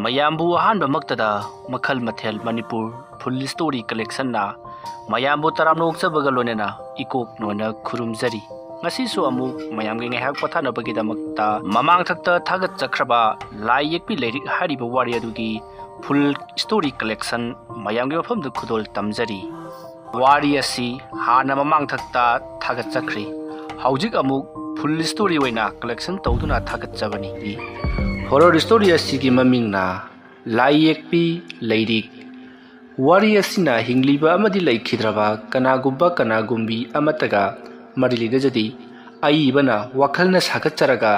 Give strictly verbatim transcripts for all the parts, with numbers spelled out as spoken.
ꯃꯌꯥꯝꯕꯨ ꯑꯍꯥꯟꯕꯃꯛꯇꯗ ꯃꯈꯜ ꯃꯊꯦꯜ ꯃꯅꯤꯄꯨꯔ ꯐꯨꯜ ꯁ꯭ꯇꯣꯔꯤ ꯀꯂꯦꯛꯁꯟꯅ ꯃꯌꯥꯝꯕꯨ ꯇꯔꯥꯝꯅ ꯑꯣꯛꯆꯕꯒ ꯂꯣꯏꯅꯅ ꯏꯀꯣꯛ ꯅꯣꯟꯅ ꯈꯨꯔꯨꯝꯖꯔꯤ꯫ ꯉꯁꯤꯁꯨ ꯑꯃꯨꯛ ꯃꯌꯥꯝꯒꯤ ꯉꯥꯏꯍꯥꯛ ꯄꯣꯊꯥꯅꯕꯒꯤꯗꯃꯛꯇ ꯃꯃꯥꯡꯊꯛꯇ ꯊꯥꯒꯠꯆꯈ꯭ꯔꯕ ꯂꯥꯏ ꯌꯦꯛꯄꯤ ꯂꯩꯔꯤꯛ ꯍꯥꯏꯔꯤꯕ ꯋꯥꯔꯤ ꯑꯗꯨꯒꯤ ꯐꯨꯜ ꯁ꯭ꯇꯣꯔꯤ ꯀꯂꯦꯛꯁꯟ ꯃꯌꯥꯝꯒꯤ ꯃꯐꯝꯗ ꯈꯨꯗꯣꯜ ꯇꯝꯖꯔꯤ꯫ ꯋꯥꯔꯤ ꯑꯁꯤ ꯍꯥꯟꯅ ꯃꯃꯥꯡꯊꯛꯇ ꯊꯥꯒꯠꯆꯈ꯭ꯔꯤ꯫ ꯍꯧꯖꯤꯛ ꯑꯃꯨꯛ ꯐꯨꯜ ꯁ꯭ꯇꯣꯔꯤ ꯑꯣꯏꯅ ꯀꯂꯦꯛꯁꯟ ꯇꯧꯗꯨꯅ ꯊꯥꯒꯠꯆꯕꯅꯤ꯫ ꯍꯣꯔꯔ ꯁ꯭ꯇꯣꯔꯤ ꯑꯁꯤꯒꯤ ꯃꯃꯤꯡꯅ ꯂꯥꯏ ꯌꯦꯛꯄꯤ ꯂꯩꯔꯤꯛ꯫ ꯋꯥꯔꯤ ꯑꯁꯤꯅ ꯍꯤꯡꯂꯤꯕ ꯑꯃꯗꯤ ꯂꯩꯈꯤꯗ꯭ꯔꯕ ꯀꯅꯥꯒꯨꯝꯕ ꯀꯅꯥꯒꯨꯝꯕꯤ ꯑꯃꯠꯇꯒ ꯃꯔꯤ ꯂꯩꯅꯖꯗꯦ꯫ ꯑꯏꯕꯅ ꯋꯥꯈꯜꯅ ꯁꯥꯒꯠꯆꯔꯒ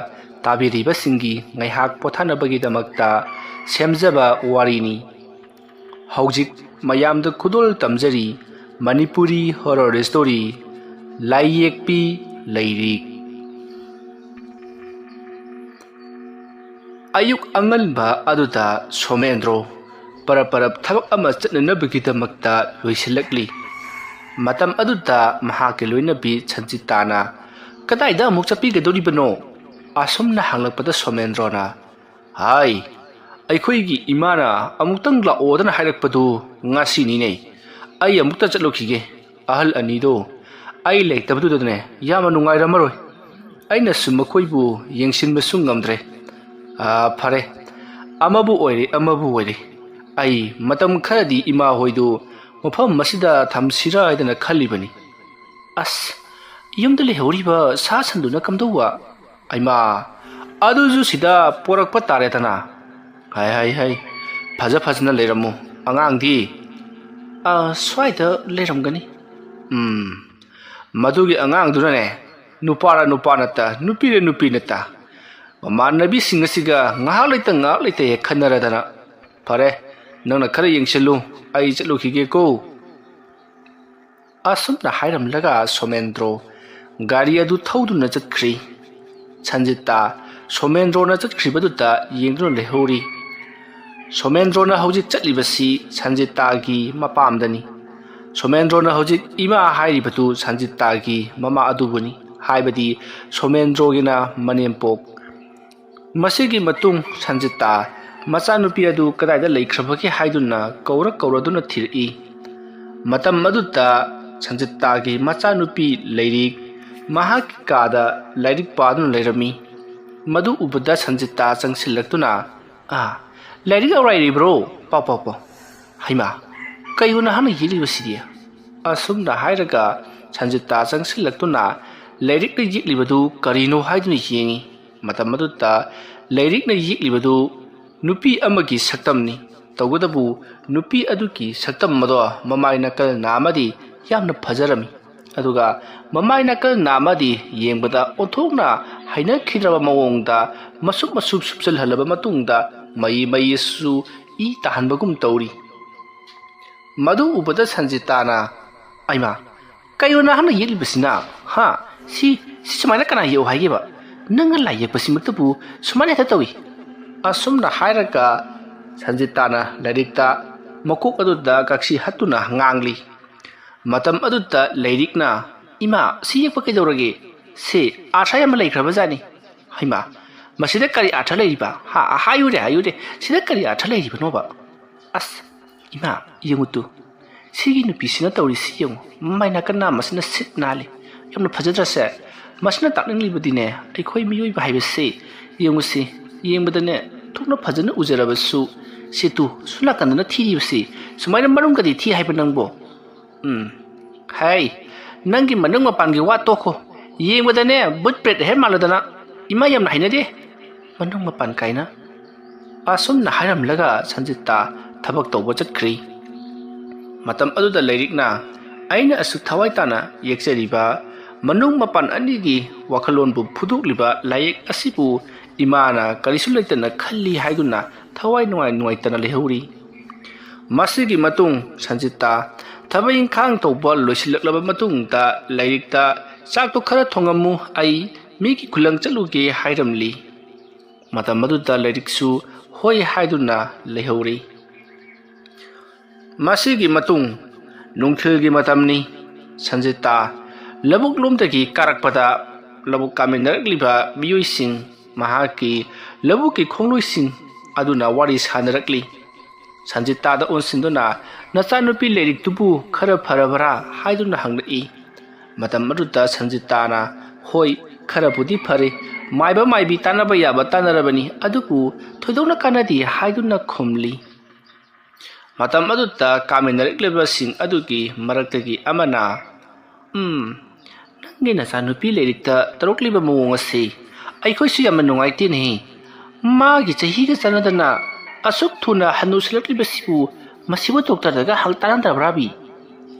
ꯇꯥꯕꯤꯔꯤꯕꯁꯤꯡꯒꯤ ꯉꯥꯏꯍꯥꯛ ꯄꯣꯊꯥꯅꯕꯒꯤꯗꯃꯛꯇ ꯁꯦꯝꯖꯕ ꯋꯥꯔꯤꯅꯤ꯫ ꯍꯧꯖꯤꯛ ꯃꯌꯥꯝꯗ ꯈꯨꯗꯣꯜ ꯇꯝꯖꯔꯤ ꯃꯅꯤꯄꯨꯔꯤ ꯍꯣꯔꯔ ꯁ꯭ꯇꯣꯔꯤ, ꯂꯥꯏ ꯌꯦꯛꯄꯤ ꯂꯩꯔꯤꯛ꯫ ꯑꯌꯨꯛ ꯑꯉꯟꯕ ꯑꯗꯨꯗ ꯁꯣꯃꯦꯟꯗ꯭ꯔꯣ ꯄꯔꯞ ꯄꯔꯞ ꯊꯕꯛ ꯑꯃ ꯆꯠꯅꯅꯕꯒꯤꯗꯃꯛꯇ ꯂꯣꯏꯁꯤꯜꯂꯛꯂꯤ꯫ ꯃꯇꯝ ꯑꯗꯨꯗ ꯃꯍꯥꯛꯀꯤ ꯂꯣꯏꯅꯕꯤ ꯁꯟꯖꯤꯇꯥꯅ, "ꯀꯗꯥꯏꯗ ꯑꯃꯨꯛ ꯆꯠꯄꯤꯒꯗꯧꯔꯤꯕꯅꯣ?" ꯑꯁꯨꯝꯅ ꯍꯪꯂꯛꯄꯗ ꯁꯣꯃꯦꯟꯗ꯭ꯔꯣꯅ, "ꯍꯥꯏ, ꯑꯩꯈꯣꯏꯒꯤ ꯏꯃꯥꯅ ꯑꯃꯨꯛꯇꯪ ꯂꯥꯛꯑꯣꯗꯅ ꯍꯥꯏꯔꯛꯄꯗꯨ ꯉꯁꯤꯅꯤꯅꯦ꯫ ꯑꯩ ꯑꯃꯨꯛꯇ ꯆꯠꯂꯨꯈꯤꯒꯦ꯫ ꯑꯍꯜ ꯑꯅꯤꯗꯣ ꯑꯩ ꯂꯩꯇꯕꯗꯨꯗꯅꯦ ꯌꯥꯝꯅ ꯅꯨꯡꯉꯥꯏꯔꯝꯃꯔꯣꯏ꯫ ꯑꯩꯅꯁꯨ ꯃꯈꯣꯏꯕꯨ ꯌꯦꯡꯁꯤꯟꯕꯁꯨ ꯉꯝꯗ꯭ꯔꯦ꯫ ꯑꯥ, ꯐꯔꯦ, ꯑꯃꯕꯨ ꯑꯣꯏꯔꯦ, ꯑꯃꯕꯨ ꯑꯣꯏꯔꯦ꯫ ꯑꯩ ꯃꯇꯝ ꯈꯔꯗꯤ ꯏꯃꯥ ꯍꯣꯏꯗꯨ ꯃꯐꯝ ꯑꯁꯤꯗ ꯊꯝꯁꯤꯔꯥ ꯍꯥꯏꯗꯅ ꯈꯜꯂꯤꯕꯅꯤ꯫ ꯑꯁ, ꯌꯨꯝꯗ ꯂꯩꯍꯧꯔꯤꯕ ꯁꯥ ꯁꯟꯗꯨꯅ ꯀꯝꯗꯧꯕ?" "ꯑꯩꯃꯥ, ꯑꯗꯨꯁꯨ ꯁꯤꯗ ꯄꯣꯔꯛꯄ ꯇꯥꯔꯦꯗꯅ꯫ ꯍꯥꯏ, ꯍꯥꯏ, ꯍꯥꯏ, ꯐꯖ ꯐꯖꯅ ꯂꯩꯔꯝꯃꯨ꯫ ꯑꯉꯥꯡꯗꯤ?" "ꯑ, ꯁ꯭ꯋꯥꯏꯗ ꯂꯩꯔꯝꯒꯅꯤ꯫" "ꯎꯝ, ꯃꯗꯨꯒꯤ ꯑꯉꯥꯡꯗꯨꯅꯅꯦ, ꯅꯨꯄꯥꯔ ꯅꯨꯄꯥ ꯅꯠꯇ, ꯅꯨꯄꯤꯔ ꯅꯨꯄꯤ ꯅꯠꯇ, ꯃꯃꯥꯟꯅꯕꯤꯁꯤꯡ ꯑꯁꯤꯒ ꯉꯥꯏꯍꯥꯛ ꯂꯩꯇ ꯉꯥꯏꯍꯥꯛ ꯂꯩꯇ ꯍꯦꯛ ꯈꯟꯅꯔꯗꯅ꯫ ꯐꯔꯦ, ꯅꯪꯅ ꯈꯔ ꯌꯦꯡꯁꯤꯜꯂꯨ, ꯑꯩ ꯆꯠꯂꯨꯈꯤꯒꯦꯀꯣ꯫" ꯑꯁꯨꯝꯅ ꯍꯥꯏꯔꯝꯂꯒ ꯁꯣꯃꯦꯟꯗ꯭ꯔꯣ ꯒꯥꯔꯤ ꯑꯗꯨ ꯊꯧꯗꯨꯅ ꯆꯠꯈ꯭ꯔꯤ꯫ ꯁꯟꯖꯤꯇꯥ ꯁꯣꯃꯦꯟꯗ꯭ꯔꯣꯅ ꯆꯠꯈ꯭ꯔꯤꯕꯗꯨꯗ ꯌꯦꯡꯗꯨꯅ ꯂꯩꯍꯧꯔꯤ꯫ ꯁꯣꯃꯦꯟꯗ꯭ꯔꯣꯅ ꯍꯧꯖꯤꯛ ꯆꯠꯂꯤꯕꯁꯤ ꯁꯟꯖꯤꯇꯥꯒꯤ ꯃꯄꯥꯝꯗꯅꯤ꯫ ꯁꯣꯃꯦꯟꯗ꯭ꯔꯣꯅ ꯍꯧꯖꯤꯛ ꯏꯃꯥ ꯍꯥꯏꯔꯤꯕꯗꯨ ꯁꯟꯖꯤꯇꯥꯒꯤ ꯃꯃꯥ ꯑꯗꯨꯕꯨꯅꯤ, ꯍꯥꯏꯕꯗꯤ ꯁꯣꯃꯦꯟꯗ꯭ꯔꯣꯒꯤꯅ ꯃꯅꯦꯝꯄꯣꯛ꯫ ꯃꯁꯤꯒꯤ ꯃꯇꯨꯡ ꯁꯟꯖꯤꯇꯥ ꯃꯆꯥꯅꯨꯄꯤ ꯑꯗꯨ ꯀꯗꯥꯏꯗ ꯂꯩꯈ꯭ꯔꯕꯒꯦ ꯍꯥꯏꯗꯨꯅ ꯀꯧꯔ ꯀꯧꯔꯗꯨꯅ ꯊꯤꯔꯛꯏ꯫ ꯃꯇꯝ ꯑꯗꯨꯗ ꯁꯟꯖꯤꯇꯥꯒꯤ ꯃꯆꯥꯅꯨꯄꯤ ꯂꯩꯔꯤꯛ ꯃꯍꯥꯛꯀꯤ ꯀꯥꯗ ꯂꯥꯏꯔꯤꯛ ꯄꯥꯗꯨꯅ ꯂꯩꯔꯝꯃꯤ꯫ ꯃꯗꯨ ꯎꯕꯗ ꯁꯟꯖꯤꯇꯥ ꯆꯪꯁꯤꯜꯂꯛꯇꯨꯅ, "ꯑꯥ, ꯂꯥꯏꯔꯤꯛ ꯑꯧꯔꯥꯏꯔꯤꯕ꯭ꯔꯣ? ꯄꯥꯎ, ꯄꯥꯎ, ꯄꯥꯎ꯫ ꯍꯩꯃꯥ, ꯀꯩꯅꯣ ꯅꯍꯥꯛꯅ ꯌꯦꯛꯂꯤꯕꯁꯤꯗꯤ?" ꯑꯁꯨꯝꯅ ꯍꯥꯏꯔꯒ ꯁꯟꯖꯤꯇꯥ ꯆꯪꯁꯤꯜꯂꯛꯇꯨꯅ ꯂꯥꯏꯔꯤꯛꯅ ꯌꯦꯛꯂꯤꯕꯗꯨ ꯀꯔꯤꯅꯣ ꯍꯥꯏꯗꯨꯅ ꯌꯦꯡꯉꯤ꯫ ꯃꯇꯝ ꯑꯗꯨꯗ ꯂꯥꯏꯔꯤꯛꯅ ꯌꯦꯛꯂꯤꯕꯗꯨ ꯅꯨꯄꯤ ꯑꯃꯒꯤ ꯁꯛꯇꯝꯅꯤ꯫ ꯇꯧꯕꯇꯕꯨ ꯅꯨꯄꯤ ꯑꯗꯨꯒꯤ ꯁꯛꯇꯝ ꯑꯗꯣ ꯃꯃꯥꯏ ꯅꯥꯀꯜ ꯅꯥꯝꯃꯗꯤ ꯌꯥꯝꯅ ꯐꯖꯔꯝꯃꯤ꯫ ꯑꯗꯨꯒ ꯃꯃꯥꯏ ꯅꯥꯀꯜ ꯅꯥꯝꯃꯗꯤ ꯌꯦꯡꯕꯗ ꯑꯣꯟꯊꯣꯛꯅ ꯍꯩꯅꯈꯤꯗ꯭ꯔꯕ ꯃꯑꯣꯡꯗ ꯃꯁꯨꯞ ꯃꯁꯨꯞ ꯁꯨꯞꯆꯜꯍꯜꯂꯕ ꯃꯇꯨꯡꯗ ꯃꯩ ꯃꯩꯁꯨ ꯏ ꯇꯥꯍꯟꯕꯒꯨꯝ ꯇꯧꯔꯤ꯫ ꯃꯗꯨ ꯎꯕꯗ ꯁꯟꯖꯤꯇꯥꯅ, "ꯑꯩꯃꯥ, ꯀꯩꯅꯣ ꯅꯍꯥꯛꯅ ꯌꯦꯛꯂꯤꯕꯁꯤꯅ? ꯍꯥ? ꯁꯤ, ꯁꯤ ꯁꯨꯃꯥꯏꯅ ꯀꯅꯥ ꯌꯦꯛꯎ ꯍꯥꯏꯒꯦꯕ? ꯅꯪꯅ ꯂꯥꯏ ꯌꯦꯛꯄꯁꯤꯃꯛꯇꯕꯨ ꯁꯨꯃꯥꯏꯅ ꯍꯦꯛꯇ ꯇꯧꯏ?" ꯑꯁꯨꯝꯅ ꯍꯥꯏꯔꯒ ꯁꯟꯖꯤꯇꯥꯅ ꯂꯥꯏꯔꯤꯛꯇ ꯃꯀꯣꯛ ꯑꯗꯨꯗ ꯀꯛꯁꯤ ꯍꯠꯇꯨꯅ ꯉꯥꯡꯂꯤ꯫ ꯃꯇꯝ ꯑꯗꯨꯗ ꯂꯩꯔꯤꯛꯅ, "ꯏꯃꯥ, ꯁꯤ ꯌꯦꯛꯄ ꯀꯩꯗꯧꯔꯒꯦ? ꯁꯤ ꯑꯥꯔꯊ ꯌꯥꯝꯅ ꯂꯩꯈ꯭ꯔꯕ ꯖꯥꯠꯅꯤ꯫ ꯍꯩꯃꯥ, ꯃꯁꯤꯗ ꯀꯔꯤ ꯑꯥꯔꯊ ꯂꯩꯔꯤꯕ? ꯍꯥ, ꯍꯥꯏꯌꯨꯔꯦ, ꯍꯥꯏꯌꯨꯔꯦ, ꯁꯤꯗ ꯀꯔꯤ ꯑꯥꯔꯊ ꯂꯩꯔꯤꯕꯅꯣꯕ? ꯑꯁ, ꯏꯃꯥ, ꯌꯦꯡꯉꯨ ꯇꯨ, ꯁꯤꯒꯤ ꯅꯨꯄꯤꯁꯤꯅ ꯇꯧꯔꯤꯁꯤ ꯌꯦꯡꯉꯨ, ꯃꯃꯥꯏ ꯅꯥꯀꯟ ꯅꯥꯝꯃꯁꯤꯅ ꯁꯤꯠ ꯅꯥꯜꯂꯤ, ꯌꯥꯝꯅ ꯐꯖꯗ꯭ꯔꯁꯦ? ꯃꯁꯤꯅ ꯇꯥꯛꯅꯤꯡꯂꯤꯕꯗꯤꯅꯦ, ꯑꯩꯈꯣꯏ ꯃꯤꯑꯣꯏꯕ ꯍꯥꯏꯕꯁꯤ, ꯌꯦꯡꯉꯨꯁꯤ, ꯌꯦꯡꯕꯗꯅꯦ ꯊꯣꯛꯅ ꯐꯖꯅ ꯎꯖꯔꯕꯁꯨ, ꯁꯤ ꯇꯨ, ꯁꯣꯝ ꯅꯥꯀꯟꯗꯅ ꯊꯤꯔꯤꯕꯁꯤ, ꯁꯨꯃꯥꯏꯅ ꯃꯅꯨꯡꯒꯗꯤ ꯊꯤ ꯍꯥꯏꯕ ꯅꯪꯕꯣ?" ꯎꯝ꯫ ꯍꯩ, ꯅꯪꯒꯤ ꯃꯅꯨꯡ ꯃꯄꯥꯟꯒꯤ ꯋꯥ ꯇꯣꯛꯈꯣ꯫ ꯌꯦꯡꯕꯗꯅꯦ ꯕꯨꯠ ꯄ꯭ꯔꯦꯠ ꯍꯦꯛ ꯃꯥꯜꯂꯗꯅ꯫ ꯏꯃꯥ ꯌꯥꯝꯅ ꯍꯩꯅꯗꯦ꯫ ꯃꯅꯨꯡ ꯃꯄꯥꯟ ꯀꯥꯏꯅ꯫ ꯑꯁꯨꯝꯅ ꯍꯥꯏꯔꯝꯂꯒ ꯁꯟꯖꯤꯇꯥ ꯊꯕꯛ ꯇꯧꯕ ꯆꯠꯈ꯭ꯔꯤ꯫ ꯃꯇꯝ ꯑꯗꯨꯗ ꯂꯩꯔꯤꯛꯅ, "ꯑꯩꯅ ꯑꯁꯨꯛ ꯊꯋꯥꯏ ꯇꯥꯅ ꯌꯦꯛꯆꯔꯤꯕ ꯃꯅꯨꯡ ꯃꯄꯥꯟ ꯑꯅꯤꯒꯤ ꯋꯥꯈꯜꯂꯣꯟꯕꯨ ꯐꯨꯗꯣꯛꯂꯤꯕ ꯂꯥꯏꯌꯦꯛ ꯑꯁꯤꯕꯨ ꯏꯃꯥꯅ ꯀꯔꯤꯁꯨ ꯂꯩꯇꯅ ꯈꯜꯂꯤ" ꯍꯥꯏꯗꯨꯅ ꯊꯋꯥꯏ ꯅꯨꯡꯉꯥꯏ ꯅꯨꯡꯉꯥꯏꯇꯅ ꯂꯩꯍꯧꯔꯤ꯫ ꯃꯁꯤꯒꯤ ꯃꯇꯨꯡ ꯁꯟꯖꯤꯇꯥ ꯊꯕꯛ ꯏꯪꯈꯥꯡ ꯇꯧꯕ ꯂꯣꯏꯁꯤꯜꯂꯛꯂꯕ ꯃꯇꯨꯡꯗ ꯂꯥꯏꯔꯤꯛꯇ, "ꯆꯥꯛꯇꯣ ꯈꯔ ꯊꯣꯡꯉꯝꯃꯨ, ꯑꯩ ꯃꯤꯒꯤ ꯈꯨꯂꯪ ꯆꯠꯂꯨꯒꯦ" ꯍꯥꯏꯔꯝꯂꯤ꯫ ꯃꯇꯝ ꯑꯗꯨꯗ ꯂꯥꯏꯔꯤꯛꯁꯨ ꯍꯣꯏ ꯍꯥꯏꯗꯨꯅ ꯂꯩꯍꯧꯔꯤ꯫ ꯃꯁꯤꯒꯤ ꯃꯇꯨꯡ ꯅꯨꯡꯊꯤꯜꯒꯤ ꯃꯇꯝꯅꯤ꯫ ꯁꯟꯖꯤꯇꯥ ꯂꯧꯕꯨꯛ ꯂꯣꯝꯗꯒꯤ ꯀꯥꯔꯛꯄꯗ ꯂꯧꯕꯨꯛ ꯀꯥꯃꯤꯟꯅꯔꯛꯂꯤꯕ ꯃꯤꯑꯣꯏꯁꯤꯡ, ꯃꯍꯥꯛꯀꯤ ꯂꯧꯕꯨꯛꯀꯤ ꯈꯣꯡꯂꯣꯏꯁꯤꯡ, ꯑꯗꯨꯅ ꯋꯥꯔꯤ ꯁꯥꯟꯅꯔꯛꯂꯤ꯫ ꯁꯟꯖꯤꯇꯥꯗ ꯑꯣꯟꯁꯤꯟꯗꯨꯅ, "ꯅꯆꯥꯅꯨꯄꯤ ꯂꯩꯔꯤꯛꯇꯨꯕꯨ ꯈꯔ ꯐꯔꯕꯔꯥ?" ꯍꯥꯏꯗꯨꯅ ꯍꯪꯂꯛꯏ꯫ ꯃꯇꯝ ꯑꯗꯨꯗ ꯁꯟꯖꯤꯇꯥꯅ, "ꯍꯣꯏ, ꯈꯔꯕꯨꯗꯤ ꯐꯔꯦ꯫ ꯃꯥꯏꯕ ꯃꯥꯏꯕꯤ ꯇꯥꯟꯅꯕ ꯌꯥꯕ ꯇꯥꯟꯅꯔꯕꯅꯤ, ꯑꯗꯨꯕꯨ ꯊꯣꯏꯗꯣꯛꯅ ꯀꯥꯟꯅꯗꯦ" ꯍꯥꯏꯗꯨꯅ ꯈꯨꯝꯂꯤ꯫ ꯃꯇꯝ ꯑꯗꯨꯗ ꯀꯥꯃꯤꯟꯅꯔꯛꯂꯤꯕꯁꯤꯡ ꯑꯗꯨꯒꯤ ꯃꯔꯛꯇꯒꯤ ꯑꯃꯅ, "ꯎꯝ, ꯅꯪꯒꯤ ꯅꯆꯥꯅꯨꯄꯤ ꯂꯩꯔꯤꯛꯇ ꯇꯧꯔꯛꯂꯤꯕ ꯃꯑꯣꯡ ꯑꯁꯤ ꯑꯩꯈꯣꯏꯁꯨ ꯌꯥꯝꯅ ꯅꯨꯡꯉꯥꯏꯇꯦꯅꯦ꯫ ꯃꯥꯒꯤ ꯆꯍꯤꯒ ꯆꯥꯟꯅꯗꯅ ꯑꯁꯨꯛ ꯊꯨꯅ ꯍꯟꯅꯨꯁꯤꯜꯂꯛꯂꯤꯕꯁꯤꯕꯨ, ꯃꯁꯤꯕꯨ ꯗꯣꯛꯇꯔꯗꯒ ꯍꯪ ꯇꯥꯟꯅꯗ꯭ꯔꯕ꯭ꯔꯥꯕꯤ?"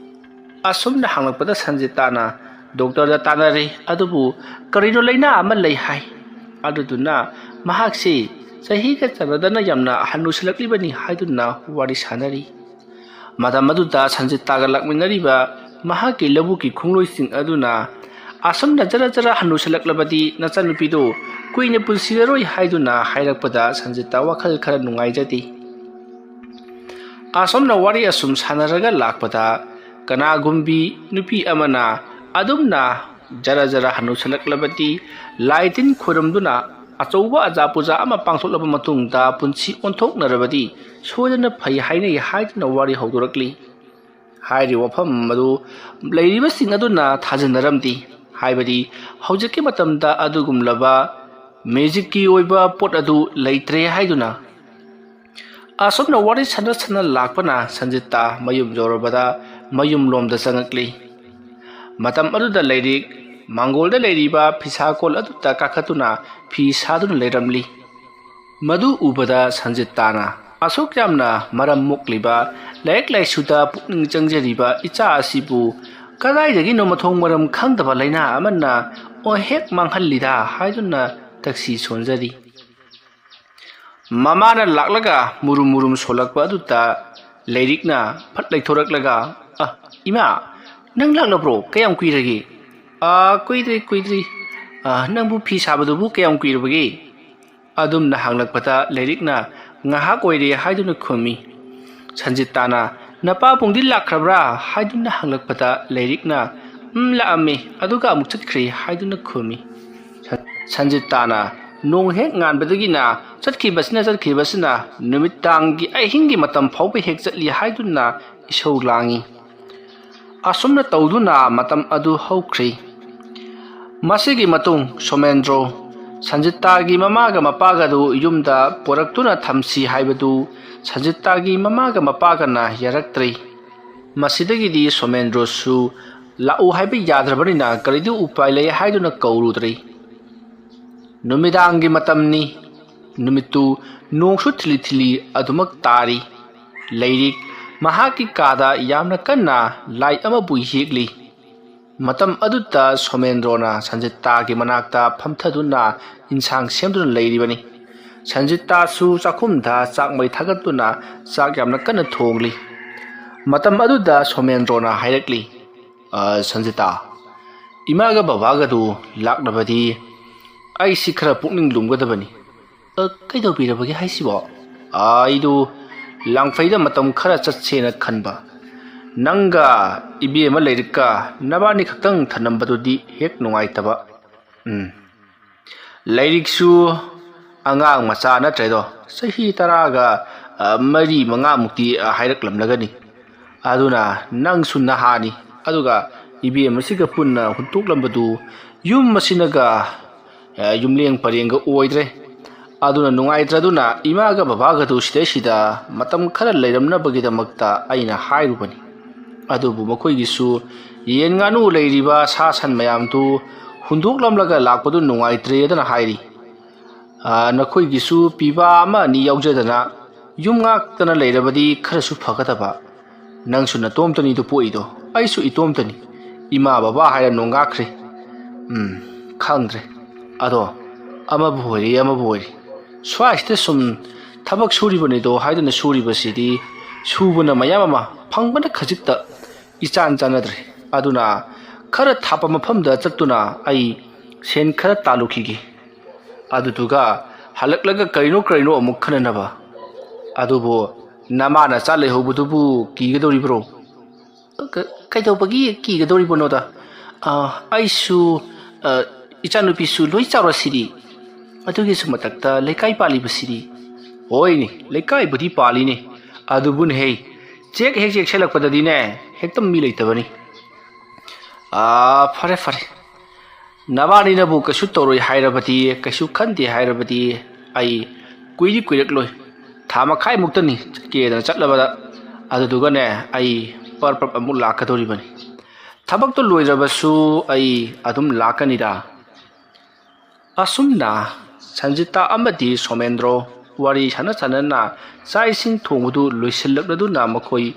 ꯑꯁꯨꯝꯅ ꯍꯪꯂꯛꯄꯗ ꯁꯟꯖꯤꯇꯥꯅ, "ꯗꯣꯛꯇꯔꯗ ꯇꯥꯟꯅꯔꯦ, ꯑꯗꯨꯕꯨ ꯀꯔꯤꯅꯣ ꯂꯥꯏꯅꯥ ꯑꯃ ꯂꯩ ꯍꯥꯏ꯫ ꯑꯗꯨꯗꯨꯅ ꯃꯍꯥꯛꯁꯤ ꯆꯍꯤꯒ ꯆꯥꯟꯅꯗꯅ ꯌꯥꯝꯅ ꯍꯟꯅꯨꯁꯤꯜꯂꯛꯂꯤꯕꯅꯤ" ꯍꯥꯏꯗꯨꯅ ꯋꯥꯔꯤ ꯁꯥꯟꯅꯔꯤ꯫ ꯃꯇꯝ ꯑꯗꯨꯗ ꯁꯟꯖꯤꯇꯥꯒ ꯂꯥꯛꯃꯤꯟꯅꯔꯤꯕ ꯃꯍꯥꯛꯀꯤ ꯂꯧꯕꯨꯛꯀꯤ ꯈꯣꯡꯂꯣꯏꯁꯤꯡ ꯑꯗꯨꯅ, "ꯑꯁꯨꯝꯅ ꯖꯔ ꯖꯔ ꯍꯟꯅꯨꯁꯤꯜꯂꯛꯂꯕꯗꯤ ꯅꯆꯥꯅꯨꯄꯤꯗꯨ ꯀꯨꯏꯅ ꯄꯨꯟꯁꯤꯔꯔꯣꯏ" ꯍꯥꯏꯗꯨꯅ ꯍꯥꯏꯔꯛꯄꯗ ꯁꯟꯖꯤꯇꯥ ꯋꯥꯈꯜ ꯈꯔ ꯅꯨꯡꯉꯥꯏꯖꯗꯦ꯫ ꯑꯁꯨꯝꯅ ꯋꯥꯔꯤ ꯑꯁꯨꯝ ꯁꯥꯟꯅꯔꯒ ꯂꯥꯛꯄꯗ, ꯀꯅꯥꯒꯨꯝꯕꯤ ꯅꯨꯄꯤ ꯑꯃꯅ ꯑꯗꯨꯝꯅ ꯖꯔ ꯖꯔ ꯍꯟꯅꯨꯁꯜꯂꯛꯂꯕꯗꯤ ꯂꯥꯏ ꯇꯤꯟ ꯈꯣꯏꯔꯝꯗꯨꯅ ꯑꯆꯧꯕ ꯑꯖꯥ ꯄꯨꯖꯥ ꯑꯃ ꯄꯥꯡꯊꯣꯛꯂꯕ ꯃꯇꯨꯡꯗ ꯄꯨꯟꯁꯤ ꯑꯣꯟꯊꯣꯛꯅꯔꯕꯗꯤ ꯁꯣꯏꯗꯅ ꯐꯩ ꯍꯥꯏꯅꯩ ꯍꯥꯏꯗꯨꯅ ꯋꯥꯔꯤ ꯍꯧꯗꯣꯔꯛꯂꯤ꯫ ꯍꯥꯏꯔꯤꯕ ꯋꯥꯐꯝ ꯑꯗꯨ ꯂꯩꯔꯤꯕꯁꯤꯡ ꯑꯗꯨꯅ ꯊꯥꯖꯅꯔꯝꯗꯦ꯫ ꯍꯥꯏꯕꯗꯤ ꯍꯧꯖꯤꯛꯀꯤ ꯃꯇꯝꯗ ꯑꯗꯨꯒꯨꯝꯂꯕ ꯃꯦꯖꯤꯛꯀꯤ ꯑꯣꯏꯕ ꯄꯣꯠ ꯑꯗꯨ ꯂꯩꯇ꯭ꯔꯦ ꯍꯥꯏꯗꯨꯅ꯫ ꯑꯁꯨꯝꯅ ꯋꯥꯔꯤ ꯁꯥꯟꯅ ꯁꯥꯟꯅ ꯂꯥꯛꯄꯅ ꯁꯟꯖꯤꯇꯥ ꯃꯌꯨꯝ ꯌꯧꯔꯕꯗ ꯃꯌꯨꯝ ꯂꯣꯝꯗ ꯆꯪꯉꯛꯂꯤ꯫ ꯃꯇꯝ ꯑꯗꯨꯗ ꯂꯩꯔꯤꯛ ꯃꯥꯡꯒꯣꯜꯗ ꯂꯩꯔꯤꯕ ꯐꯤꯁꯥꯀꯣꯜ ꯑꯗꯨꯗ ꯀꯥꯈꯠꯇꯨꯅ ꯐꯤ ꯁꯥꯗꯨꯅ ꯂꯩꯔꯝꯂꯤ꯫ ꯃꯗꯨ ꯎꯕꯗ ꯁꯟꯖꯤꯇꯥꯅ, "ꯑꯁꯨꯛ ꯌꯥꯝꯅ ꯃꯔꯝ ꯃꯣꯛꯂꯤꯕ, ꯂꯥꯏꯔꯤꯛ ꯂꯥꯏꯁꯨꯗ ꯄꯨꯛꯅꯤꯡ ꯆꯪꯖꯔꯤꯕ ꯏꯆꯥ ꯑꯁꯤꯕꯨ ꯀꯗꯥꯏꯗꯒꯤꯅꯣ ꯃꯊꯣꯡ ꯃꯔꯝ ꯈꯪꯗꯕ ꯂꯥꯏꯅꯥ ꯑꯃꯅ ꯍꯦꯛ ꯃꯥꯡꯍꯜꯂꯤꯗ" ꯍꯥꯏꯗꯨꯅ ꯇꯛꯁꯤ ꯁꯣꯟꯖꯔꯤ꯫ ꯃꯃꯥꯅ ꯂꯥꯛꯂꯒ ꯃꯨꯔꯨꯝ ꯃꯨꯔꯨꯝ ꯁꯣꯜꯂꯛꯄ ꯑꯗꯨꯗ ꯂꯩꯔꯤꯛꯅ ꯐꯠ ꯂꯩꯊꯣꯔꯛꯂꯒ, "ꯑ, ꯏꯃꯥ, ꯅꯪ ꯂꯥꯛꯂꯕ꯭ꯔꯣ? ꯀꯌꯥꯝ ꯀꯨꯏꯔꯒꯦ?" "ꯑ, ꯀꯨꯏꯗ꯭ꯔꯤ, ꯀꯨꯏꯗ꯭ꯔꯤ꯫ ꯑ, ꯅꯪꯕꯨ ꯐꯤ ꯁꯥꯕꯗꯨꯕꯨ ꯀꯌꯥꯝ ꯀꯨꯏꯔꯕꯒꯦ?" ꯑꯗꯨꯝꯅ ꯍꯪꯂꯛꯄꯗ ꯂꯩꯔꯤꯛꯅ, "ꯉꯥꯏꯍꯥꯛ ꯑꯣꯏꯔꯦ" ꯍꯥꯏꯗꯨꯅ ꯈꯨꯝꯃꯤ꯫ ꯁꯟꯖꯤꯇꯥꯅ, "ꯅꯄꯥꯕꯨꯡꯗꯤ ꯂꯥꯛꯈ꯭ꯔꯕ꯭ꯔꯥ?" ꯍꯥꯏꯗꯨꯅ ꯍꯪꯂꯛꯄꯗ ꯂꯩꯔꯤꯛꯅ, "ꯎꯝ, ꯂꯥꯛꯑꯝꯃꯤ, ꯑꯗꯨꯒ ꯑꯃꯨꯛ ꯆꯠꯈ꯭ꯔꯦ" ꯍꯥꯏꯗꯨꯅ ꯈꯨꯝꯃꯤ꯫ ꯁꯟ-, ꯁꯟꯖꯤꯇꯥꯅ, ꯅꯣꯡ ꯍꯦꯛ ꯉꯥꯟꯕꯗꯒꯤꯅ ꯆꯠꯈꯤꯕꯁꯤꯅ ꯆꯠꯈꯤꯕꯁꯤꯅ ꯅꯨꯃꯤꯗꯥꯡꯒꯤ ꯑꯍꯤꯡꯒꯤ ꯃꯇꯝ ꯐꯥꯎꯕ ꯍꯦꯛ ꯆꯠꯂꯤ ꯍꯥꯏꯗꯨꯅ ꯏꯁꯧ ꯂꯥꯡꯏ꯫ ꯑꯁꯨꯝꯅ ꯇꯧꯗꯨꯅ ꯃꯇꯝ ꯑꯗꯨ ꯍꯧꯈ꯭ꯔꯦ꯫ ꯃꯁꯤꯒꯤ ꯃꯇꯨꯡ ꯁꯣꯃꯦꯟꯗ꯭ꯔꯣ ꯁꯟꯖꯤꯇꯥꯒꯤ ꯃꯃꯥꯒ ꯃꯄꯥꯒꯗꯨ ꯌꯨꯝꯗ ꯄꯨꯔꯛꯇꯨꯅ ꯊꯝꯁꯤ ꯍꯥꯏꯕꯗꯨ ꯁꯟꯖꯤꯇꯥꯒꯤ ꯃꯃꯥꯒ ꯃꯄꯥꯒꯅ ꯌꯥꯔꯛꯇ꯭ꯔꯦ꯫ ꯃꯁꯤꯗꯒꯤꯗꯤ ꯁꯣꯃꯦꯟꯗ꯭ꯔꯣꯁꯨ ꯂꯥꯛꯎ ꯍꯥꯏꯕ ꯌꯥꯗ꯭ꯔꯕꯅꯤꯅ ꯀꯔꯤꯗꯤ ꯎꯄꯥꯏ ꯂꯩ ꯍꯥꯏꯗꯨꯅ ꯀꯧꯔꯨꯗ꯭ꯔꯦ꯫ ꯅꯨꯃꯤꯗꯥꯡꯒꯤ ꯃꯇꯝꯅꯤ꯫ ꯅꯨꯃꯤꯠꯇꯨ ꯅꯣꯡꯁꯨ ꯊꯤꯂꯤ ꯊꯤꯂꯤ ꯑꯗꯨꯃꯛ ꯇꯥꯔꯤ꯫ ꯂꯩꯔꯤꯛ ꯃꯍꯥꯛꯀꯤ ꯀꯥꯗ ꯌꯥꯝꯅ ꯀꯟꯅ ꯂꯥꯏ ꯑꯃꯕꯨ ꯌꯦꯛꯂꯤ꯫ ꯃꯇꯝ ꯑꯗꯨꯗ ꯁꯣꯃꯦꯟꯗ꯭ꯔꯣꯅ ꯁꯟꯖꯤꯇꯥꯒꯤ ꯃꯅꯥꯛꯇ ꯐꯝꯊꯗꯨꯅ ꯏꯟꯁꯥꯡ ꯁꯦꯝꯗꯨꯅ ꯂꯩꯔꯤꯕꯅꯤ꯫ ꯁꯟꯖꯤꯇꯥꯁꯨ ꯆꯥꯛꯈꯨꯝꯗ ꯆꯥꯛ ꯃꯩ ꯊꯥꯒꯠꯇꯨꯅ ꯆꯥꯛ ꯌꯥꯝꯅ ꯀꯟꯅ ꯊꯣꯡꯂꯤ꯫ ꯃꯇꯝ ꯑꯗꯨꯗ ꯁꯣꯃꯦꯟꯗ꯭ꯔꯣꯅ ꯍꯥꯏꯔꯛꯂꯤ, "ꯑ, ꯁꯟꯖꯤꯇꯥ, ꯏꯃꯥꯒ ꯕꯕꯥꯒꯗꯨ ꯂꯥꯛꯂꯕꯗꯤ ꯑꯩꯁꯤ ꯈꯔ ꯄꯨꯛꯅꯤꯡ ꯂꯨꯝꯒꯗꯕꯅꯤ꯫" "ꯑ, ꯀꯩꯗꯧꯕꯤꯔꯕꯒꯦ ꯍꯥꯏꯁꯤꯕꯣ?" "ꯑꯩꯗꯨ ꯂꯥꯡꯐꯩꯗ ꯃꯇꯝ ꯈꯔ ꯆꯠꯁꯦꯅ ꯈꯟꯕ꯫ ꯅꯪꯒ ꯏꯕꯦꯝꯃ ꯂꯩꯔꯤꯛꯀ ꯅꯕꯥꯅꯤ ꯈꯛꯇꯪ ꯊꯅꯝꯕꯗꯨꯗꯤ ꯍꯦꯛ ꯅꯨꯡꯉꯥꯏꯇꯕ꯫" ꯎꯝ꯫ ꯂꯩꯔꯤꯛꯁꯨ ꯑꯉꯥꯡ ꯃꯆꯥ ꯅꯠꯇ꯭ꯔꯦꯗꯣ, ꯆꯍꯤ ꯇꯔꯥꯒ, ꯑ, ꯃꯔꯤ ꯃꯉꯥꯃꯨꯛꯇꯤ, ꯑ, ꯍꯥꯏꯔꯛꯂꯝꯂꯒꯅꯤ꯫ ꯑꯗꯨꯅ ꯅꯪꯁꯨ ꯅꯍꯥꯅꯤ, ꯑꯗꯨꯒ ꯏꯕꯦꯝ ꯑꯁꯤꯒ ꯄꯨꯟꯅ ꯍꯨꯟꯇꯣꯛꯂꯝꯕꯗꯨ ꯌꯨꯝ ꯑꯁꯤꯅꯒ, ꯑ, ꯌꯨꯝꯂꯦꯡ ꯄꯔꯦꯡꯒ ꯑꯣꯏꯗ꯭ꯔꯦ꯫ ꯑꯗꯨꯅ ꯅꯨꯡꯉꯥꯏꯇ꯭ꯔꯗꯨꯅ ꯏꯃꯥꯒ ꯕꯕꯥꯒꯗꯨ ꯁꯤꯗꯩꯁꯤꯗ ꯃꯇꯝ ꯈꯔ ꯂꯩꯔꯝꯅꯕꯒꯤꯗꯃꯛꯇ ꯑꯩꯅ ꯍꯥꯏꯔꯨꯕꯅꯤ꯫ ꯑꯗꯨꯕꯨ ꯃꯈꯣꯏꯒꯤꯁꯨ ꯌꯦꯟ ꯉꯥꯅꯨ ꯂꯩꯔꯤꯕ ꯁꯥ ꯁꯟ ꯃꯌꯥꯝꯗꯨ ꯍꯨꯟꯗꯣꯛꯂꯝꯂꯒ ꯂꯥꯛꯄꯗꯨ ꯅꯨꯡꯉꯥꯏꯇ꯭ꯔꯦꯗꯅ ꯍꯥꯏꯔꯤ꯫ ꯑ, ꯅꯈꯣꯏꯒꯤꯁꯨ ꯄꯤꯕꯥ ꯑꯃ ꯑꯅꯤ ꯌꯥꯎꯖꯗꯅ ꯌꯨꯝ ꯉꯥꯛꯇꯅ ꯂꯩꯔꯕꯗꯤ ꯈꯔꯁꯨ ꯐꯒꯗꯕ꯫ ꯅꯪꯁꯨ ꯅꯇꯣꯝꯇꯅꯤꯗꯣ ꯄꯣꯛꯏꯗꯣ, ꯑꯩꯁꯨ ꯏꯇꯣꯝꯇꯅꯤ꯫ ꯏꯃꯥ ꯕꯕꯥ ꯍꯥꯏꯔ ꯅꯣꯡꯉꯥꯛꯈ꯭ꯔꯦ꯫ ꯎꯝ, ꯈꯪꯗ꯭ꯔꯦ꯫ ꯑꯗꯣ ꯑꯃꯕꯨ ꯑꯣꯏꯔꯦ, ꯑꯃꯕꯨ ꯑꯣꯏꯔꯦ, ꯁ꯭ꯋꯥꯏꯁꯤꯗ ꯁꯨꯝ ꯊꯕꯛ ꯁꯨꯔꯤꯕꯅꯤꯗꯣ ꯍꯥꯏꯗꯨꯅ ꯁꯨꯔꯤꯕꯁꯤꯗꯤ ꯁꯨꯕꯅ ꯃꯌꯥꯝ ꯑꯃ, ꯐꯪꯕꯅ ꯈꯖꯤꯛꯇ ꯏꯆꯥꯟ ꯆꯥꯟꯅꯗ꯭ꯔꯦ꯫ ꯑꯗꯨꯅ ꯈꯔ ꯊꯥꯞꯄ ꯃꯐꯝꯗ ꯆꯠꯇꯨꯅ ꯑꯩ ꯁꯦꯟ ꯈꯔ ꯇꯥꯜꯂꯨꯈꯤꯒꯦ꯫ ꯑꯗꯨꯗꯨꯒ ꯍꯜꯂꯛꯂꯒ ꯀꯔꯤꯅꯣ ꯀꯔꯤꯅꯣ ꯑꯃꯨꯛ ꯈꯟꯅꯅꯕ꯫ ꯑꯗꯨꯕꯨ ꯅꯃꯥ ꯅꯆꯥ ꯂꯩꯍꯧꯕꯗꯨꯕꯨ ꯀꯤꯒꯗꯧꯔꯤꯕ꯭ꯔꯣ? ꯀ-, ꯀꯩꯗꯧꯕꯒꯤ ꯀꯤꯒꯗꯧꯔꯤꯕꯅꯣꯗ? ꯑ, ꯑꯩꯁꯨ, ꯑ, ꯏꯆꯥꯅꯨꯄꯤꯁꯨ ꯂꯣꯏ ꯆꯥꯎꯔꯁꯤꯗꯤ꯫ ꯑꯗꯨꯒꯤꯁꯨ ꯃꯊꯛꯇ ꯂꯩꯀꯥꯏ ꯄꯥꯜꯂꯤꯕꯁꯤꯗꯤ꯫ ꯍꯣꯏꯅꯦ, ꯂꯩꯀꯥꯏꯕꯨꯗꯤ ꯄꯥꯜꯂꯤꯅꯦ, ꯑꯗꯨꯕꯨꯅꯦꯍꯦ, ꯆꯦꯛ ꯍꯦꯛ ꯆꯦꯛꯁꯤꯜꯂꯛꯄꯗꯗꯤꯅꯦ, ꯍꯦꯛꯇ ꯃꯤ ꯂꯩꯇꯕꯅꯤ꯫ ꯑꯥ, ꯐꯔꯦ ꯐꯔꯦ, ꯅꯕꯥꯅꯤꯅꯕꯨ ꯀꯩꯁꯨ ꯇꯧꯔꯣꯏ ꯍꯥꯏꯔꯕꯗꯤ, ꯀꯩꯁꯨ ꯈꯟꯗꯦ ꯍꯥꯏꯔꯕꯗꯤ, ꯑꯩ ꯀꯨꯏꯗꯤ ꯀꯨꯏꯔꯛꯂꯣꯏ, ꯊꯥ ꯃꯈꯥꯏꯃꯨꯛꯇꯅꯤ ꯆꯠꯀꯦꯗꯅ ꯆꯠꯂꯕꯗ, ꯑꯗꯨꯗꯨꯒꯅꯦ, ꯑꯩ ꯄꯔꯞ ꯄꯔꯞ ꯑꯃꯨꯛ ꯂꯥꯛꯀꯗꯧꯔꯤꯕꯅꯤ꯫ ꯊꯕꯛꯇꯣ ꯂꯣꯏꯔꯕꯁꯨ ꯑꯩ ꯑꯗꯨꯝ ꯂꯥꯛꯀꯅꯤꯗ꯫ ꯑꯁꯨꯝꯅ ꯁꯟꯖꯤꯇꯥ ꯑꯃꯗꯤ ꯁꯣꯃꯦꯟꯗ꯭ꯔꯣ ꯋꯥꯔꯤ ꯁꯥꯟꯅ ꯁꯥꯟꯅꯅ ꯆꯥꯛ ꯏꯁꯤꯡ ꯊꯣꯡꯕꯗꯨ ꯂꯣꯏꯁꯤꯜꯂꯛꯂꯗꯨꯅ ꯃꯈꯣꯏ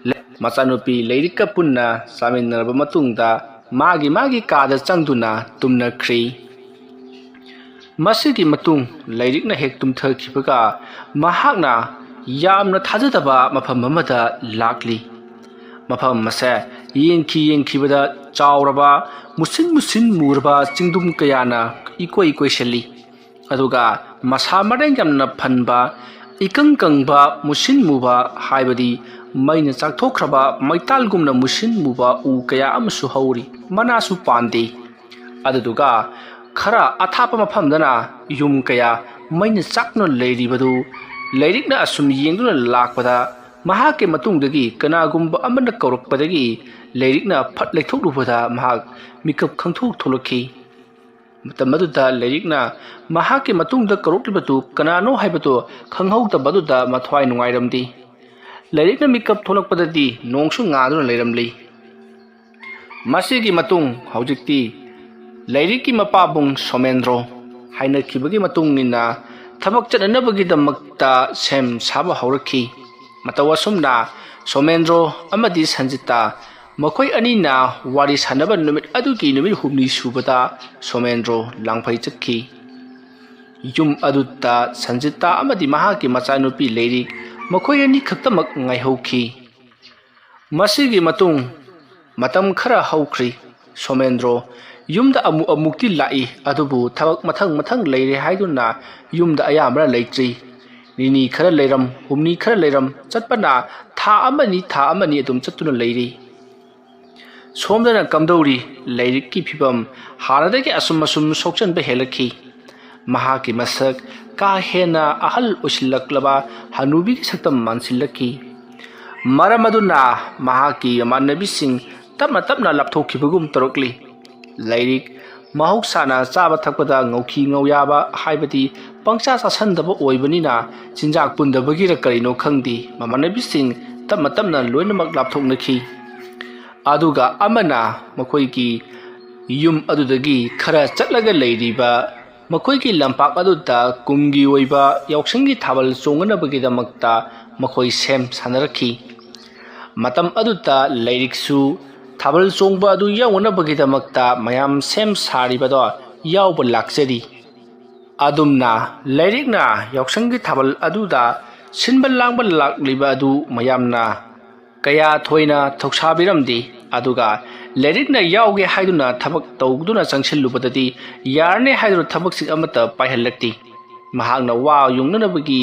ꯂ-, ꯃꯆꯥꯅꯨꯄꯤ ꯂꯩꯔꯤꯛꯀ ꯄꯨꯟꯅ ꯆꯥꯃꯤꯟꯅꯔꯕ ꯃꯇꯨꯡꯗ ꯃꯥꯒꯤ ꯃꯥꯒꯤ ꯀꯥꯗ ꯆꯪꯗꯨꯅ ꯇꯨꯝꯅꯈ꯭ꯔꯤ꯫ ꯃꯁꯤꯒꯤ ꯃꯇꯨꯡ ꯂꯩꯔꯤꯛꯅ ꯍꯦꯛ ꯇꯨꯝꯊꯈꯤꯕꯒ ꯃꯍꯥꯛꯅ ꯌꯥꯝꯅ ꯊꯥꯖꯗꯕ ꯃꯐꯝ ꯑꯃꯗ ꯂꯥꯛꯂꯤ꯫ ꯃꯐꯝ ꯑꯁꯦ ꯌꯦꯡꯈꯤ ꯌꯦꯡꯈꯤꯕꯗ ꯆꯥꯎꯔꯕ, ꯃꯨꯁꯤꯟ ꯃꯨꯁꯤꯟ ꯃꯨꯔꯕ ꯆꯤꯡꯗꯨꯝ ꯀꯌꯥꯅ ꯏꯀꯣꯏ ꯀꯣꯏꯁꯤꯜꯂꯤ꯫ ꯑꯗꯨꯒ ꯃꯁꯥ ꯃꯔꯦꯡ ꯌꯥꯝꯅ ꯐꯟꯕ, ꯏꯀꯪ ꯀꯪꯕ, ꯃꯨꯁꯤꯟ ꯃꯨꯕ, ꯍꯥꯏꯕꯗꯤ ꯃꯩꯅ ꯆꯥꯛꯊꯣꯛꯈ꯭ꯔꯕ ꯃꯩꯇꯥꯜꯒꯨꯝꯅ ꯃꯨꯁꯤꯟ ꯃꯨꯕ ꯎ ꯀꯌꯥ ꯑꯃꯁꯨ ꯍꯧꯔꯤ꯫ ꯃꯅꯥꯁꯨ ꯄꯥꯟꯗꯦ꯫ ꯑꯗꯨꯗꯨꯒ ꯈꯔ ꯑꯊꯥꯞꯄ ꯃꯐꯝꯗꯅ ꯌꯨꯝ ꯀꯌꯥ ꯃꯩꯅ ꯆꯥꯛꯇꯨꯅ ꯂꯩꯔꯤꯕꯗꯨ ꯂꯩꯔꯤꯛꯅ ꯑꯁꯨꯝ ꯌꯦꯡꯗꯨꯅ ꯂꯥꯛꯄꯗ, ꯃꯍꯥꯛꯀꯤ ꯃꯇꯨꯡꯗꯒꯤ ꯀꯅꯥꯒꯨꯝꯕ ꯑꯃꯅ ꯀꯧꯔꯛꯄꯗꯒꯤ ꯂꯩꯔꯤꯛꯅ ꯐꯠ ꯂꯩꯊꯣꯛꯂꯨꯕꯗ ꯃꯍꯥꯛ ꯃꯤꯀꯞ ꯈꯪꯊꯣꯛ ꯊꯣꯛꯂꯛꯈꯤ꯫ ꯃꯇꯝ ꯑꯗꯨꯗ ꯂꯩꯔꯤꯛꯅ ꯃꯍꯥꯛꯀꯤ ꯃꯇꯨꯡꯗ ꯀꯧꯔꯛꯂꯤꯕꯗꯨ ꯀꯅꯥꯅꯣ ꯍꯥꯏꯕꯗꯨ ꯈꯪꯍꯧꯗꯕ ꯑꯗꯨꯗ ꯃꯊ꯭ꯋꯥꯏ ꯅꯨꯡꯉꯥꯏꯔꯝꯗꯦ꯫ ꯂꯩꯔꯤꯛꯅ ꯃꯤꯀꯞ ꯊꯣꯛꯂꯛꯄꯗꯗꯤ ꯅꯣꯡꯁꯨ ꯉꯥꯗꯨꯅ ꯂꯩꯔꯝꯂꯤ꯫ ꯃꯁꯤꯒꯤ ꯃꯇꯨꯡ ꯍꯧꯖꯤꯛꯇꯤ ꯂꯩꯔꯤꯛꯀꯤ ꯃꯄꯥꯕꯨꯡ ꯁꯣꯃꯦꯟꯗ꯭ꯔꯣ ꯍꯥꯏꯅꯈꯤꯕꯒꯤ ꯃꯇꯨꯡ ꯏꯟꯅ ꯊꯕꯛ ꯆꯠꯅꯅꯕꯒꯤꯗꯃꯛꯇ ꯁꯦꯝ ꯁꯥꯕ ꯍꯧꯔꯛꯈꯤ꯫ ꯃꯇꯧ ꯑꯁꯨꯝꯅ ꯁꯣꯃꯦꯟꯗ꯭ꯔꯣ ꯑꯃꯗꯤ ꯁꯟꯖꯤꯇꯥ ꯃꯈꯣꯏ ꯑꯅꯤꯅ ꯋꯥꯔꯤ ꯁꯥꯟꯅꯕ ꯅꯨꯃꯤꯠ ꯑꯗꯨꯒꯤ ꯅꯨꯃꯤꯠ ꯍꯨꯝꯅꯤ ꯁꯨꯕꯗ ꯁꯣꯃꯦꯟꯗ꯭ꯔꯣ ꯂꯥꯡꯐꯩ ꯆꯠꯈꯤ꯫ ꯌꯨꯝ ꯑꯗꯨꯗ ꯁꯟꯖꯤꯇꯥ ꯑꯃꯗꯤ ꯃꯍꯥꯛꯀꯤ ꯃꯆꯥꯅꯨꯄꯤ ꯂꯩꯔꯤꯛ ꯃꯈꯣꯏ ꯑꯅꯤ ꯈꯛꯇꯃꯛ ꯉꯥꯏꯍꯧꯈꯤ꯫ ꯃꯁꯤꯒꯤ ꯃꯇꯨꯡ ꯃꯇꯝ ꯈꯔ ꯍꯧꯈ꯭ꯔꯤ꯫ ꯁꯣꯃꯦꯟꯗ꯭ꯔꯣ ꯌꯨꯝꯗ ꯑꯃꯨꯛ ꯑꯃꯨꯛꯇꯤ ꯂꯥꯛꯏ, ꯑꯗꯨꯕꯨ ꯊꯕꯛ ꯃꯊꯪ ꯃꯊꯪ ꯂꯩꯔꯦ ꯍꯥꯏꯗꯨꯅ ꯌꯨꯝꯗ ꯑꯌꯥꯝꯕꯅ ꯂꯩꯇ꯭ꯔꯤ꯫ ꯅꯤꯅꯤ ꯈꯔ ꯂꯩꯔꯝ, ꯍꯨꯝꯅꯤ ꯈꯔ ꯂꯩꯔꯝ, ꯆꯠꯄꯅ ꯊꯥ ꯑꯃꯅꯤ, ꯊꯥ ꯑꯃꯅꯤ ꯑꯗꯨꯝ ꯆꯠꯇꯨꯅ ꯂꯩꯔꯤ꯫ ꯁꯣꯝꯗꯅ ꯀꯝꯗꯧꯔꯤ? ꯂꯩꯔꯤꯛꯀꯤ ꯐꯤꯕꯝ ꯍꯥꯟꯅꯗꯒꯤ ꯑꯁꯨꯝ ꯑꯁꯨꯝ ꯁꯣꯛꯆꯟꯕ ꯍꯦꯜꯂꯛꯈꯤ꯫ ꯃꯍꯥꯛꯀꯤ ꯃꯁꯛ ꯀꯥ ꯍꯦꯟꯅ ꯑꯍꯜ ꯑꯣꯏꯁꯤꯜꯂꯛꯂꯕ ꯍꯅꯨꯕꯤꯒꯤ ꯁꯛꯇꯝ ꯃꯥꯟꯁꯤꯜꯂꯛꯈꯤ꯫ ꯃꯔꯝ ꯑꯗꯨꯅ ꯃꯍꯥꯛꯀꯤ ꯃꯃꯥꯟꯅꯕꯤꯁꯤꯡ ꯇꯞꯅ ꯇꯞꯅ ꯂꯥꯞꯊꯣꯛꯈꯤꯕꯒꯨꯝ ꯇꯧꯔꯛꯂꯤ꯫ ꯂꯩꯔꯤꯛ ꯃꯍꯧꯁꯥꯅ ꯆꯥꯕ ꯊꯛꯄꯗ ꯉꯧꯈꯤ ꯉꯧꯌꯥꯕ, ꯍꯥꯏꯕꯗꯤ ꯄꯪꯆꯥ ꯆꯥꯁꯟꯗꯕ ꯑꯣꯏꯕꯅꯤꯅ, ꯆꯤꯟꯖꯥꯛ ꯄꯨꯟꯗꯕꯒꯤꯔ ꯀꯔꯤꯅꯣ ꯈꯪꯗꯦ, ꯃꯃꯥꯟꯅꯕꯤꯁꯤꯡ ꯇꯞꯅ ꯇꯞꯅ ꯂꯣꯏꯅꯃꯛ ꯂꯥꯞꯊꯣꯛꯅꯈꯤ꯫ ꯑꯗꯨꯒ ꯑꯃꯅ ꯃꯈꯣꯏꯒꯤ ꯌꯨꯝ ꯑꯗꯨꯗꯒꯤ ꯈꯔ ꯆꯠꯂꯒ ꯂꯩꯔꯤꯕ ꯃꯈꯣꯏꯒꯤ ꯂꯝꯄꯥꯛ ꯑꯗꯨꯗ ꯀꯨꯝꯒꯤ ꯑꯣꯏꯕ ꯌꯥꯎꯁꯪꯒꯤ ꯊꯥꯕꯜ ꯆꯣꯡꯅꯅꯕꯒꯤꯗꯃꯛꯇ ꯃꯈꯣꯏ ꯁꯦꯝ ꯁꯥꯅꯔꯛꯈꯤ꯫ ꯃꯇꯝ ꯑꯗꯨꯗ ꯂꯩꯔꯤꯛꯁꯨ ꯊꯥꯕꯜ ꯆꯣꯡꯕ ꯑꯗꯨ ꯌꯥꯎꯅꯅꯕꯒꯤꯗꯃꯛꯇ ꯃꯌꯥꯝ ꯁꯦꯝ ꯁꯥꯔꯤꯕꯗꯣ ꯌꯥꯎꯕ ꯂꯥꯛꯆꯔꯤ꯫ ꯑꯗꯨꯝꯅ ꯂꯩꯔꯤꯛꯅ ꯌꯥꯎꯁꯪꯒꯤ ꯊꯥꯕꯜ ꯑꯗꯨꯗ ꯁꯤꯟꯕ ꯂꯥꯡꯕ ꯂꯥꯛꯂꯤꯕ ꯑꯗꯨ ꯃꯌꯥꯝꯅ ꯀꯌꯥ ꯊꯣꯏꯅ ꯊꯧꯁꯥꯕꯤꯔꯝꯗꯦ꯫ ꯑꯗꯨꯒ ꯂꯩꯔꯤꯛꯅ ꯌꯥꯎꯒꯦ ꯍꯥꯏꯗꯨꯅ ꯊꯕꯛ ꯇꯧꯗꯨꯅ ꯆꯪꯁꯤꯜꯂꯨꯕꯗꯗꯤ ꯌꯥꯔꯅꯤ ꯍꯥꯏꯗꯨꯅ ꯊꯕꯛꯁꯤꯡ ꯑꯃꯠꯇ ꯄꯥꯏꯍꯜꯂꯛꯇꯦ꯫ ꯃꯍꯥꯛꯅ ꯋꯥ ꯌꯨꯡꯅꯅꯕꯒꯤ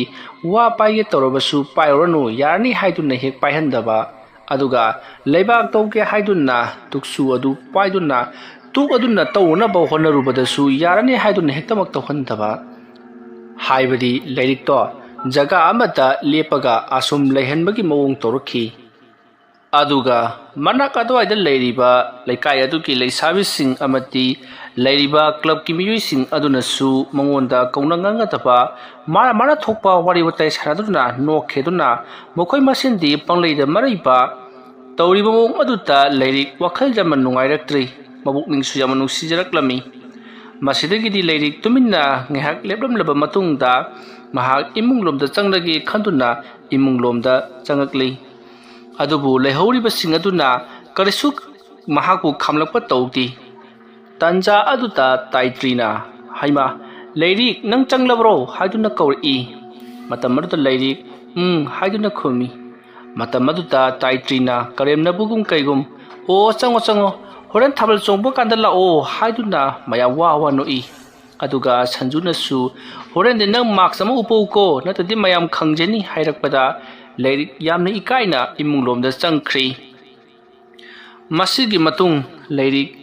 ꯋꯥ ꯄꯥꯏꯒꯦ ꯇꯧꯔꯕꯁꯨ ꯄꯥꯏꯔꯨꯔꯅꯨ, ꯌꯥꯔꯅꯤ ꯍꯥꯏꯗꯨꯅ ꯍꯦꯛ ꯄꯥꯏꯍꯟꯗꯕ꯫ ꯑꯗꯨꯒ ꯂꯩꯕꯥꯛ ꯇꯧꯒꯦ ꯍꯥꯏꯗꯨꯅ ꯇꯨꯛꯁꯨ ꯑꯗꯨ ꯄꯥꯏꯗꯨꯅ ꯇꯨꯛ ꯑꯗꯨꯅ ꯇꯧꯅꯅꯕ ꯍꯣꯠꯅꯔꯨꯕꯗꯁꯨ ꯌꯥꯔꯅꯤ ꯍꯥꯏꯗꯨꯅ ꯍꯦꯛꯇꯃꯛ ꯇꯧꯍꯟꯗꯕ꯫ ꯍꯥꯏꯕꯗꯤ ꯂꯩꯔꯤꯛꯇꯣ ꯖꯒꯥ ꯑꯃꯗ ꯂꯦꯞꯄꯒ ꯑꯁꯨꯝ ꯂꯩꯍꯟꯕꯒꯤ ꯃꯑꯣꯡ ꯇꯧꯔꯛꯈꯤ꯫ ꯑꯗꯨꯒ ꯃꯅꯥꯛ ꯑꯗꯨꯋꯥꯏꯗ ꯂꯩꯔꯤꯕ ꯂꯩꯀꯥꯏ ꯑꯗꯨꯒꯤ ꯂꯩꯁꯥꯕꯤꯁꯤꯡ ꯑꯃꯗꯤ ꯂꯩꯔꯤꯕ ꯀ꯭ꯂꯕꯀꯤ ꯃꯤꯑꯣꯏꯁꯤꯡ ꯑꯗꯨꯅꯁꯨ ꯃꯉꯣꯟꯗ ꯀꯧꯅ ꯉꯥꯡꯅꯗꯕ, ꯃꯥꯅ ꯃꯥꯅ ꯊꯣꯛꯄ ꯋꯥꯔꯤ ꯋꯥꯇꯥꯏ ꯁꯥꯟꯅꯗꯨꯅ ꯅꯣꯛꯈꯤꯗꯨꯅ ꯃꯈꯣꯏ ꯃꯁꯦꯟꯗꯤ ꯄꯪꯂꯩꯗ ꯃꯔꯩꯕ ꯇꯧꯔꯤꯕ ꯃꯑꯣꯡ ꯑꯗꯨꯗ ꯂꯩꯔꯤꯛ ꯋꯥꯈꯜ ꯌꯥꯝꯅ ꯅꯨꯡꯉꯥꯏꯔꯛꯇ꯭ꯔꯤ, ꯃꯕꯨꯛꯅꯤꯡꯁꯨ ꯌꯥꯝꯅ ꯅꯨꯡꯁꯤꯖꯔꯛꯂꯝꯃꯤ꯫ ꯃꯁꯤꯗꯒꯤꯗꯤ ꯂꯩꯔꯤꯛ ꯇꯨꯃꯤꯟꯅ ꯉꯥꯏꯍꯥꯛ ꯂꯦꯞꯂꯝꯂꯕ ꯃꯇꯨꯡꯗ ꯃꯍꯥꯛ ꯏꯃꯨꯡꯂꯣꯝꯗ ꯆꯪꯂꯒꯦ ꯈꯟꯗꯨꯅ ꯏꯃꯨꯡꯂꯣꯝꯗ ꯆꯪꯂꯛꯂꯤ꯫ ꯑꯗꯨꯕꯨ ꯂꯩꯍꯧꯔꯤꯕꯁꯤꯡ ꯑꯗꯨꯅ ꯀꯔꯤꯁꯨ ꯃꯍꯥꯛꯄꯨ ꯈꯥꯝꯂꯛꯄ ꯇꯧꯗꯦ꯫ ꯇꯥꯟꯖꯥ ꯑꯗꯨꯗ ꯇꯥꯏꯇ꯭ꯔꯤꯅ, "ꯍꯩꯃꯥ, ꯂꯩꯔꯤꯛ, ꯅꯪ ꯆꯪꯂꯕ꯭ꯔꯣ?" ꯍꯥꯏꯗꯨꯅ ꯀꯧꯔꯛꯏ꯫ ꯃꯇꯝ ꯑꯗꯨꯗ ꯂꯩꯔꯤꯛ, "ꯎꯝ" ꯍꯥꯏꯗꯨꯅ ꯈꯨꯝꯃꯤ꯫ ꯃꯇꯝ ꯑꯗꯨꯗ ꯇꯥꯏꯇ꯭ꯔꯤꯅ ꯀꯔꯦꯝꯅꯕꯒꯨꯝ ꯀꯩꯒꯨꯝ, "ꯑꯣ, ꯆꯪꯉꯣ, ꯆꯪꯉꯣ, ꯍꯣꯔꯦꯟ ꯊꯥꯕꯜ ꯆꯣꯡꯕ ꯀꯥꯟꯗ ꯂꯥꯛꯑꯣ" ꯍꯥꯏꯗꯨꯅ ꯃꯌꯥꯝ ꯋꯥ ꯋꯥ ꯅꯣꯛꯏ꯫ ꯑꯗꯨꯒ ꯁꯟꯖꯨꯅꯁꯨ, "ꯍꯣꯔꯦꯟꯗꯤ ꯅꯪ ꯃꯥꯛꯁ ꯑꯃ ꯎꯞꯄꯛꯎꯀꯣ, ꯅꯠꯇ꯭ꯔꯗꯤ ꯃꯌꯥꯝ ꯈꯪꯖꯅꯤ" ꯍꯥꯏꯔꯛꯄꯗ ꯂꯩꯔꯤꯛ ꯌꯥꯝꯅ ꯏꯀꯥꯏꯅ ꯏꯃꯨꯡꯂꯣꯝꯗ ꯆꯪꯈ꯭ꯔꯤ꯫ ꯃꯁꯤꯒꯤ ꯃꯇꯨꯡ ꯂꯩꯔꯤꯛ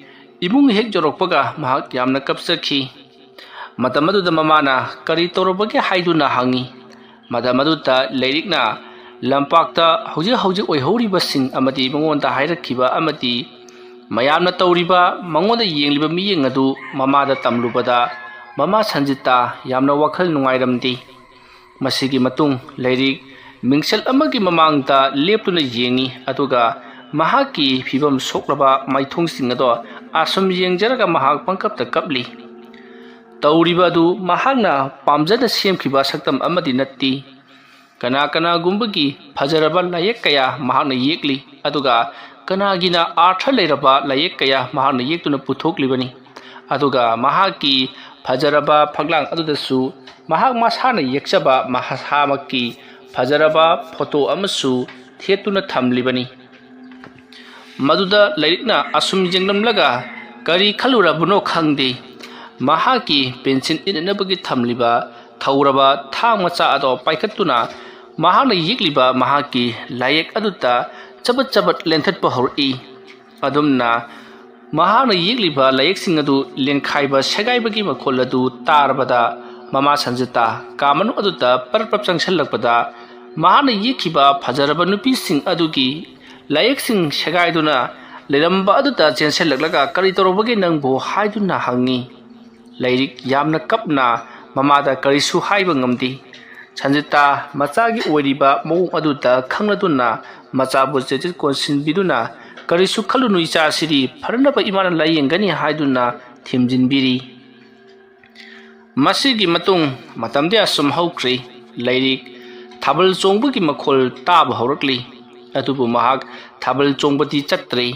ꯏꯃꯨꯡ ꯍꯦꯛ ꯌꯧꯔꯛꯄꯒ ꯃꯍꯥꯛ ꯌꯥꯝꯅ ꯀꯞꯆꯈꯤ꯫ ꯃꯇꯝ ꯑꯗꯨꯗ ꯃꯃꯥꯅ ꯀꯔꯤ ꯇꯧꯔꯕꯒꯦ ꯍꯥꯏꯗꯨꯅ ꯍꯪꯉꯤ꯫ ꯃꯇꯝ ꯑꯗꯨꯗ ꯂꯩꯔꯤꯛꯅ ꯂꯝꯄꯥꯛꯇ ꯍꯧꯖꯤꯛ ꯍꯧꯖꯤꯛ ꯑꯣꯏꯍꯧꯔꯤꯕꯁꯤꯡ ꯑꯃꯗꯤ ꯃꯉꯣꯟꯗ ꯍꯥꯏꯔꯛꯈꯤꯕ ꯑꯃꯗꯤ ꯃꯌꯥꯝꯅ ꯇꯧꯔꯤꯕ, ꯃꯉꯣꯟꯗ ꯌꯦꯡꯂꯤꯕ ꯃꯤꯠꯌꯦꯡ ꯑꯗꯨ ꯃꯃꯥꯗ ꯇꯝꯂꯨꯕꯗ, ꯃꯃꯥ ꯁꯟꯖꯤꯇꯥ ꯌꯥꯝꯅ ꯋꯥꯈꯜ ꯅꯨꯡꯉꯥꯏꯔꯝꯗꯦ꯫ ꯃꯁꯤꯒꯤ ꯃꯇꯨꯡ ꯂꯩꯔꯤꯛ ꯃꯤꯡꯁꯦꯜ ꯑꯃꯒꯤ ꯃꯃꯥꯡꯗ ꯂꯦꯞꯇꯨꯅ ꯌꯦꯡꯉꯤ, ꯑꯗꯨꯒ ꯃꯍꯥꯛꯀꯤ ꯐꯤꯕꯝ ꯁꯣꯛꯂꯕ ꯃꯥꯏꯊꯣꯡꯁꯤꯡ ꯑꯗꯣ ꯑꯁꯨꯝ ꯌꯦꯡꯖꯔꯒ ꯃꯍꯥꯛ ꯄꯪꯀꯞꯇ ꯀꯞꯂꯤ꯫ ꯇꯧꯔꯤꯕ ꯑꯗꯨ ꯃꯍꯥꯛꯅ ꯄꯥꯝꯖꯅ ꯁꯦꯝꯈꯤꯕ ꯁꯛꯇꯝ ꯑꯃꯗꯤ ꯅꯠꯇꯦ꯫ ꯀꯅꯥ ꯀꯅꯥꯒꯨꯝꯕꯒꯤ ꯐꯖꯔꯕ ꯂꯥꯏꯌꯦꯛ ꯀꯌꯥ ꯃꯍꯥꯛꯅ ꯌꯦꯛꯂꯤ, ꯑꯗꯨꯒ ꯀꯅꯥꯒꯤꯅ ꯑꯥꯔꯊ ꯂꯩꯔꯕ ꯂꯥꯏꯌꯦꯛ ꯀꯌꯥ ꯃꯍꯥꯛꯅ ꯌꯦꯛꯇꯨꯅ ꯄꯨꯊꯣꯛꯂꯤꯕꯅꯤ꯫ ꯑꯗꯨꯒ ꯃꯍꯥꯛꯀꯤ ꯐꯖꯔꯕ ꯐꯛꯂꯥꯡ ꯑꯗꯨꯗꯁꯨ ꯃꯍꯥꯛ ꯃꯁꯥꯅ ꯌꯦꯛꯆꯕ ꯃꯁꯥꯃꯛꯀꯤ ꯐꯖꯔꯕ ꯐꯣꯇꯣ ꯑꯃꯁꯨ ꯊꯦꯠꯇꯨꯅ ꯊꯝꯂꯤꯕꯅꯤ꯫ ꯃꯗꯨꯗ ꯂꯩꯔꯤꯛꯅ ꯑꯁꯨꯝ ꯌꯦꯡꯂꯝꯂꯒ ꯀꯔꯤ ꯈꯜꯂꯨꯔꯕꯅꯣ ꯈꯪꯗꯦ꯫ ꯃꯍꯥꯛꯀꯤ ꯄꯦꯟꯁꯤꯜ ꯏꯠꯅꯅꯕꯒꯤ ꯊꯝꯂꯤꯕ ꯊꯧꯔꯕ ꯊꯥꯡ ꯃꯆꯥ ꯑꯗꯣ ꯄꯥꯏꯈꯠꯇꯨꯅ ꯃꯍꯥꯛꯅ ꯌꯦꯛꯂꯤꯕ ꯃꯍꯥꯛꯀꯤ ꯂꯥꯏꯌꯦꯛ ꯑꯗꯨꯗ ꯆꯕꯠ ꯆꯕꯠ ꯂꯦꯟꯊꯠꯄ ꯍꯧꯔꯛꯏ꯫ ꯑꯗꯨꯝꯅ ꯃꯍꯥꯛꯅ ꯌꯦꯛꯂꯤꯕ ꯂꯥꯏꯌꯦꯛꯁꯤꯡ ꯑꯗꯨ ꯂꯦꯟꯈꯥꯏꯕ ꯁꯦꯒꯥꯏꯕꯒꯤ ꯃꯈꯣꯜ ꯑꯗꯨ ꯇꯥꯔꯕꯗ, ꯃꯃꯥ ꯁꯟꯖꯤꯇꯥ ꯀꯥ ꯃꯅꯨꯡ ꯑꯗꯨꯗ ꯄꯔꯞ ꯄꯔꯞ ꯆꯪꯁꯤꯜꯂꯛꯄꯗ, ꯃꯍꯥꯛꯅ ꯌꯦꯛꯈꯤꯕ ꯐꯖꯔꯕ ꯅꯨꯄꯤꯁꯤꯡ ꯑꯗꯨꯒꯤ ꯂꯥꯏꯌꯦꯛꯁꯤꯡ ꯁꯦꯒꯥꯏꯗꯨꯅ ꯂꯩꯔꯝꯕ ꯑꯗꯨꯗ ꯆꯦꯟꯁꯤꯜꯂꯛꯂꯒ, "ꯀꯔꯤ ꯇꯧꯔꯕꯒꯦ ꯅꯪꯕꯨ?" ꯍꯥꯏꯗꯨꯅ ꯍꯪꯉꯤ꯫ ꯂꯩꯔꯤꯛ ꯌꯥꯝꯅ ꯀꯞꯅ ꯃꯃꯥꯗ ꯀꯔꯤꯁꯨ ꯍꯥꯏꯕ ꯉꯝꯗꯦ꯫ ꯁꯟꯖꯤꯇꯥ ꯃꯆꯥꯒꯤ ꯑꯣꯏꯔꯤꯕ ꯃꯑꯣꯡ ꯑꯗꯨꯗ ꯈꯪꯂꯗꯨꯅ ꯃꯆꯥꯕꯨ ꯆꯦꯠꯆꯦꯠ ꯀꯣꯟꯁꯤꯟꯕꯤꯗꯨꯅ, "ꯀꯔꯤꯁꯨ ꯈꯜꯂꯨꯅꯨ ꯏꯆꯥꯁꯤꯗꯤ, ꯐꯅꯅꯕ ꯏꯃꯥꯅ ꯂꯥꯏꯌꯦꯡꯒꯅꯤ" ꯍꯥꯏꯗꯨꯅ ꯊꯦꯝꯖꯤꯟꯕꯤꯔꯤ꯫ ꯃꯁꯤꯒꯤ ꯃꯇꯨꯡ ꯃꯇꯝꯗꯤ ꯑꯁꯨꯝ ꯍꯧꯈ꯭ꯔꯦ꯫ ꯂꯩꯔꯤꯛ ꯊꯥꯕꯜ ꯆꯣꯡꯕꯒꯤ ꯃꯈꯣꯜ ꯇꯥꯕ ꯍꯧꯔꯛꯂꯤ꯫ ꯑꯗꯨꯕꯨ ꯃꯍꯥꯛ ꯊꯥꯕꯜ ꯆꯣꯡꯕꯗꯤ ꯆꯠꯇ꯭ꯔꯦ꯫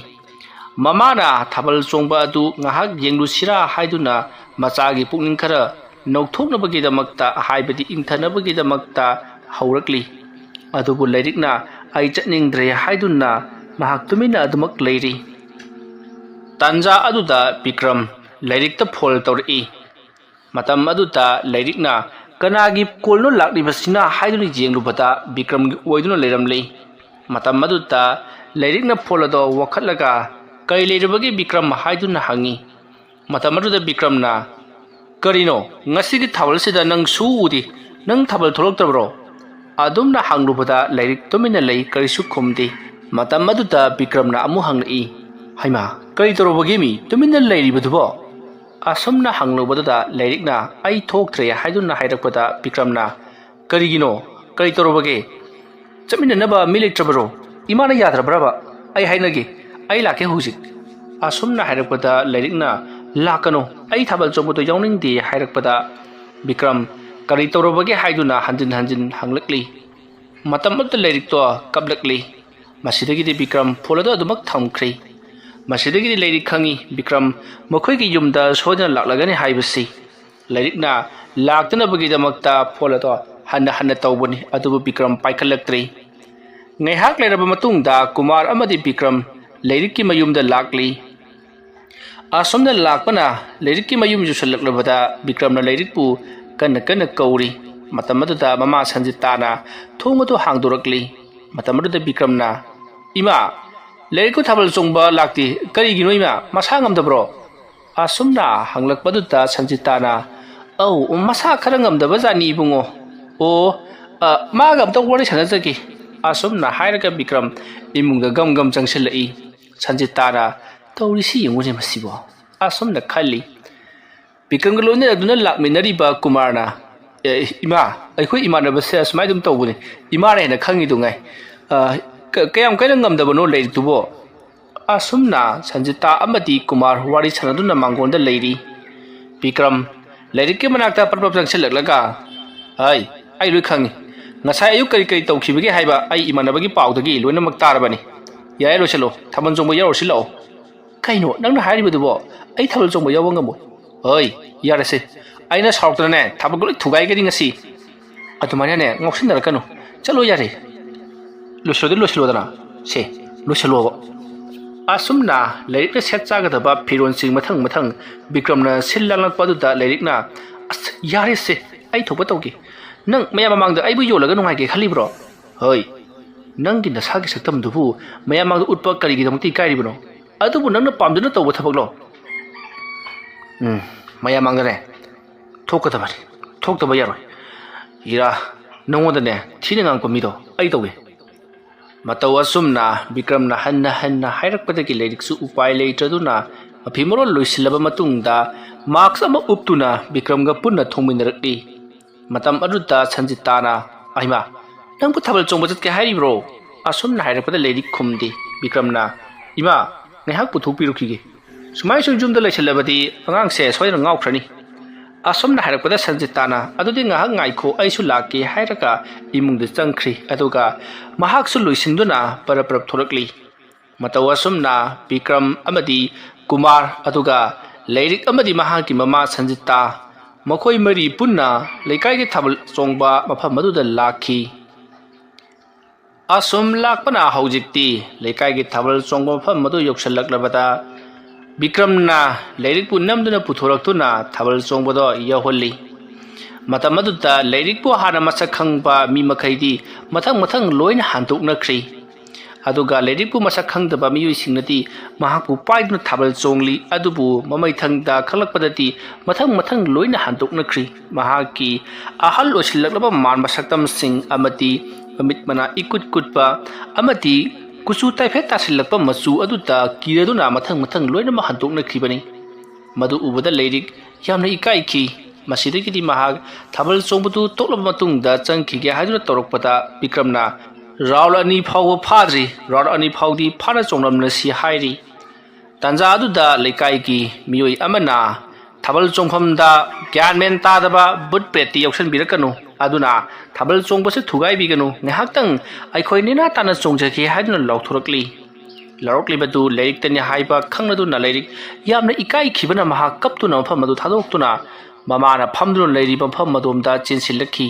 ꯃꯃꯥꯅ ꯊꯥꯕꯜ ꯆꯣꯡꯕ ꯑꯗꯨ ꯉꯥꯏꯍꯥꯛ ꯌꯦꯡꯂꯨꯁꯤꯔꯥ ꯍꯥꯏꯗꯨꯅ ꯃꯆꯥꯒꯤ ꯄꯨꯛꯅꯤꯡ ꯈꯔ ꯅꯧꯊꯣꯛꯅꯕꯒꯤꯗꯃꯛꯇ, ꯍꯥꯏꯕꯗꯤ ꯏꯪꯊꯅꯕꯒꯤꯗꯃꯛꯇ ꯍꯧꯔꯛꯂꯤ꯫ ꯑꯗꯨꯕꯨ ꯂꯩꯔꯤꯛꯅ "ꯑꯩ ꯆꯠꯅꯤꯡꯗ꯭ꯔꯦ" ꯍꯥꯏꯗꯨꯅ ꯃꯍꯥꯛ ꯇꯨꯃꯤꯟꯅ ꯑꯗꯨꯃꯛ ꯂꯩꯔꯤ꯫ ꯇꯥꯟꯖꯥ ꯑꯗꯨꯗ ꯕꯤꯀ꯭ꯔꯝ ꯂꯩꯔꯤꯛꯇ ꯐꯣꯟ ꯇꯧꯔꯛꯏ꯫ ꯃꯇꯝ ꯑꯗꯨꯗ ꯂꯩꯔꯤꯛꯅ "ꯀꯅꯥꯒꯤ ꯀꯣꯜꯅꯣ ꯂꯥꯛꯂꯤꯕꯁꯤꯅ?" ꯍꯥꯏꯗꯨꯅ ꯌꯦꯡꯂꯨꯕꯗ, ꯕꯤꯀ꯭ꯔꯝꯒꯤ ꯑꯣꯏꯗꯨꯅ ꯂꯩꯔꯝꯂꯤ꯫ ꯃꯇꯝ ꯑꯗꯨꯗ ꯂꯩꯔꯤꯛꯅ ꯐꯣꯟ ꯑꯗꯣ ꯋꯥꯈꯠꯂꯒ, "ꯀꯔꯤ ꯂꯩꯔꯕꯒꯦ ꯕꯤꯀ꯭ꯔꯝ?" ꯍꯥꯏꯗꯨꯅ ꯍꯪꯉꯤ꯫ ꯃꯇꯝ ꯑꯗꯨꯗ ꯕꯤꯀ꯭ꯔꯝꯅ, "ꯀꯔꯤꯅꯣ, ꯉꯁꯤꯒꯤ ꯊꯥꯕꯜꯁꯤꯗ ꯅꯪ ꯁꯨ ꯎꯗꯦ? ꯅꯪ ꯊꯥꯕꯜ ꯊꯣꯛꯂꯛꯇ꯭ꯔꯕ꯭ꯔꯣ?" ꯑꯗꯨꯝꯅ ꯍꯪꯂꯨꯕꯗ ꯂꯥꯏꯔꯤꯛ ꯇꯨꯃꯤꯟꯅ ꯂꯩ, ꯀꯔꯤꯁꯨ ꯈꯨꯝꯗꯦ꯫ ꯃꯇꯝ ꯑꯗꯨꯗ ꯕꯤꯀ꯭ꯔꯝꯅ ꯑꯃꯨꯛ ꯍꯪꯂꯛꯏ, "ꯍꯩꯃꯥ, ꯀꯔꯤ ꯇꯧꯔꯨꯕꯒꯦ ꯃꯤ ꯇꯨꯃꯤꯟꯅ ꯂꯩꯔꯤꯕꯗꯨꯕꯣ?" ꯑꯁꯨꯝꯅ ꯍꯪꯂꯨꯕꯗꯨꯗ ꯂꯥꯏꯔꯤꯛꯅ "ꯑꯩ ꯊꯣꯛꯇ꯭ꯔꯦ" ꯍꯥꯏꯗꯨꯅ ꯍꯥꯏꯔꯛꯄꯗ ꯕꯤꯀ꯭ꯔꯝꯅ, "ꯀꯔꯤꯒꯤꯅꯣ? ꯀꯔꯤ ꯇꯧꯔꯨꯕꯒꯦ? ꯆꯠꯃꯤꯟꯅꯅꯕ ꯃꯤ ꯂꯩꯇ꯭ꯔꯕꯔꯣ? ꯏꯃꯥꯅ ꯌꯥꯗ꯭ꯔꯕ꯭ꯔꯕ? ꯑꯩ ꯍꯥꯏꯅꯒꯦ꯫ ꯑꯩ ꯂꯥꯛꯀꯦ ꯍꯧꯖꯤꯛ꯫" ꯑꯁꯨꯝꯅ ꯍꯥꯏꯔꯛꯄꯗ ꯂꯥꯏꯔꯤꯛꯅ, "ꯂꯥꯛꯀꯅꯨ, ꯑꯩ ꯊꯥꯕꯜ ꯆꯣꯡꯕꯗꯣ ꯌꯥꯎꯅꯤꯡꯗꯦ" ꯍꯥꯏꯔꯛꯄꯗ ꯕꯤꯀ꯭ꯔꯝ "ꯀꯔꯤ ꯇꯧꯔꯕꯒꯦ?" ꯍꯥꯏꯗꯨꯅ ꯍꯟꯖꯤꯟ ꯍꯟꯖꯤꯟ ꯍꯪꯂꯛꯂꯤ꯫ ꯃꯇꯝ ꯑꯗꯨꯗ ꯂꯥꯏꯔꯤꯛꯇꯣ ꯀꯞꯂꯛꯂꯤ꯫ ꯃꯁꯤꯗꯒꯤꯗꯤ ꯕꯤꯀ꯭ꯔꯝ ꯐꯣꯟ ꯑꯗꯨ ꯑꯗꯨꯃꯛ ꯊꯝꯈ꯭ꯔꯦ꯫ ꯃꯁꯤꯗꯒꯤꯗꯤ ꯂꯥꯏꯔꯤꯛ ꯈꯪꯉꯤ ꯕꯤꯀ꯭ꯔꯝ ꯃꯈꯣꯏꯒꯤ ꯌꯨꯝꯗ ꯁꯣꯏꯗꯅ ꯂꯥꯛꯂꯒꯅꯤ ꯍꯥꯏꯕꯁꯤ꯫ ꯂꯥꯏꯔꯤꯛꯅ ꯂꯥꯛꯇꯅꯕꯒꯤꯗꯃꯛꯇ ꯐꯣꯟ ꯑꯗꯣ ꯍꯟꯅ ꯍꯟꯅ ꯇꯧꯕꯅꯤ, ꯑꯗꯨꯕꯨ ꯕꯤꯀ꯭ꯔꯝ ꯄꯥꯏꯈꯠꯂꯛꯇ꯭ꯔꯦ꯫ ꯉꯥꯏꯍꯥꯛ ꯂꯩꯔꯕ ꯃꯇꯨꯡꯗ ꯀꯨꯃꯥꯔ ꯑꯃꯗꯤ ꯕꯤꯀ꯭ꯔꯝ ꯂꯥꯏꯔꯤꯛꯀꯤ ꯃꯌꯨꯝꯗ ꯂꯥꯛꯂꯤ꯫ ꯑꯁꯨꯝꯅ ꯂꯥꯛꯄꯅ ꯂꯥꯏꯔꯤꯛꯀꯤ ꯃꯌꯨꯝ ꯌꯧꯁꯤꯜꯂꯛꯂꯕꯗ ꯕꯤꯀ꯭ꯔꯝꯅ ꯂꯥꯏꯔꯤꯛꯄꯨ ꯀꯟꯅ ꯀꯟꯅ ꯀꯧꯔꯤ꯫ ꯃꯇꯝ ꯑꯗꯨꯗ ꯃꯃꯥ ꯁꯟꯖꯤꯇꯥꯅ ꯊꯣꯡ ꯑꯗꯨ ꯍꯥꯡꯗꯣꯔꯛꯂꯤ꯫ ꯃꯇꯝ ꯑꯗꯨꯗ ꯕꯤꯀ꯭ꯔꯝꯅ, "ꯏꯃꯥ, ꯂꯥꯏꯔꯤꯛꯄꯨ ꯊꯥꯕꯜ ꯆꯣꯡꯕ ꯂꯥꯛꯇꯦ꯫ ꯀꯔꯤꯒꯤꯅꯣ ꯏꯃꯥ? ꯃꯁꯥ ꯉꯝꯗꯕ꯭ꯔꯣ?" ꯑꯁꯨꯝꯅ ꯍꯪꯂꯛꯄꯗꯨꯗ ꯁꯟꯖꯤꯇꯥꯅ, "ꯑꯧ, ꯃꯁꯥ ꯈꯔ ꯉꯝꯗꯕ ꯖꯥꯠꯅꯤ ꯏꯕꯨꯡꯉꯣ꯫ ꯑꯣ, ꯑ, ꯃꯥꯒ ꯑꯝꯇ ꯋꯥꯔꯤ ꯁꯥꯟꯅꯖꯒꯦ꯫" ꯑꯁꯨꯝꯅ ꯍꯥꯏꯔꯒ ꯕꯤꯀ꯭ꯔꯝ ꯏꯃꯨꯡꯗ ꯒꯝ ꯒꯝ ꯆꯪꯁꯤꯜꯂꯛꯏ꯫ ꯁꯟꯖꯤꯇꯥꯅ, "ꯇꯧꯔꯤꯁꯤ ꯌꯦꯡꯉꯨꯅꯦ ꯃꯁꯤꯕꯣ?" ꯑꯁꯨꯝꯅ ꯈꯜꯂꯤ꯫ ꯕꯤꯀ꯭ꯔꯝꯒ ꯂꯣꯏꯅꯗꯨꯅ ꯂꯥꯛꯃꯤꯟꯅꯔꯤꯕ ꯀꯨꯃꯥꯔꯅ, "ꯑꯦ, ꯏꯃꯥ, ꯑꯩꯈꯣꯏ ꯏꯃꯥꯟꯅꯕꯁꯦ ꯑꯁꯨꯃꯥꯏꯅ ꯑꯗꯨꯝ ꯇꯧꯕꯅꯤ꯫ ꯏꯃꯥꯅ ꯍꯦꯟꯅ ꯈꯪꯉꯤꯗꯨ ꯉꯥꯏ꯫ ꯑ, ꯀ-, ꯀꯌꯥꯝ ꯀꯟꯅ ꯉꯝꯗꯕꯅꯣ ꯂꯥꯏꯔꯤꯛꯇꯨꯕꯣ?" ꯑꯁꯨꯝꯅ ꯁꯟꯖꯤꯇꯥ ꯑꯃꯗꯤ ꯀꯨꯃꯥꯔ ꯋꯥꯔꯤ ꯁꯥꯟꯅꯗꯨꯅ ꯃꯥꯡꯒꯣꯟꯗ ꯂꯩꯔꯤ꯫ ꯕꯤꯀ꯭ꯔꯝ ꯂꯥꯏꯔꯤꯛꯀꯤ ꯃꯅꯥꯛꯇ ꯄꯔꯞ ꯄꯔꯞ ꯆꯪꯁꯤꯜꯂꯛꯂꯒ, "ꯍꯩ, ꯑꯩ ꯂꯣꯏ ꯈꯪꯉꯤ꯫ ꯉꯁꯥꯏ ꯑꯌꯨꯛ ꯀꯔꯤ ꯀꯔꯤ ꯇꯧꯈꯤꯕꯒꯦ ꯍꯥꯏꯕ ꯑꯩ ꯏꯃꯥꯟꯅꯕꯒꯤ ꯄꯥꯎꯗꯒꯤ ꯂꯣꯏꯅꯃꯛ ꯇꯥꯔꯕꯅꯤ꯫ ꯌꯥꯔꯦ, ꯂꯣꯏꯁꯤꯜꯂꯣ, ꯊꯥꯕꯜ ꯆꯣꯡꯕ ꯌꯥꯎꯔꯨꯁꯤ ꯂꯥꯛꯑꯣ꯫" "ꯀꯩꯅꯣ ꯅꯪꯅ ꯍꯥꯏꯔꯤꯕꯗꯨꯕꯣ? ꯑꯩ ꯊꯥꯕꯜ ꯆꯣꯡꯕ ꯌꯥꯎꯕ ꯉꯝꯃꯣꯏ꯫" "ꯍꯣꯏ, ꯌꯥꯔꯦꯁꯦ, ꯑꯩꯅ ꯁꯥꯎꯔꯛꯇꯅꯅꯦ ꯊꯥꯕꯜ ꯂꯣꯏ ꯊꯨꯒꯥꯏꯒꯅꯤ ꯉꯁꯤ꯫ ꯑꯗꯨꯃꯥꯏꯅꯅꯦ ꯉꯥꯎꯁꯤꯟꯅꯔꯛꯀꯅꯨ꯫ ꯆꯠꯂꯣ ꯌꯥꯔꯦ꯫ ꯂꯣꯏꯁꯤꯜꯂꯣꯗꯤ ꯂꯣꯏꯁꯤꯜꯂꯣꯗꯅ꯫ ꯁꯦ, ꯂꯣꯏꯁꯤꯜꯂꯣꯕ꯫" ꯑꯁꯨꯝꯅ ꯂꯥꯏꯔꯤꯛꯅ ꯁꯦꯠ ꯆꯥꯒꯗꯕ ꯐꯤꯔꯣꯜꯁꯤꯡ ꯃꯊꯪ ꯃꯊꯪ ꯕꯤꯀ꯭ꯔꯝꯅ ꯁꯤꯜ ꯂꯥꯡꯂꯛꯄ ꯑꯗꯨꯗ ꯂꯥꯏꯔꯤꯛꯅ, "ꯑꯁ, ꯌꯥꯔꯦꯁꯦ, ꯑꯩ ꯊꯣꯛꯄ ꯇꯧꯒꯦ꯫ ꯅꯪ ꯃꯌꯥꯝ ꯃꯃꯥꯡꯗ ꯑꯩꯕꯨ ꯌꯣꯜꯂꯒ ꯅꯨꯡꯉꯥꯏꯒꯦ ꯈꯜꯂꯤꯕ꯭ꯔꯣ? ꯍꯣꯏ, ꯅꯪꯒꯤ ꯅꯁꯥꯒꯤ ꯁꯛꯇꯝꯗꯨꯕꯨ ꯃꯌꯥꯝ ꯃꯥꯡꯗ ꯎꯠꯄ ꯀꯔꯤꯒꯤꯗꯃꯛꯇ ꯏꯀꯥꯏꯔꯤꯕꯅꯣ? ꯑꯗꯨꯕꯨ ꯅꯪꯅ ꯄꯥꯝꯗꯨꯅ ꯇꯧꯕ ꯊꯕꯛꯂꯣ?" "ꯎꯝ, ꯃꯌꯥꯝ ꯃꯥꯡꯗꯅꯦ ꯊꯣꯛꯀꯗꯕꯅꯤ, ꯊꯣꯛꯇꯕ ꯌꯥꯔꯣꯏ꯫ ꯏꯔꯥ, ꯅꯉꯣꯟꯗꯅꯦ ꯊꯤꯅ ꯉꯥꯡꯉꯛꯄ ꯃꯤꯗꯣ ꯑꯩ ꯇꯧꯒꯦ꯫ ꯃꯇꯧ ꯑꯁꯨꯝꯅ ꯕꯤꯀ꯭ꯔꯝꯅ ꯍꯟꯅ ꯍꯟꯅ ꯍꯥꯏꯔꯛꯄꯗꯒꯤ ꯂꯥꯏꯔꯤꯛꯁꯨ ꯎꯄꯥꯏ ꯂꯩꯇ꯭ꯔꯗꯨꯅ ꯃꯐꯤ ꯃꯔꯣꯜ ꯂꯣꯏꯁꯤꯜꯂꯕ ꯃꯇꯨꯡꯗ ꯃꯥꯛꯁ ꯑꯃ ꯎꯞꯇꯨꯅ ꯕꯤꯀ꯭ꯔꯝꯒ ꯄꯨꯟꯅ ꯊꯣꯡꯃꯤꯟꯅꯔꯛꯂꯤ꯫ ꯃꯇꯝ ꯑꯗꯨꯗ ꯁꯟꯖꯤꯇꯥꯅ, "ꯑꯩꯃꯥ, ꯅꯪꯕꯨ ꯊꯥꯕꯜ ꯆꯣꯡꯕ ꯆꯠꯀꯦ ꯍꯥꯏꯔꯤꯕ꯭ꯔꯣ?" ꯑꯁꯨꯝꯅ ꯍꯥꯏꯔꯛꯄꯗ ꯂꯥꯏꯔꯤꯛ ꯈꯨꯝꯗꯦ꯫ ꯕꯤꯀ꯭ꯔꯝꯅ, "ꯏꯃꯥ, ꯉꯥꯏꯍꯥꯛ ꯄꯨꯊꯣꯛꯄꯤꯔꯨꯈꯤꯒꯦ꯫ ꯁꯨꯃꯥꯏ ꯁꯨꯝ ꯌꯨꯝꯗ ꯂꯩꯁꯜꯂꯕꯗꯤ ꯑꯉꯥꯡꯁꯦ ꯁꯣꯏꯗꯅ ꯉꯥꯎꯈ꯭ꯔꯅꯤ"꯫ ꯑꯁꯨꯝꯅ ꯍꯥꯏꯔꯛꯄꯗ ꯁꯟꯖꯤꯇꯥꯅ, "ꯑꯗꯨꯗꯤ ꯉꯥꯏꯍꯥꯛ ꯉꯥꯏꯈꯣ, ꯑꯩꯁꯨ ꯂꯥꯛꯀꯦ" ꯍꯥꯏꯔꯒ ꯏꯃꯨꯡꯗ ꯆꯪꯈ꯭ꯔꯤ꯫ ꯑꯗꯨꯒ ꯃꯍꯥꯛꯁꯨ ꯂꯣꯏꯁꯤꯟꯗꯨꯅ ꯄꯔꯞ ꯄꯔꯞ ꯊꯣꯛꯂꯛꯂꯤ꯫ ꯃꯇꯧ ꯑꯁꯨꯝꯅ ꯕꯤꯀ꯭ꯔꯝ ꯑꯃꯗꯤ ꯀꯨꯃꯥꯔ, ꯑꯗꯨꯒ ꯂꯥꯏꯔꯤꯛ ꯑꯃꯗꯤ ꯃꯍꯥꯛꯀꯤ ꯃꯃꯥ ꯁꯟꯖꯤꯇꯥ, ꯃꯈꯣꯏ ꯃꯔꯤ ꯄꯨꯟꯅ ꯂꯩꯀꯥꯏꯒꯤ ꯊꯥꯕꯜ ꯆꯣꯡꯕ ꯃꯐꯝ ꯑꯗꯨꯗ ꯂꯥꯛꯈꯤ꯫ ꯑꯁꯨꯝ ꯂꯥꯛꯄꯅ ꯍꯧꯖꯤꯛꯇꯤ ꯂꯩꯀꯥꯏꯒꯤ ꯊꯥꯕꯜ ꯆꯣꯡꯕ ꯃꯐꯝ ꯑꯗꯨ ꯌꯧꯁꯤꯜꯂꯛꯂꯕꯗ ꯕꯤꯀ꯭ꯔꯝꯅ ꯂꯥꯏꯔꯤꯛꯄꯨ ꯅꯝꯗꯨꯅ ꯄꯨꯊꯣꯔꯛꯇꯨꯅ ꯊꯥꯕꯜ ꯆꯣꯡꯕꯗꯣ ꯌꯧꯍꯜꯂꯤ꯫ ꯃꯇꯝ ꯑꯗꯨꯗ ꯂꯥꯏꯔꯤꯛꯄꯨ ꯍꯥꯟꯅ ꯃꯁꯛ ꯈꯪꯕ ꯃꯤ ꯃꯈꯩꯗꯤ ꯃꯊꯪ ꯃꯊꯪ ꯂꯣꯏꯅ ꯍꯟꯗꯣꯛꯅꯈ꯭ꯔꯤ꯫ ꯑꯗꯨꯒ ꯂꯥꯏꯔꯤꯛꯄꯨ ꯃꯁꯛ ꯈꯪꯗꯕ ꯃꯤꯑꯣꯏꯁꯤꯡꯅꯗꯤ ꯃꯍꯥꯛꯄꯨ ꯄꯥꯏꯗꯨꯅ ꯊꯥꯕꯜ ꯆꯣꯡꯂꯤ꯫ ꯑꯗꯨꯕꯨ ꯃꯃꯩꯊꯪꯗ ꯈꯪꯂꯛꯄꯗꯗꯤ ꯃꯊꯪ ꯃꯊꯪ ꯂꯣꯏꯅ ꯍꯟꯗꯣꯛꯅꯈ꯭ꯔꯤ꯫ ꯃꯍꯥꯛꯀꯤ ꯑꯍꯜ ꯑꯣꯏꯁꯤꯜꯂꯛꯂꯕ ꯃꯥꯟꯕ ꯁꯛꯇꯝꯁꯤꯡ ꯑꯃꯗꯤ ꯃꯃꯤꯠ ꯃꯅꯥ ꯏꯀꯨꯠ ꯀꯨꯠꯄ ꯑꯃꯗꯤ ꯀꯨꯆꯨ ꯇꯥꯏꯐꯦꯠ ꯇꯥꯁꯤꯜꯂꯛꯄ ꯃꯆꯨ ꯑꯗꯨꯗ ꯀꯤꯔꯗꯨꯅ ꯃꯊꯪ ꯃꯊꯪ ꯂꯣꯏꯅꯃꯛ ꯍꯟꯗꯣꯛꯅꯈꯤꯕꯅꯤ꯫ ꯃꯗꯨ ꯎꯕꯗ ꯂꯥꯏꯔꯤꯛ ꯌꯥꯝꯅ ꯏꯀꯥꯏꯈꯤ꯫ ꯃꯁꯤꯗꯒꯤꯗꯤ ꯃꯍꯥꯛ ꯊꯥꯕꯜ ꯆꯣꯡꯕꯗꯨ ꯇꯣꯛꯂꯕ ꯃꯇꯨꯡꯗ ꯆꯪꯈꯤꯒꯦ ꯍꯥꯏꯗꯨꯅ ꯇꯧꯔꯛꯄꯗ ꯕꯤꯀ꯭ꯔꯝꯅ, "ꯔꯥꯎꯟ ꯑꯅꯤ ꯐꯥꯎꯕ ꯐꯥꯗ꯭ꯔꯤ, ꯔꯥꯎꯟ ꯑꯅꯤ ꯐꯥꯎꯗꯤ ꯐꯥꯅ ꯆꯣꯡꯂꯝꯂꯁꯤ" ꯍꯥꯏꯔꯤ꯫ ꯇꯥꯟꯖꯥ ꯑꯗꯨꯗ ꯂꯩꯀꯥꯏꯒꯤ ꯃꯤꯑꯣꯏ ꯑꯃꯅ, "ꯊꯥꯕꯜ ꯆꯣꯡꯐꯝꯗ ꯒ꯭ꯌꯥꯟ ꯃꯦꯟ ꯇꯥꯗꯕ ꯚꯨꯠ ꯄ꯭ꯔꯦꯠꯇꯤ ꯌꯥꯎꯁꯟꯕꯤꯔꯛꯀꯅꯨ, ꯑꯗꯨꯅ ꯊꯥꯕꯜ ꯆꯣꯡꯕꯁꯤ ꯊꯨꯒꯥꯏꯕꯤꯒꯅꯨ, ꯉꯥꯏꯍꯥꯛꯇꯪ ꯑꯩꯈꯣꯏ ꯅꯦꯅꯥ ꯇꯥꯅ ꯆꯣꯡꯖꯒꯦ" ꯍꯥꯏꯗꯨꯅ ꯂꯥꯎꯊꯣꯔꯛꯂꯤ꯫ ꯂꯥꯎꯔꯛꯂꯤꯕꯗꯨ ꯂꯥꯏꯔꯤꯛꯇꯅꯤ ꯍꯥꯏꯕ ꯈꯪꯂꯗꯨꯅ ꯂꯥꯏꯔꯤꯛ ꯌꯥꯝꯅ ꯏꯀꯥꯏꯈꯤꯕꯅ ꯃꯍꯥꯛ ꯀꯞꯇꯨꯅ ꯃꯐꯝ ꯑꯗꯨ ꯊꯥꯗꯣꯛꯇꯨꯅ ꯃꯃꯥꯅ ꯐꯝꯗꯨꯅ ꯂꯩꯔꯤꯕ ꯃꯐꯝ ꯑꯗꯣꯝꯗ ꯆꯦꯟꯁꯤꯜꯂꯛꯈꯤ꯫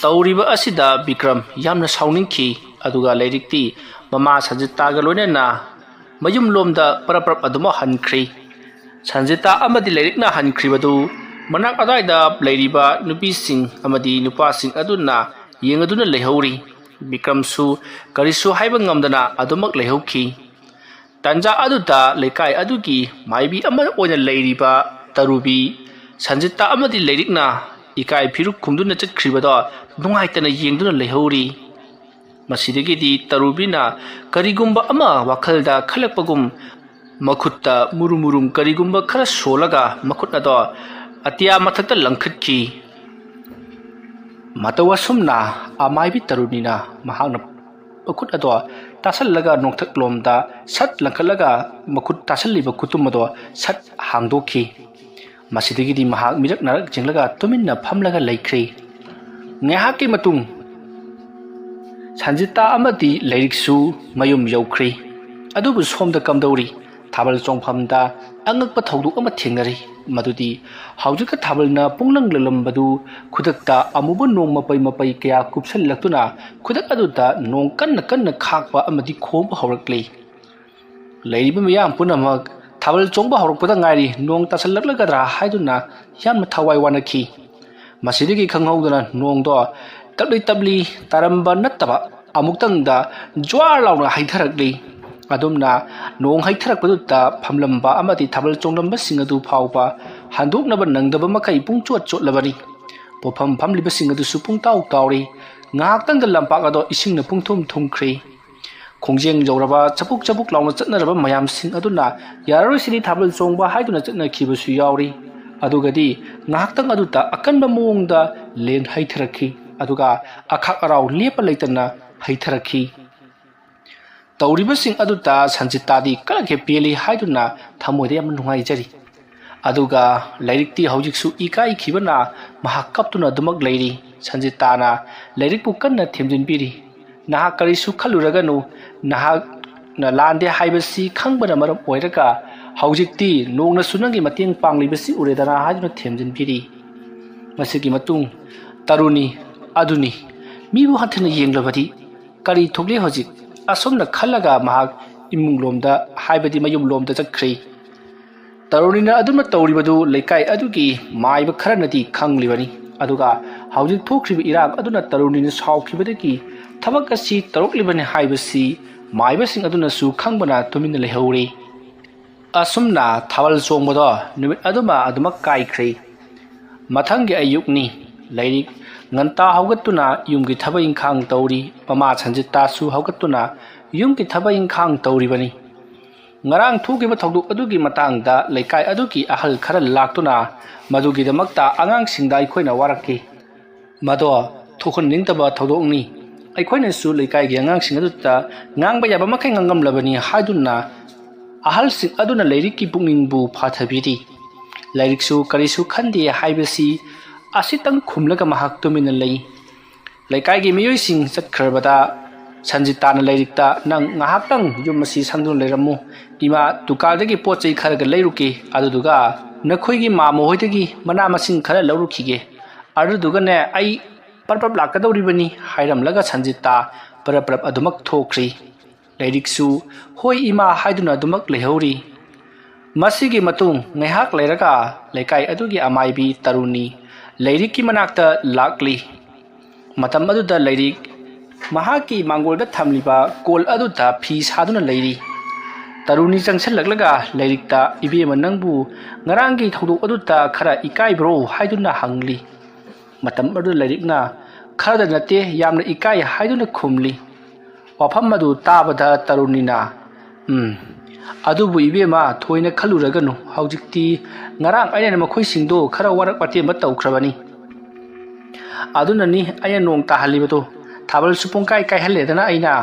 ꯇꯧꯔꯤꯕ ꯑꯁꯤꯗ ꯕꯤꯀ꯭ꯔꯝ ꯌꯥꯝꯅ ꯁꯥꯎꯅꯤꯡꯈꯤ, ꯑꯗꯨꯒ ꯂꯥꯏꯔꯤꯛꯇꯤ ꯃꯃꯥ ꯁꯟꯖꯤꯇꯥꯒ ꯂꯣꯏꯅꯅ ꯃꯌꯨꯝꯂꯣꯝꯗ ꯄꯔꯞ ꯄꯔꯞ ꯑꯗꯨꯃꯛ ꯍꯟꯈ꯭ꯔꯤ꯫ ꯁꯟꯖꯤꯇꯥ ꯑꯃꯗꯤ ꯂꯥꯏꯔꯤꯛꯅ ꯍꯟꯈ꯭ꯔꯤꯕꯗꯨ ꯃꯅꯥꯛ ꯑꯗ꯭ꯋꯥꯏꯗ ꯂꯩꯔꯤꯕ ꯅꯨꯄꯤꯁꯤꯡ ꯑꯃꯗꯤ ꯅꯨꯄꯥꯁꯤꯡ ꯑꯗꯨꯅ ꯌꯦꯡꯗꯨꯅ ꯂꯩꯍꯧꯔꯤ꯫ ꯕꯤꯀ꯭ꯔꯝꯁꯨ ꯀꯔꯤꯁꯨ ꯍꯥꯏꯕ ꯉꯝꯗꯅ ꯑꯗꯨꯃꯛ ꯂꯩꯍꯧꯈꯤ꯫ ꯇꯥꯟꯖꯥ ꯑꯗꯨꯗ ꯂꯩꯀꯥꯏ ꯑꯗꯨꯒꯤ ꯃꯥꯏꯕꯤ ꯑꯃ ꯑꯣꯏꯅ ꯂꯩꯔꯤꯕ ꯇꯔꯨꯕꯤ ꯁꯟꯖꯤꯇꯥ ꯑꯃꯗꯤ ꯂꯩꯔꯤꯛꯅ ꯏꯀꯥꯏ ꯐꯤꯔꯨꯛ ꯈꯨꯝꯗꯨꯅ ꯆꯠꯈ꯭ꯔꯤꯕꯗꯣ ꯅꯨꯡꯉꯥꯏꯇꯅ ꯌꯦꯡꯗꯨꯅ ꯂꯩꯍꯧꯔꯤ꯫ ꯃꯁꯤꯗꯒꯤꯗꯤ ꯇꯔꯨꯕꯤꯅ ꯀꯔꯤꯒꯨꯝꯕ ꯑꯃ ꯋꯥꯈꯜꯗ ꯈꯜꯂꯛꯄꯒꯨꯝ ꯃꯈꯨꯠꯇ ꯃꯨꯔꯨꯝ ꯃꯨꯔꯨꯝ ꯀꯔꯤꯒꯨꯝꯕ ꯈꯔ ꯁꯣꯜꯂꯒ ꯃꯈꯨꯠ ꯑꯗꯣ ꯑꯇꯤꯌꯥ ꯃꯊꯛꯇ ꯂꯪꯈꯠꯈꯤ꯫ ꯃꯇꯧ ꯑꯁꯨꯝꯅ ꯑꯃꯥꯏꯕꯤ ꯇꯔꯨꯅꯤꯅ ꯃꯍꯥꯛꯅ ꯃꯈꯨꯠ ꯑꯗꯣ ꯇꯥꯁꯜꯂꯒ ꯅꯣꯡꯊꯛꯂꯣꯝꯗ ꯁꯠ ꯂꯪꯈꯠꯂꯒ ꯃꯈꯨꯠ ꯇꯥꯁꯜꯂꯤꯕ ꯈꯨꯇꯨꯝ ꯑꯗꯣ ꯁꯠ ꯍꯥꯡꯗꯣꯛꯈꯤ꯫ ꯃꯁꯤꯗꯒꯤꯗꯤ ꯃꯍꯥꯛ ꯃꯤꯔꯛ ꯅꯥꯔꯛ ꯆꯤꯡꯂꯒ ꯇꯨꯃꯤꯟꯅ ꯐꯝꯂꯒ ꯂꯩꯈ꯭ꯔꯦ꯫ ꯉꯥꯏꯍꯥꯛꯀꯤ ꯃꯇꯨꯡ ꯁꯟꯖꯤꯇꯥ ꯑꯃꯗꯤ ꯂꯩꯔꯤꯛꯁꯨ ꯃꯌꯨꯝ ꯌꯧꯈ꯭ꯔꯦ꯫ ꯑꯗꯨꯕꯨ ꯁꯣꯝꯗ ꯀꯝꯗꯧꯔꯤ? ꯊꯥꯕꯜ ꯆꯣꯡꯐꯝꯗ ꯑꯉꯛꯄ ꯊꯧꯗꯣꯛ ꯑꯃ ꯊꯦꯡꯅꯔꯤ꯫ ꯃꯗꯨꯗꯤ ꯍꯧꯖꯤꯛꯀ ꯊꯥꯕꯜꯅ ꯄꯨꯡꯂꯪ ꯂꯪꯂꯝꯕꯗꯨ ꯈꯨꯗꯛꯇ ꯑꯃꯨꯕ ꯅꯣꯡ ꯃꯄꯩ ꯃꯄꯩ ꯀꯌꯥ ꯀꯨꯞꯁꯜꯂꯛꯇꯨꯅ ꯈꯨꯗꯛ ꯑꯗꯨꯗ ꯅꯣꯡ ꯀꯟꯅ ꯀꯟꯅ ꯈꯥꯛꯄ ꯑꯃꯗꯤ ꯈꯣꯡꯕ ꯍꯧꯔꯛꯂꯤ꯫ ꯂꯩꯔꯤꯕ ꯃꯤꯌꯥꯝ ꯄꯨꯝꯅꯃꯛ ꯊꯥꯕꯜ ꯆꯣꯡꯕ ꯍꯧꯔꯛꯄꯗ ꯉꯥꯏꯔꯤ, ꯅꯣꯡ ꯇꯥꯁꯜꯂꯛꯂꯒꯗ꯭ꯔꯥ ꯍꯥꯏꯗꯨꯅ ꯌꯥꯝꯅ ꯊꯋꯥꯏ ꯋꯥꯅꯈꯤ꯫ ꯃꯁꯤꯗꯒꯤ ꯈꯪꯍꯧꯗꯅ ꯅꯣꯡꯗꯣ ꯇꯞꯂꯤ ꯇꯞꯂꯤ ꯇꯥꯔꯝꯕ ꯅꯠꯇꯕ ꯑꯃꯨꯛꯇꯪꯗ ꯖ꯭ꯋꯥꯔ ꯂꯥꯎꯅ ꯍꯩꯊꯔꯛꯂꯤ꯫ ꯑꯗꯨꯝꯅ ꯅꯣꯡ ꯍꯩꯊꯔꯛꯄꯗꯨꯗ ꯐꯝꯂꯝꯕ ꯑꯃꯗꯤ ꯊꯥꯕꯜ ꯆꯣꯡꯂꯝꯕꯁꯤꯡ ꯑꯗꯨ ꯐꯥꯎꯕ ꯍꯟꯗꯣꯛꯅꯕ ꯅꯪꯗꯕ ꯃꯈꯩ ꯄꯨꯡꯆꯣꯠ ꯆꯣꯠꯂꯕꯅꯤ꯫ ꯄꯣꯠꯐꯝ ꯐꯝꯂꯤꯕꯁꯤꯡ ꯑꯗꯨꯁꯨ ꯄꯨꯡꯇꯥꯎ ꯇꯥꯎꯔꯤ꯫ ꯉꯥꯏꯍꯥꯛꯇꯪꯗ ꯂꯝꯄꯥꯛ ꯑꯗꯣ ꯏꯁꯤꯡꯅ ꯄꯨꯡꯊꯨꯝ ꯊꯨꯝꯈ꯭ꯔꯦ꯫ ꯈꯣꯡꯖꯦꯡ ꯌꯧꯔꯕ ꯆꯕꯨꯛ ꯆꯕꯨꯛ ꯂꯥꯎꯅ ꯆꯠꯅꯔꯕ ꯃꯌꯥꯝꯁꯤꯡ ꯑꯗꯨꯅ ꯌꯥꯔꯔꯣꯏꯁꯤꯗꯤ ꯊꯥꯕꯜ ꯆꯣꯡꯕ ꯍꯥꯏꯗꯨꯅ ꯆꯠꯅꯈꯤꯕꯁꯨ ꯌꯥꯎꯔꯤ꯫ ꯑꯗꯨꯒꯗꯤ ꯉꯥꯏꯍꯥꯛꯇꯪ ꯑꯗꯨꯗ ꯑꯀꯟꯕ ꯃꯑꯣꯡꯗ ꯂꯦꯟ ꯍꯩꯊꯔꯛꯈꯤ꯫ ꯑꯗꯨꯒ ꯑꯈꯥꯛ ꯑꯔꯥꯎ ꯂꯦꯞꯄ ꯂꯩꯇꯅ ꯍꯩꯊꯔꯛꯈꯤ꯫ ꯇꯧꯔꯤꯕꯁꯤꯡ ꯑꯗꯨꯗ ꯁꯟꯖꯤꯇꯥꯗꯤ ꯀꯂꯛ ꯍꯦꯛ ꯄꯦꯜꯂꯤ ꯍꯥꯏꯗꯨꯅ ꯊꯃꯣꯏꯗ ꯌꯥꯝꯅ ꯅꯨꯡꯉꯥꯏꯖꯔꯤ꯫ ꯑꯗꯨꯒ ꯂꯩꯔꯤꯛꯇꯤ ꯍꯧꯖꯤꯛꯁꯨ ꯏꯀꯥꯏꯈꯤꯕꯅ ꯃꯍꯥꯛ ꯀꯞꯇꯨꯅ ꯑꯗꯨꯃꯛ ꯂꯩꯔꯤ꯫ ꯁꯟꯖꯤꯇꯥꯅ ꯂꯩꯔꯤꯛꯄꯨ ꯀꯟꯅ ꯊꯦꯝꯖꯤꯟꯕꯤꯔꯤ꯫ "ꯅꯍꯥꯛ ꯀꯔꯤꯁꯨ ꯈꯜꯂꯨꯔꯒꯅꯨ, ꯅꯍꯥꯛꯅ ꯂꯥꯟꯗꯦ ꯍꯥꯏꯕꯁꯤ ꯈꯪꯕꯅ ꯃꯔꯝ ꯑꯣꯏꯔꯒ ꯍꯧꯖꯤꯛꯇꯤ ꯅꯣꯡꯅꯁꯨ ꯅꯪꯒꯤ ꯃꯇꯦꯡ ꯄꯥꯡꯂꯤꯕꯁꯤ ꯎꯔꯦꯗꯅ" ꯍꯥꯏꯗꯨꯅ ꯊꯦꯝꯖꯤꯟꯕꯤꯔꯤ꯫ ꯃꯁꯤꯒꯤ ꯃꯇꯨꯡ ꯇꯔꯨꯅꯤ, ꯑꯗꯨꯅꯤ, ꯃꯤꯕꯨ ꯍꯟꯊꯅ ꯌꯦꯡꯂꯕꯗꯤ ꯀꯔꯤ ꯊꯣꯛꯂꯤ ꯍꯧꯖꯤꯛ? ꯑꯁꯨꯝꯅ ꯈꯜꯂꯒ ꯃꯍꯥꯛ ꯏꯃꯨꯡꯂꯣꯝꯗ, ꯍꯥꯏꯕꯗꯤ ꯃꯌꯨꯝꯂꯣꯝꯗ ꯆꯠꯈ꯭ꯔꯦ꯫ ꯇꯔꯨꯅꯤꯅ ꯑꯗꯨꯝꯅ ꯇꯧꯔꯤꯕꯗꯨ ꯂꯩꯀꯥꯏ ꯑꯗꯨꯒꯤ ꯃꯥꯏꯕ ꯈꯔꯅꯗꯤ ꯈꯪꯂꯤꯕꯅꯤ꯫ ꯑꯗꯨꯒ ꯍꯧꯖꯤꯛ ꯊꯣꯛꯈ꯭ꯔꯤꯕ ꯏꯔꯥꯡ ꯑꯗꯨꯅ ꯇꯔꯨꯅꯤꯅ ꯁꯥꯎꯈꯤꯕꯗꯒꯤ ꯊꯕꯛ ꯑꯁꯤ ꯇꯧꯔꯛꯂꯤꯕꯅꯤ ꯍꯥꯏꯕꯁꯤ ꯃꯥꯏꯕꯁꯤꯡ ꯑꯗꯨꯅꯁꯨ ꯈꯪꯕꯅ ꯇꯨꯃꯤꯟꯅ ꯂꯩꯍꯧꯔꯤ꯫ ꯑꯁꯨꯝꯅ ꯊꯥꯕꯜ ꯆꯣꯡꯕꯗꯣ ꯅꯨꯃꯤꯠ ꯑꯗꯨꯃ ꯑꯗꯨꯃꯛ ꯀꯥꯏꯈ꯭ꯔꯦ꯫ ꯃꯊꯪꯒꯤ ꯑꯌꯨꯛꯅꯤ꯫ ꯂꯩꯔꯤꯛ ꯉꯟꯇꯥ ꯍꯧꯒꯠꯇꯨꯅ ꯌꯨꯝꯒꯤ ꯊꯕꯛ ꯏꯪꯈꯥꯡ ꯇꯧꯔꯤ꯫ ꯃꯃꯥ ꯁꯟꯖꯤꯇꯥꯁꯨ ꯍꯧꯒꯠꯇꯨꯅ ꯌꯨꯝꯒꯤ ꯊꯕꯛ ꯏꯪꯈꯥꯡ ꯇꯧꯔꯤꯕꯅꯤ꯫ ꯉꯔꯥꯡ ꯊꯣꯛꯈꯤꯕ ꯊꯧꯗꯣꯛ ꯑꯗꯨꯒꯤ ꯃꯇꯥꯡꯗ ꯂꯩꯀꯥꯏ ꯑꯗꯨꯒꯤ ꯑꯍꯜ ꯈꯔ ꯂꯥꯛꯇꯨꯅ ꯃꯗꯨꯒꯤꯗꯃꯛꯇ ꯑꯉꯥꯡꯁꯤꯡꯗ ꯑꯩꯈꯣꯏꯅ ꯋꯥꯔꯛꯈꯤ꯫ ꯃꯗꯣ ꯊꯣꯛꯍꯟꯅꯤꯡꯗꯕ ꯊꯧꯗꯣꯛꯅꯤ꯫ ꯑꯩꯈꯣꯏꯅꯁꯨ ꯂꯩꯀꯥꯏꯒꯤ ꯑꯉꯥꯡꯁꯤꯡ ꯑꯗꯨꯗ ꯉꯥꯡꯕ ꯌꯥꯕ ꯃꯈꯩ ꯉꯥꯡꯉꯝꯂꯕꯅꯤ ꯍꯥꯏꯗꯨꯅ ꯑꯍꯜꯁꯤꯡ ꯑꯗꯨꯅ ꯂꯩꯔꯤꯛꯀꯤ ꯄꯨꯛꯅꯤꯡꯕꯨ ꯐꯥꯊꯕꯤꯔꯤ꯫ ꯂꯩꯔꯤꯛꯁꯨ ꯀꯔꯤꯁꯨ ꯈꯟꯗꯦ ꯍꯥꯏꯕꯁꯤ ꯑꯁꯤꯇꯪ ꯈꯨꯝꯂꯒ ꯃꯍꯥꯛ ꯇꯨꯃꯤꯟꯅ ꯂꯩ꯫ ꯂꯩꯀꯥꯏꯒꯤ ꯃꯤꯑꯣꯏꯁꯤꯡ ꯆꯠꯈ꯭ꯔꯕꯗ ꯁꯟꯖꯤꯇꯥꯅ ꯂꯩꯔꯤꯛꯇ, "ꯅꯪ ꯉꯥꯏꯍꯥꯛꯇꯪ ꯌꯨꯝ ꯑꯁꯤ ꯁꯪꯗꯨꯅ ꯂꯩꯔꯝꯃꯨ꯫ ꯏꯃꯥ ꯗꯨꯀꯥꯟꯗꯒꯤ ꯄꯣꯠ ꯆꯩ ꯈꯔꯒ ꯂꯩꯔꯨꯒꯦ, ꯑꯗꯨꯗꯨꯒ ꯅꯈꯣꯏꯒꯤ ꯃꯥꯃ ꯍꯣꯏꯗꯒꯤ ꯃꯅꯥ ꯃꯁꯤꯡ ꯈꯔ ꯂꯧꯔꯨꯈꯤꯒꯦ꯫ ꯑꯗꯨꯗꯨꯒꯅꯦ, ꯑꯩ ꯄꯔꯞ ꯄꯔꯞ ꯂꯥꯛꯀꯗꯧꯔꯤꯕꯅꯤ" ꯍꯥꯏꯔꯝꯂꯒ ꯁꯟꯖꯤꯇꯥ ꯄꯔꯞ ꯄꯔꯞ ꯑꯗꯨꯃꯛ ꯊꯣꯛꯈ꯭ꯔꯤ꯫ ꯂꯩꯔꯤꯛꯁꯨ "ꯍꯣꯏ ꯏꯃꯥ" ꯍꯥꯏꯗꯨꯅ ꯑꯗꯨꯃꯛ ꯂꯩꯍꯧꯔꯤ꯫ ꯃꯁꯤꯒꯤ ꯃꯇꯨꯡ ꯉꯥꯏꯍꯥꯛ ꯂꯩꯔꯒ ꯂꯩꯀꯥꯏ ꯑꯗꯨꯒꯤ ꯑꯃꯥꯏꯕꯤ ꯇꯔꯨꯅꯤ ꯂꯩꯔꯤꯛꯀꯤ ꯃꯅꯥꯛꯇ ꯂꯥꯛꯂꯤ꯫ ꯃꯇꯝ ꯑꯗꯨꯗ ꯂꯩꯔꯤꯛ ꯃꯍꯥꯛꯀꯤ ꯃꯥꯡꯒꯣꯜꯗ ꯊꯝꯂꯤꯕ ꯀꯣꯜ ꯑꯗꯨꯗ ꯐꯤ ꯁꯥꯗꯨꯅ ꯂꯩꯔꯤ꯫ ꯇꯔꯨꯅꯤ ꯆꯪꯁꯤꯜꯂꯛꯂꯒ ꯂꯩꯔꯤꯛꯇ, "ꯏꯕꯦꯝꯃ, ꯅꯪꯕꯨ ꯉꯔꯥꯡꯒꯤ ꯊꯧꯗꯣꯛ ꯑꯗꯨꯗ ꯈꯔ ꯏꯀꯥꯏꯕ꯭ꯔꯣ?" ꯍꯥꯏꯗꯨꯅ ꯍꯪꯂꯤ꯫ ꯃꯇꯝ ꯑꯗꯨꯗ ꯂꯩꯔꯤꯛꯅ, "ꯈꯔꯗ ꯅꯠꯇꯦ, ꯌꯥꯝꯅ ꯏꯀꯥꯏ" ꯍꯥꯏꯗꯨꯅ ꯈꯨꯝꯂꯤ꯫ ꯋꯥꯐꯝ ꯑꯗꯨ ꯇꯥꯕꯗ ꯇꯔꯨꯅꯤꯅ, "ꯎꯝ, ꯑꯗꯨꯕꯨ ꯏꯕꯦꯝꯃ, ꯊꯣꯏꯅ ꯈꯜꯂꯨꯔꯒꯅꯨ꯫ ꯍꯧꯖꯤꯛꯇꯤ ꯉꯔꯥꯡ ꯑꯩꯅ ꯃꯈꯣꯏꯁꯤꯡꯗꯣ ꯈꯔ ꯋꯥꯔꯛ ꯋꯥꯇꯦꯝꯕ ꯇꯧꯈ꯭ꯔꯕꯅꯤ꯫ ꯑꯗꯨꯅꯅꯤ ꯑꯩꯅ ꯅꯣꯡ ꯇꯥꯍꯜꯂꯤꯕꯗꯣ꯫ ꯊꯥꯕꯜꯁꯨ ꯄꯨꯡꯀꯥꯏ ꯀꯥꯏꯍꯜꯂꯦꯗꯅ ꯑꯩꯅ꯫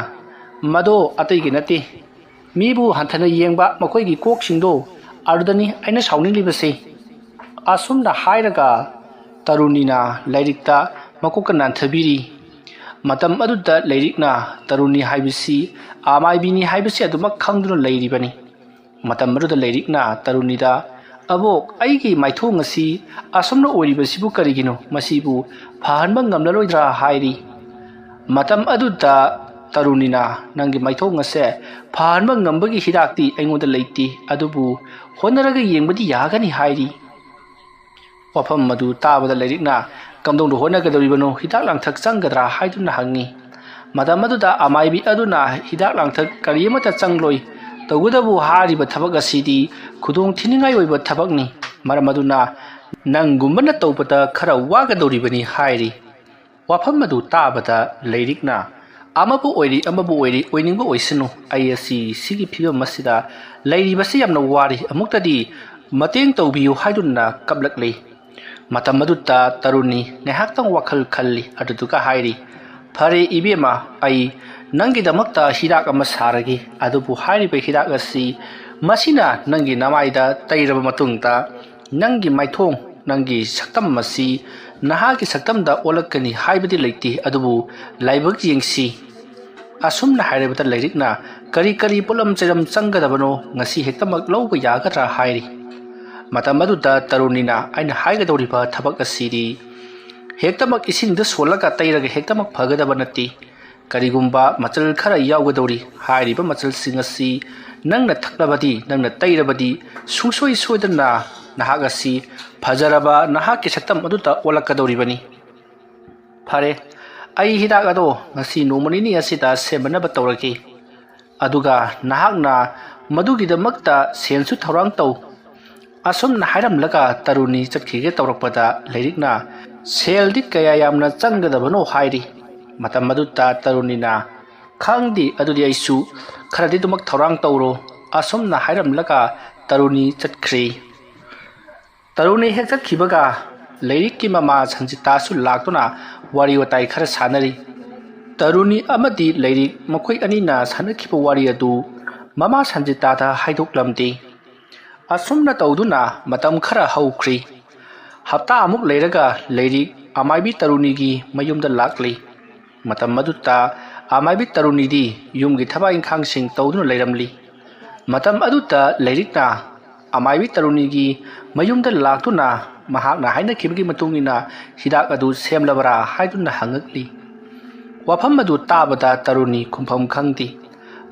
ꯃꯗꯣ ꯑꯇꯩꯒꯤ ꯅꯠꯇꯦ꯫ ꯃꯤꯕꯨ ꯍꯟꯊꯅ ꯌꯦꯡꯕ ꯃꯈꯣꯏꯒꯤ ꯀꯣꯛꯁꯤꯡꯗꯣ, ꯑꯗꯨꯗꯅꯤ ꯑꯩꯅ ꯁꯥꯎꯅꯤꯡꯂꯤꯕꯁꯦ"꯫ ꯑꯁꯨꯝꯅ ꯍꯥꯏꯔꯒ ꯇꯔꯨꯅꯤꯅ ꯂꯩꯔꯤꯛꯇ ꯃꯀꯣꯛꯀ ꯅꯥꯟꯊꯕꯤꯔꯤ꯫ ꯃꯇꯝ ꯑꯗꯨꯗ ꯂꯩꯔꯤꯛꯅ ꯇꯔꯨꯅꯤ ꯍꯥꯏꯕꯁꯤ ꯑꯃꯥꯏꯕꯤꯅꯤ ꯍꯥꯏꯕꯁꯤ ꯑꯗꯨꯃꯛ ꯈꯪꯗꯨꯅ ꯂꯩꯔꯤꯕꯅꯤ꯫ ꯃꯇꯝ ꯑꯗꯨꯗ ꯂꯩꯔꯤꯛꯅ ꯇꯔꯨꯅꯤꯗ, "ꯑꯕꯣꯛ, ꯑꯩꯒꯤ ꯃꯥꯏꯊꯣꯡ ꯑꯁꯤ ꯑꯁꯨꯝꯅ ꯑꯣꯏꯔꯤꯕꯁꯤꯕꯨ ꯀꯔꯤꯒꯤꯅꯣ? ꯃꯁꯤꯕꯨ ꯐꯍꯟꯕ ꯉꯝꯂꯔꯣꯏꯗ꯭ꯔꯥ?" ꯍꯥꯏꯔꯤ꯫ ꯃꯇꯝ ꯑꯗꯨꯗ ꯇꯔꯨꯅꯤꯅ, "ꯅꯪꯒꯤ ꯃꯥꯏꯊꯣꯡ ꯑꯁꯦ ꯐꯍꯟꯕ ꯉꯝꯕꯒꯤ ꯍꯤꯗꯥꯛꯇꯤ ꯑꯩꯉꯣꯟꯗ ꯂꯩꯇꯦ, ꯑꯗꯨꯕꯨ ꯍꯣꯠꯅꯔꯒ ꯌꯦꯡꯕꯗꯤ ꯌꯥꯒꯅꯤ" ꯍꯥꯏꯔꯤ꯫ ꯋꯥꯐꯝ ꯑꯗꯨ ꯇꯥꯕꯗ ꯂꯩꯔꯤꯛꯅ, "ꯀꯝꯗꯧꯅ ꯍꯣꯠꯅꯒꯗꯧꯔꯤꯕꯅꯣ? ꯍꯤꯗꯥꯛ ꯂꯥꯡꯊꯛ ꯆꯪꯒꯗ꯭ꯔꯥ?" ꯍꯥꯏꯗꯨꯅ ꯍꯪꯉꯤ꯫ ꯃꯇꯝ ꯑꯗꯨꯗ ꯑꯃꯥꯏꯕꯤ ꯑꯗꯨꯅ, "ꯍꯤꯗꯥꯛ ꯂꯥꯡꯊꯛ ꯀꯔꯤ ꯑꯃꯠꯇ ꯆꯪꯂꯣꯏ꯫ ꯇꯧꯒꯗꯕꯨ ꯍꯥꯏꯔꯤꯕ ꯊꯕꯛ ꯑꯁꯤꯗꯤ ꯈꯨꯗꯣꯡ ꯊꯤꯅꯤꯡꯉꯥꯏ ꯑꯣꯏꯕ ꯊꯕꯛꯅꯤ꯫ ꯃꯔꯝ ꯑꯗꯨꯅ "ꯅꯪꯒꯨꯝꯕꯅ ꯇꯧꯕꯗ ꯈꯔ ꯋꯥꯒꯗꯧꯔꯤꯕꯅꯤ" ꯍꯥꯏꯔꯤ꯫ ꯋꯥꯐꯝ ꯑꯗꯨ ꯇꯥꯕꯗ ꯂꯩꯔꯤꯛꯅ, "ꯑꯃꯕꯨ ꯑꯣꯏꯔꯤ, ꯑꯃꯕꯨ ꯑꯣꯏꯔꯤ, ꯑꯣꯏꯅꯤꯡꯕ ꯑꯣꯏꯁꯅꯨ, ꯑꯩ ꯑꯁꯤ ꯁꯤꯒꯤ ꯐꯤꯕꯝ ꯑꯁꯤꯗ ꯂꯩꯔꯤꯕꯁꯤ ꯌꯥꯝꯅ ꯋꯥꯔꯤ, ꯑꯃꯨꯛꯇꯗꯤ ꯃꯇꯦꯡ ꯇꯧꯕꯤꯌꯨ" ꯍꯥꯏꯗꯨꯅ ꯀꯞꯂꯛꯂꯤ꯫ ꯃꯇꯝ ꯑꯗꯨꯗ ꯇꯔꯨꯅꯤ ꯉꯥꯏꯍꯥꯛꯇꯪ ꯋꯥꯈꯜ ꯈꯜꯂꯤ, ꯑꯗꯨꯗꯨꯒ ꯍꯥꯏꯔꯤ, "ꯐꯔꯦ ꯏꯕꯦꯝꯃ, ꯑꯩ ꯅꯪꯒꯤꯗꯃꯛꯇ ꯍꯤꯗꯥꯛ ꯑꯃ ꯁꯥꯔꯒꯦ, ꯑꯗꯨꯕꯨ ꯍꯥꯏꯔꯤꯕ ꯍꯤꯗꯥꯛ ꯑꯁꯤ ꯃꯁꯤꯅ ꯅꯪꯒꯤ ꯅꯃꯥꯏꯗ ꯇꯩꯔꯕ ꯃꯇꯨꯡꯗ ꯅꯪꯒꯤ ꯃꯥꯏꯊꯣꯡ, ꯅꯪꯒꯤ ꯁꯛꯇꯝ ꯑꯁꯤ ꯅꯍꯥꯛꯀꯤ ꯁꯛꯇꯝꯗ ꯑꯣꯜꯂꯛꯀꯅꯤ ꯍꯥꯏꯕꯗꯤ ꯂꯩꯇꯦ, ꯑꯗꯨꯕꯨ ꯂꯥꯏꯕꯛ ꯌꯦꯡꯁꯤ"꯫ ꯑꯁꯨꯝꯅ ꯍꯥꯏꯔꯕꯗ ꯂꯩꯔꯤꯛꯅ, "ꯀꯔꯤ ꯀꯔꯤ ꯄꯣꯠꯂꯝ ꯆꯩꯔꯝ ꯆꯪꯒꯗꯕꯅꯣ, ꯉꯁꯤ ꯍꯦꯛꯇꯃꯛ ꯂꯧꯕ ꯌꯥꯒꯗ꯭ꯔꯥ?" ꯍꯥꯏꯔꯤ꯫ ꯃꯇꯝ ꯑꯗꯨꯗ ꯇꯔꯨꯅꯤꯅ, "ꯑꯩꯅ ꯍꯥꯏꯒꯗꯧꯔꯤꯕ ꯊꯕꯛ ꯑꯁꯤꯗꯤ ꯍꯦꯛꯇꯃꯛ ꯏꯁꯤꯡꯗ ꯁꯣꯜꯂꯒ ꯇꯩꯔꯒ ꯍꯦꯛꯇꯃꯛ ꯐꯒꯗꯕ ꯅꯠꯇꯦ꯫ ꯀꯔꯤꯒꯨꯝꯕ ꯃꯆꯜ ꯈꯔ ꯌꯥꯎꯒꯗꯧꯔꯤ꯫ ꯍꯥꯏꯔꯤꯕ ꯃꯆꯜꯁꯤꯡ ꯑꯁꯤ ꯅꯪꯅ ꯊꯛꯂꯕꯗꯤ, ꯅꯪꯅ ꯇꯩꯔꯕꯗꯤ, ꯁꯨꯡꯁꯣꯏ ꯁꯣꯏꯗꯅ ꯅꯍꯥꯛ ꯑꯁꯤ ꯐꯖꯔꯕ ꯅꯍꯥꯛꯀꯤ ꯁꯛꯇꯝ ꯑꯗꯨꯗ ꯑꯣꯜꯂꯛꯀꯗꯧꯔꯤꯕꯅꯤ꯫ ꯐꯔꯦ, ꯑꯩ ꯍꯤꯗꯥꯛ ꯑꯗꯣ ꯉꯁꯤ ꯅꯣꯡꯃ ꯅꯤꯅꯤ ꯑꯁꯤꯗ ꯁꯦꯝꯅꯅꯕ ꯇꯧꯔꯒꯦ꯫ ꯑꯗꯨꯒ ꯅꯍꯥꯛꯅ ꯃꯗꯨꯒꯤꯗꯃꯛꯇ ꯁꯦꯜꯁꯨ ꯊꯧꯔꯥꯡ ꯇꯧ"꯫ ꯑꯁꯨꯝꯅ ꯍꯥꯏꯔꯝꯂꯒ ꯇꯔꯨꯅꯤ ꯆꯠꯈꯤꯒꯦ ꯇꯧꯔꯛꯄꯗ ꯂꯩꯔꯤꯛꯅ, "ꯁꯦꯜꯗꯤ ꯀꯌꯥ ꯌꯥꯝꯅ ꯆꯪꯒꯗꯕꯅꯣ?" ꯍꯥꯏꯔꯤ꯫ ꯃꯇꯝ ꯑꯗꯨꯗ ꯇꯔꯨꯅꯤꯅ, "ꯈꯪꯗꯦ, ꯑꯗꯨꯗꯤ ꯑꯩꯁꯨ ꯈꯔꯗꯤ ꯑꯗꯨꯃꯛ ꯊꯧꯔꯥꯡ ꯇꯧꯔꯣ"꯫ ꯑꯁꯨꯝꯅ ꯍꯥꯏꯔꯝꯂꯒ ꯇꯔꯨꯅꯤ ꯆꯠꯈ꯭ꯔꯤ꯫ ꯇꯔꯨꯅꯤ ꯍꯦꯛ ꯆꯠꯈꯤꯕꯒ ꯂꯩꯔꯤꯛꯀꯤ ꯃꯃꯥ ꯁꯟꯖꯤꯇꯥꯁꯨ ꯂꯥꯛꯇꯨꯅ ꯋꯥꯔꯤ ꯋꯥꯇꯥꯏ ꯈꯔ ꯁꯥꯟꯅꯔꯤ꯫ ꯇꯔꯨꯅꯤ ꯑꯃꯗꯤ ꯂꯩꯔꯤꯛ ꯃꯈꯣꯏ ꯑꯅꯤꯅ ꯁꯥꯟꯅꯈꯤꯕ ꯋꯥꯔꯤ ꯑꯗꯨ ꯃꯃꯥ ꯁꯟꯖꯤꯇꯥꯗ ꯍꯥꯏꯗꯣꯛꯂꯝꯗꯦ꯫ ꯑꯁꯨꯝꯅ ꯇꯧꯗꯨꯅ ꯃꯇꯝ ꯈꯔ ꯍꯧꯈ꯭ꯔꯤ꯫ ꯍꯞꯇꯥ ꯑꯃꯨꯛ ꯂꯩꯔꯒ ꯂꯩꯔꯤꯛ ꯑꯃꯥꯏꯕꯤ ꯇꯔꯨꯅꯤꯒꯤ ꯃꯌꯨꯝꯗ ꯂꯥꯛꯂꯤ꯫ ꯃꯇꯝ ꯑꯗꯨꯗ ꯑꯃꯥꯏꯕꯤ ꯇꯔꯨꯅꯤꯗꯤ ꯌꯨꯝꯒꯤ ꯊꯕꯛ ꯏꯪꯈꯥꯡꯁꯤꯡ ꯇꯧꯗꯨꯅ ꯂꯩꯔꯝꯂꯤ꯫ ꯃꯇꯝ ꯑꯗꯨꯗ ꯂꯩꯔꯤꯛꯅ ꯑꯃꯥꯏꯕꯤ ꯇꯔꯨꯅꯤꯒꯤ ꯃꯌꯨꯝꯗ ꯂꯥꯛꯇꯨꯅ ꯃꯍꯥꯛꯅ ꯍꯥꯏꯅꯈꯤꯕꯒꯤ ꯃꯇꯨꯡ ꯏꯟꯅ ꯍꯤꯗꯥꯛ ꯑꯗꯨ ꯁꯦꯝꯂꯕꯔꯥ ꯍꯥꯏꯗꯨꯅ ꯍꯪꯉꯛꯂꯤ꯫ ꯋꯥꯐꯝ ꯑꯗꯨ ꯇꯥꯕꯗ ꯇꯔꯨꯅꯤ ꯈꯨꯝꯐꯝ ꯈꯪꯗꯦ꯫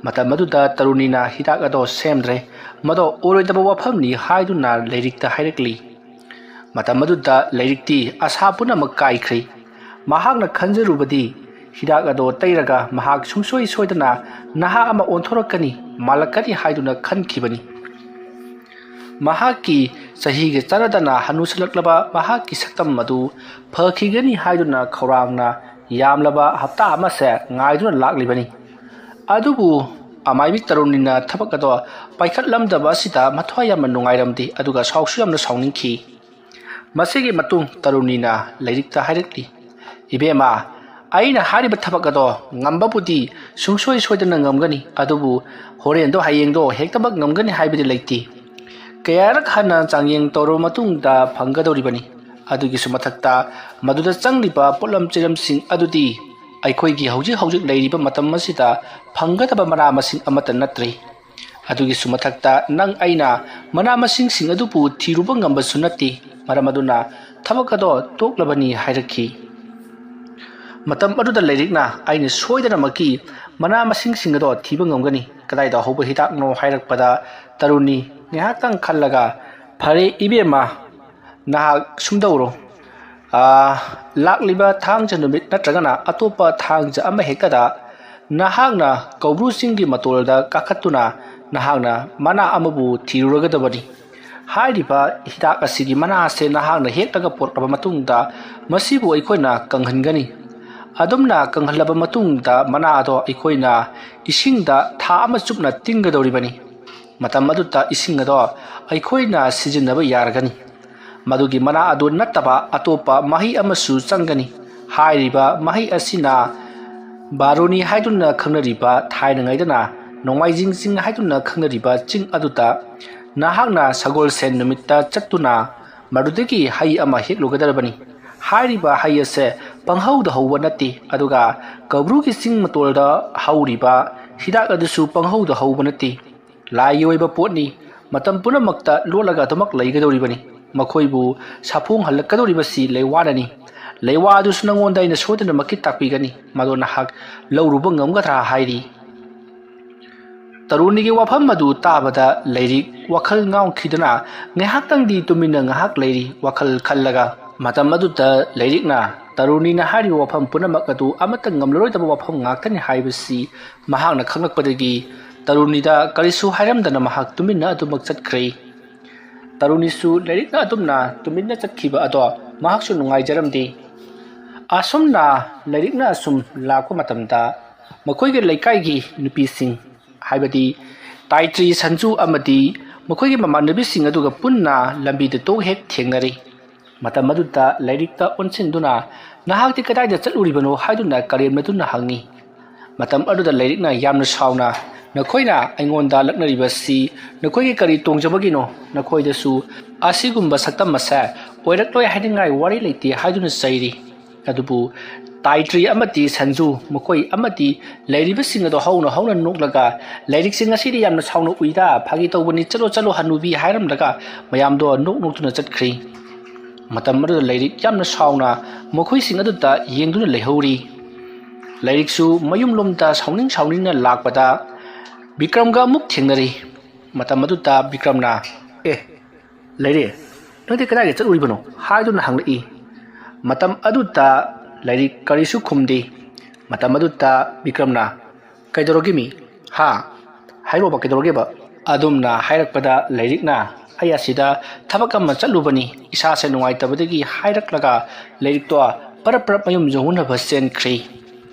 ꯃꯇꯝ ꯑꯗꯨꯗ ꯇꯔꯨꯅꯤꯅ ꯍꯤꯗꯥꯛ ꯑꯗꯣ ꯁꯦꯝꯗ꯭ꯔꯦ, ꯃꯗꯣ ꯑꯣꯏꯔꯣꯏꯗꯕ ꯋꯥꯐꯝꯅꯤ ꯍꯥꯏꯗꯨꯅ ꯂꯩꯔꯤꯛꯇ ꯍꯥꯏꯔꯛꯂꯤ꯫ ꯃꯇꯝ ꯑꯗꯨꯗ ꯂꯩꯔꯤꯛꯇꯤ ꯑꯁꯥ ꯄꯨꯝꯅꯃꯛ ꯀꯥꯏꯈ꯭ꯔꯦ꯫ ꯃꯍꯥꯛꯅ ꯈꯟꯖꯔꯨꯕꯗꯤ ꯍꯤꯗꯥꯛ ꯑꯗꯣ ꯇꯩꯔꯒ ꯃꯍꯥꯛ ꯁꯨꯡꯁꯣꯏ ꯁꯣꯏꯗꯅ ꯅꯍꯥ ꯑꯃ ꯑꯣꯟꯊꯣꯔꯛꯀꯅꯤ, ꯃꯥꯜꯂꯛꯀꯅꯤ ꯍꯥꯏꯗꯨꯅ ꯈꯟꯈꯤꯕꯅꯤ꯫ ꯃꯍꯥꯛꯀꯤ ꯆꯍꯤꯒ ꯆꯥꯟꯅꯗꯅ ꯍꯅꯨꯁꯜꯂꯛꯂꯕ ꯃꯍꯥꯛꯀꯤ ꯁꯛꯇꯝ ꯑꯗꯨ ꯐꯈꯤꯒꯅꯤ ꯍꯥꯏꯗꯨꯅ ꯈꯧꯔꯥꯡꯅ ꯌꯥꯝꯂꯕ ꯍꯞꯇꯥ ꯑꯃꯁꯦ ꯉꯥꯏꯗꯨꯅ ꯂꯥꯛꯂꯤꯕꯅꯤ꯫ ꯑꯗꯨꯕꯨ ꯑꯃꯥꯏꯕꯤ ꯇꯔꯨꯅꯤꯅ ꯊꯕꯛ ꯑꯗꯣ ꯄꯥꯏꯈꯠꯂꯝꯗꯕ ꯑꯁꯤꯗ ꯃꯊ꯭ꯋꯥꯏ ꯌꯥꯝꯅ ꯅꯨꯡꯉꯥꯏꯔꯝꯗꯦ, ꯑꯗꯨꯒ ꯁꯥꯎꯁꯨ ꯌꯥꯝꯅ ꯁꯥꯎꯅꯤꯡꯈꯤ꯫ ꯃꯁꯤꯒꯤ ꯃꯇꯨꯡ ꯇꯔꯨꯅꯤꯅ ꯂꯥꯏꯔꯤꯛꯇ ꯍꯥꯏꯔꯛꯂꯤ, "ꯏꯕꯦꯝꯃ, ꯑꯩꯅ ꯍꯥꯏꯔꯤꯕ ꯊꯕꯛ ꯑꯗꯣ ꯉꯝꯕꯕꯨꯗꯤ ꯁꯨꯡꯁꯣꯏ ꯁꯣꯏꯗꯅ ꯉꯝꯒꯅꯤ, ꯑꯗꯨꯕꯨ ꯍꯣꯔꯦꯟꯗꯣ ꯍꯌꯦꯡꯗꯣ ꯍꯦꯛꯇꯃꯛ ꯉꯝꯒꯅꯤ ꯍꯥꯏꯕꯗꯤ ꯂꯩꯇꯦ꯫ ꯀꯌꯥꯔꯛ ꯍꯟꯅ ꯆꯥꯡꯌꯦꯡ ꯇꯧꯔꯕ ꯃꯇꯨꯡꯗ ꯐꯪꯒꯗꯧꯔꯤꯕꯅꯤ꯫ ꯑꯗꯨꯒꯤꯁꯨ ꯃꯊꯛꯇ ꯃꯗꯨꯗ ꯆꯪꯂꯤꯕ ꯄꯣꯠꯂꯝ ꯆꯩꯔꯝꯁꯤꯡ ꯑꯗꯨꯗꯤ ꯑꯩꯈꯣꯏꯒꯤ ꯍꯧꯖꯤꯛ ꯍꯧꯖꯤꯛ ꯂꯩꯔꯤꯕ ꯃꯇꯝ ꯑꯁꯤꯗ ꯐꯪꯒꯗꯕ ꯃꯅꯥ ꯃꯁꯤꯡ ꯑꯃꯠꯇ ꯅꯠꯇ꯭ꯔꯦ꯫ ꯑꯗꯨꯒꯤꯁꯨ ꯃꯊꯛꯇ ꯅꯪ ꯑꯩꯅ ꯃꯅꯥ ꯃꯁꯤꯡꯁꯤꯡ ꯑꯗꯨꯕꯨ ꯊꯤꯔꯨꯕ ꯉꯝꯕꯁꯨ ꯅꯠꯇꯦ꯫ ꯃꯔꯝ ꯑꯗꯨꯅ ꯊꯕꯛ ꯑꯗꯣ ꯇꯣꯛꯂꯕꯅꯤ" ꯍꯥꯏꯔꯛꯈꯤ꯫ ꯃꯇꯝ ꯑꯗꯨꯗ ꯂꯥꯏꯔꯤꯛꯅ, "ꯑꯩꯅ ꯁꯣꯏꯗꯅꯃꯛꯀꯤ ꯃꯅꯥ ꯃꯁꯤꯡꯁꯤꯡ ꯑꯗꯣ ꯊꯤꯕ ꯉꯝꯒꯅꯤ꯫ ꯀꯗꯥꯏꯗ ꯍꯧꯕ ꯍꯤꯗꯥꯛꯅꯣ?" ꯍꯥꯏꯔꯛꯄꯗ ꯇꯔꯨꯅꯤ ꯉꯥꯏꯍꯥꯛꯇꯪ ꯈꯜꯂꯒ, "ꯐꯔꯦ ꯏꯕꯦꯝꯃ, ꯅꯍꯥꯛ ꯁꯨꯝꯗꯧꯔꯣ꯫ ꯑꯥ, ꯂꯥꯛꯂꯤꯕ ꯊꯥꯡꯖ ꯅꯨꯃꯤꯠ ꯅꯠꯇ꯭ꯔꯒꯅ ꯑꯇꯣꯞꯄ ꯊꯥꯡꯖ ꯑꯃ ꯍꯦꯛꯇꯗ ꯅꯍꯥꯛꯅ ꯀꯧꯕ꯭ꯔꯨ ꯆꯤꯡꯒꯤ ꯃꯇꯣꯜꯗ ꯀꯥꯈꯠꯇꯨꯅ ꯅꯍꯥꯛꯅ ꯃꯅꯥ ꯑꯃꯕꯨ ꯊꯤꯔꯨꯔꯒꯗꯕꯅꯤ꯫ ꯍꯥꯏꯔꯤꯕ ꯍꯤꯗꯥꯛ ꯑꯁꯤꯒꯤ ꯃꯅꯥ ꯑꯁꯦ ꯅꯍꯥꯛꯅ ꯍꯦꯛꯂꯒ ꯄꯨꯔꯛꯂꯕ ꯃꯇꯨꯡꯗ ꯃꯁꯤꯕꯨ ꯑꯩꯈꯣꯏꯅ ꯀꯪꯍꯟꯒꯅꯤ꯫ ꯑꯗꯨꯝꯅ ꯀꯪꯍꯜꯂꯕ ꯃꯇꯨꯡꯗ ꯃꯅꯥ ꯑꯗꯣ ꯑꯩꯈꯣꯏꯅ ꯏꯁꯤꯡꯗ ꯊꯥ ꯑꯃ ꯆꯨꯞꯅ ꯇꯤꯡꯒꯗꯧꯔꯤꯕꯅꯤ꯫ ꯃꯇꯝ ꯑꯗꯨꯗ ꯏꯁꯤꯡ ꯑꯗꯣ ꯑꯩꯈꯣꯏꯅ ꯁꯤꯖꯤꯟꯅꯕ ꯌꯥꯔꯒꯅꯤ꯫ ꯃꯗꯨꯒꯤ ꯃꯅꯥ ꯑꯗꯨ ꯅꯠꯇꯕ ꯑꯇꯣꯞꯄ ꯃꯍꯩ ꯑꯃꯁꯨ ꯆꯪꯒꯅꯤ꯫ ꯍꯥꯏꯔꯤꯕ ꯃꯍꯩ ꯑꯁꯤꯅ ꯕꯥꯔꯨꯅꯤ ꯍꯥꯏꯗꯨꯅ ꯈꯪꯅꯔꯤꯕ, ꯊꯥꯏꯅꯉꯩꯗꯅ ꯅꯣꯡꯃꯥꯏꯖꯤꯡ ꯆꯤꯡ ꯍꯥꯏꯗꯨꯅ ꯈꯪꯅꯔꯤꯕ ꯆꯤꯡ ꯑꯗꯨꯗ ꯅꯍꯥꯛꯅ ꯁꯒꯣꯜꯁꯦꯟ ꯅꯨꯃꯤꯠꯇ ꯆꯠꯇꯨꯅ ꯃꯗꯨꯗꯒꯤ ꯍꯩ ꯑꯃ ꯍꯦꯛꯂꯨꯒꯗꯕꯅꯤ꯫ ꯍꯥꯏꯔꯤꯕ ꯍꯩ ꯑꯁꯦ ꯄꯪꯍꯧꯗ ꯍꯧꯕ ꯅꯠꯇꯦ, ꯑꯗꯨꯒ ꯀꯧꯕ꯭ꯔꯨꯒꯤ ꯆꯤꯡ ꯃꯇꯣꯜꯗ ꯍꯧꯔꯤꯕ ꯍꯤꯗꯥꯛ ꯑꯗꯨꯁꯨ ꯄꯪꯍꯧꯗ ꯍꯧꯕ ꯅꯠꯇꯦ꯫ ꯂꯥꯏꯒꯤ ꯑꯣꯏꯕ ꯄꯣꯠꯅꯤ꯫ ꯃꯇꯝ ꯄꯨꯝꯅꯃꯛꯇ ꯂꯣꯠꯂꯒ ꯑꯗꯨꯃꯛ ꯂꯩꯒꯗꯧꯔꯤꯕꯅꯤ꯫ ꯃꯈꯣꯏꯕꯨ ꯁꯥꯐꯣꯡꯍꯜꯂꯛꯀꯗꯧꯔꯤꯕꯁꯤ ꯂꯩꯋꯥꯅꯅꯤ꯫ ꯂꯩꯋꯥ ꯑꯗꯨꯁꯨ ꯅꯉꯣꯟꯗ ꯑꯩꯅ ꯁꯣꯏꯗꯅꯃꯛꯀꯤ ꯇꯥꯛꯄꯤꯒꯅꯤ꯫ ꯃꯗꯨ ꯅꯍꯥꯛ ꯂꯧꯔꯨꯕ ꯉꯝꯒꯗ꯭ꯔꯥ?" ꯍꯥꯏꯔꯤ꯫ ꯇꯔꯨꯅꯤꯒꯤ ꯋꯥꯐꯝ ꯑꯗꯨ ꯇꯥꯕꯗ ꯂꯥꯏꯔꯤꯛ ꯋꯥꯈꯜ ꯉꯥꯎꯈꯤꯗꯨꯅ ꯉꯥꯏꯍꯥꯛꯇꯪꯗꯤ ꯇꯨꯃꯤꯟꯅ ꯉꯥꯏꯍꯥꯛ ꯂꯩꯔꯤ, ꯋꯥꯈꯜ ꯈꯜꯂꯒ꯫ ꯃꯇꯝ ꯑꯗꯨꯗ ꯂꯥꯏꯔꯤꯛꯅ ꯇꯔꯨꯅꯤꯅ ꯍꯥꯏꯔꯤꯕ ꯋꯥꯐꯝ ꯄꯨꯝꯅꯃꯛ ꯑꯗꯨ ꯑꯃꯠꯇ ꯉꯝꯂꯔꯣꯏꯗꯕ ꯋꯥꯐꯝ ꯉꯥꯛꯇꯅꯤ ꯍꯥꯏꯕꯁꯤ ꯃꯍꯥꯛꯅ ꯈꯪꯂꯛꯄꯗꯒꯤ ꯇꯔꯨꯅꯤꯗ ꯀꯔꯤꯁꯨ ꯍꯥꯏꯔꯝꯗꯅ ꯃꯍꯥꯛ ꯇꯨꯃꯤꯟꯅ ꯑꯗꯨꯃꯛ ꯆꯠꯈ꯭ꯔꯦ꯫ ꯇꯔꯨꯅꯤꯁꯨ ꯂꯥꯏꯔꯤꯛꯅ ꯑꯗꯨꯝꯅ ꯇꯨꯃꯤꯟꯅ ꯆꯠꯈꯤꯕ ꯑꯗꯣ ꯃꯍꯥꯛꯁꯨ ꯅꯨꯡꯉꯥꯏꯖꯔꯝꯗꯦ꯫ ꯑꯁꯨꯝꯅ ꯂꯥꯏꯔꯤꯛꯅ ꯑꯁꯨꯝ ꯂꯥꯛꯄ ꯃꯇꯝꯗ ꯃꯈꯣꯏꯒꯤ ꯂꯩꯀꯥꯏꯒꯤ ꯅꯨꯄꯤꯁꯤꯡ, ꯍꯥꯏꯕꯗꯤ ꯇꯥꯏꯇ꯭ꯔꯤ, ꯁꯟꯖꯨ ꯑꯃꯗꯤ ꯃꯈꯣꯏꯒꯤ ꯃꯃꯥꯟꯅꯕꯤꯁꯤꯡ ꯑꯗꯨꯒ ꯄꯨꯟꯅ ꯂꯝꯕꯤꯗ ꯇꯣꯛ ꯍꯦꯛ ꯊꯦꯡꯅꯔꯤ꯫ ꯃꯇꯝ ꯑꯗꯨꯗ ꯂꯥꯏꯔꯤꯛꯇ ꯑꯣꯟꯁꯤꯟꯗꯨꯅ "ꯅꯍꯥꯛꯇꯤ ꯀꯗꯥꯏꯗ ꯆꯠꯂꯨꯔꯤꯕꯅꯣ?" ꯍꯥꯏꯗꯨꯅ ꯀꯔꯦꯝꯅꯗꯨꯅ ꯍꯪꯉꯤ꯫ ꯃꯇꯝ ꯑꯗꯨꯗ ꯂꯥꯏꯔꯤꯛꯅ ꯌꯥꯝꯅ ꯁꯥꯎꯅ, "ꯅꯈꯣꯏꯅ ꯑꯩꯉꯣꯟꯗ ꯂꯛꯅꯔꯤꯕꯁꯤ ꯅꯈꯣꯏꯒꯤ ꯀꯔꯤ ꯇꯣꯡꯖꯕꯒꯤꯅꯣ? ꯅꯈꯣꯏꯗꯁꯨ ꯑꯁꯤꯒꯨꯝꯕ ꯁꯛꯇꯝ ꯑꯁꯦ ꯑꯣꯏꯔꯛꯂꯣꯏ ꯍꯥꯏꯅꯤꯡꯉꯥꯏ ꯋꯥꯔꯤ ꯂꯩꯇꯦ" ꯍꯥꯏꯗꯨꯅ ꯆꯩꯔꯤ꯫ ꯑꯗꯨꯕꯨ ꯇꯥꯏꯇ꯭ꯔꯤ ꯑꯃꯗꯤ ꯁꯟꯖꯨ, ꯃꯈꯣꯏ ꯑꯃꯗꯤ ꯂꯩꯔꯤꯕꯁꯤꯡ ꯑꯗꯨ ꯍꯧꯅ ꯍꯧꯅ ꯅꯣꯛꯂꯒ, "ꯂꯥꯏꯔꯤꯛꯁꯤꯡ ꯑꯁꯤꯗꯤ ꯌꯥꯝꯅ ꯁꯥꯎꯅ ꯎꯏꯗ, ꯐꯥꯒꯤ ꯇꯧꯕꯅꯤ, ꯆꯠꯂꯣ ꯆꯠꯂꯣ ꯍꯅꯨꯕꯤ" ꯍꯥꯏꯔꯝꯂꯒ ꯃꯌꯥꯝꯗꯣ ꯅꯣꯛ ꯅꯣꯛꯇꯨꯅ ꯆꯠꯈ꯭ꯔꯤ꯫ ꯃꯇꯝ ꯑꯗꯨꯗ ꯂꯥꯏꯔꯤꯛ ꯌꯥꯝꯅ ꯁꯥꯎꯅ ꯃꯈꯣꯏꯁꯤꯡ ꯑꯗꯨꯗ ꯌꯦꯡꯗꯨꯅ ꯂꯩꯍꯧꯔꯤ꯫ ꯂꯥꯏꯔꯤꯛꯁꯨ ꯃꯌꯨꯝꯂꯣꯝꯗ ꯁꯥꯎꯅꯤꯡ ꯁꯥꯎꯅꯤꯡꯅ ꯂꯥꯛꯄꯗ ꯕꯤꯀ꯭ꯔꯝꯒ ꯑꯃꯨꯛ ꯊꯦꯡꯅꯔꯤ꯫ ꯃꯇꯝ ꯑꯗꯨꯗ ꯕꯤꯀ꯭ꯔꯝꯅ, "ꯑꯦ, ꯂꯥꯏꯔꯤꯛ, ꯅꯪꯗꯤ ꯀꯗꯥꯏꯗ ꯆꯠꯂꯨꯔꯤꯕꯅꯣ?" ꯍꯥꯏꯗꯨꯅ ꯍꯪꯂꯛꯏ꯫ ꯃꯇꯝ ꯑꯗꯨꯗ ꯂꯥꯏꯔꯤꯛ ꯀꯔꯤꯁꯨ ꯈꯨꯝꯗꯦ꯫ ꯃꯇꯝ ꯑꯗꯨꯗ ꯕꯤꯀ꯭ꯔꯝꯅ, "ꯀꯩꯗꯧꯔꯒꯦ ꯃꯤ? ꯍꯥ? ꯍꯥꯏꯔꯣꯕ, ꯀꯩꯗꯧꯔꯒꯦꯕ?" ꯑꯗꯨꯝꯅ ꯍꯥꯏꯔꯛꯄꯗ ꯂꯥꯏꯔꯤꯛꯅ, "ꯑꯩ ꯑꯁꯤꯗ ꯊꯕꯛ ꯑꯃ ꯆꯠꯂꯨꯕꯅꯤ, ꯏꯁꯥꯁꯦ ꯅꯨꯡꯉꯥꯏꯇꯕꯗꯒꯤ" ꯍꯥꯏꯔꯛꯂꯒ ꯂꯥꯏꯔꯤꯛꯇꯣ ꯄꯔꯞ ꯄꯔꯞ ꯃꯌꯨꯝ ꯌꯧꯅꯅꯕ ꯆꯦꯟꯈ꯭ꯔꯤ꯫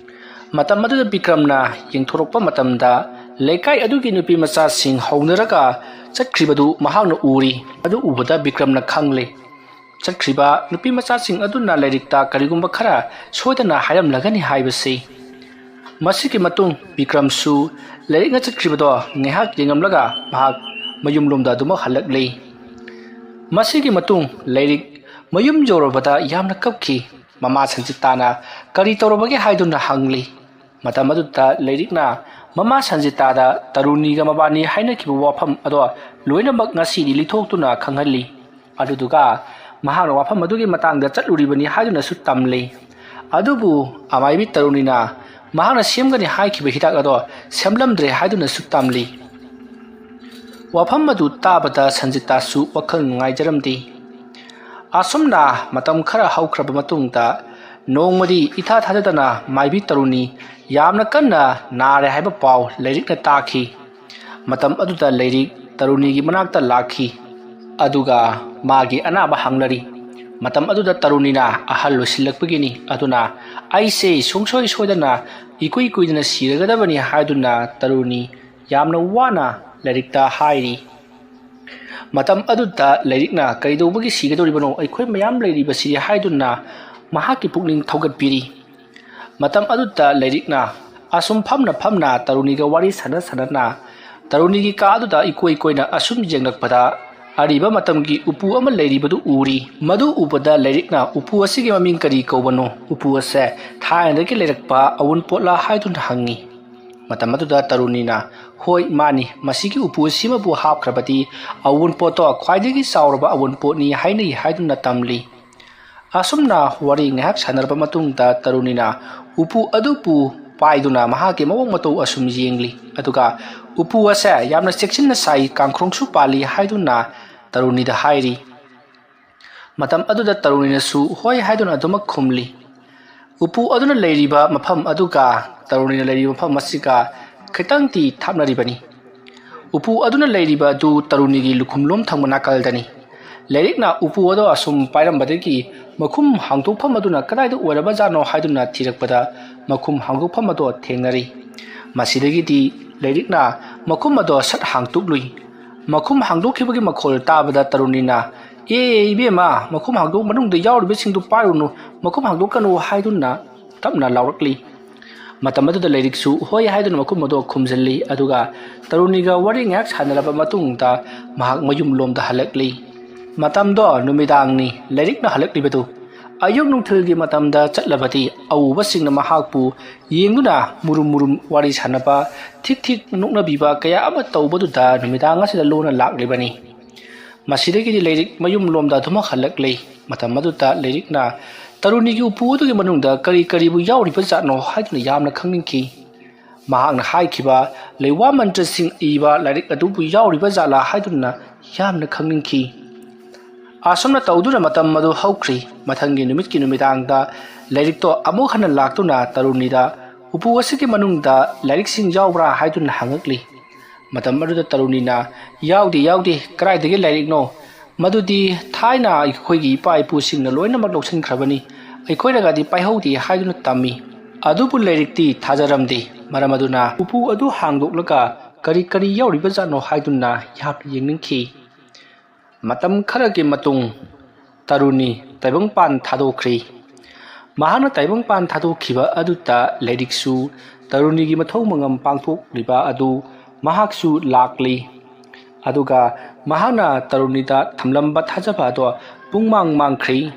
ꯃꯇꯝ ꯑꯗꯨꯗ ꯕꯤꯀ꯭ꯔꯝꯅ ꯌꯦꯡꯊꯣꯔꯛꯄ ꯃꯇꯝꯗ ꯂꯩꯀꯥꯏ ꯑꯗꯨꯒꯤ ꯅꯨꯄꯤ ꯃꯆꯥꯁꯤꯡ ꯍꯧꯅꯔꯒ ꯆꯠꯈ꯭ꯔꯤꯕꯗꯨ ꯃꯍꯥꯛꯅ ꯎꯔꯤ꯫ ꯑꯗꯨ ꯎꯕꯗ ꯕꯤꯀ꯭ꯔꯝꯅ ꯈꯪꯂꯦ, ꯆꯠꯈ꯭ꯔꯤꯕ ꯅꯨꯄꯤ ꯃꯆꯥꯁꯤꯡ ꯑꯗꯨꯅ ꯂꯥꯏꯔꯤꯛꯇ ꯀꯔꯤꯒꯨꯝꯕ ꯈꯔ ꯁꯣꯏꯗꯅ ꯍꯥꯏꯔꯝꯂꯒꯅꯤ ꯍꯥꯏꯕꯁꯤ꯫ ꯃꯁꯤꯒꯤ ꯃꯇꯨꯡ ꯕꯤꯀ꯭ꯔꯝꯁꯨ ꯂꯥꯏꯔꯤꯛꯅ ꯆꯠꯈ꯭ꯔꯤꯕꯗꯣ ꯉꯥꯏꯍꯥꯛ ꯌꯦꯡꯂꯝꯂꯒ ꯃꯍꯥꯛ ꯃꯌꯨꯝꯂꯣꯝꯗ ꯑꯗꯨꯃꯛ ꯍꯜꯂꯛꯂꯤ꯫ ꯃꯁꯤꯒꯤ ꯃꯇꯨꯡ ꯂꯥꯏꯔꯤꯛ ꯃꯌꯨꯝ ꯌꯧꯔꯕꯗ ꯌꯥꯝꯅ ꯀꯞꯈꯤ꯫ ꯃꯃꯥ ꯁꯟꯖꯤꯇꯥꯅ ꯀꯔꯤ ꯇꯧꯔꯕꯒꯦ ꯍꯥꯏꯗꯨꯅ ꯍꯪꯂꯤ꯫ ꯃꯇꯝ ꯑꯗꯨꯗ ꯂꯥꯏꯔꯤꯛꯅ ꯃꯃꯥ ꯁꯟꯖꯤꯇꯥꯗ ꯇꯔꯨꯅꯤꯒ ꯃꯕꯥꯅꯤ ꯍꯥꯏꯅꯈꯤꯕ ꯋꯥꯐꯝ ꯑꯗꯣ ꯂꯣꯏꯅꯃꯛ ꯉꯁꯤꯗꯤ ꯂꯤꯊꯣꯛꯇꯨꯅ ꯈꯪꯍꯜꯂꯤ꯫ ꯑꯗꯨꯗꯨꯒ ꯃꯍꯥꯛꯅ ꯋꯥꯐꯝ ꯑꯗꯨꯒꯤ ꯃꯇꯥꯡꯗ ꯆꯠꯂꯨꯔꯤꯕꯅꯤ ꯍꯥꯏꯗꯨꯅꯁꯨ ꯇꯝꯂꯤ꯫ ꯑꯗꯨꯕꯨ ꯑꯃꯥꯏꯕꯤ ꯇꯔꯨꯅꯤꯅ ꯃꯍꯥꯛꯅ ꯁꯦꯝꯒꯅꯤ ꯍꯥꯏꯈꯤꯕ ꯍꯤꯗꯥꯛ ꯑꯗꯣ ꯁꯦꯝꯂꯝꯗ꯭ꯔꯦ ꯍꯥꯏꯗꯨꯅꯁꯨ ꯇꯝꯂꯤ꯫ ꯋꯥꯐꯝ ꯑꯗꯨ ꯇꯥꯕꯗ ꯁꯟꯖꯤꯇꯥꯁꯨ ꯋꯥꯈꯜ ꯅꯨꯡꯉꯥꯏꯖꯔꯝꯗꯦ꯫ ꯑꯁꯨꯝꯅ ꯃꯇꯝ ꯈꯔ ꯍꯧꯈ꯭ꯔꯕ ꯃꯇꯨꯡꯗ ꯅꯣꯡꯃꯗꯤ ꯏꯊꯥ ꯊꯥꯖꯗꯅ ꯃꯥꯏꯕꯤ ꯇꯔꯨꯅꯤ ꯌꯥꯝꯅ ꯀꯟꯅ ꯅꯥꯔꯦ ꯍꯥꯏꯕ ꯄꯥꯎ ꯂꯥꯏꯔꯤꯛꯅ ꯇꯥꯈꯤ꯫ ꯃꯇꯝ ꯑꯗꯨꯗ ꯂꯥꯏꯔꯤꯛ ꯇꯔꯨꯅꯤꯒꯤ ꯃꯅꯥꯛꯇ ꯂꯥꯛꯈꯤ꯫ ꯑꯗꯨꯒ ꯃꯥꯒꯤ ꯑꯅꯥꯕ ꯍꯪꯅꯔꯤ꯫ ꯃꯇꯝ ꯑꯗꯨꯗ ꯇꯔꯨꯅꯤꯅ ꯑꯍꯜ ꯑꯣꯏꯁꯤꯜꯂꯛꯄꯒꯤꯅꯤ, ꯑꯗꯨꯅ "ꯑꯩꯁꯦ ꯁꯨꯡꯁꯣꯏ ꯁꯣꯏꯗꯅ ꯏꯀꯨꯏ ꯀꯨꯏꯗꯅ ꯁꯤꯔꯒꯗꯕꯅꯤ" ꯍꯥꯏꯗꯨꯅ ꯇꯔꯨꯅꯤ ꯌꯥꯝꯅ ꯋꯥꯅ ꯂꯥꯏꯔꯤꯛꯇ ꯍꯥꯏꯔꯤ꯫ ꯃꯇꯝ ꯑꯗꯨꯗ ꯂꯥꯏꯔꯤꯛꯅ "ꯀꯩꯗꯧꯕꯒꯤ ꯁꯤꯒꯗꯧꯔꯤꯕꯅꯣ? ꯑꯩꯈꯣꯏ ꯃꯌꯥꯝ ꯂꯩꯔꯤꯕꯁꯤꯗꯤ" ꯍꯥꯏꯗꯨꯅ ꯃꯍꯥꯛꯀꯤ ꯄꯨꯛꯅꯤꯡ ꯊꯧꯒꯠꯄꯤꯔꯤ꯫ ꯃꯇꯝ ꯑꯗꯨꯗ ꯂꯥꯏꯔꯤꯛꯅ ꯑꯁꯨꯝ ꯐꯝꯅ ꯐꯝꯅ ꯇꯔꯨꯅꯤꯒ ꯋꯥꯔꯤ ꯁꯥꯟꯅ ꯁꯥꯟꯅꯅ ꯇꯔꯨꯅꯤꯒꯤ ꯀꯥ ꯑꯗꯨꯗ ꯏꯀꯣꯏ ꯀꯣꯏꯅ ꯑꯁꯨꯝ ꯌꯦꯡꯂꯛꯄꯗ, ꯑꯔꯤꯕ ꯃꯇꯝꯒꯤ ꯎꯄꯨ ꯑꯃ ꯂꯩꯔꯤꯕꯗꯨ ꯎꯔꯤ꯫ ꯃꯗꯨ ꯎꯕꯗ ꯂꯥꯏꯔꯤꯛꯅ "ꯎꯄꯨ ꯑꯁꯤꯒꯤ ꯃꯃꯤꯡ ꯀꯔꯤ ꯀꯧꯕꯅꯣ? ꯎꯄꯨ ꯑꯁꯦ ꯊꯥꯏꯅꯗꯒꯤ ꯂꯩꯔꯛꯄ ꯑꯋꯨꯟꯄꯣꯠꯂꯥ?" ꯍꯥꯏꯗꯨꯅ ꯍꯪꯉꯤ꯫ ꯃꯇꯝ ꯑꯗꯨꯗ ꯇꯔꯨꯅꯤꯅ, "ꯍꯣꯏ, ꯃꯥꯅꯤ, ꯃꯁꯤꯒꯤ ꯎꯄꯨ ꯑꯁꯤꯃꯕꯨ ꯍꯥꯞꯈ꯭ꯔꯕꯗꯤ ꯑꯋꯨꯟꯄꯣꯠꯇꯣ ꯈ꯭ꯋꯥꯏꯗꯒꯤ ꯆꯥꯎꯔꯕ ꯑꯋꯨꯟꯄꯣꯠꯅꯤ" ꯍꯥꯏꯅꯩ ꯍꯥꯏꯗꯨꯅ ꯇꯝꯂꯤ꯫ ꯑꯁꯨꯝꯅ ꯋꯥꯔꯤ ꯉꯥꯏꯍꯥꯛ ꯁꯥꯟꯅꯔꯕ ꯃꯇꯨꯡꯗ ꯇꯔꯨꯅꯤꯅ ꯎꯄꯨ ꯑꯗꯨꯕꯨ ꯄꯥꯏꯗꯨꯅ ꯃꯍꯥꯛꯀꯤ ꯃꯑꯣꯡ ꯃꯇꯧ ꯑꯁꯨꯝ ꯌꯦꯡꯂꯤ꯫ ꯑꯗꯨꯒ "ꯎꯄꯨ ꯑꯁꯦ ꯌꯥꯝꯅ ꯆꯦꯛꯁꯤꯟꯅ ꯁꯥꯏ, ꯀꯥꯡꯈ꯭ꯔꯣꯡꯁꯨ ꯄꯥꯜꯂꯤ" ꯍꯥꯏꯗꯨꯅ ꯇꯔꯨꯅꯤꯗ ꯍꯥꯏꯔꯤ꯫ ꯃꯇꯝ ꯑꯗꯨꯗ ꯇꯔꯨꯅꯤꯅꯁꯨ "ꯍꯣꯏ" ꯍꯥꯏꯗꯨꯅ ꯑꯗꯨꯃꯛ ꯈꯨꯝꯂꯤ꯫ ꯎꯄꯨ ꯑꯗꯨꯅ ꯂꯩꯔꯤꯕ ꯃꯐꯝ ꯑꯗꯨꯒ ꯇꯔꯨꯅꯤꯅ ꯂꯩꯔꯤꯕ ꯃꯐꯝ ꯑꯁꯤꯒ ꯈꯤꯇꯪꯗꯤ ꯊꯥꯞꯅꯔꯤꯕꯅꯤ꯫ ꯎꯄꯨ ꯑꯗꯨꯅ ꯂꯩꯔꯤꯕ ꯑꯗꯨ ꯇꯔꯨꯅꯤꯒꯤ ꯂꯨꯈꯨꯝꯂꯣꯝ ꯊꯪꯕ ꯅꯥꯀꯜꯗꯅꯤ꯫ ꯂꯥꯏꯔꯤꯛꯅ ꯎꯄꯨ ꯑꯗꯣ ꯑꯁꯨꯝ ꯄꯥꯏꯔꯝꯕꯗꯒꯤ ꯃꯈꯨꯝ ꯍꯥꯡꯗꯣꯛꯐꯝ ꯑꯗꯨꯅ ꯀꯗꯥꯏꯗ ꯑꯣꯏꯔꯕꯖꯥꯠꯅꯣ ꯍꯥꯏꯗꯨꯅ ꯊꯤꯔꯛꯄꯗ ꯃꯈꯨꯝ ꯍꯥꯡꯗꯣꯛꯐꯝ ꯑꯗꯣ ꯊꯦꯡꯅꯔꯤ꯫ ꯃꯁꯤꯗꯒꯤꯗꯤ ꯂꯥꯏꯔꯤꯛꯅ ꯃꯈꯨꯝ ꯑꯗꯣ ꯁꯠ ꯍꯥꯡꯗꯣꯛꯂꯨꯏ꯫ ꯃꯈꯨꯝ ꯍꯥꯡꯗꯣꯛꯈꯤꯕꯒꯤ ꯃꯈꯣꯜ ꯇꯥꯕꯗ ꯇꯔꯨꯅꯤꯅ, "ꯑꯦ ꯏꯕꯦꯝꯃ, ꯃꯈꯨꯝ ꯍꯥꯡꯗꯣꯛ, ꯃꯅꯨꯡꯗ ꯌꯥꯎꯔꯤꯕꯁꯤꯡꯗꯨ ꯄꯥꯏꯔꯨꯅꯨ, ꯃꯈꯨꯝ ꯍꯥꯡꯗꯣꯛꯀꯅꯨ" ꯍꯥꯏꯗꯨꯅ ꯇꯞꯅ ꯂꯥꯎꯔꯛꯂꯤ꯫ ꯃꯇꯝ ꯑꯗꯨꯗ ꯂꯥꯏꯔꯤꯛꯁꯨ "ꯍꯣꯏ" ꯍꯥꯏꯗꯨꯅ ꯃꯈꯨꯝ ꯑꯗꯨ ꯈꯨꯝꯖꯤꯜꯂꯤ꯫ ꯑꯗꯨꯒ ꯇꯔꯨꯅꯤꯒ ꯋꯥꯔꯤ ꯉꯥꯏꯍꯥꯛ ꯁꯥꯟꯅꯔꯕ ꯃꯇꯨꯡꯗ ꯃꯍꯥꯛ ꯃꯌꯨꯝꯂꯣꯝꯗ ꯍꯜꯂꯛꯂꯤ꯫ ꯃꯇꯝꯗꯣ ꯅꯨꯃꯤꯗꯥꯡꯅꯤ꯫ ꯂꯥꯏꯔꯤꯛꯅ ꯍꯜꯂꯛꯂꯤꯕꯗꯨ ꯑꯌꯨꯛ ꯅꯨꯡꯊꯤꯜꯒꯤ ꯃꯇꯝꯗ ꯆꯠꯂꯕꯗꯤ ꯑꯎꯕꯁꯤꯡꯅ ꯃꯍꯥꯛꯄꯨ ꯌꯦꯡꯗꯨꯅ ꯃꯨꯔꯨꯝ ꯃꯨꯔꯨꯝ ꯋꯥꯔꯤ ꯁꯥꯟꯅꯕ, ꯊꯤꯛ ꯊꯤꯛ ꯅꯣꯛꯅꯕꯤꯕ ꯀꯌꯥ ꯑꯃ ꯇꯧꯕꯗꯨꯗ ꯅꯨꯃꯤꯗꯥꯡ ꯑꯁꯤꯗ ꯂꯣꯟꯅ ꯂꯥꯛꯂꯤꯕꯅꯤ꯫ ꯃꯁꯤꯗꯒꯤꯗꯤ ꯂꯥꯏꯔꯤꯛ ꯃꯌꯨꯝꯂꯣꯝꯗ ꯑꯗꯨꯃꯛ ꯍꯜꯂꯛꯂꯤ꯫ ꯃꯇꯝ ꯑꯗꯨꯗ ꯂꯥꯏꯔꯤꯛꯅ ꯇꯔꯨꯅꯤꯒꯤ ꯎꯄꯨ ꯑꯗꯨꯒꯤ ꯃꯅꯨꯡꯗ ꯀꯔꯤ ꯀꯔꯤꯕꯨ ꯌꯥꯎꯔꯤꯕꯖꯥꯠꯅꯣ ꯍꯥꯏꯗꯨꯅ ꯌꯥꯝꯅ ꯈꯪꯅꯤꯡꯈꯤ꯫ ꯃꯍꯥꯛꯅ ꯍꯥꯏꯈꯤꯕ ꯂꯩꯋꯥ ꯃꯟꯇ꯭ꯔꯁꯤꯡ ꯏꯕ ꯂꯥꯏꯔꯤꯛ ꯑꯗꯨꯕꯨ ꯌꯥꯎꯔꯤꯕ ꯖꯥꯠꯂꯥ ꯍꯥꯏꯗꯨꯅ ꯌꯥꯝꯅ ꯈꯪꯅꯤꯡꯈꯤ꯫ ꯑꯁꯨꯝꯅ ꯇꯧꯗꯨꯅ ꯃꯇꯝ ꯑꯗꯨ ꯍꯧꯈ꯭ꯔꯤ꯫ ꯃꯊꯪꯒꯤ ꯅꯨꯃꯤꯠꯀꯤ ꯅꯨꯃꯤꯗꯥꯡꯗ ꯂꯥꯏꯔꯤꯛꯇꯣ ꯑꯃꯨꯛ ꯍꯟꯅ ꯂꯥꯛꯇꯨꯅ ꯇꯔꯨꯅꯤꯗ "ꯎꯄꯨ ꯑꯁꯤꯒꯤ ꯃꯅꯨꯡꯗ ꯂꯥꯏꯔꯤꯛꯁꯤꯡ ꯌꯥꯎꯕ꯭ꯔꯥ?" ꯍꯥꯏꯗꯨꯅ ꯍꯪꯉꯛꯂꯤ꯫ ꯃꯇꯝ ꯑꯗꯨꯗ ꯇꯔꯨꯅꯤꯅ, "ꯌꯥꯎꯗꯦ, ꯌꯥꯎꯗꯦ, ꯀꯗꯥꯏꯗꯒꯤ ꯂꯥꯏꯔꯤꯛꯅꯣ? ꯃꯗꯨꯗꯤ ꯊꯥꯏꯅ ꯑꯩꯈꯣꯏꯒꯤ ꯏꯄꯥ ꯏꯄꯨꯁꯤꯡꯅ ꯂꯣꯏꯅꯃꯛ ꯂꯧꯁꯤꯟꯈ꯭ꯔꯕꯅꯤ, ꯑꯩꯈꯣꯏꯅꯒꯗꯤ ꯄꯥꯏꯍꯧꯗꯦ ꯍꯥꯏꯗꯨꯅ ꯇꯝꯃꯤ꯫ ꯑꯗꯨꯕꯨ ꯂꯥꯏꯔꯤꯛꯇꯤ ꯊꯥꯖꯔꯝꯗꯦ꯫ ꯃꯔꯝ ꯑꯗꯨꯅ ꯎꯄꯨ ꯑꯗꯨ ꯍꯥꯡꯗꯣꯛꯂꯒ ꯀꯔꯤ ꯀꯔꯤ ꯌꯥꯎꯔꯤꯕꯖꯥꯠꯅꯣ ꯍꯥꯏꯗꯨꯅ ꯌꯥꯝꯅ ꯌꯦꯡꯅꯤꯡꯈꯤ꯫ ꯃꯇꯝ ꯈꯔꯒꯤ ꯃꯇꯨꯡ ꯇꯔꯨꯅꯤ ꯇꯥꯏꯕꯪꯄꯥꯟ ꯊꯥꯗꯣꯛꯈ꯭ꯔꯤ꯫ ꯃꯍꯥꯛꯅ ꯇꯥꯏꯕꯪꯄꯥꯟ ꯊꯥꯗꯣꯛꯈꯤꯕ ꯑꯗꯨꯗ ꯂꯥꯏꯔꯤꯛꯁꯨ ꯇꯔꯨꯅꯤꯒꯤ ꯃꯊꯧ ꯃꯉꯝ ꯄꯥꯡꯊꯣꯛꯂꯤꯕ ꯑꯗꯨ ꯃꯍꯥꯛꯁꯨ ꯂꯥꯛꯂꯤ꯫ ꯑꯗꯨꯒ ꯃꯍꯥꯛꯅ ꯇꯔꯨꯅꯤꯗ ꯊꯝꯂꯝꯕ ꯊꯥꯖꯕ ꯑꯗꯣ ꯄꯨꯡꯃꯥꯡ ꯃꯥꯡꯈ꯭ꯔꯤ꯫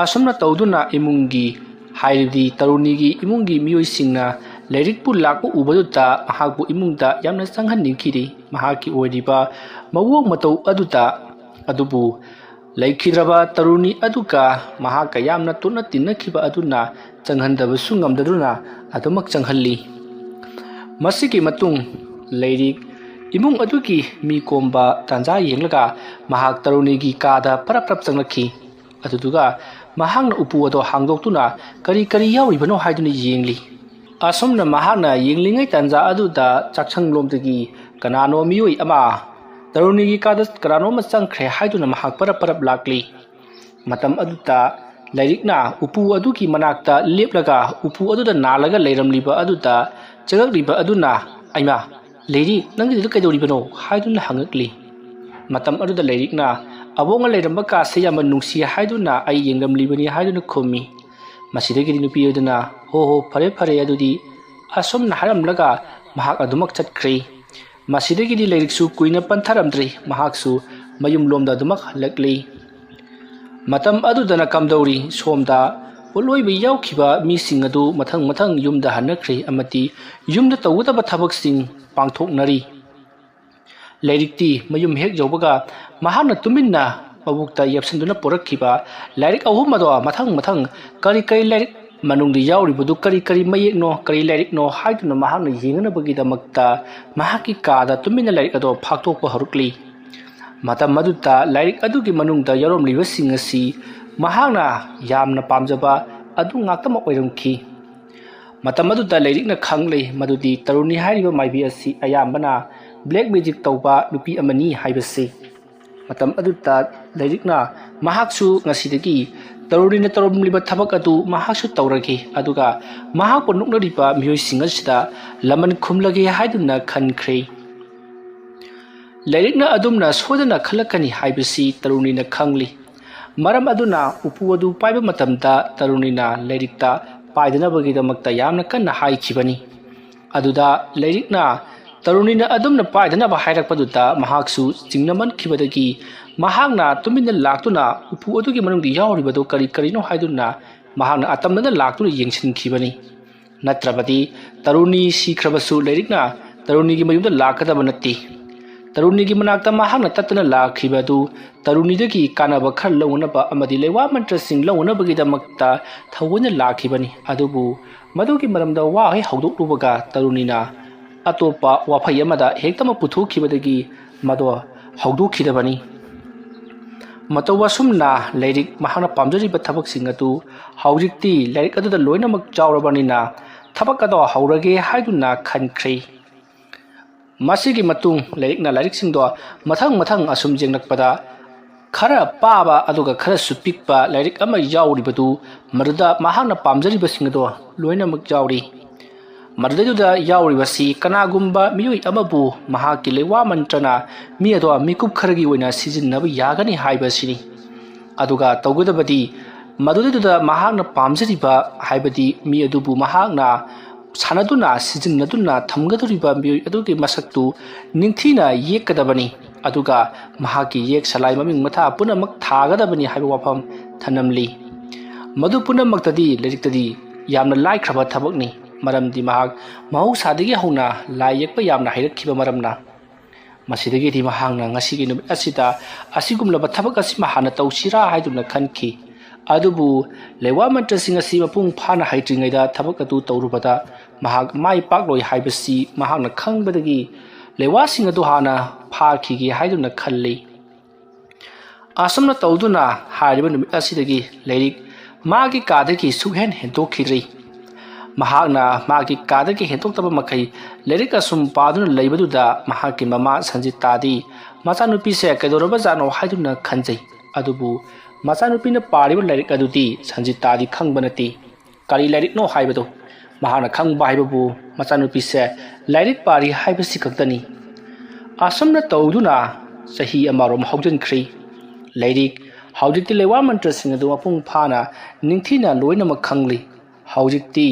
ꯑꯁꯨꯝꯅ ꯇꯧꯗꯨꯅ ꯏꯃꯨꯡꯒꯤ, ꯍꯥꯏꯕꯗꯤ ꯇꯔꯨꯅꯤꯒꯤ ꯏꯃꯨꯡꯒꯤ ꯃꯤꯑꯣꯏꯁꯤꯡꯅ ꯂꯥꯏꯔꯤꯛꯄꯨ ꯂꯥꯛꯄ ꯎꯕꯗꯨꯗ ꯃꯍꯥꯛꯄꯨ ꯏꯃꯨꯡꯗ ꯌꯥꯝꯅ ꯆꯪꯍꯟꯅꯤꯡꯈꯤꯗꯦ꯫ ꯃꯍꯥꯛꯀꯤ ꯑꯣꯏꯔꯤꯕ ꯃꯑꯣꯡ ꯃꯇꯧ ꯑꯗꯨꯗ, ꯑꯗꯨꯕꯨ ꯂꯩꯈꯤꯗ꯭ꯔꯕ ꯇꯔꯨꯅꯤ ꯑꯗꯨꯒ ꯃꯍꯥꯛꯀ ꯌꯥꯝꯅ ꯇꯣꯠꯅ ꯇꯤꯟꯅꯈꯤꯕ ꯑꯗꯨꯅ ꯆꯪꯍꯟꯗꯕꯁꯨ ꯉꯝꯗꯗꯨꯅ ꯑꯗꯨꯃꯛ ꯆꯪꯍꯜꯂꯤ꯫ ꯃꯁꯤꯒꯤ ꯃꯇꯨꯡ ꯂꯥꯏꯔꯤꯛ ꯏꯃꯨꯡ ꯑꯗꯨꯒꯤ ꯃꯤ ꯀꯣꯝꯕ ꯇꯥꯟꯖꯥ ꯌꯦꯡꯂꯒ ꯃꯍꯥꯛ ꯇꯔꯨꯅꯤꯒꯤ ꯀꯥꯗ ꯄꯔꯞ ꯄꯔꯞ ꯆꯪꯂꯛꯈꯤ꯫ ꯑꯗꯨꯗꯨꯒ ꯃꯍꯥꯛꯅ ꯎꯄꯨ ꯑꯗꯣ ꯍꯥꯡꯗꯣꯛꯇꯨꯅ ꯀꯔꯤ ꯀꯔꯤ ꯌꯥꯎꯔꯤꯕꯅꯣ ꯍꯥꯏꯗꯨꯅ ꯌꯦꯡꯂꯤ꯫ ꯑꯁꯨꯝꯅ ꯃꯍꯥꯛꯅ ꯌꯦꯡꯂꯤꯉꯩ ꯇꯥꯟꯖꯥ ꯑꯗꯨꯗ ꯆꯥꯛꯁꯪꯂꯣꯝꯗꯒꯤ ꯀꯅꯥꯅꯣ ꯃꯤꯑꯣꯏ ꯑꯃ ꯇꯔꯨꯅꯤꯒꯤ ꯀꯥꯗ ꯀꯅꯥꯅꯣ ꯑꯃ ꯆꯪꯈ꯭ꯔꯦ ꯍꯥꯏꯗꯨꯅ ꯃꯍꯥꯛ ꯄꯔꯞ ꯄꯔꯞ ꯂꯥꯛꯂꯤ꯫ ꯃꯇꯝ ꯑꯗꯨꯗ ꯂꯥꯏꯔꯤꯛꯅ ꯎꯄꯨ ꯑꯗꯨꯒꯤ ꯃꯅꯥꯛꯇ ꯂꯦꯞꯂꯒ ꯎꯄꯨ ꯑꯗꯨꯗ ꯅꯥꯜꯂꯒ ꯂꯩꯔꯝꯂꯤꯕ ꯑꯗꯨꯗ ꯆꯪꯂꯛꯂꯤꯕ ꯑꯗꯨꯅ, "ꯑꯩꯃꯥ, ꯂꯥꯏꯔꯤꯛ, ꯅꯪꯒꯤꯗꯨꯗ ꯀꯩꯗꯧꯔꯤꯕꯅꯣ?" ꯍꯥꯏꯗꯨꯅ ꯍꯪꯉꯛꯂꯤ꯫ ꯃꯇꯝ ꯑꯗꯨꯗ ꯂꯥꯏꯔꯤꯛꯅ, "ꯑꯕꯣꯛꯅ ꯂꯩꯔꯝꯕ ꯀꯥꯁꯦ ꯌꯥꯝꯅ ꯅꯨꯡꯁꯤ ꯍꯥꯏꯗꯨꯅ ꯑꯩ ꯌꯦꯡꯂꯝꯂꯤꯕꯅꯤ" ꯍꯥꯏꯗꯨꯅ ꯈꯨꯝꯃꯤ꯫ ꯃꯁꯤꯗꯒꯤꯗꯤ ꯅꯨꯄꯤ ꯑꯗꯨꯅ, "ꯍꯣ ꯍꯣ, ꯐꯔꯦ ꯐꯔꯦ ꯑꯗꯨꯗꯤ," ꯑꯁꯨꯝꯅ ꯍꯥꯏꯔꯝꯂꯒ ꯃꯍꯥꯛ ꯑꯗꯨꯃꯛ ꯆꯠꯈ꯭ꯔꯦ꯫ ꯃꯁꯤꯗꯒꯤꯗꯤ ꯂꯥꯏꯔꯤꯛꯁꯨ ꯀꯨꯏꯅ ꯄꯟꯊꯔꯝꯗ꯭ꯔꯦ, ꯃꯍꯥꯛꯁꯨ ꯃꯌꯨꯝꯂꯣꯝꯗ ꯑꯗꯨꯃꯛ ꯍꯜꯂꯛꯂꯤ꯫ ꯃꯇꯝ ꯑꯗꯨꯗꯅ ꯀꯝꯗꯧꯔꯤ, ꯁꯣꯝꯗ ꯄꯣꯠꯂꯣꯏꯕ ꯌꯥꯎꯈꯤꯕ ꯃꯤꯁꯤꯡ ꯑꯗꯨ ꯃꯊꯪ ꯃꯊꯪ ꯌꯨꯝꯗ ꯍꯟꯅꯈ꯭ꯔꯦ ꯑꯃꯗꯤ ꯌꯨꯝꯗ ꯇꯧꯒꯗꯕ ꯊꯕꯛꯁꯤꯡ ꯄꯥꯡꯊꯣꯛꯅꯔꯤ꯫ ꯂꯥꯏꯔꯤꯛꯇꯤ ꯃꯌꯨꯝ ꯍꯦꯛ ꯌꯧꯕꯒ ꯃꯍꯥꯛꯅ ꯇꯨꯃꯤꯟꯅ ꯃꯕꯨꯛꯇ ꯌꯦꯞꯁꯤꯟꯗꯨꯅ ꯄꯨꯔꯛꯈꯤꯕ ꯂꯥꯏꯔꯤꯛ ꯑꯍꯨꯝ ꯑꯗꯣ ꯃꯊꯪ ꯃꯊꯪ ꯀꯔꯤ ꯀꯔꯤ ꯂꯥꯏꯔꯤꯛ ꯃꯅꯨꯡꯗ ꯌꯥꯎꯔꯤꯕꯗꯨ ꯀꯔꯤ ꯀꯔꯤ ꯃꯌꯦꯛꯅꯣ, ꯀꯔꯤ ꯂꯥꯏꯔꯤꯛꯅꯣ ꯍꯥꯏꯗꯨꯅ ꯃꯍꯥꯛꯅ ꯌꯦꯡꯅꯅꯕꯒꯤꯗꯃꯛꯇ ꯃꯍꯥꯛꯀꯤ ꯀꯥꯗ ꯇꯨꯃꯤꯟꯅ ꯂꯥꯏꯔꯤꯛ ꯑꯗꯣ ꯐꯥꯛꯇꯣꯛꯄ ꯍꯧꯔꯛꯂꯤ꯫ ꯃꯇꯝ ꯑꯗꯨꯗ ꯂꯥꯏꯔꯤꯛ ꯑꯗꯨꯒꯤ ꯃꯅꯨꯡꯗ ꯌꯥꯎꯔꯝꯂꯤꯕꯁꯤꯡ ꯑꯁꯤ ꯃꯍꯥꯛꯅ ꯌꯥꯝꯅ ꯄꯥꯝꯖꯕ ꯑꯗꯨ ꯉꯥꯛꯇꯃꯛ ꯑꯣꯏꯔꯝꯈꯤ꯫ ꯃꯇꯝ ꯑꯗꯨꯗ ꯂꯥꯏꯔꯤꯛꯅ ꯈꯪꯂꯦ ꯃꯗꯨꯗꯤ ꯇꯔꯨꯅꯤ ꯍꯥꯏꯔꯤꯕ ꯃꯥꯏꯕꯤ ꯑꯁꯤ ꯑꯌꯥꯝꯕꯅ black magic ꯇꯧꯕ ꯅꯨꯄꯤ ꯑꯃꯅꯤ ꯍꯥꯏꯕꯁꯤ꯫ ꯃꯇꯝ ꯑꯗꯨꯗ ꯂꯩꯔꯤꯛꯅ ꯃꯍꯥꯛꯁꯨ ꯉꯁꯤꯗꯒꯤ ꯇꯔꯨꯅꯤꯅ ꯇꯧꯔꯝꯂꯤꯕ ꯊꯕꯛ ꯑꯗꯨ ꯃꯍꯥꯛꯁꯨ ꯇꯧꯔꯒꯦ, ꯑꯗꯨꯒ ꯃꯍꯥꯛꯄꯨ ꯅꯣꯛꯅꯔꯤꯕ ꯃꯤꯑꯣꯏꯁꯤꯡ ꯑꯁꯤꯗ ꯂꯃꯟ ꯈꯨꯝꯂꯒꯦ ꯍꯥꯏꯗꯨꯅ ꯈꯟꯈ꯭ꯔꯦ꯫ ꯂꯩꯔꯤꯛꯅ ꯑꯗꯨꯝꯅ ꯁꯣꯏꯗꯅ ꯈꯜꯂꯛꯀꯅꯤ ꯍꯥꯏꯕꯁꯤ ꯇꯔꯨꯅꯤꯅ ꯈꯪꯂꯤ꯫ ꯃꯔꯝ ꯑꯗꯨꯅ ꯎꯄꯨ ꯑꯗꯨ ꯄꯥꯏꯕ ꯃꯇꯝꯗ ꯇꯔꯨꯅꯤꯅ ꯂꯩꯔꯤꯛꯇ ꯄꯥꯏꯗꯅꯕꯒꯤꯗꯃꯛꯇ ꯌꯥꯝꯅ ꯀꯟꯅ ꯍꯥꯏꯈꯤꯕꯅꯤ꯫ ꯑꯗꯨꯗ ꯂꯩꯔꯤꯛꯅ ꯇꯔꯨꯅꯤꯅ ꯑꯗꯨꯝꯅ ꯄꯥꯏꯗꯅꯕ ꯍꯥꯏꯔꯛꯄꯗꯨꯗ ꯃꯍꯥꯛꯁꯨ ꯆꯤꯡꯅꯃꯟꯈꯤꯕꯗꯒꯤ ꯃꯍꯥꯛꯅ ꯇꯨꯃꯤꯟꯅ ꯂꯥꯛꯇꯨꯅ ꯎꯄꯨ ꯑꯗꯨꯒꯤ ꯃꯅꯨꯡꯗ ꯌꯥꯎꯔꯤꯕꯗꯨ ꯀꯔꯤ ꯀꯔꯤꯅꯣ ꯍꯥꯏꯗꯨꯅ ꯃꯍꯥꯛꯅ ꯑꯇꯝꯅꯅ ꯂꯥꯛꯇꯨꯅ ꯌꯦꯡꯁꯤꯟꯈꯤꯕꯅꯤ꯫ ꯅꯠꯇ꯭ꯔꯕꯗꯤ ꯇꯔꯨꯅꯤ ꯁꯤꯈ꯭ꯔꯕꯁꯨ ꯂꯩꯔꯤꯛꯅ ꯇꯔꯨꯅꯤꯒꯤ ꯃꯌꯨꯝꯗ ꯂꯥꯛꯀꯗꯕ ꯅꯠꯇꯦ꯫ ꯇꯔꯨꯅꯤꯒꯤ ꯃꯅꯥꯛꯇ ꯃꯍꯥꯛꯅ ꯇꯠꯇꯅ ꯂꯥꯛꯈꯤꯕ ꯑꯗꯨ ꯇꯔꯨꯅꯤꯗꯒꯤ ꯀꯥꯟꯅꯕ ꯈꯔ ꯂꯧꯅꯅꯕ ꯑꯃꯗꯤ ꯂꯩꯋꯥ ꯃꯟꯇ꯭ꯔꯁꯤꯡ ꯂꯧꯅꯅꯕꯒꯤꯗꯃꯛꯇ ꯊꯑꯣꯏꯅ ꯂꯥꯛꯈꯤꯕꯅꯤ꯫ ꯑꯗꯨꯕꯨ ꯃꯗꯨꯒꯤ ꯃꯔꯝꯗ ꯋꯥ ꯍꯦꯛ ꯍꯧꯗꯣꯛꯂꯨꯕꯒ ꯇꯔꯨꯅꯤꯅ ꯑꯇꯣꯞꯄ ꯋꯥꯐꯩ ꯑꯃꯗ ꯍꯦꯛꯇꯃꯛ ꯄꯨꯊꯣꯛꯈꯤꯕꯗꯒꯤ ꯃꯗꯣ ꯍꯧꯗꯣꯛꯈꯤꯗꯕꯅꯤ꯫ ꯃꯇꯧ ꯑꯁꯨꯝꯅ ꯂꯩꯔꯤꯛ ꯃꯍꯥꯛꯅ ꯄꯥꯝꯖꯔꯤꯕ ꯊꯕꯛꯁꯤꯡ ꯑꯗꯨ ꯍꯧꯖꯤꯛꯇꯤ ꯂꯥꯏꯔꯤꯛ ꯑꯗꯨꯗ ꯂꯣꯏꯅꯃꯛ ꯌꯥꯎꯔꯕꯅꯤꯅ ꯊꯕꯛ ꯑꯗꯣ ꯍꯧꯔꯒꯦ ꯍꯥꯏꯗꯨꯅ ꯈꯟꯈ꯭ꯔꯦ꯫ ꯃꯁꯤꯒꯤ ꯃꯇꯨꯡ ꯂꯩꯔꯤꯛꯅ ꯂꯥꯏꯔꯤꯛꯁꯤꯡꯗꯣ ꯃꯊꯪ ꯃꯊꯪ ꯑꯁꯨꯝ ꯌꯦꯡꯂꯛꯄꯗ ꯈꯔ ꯄꯥꯕ ꯑꯗꯨꯒ ꯈꯔꯁꯨ ꯄꯤꯛꯄ ꯂꯥꯏꯔꯤꯛ ꯑꯃ ꯌꯥꯎꯔꯤꯕꯗꯨ ꯃꯗꯨꯗ ꯃꯍꯥꯛꯅ ꯄꯥꯝꯖꯔꯤꯕꯁꯤꯡ ꯑꯗꯣ ꯂꯣꯏꯅꯃꯛ ꯌꯥꯎꯔꯤ꯫ ꯃꯗꯨꯗꯩꯗꯨꯗ ꯌꯥꯎꯔꯤꯕꯁꯤ ꯀꯅꯥꯒꯨꯝꯕ ꯃꯤꯑꯣꯏ ꯑꯃꯕꯨ ꯃꯍꯥꯛꯀꯤ ꯂꯩꯋꯥ ꯃꯟꯇ꯭ꯔꯅ ꯃꯤ ꯑꯗꯣ ꯃꯤꯀꯨꯞ ꯈꯔꯒꯤ ꯑꯣꯏꯅ ꯁꯤꯖꯤꯟꯅꯕ ꯌꯥꯒꯅꯤ ꯍꯥꯏꯕꯁꯤꯅꯤ꯫ ꯑꯗꯨꯒ ꯇꯧꯒꯗꯕꯗꯤ ꯃꯗꯨꯗꯩꯗꯨꯗ ꯃꯍꯥꯛꯅ ꯄꯥꯝꯖꯔꯤꯕ, ꯍꯥꯏꯕꯗꯤ ꯃꯤ ꯑꯗꯨꯕꯨ ꯃꯍꯥꯛꯅ ꯁꯥꯟꯅꯗꯨꯅ ꯁꯤꯖꯤꯟꯅꯗꯨꯅ ꯊꯝꯒꯗꯧꯔꯤꯕ ꯃꯤꯑꯣꯏ ꯑꯗꯨꯒꯤ ꯃꯁꯛꯇꯨ ꯅꯤꯡꯊꯤꯅ ꯌꯦꯛꯀꯗꯕꯅꯤ꯫ ꯑꯗꯨꯒ ꯃꯍꯥꯛꯀꯤ ꯌꯦꯛ ꯁꯂꯥꯏ ꯃꯃꯤꯡ ꯃꯊꯥ ꯄꯨꯝꯅꯃꯛ ꯊꯥꯒꯗꯕꯅꯤ ꯍꯥꯏꯕ ꯋꯥꯐꯝ ꯊꯅꯝꯂꯤ꯫ ꯃꯗꯨ ꯄꯨꯝꯅꯃꯛꯇꯗꯤ ꯂꯥꯏꯔꯤꯛꯇꯗꯤ ꯌꯥꯝꯅ ꯂꯥꯏꯈ꯭ꯔꯕ ꯊꯕꯛꯅꯤ, ꯃꯔꯝꯗꯤ ꯃꯍꯥꯛ ꯃꯍꯧꯁꯥꯗꯒꯤ ꯍꯧꯅ ꯂꯥꯏ ꯌꯦꯛꯄ ꯌꯥꯝꯅ ꯍꯩꯔꯛꯈꯤꯕ ꯃꯔꯝꯅ꯫ ꯃꯁꯤꯗꯒꯤꯗꯤ ꯃꯍꯥꯛꯅ ꯉꯁꯤꯒꯤ ꯅꯨꯃꯤꯠ ꯑꯁꯤꯗ ꯑꯁꯤꯒꯨꯝꯂꯕ ꯊꯕꯛ ꯑꯁꯤꯃ ꯍꯥꯟꯅ ꯇꯧꯁꯤꯔꯥ ꯍꯥꯏꯗꯨꯅ ꯈꯟꯈꯤ꯫ ꯑꯗꯨꯕꯨ ꯂꯩꯋꯥ ꯃꯟꯇ꯭ꯔꯁꯤꯡ ꯑꯁꯤ ꯃꯄꯨꯡ ꯐꯥꯅ ꯍꯩꯇ꯭ꯔꯤꯉꯩꯗ ꯊꯕꯛ ꯑꯗꯨ ꯇꯧꯔꯨꯕꯗ ꯃꯍꯥꯛ ꯃꯥꯏ ꯄꯥꯛꯂꯣꯏ ꯍꯥꯏꯕꯁꯤ ꯃꯍꯥꯛꯅ ꯈꯪꯕꯗꯒꯤ ꯂꯩꯋꯥꯁꯤꯡ ꯑꯗꯨ ꯍꯥꯟꯅ ꯐꯥꯈꯤꯒꯦ ꯍꯥꯏꯗꯨꯅ ꯈꯜꯂꯤ꯫ ꯑꯁꯨꯝꯅ ꯇꯧꯗꯨꯅ ꯍꯥꯏꯔꯤꯕ ꯅꯨꯃꯤꯠ ꯑꯁꯤꯗꯒꯤ ꯂꯩꯔꯤꯛ ꯃꯥꯒꯤ ꯀꯥꯗꯒꯤ ꯁꯨꯛꯍꯦꯟ ꯍꯦꯟꯗꯣꯛꯈꯤꯗ꯭ꯔꯤ꯫ ꯃꯍꯥꯛꯅ ꯃꯥꯒꯤ ꯀꯥꯗꯒꯤ ꯍꯦꯟꯗꯣꯛꯇꯕ ꯃꯈꯩ ꯂꯥꯏꯔꯤꯛ ꯑꯁꯨꯝ ꯄꯥꯗꯨꯅ ꯂꯩꯕꯗꯨꯗ ꯃꯍꯥꯛꯀꯤ ꯃꯃꯥ ꯁꯟꯖꯤꯇꯥꯗꯤ ꯃꯆꯥꯅꯨꯄꯤꯁꯦ ꯀꯩꯗꯧꯔꯕꯖꯥꯠꯅꯣ ꯍꯥꯏꯗꯨꯅ ꯈꯟꯖꯩ꯫ ꯑꯗꯨꯕꯨ ꯃꯆꯥꯅꯨꯄꯤꯅ ꯄꯥꯔꯤꯕ ꯂꯥꯏꯔꯤꯛ ꯑꯗꯨꯗꯤ ꯁꯟꯖꯤꯇꯥꯗꯤ ꯈꯪꯕ ꯅꯠꯇꯦ꯫ ꯀꯔꯤ ꯂꯥꯏꯔꯤꯛꯅꯣ ꯍꯥꯏꯕꯗꯨ ꯃꯍꯥꯛꯅ ꯈꯪꯕ ꯍꯥꯏꯕꯕꯨ ꯃꯆꯥꯅꯨꯄꯤꯁꯦ ꯂꯥꯏꯔꯤꯛ ꯄꯥꯔꯤ ꯍꯥꯏꯕꯁꯤ ꯈꯛꯇꯅꯤ꯫ ꯑꯁꯨꯝꯅ ꯇꯧꯗꯨꯅ ꯆꯍꯤ ꯑꯃꯔꯣꯝ ꯍꯧꯖꯤꯟꯈ꯭ꯔꯤ꯫ ꯂꯥꯏꯔꯤꯛ ꯍꯧꯖꯤꯛꯇꯤ ꯂꯩꯋꯥ ꯃꯟꯇ꯭ꯔꯁꯤꯡ ꯑꯗꯨ ꯃꯄꯨꯡ ꯐꯥꯅ ꯅꯤꯡꯊꯤꯅ ꯂꯣꯏꯅꯃꯛ ꯈꯪꯂꯤ꯫ ꯍꯧꯖꯤꯛꯇꯤ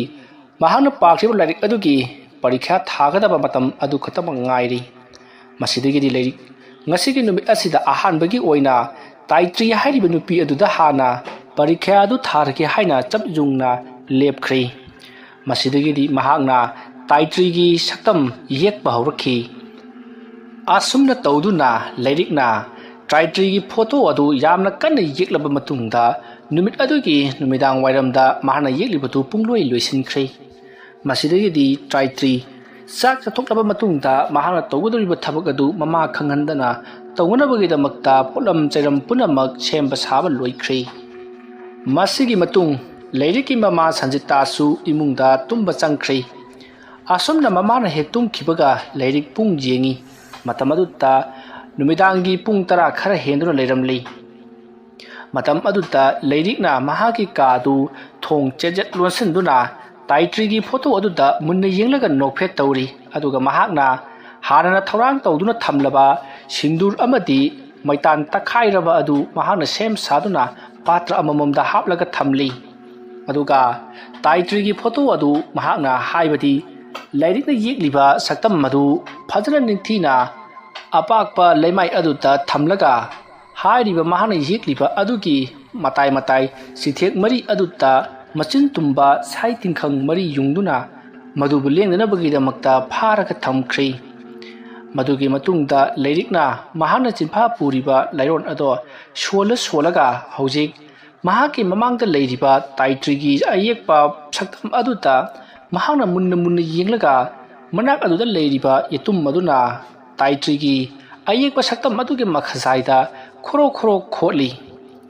ꯃꯍꯥꯛꯅ ꯄꯥꯈ꯭ꯔꯤꯕ ꯂꯥꯏꯔꯤꯛ ꯑꯗꯨꯒꯤ ꯄꯔꯤꯈ꯭ꯌꯥ ꯊꯥꯒꯗꯕ ꯃꯇꯝ ꯑꯗꯨ ꯈꯛꯇꯃꯛ ꯉꯥꯏꯔꯤ꯫ ꯃꯁꯤꯗꯒꯤꯗꯤ ꯂꯥꯏꯔꯤꯛ ꯉꯁꯤꯒꯤ ꯅꯨꯃꯤꯠ ꯑꯁꯤꯗ ꯑꯍꯥꯟꯕꯒꯤ ꯑꯣꯏꯅ ꯇꯥꯏꯇ꯭ꯔꯤ ꯍꯥꯏꯔꯤꯕ ꯅꯨꯄꯤ ꯑꯗꯨꯗ ꯍꯥꯟꯅ ꯄꯔꯤꯈ꯭ꯌꯥ ꯑꯗꯨ ꯊꯥꯔꯒꯦ ꯍꯥꯏꯅ ꯆꯞ ꯌꯨꯡꯅ ꯂꯦꯞꯈ꯭ꯔꯦ꯫ ꯃꯁꯤꯗꯒꯤꯗꯤ ꯃꯍꯥꯛꯅ ꯇꯥꯏꯇ꯭ꯔꯤꯒꯤ ꯁꯛꯇꯝ ꯌꯦꯛꯄ ꯍꯧꯔꯛꯈꯤ꯫ ꯑꯁꯨꯝꯅ ꯇꯧꯗꯨꯅ ꯂꯥꯏꯔꯤꯛꯅ ꯇꯥꯏꯇ꯭ꯔꯤꯒꯤ ꯐꯣꯇꯣ ꯑꯗꯨ ꯌꯥꯝꯅ ꯀꯟꯅ ꯌꯦꯛꯂꯕ ꯃꯇꯨꯡꯗ ꯅꯨꯃꯤꯠ ꯑꯗꯨꯒꯤ ꯅꯨꯃꯤꯗꯥꯡ ꯋꯥꯏꯔꯝꯗ ꯃꯍꯥꯛꯅ ꯌꯦꯛꯂꯤꯕꯗꯨ ꯄꯨꯡꯂꯣꯏ ꯂꯣꯏꯁꯤꯟꯈ꯭ꯔꯦ꯫ ꯃꯁꯤꯗꯒꯤꯗꯤ ꯇꯥꯏꯇ꯭ꯔꯤ ꯆꯥꯛ ꯆꯥꯊꯣꯛꯂꯕ ꯃꯇꯨꯡꯗ ꯃꯍꯥꯛꯅ ꯇꯧꯒꯗꯧꯔꯤꯕ ꯊꯕꯛ ꯑꯗꯨ ꯃꯃꯥ ꯈꯪꯍꯟꯗꯅ ꯇꯧꯅꯅꯕꯒꯤꯗꯃꯛꯇ ꯄꯣꯠꯂꯝ ꯆꯩꯔꯝ ꯄꯨꯝꯅꯃꯛ ꯁꯦꯝꯕ ꯁꯥꯕ ꯂꯣꯏꯈ꯭ꯔꯦ꯫ ꯃꯁꯤꯒꯤ ꯃꯇꯨꯡ ꯂꯥꯏꯔꯤꯛꯀꯤ ꯃꯃꯥ ꯁꯟꯖꯤꯇꯥꯁꯨ ꯏꯃꯨꯡꯗ ꯇꯨꯝꯕ ꯆꯪꯈ꯭ꯔꯦ꯫ ꯑꯁꯨꯝꯅ ꯃꯃꯥꯅ ꯍꯦꯛ ꯇꯨꯝꯈꯤꯕꯒ ꯂꯥꯏꯔꯤꯛ ꯄꯨꯡ ꯌꯦꯡꯉꯤ꯫ ꯃꯇꯝ ꯑꯗꯨꯗ ꯅꯨꯃꯤꯗꯥꯡꯒꯤ ꯄꯨꯡ ꯇꯔꯥ ꯈꯔ ꯍꯦꯟꯗꯨꯅ ꯂꯩꯔꯝꯂꯤ꯫ ꯃꯇꯝ ꯑꯗꯨꯗ ꯂꯥꯏꯔꯤꯛꯅ ꯃꯍꯥꯛꯀꯤ ꯀꯥ ꯑꯗꯨ ꯊꯣꯡ ꯆꯦꯖꯠ ꯂꯣꯟꯁꯤꯟꯗꯨꯅ ꯇꯥꯏꯇ꯭ꯔꯤꯒꯤ ꯐꯣꯇꯣ ꯑꯗꯨꯗ ꯃꯨꯟꯅ ꯌꯦꯡꯂꯒ ꯅꯣꯛꯐꯦꯠ ꯇꯧꯔꯤ꯫ ꯑꯗꯨꯒ ꯃꯍꯥꯛꯅ ꯍꯥꯟꯅꯅ ꯊꯧꯔꯥꯡ ꯇꯧꯗꯨꯅ ꯊꯝꯂꯕ ꯁꯤꯟꯗꯨꯔ ꯑꯃꯗꯤ ꯃꯩꯇꯥꯟ ꯇꯛꯈꯥꯏꯔꯕ ꯑꯗꯨ ꯃꯍꯥꯛꯅ ꯁꯦꯝ ꯁꯥꯗꯨꯅ ꯄꯥꯇ꯭ꯔ ꯑꯃꯃꯝꯗ ꯍꯥꯞꯂꯒ ꯊꯝꯂꯤ꯫ ꯑꯗꯨꯒ ꯇꯥꯏꯇ꯭ꯔꯤꯒꯤ ꯐꯣꯇꯣ ꯑꯗꯨ ꯃꯍꯥꯛꯅ ꯍꯥꯏꯕꯗꯤ ꯂꯥꯏꯔꯤꯛꯅ ꯌꯦꯛꯂꯤꯕ ꯁꯛꯇꯝ ꯑꯗꯨ ꯐꯖꯅ ꯅꯤꯡꯊꯤꯅ ꯑꯄꯥꯛꯄ ꯂꯩꯃꯥꯏ ꯑꯗꯨꯗ ꯊꯝꯂꯒ ꯍꯥꯏꯔꯤꯕ ꯃꯍꯥꯛꯅ ꯌꯦꯛꯂꯤꯕ ꯑꯗꯨꯒꯤ ꯃꯇꯥꯏ ꯃꯇꯥꯏ ꯆꯤꯊꯦꯛ ꯃꯔꯤ ꯑꯗꯨꯗ ꯃꯆꯤꯟ ꯇꯨꯝꯕ ꯁꯥꯏ ꯇꯤꯡꯈꯪ ꯃꯔꯤ ꯌꯨꯡꯗꯨꯅ ꯃꯗꯨꯕꯨ ꯂꯦꯡꯗꯅꯕꯒꯤꯗꯃꯛꯇ ꯐꯥꯔꯒ ꯊꯝꯈ꯭ꯔꯦ꯫ ꯃꯗꯨꯒꯤ ꯃꯇꯨꯡꯗ ꯂꯥꯏꯔꯤꯛꯅ ꯃꯍꯥꯛꯅ ꯆꯤꯟꯐꯥ ꯄꯨꯔꯤꯕ ꯂꯥꯏꯔꯣꯟ ꯑꯗꯣ ꯁꯣꯜꯂ ꯁꯣꯜꯂꯒ ꯍꯧꯖꯤꯛ ꯃꯍꯥꯛꯀꯤ ꯃꯃꯥꯡꯗ ꯂꯩꯔꯤꯕ ꯇꯥꯏꯇ꯭ꯔꯤꯒꯤ ꯑꯌꯦꯛꯄ ꯁꯛꯇꯝ ꯑꯗꯨꯗ ꯃꯍꯥꯛꯅ ꯃꯨꯟꯅ ꯃꯨꯟꯅ ꯌꯦꯡꯂꯒ ꯃꯅꯥꯛ ꯑꯗꯨꯗ ꯂꯩꯔꯤꯕ ꯌꯦꯇꯨꯝ ꯑꯗꯨꯅ ꯇꯥꯏꯇ꯭ꯔꯤꯒꯤ ꯑꯌꯦꯛꯄ ꯁꯛꯇꯝ ꯑꯗꯨꯒꯤ ꯃꯈꯖꯥꯏꯗ ꯈꯣꯔꯣ ꯈꯣꯔꯣ ꯈꯣꯠꯂꯤ꯫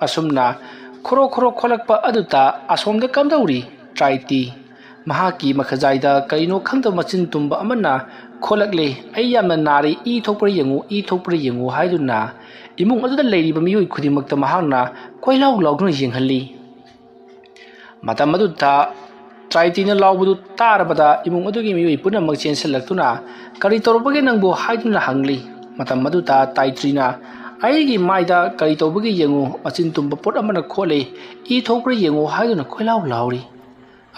ꯑꯁꯨꯝꯅ ꯈꯣꯔꯣ ꯈꯣꯔꯣ ꯈꯣꯠꯂꯛꯄ ꯑꯗꯨꯗ ꯑꯁꯣꯝꯗ ꯀꯝꯗꯧꯔꯤ ꯇꯥꯏꯇ꯭ꯔꯤ꯫ ꯃꯍꯥꯛꯀꯤ ꯃꯈꯖꯥꯏꯗ ꯀꯔꯤꯅꯣ ꯈꯪꯗꯕ ꯃꯆꯤꯟ ꯇꯨꯝꯕ ꯑꯃꯅ ꯈꯣꯠꯂꯛꯂꯦ꯫ "ꯑꯩ ꯌꯥꯝꯅ ꯅꯥꯔꯦ, ꯏ ꯊꯣꯛꯄ꯭ꯔꯥ ꯌꯦꯡꯉꯨ, ꯏ ꯊꯣꯛꯄ꯭ꯔꯥ ꯌꯦꯡꯉꯨ" ꯍꯥꯏꯗꯨꯅ ꯏꯃꯨꯡ ꯑꯗꯨꯗ ꯂꯩꯔꯤꯕ ꯃꯤꯑꯣꯏ ꯈꯨꯗꯤꯡꯃꯛꯇ ꯃꯍꯥꯛꯅ ꯀꯣꯏꯂꯥꯎ ꯂꯥꯎꯗꯨꯅ ꯌꯦꯡꯍꯜꯂꯤ꯫ ꯃꯇꯝ ꯑꯗꯨꯗ ꯇꯥꯏꯇ꯭ꯔꯤꯅ ꯂꯥꯎꯕꯗꯨ ꯇꯥꯔꯕꯗ ꯏꯃꯨꯡ ꯑꯗꯨꯒꯤ ꯃꯤꯑꯣꯏ ꯄꯨꯝꯅꯃꯛ ꯆꯦꯟꯁꯤꯜꯂꯛꯇꯨꯅ "ꯀꯔꯤ ꯇꯧꯔꯕꯒꯦ ꯅꯪꯕꯨ?" ꯍꯥꯏꯗꯨꯅ ꯍꯪꯂꯤ꯫ ꯃꯇꯝ ꯑꯗꯨꯗ ꯇꯥꯏꯇ꯭ꯔꯤꯅ "ꯑꯩꯒꯤ ꯃꯥꯏꯗ ꯀꯔꯤ ꯇꯧꯕꯒꯦ ꯌꯦꯡꯉꯨ, ꯃꯆꯤꯟ ꯇꯨꯝꯕ ꯄꯣꯠ ꯑꯃꯅ ꯈꯣꯠꯂꯦ, ꯏ ꯊꯣꯛꯄ꯭ꯔꯥ ꯌꯦꯡꯉꯨ" ꯍꯥꯏꯗꯨꯅ ꯀꯣꯏꯂꯥꯎ ꯂꯥꯎꯔꯤ꯫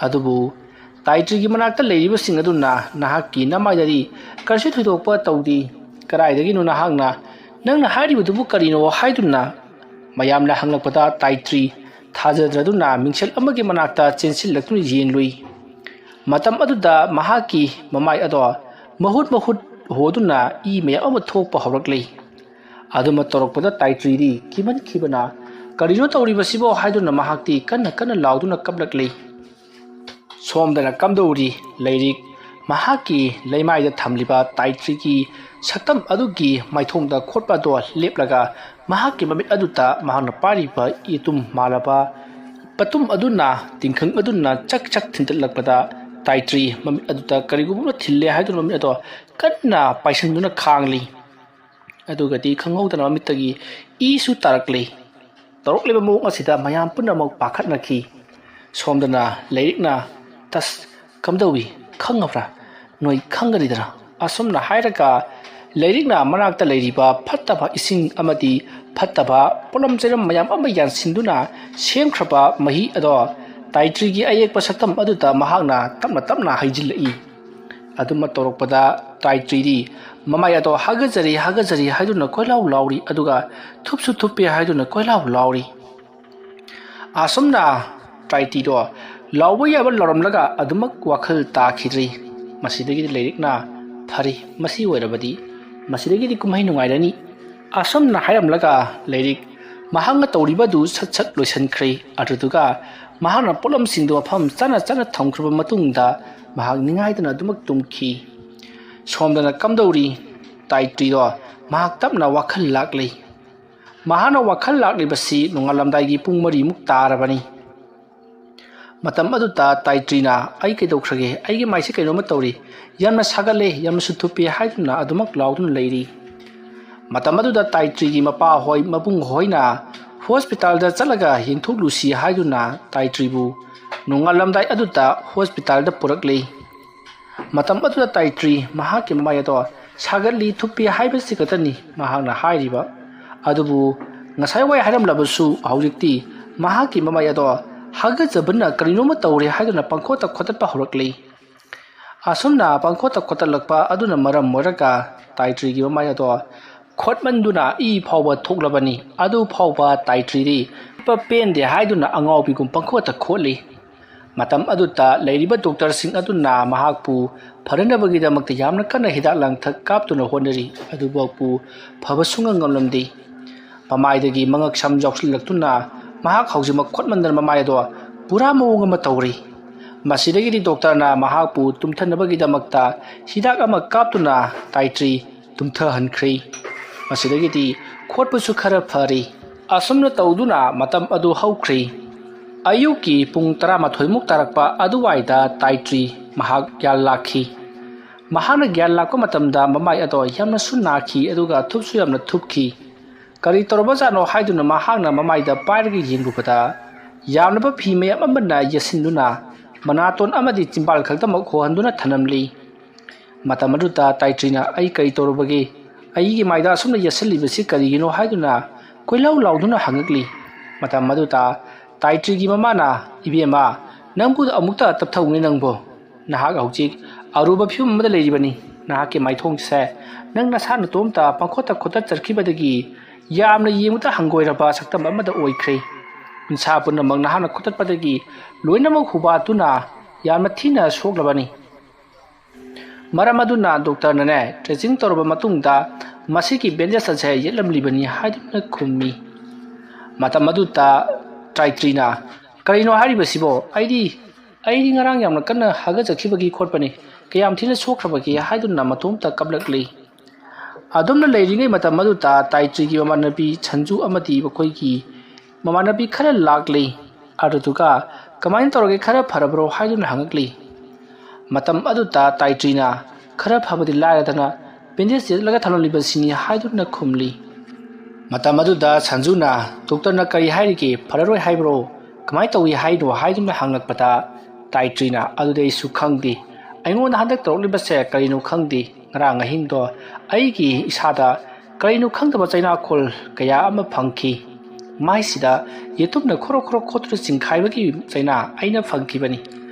ꯑꯗꯨꯕꯨ ꯇꯥꯏꯇ꯭ꯔꯤꯒꯤ ꯃꯅꯥꯛꯇ ꯂꯩꯔꯤꯕꯁꯤꯡ ꯑꯗꯨꯅ "ꯅꯍꯥꯛꯀꯤ ꯅꯃꯥꯏꯗꯗꯤ ꯀꯔꯤꯁꯨ ꯊꯣꯏꯗꯣꯛꯄ ꯇꯧꯗꯦ, ꯀꯗꯥꯏꯗꯒꯤꯅꯣ ꯅꯍꯥꯛꯅ, ꯅꯪꯅ ꯍꯥꯏꯔꯤꯕꯗꯨꯕꯨ ꯀꯔꯤꯅꯣ?" ꯍꯥꯏꯗꯨꯅ ꯃꯌꯥꯝꯅ ꯍꯪꯂꯛꯄꯗ ꯇꯥꯏꯇ꯭ꯔꯤ ꯊꯥꯖꯗ꯭ꯔꯗꯨꯅ ꯃꯤꯡꯁꯦꯜ ꯑꯃꯒꯤ ꯃꯅꯥꯛꯇ ꯆꯦꯟꯁꯤꯜꯂꯛꯇꯨꯅ ꯌꯦꯡꯂꯨꯏ꯫ ꯃꯇꯝ ꯑꯗꯨꯗ ꯃꯍꯥꯛꯀꯤ ꯃꯃꯥꯏ ꯑꯗꯣ ꯃꯍꯨꯠ ꯃꯍꯨꯠ ꯍꯣꯗꯨꯅ ꯏ ꯃꯌꯥꯝ ꯑꯃ ꯊꯣꯛꯄ ꯍꯧꯔꯛꯂꯤ꯫ ꯑꯗꯨꯃ ꯇꯧꯔꯛꯄꯗ ꯇꯥꯏꯇ꯭ꯔꯤꯗꯤ ꯀꯤꯃꯟꯈꯤꯕꯅ "ꯀꯔꯤꯅꯣ ꯇꯧꯔꯤꯕꯁꯤꯕꯣ?" ꯍꯥꯏꯗꯨꯅ ꯃꯍꯥꯛꯇꯤ ꯀꯟꯅ ꯀꯟꯅ ꯂꯥꯎꯗꯨꯅ ꯀꯞꯂꯛꯂꯤ꯫ ꯁꯣꯝꯗꯅ ꯀꯝꯗꯧꯔꯤ? ꯂꯥꯏꯔꯤꯛ ꯃꯍꯥꯛꯀꯤ ꯂꯩꯃꯥꯏꯗ ꯊꯝꯂꯤꯕ ꯇꯥꯏꯇ꯭ꯔꯤꯒꯤ ꯁꯛꯇꯝ ꯑꯗꯨꯒꯤ ꯃꯥꯏꯊꯣꯡꯗ ꯈꯣꯠꯄ ꯑꯗꯣ ꯂꯦꯞꯂꯒ ꯃꯍꯥꯛꯀꯤ ꯃꯃꯤꯠ ꯑꯗꯨꯗ ꯃꯍꯥꯛꯅ ꯄꯥꯏꯔꯤꯕ ꯌꯦꯇꯨꯝ ꯃꯥꯜꯂꯕ ꯄꯇꯨꯝ ꯑꯗꯨꯅ, ꯇꯤꯡꯈꯪ ꯑꯗꯨꯅ ꯆꯛ ꯆꯛ ꯊꯤꯟꯇꯠꯂꯛꯄꯗ ꯇꯥꯏꯇ꯭ꯔꯤ ꯃꯃꯤꯠ ꯑꯗꯨꯗ ꯀꯔꯤꯒꯨꯝꯕ ꯑꯃ ꯊꯤꯜꯂꯦ ꯍꯥꯏꯗꯨꯅ ꯃꯃꯤꯠ ꯑꯗꯣ ꯀꯟꯅ ꯄꯥꯏꯁꯟꯗꯨꯅ ꯈꯥꯡꯂꯤ꯫ ꯑꯗꯨꯒꯗꯤ ꯈꯪꯍꯧꯗꯅ ꯃꯃꯤꯠꯇꯒꯤ ꯏꯁꯨ ꯇꯥꯔꯛꯂꯤ꯫ ꯇꯧꯔꯛꯂꯤꯕ ꯃꯑꯣꯡ ꯑꯁꯤꯗ ꯃꯌꯥꯝ ꯄꯨꯝꯅꯃꯛ ꯄꯥꯈꯠꯅꯈꯤ꯫ ꯁꯣꯝꯗꯅ ꯂꯥꯏꯔꯤꯛꯅ, "ꯇꯁ, ꯀꯝꯗꯧꯏ? ꯈꯪꯉꯕ꯭ꯔꯥ? ꯅꯣꯏ ꯈꯪꯒꯅꯤꯗꯅ?" ꯑꯁꯨꯝꯅ ꯍꯥꯏꯔꯒ ꯂꯥꯏꯔꯤꯛꯅ ꯃꯅꯥꯛꯇ ꯂꯩꯔꯤꯕ ꯐꯠꯇꯕ ꯏꯁꯤꯡ ꯑꯃꯗꯤ ꯐꯠꯇꯕ ꯄꯣꯠꯂꯝ ꯆꯩꯔꯝ ꯃꯌꯥꯝ ꯑꯃ ꯌꯥꯟꯁꯤꯟꯗꯨꯅ ꯁꯦꯝꯈ꯭ꯔꯕ ꯃꯍꯤ ꯑꯗꯣ ꯇꯥꯏꯇ꯭ꯔꯤꯒꯤ ꯑꯌꯦꯛꯄ ꯁꯛꯇꯝ ꯑꯗꯨꯗ ꯃꯍꯥꯛꯅ ꯇꯞꯅ ꯇꯞꯅ ꯍꯩꯖꯤꯜꯂꯛꯏ꯫ ꯑꯗꯨꯃ ꯇꯧꯔꯛꯄꯗ ꯇꯥꯏꯇ꯭ꯔꯤꯗꯤ ꯃꯃꯥꯏ ꯑꯗꯣ "ꯍꯥꯒꯠꯆꯔꯤ, ꯍꯥꯒꯠꯆꯔꯤ" ꯍꯥꯏꯗꯨꯅ ꯀꯣꯏꯂꯥꯎ ꯂꯥꯎꯔꯤ, ꯑꯗꯨꯒ "ꯊꯨꯞꯁꯨ ꯊꯨꯞꯄꯦ" ꯍꯥꯏꯗꯨꯅ ꯀꯣꯏꯂꯥꯎ ꯂꯥꯎꯔꯤ꯫ ꯑꯁꯨꯝꯅ ꯇꯥꯏꯇ꯭ꯔꯤꯗꯣ ꯂꯥꯎꯕ ꯌꯥꯕ ꯂꯥꯎꯔꯝꯂꯒ ꯑꯗꯨꯃꯛ ꯋꯥꯈꯜ ꯇꯥꯈꯤꯗ꯭ꯔꯤ꯫ ꯃꯁꯤꯗꯒꯤꯗꯤ ꯂꯥꯏꯔꯤꯛꯅ "ꯐꯔꯦ, ꯃꯁꯤ ꯑꯣꯏꯔꯕꯗꯤ ꯃꯁꯤꯗꯒꯤꯗꯤ ꯀꯨꯝꯍꯩ ꯅꯨꯡꯉꯥꯏꯔꯅꯤ" ꯑꯁꯨꯝꯅ ꯍꯥꯏꯔꯝꯂꯒ ꯂꯥꯏꯔꯤꯛ ꯃꯍꯥꯛꯅ ꯇꯧꯔꯤꯕꯗꯨ ꯁꯠ ꯁꯠ ꯂꯣꯏꯁꯤꯟꯈ꯭ꯔꯦ꯫ ꯑꯗꯨꯗꯨꯒ ꯃꯍꯥꯛꯅ ꯄꯣꯠꯂꯝꯁꯤꯡꯗꯨ ꯃꯐꯝ ꯆꯥꯅ ꯆꯥꯅ ꯊꯝꯈ꯭ꯔꯕ ꯃꯇꯨꯡꯗ ꯃꯍꯥꯛ ꯅꯤꯡꯉꯥꯏꯗꯅ ꯑꯗꯨꯃꯛ ꯇꯨꯝꯈꯤ꯫ ꯁꯣꯝꯗꯅ ꯀꯝꯗꯧꯔꯤ? ꯇꯥꯏꯇ꯭ꯔꯤꯗꯣ ꯃꯍꯥꯛ ꯇꯞꯅ ꯋꯥꯈꯜ ꯂꯥꯛꯂꯤ꯫ ꯃꯍꯥꯛꯅ ꯋꯥꯈꯜ ꯂꯥꯛꯂꯤꯕꯁꯤ ꯅꯣꯡꯉꯥꯜꯂꯝꯗꯥꯏꯒꯤ ꯄꯨꯡ ꯃꯔꯤꯃꯨꯛ ꯇꯥꯔꯕꯅꯤ꯫ ꯃꯇꯝ ꯑꯗꯨꯗ ꯇꯥꯏꯇ꯭ꯔꯤꯅ, "ꯑꯩ ꯀꯩꯗꯧꯈ꯭ꯔꯒꯦ? ꯑꯩꯒꯤ ꯃꯥꯏꯁꯦ ꯀꯩꯅꯣꯝꯃ ꯇꯧꯔꯤ꯫ ꯌꯥꯝꯅ ꯁꯥꯒꯠꯂꯦ, ꯌꯥꯝꯅꯁꯨ ꯊꯨꯞꯄꯦ" ꯍꯥꯏꯗꯨꯅ ꯑꯗꯨꯃꯛ ꯂꯥꯎꯗꯨꯅ ꯂꯩꯔꯤ꯫ ꯃꯇꯝ ꯑꯗꯨꯗ ꯇꯥꯏꯇ꯭ꯔꯤꯒꯤ ꯃꯄꯥ ꯍꯣꯏ, ꯃꯕꯨꯡ ꯍꯣꯏꯅ ꯍꯣꯁꯄꯤꯇꯥꯜꯗ ꯆꯠꯂꯒ ꯌꯦꯡꯊꯣꯛꯂꯨꯁꯤ ꯍꯥꯏꯗꯨꯅ ꯇꯥꯏꯇ꯭ꯔꯤꯕꯨ ꯅꯣꯡꯉꯥꯜꯂꯝꯗꯥꯏ ꯑꯗꯨꯗ ꯍꯣꯁꯄꯤꯇꯥꯜꯗ ꯄꯨꯔꯛꯂꯤ꯫ ꯃꯇꯝ ꯑꯗꯨꯗ ꯇꯥꯏꯇ꯭ꯔꯤ ꯃꯍꯥꯛꯀꯤ ꯃꯃꯥꯏ ꯑꯗꯣ ꯁꯥꯒꯠꯂꯤ, ꯊꯨꯞꯄꯤ ꯍꯥꯏꯕꯁꯤ ꯈꯛꯇꯅꯤ ꯃꯍꯥꯛꯅ ꯍꯥꯏꯔꯤꯕ꯫ ꯑꯗꯨꯕꯨ ꯉꯁꯥꯏ ꯋꯥꯏ ꯍꯥꯏꯔꯝꯂꯕꯁꯨ ꯍꯧꯖꯤꯛꯇꯤ ꯃꯍꯥꯛꯀꯤ ꯃꯃꯥꯏ ꯑꯗꯣ ꯍꯥꯒꯠꯆꯕꯅ ꯀꯔꯤꯅꯣꯝꯃ ꯇꯧꯔꯦ ꯍꯥꯏꯗꯨꯅ ꯄꯪꯈꯣꯠꯇ ꯈꯣꯠꯇꯠꯄ ꯍꯧꯔꯛꯂꯤ꯫ ꯑꯁꯨꯝꯅ ꯄꯪꯈꯣꯠꯇ ꯈꯣꯠꯇꯠꯂꯛꯄ ꯑꯗꯨꯅ ꯃꯔꯝ ꯑꯣꯏꯔꯒ ꯇꯥꯏꯇ꯭ꯔꯤꯒꯤ ꯃꯃꯥꯏ ꯑꯗꯣ ꯈꯣꯠꯃꯟꯗꯨꯅ ꯏ ꯐꯥꯎꯕ ꯊꯣꯛꯂꯕꯅꯤ꯫ ꯑꯗꯨ ꯐꯥꯎꯕ ꯇꯥꯏꯇ꯭ꯔꯤꯗꯤ ꯄꯦꯟꯗꯦ ꯍꯥꯏꯗꯨꯅ ꯑꯉꯥꯎꯕꯤꯒꯨꯝ ꯄꯪꯈꯣꯠꯇ ꯈꯣꯠꯂꯤ꯫ ꯃꯇꯝ ꯑꯗꯨꯗ ꯂꯩꯔꯤꯕ ꯗꯣꯛꯇꯔꯁꯤꯡ ꯑꯗꯨꯅ ꯃꯍꯥꯛꯄꯨ ꯐꯅꯅꯕꯒꯤꯗꯃꯛꯇ ꯌꯥꯝꯅ ꯀꯟꯅ ꯍꯤꯗꯥꯛ ꯂꯥꯡꯊꯛ ꯀꯥꯞꯇꯨꯅ ꯍꯣꯠꯅꯔꯤ, ꯑꯗꯨꯐꯥꯎꯕ ꯐꯕ ꯁꯨꯡꯉꯝ ꯉꯝꯂꯝꯗꯦ꯫ ꯃꯃꯥꯏꯗꯒꯤ ꯃꯉꯛ ꯁꯝ ꯌꯥꯎꯁꯤꯜꯂꯛꯇꯨꯅ ꯃꯍꯥꯛ ꯍꯧꯖꯤꯛꯃꯛ ꯈꯣꯠꯃꯟꯗꯅ ꯃꯃꯥꯏ ꯑꯗꯣ ꯄꯨꯔꯥ ꯃꯑꯣꯡ ꯑꯃ ꯇꯧꯔꯤ꯫ ꯃꯁꯤꯗꯒꯤꯗꯤ ꯗꯣꯛꯇꯔꯅ ꯃꯍꯥꯛꯄꯨ ꯇꯨꯝꯊꯅꯕꯒꯤꯗꯃꯛꯇ ꯍꯤꯗꯥꯛ ꯑꯃ ꯀꯥꯞꯇꯨꯅ ꯇꯥꯏꯇ꯭ꯔꯤ ꯇꯨꯝꯊꯍꯟꯈ꯭ꯔꯦ꯫ ꯃꯁꯤꯗꯒꯤꯗꯤ ꯈꯣꯠꯄꯁꯨ ꯈꯔ ꯐꯔꯦ꯫ ꯑꯁꯨꯝꯅ ꯇꯧꯗꯨꯅ ꯃꯇꯝ ꯑꯗꯨ ꯍꯧꯈ꯭ꯔꯦ꯫ ꯑꯌꯨꯛꯀꯤ ꯄꯨꯡ ꯇꯔꯥꯃꯥꯊꯣꯏꯃꯨꯛ ꯇꯥꯔꯛꯄ ꯑꯗꯨꯋꯥꯏꯗ ꯇꯥꯏꯇ꯭ꯔꯤ ꯃꯍꯥꯛ ꯒ꯭ꯌꯥꯟ ꯂꯥꯛꯈꯤ꯫ ꯃꯍꯥꯛꯅ ꯒ꯭ꯌꯥꯟ ꯂꯥꯛꯄ ꯃꯇꯝꯗ ꯃꯃꯥꯏ ꯑꯗꯣ ꯌꯥꯝꯅꯁꯨ ꯅꯥꯈꯤ, ꯑꯗꯨꯒ ꯊꯨꯞꯁꯨ ꯌꯥꯝꯅ ꯊꯨꯞꯈꯤ꯫ ꯀꯔꯤ ꯇꯧꯔꯕꯖꯥꯠꯅꯣ ꯍꯥꯏꯗꯨꯅ ꯃꯍꯥꯛꯅ ꯃꯃꯥꯏꯗ ꯄꯥꯏꯔꯒ ꯌꯦꯡꯂꯨꯕꯗ, ꯌꯥꯝꯂꯕ ꯐꯤ ꯃꯌꯥꯝ ꯑꯃꯅ ꯌꯦꯠꯁꯤꯟꯗꯨꯅ ꯃꯅꯥꯇꯣꯟ ꯑꯃꯗꯤ ꯆꯤꯝꯕꯥꯜ ꯈꯛꯇꯃꯛ ꯍꯣꯍꯟꯗꯨꯅ ꯊꯅꯝꯂꯤ꯫ ꯃꯇꯝ ꯑꯗꯨꯗ ꯇꯥꯏꯇ꯭ꯔꯤꯅ, "ꯑꯩ ꯀꯔꯤ ꯇꯧꯔꯨꯕꯒꯦ? ꯑꯩꯒꯤ ꯃꯥꯏꯗ ꯑꯁꯨꯝꯅ ꯌꯦꯠꯁꯤꯜꯂꯤꯕꯁꯤ ꯀꯔꯤꯒꯤꯅꯣ?" ꯍꯥꯏꯗꯨꯅ ꯀꯣꯏꯂꯥꯎ ꯂꯥꯎꯗꯨꯅ ꯍꯪꯉꯛꯂꯤ꯫ ꯃꯇꯝ ꯑꯗꯨꯗ ꯇꯥꯏꯇ꯭ꯔꯤꯒꯤ ꯃꯃꯥꯅ, "ꯏꯕꯦꯝꯃ, ꯅꯪꯕꯨ ꯑꯃꯨꯛꯇ ꯇꯞꯊꯧꯅꯦ ꯅꯪꯕꯣ꯫ ꯅꯍꯥꯛ ꯍꯧꯖꯤꯛ ꯑꯔꯨꯕ ꯐꯤꯕꯝ ꯑꯃꯗ ꯂꯩꯔꯤꯕꯅꯤ꯫ ꯅꯍꯥꯛꯀꯤ ꯃꯥꯏꯊꯣꯡꯁꯦ ꯅꯪ ꯅꯁꯥ ꯅꯇꯣꯝꯇ ꯄꯪꯈꯣꯠꯇ ꯈꯣꯠꯇꯠꯆꯔꯛꯈꯤꯕꯗꯒꯤ ꯌꯥꯝꯅ ꯌꯦꯡꯕꯗ ꯍꯪꯒꯣꯏꯔꯕ ꯁꯛꯇꯝ ꯑꯃꯗ ꯑꯣꯏꯈ꯭ꯔꯦ꯫ ꯎꯟꯁꯥ ꯄꯨꯝꯅꯃꯛ ꯅꯍꯥꯛꯅ ꯈꯣꯠꯇꯠꯄꯗꯒꯤ ꯂꯣꯏꯅꯃꯛ ꯍꯨꯕꯥꯠꯇꯨꯅ ꯌꯥꯝꯅ ꯊꯤꯅ ꯁꯣꯛꯂꯕꯅꯤ꯫ ꯃꯔꯝ ꯑꯗꯨꯅ ꯗꯣꯛꯇꯔꯅꯅꯦ, ꯗ꯭ꯔꯦꯁꯤꯡ ꯇꯧꯔꯕ ꯃꯇꯨꯡꯗ ꯃꯁꯤꯒꯤ ꯕꯦꯟꯗꯦꯖ ꯑꯁꯦ ꯌꯦꯠꯂꯝꯂꯤꯕꯅꯤ" ꯍꯥꯏꯗꯨꯅ ꯈꯨꯝꯃꯤ꯫ ꯃꯇꯝ ꯑꯗꯨꯗ ꯇꯥꯏꯇ꯭ꯔꯤꯅ, "ꯀꯔꯤꯅꯣ ꯍꯥꯏꯔꯤꯕꯁꯤꯕꯣ? ꯑꯩꯗꯤ, ꯑꯩꯗꯤ ꯉꯔꯥꯡ ꯌꯥꯝꯅ ꯀꯟꯅ ꯍꯥꯒꯠꯆꯈꯤꯕꯒꯤ ꯈꯣꯠꯄꯅꯤ꯫ ꯀꯌꯥꯝ ꯊꯤꯅ ꯁꯣꯛꯈ꯭ꯔꯕꯒꯦ?" ꯍꯥꯏꯗꯨꯅ ꯃꯇꯣꯝꯇ ꯀꯞꯂꯛꯂꯤ꯫ ꯑꯗꯨꯝꯅ ꯂꯩꯔꯤꯉꯩ ꯃꯇꯝ ꯑꯗꯨꯗ ꯇꯥꯏꯇ꯭ꯔꯤꯒꯤ ꯃꯃꯥꯟꯅꯕꯤ ꯁꯟꯖꯨ ꯑꯃꯗꯤ ꯃꯈꯣꯏꯒꯤ ꯃꯃꯥꯟꯅꯕꯤ ꯈꯔ ꯂꯥꯛꯂꯤ꯫ ꯑꯗꯨꯗꯨꯒ "ꯀꯃꯥꯏꯅ ꯇꯧꯔꯒꯦ, ꯈꯔ ꯐꯔꯕ꯭ꯔꯣ?" ꯍꯥꯏꯗꯨꯅ ꯍꯪꯉꯛꯂꯤ꯫ ꯃꯇꯝ ꯑꯗꯨꯗ ꯇꯥꯏꯇ꯭ꯔꯤꯅ, "ꯈꯔ ꯐꯕꯗꯤ ꯂꯥꯏꯔꯗꯅ ꯕꯦꯟꯗꯦꯖ ꯌꯦꯠꯂꯒ ꯊꯝꯂꯝꯂꯤꯕꯁꯤꯅꯤ" ꯍꯥꯏꯗꯨꯅ ꯈꯨꯝꯂꯤ꯫ ꯃꯇꯝ ꯑꯗꯨꯗ ꯁꯟꯖꯨꯅ, "ꯗꯣꯛꯇꯔꯅ ꯀꯔꯤ ꯍꯥꯏꯔꯤꯒꯦ? ꯐꯔꯔꯣꯏ ꯍꯥꯏꯕ꯭ꯔꯣ? ꯀꯃꯥꯏꯅ ꯇꯧꯏ ꯍꯥꯏꯅꯣ?" ꯍꯥꯏꯗꯨꯅ ꯍꯪꯂꯛꯄꯗ ꯇꯥꯏꯇ꯭ꯔꯤꯅ, "ꯑꯗꯨꯗꯤ ꯑꯩꯁꯨ ꯈꯪꯗꯦ꯫ ꯑꯩꯉꯣꯟꯗ ꯍꯟꯗꯛ ꯇꯧꯔꯛꯂꯤꯕꯁꯦ ꯀꯔꯤꯅꯣ ꯈꯪꯗꯦ꯫ ꯉꯔꯥꯡ ꯑꯍꯤꯡꯗꯣ ꯑꯩꯒꯤ ꯏꯁꯥꯗ ꯀꯔꯤꯅꯣ ꯈꯪꯗꯕ ꯆꯩꯅꯥꯈꯣꯜ ꯀꯌꯥ ꯑꯃ ꯐꯪꯈꯤ꯫ ꯃꯥꯏꯁꯤꯗ ꯌꯦꯇꯨꯝꯅ ꯈꯣꯔꯣ ꯈꯣꯔꯣ ꯈꯣꯠꯇꯨꯅ ꯆꯤꯡꯈꯥꯏꯕꯒꯤ ꯆꯩꯅꯥ ꯑꯩꯅ ꯐꯪꯈꯤꯕꯅꯤ꯫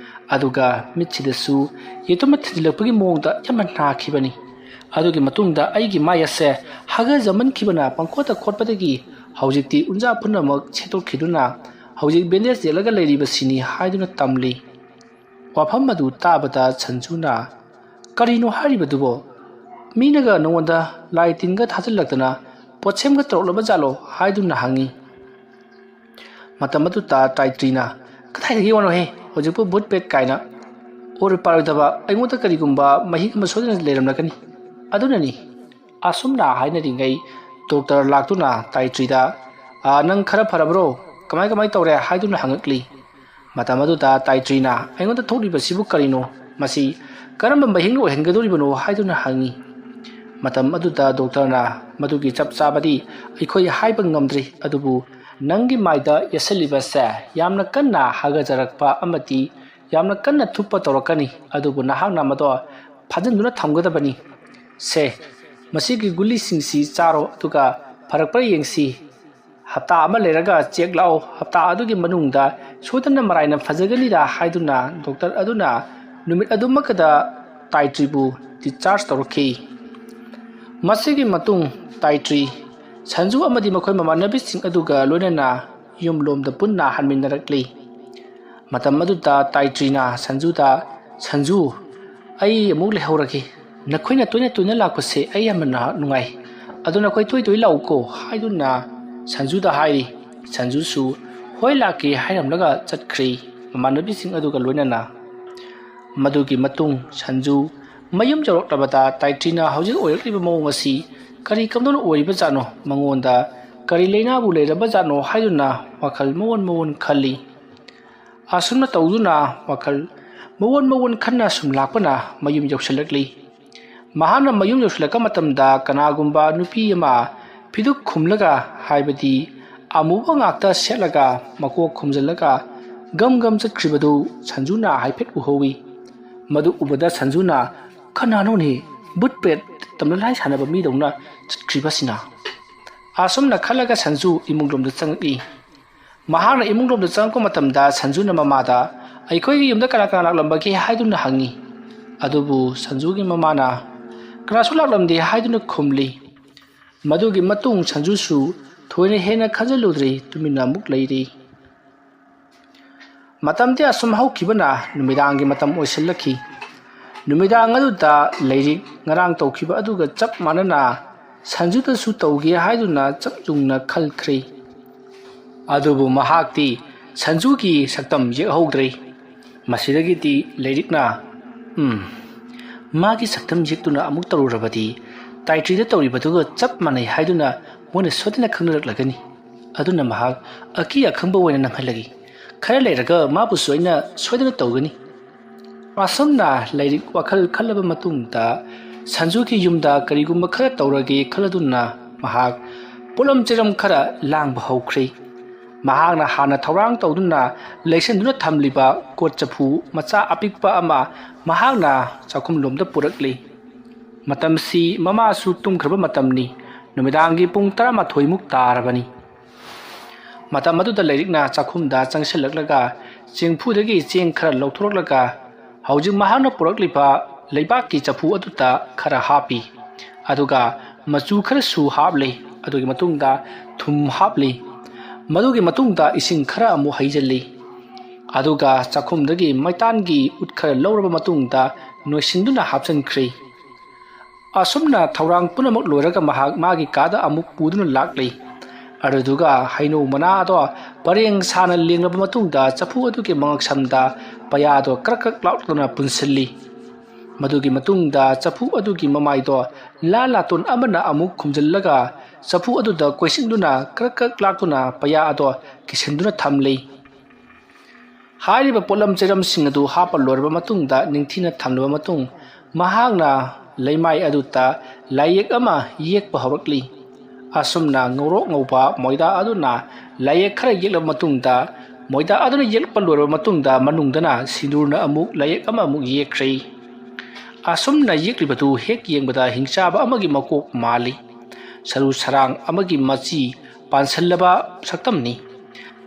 ꯑꯗꯨꯒ ꯃꯤꯠꯁꯤꯗꯁꯨ ꯌꯦꯇꯨꯝꯅ ꯊꯤꯟꯖꯤꯜꯂꯛꯄꯒꯤ ꯃꯑꯣꯡꯗ ꯌꯥꯝꯅ ꯅꯥꯈꯤꯕꯅꯤ꯫ ꯑꯗꯨꯒꯤ ꯃꯇꯨꯡꯗ ꯑꯩꯒꯤ ꯃꯥꯏ ꯑꯁꯦ ꯍꯥꯒꯠꯖꯃꯟꯈꯤꯕꯅ ꯄꯪꯈꯣꯠꯇ ꯈꯣꯠꯄꯗꯒꯤ ꯍꯧꯖꯤꯛꯇꯤ ꯎꯟꯖꯥ ꯄꯨꯝꯅꯃꯛ ꯁꯦꯠꯇꯣꯛꯈꯤꯗꯨꯅ ꯍꯧꯖꯤꯛ ꯕꯦꯟꯗꯦꯖ ꯌꯦꯠꯂꯒ ꯂꯩꯔꯤꯕꯁꯤꯅꯤ" ꯍꯥꯏꯗꯨꯅ ꯇꯝꯂꯤ꯫ ꯋꯥꯐꯝ ꯑꯗꯨ ꯇꯥꯕꯗ ꯁꯟꯖꯨꯅ, "ꯀꯔꯤꯅꯣ ꯍꯥꯏꯔꯤꯕꯗꯨꯕꯣ? ꯃꯤꯅꯒ ꯅꯉꯣꯟꯗ ꯂꯥꯏ ꯇꯤꯟꯒ ꯊꯥꯖꯤꯜꯂꯛꯇꯅ ꯄꯣꯠꯁꯦꯝꯒ ꯇꯧꯔꯛꯂꯕ ꯖꯥꯠꯂꯣ?" ꯍꯥꯏꯗꯨꯅ ꯍꯪꯉꯤ꯫ ꯃꯇꯝ ꯑꯗꯨꯗ ꯇꯥꯏꯇ꯭ꯔꯤꯅ, "ꯀꯗꯥꯏꯗꯒꯤ ꯋꯥꯅꯣꯍꯦ? ꯍꯧꯖꯤꯛꯄꯨ ꯚꯨꯠ ꯄꯦꯠ ꯀꯥꯏꯅ꯫ ꯑꯣꯏꯔꯣꯏ ꯄꯥꯔꯣꯏꯗꯕ, ꯑꯩꯉꯣꯟꯗ ꯀꯔꯤꯒꯨꯝꯕ ꯃꯍꯤꯛ ꯑꯃ ꯁꯣꯏꯗꯅ ꯂꯩꯔꯝꯂꯒꯅꯤ꯫ ꯑꯗꯨꯅꯅꯤ"꯫ ꯑꯁꯨꯝꯅ ꯍꯥꯏꯅꯔꯤꯉꯩ ꯗꯣꯛꯇꯔ ꯂꯥꯛꯇꯨꯅ ꯇꯥꯏꯇ꯭ꯔꯤꯗ, "ꯑ, ꯅꯪ ꯈꯔ ꯐꯔꯕ꯭ꯔꯣ? ꯀꯃꯥꯏ ꯀꯃꯥꯏ ꯇꯧꯔꯦ?" ꯍꯥꯏꯗꯨꯅ ꯍꯪꯉꯛꯂꯤ꯫ ꯃꯇꯝ ꯑꯗꯨꯗ ꯇꯥꯏꯇ꯭ꯔꯤꯅ, "ꯑꯩꯉꯣꯟꯗ ꯊꯣꯛꯂꯤꯕꯁꯤꯕꯨ ꯀꯔꯤꯅꯣ? ꯃꯁꯤ ꯀꯔꯝꯕ ꯃꯍꯤꯛꯅ ꯑꯣꯏꯍꯟꯒꯗꯧꯔꯤꯕꯅꯣ?" ꯍꯥꯏꯗꯨꯅ ꯍꯪꯉꯤ꯫ ꯃꯇꯝ ꯑꯗꯨꯗ ꯗꯣꯛꯇꯔꯅ, "ꯃꯗꯨꯒꯤ ꯆꯞ ꯆꯥꯕꯗꯤ ꯑꯩꯈꯣꯏ ꯍꯥꯏꯕ ꯉꯝꯗ꯭ꯔꯤ, ꯑꯗꯨꯕꯨ ꯅꯪꯒꯤ ꯃꯥꯏꯗ ꯌꯦꯠꯁꯤꯜꯂꯤꯕꯁꯦ ꯌꯥꯝꯅ ꯀꯟꯅ ꯍꯥꯒꯠꯆꯔꯛꯄ ꯑꯃꯗꯤ ꯌꯥꯝꯅ ꯀꯟꯅ ꯊꯨꯞꯄ ꯇꯧꯔꯛꯀꯅꯤ, ꯑꯗꯨꯕꯨ ꯅꯍꯥꯛꯅ ꯃꯗꯣ ꯐꯥꯖꯤꯟꯗꯨꯅ ꯊꯝꯒꯗꯕꯅꯤ꯫ ꯁꯦ, ꯃꯁꯤꯒꯤ ꯒꯨꯂꯤꯁꯤꯡꯁꯤ ꯆꯥꯔꯣ, ꯑꯗꯨꯒ ꯐꯔꯛꯄ꯭ꯔꯥ ꯌꯦꯡꯁꯤ꯫ ꯍꯞꯇꯥ ꯑꯃ ꯂꯩꯔꯒ ꯆꯦꯛ ꯂꯥꯛꯑꯣ, ꯍꯞꯇꯥ ꯑꯗꯨꯒꯤ ꯃꯅꯨꯡꯗ ꯁꯣꯏꯗꯅ ꯃꯔꯥꯏꯅ ꯐꯖꯒꯅꯤꯗ" ꯍꯥꯏꯗꯨꯅ ꯗꯣꯛꯇꯔ ꯑꯗꯨꯅ ꯅꯨꯃꯤꯠ ꯑꯗꯨꯃꯛꯀꯗ ꯇꯥꯏꯇ꯭ꯔꯤꯕꯨ ꯗꯤꯁꯆꯥꯔꯖ ꯇꯧꯔꯛꯈꯤ꯫ ꯃꯁꯤꯒꯤ ꯃꯇꯨꯡ ꯇꯥꯏꯇ꯭ꯔꯤ, ꯁꯟꯖꯨ ꯑꯃꯗꯤ ꯃꯈꯣꯏ ꯃꯃꯥꯟꯅꯕꯤꯁꯤꯡ ꯑꯗꯨꯒ ꯂꯣꯏꯅꯅ ꯌꯨꯝꯂꯣꯝꯗ ꯄꯨꯟꯅ ꯍꯟꯃꯤꯟꯅꯔꯛꯂꯤ꯫ ꯃꯇꯝ ꯑꯗꯨꯗ ꯇꯥꯏꯇ꯭ꯔꯤꯅ ꯁꯟꯖꯨꯗ, "ꯁꯟꯖꯨ, ꯑꯩ ꯑꯃꯨꯛ ꯂꯩꯍꯧꯔꯒꯦ꯫ ꯅꯈꯣꯏꯅ ꯇꯣꯏꯅ ꯇꯣꯏꯅ ꯂꯥꯛꯄꯁꯦ ꯑꯩ ꯌꯥꯝꯅ ꯅꯨꯡꯉꯥꯏ꯫ ꯑꯗꯨ ꯅꯈꯣꯏ ꯇꯣꯏ ꯇꯣꯏ ꯂꯥꯛꯎꯀꯣ" ꯍꯥꯏꯗꯨꯅ ꯁꯟꯖꯨꯗ ꯍꯥꯏꯔꯤ꯫ ꯁꯟꯖꯨꯁꯨ "ꯍꯣꯏ, ꯂꯥꯛꯀꯦ" ꯍꯥꯏꯔꯝꯂꯒ ꯆꯠꯈ꯭ꯔꯤ, ꯃꯃꯥꯟꯅꯕꯤꯁꯤꯡ ꯑꯗꯨꯒ ꯂꯣꯏꯅꯅ꯫ ꯃꯗꯨꯒꯤ ꯃꯇꯨꯡ ꯁꯟꯖꯨ ꯃꯌꯨꯝ ꯌꯧꯔꯛꯂꯕꯗ ꯇꯥꯏꯇ꯭ꯔꯤꯅ ꯍꯧꯖꯤꯛ ꯑꯣꯏꯔꯛꯂꯤꯕ ꯃꯑꯣꯡ ꯑꯁꯤ ꯀꯔꯤ ꯀꯝꯗꯧꯅ ꯑꯣꯏꯔꯤꯕꯖꯥꯠꯅꯣ, ꯃꯉꯣꯟꯗ ꯀꯔꯤ ꯂꯥꯏꯅꯥꯕꯨ ꯂꯩꯔꯕꯖꯥꯠꯅꯣ ꯍꯥꯏꯗꯨꯅ ꯋꯥꯈꯜ ꯃꯑꯣꯟ ꯃꯑꯣꯟ ꯈꯜꯂꯤ꯫ ꯑꯁꯨꯝꯅ ꯇꯧꯗꯨꯅ ꯋꯥꯈꯜ ꯃꯑꯣꯟ ꯃꯑꯣꯟ ꯈꯟꯅ ꯁꯨꯝ ꯂꯥꯛꯄꯅ ꯃꯌꯨꯝ ꯌꯧꯁꯤꯜꯂꯛꯂꯤ꯫ ꯃꯍꯥꯛꯅ ꯃꯌꯨꯝ ꯌꯧꯁꯤꯜꯂꯛꯄ ꯃꯇꯝꯗ ꯀꯅꯥꯒꯨꯝꯕ ꯅꯨꯄꯤ ꯑꯃ ꯐꯤꯗꯨꯛ ꯈꯨꯝꯂꯒ, ꯍꯥꯏꯕꯗꯤ ꯑꯃꯨꯕ ꯉꯥꯛꯇ ꯁꯦꯠꯂꯒ, ꯃꯀꯣꯛ ꯈꯨꯝꯖꯤꯜꯂꯒ ꯒꯝ ꯒꯝ ꯆꯠꯈ꯭ꯔꯤꯕꯗꯨ ꯁꯟꯖꯨꯅ ꯍꯥꯏꯐꯦꯠ ꯎꯍꯧꯏ꯫ ꯃꯗꯨ ꯎꯕꯗ ꯁꯟꯖꯨꯅ, "ꯀꯅꯥꯅꯣꯅꯦ, ꯕꯨꯠ ꯄ꯭ꯔꯦꯠ ꯇꯝꯅ ꯂꯥꯏ ꯁꯥꯟꯅꯕ ꯃꯤꯗꯧꯅ ꯆꯠꯈ꯭ꯔꯤꯕꯁꯤꯅ?" ꯑꯁꯨꯝꯅ ꯈꯜꯂꯒ ꯁꯟꯖꯨ ꯏꯃꯨꯡꯂꯣꯝꯗ ꯆꯪꯉꯛꯏ꯫ ꯃꯍꯥꯛꯅ ꯏꯃꯨꯡꯂꯣꯝꯗ ꯆꯪꯉꯛꯄ ꯃꯇꯝꯗ ꯁꯟꯖꯨꯅ ꯃꯃꯥꯗ, "ꯑꯩꯈꯣꯏꯒꯤ ꯌꯨꯝꯗ ꯀꯅꯥ ꯀꯅꯥ ꯂꯥꯛꯂꯝꯕꯒꯦ?" ꯍꯥꯏꯗꯨꯅ ꯍꯪꯉꯤ꯫ ꯑꯗꯨꯕꯨ ꯁꯟꯖꯨꯒꯤ ꯃꯃꯥꯅ, "ꯀꯅꯥꯁꯨ ꯂꯥꯛꯂꯝꯗꯦ" ꯍꯥꯏꯗꯨꯅ ꯈꯨꯝꯂꯤ꯫ ꯃꯗꯨꯒꯤ ꯃꯇꯨꯡ ꯁꯟꯖꯨꯁꯨ ꯊꯣꯏꯅ ꯍꯦꯟꯅ ꯈꯟꯖꯤꯜꯂꯨꯗ꯭ꯔꯦ, ꯇꯨꯃꯤꯟꯅ ꯑꯃꯨꯛ ꯂꯩꯔꯤ꯫ ꯃꯇꯝꯗꯤ ꯑꯁꯨꯝ ꯍꯧꯈꯤꯕꯅ ꯅꯨꯃꯤꯗꯥꯡꯒꯤ ꯃꯇꯝ ꯑꯣꯏꯁꯤꯜꯂꯛꯈꯤ꯫ ꯅꯨꯃꯤꯗꯥꯡ ꯑꯗꯨꯗ ꯂꯥꯏꯔꯤꯛ ꯉꯔꯥꯡ ꯇꯧꯈꯤꯕ ꯑꯗꯨꯒ ꯆꯞ ꯃꯥꯟꯅꯅ ꯁꯟꯖꯨꯗꯁꯨ ꯇꯧꯒꯦ ꯍꯥꯏꯗꯨꯅ ꯆꯞ ꯌꯨꯡꯅ ꯈꯜꯈ꯭ꯔꯦ꯫ ꯑꯗꯨꯕꯨ ꯃꯍꯥꯛꯇꯤ ꯁꯟꯖꯨꯒꯤ ꯁꯛꯇꯝ ꯌꯦꯛꯍꯧꯗ꯭ꯔꯦ꯫ ꯃꯁꯤꯗꯒꯤꯗꯤ ꯂꯥꯏꯔꯤꯛꯅ, "ꯎꯝ, ꯃꯥꯒꯤ ꯁꯛꯇꯝ ꯌꯦꯛꯇꯨꯅ ꯑꯃꯨꯛ ꯇꯧꯔꯨꯔꯕꯗꯤ ꯇꯥꯏꯇ꯭ꯔꯤꯗ ꯇꯧꯔꯤꯕꯗꯨꯒ ꯆꯞ ꯃꯥꯟꯅꯩ ꯍꯥꯏꯗꯨꯅ ꯃꯣꯏꯅ ꯁꯣꯏꯗꯅ ꯈꯪꯅꯔꯛꯂꯒꯅꯤ꯫ ꯑꯗꯨꯅ ꯃꯍꯥꯛ ꯑꯀꯤ ꯑꯈꯪꯕ ꯑꯣꯏꯅ ꯅꯝꯍꯜꯂꯒꯦ꯫ ꯈꯔ ꯂꯩꯔꯒ ꯃꯥꯕꯨꯁꯨ ꯑꯩꯅ ꯁꯣꯏꯗꯅ ꯇꯧꯒꯅꯤ"꯫ ꯑꯁꯨꯝꯅ ꯂꯥꯏꯔꯤꯛ ꯋꯥꯈꯜ ꯈꯜꯂꯕ ꯃꯇꯨꯡꯗ ꯁꯟꯖꯨꯒꯤ ꯌꯨꯝꯗ ꯀꯔꯤꯒꯨꯝꯕ ꯈꯔ ꯇꯧꯔꯒꯦ ꯈꯜꯂꯗꯨꯅ ꯃꯍꯥꯛ ꯄꯣꯠꯂꯝ ꯆꯩꯔꯝ ꯈꯔ ꯂꯥꯡꯕ ꯍꯧꯈ꯭ꯔꯦ꯫ ꯃꯍꯥꯛꯅ ꯍꯥꯟꯅ ꯊꯧꯔꯥꯡ ꯇꯧꯗꯨꯅ ꯂꯩꯁꯤꯟꯗꯨꯅ ꯊꯝꯂꯤꯕ ꯀꯣꯠ ꯆꯐꯨ ꯃꯆꯥ ꯑꯄꯤꯛꯄ ꯑꯃ ꯃꯍꯥꯛꯅ ꯆꯥꯛꯈꯨꯝꯂꯣꯝꯗ ꯄꯨꯔꯛꯂꯤ꯫ ꯃꯇꯝꯁꯤ ꯃꯃꯥꯁꯨ ꯇꯨꯝꯈ꯭ꯔꯕ ꯃꯇꯝꯅꯤ꯫ ꯅꯨꯃꯤꯗꯥꯡꯒꯤ ꯄꯨꯡ ꯇꯔꯥꯃꯥꯊꯣꯏꯃꯨꯛ ꯇꯥꯔꯕꯅꯤ꯫ ꯃꯇꯝ ꯑꯗꯨꯗ ꯂꯥꯏꯔꯤꯛꯅ ꯆꯥꯛꯈꯨꯝꯗ ꯆꯪꯁꯤꯜꯂꯛꯂꯒ ꯆꯦꯡꯐꯨꯗꯒꯤ ꯆꯦꯡ ꯈꯔ ꯂꯧꯊꯣꯔꯛꯂꯒ ꯍꯧꯖꯤꯛ ꯃꯍꯥꯛꯅ ꯄꯨꯔꯛꯂꯤꯕ ꯂꯩꯕꯥꯛꯀꯤ ꯆꯐꯨ ꯑꯗꯨꯗ ꯈꯔ ꯍꯥꯞꯄꯤ꯫ ꯑꯗꯨꯒ ꯃꯆꯨ ꯈꯔꯁꯨ ꯍꯥꯞꯂꯤ꯫ ꯑꯗꯨꯒꯤ ꯃꯇꯨꯡꯗ ꯊꯨꯝ ꯍꯥꯞꯂꯤ꯫ ꯃꯗꯨꯒꯤ ꯃꯇꯨꯡꯗ ꯏꯁꯤꯡ ꯈꯔ ꯑꯃꯨꯛ ꯍꯩꯖꯤꯜꯂꯤ꯫ ꯑꯗꯨꯒ ꯆꯥꯛꯈꯨꯝꯗꯒꯤ ꯃꯩꯇꯥꯟꯒꯤ ꯎꯠ ꯈꯔ ꯂꯧꯔꯕ ꯃꯇꯨꯡꯗ ꯅꯣꯏꯁꯤꯟꯗꯨꯅ ꯍꯥꯞꯆꯤꯟꯈ꯭ꯔꯦ꯫ ꯑꯁꯨꯝꯅ ꯊꯧꯔꯥꯡ ꯄꯨꯝꯅꯃꯛ ꯂꯣꯏꯔꯒ ꯃꯍꯥꯛ ꯃꯥꯒꯤ ꯀꯥꯗ ꯑꯃꯨꯛ ꯄꯨꯗꯨꯅ ꯂꯥꯛꯂꯤ꯫ ꯑꯗꯨꯗꯨꯒ ꯍꯩꯅꯧ ꯃꯅꯥ ꯑꯗꯣ ꯄꯔꯦꯡ ꯁꯥꯅ ꯂꯦꯡꯂꯕ ꯃꯇꯨꯡꯗ ꯆꯐꯨ ꯑꯗꯨꯒꯤ ꯃꯉꯛꯁꯝꯗ ꯄꯩꯌꯥꯗꯣ ꯀ꯭ꯔꯛ ꯀ꯭ꯔꯛ ꯂꯥꯎꯗꯨꯅ ꯄꯨꯟꯁꯤꯜꯂꯤ꯫ ꯃꯗꯨꯒꯤ ꯃꯇꯨꯡꯗ ꯆꯐꯨ ꯑꯗꯨꯒꯤ ꯃꯃꯥꯏꯗꯣ ꯂꯥ ꯂꯥꯇꯣꯟ ꯑꯃꯅ ꯑꯃꯨꯛ ꯈꯨꯝꯖꯤꯜꯂꯒ ꯆꯐꯨ ꯑꯗꯨꯗ ꯀꯣꯏꯁꯤꯟꯗꯨꯅ ꯀ꯭ꯔꯛ ꯀ꯭ꯔꯛ ꯂꯥꯛꯇꯨꯅ ꯄꯩꯌꯥ ꯑꯗꯣ ꯀꯤꯁꯤꯟꯗꯨꯅ ꯊꯝꯂꯤ꯫ ꯍꯥꯏꯔꯤꯕ ꯄꯣꯠꯂꯝ ꯆꯩꯔꯝꯁꯤꯡ ꯑꯗꯨ ꯍꯥꯞꯄ ꯂꯣꯏꯔꯕ ꯃꯇꯨꯡꯗ, ꯅꯤꯡꯊꯤꯅ ꯊꯝꯂꯕ ꯃꯇꯨꯡ, ꯃꯍꯥꯛꯅ ꯂꯩꯃꯥꯏ ꯑꯗꯨꯗ ꯂꯥꯏꯌꯦꯛ ꯑꯃ ꯌꯦꯛꯄ ꯍꯧꯔꯛꯂꯤ꯫ ꯑꯁꯨꯝꯅ ꯉꯧꯔꯣꯛ ꯉꯧꯕ ꯃꯣꯏꯗꯥ ꯑꯗꯨꯅ ꯂꯥꯏꯌꯦꯛ ꯈꯔ ꯌꯦꯛꯂꯕ ꯃꯇꯨꯡꯗ, ꯃꯣꯏꯗꯥ ꯑꯗꯨꯅ ꯌꯦꯛꯄ ꯂꯣꯏꯔꯕ ꯃꯇꯨꯡꯗ, ꯃꯅꯨꯡꯗꯅ ꯁꯤꯟꯗꯨꯔꯅ ꯑꯃꯨꯛ ꯂꯥꯏꯌꯦꯛ ꯑꯃꯃꯨꯛ ꯌꯦꯛꯈ꯭ꯔꯦ꯫ ꯑꯁꯨꯝꯅ ꯌꯦꯛꯂꯤꯕꯗꯨ ꯍꯦꯛ ꯌꯦꯡꯕꯗ ꯍꯤꯡꯆꯥꯕ ꯑꯃꯒꯤ ꯃꯀꯣꯛ ꯃꯥꯜꯂꯤ꯫ ꯁꯔꯨ ꯁꯔꯥꯡ ꯑꯃꯒꯤ ꯃꯆꯤ ꯄꯥꯟꯁꯤꯜꯂꯕ ꯁꯛꯇꯝꯅꯤ꯫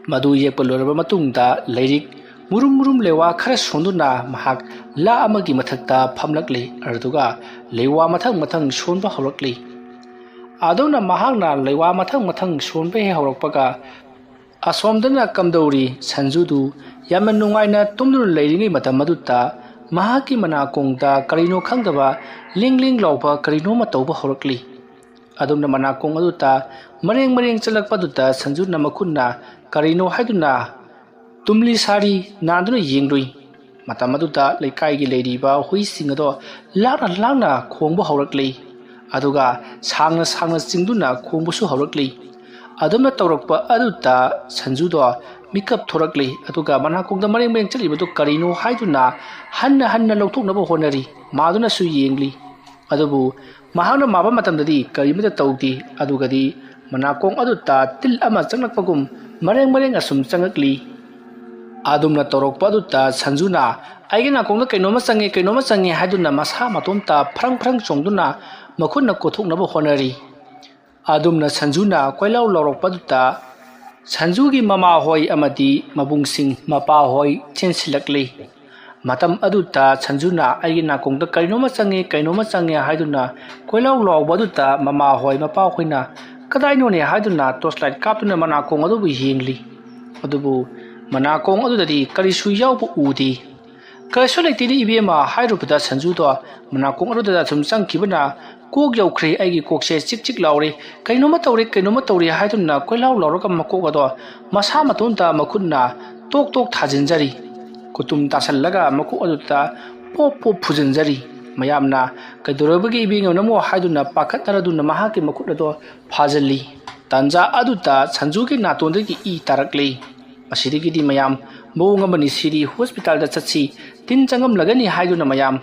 ꯃꯗꯨ ꯌꯦꯛꯄ ꯂꯣꯏꯔꯕ ꯃꯇꯨꯡꯗ, ꯂꯩꯔꯤꯛ ꯃꯨꯔꯨꯝ ꯃꯨꯔꯨꯝ ꯂꯩꯋꯥ ꯈꯔ ꯁꯣꯟꯗꯨꯅ ꯃꯍꯥꯛ ꯂꯥ ꯑꯃꯒꯤ ꯃꯊꯛꯇ ꯐꯝꯂꯛꯂꯤ, ꯑꯗꯨꯒ ꯂꯩꯋꯥ ꯃꯊꯪ ꯃꯊꯪ ꯁꯣꯟꯕ ꯍꯧꯔꯛꯂꯤ꯫ ꯑꯗꯨꯝꯅ ꯃꯍꯥꯛꯅ ꯂꯩꯋꯥ ꯃꯊꯪ ꯃꯊꯪ ꯁꯣꯟꯕ ꯍꯦꯛ ꯍꯧꯔꯛꯄꯒ, ꯑꯁꯣꯝꯗꯅ ꯀꯝꯗꯧꯔꯤ ꯁꯟꯖꯨꯗꯨ ꯌꯥꯝꯅ ꯅꯨꯡꯉꯥꯏꯅ ꯇꯨꯝꯗꯨꯅ ꯂꯩꯔꯤꯉꯩ ꯃꯇꯝ ꯑꯗꯨꯗ, ꯃꯍꯥꯛꯀꯤ ꯃꯅꯥꯀꯣꯡꯗ ꯀꯔꯤꯅꯣ ꯈꯪꯗꯕ ꯂꯤꯡ ꯂꯤꯡ ꯂꯥꯎꯕ ꯀꯔꯤꯅꯣꯃ ꯇꯧꯕ ꯍꯧꯔꯛꯂꯤ꯫ ꯑꯗꯨꯝꯅ ꯃꯅꯥꯀꯣꯡ ꯑꯗꯨꯗ ꯃꯔꯦꯡ ꯃꯔꯦꯡ ꯆꯠꯂꯛꯄ ꯑꯗꯨꯗ, ꯁꯟꯖꯨꯅ ꯃꯈꯨꯠꯅ ꯀꯔꯤꯅꯣ ꯍꯥꯏꯗꯨꯅ ꯇꯨꯝꯂꯤ ꯁꯥꯔꯤ ꯅꯥꯟꯗꯨꯅ ꯌꯦꯡꯂꯨꯏ꯫ ꯃꯇꯝ ꯑꯗꯨꯗ ꯂꯩꯀꯥꯏꯒꯤ ꯂꯩꯔꯤꯕ ꯍꯨꯏꯁꯤꯡ ꯑꯗꯣ ꯂꯥꯡꯅ ꯂꯥꯡꯅ ꯈꯣꯡꯕ ꯍꯧꯔꯛꯂꯤ, ꯑꯗꯨꯒ ꯁꯥꯡꯅ ꯁꯥꯡꯅ ꯆꯤꯡꯗꯨꯅ ꯈꯣꯡꯕꯁꯨ ꯍꯧꯔꯛꯂꯤ꯫ ꯑꯗꯨꯝꯅ ꯇꯧꯔꯛꯄ ꯑꯗꯨꯗ ꯁꯟꯖꯨꯗꯣ ꯃꯤꯀꯞ ꯊꯣꯔꯛꯂꯤ, ꯑꯗꯨꯒ ꯃꯅꯥꯀꯣꯡꯗ ꯃꯔꯦꯡ ꯃꯔꯦꯡ ꯆꯠꯂꯤꯕꯗꯨ ꯀꯔꯤꯅꯣ ꯍꯥꯏꯗꯨꯅ ꯍꯟꯅ ꯍꯟꯅ ꯂꯧꯊꯣꯛꯅꯕ ꯍꯣꯠꯅꯔꯤ꯫ ꯃꯥꯗꯨꯅꯁꯨ ꯌꯦꯡꯂꯤ꯫ ꯑꯗꯨꯕꯨ ꯃꯍꯥꯛꯅ ꯃꯥꯕ ꯃꯇꯝꯗꯗꯤ ꯀꯔꯤꯃꯠꯇ ꯇꯧꯗꯦ꯫ ꯑꯗꯨꯒꯗꯤ ꯃꯅꯥꯀꯣꯡ ꯑꯗꯨꯗ ꯇꯤꯜ ꯑꯃ ꯆꯪꯂꯛꯄꯒꯨꯝ ꯃꯔꯦꯡ ꯃꯔꯦꯡ ꯑꯁꯨꯝ ꯆꯪꯂꯛꯂꯤ꯫ ꯑꯗꯨꯝꯅ ꯇꯧꯔꯛꯄ ꯑꯗꯨꯗ ꯁꯟꯖꯨꯅ, "ꯑꯩꯒꯤ ꯅꯥꯀꯣꯡꯗ ꯀꯩꯅꯣꯝꯃ ꯆꯪꯉꯦ, ꯀꯩꯅꯣꯝꯃ ꯆꯪꯉꯦ" ꯍꯥꯏꯗꯨꯅ ꯃꯁꯥ ꯃꯇꯣꯝꯇ ꯐ꯭ꯔꯪ ꯐ꯭ꯔꯪ ꯆꯣꯡꯗꯨꯅ ꯃꯈꯨꯠꯅ ꯀꯣꯠꯊꯣꯛꯅꯕ ꯍꯣꯠꯅꯔꯤ꯫ ꯑꯗꯨꯝꯅ ꯁꯟꯖꯨꯅ ꯀꯣꯏꯂꯥꯎ ꯂꯥꯎꯔꯛꯄꯗꯨꯗ ꯁꯟꯖꯨꯒꯤ ꯃꯃꯥꯍꯣꯏ ꯑꯃꯗꯤ ꯃꯕꯨꯡꯁꯤꯡ, ꯃꯄꯥꯍꯣꯏ ꯆꯦꯟꯁꯤꯜꯂꯛꯂꯤ꯫ ꯃꯇꯝ ꯑꯗꯨꯗ ꯁꯟꯖꯨꯅ, "ꯑꯩꯒꯤ ꯅꯥꯀꯣꯡꯗ ꯀꯔꯤꯅꯣꯝꯃ ꯆꯪꯉꯦ, ꯀꯩꯅꯣꯝꯃ ꯆꯪꯉꯦ" ꯍꯥꯏꯗꯨꯅ ꯀꯣꯏꯂꯥꯎ ꯂꯥꯎꯕ ꯑꯗꯨꯗ ꯃꯃꯥꯍꯣꯏ, ꯃꯄꯥꯍꯣꯏꯅ "ꯀꯗꯥꯏꯅꯣꯅꯦ?" ꯍꯥꯏꯗꯨꯅ torch light ꯀꯥꯞꯇꯨꯅ ꯃꯅꯥꯀꯣꯡ ꯑꯗꯨꯕꯨ ꯌꯦꯡꯂꯤ꯫ ꯑꯗꯨꯕꯨ ꯃꯅꯥꯀꯣꯡ ꯑꯗꯨꯗꯗꯤ ꯀꯔꯤꯁꯨ ꯌꯥꯎꯕ ꯎꯗꯦ꯫ "ꯀꯔꯤꯁꯨ ꯂꯩꯇꯦꯅꯦ ꯏꯕꯦꯝꯃ" ꯍꯥꯏꯔꯨꯕꯗ, ꯁꯟꯖꯨꯗꯣ ꯃꯅꯥꯀꯣꯡ ꯑꯗꯨꯗ ꯑꯁꯨꯝ ꯆꯪꯈꯤꯕꯅ, "ꯀꯣꯛ ꯌꯧꯈ꯭ꯔꯦ, ꯑꯩꯒꯤ ꯀꯣꯛꯁꯦ ꯆꯤꯛ ꯆꯤꯛ ꯂꯥꯎꯔꯦ, ꯀꯩꯅꯣꯝꯃ ꯇꯧꯔꯦ, ꯀꯩꯅꯣꯝꯃ ꯇꯧꯔꯦ" ꯍꯥꯏꯗꯨꯅ ꯀꯣꯏꯂꯥꯎ ꯂꯥꯎꯔꯒ ꯃꯀꯣꯛ ꯑꯗꯣ ꯃꯁꯥ ꯃꯇꯣꯝꯇ ꯃꯈꯨꯠꯅ ꯇꯣꯛ ꯇꯣꯛ ꯊꯥꯖꯤꯟꯖꯔꯤ꯫ ꯈꯨꯇꯨꯝ ꯇꯥꯁꯜꯂꯒ ꯃꯀꯣꯛ ꯑꯗꯨꯗ ꯄꯣꯞ ꯄꯣꯞ ꯐꯨꯖꯤꯟꯖꯔꯤ꯫ ꯃꯌꯥꯝꯅ "ꯀꯩꯗꯧꯔꯕꯒꯦ ꯏꯕꯦꯝꯃ ꯅꯪꯕꯨ?" ꯍꯥꯏꯗꯨꯅ ꯄꯥꯈꯠꯅꯔꯗꯨꯅ ꯃꯍꯥꯛꯀꯤ ꯃꯈꯨꯠ ꯑꯗꯣ ꯐꯥꯖꯤꯜꯂꯤ꯫ ꯇꯥꯟꯖꯥ ꯑꯗꯨꯗ ꯁꯟꯖꯨꯒꯤ ꯅꯥꯇꯣꯟꯗꯒꯤ ꯏ ꯇꯥꯔꯛꯂꯤ꯫ ꯃꯁꯤꯗꯒꯤꯗꯤ ꯃꯌꯥꯝ ꯃꯑꯣꯡ ꯑꯃꯅꯤ ꯁꯤꯗꯤ, ꯍꯣꯁꯄꯤꯇꯥꯜꯗ ꯆꯠꯁꯤ, ꯇꯤꯟ ꯆꯪꯉꯝꯂꯒꯅꯤ ꯍꯥꯏꯗꯨꯅ ꯃꯌꯥꯝ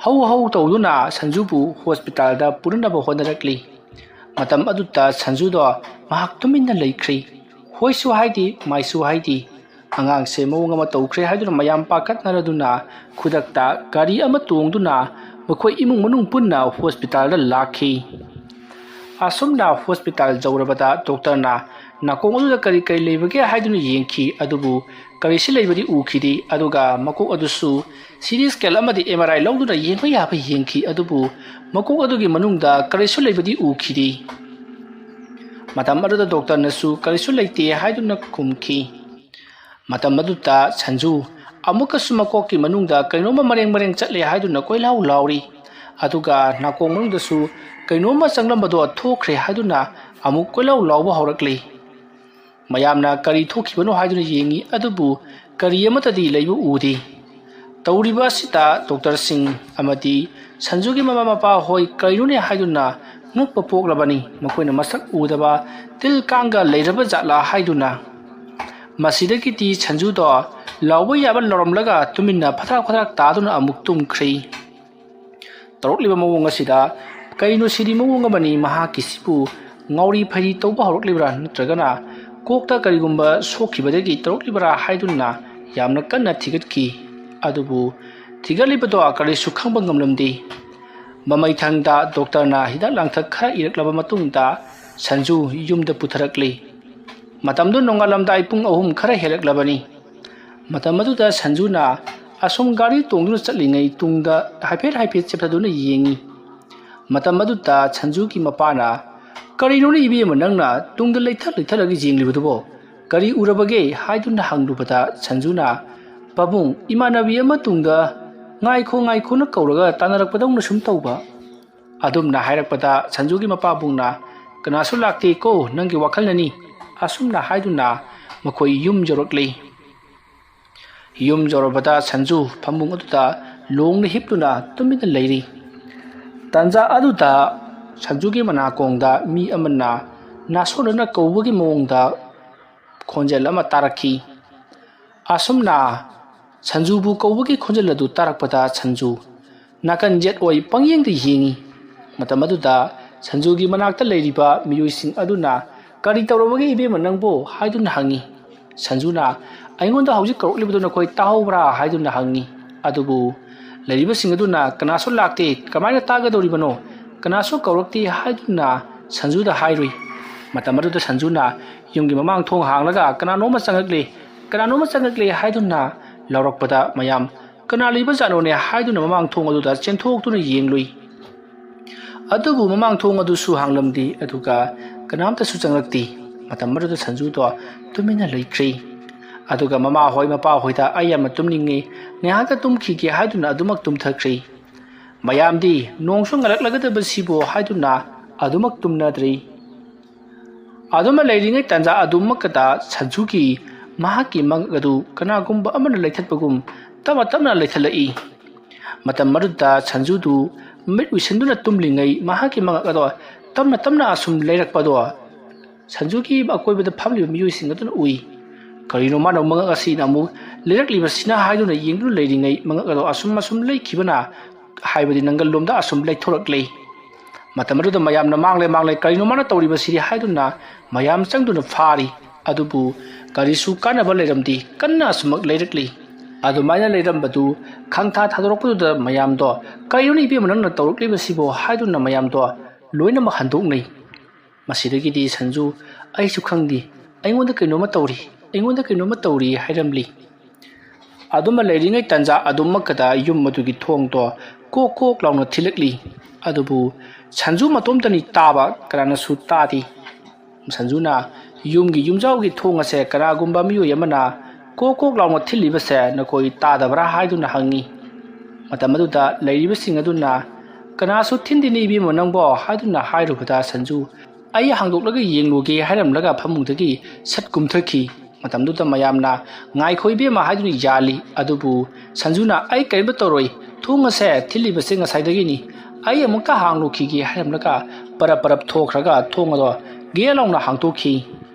ꯍꯧ ꯍꯧ ꯇꯧꯗꯨꯅ ꯁꯟꯖꯨꯕꯨ ꯍꯣꯁꯄꯤꯇꯥꯜꯗ ꯄꯨꯅꯅꯕ ꯍꯣꯠꯅꯔꯛꯂꯤ꯫ ꯃꯇꯝ ꯑꯗꯨꯗ ꯁꯟꯖꯨꯗꯣ ꯃꯍꯥꯛ ꯇꯨꯃꯤꯟꯅ ꯂꯩꯈ꯭ꯔꯤ꯫ ꯍꯣꯏꯁꯨ ꯍꯥꯏꯗꯦ, ꯃꯥꯏꯁꯨ ꯍꯥꯏꯗꯦ꯫ ꯑꯉꯥꯡꯁꯦ ꯃꯑꯣꯡ ꯑꯃ ꯇꯧꯈ꯭ꯔꯦ ꯍꯥꯏꯗꯨꯅ ꯃꯌꯥꯝ ꯄꯥꯈꯠꯅꯔꯗꯨꯅ ꯈꯨꯗꯛꯇ ꯒꯥꯔꯤ ꯑꯃ ꯇꯣꯡꯗꯨꯅ ꯃꯈꯣꯏ ꯏꯃꯨꯡ ꯃꯅꯨꯡ ꯄꯨꯟꯅ ꯍꯣꯁꯄꯤꯇꯥꯜꯗ ꯂꯥꯛꯈꯤ꯫ ꯑꯁꯨꯝꯅ ꯍꯣꯁꯄꯤꯇꯥꯜ ꯌꯧꯔꯕꯗ ꯗꯣꯛꯇꯔꯅ ꯅꯥꯀꯣꯡ ꯑꯗꯨꯗ ꯀꯔꯤ ꯀꯔꯤ ꯂꯩꯕꯒꯦ ꯍꯥꯏꯗꯨꯅ ꯌꯦꯡꯈꯤ, ꯑꯗꯨꯕꯨ ꯀꯔꯤꯁꯨ ꯂꯩꯕꯗꯤ ꯎꯈꯤꯗꯦ꯫ ꯑꯗꯨꯒ ꯃꯀꯣꯛ ꯑꯗꯨꯁꯨ ꯁꯤ ꯇꯤ ꯁ꯭ꯀꯦꯟ ꯑꯃꯗꯤ ꯑꯦꯝ ꯑꯥꯔ ꯑꯥꯏ ꯂꯧꯗꯨꯅ ꯌꯦꯡꯕ ꯌꯥꯕ ꯌꯦꯡꯈꯤ, ꯑꯗꯨꯕꯨ ꯃꯀꯣꯛ ꯑꯗꯨꯒꯤ ꯃꯅꯨꯡꯗ ꯀꯔꯤꯁꯨ ꯂꯩꯕꯗꯤ ꯎꯈꯤꯗꯦ꯫ ꯃꯇꯝ ꯑꯗꯨꯗ ꯗꯣꯛꯇꯔꯅꯁꯨ ꯀꯔꯤꯁꯨ ꯂꯩꯇꯦ ꯍꯥꯏꯗꯨꯅ ꯈꯨꯝꯈꯤ꯫ ꯃꯇꯝ ꯑꯗꯨꯗ ꯁꯟꯖꯨ ꯑꯃꯨꯛꯀꯁꯨ ꯃꯀꯣꯛꯀꯤ ꯃꯅꯨꯡꯗ ꯀꯩꯅꯣꯝꯃ ꯃꯔꯦꯡ ꯃꯔꯦꯡ ꯆꯠꯂꯦ ꯍꯥꯏꯗꯨꯅ ꯀꯣꯏꯂꯥꯎ ꯂꯥꯎꯔꯤ꯫ ꯑꯗꯨꯒ ꯅꯥꯀꯣꯡ ꯃꯅꯨꯡꯗꯁꯨ ꯀꯩꯅꯣꯝꯃ ꯆꯪꯂꯝꯕꯗꯣ ꯊꯣꯛꯈ꯭ꯔꯦ ꯍꯥꯏꯗꯨꯅ ꯑꯃꯨꯛ ꯀꯣꯏꯂꯥꯎ ꯂꯥꯎꯕ ꯍꯧꯔꯛꯂꯤ꯫ ꯃꯌꯥꯝꯅ ꯀꯔꯤ ꯊꯣꯛꯈꯤꯕꯅꯣ ꯍꯥꯏꯗꯨꯅ ꯌꯦꯡꯉꯤ, ꯑꯗꯨꯕꯨ ꯀꯔꯤ ꯑꯃꯠꯇꯗꯤ ꯂꯩꯕ ꯎꯗꯦ꯫ ꯇꯧꯔꯤꯕ ꯑꯁꯤꯗ ꯗꯣꯛꯇꯔꯁꯤꯡ ꯑꯃꯗꯤ ꯁꯟꯖꯨꯒꯤ ꯃꯃꯥ ꯃꯄꯥ ꯍꯣꯏ ꯀꯔꯤꯅꯣꯅꯦ ꯍꯥꯏꯗꯨꯅ ꯉꯛꯄ ꯄꯣꯛꯂꯕꯅꯤ꯫ ꯃꯈꯣꯏꯅ ꯃꯁꯛ ꯎꯗꯕ ꯇꯤꯜ ꯀꯥꯡꯒ ꯂꯩꯔꯕ ꯖꯥꯠꯂꯥ ꯍꯥꯏꯗꯨꯅ꯫ ꯃꯁꯤꯗꯒꯤꯗꯤ ꯁꯟꯖꯨꯗꯣ ꯂꯥꯎꯕ ꯌꯥꯕ ꯂꯥꯎꯔꯝꯂꯒ ꯇꯨꯃꯤꯟꯅ ꯐꯊ꯭ꯔꯥꯛ ꯐꯊ꯭ꯔꯥꯛ ꯇꯥꯗꯨꯅ ꯑꯃꯨꯛ ꯇꯨꯝꯈ꯭ꯔꯤ꯫ ꯇꯧꯔꯛꯂꯤꯕ ꯃꯑꯣꯡ ꯑꯁꯤꯗ ꯀꯩꯅꯣ ꯁꯤꯗꯤ ꯃꯑꯣꯡ ꯑꯃꯅꯤ, ꯃꯍꯥꯛꯀꯤꯁꯤꯕꯨ ꯉꯥꯎꯔꯤ ꯐꯩꯔꯤ ꯇꯧꯕ ꯍꯧꯔꯛꯂꯤꯕ꯭ꯔꯥ ꯅꯠꯇ꯭ꯔꯒꯅ ꯀꯣꯛꯇ ꯀꯔꯤꯒꯨꯝꯕ ꯁꯣꯛꯈꯤꯕꯗꯒꯤ ꯇꯧꯔꯛꯂꯤꯕ꯭ꯔꯥ ꯍꯥꯏꯗꯨꯅ ꯌꯥꯝꯅ ꯀꯟꯅ ꯊꯤꯒꯠꯈꯤ꯫ ꯑꯗꯨꯕꯨ ꯊꯤꯒꯠꯂꯤꯕꯗꯣ ꯀꯔꯤꯁꯨ ꯈꯪꯕ ꯉꯝꯂꯝꯗꯦ꯫ ꯃꯃꯩꯊꯪꯗ ꯗꯣꯛꯇꯔꯅ ꯍꯤꯗꯥꯛ ꯂꯥꯡꯊꯛ ꯈꯔ ꯏꯔꯛꯂꯕ ꯃꯇꯨꯡꯗ ꯁꯟꯖꯨ ꯌꯨꯝꯗ ꯄꯨꯊꯔꯛꯂꯤ꯫ ꯃꯇꯝꯗꯨ ꯅꯣꯡꯉꯥꯜꯂꯝꯗꯥꯏ ꯄꯨꯡ ꯑꯍꯨꯝ ꯈꯔ ꯍꯦꯜꯂꯛꯂꯕꯅꯤ꯫ ꯃꯇꯝ ꯑꯗꯨꯗ ꯁꯟꯖꯨꯅ ꯑꯁꯣꯝ ꯒꯥꯔꯤ ꯇꯣꯡꯗꯨꯅ ꯆꯠꯂꯤꯉꯩ ꯇꯨꯡꯗ ꯍꯥꯏꯐꯦꯠ ꯍꯥꯏꯐꯦꯠ ꯆꯦꯞꯊꯗꯨꯅ ꯌꯦꯡꯉꯤ꯫ ꯃꯇꯝ ꯑꯗꯨꯗ ꯁꯟꯖꯨꯒꯤ ꯃꯄꯥꯅ, "ꯀꯔꯤꯅꯣꯅꯦ ꯏꯕꯦꯝꯃ, ꯅꯪꯅ ꯇꯨꯡꯗ ꯂꯩꯊ ꯂꯩꯊꯔꯒ ꯌꯦꯡꯂꯤꯕꯗꯨꯕꯣ? ꯀꯔꯤ ꯎꯔꯕꯒꯦ?" ꯍꯥꯏꯗꯨꯅ ꯍꯪꯂꯨꯕꯗ ꯁꯟꯖꯨꯅ, "ꯄꯥꯕꯨꯡ, ꯏꯃꯥꯟꯅꯕꯤ ꯑꯃ ꯇꯨꯡꯗ ꯉꯥꯏꯈꯣ ꯉꯥꯏꯈꯣꯅ ꯀꯧꯔꯒ ꯇꯥꯟꯅꯔꯛꯄꯗꯧꯅ ꯁꯨꯝ ꯇꯧꯕ"꯫ ꯑꯗꯨꯝꯅ ꯍꯥꯏꯔꯛꯄꯗ ꯁꯟꯖꯨꯒꯤ ꯃꯄꯥꯕꯨꯡꯅ, "ꯀꯅꯥꯁꯨ ꯂꯥꯛꯇꯦꯀꯣ, ꯅꯪꯒꯤ ꯋꯥꯈꯜꯅꯅꯤ"꯫ ꯑꯁꯨꯝꯅ ꯍꯥꯏꯗꯨꯅ ꯃꯈꯣꯏ ꯌꯨꯝ ꯌꯧꯔꯛꯂꯤ꯫ ꯌꯨꯝ ꯌꯧꯔꯕꯗ ꯁꯟꯖꯨ ꯐꯃꯨꯡ ꯑꯗꯨꯗ ꯂꯣꯡꯅ ꯍꯤꯞꯇꯨꯅ ꯇꯨꯃꯤꯟꯅ ꯂꯩꯔꯤ꯫ ꯇꯥꯟꯖꯥ ꯑꯗꯨꯗ ꯁꯟꯖꯨꯒꯤ ꯃꯅꯥꯀꯣꯡꯗ ꯃꯤ ꯑꯃꯅ ꯅꯥꯁꯣꯟꯅꯅ ꯀꯧꯕꯒꯤ ꯃꯑꯣꯡꯗ ꯈꯣꯟꯖꯦꯜ ꯑꯃ ꯇꯥꯔꯛꯈꯤ꯫ ꯑꯁꯨꯝꯅ ꯁꯟꯖꯨꯕꯨ ꯀꯧꯕꯒꯤ ꯈꯣꯟꯖꯦꯜ ꯑꯗꯨ ꯇꯥꯔꯛꯄꯗ ꯁꯟꯖꯨ ꯅꯥꯀꯟ ꯌꯦꯠ ꯑꯣꯏ ꯄꯪꯌꯦꯡꯗ ꯌꯦꯡꯏ꯫ ꯃꯇꯝ ꯑꯗꯨꯗ ꯁꯟꯖꯨꯒꯤ ꯃꯅꯥꯛꯇ ꯂꯩꯔꯤꯕ ꯃꯤꯑꯣꯏꯁꯤꯡ ꯑꯗꯨꯅ "ꯀꯔꯤ ꯇꯧꯔꯕꯒꯦ ꯏꯕꯦꯝꯃ ꯅꯪꯕꯨ?" ꯍꯥꯏꯗꯨꯅ ꯍꯪꯏ꯫ ꯁꯟꯖꯨꯅ "ꯑꯩꯉꯣꯟꯗ ꯍꯧꯖꯤꯛ ꯀꯧꯔꯛꯂꯤꯕꯗꯨ ꯅꯈꯣꯏ ꯇꯥꯍꯧꯕ꯭ꯔꯥ?" ꯍꯥꯏꯗꯨꯅ ꯍꯪꯏ꯫ ꯑꯗꯨꯕꯨ ꯂꯩꯔꯤꯕꯁꯤꯡ ꯑꯗꯨꯅ "ꯀꯅꯥꯁꯨ ꯂꯥꯛꯇꯦ, ꯀꯃꯥꯏꯅ ꯇꯥꯒꯗꯧꯔꯤꯕꯅꯣ? ꯀꯅꯥꯁꯨ ꯀꯧꯔꯛꯇꯦ" ꯍꯥꯏꯗꯨꯅ ꯁꯟꯖꯨꯗ ꯍꯥꯏꯔꯨꯏ꯫ ꯃꯇꯝ ꯑꯗꯨꯗ ꯁꯟꯖꯨꯅ ꯌꯨꯝꯒꯤ ꯃꯃꯥꯡ ꯊꯣꯡ ꯍꯥꯡꯂꯒ "ꯀꯅꯥꯅꯣꯝꯃ ꯆꯪꯂꯛꯂꯦ, ꯀꯅꯥꯅꯣꯝꯃ ꯆꯪꯂꯛꯂꯦ" ꯍꯥꯏꯗꯨꯅ ꯂꯥꯎꯔꯛꯄꯗ ꯃꯌꯥꯝ "ꯀꯅꯥ ꯂꯩꯕꯖꯥꯠꯅꯣꯅꯦ?" ꯍꯥꯏꯗꯨꯅ ꯃꯃꯥꯡ ꯊꯣꯡ ꯑꯗꯨꯗ ꯆꯦꯟꯊꯣꯛꯇꯨꯅ ꯌꯦꯡꯂꯨꯏ꯫ ꯑꯗꯨꯕꯨ ꯃꯃꯥꯡ ꯊꯣꯡ ꯑꯗꯨꯁꯨ ꯍꯥꯡꯂꯝꯗꯦ, ꯑꯗꯨꯒ ꯀꯅꯥꯝꯇꯁꯨ ꯆꯪꯂꯛꯇꯦ꯫ ꯃꯇꯝ ꯑꯗꯨꯗ ꯁꯟꯖꯨꯗꯣ ꯇꯨꯃꯤꯟꯅ ꯂꯩꯈ꯭ꯔꯦ꯫ ꯑꯗꯨꯒ ꯃꯃꯥ ꯍꯣꯏ ꯃꯄꯥ ꯍꯣꯏꯗ "ꯑꯩ ꯌꯥꯝꯅ ꯇꯨꯝꯅꯤꯡꯉꯤ, ꯉꯥꯏꯍꯥꯛꯇ ꯇꯨꯝꯈꯤꯒꯦ" ꯍꯥꯏꯗꯨꯅ ꯑꯗꯨꯃꯛ ꯇꯨꯝꯊꯈ꯭ꯔꯦ꯫ ꯃꯌꯥꯝꯗꯤ "ꯅꯣꯡꯁꯨ ꯉꯥꯜꯂꯛꯂꯒꯗꯕꯁꯤꯕꯨ" ꯍꯥꯏꯗꯨꯅ ꯑꯗꯨꯃꯛ ꯇꯨꯝꯅꯗ꯭ꯔꯤ꯫ ꯑꯗꯨꯃ ꯂꯩꯔꯤꯉꯩ ꯇꯥꯟꯖꯥ ꯑꯗꯨꯃꯛꯇꯗ ꯁꯟꯖꯨꯒꯤ ꯃꯍꯥꯛꯀꯤ ꯃꯉꯛ ꯑꯗꯨ ꯀꯅꯥꯒꯨꯝꯕ ꯑꯃꯅ ꯂꯩꯊꯠꯄꯒꯨꯝ ꯇꯞꯅ ꯇꯞꯅ ꯂꯩꯊꯠꯂꯛꯏ꯫ ꯃꯇꯝ ꯑꯗꯨꯗ ꯁꯟꯖꯨꯗꯨ ꯃꯤꯠ ꯎꯏꯁꯤꯟꯗꯨꯅ ꯇꯨꯝꯂꯤꯉꯩ ꯃꯍꯥꯛꯀꯤ ꯃꯉꯛ ꯑꯗꯣ ꯇꯞꯅ ꯇꯞꯅ ꯑꯁꯨꯝ ꯂꯩꯔꯛꯄꯗꯣ ꯁꯟꯖꯨꯒꯤ ꯑꯀꯣꯏꯕꯗ ꯐꯝꯂꯤꯕ ꯃꯤꯑꯣꯏꯁꯤꯡ ꯑꯗꯨꯅ ꯎꯏ꯫ "ꯀꯔꯤꯅꯣ ꯃꯥꯅ ꯃꯉꯛ ꯑꯁꯤꯅ ꯑꯃꯨꯛ ꯂꯩꯔꯛꯂꯤꯕꯁꯤꯅ?" ꯍꯥꯏꯗꯨꯅ ꯌꯦꯡꯗꯨꯅ ꯂꯩꯔꯤꯉꯩ ꯃꯉꯛ ꯑꯗꯣ ꯑꯁꯨꯝ ꯑꯁꯨꯝ ꯂꯩꯈꯤꯕꯅ, ꯍꯥꯏꯕꯗꯤ ꯅꯪꯒꯜꯂꯣꯝꯗ ꯑꯁꯨꯝ ꯂꯩꯊꯣꯔꯛꯂꯦ꯫ ꯃꯇꯝ ꯑꯗꯨꯗ ꯃꯌꯥꯝꯅ "ꯃꯥꯡꯂꯦ, ꯃꯥꯡꯂꯦ, ꯀꯔꯤꯅꯣ ꯃꯥꯅ ꯇꯧꯔꯤꯕꯁꯤꯗꯤ?" ꯍꯥꯏꯗꯨꯅ ꯃꯌꯥꯝ ꯆꯪꯗꯨꯅ ꯐꯥꯔꯤ꯫ ꯑꯗꯨꯕꯨ ꯀꯔꯤꯁꯨ ꯀꯥꯟꯅꯕ ꯂꯩꯔꯝꯗꯦ꯫ ꯀꯟꯅ ꯑꯁꯨꯃꯛ ꯂꯩꯔꯛꯂꯤ꯫ ꯑꯗꯨꯃꯥꯏꯅ ꯂꯩꯔꯝꯕꯗꯨ ꯈꯪꯊꯥ ꯊꯥꯗꯣꯔꯛꯄꯗꯨꯗ ꯃꯌꯥꯝꯗꯣ "ꯀꯔꯤꯅꯣꯅꯦ ꯏꯕꯦꯝꯃ ꯅꯪꯅ ꯇꯧꯔꯛꯂꯤꯕꯁꯤꯕꯣ?" ꯍꯥꯏꯗꯨꯅ ꯃꯌꯥꯝꯗꯣ ꯂꯣꯏꯅꯃꯛ ꯍꯟꯗꯣꯛꯅꯩ꯫ ꯃꯁꯤꯗꯒꯤꯗꯤ ꯁꯟꯖꯨ "ꯑꯩꯁꯨ ꯈꯪꯗꯦ, ꯑꯩꯉꯣꯟꯗ ꯀꯩꯅꯣꯝꯃ ꯇꯧꯔꯤ, ꯑꯩꯉꯣꯟꯗ ꯀꯩꯅꯣꯝꯃ ꯇꯧꯔꯤ" ꯍꯥꯏꯔꯝꯂꯤ꯫ ꯑꯗꯨꯃ ꯂꯩꯔꯤꯉꯩ ꯇꯥꯟꯖꯥ ꯑꯗꯨꯃꯛꯇꯗ ꯌꯨꯝ ꯑꯗꯨꯒꯤ ꯊꯣꯡꯗꯣ ꯀꯣꯛ ꯀꯣꯛ ꯂꯥꯎꯅ ꯊꯤꯜꯂꯛꯂꯤ꯫ ꯑꯗꯨꯕꯨ ꯁꯟꯖꯨ ꯃꯇꯣꯝꯇꯅꯤ ꯇꯥꯕ, ꯀꯅꯥꯅꯁꯨ ꯇꯥꯗꯦ꯫ ꯁꯟꯖꯨꯅ ꯌꯨꯝꯒꯤ ꯌꯨꯝꯖꯥꯎꯒꯤ ꯊꯣꯡ ꯑꯁꯦ ꯀꯅꯥꯒꯨꯝꯕ ꯃꯤꯑꯣꯏ ꯑꯃꯅ ꯀꯣꯛ ꯀꯣꯛ ꯂꯥꯎꯅ ꯊꯤꯜꯂꯤꯕꯁꯦ ꯅꯈꯣꯏ ꯇꯥꯗꯕ꯭ꯔꯥ ꯍꯥꯏꯗꯨꯅ ꯍꯪꯉꯤ꯫ ꯃꯇꯝ ꯑꯗꯨꯗ ꯂꯩꯔꯤꯕꯁꯤꯡ ꯑꯗꯨꯅ "ꯀꯅꯥꯁꯨ ꯊꯤꯟꯗꯦꯅꯦ ꯏꯕꯦꯝꯃ ꯅꯪꯕꯣ" ꯍꯥꯏꯗꯨꯅ ꯍꯥꯏꯔꯨꯕꯗ ꯁꯟꯖꯨ "ꯑꯩ ꯍꯥꯡꯗꯣꯛꯂꯒ ꯌꯦꯡꯂꯨꯒꯦ" ꯍꯥꯏꯔꯝꯂꯒ ꯐꯃꯨꯡꯗꯒꯤ ꯁꯠ ꯀꯨꯝꯊꯈꯤ꯫ ꯃꯇꯝꯗꯨꯗ ꯃꯌꯥꯝꯅ "ꯉꯥꯏꯈꯣ ꯏꯕꯦꯝꯃ" ꯍꯥꯏꯗꯨꯅ ꯌꯥꯜꯂꯤ꯫ ꯑꯗꯨꯕꯨ ꯁꯟꯖꯨꯅ "ꯑꯩ ꯀꯔꯤꯝꯇ ꯇꯧꯔꯣꯏ, ꯊꯣꯡ ꯑꯁꯦ ꯊꯤꯜꯂꯤꯕꯁꯦ ꯉꯁꯥꯏꯗꯒꯤꯅꯤ, ꯑꯩ ꯑꯃꯨꯛꯇ ꯍꯥꯡꯂꯨꯈꯤꯒꯦ" ꯍꯥꯏꯔꯝꯂꯒ ꯄꯔꯞ ꯄꯔꯞ ꯊꯣꯛꯈ꯭ꯔꯒ ꯊꯣꯡ ꯑꯗꯣ ꯒꯦ ꯂꯥꯎꯅ ꯍꯥꯡꯇꯣꯛꯈꯤ꯫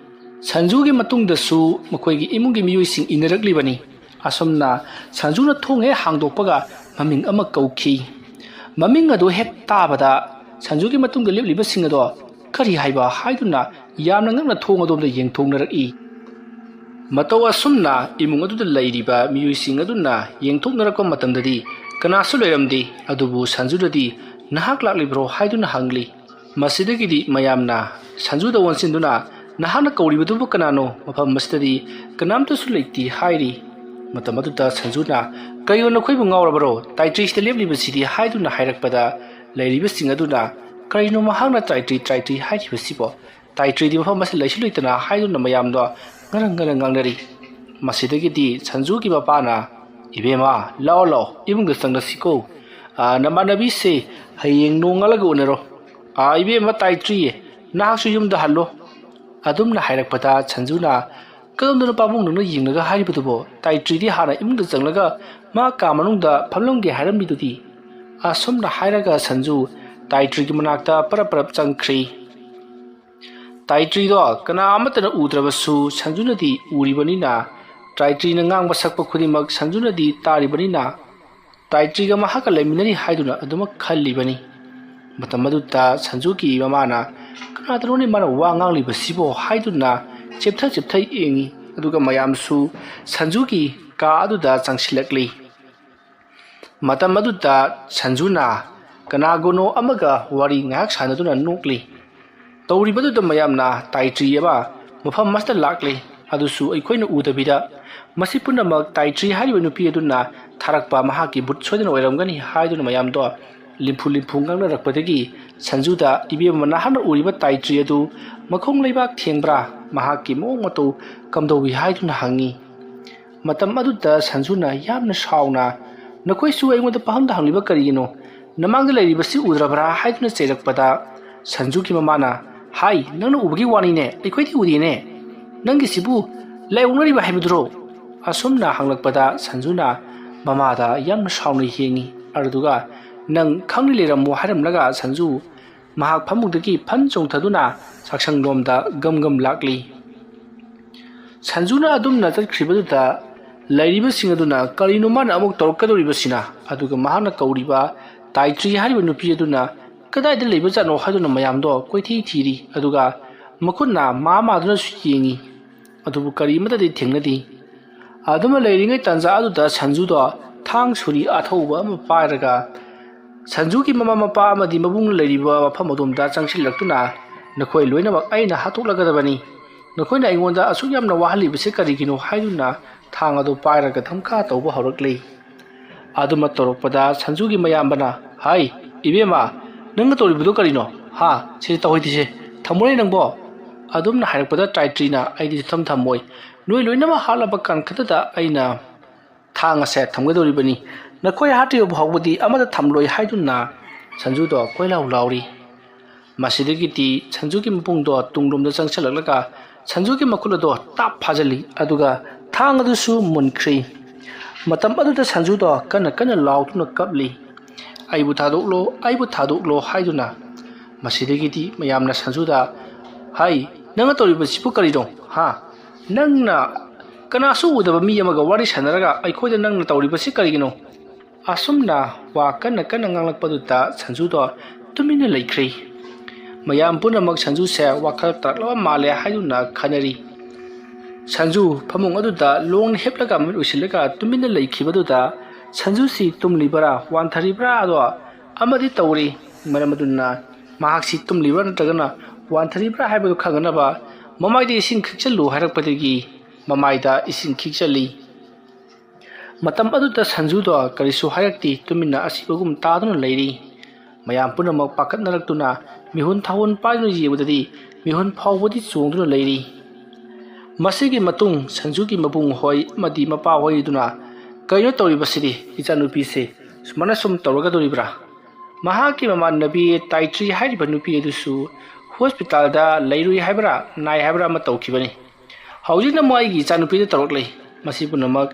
ꯁꯟꯖꯨꯒꯤ ꯃꯇꯨꯡꯗꯁꯨ ꯃꯈꯣꯏꯒꯤ ꯏꯃꯨꯡꯒꯤ ꯃꯤꯑꯣꯏꯁꯤꯡ ꯏꯟꯅꯔꯛꯂꯤꯕꯅꯤ꯫ ꯑꯁꯨꯝꯅ ꯁꯟꯖꯨꯅ ꯊꯣꯡ ꯍꯦꯛ ꯍꯥꯡꯗꯣꯛꯄꯒ ꯃꯃꯤꯡ ꯑꯃ ꯀꯧꯈꯤ꯫ ꯃꯃꯤꯡ ꯑꯗꯨ ꯍꯦꯛ ꯇꯥꯕꯗ ꯁꯟꯖꯨꯒꯤ ꯃꯇꯨꯡꯗ ꯂꯦꯞꯂꯤꯕꯁꯤꯡ ꯑꯗꯣ "ꯀꯔꯤ ꯍꯥꯏꯕ?" ꯍꯥꯏꯗꯨꯅ ꯌꯥꯝꯅ ꯉꯛꯅ ꯊꯣꯡ ꯑꯗꯣꯝꯗ ꯌꯦꯡꯊꯣꯛꯅꯔꯛꯏ꯫ ꯃꯇꯧ ꯑꯁꯨꯝꯅ ꯏꯃꯨꯡ ꯑꯗꯨꯗ ꯂꯩꯔꯤꯕ ꯃꯤꯑꯣꯏꯁꯤꯡ ꯑꯗꯨꯅ ꯌꯦꯡꯊꯣꯛꯅꯔꯛꯄ ꯃꯇꯝꯗꯗꯤ ꯀꯅꯥꯁꯨ ꯂꯩꯔꯝꯗꯦ꯫ ꯑꯗꯨꯕꯨ ꯁꯟꯖꯨꯗꯗꯤ "ꯅꯍꯥꯛ ꯂꯥꯛꯂꯤꯕ꯭ꯔꯣ?" ꯍꯥꯏꯗꯨꯅ ꯍꯪꯂꯤ꯫ ꯃꯁꯤꯗꯒꯤꯗꯤ ꯃꯌꯥꯝꯅ ꯁꯟꯖꯨꯗ ꯑꯣꯟꯁꯤꯟꯗꯨꯅ "ꯅꯍꯥꯛꯅ ꯀꯧꯔꯤꯕꯗꯨꯕꯨ ꯀꯅꯥꯅꯣ? ꯃꯐꯝ ꯑꯁꯤꯗꯗꯤ ꯀꯅꯥꯝꯇꯁꯨ ꯂꯩꯇꯦ" ꯍꯥꯏꯔꯤ꯫ ꯃꯇꯝ ꯑꯗꯨꯗ ꯁꯟꯖꯨꯅ "ꯀꯩꯅꯣ, ꯅꯈꯣꯏꯕꯨ ꯉꯥꯎꯔꯕꯔꯣ? ꯇꯥꯏꯇ꯭ꯔꯤꯁꯤꯗ ꯂꯦꯞꯂꯤꯕꯁꯤꯗꯤ?" ꯍꯥꯏꯗꯨꯅ ꯍꯥꯏꯔꯛꯄꯗ ꯂꯩꯔꯤꯕꯁꯤꯡ ꯑꯗꯨꯅ "ꯀꯔꯤꯅꯣ ꯃꯍꯥꯛꯅ ꯇꯥꯏꯇ꯭ꯔꯤ ꯇꯥꯏꯇ꯭ꯔꯤ ꯍꯥꯏꯔꯤꯕꯁꯤꯕꯣ? ꯇꯥꯏꯇ꯭ꯔꯤꯗꯤ ꯃꯐꯝ ꯑꯁꯤꯗ ꯂꯩꯁꯨ ꯂꯩꯇꯅ" ꯍꯥꯏꯗꯨꯅ ꯃꯌꯥꯝꯗꯣ ꯉꯔꯪ ꯉꯔꯪ ꯉꯥꯡꯅꯔꯤ꯫ ꯃꯁꯤꯗꯒꯤꯗꯤ ꯁꯟꯖꯨꯒꯤ ꯃꯄꯥꯅ "ꯏꯕꯦꯝꯃ, ꯂꯥꯛꯑꯣ ꯂꯥꯛꯑꯣ, ꯏꯃꯨꯡꯗ ꯆꯪꯂꯁꯤꯀꯣ꯫ ꯑꯥ, ꯅꯃꯥꯟꯅꯕꯤꯁꯦ ꯍꯌꯦꯡ ꯅꯣꯡꯉꯥꯜꯂꯒ ꯎꯅꯔꯣ꯫ ꯑꯥ, ꯏꯕꯦꯝꯃ ꯇꯥꯏꯇ꯭ꯔꯤ, ꯅꯍꯥꯛꯁꯨ ꯌꯨꯝꯗ ꯍꯜꯂꯣ"꯫ ꯑꯗꯨꯝꯅ ꯍꯥꯏꯔꯛꯄꯗ ꯁꯟꯖꯨꯅ "ꯀꯔꯝꯗꯅ ꯄꯥꯕꯨꯡ ꯅꯪꯅ ꯌꯦꯡꯂꯒ ꯍꯥꯏꯔꯤꯕꯗꯨꯕꯣ? ꯇꯥꯏꯇ꯭ꯔꯤꯗꯤ ꯍꯥꯟꯅ ꯏꯃꯨꯡꯗ ꯆꯪꯂꯒ ꯃꯥ ꯀꯥ ꯃꯅꯨꯡꯗ ꯐꯝꯂꯝꯒꯦ ꯍꯥꯏꯔꯝꯃꯤꯗꯨꯗꯤ"꯫ ꯑꯁꯨꯝꯅ ꯍꯥꯏꯔꯒ ꯁꯟꯖꯨ ꯇꯥꯏꯇ꯭ꯔꯤꯒꯤ ꯃꯅꯥꯛꯇ ꯄꯔꯞ ꯄꯔꯞ ꯆꯪꯈ꯭ꯔꯤ꯫ ꯇꯥꯏꯇ꯭ꯔꯤꯗꯣ ꯀꯅꯥ ꯑꯃꯠꯇꯅ ꯎꯗ꯭ꯔꯕꯁꯨ ꯁꯟꯖꯨꯅꯗꯤ ꯎꯔꯤꯕꯅꯤꯅ, ꯇꯥꯏꯇ꯭ꯔꯤꯅ ꯉꯥꯡꯕ ꯁꯛꯄ ꯈꯨꯗꯤꯡꯃꯛ ꯁꯟꯖꯨꯅꯗꯤ ꯇꯥꯔꯤꯕꯅꯤꯅ, ꯇꯥꯏꯇ꯭ꯔꯤꯒ ꯃꯍꯥꯛꯀ ꯂꯩꯃꯤꯟꯅꯔꯤ ꯍꯥꯏꯗꯨꯅ ꯑꯗꯨꯃꯛ ꯈꯜꯂꯤꯕꯅꯤ꯫ ꯃꯇꯝ ꯑꯗꯨꯗ ꯁꯟꯖꯨꯒꯤ ꯃꯃꯥꯅ "ꯀꯅꯥꯗꯅꯣꯅꯦ ꯃꯥꯅ ꯋꯥ ꯉꯥꯡꯂꯤꯕꯁꯤꯕꯣ?" ꯍꯥꯏꯗꯨꯅ ꯆꯦꯞꯊ ꯆꯦꯞꯊ ꯌꯦꯡꯉꯤ꯫ ꯑꯗꯨꯒ ꯃꯌꯥꯝꯁꯨ ꯁꯟꯖꯨꯒꯤ ꯀꯥ ꯑꯗꯨꯗ ꯆꯪꯁꯤꯜꯂꯛꯂꯤ꯫ ꯃꯇꯝ ꯑꯗꯨꯗ ꯁꯟꯖꯨꯅ ꯀꯅꯥꯒꯨꯅꯣ ꯑꯃꯒ ꯋꯥꯔꯤ ꯉꯥꯏꯍꯥꯛ ꯁꯥꯟꯅꯗꯨꯅ ꯅꯣꯛꯂꯤ꯫ ꯇꯧꯔꯤꯕꯗꯨꯗ ꯃꯌꯥꯝꯅ ꯇꯥꯏꯇ꯭ꯔꯤ ꯑꯃ ꯃꯐꯝ ꯑꯃꯁꯤꯗ ꯂꯥꯛꯂꯤ꯫ ꯑꯗꯨꯁꯨ ꯑꯩꯈꯣꯏꯅ ꯎꯗꯕꯤꯗ, ꯃꯁꯤ ꯄꯨꯝꯅꯃꯛ ꯇꯥꯏꯇ꯭ꯔꯤ ꯍꯥꯏꯔꯤꯕ ꯅꯨꯄꯤ ꯑꯗꯨꯅ ꯊꯥꯔꯛꯄ ꯃꯍꯥꯛꯀꯤ ꯚꯨꯠ ꯁꯣꯏꯗꯅ ꯑꯣꯏꯔꯝꯒꯅꯤ ꯍꯥꯏꯗꯨꯅ ꯃꯌꯥꯝꯗꯣ ꯂꯤꯝꯐꯨ ꯂꯤꯝꯐꯨ ꯉꯥꯡꯅꯔꯛꯄꯗꯒꯤ ꯁꯟꯖꯨꯗ "ꯏꯕꯦꯝꯃ, ꯅꯍꯥꯛꯅ ꯎꯔꯤꯕ ꯇꯥꯏꯇ꯭ꯔꯤ ꯑꯗꯨ ꯃꯈꯣꯡ ꯂꯩꯕꯥꯛ ꯊꯦꯡꯕ꯭ꯔꯥ? ꯃꯍꯥꯛꯀꯤ ꯃꯑꯣꯡ ꯃꯇꯧ ꯀꯝꯗꯧꯏ?" ꯍꯥꯏꯗꯨꯅ ꯍꯪꯉꯤ꯫ ꯃꯇꯝ ꯑꯗꯨꯗ ꯁꯟꯖꯨꯅ ꯌꯥꯝꯅ ꯁꯥꯎꯅ "ꯅꯈꯣꯏꯁꯨ ꯑꯩꯉꯣꯟꯗ ꯄꯥꯍꯪꯗ ꯍꯪꯂꯤꯕ ꯀꯔꯤꯒꯤꯅꯣ? ꯅꯃꯥꯡꯗ ꯂꯩꯔꯤꯕꯁꯤ ꯎꯗ꯭ꯔꯕ꯭ꯔꯥ?" ꯍꯥꯏꯗꯨꯅ ꯆꯩꯔꯛꯄꯗ, ꯁꯟꯖꯨꯒꯤ ꯃꯃꯥꯅ "ꯍꯥꯏ, ꯅꯪꯅ ꯎꯕꯒꯤ ꯋꯥꯅꯤꯅꯦ, ꯑꯩꯈꯣꯏꯗꯤ ꯎꯗꯦꯅꯦ꯫ ꯅꯪꯒꯤꯁꯤꯕꯨ ꯂꯥꯏꯑꯣꯛꯅꯔꯤꯕ ꯍꯥꯏꯕꯗꯨꯔꯣ?" ꯑꯁꯨꯝꯅ ꯍꯪꯂꯛꯄꯗ ꯁꯟꯖꯨꯅ ꯃꯃꯥꯗ ꯌꯥꯝꯅ ꯁꯥꯎꯅ ꯌꯦꯡꯉꯤ꯫ ꯑꯗꯨꯗꯨꯒ "ꯅꯪ ꯈꯪꯅ ꯂꯩꯔꯝꯃꯣ" ꯍꯥꯏꯔꯝꯂꯒ ꯁꯟꯖꯨ ꯃꯍꯥꯛ ꯐꯃꯨꯡꯗꯒꯤ ꯐꯟ ꯆꯣꯡꯊꯗꯨꯅ ꯆꯥꯛꯁꯪꯂꯣꯝꯗ ꯒꯝ ꯒꯝ ꯂꯥꯛꯂꯤ꯫ ꯁꯟꯖꯨꯅ ꯑꯗꯨꯝꯅ ꯆꯠꯈ꯭ꯔꯤꯕꯗꯨꯗ ꯂꯩꯔꯤꯕꯁꯤꯡ ꯑꯗꯨꯅ ꯀꯔꯤꯅꯣ ꯃꯥꯅ ꯑꯃꯨꯛ ꯇꯧꯔꯛꯀꯗꯧꯔꯤꯕꯁꯤꯅ? ꯑꯗꯨꯒ ꯃꯍꯥꯛꯅ ꯀꯧꯔꯤꯕ ꯇꯥꯏꯇ꯭ꯔꯤ ꯍꯥꯏꯔꯤꯕ ꯅꯨꯄꯤ ꯑꯗꯨꯅ ꯀꯗꯥꯏꯗ ꯂꯩꯕꯖꯥꯠꯅꯣ ꯍꯥꯏꯗꯨꯅ ꯃꯌꯥꯝꯗꯣ ꯀꯣꯏꯊꯤ ꯊꯤꯔꯤ꯫ ꯑꯗꯨꯒ ꯃꯈꯨꯠꯅ ꯃꯥ ꯃꯥꯗꯨꯅꯁꯨ ꯌꯦꯡꯉꯤ꯫ ꯑꯗꯨꯕꯨ ꯀꯔꯤ ꯑꯃꯠꯇꯗꯤ ꯊꯦꯡꯅꯗꯦ꯫ ꯑꯗꯨꯃ ꯂꯩꯔꯤꯉꯩ ꯇꯥꯟꯖꯥ ꯑꯗꯨꯗ ꯁꯟꯖꯨꯗꯣ ꯊꯥꯡ ꯁꯨꯔꯤ ꯑꯊꯧꯕ ꯑꯃ ꯄꯥꯏꯔꯒ ꯁꯟꯖꯨꯒꯤ ꯃꯃꯥ ꯃꯄꯥ ꯑꯃꯗꯤ ꯃꯕꯨꯡꯅ ꯂꯩꯔꯤꯕ ꯃꯐꯝ ꯑꯗꯣꯝꯗ ꯆꯪꯁꯤꯜꯂꯛꯇꯨꯅ, "ꯅꯈꯣꯏ ꯂꯣꯏꯅꯃꯛ ꯑꯩꯅ ꯍꯥꯠꯇꯣꯛꯂꯒꯗꯕꯅꯤ꯫ ꯅꯈꯣꯏꯅ ꯑꯩꯉꯣꯟꯗ ꯑꯁꯨꯛ ꯌꯥꯝꯅ ꯋꯥꯍꯜꯂꯤꯕꯁꯤ ꯀꯔꯤꯒꯤꯅꯣ?" ꯍꯥꯏꯗꯨꯅ ꯊꯥꯡ ꯑꯗꯨ ꯄꯥꯏꯔꯒ ꯙꯝꯀꯥ ꯇꯧꯕ ꯍꯧꯔꯛꯂꯤ꯫ ꯑꯗꯨꯃ ꯇꯧꯔꯛꯄꯗ ꯁꯟꯖꯨꯒꯤ ꯃꯌꯥꯝꯕꯅ, "ꯍꯥꯏ, ꯏꯕꯦꯝꯃ, ꯅꯪꯅ ꯇꯧꯔꯤꯕꯗꯨ ꯀꯔꯤꯅꯣ? ꯍꯥ? ꯁꯤꯗꯤ ꯇꯧꯍꯩꯗꯦꯁꯦ꯫ ꯊꯝꯃꯣꯅꯦ ꯅꯪꯕꯣ!" ꯑꯗꯨꯝꯅ ꯍꯥꯏꯔꯛꯄꯗ ꯇꯥꯏꯇ꯭ꯔꯤꯅ, "ꯑꯩꯗꯤ ꯁꯨꯡꯊꯝ ꯊꯝꯃꯣꯏ꯫ ꯅꯣꯏ ꯂꯣꯏꯅꯃꯛ ꯍꯥꯠꯂꯕ ꯀꯥꯟ ꯈꯛꯇꯗ ꯑꯩꯅ ꯊꯥꯡ ꯑꯁꯦ ꯊꯝꯒꯗꯧꯔꯤꯕꯅꯤ꯫ ꯅꯈꯣꯏ ꯍꯥꯠꯇ꯭ꯔꯤꯕ ꯐꯥꯎꯕꯗꯤ ꯑꯃꯠꯇ ꯊꯝꯂꯣꯏ" ꯍꯥꯏꯗꯨꯅ ꯁꯟꯖꯨꯗꯣ ꯀꯣꯏꯂꯥꯎ ꯂꯥꯎꯔꯤ꯫ ꯃꯁꯤꯗꯒꯤꯗꯤ ꯁꯟꯖꯨꯒꯤ ꯃꯕꯨꯡꯗꯣ ꯇꯨꯡꯂꯣꯝꯗ ꯆꯪꯁꯤꯜꯂꯛꯂꯒ ꯁꯟꯖꯨꯒꯤ ꯃꯈꯨꯠ ꯑꯗꯣ ꯇꯥꯞ ꯐꯥꯖꯤꯜꯂꯤ, ꯑꯗꯨꯒ ꯊꯥꯡ ꯑꯗꯨꯁꯨ ꯃꯨꯟꯈ꯭ꯔꯤ꯫ ꯃꯇꯝ ꯑꯗꯨꯗ ꯁꯟꯖꯨꯗꯣ ꯀꯟꯅ ꯀꯟꯅ ꯂꯥꯎꯗꯨꯅ ꯀꯞꯂꯤ, "ꯑꯩꯕꯨ ꯊꯥꯗꯣꯛꯂꯣ, ꯑꯩꯕꯨ ꯊꯥꯗꯣꯛꯂꯣ" ꯍꯥꯏꯗꯨꯅ꯫ ꯃꯁꯤꯗꯒꯤꯗꯤ ꯃꯌꯥꯝꯅ ꯁꯟꯖꯨꯗ, "ꯍꯥꯏ, ꯅꯪꯅ ꯇꯧꯔꯤꯕꯁꯤꯕꯨ ꯀꯔꯤꯅꯣ? ꯍꯥ? ꯅꯪꯅ ꯀꯅꯥꯁꯨ ꯎꯗꯕ ꯃꯤ ꯑꯃꯒ ꯋꯥꯔꯤ ꯁꯥꯟꯅꯔꯒ ꯑꯩꯈꯣꯏꯗ ꯅꯪꯅ ꯇꯧꯔꯤꯕꯁꯤ ꯀꯔꯤꯒꯤꯅꯣ?" ꯑꯁꯨꯝꯅ ꯋꯥ ꯀꯟꯅ ꯀꯟꯅ ꯉꯥꯡꯂꯛꯄꯗꯨꯗ ꯁꯟꯖꯨꯗꯣ ꯇꯨꯃꯤꯟꯅ ꯂꯩꯈ꯭ꯔꯦ꯫ ꯃꯌꯥꯝ ꯄꯨꯝꯅꯃꯛ ꯁꯟꯖꯨꯁꯦ ꯋꯥꯈꯜ ꯇꯥꯔꯛꯂꯕ ꯃꯥꯜꯂꯦ ꯍꯥꯏꯗꯨꯅ ꯈꯟꯅꯔꯤ꯫ ꯁꯟꯖꯨ ꯐꯃꯨꯡ ꯑꯗꯨꯗ ꯂꯣꯡꯅ ꯍꯤꯞꯂꯒ ꯃꯃꯤꯠ ꯎꯏꯁꯤꯜꯂꯒ ꯇꯨꯃꯤꯟꯅ ꯂꯩꯈꯤꯕꯗꯨꯗ ꯁꯟꯖꯨꯁꯤ ꯇꯨꯝꯂꯤꯕꯔꯥ ꯋꯥꯟꯊꯔꯤꯕ꯭ꯔꯥ ꯑꯗꯣ ꯑꯃꯗꯤ ꯇꯧꯔꯤ꯫ ꯃꯔꯝ ꯑꯗꯨꯅ ꯃꯍꯥꯛꯁꯤ ꯇꯨꯝꯂꯤꯕ꯭ꯔꯥ ꯅꯠꯇ꯭ꯔꯒꯅ ꯋꯥꯟꯊꯔꯤꯕ꯭ꯔꯥ ꯍꯥꯏꯕꯗꯨ ꯈꯪꯅꯅꯕ ꯃꯃꯥꯏꯗ ꯏꯁꯤꯡ ꯈꯤꯛꯆꯜꯂꯨ ꯍꯥꯏꯔꯛꯄꯗꯒꯤ ꯃꯃꯥꯏꯗ ꯏꯁꯤꯡ ꯈꯤꯛꯆꯜꯂꯤ꯫ ꯃꯇꯝ ꯑꯗꯨꯗ ꯁꯟꯖꯨꯗꯣ ꯀꯔꯤꯁꯨ ꯍꯥꯏꯔꯛꯇꯦ, ꯇꯨꯃꯤꯟꯅ ꯑꯁꯤꯕꯒꯨꯝ ꯇꯥꯗꯨꯅ ꯂꯩꯔꯤ꯫ ꯃꯌꯥꯝ ꯄꯨꯝꯅꯃꯛ ꯄꯥꯈꯠꯅꯔꯛꯇꯨꯅ ꯃꯤꯍꯨꯟ ꯊꯥꯍꯨꯟ ꯄꯥꯏꯗꯨꯅ ꯌꯦꯡꯕꯗꯗꯤ ꯃꯤꯍꯨꯟ ꯐꯥꯎꯕꯗꯤ ꯆꯣꯡꯗꯨꯅ ꯂꯩꯔꯤ꯫ ꯃꯁꯤꯒꯤ ꯃꯇꯨꯡ ꯁꯟꯖꯨꯒꯤ ꯃꯕꯨꯡ ꯍꯣꯏ ꯑꯃꯗꯤ ꯃꯄꯥ ꯍꯣꯏꯗꯨꯅ, "ꯀꯩꯅꯣ ꯇꯧꯔꯤꯕꯁꯤꯗꯤ? ꯏꯆꯥꯅꯨꯄꯤꯁꯦ ꯁꯨꯃꯥꯏꯅ ꯁꯨꯝ ꯇꯧꯔꯒꯗꯧꯔꯤꯕ꯭ꯔꯥ?" ꯃꯍꯥꯛꯀꯤ ꯃꯃꯥꯟꯅꯕꯤ ꯇꯥꯏꯇ꯭ꯔꯤ ꯍꯥꯏꯔꯤꯕ ꯅꯨꯄꯤ ꯑꯗꯨꯁꯨ ꯍꯣꯁꯄꯤꯇꯥꯜꯗ ꯂꯩꯔꯨꯏ ꯍꯥꯏꯕ꯭ꯔꯥ, ꯅꯥꯏ ꯍꯥꯏꯕ꯭ꯔꯥ ꯑꯃ ꯇꯧꯈꯤꯕꯅꯤ꯫ ꯍꯧꯖꯤꯛꯅ ꯑꯃꯨꯛ ꯑꯩꯒꯤ ꯏꯆꯥꯅꯨꯄꯤꯗ ꯇꯧꯔꯛꯂꯤ꯫ ꯃꯁꯤ ꯄꯨꯝꯅꯃꯛ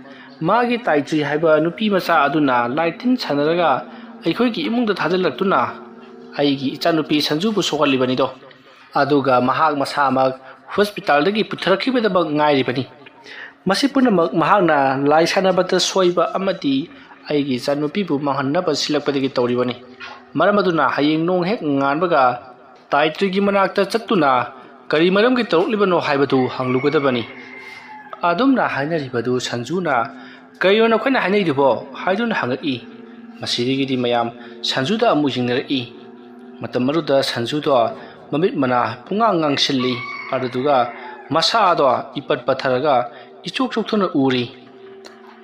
ꯃꯥꯒꯤ ꯇꯥꯏꯇ꯭ꯔꯤ ꯍꯥꯏꯕ ꯅꯨꯄꯤ ꯃꯆꯥ ꯑꯗꯨꯅ ꯂꯥꯏꯇꯤꯟ ꯁꯥꯟꯅꯔꯒ ꯑꯩꯈꯣꯏꯒꯤ ꯏꯃꯨꯡꯗ ꯊꯥꯖꯤꯜꯂꯛꯇꯨꯅ ꯑꯩꯒꯤ ꯏꯆꯥꯅꯨꯄꯤ ꯁꯟꯖꯨꯕꯨ ꯁꯣꯛꯍꯜꯂꯤꯕꯅꯤꯗꯣ꯫ ꯑꯗꯨꯒ ꯃꯍꯥꯛ ꯃꯁꯥꯃꯛ ꯍꯣꯁꯄꯤꯇꯥꯜꯗꯒꯤ ꯄꯨꯊꯔꯛꯈꯤꯕꯗꯃꯛ ꯉꯥꯏꯔꯤꯕꯅꯤ꯫ ꯃꯁꯤ ꯄꯨꯝꯅꯃꯛ ꯃꯍꯥꯛꯅ ꯂꯥꯏ ꯁꯥꯟꯅꯕꯗ ꯁꯣꯏꯕ ꯑꯃꯗꯤ ꯑꯩꯒꯤ ꯏꯆꯥꯅꯨꯄꯤꯕꯨ ꯃꯥꯡꯍꯟꯅꯕ ꯁꯤꯜꯂꯛꯄꯗꯒꯤ ꯇꯧꯔꯤꯕꯅꯤ꯫ ꯃꯔꯝ ꯑꯗꯨꯅ ꯍꯌꯦꯡ ꯅꯣꯡ ꯍꯦꯛ ꯉꯥꯟꯕꯒ ꯇꯥꯏꯇ꯭ꯔꯤꯒꯤ ꯃꯅꯥꯛꯇ ꯆꯠꯇꯨꯅ ꯀꯔꯤ ꯃꯔꯝꯒꯤ ꯇꯧꯔꯛꯂꯤꯕꯅꯣ ꯍꯥꯏꯕꯗꯨ ꯍꯪꯂꯨꯒꯗꯕꯅꯤ꯫ ꯑꯗꯨꯝꯅ ꯍꯥꯏꯅꯔꯤꯕꯗꯨ ꯁꯟꯖꯨꯅ "ꯀꯔꯤꯅꯣ ꯅꯈꯣꯏꯅ ꯍꯥꯏꯅꯩꯗꯨꯕꯣ?" ꯍꯥꯏꯗꯨꯅ ꯍꯪꯉꯛꯏ꯫ ꯃꯁꯤꯗꯒꯤꯗꯤ ꯃꯌꯥꯝ ꯁꯟꯖꯨꯗ ꯑꯃꯨꯛ ꯌꯦꯡꯅꯔꯛꯏ꯫ ꯃꯇꯝ ꯑꯗꯨꯗ ꯁꯟꯖꯨꯗꯣ ꯃꯃꯤꯠ ꯃꯅꯥ ꯄꯨꯡꯉꯥꯡ ꯉꯥꯡꯁꯤꯜꯂꯤ꯫ ꯑꯗꯨꯗꯨꯒ ꯃꯁꯥꯗꯣ ꯏꯄꯠ ꯄꯠꯊꯔꯒ ꯏꯆꯣꯛ ꯆꯣꯛꯊꯅ ꯎꯔꯤ꯫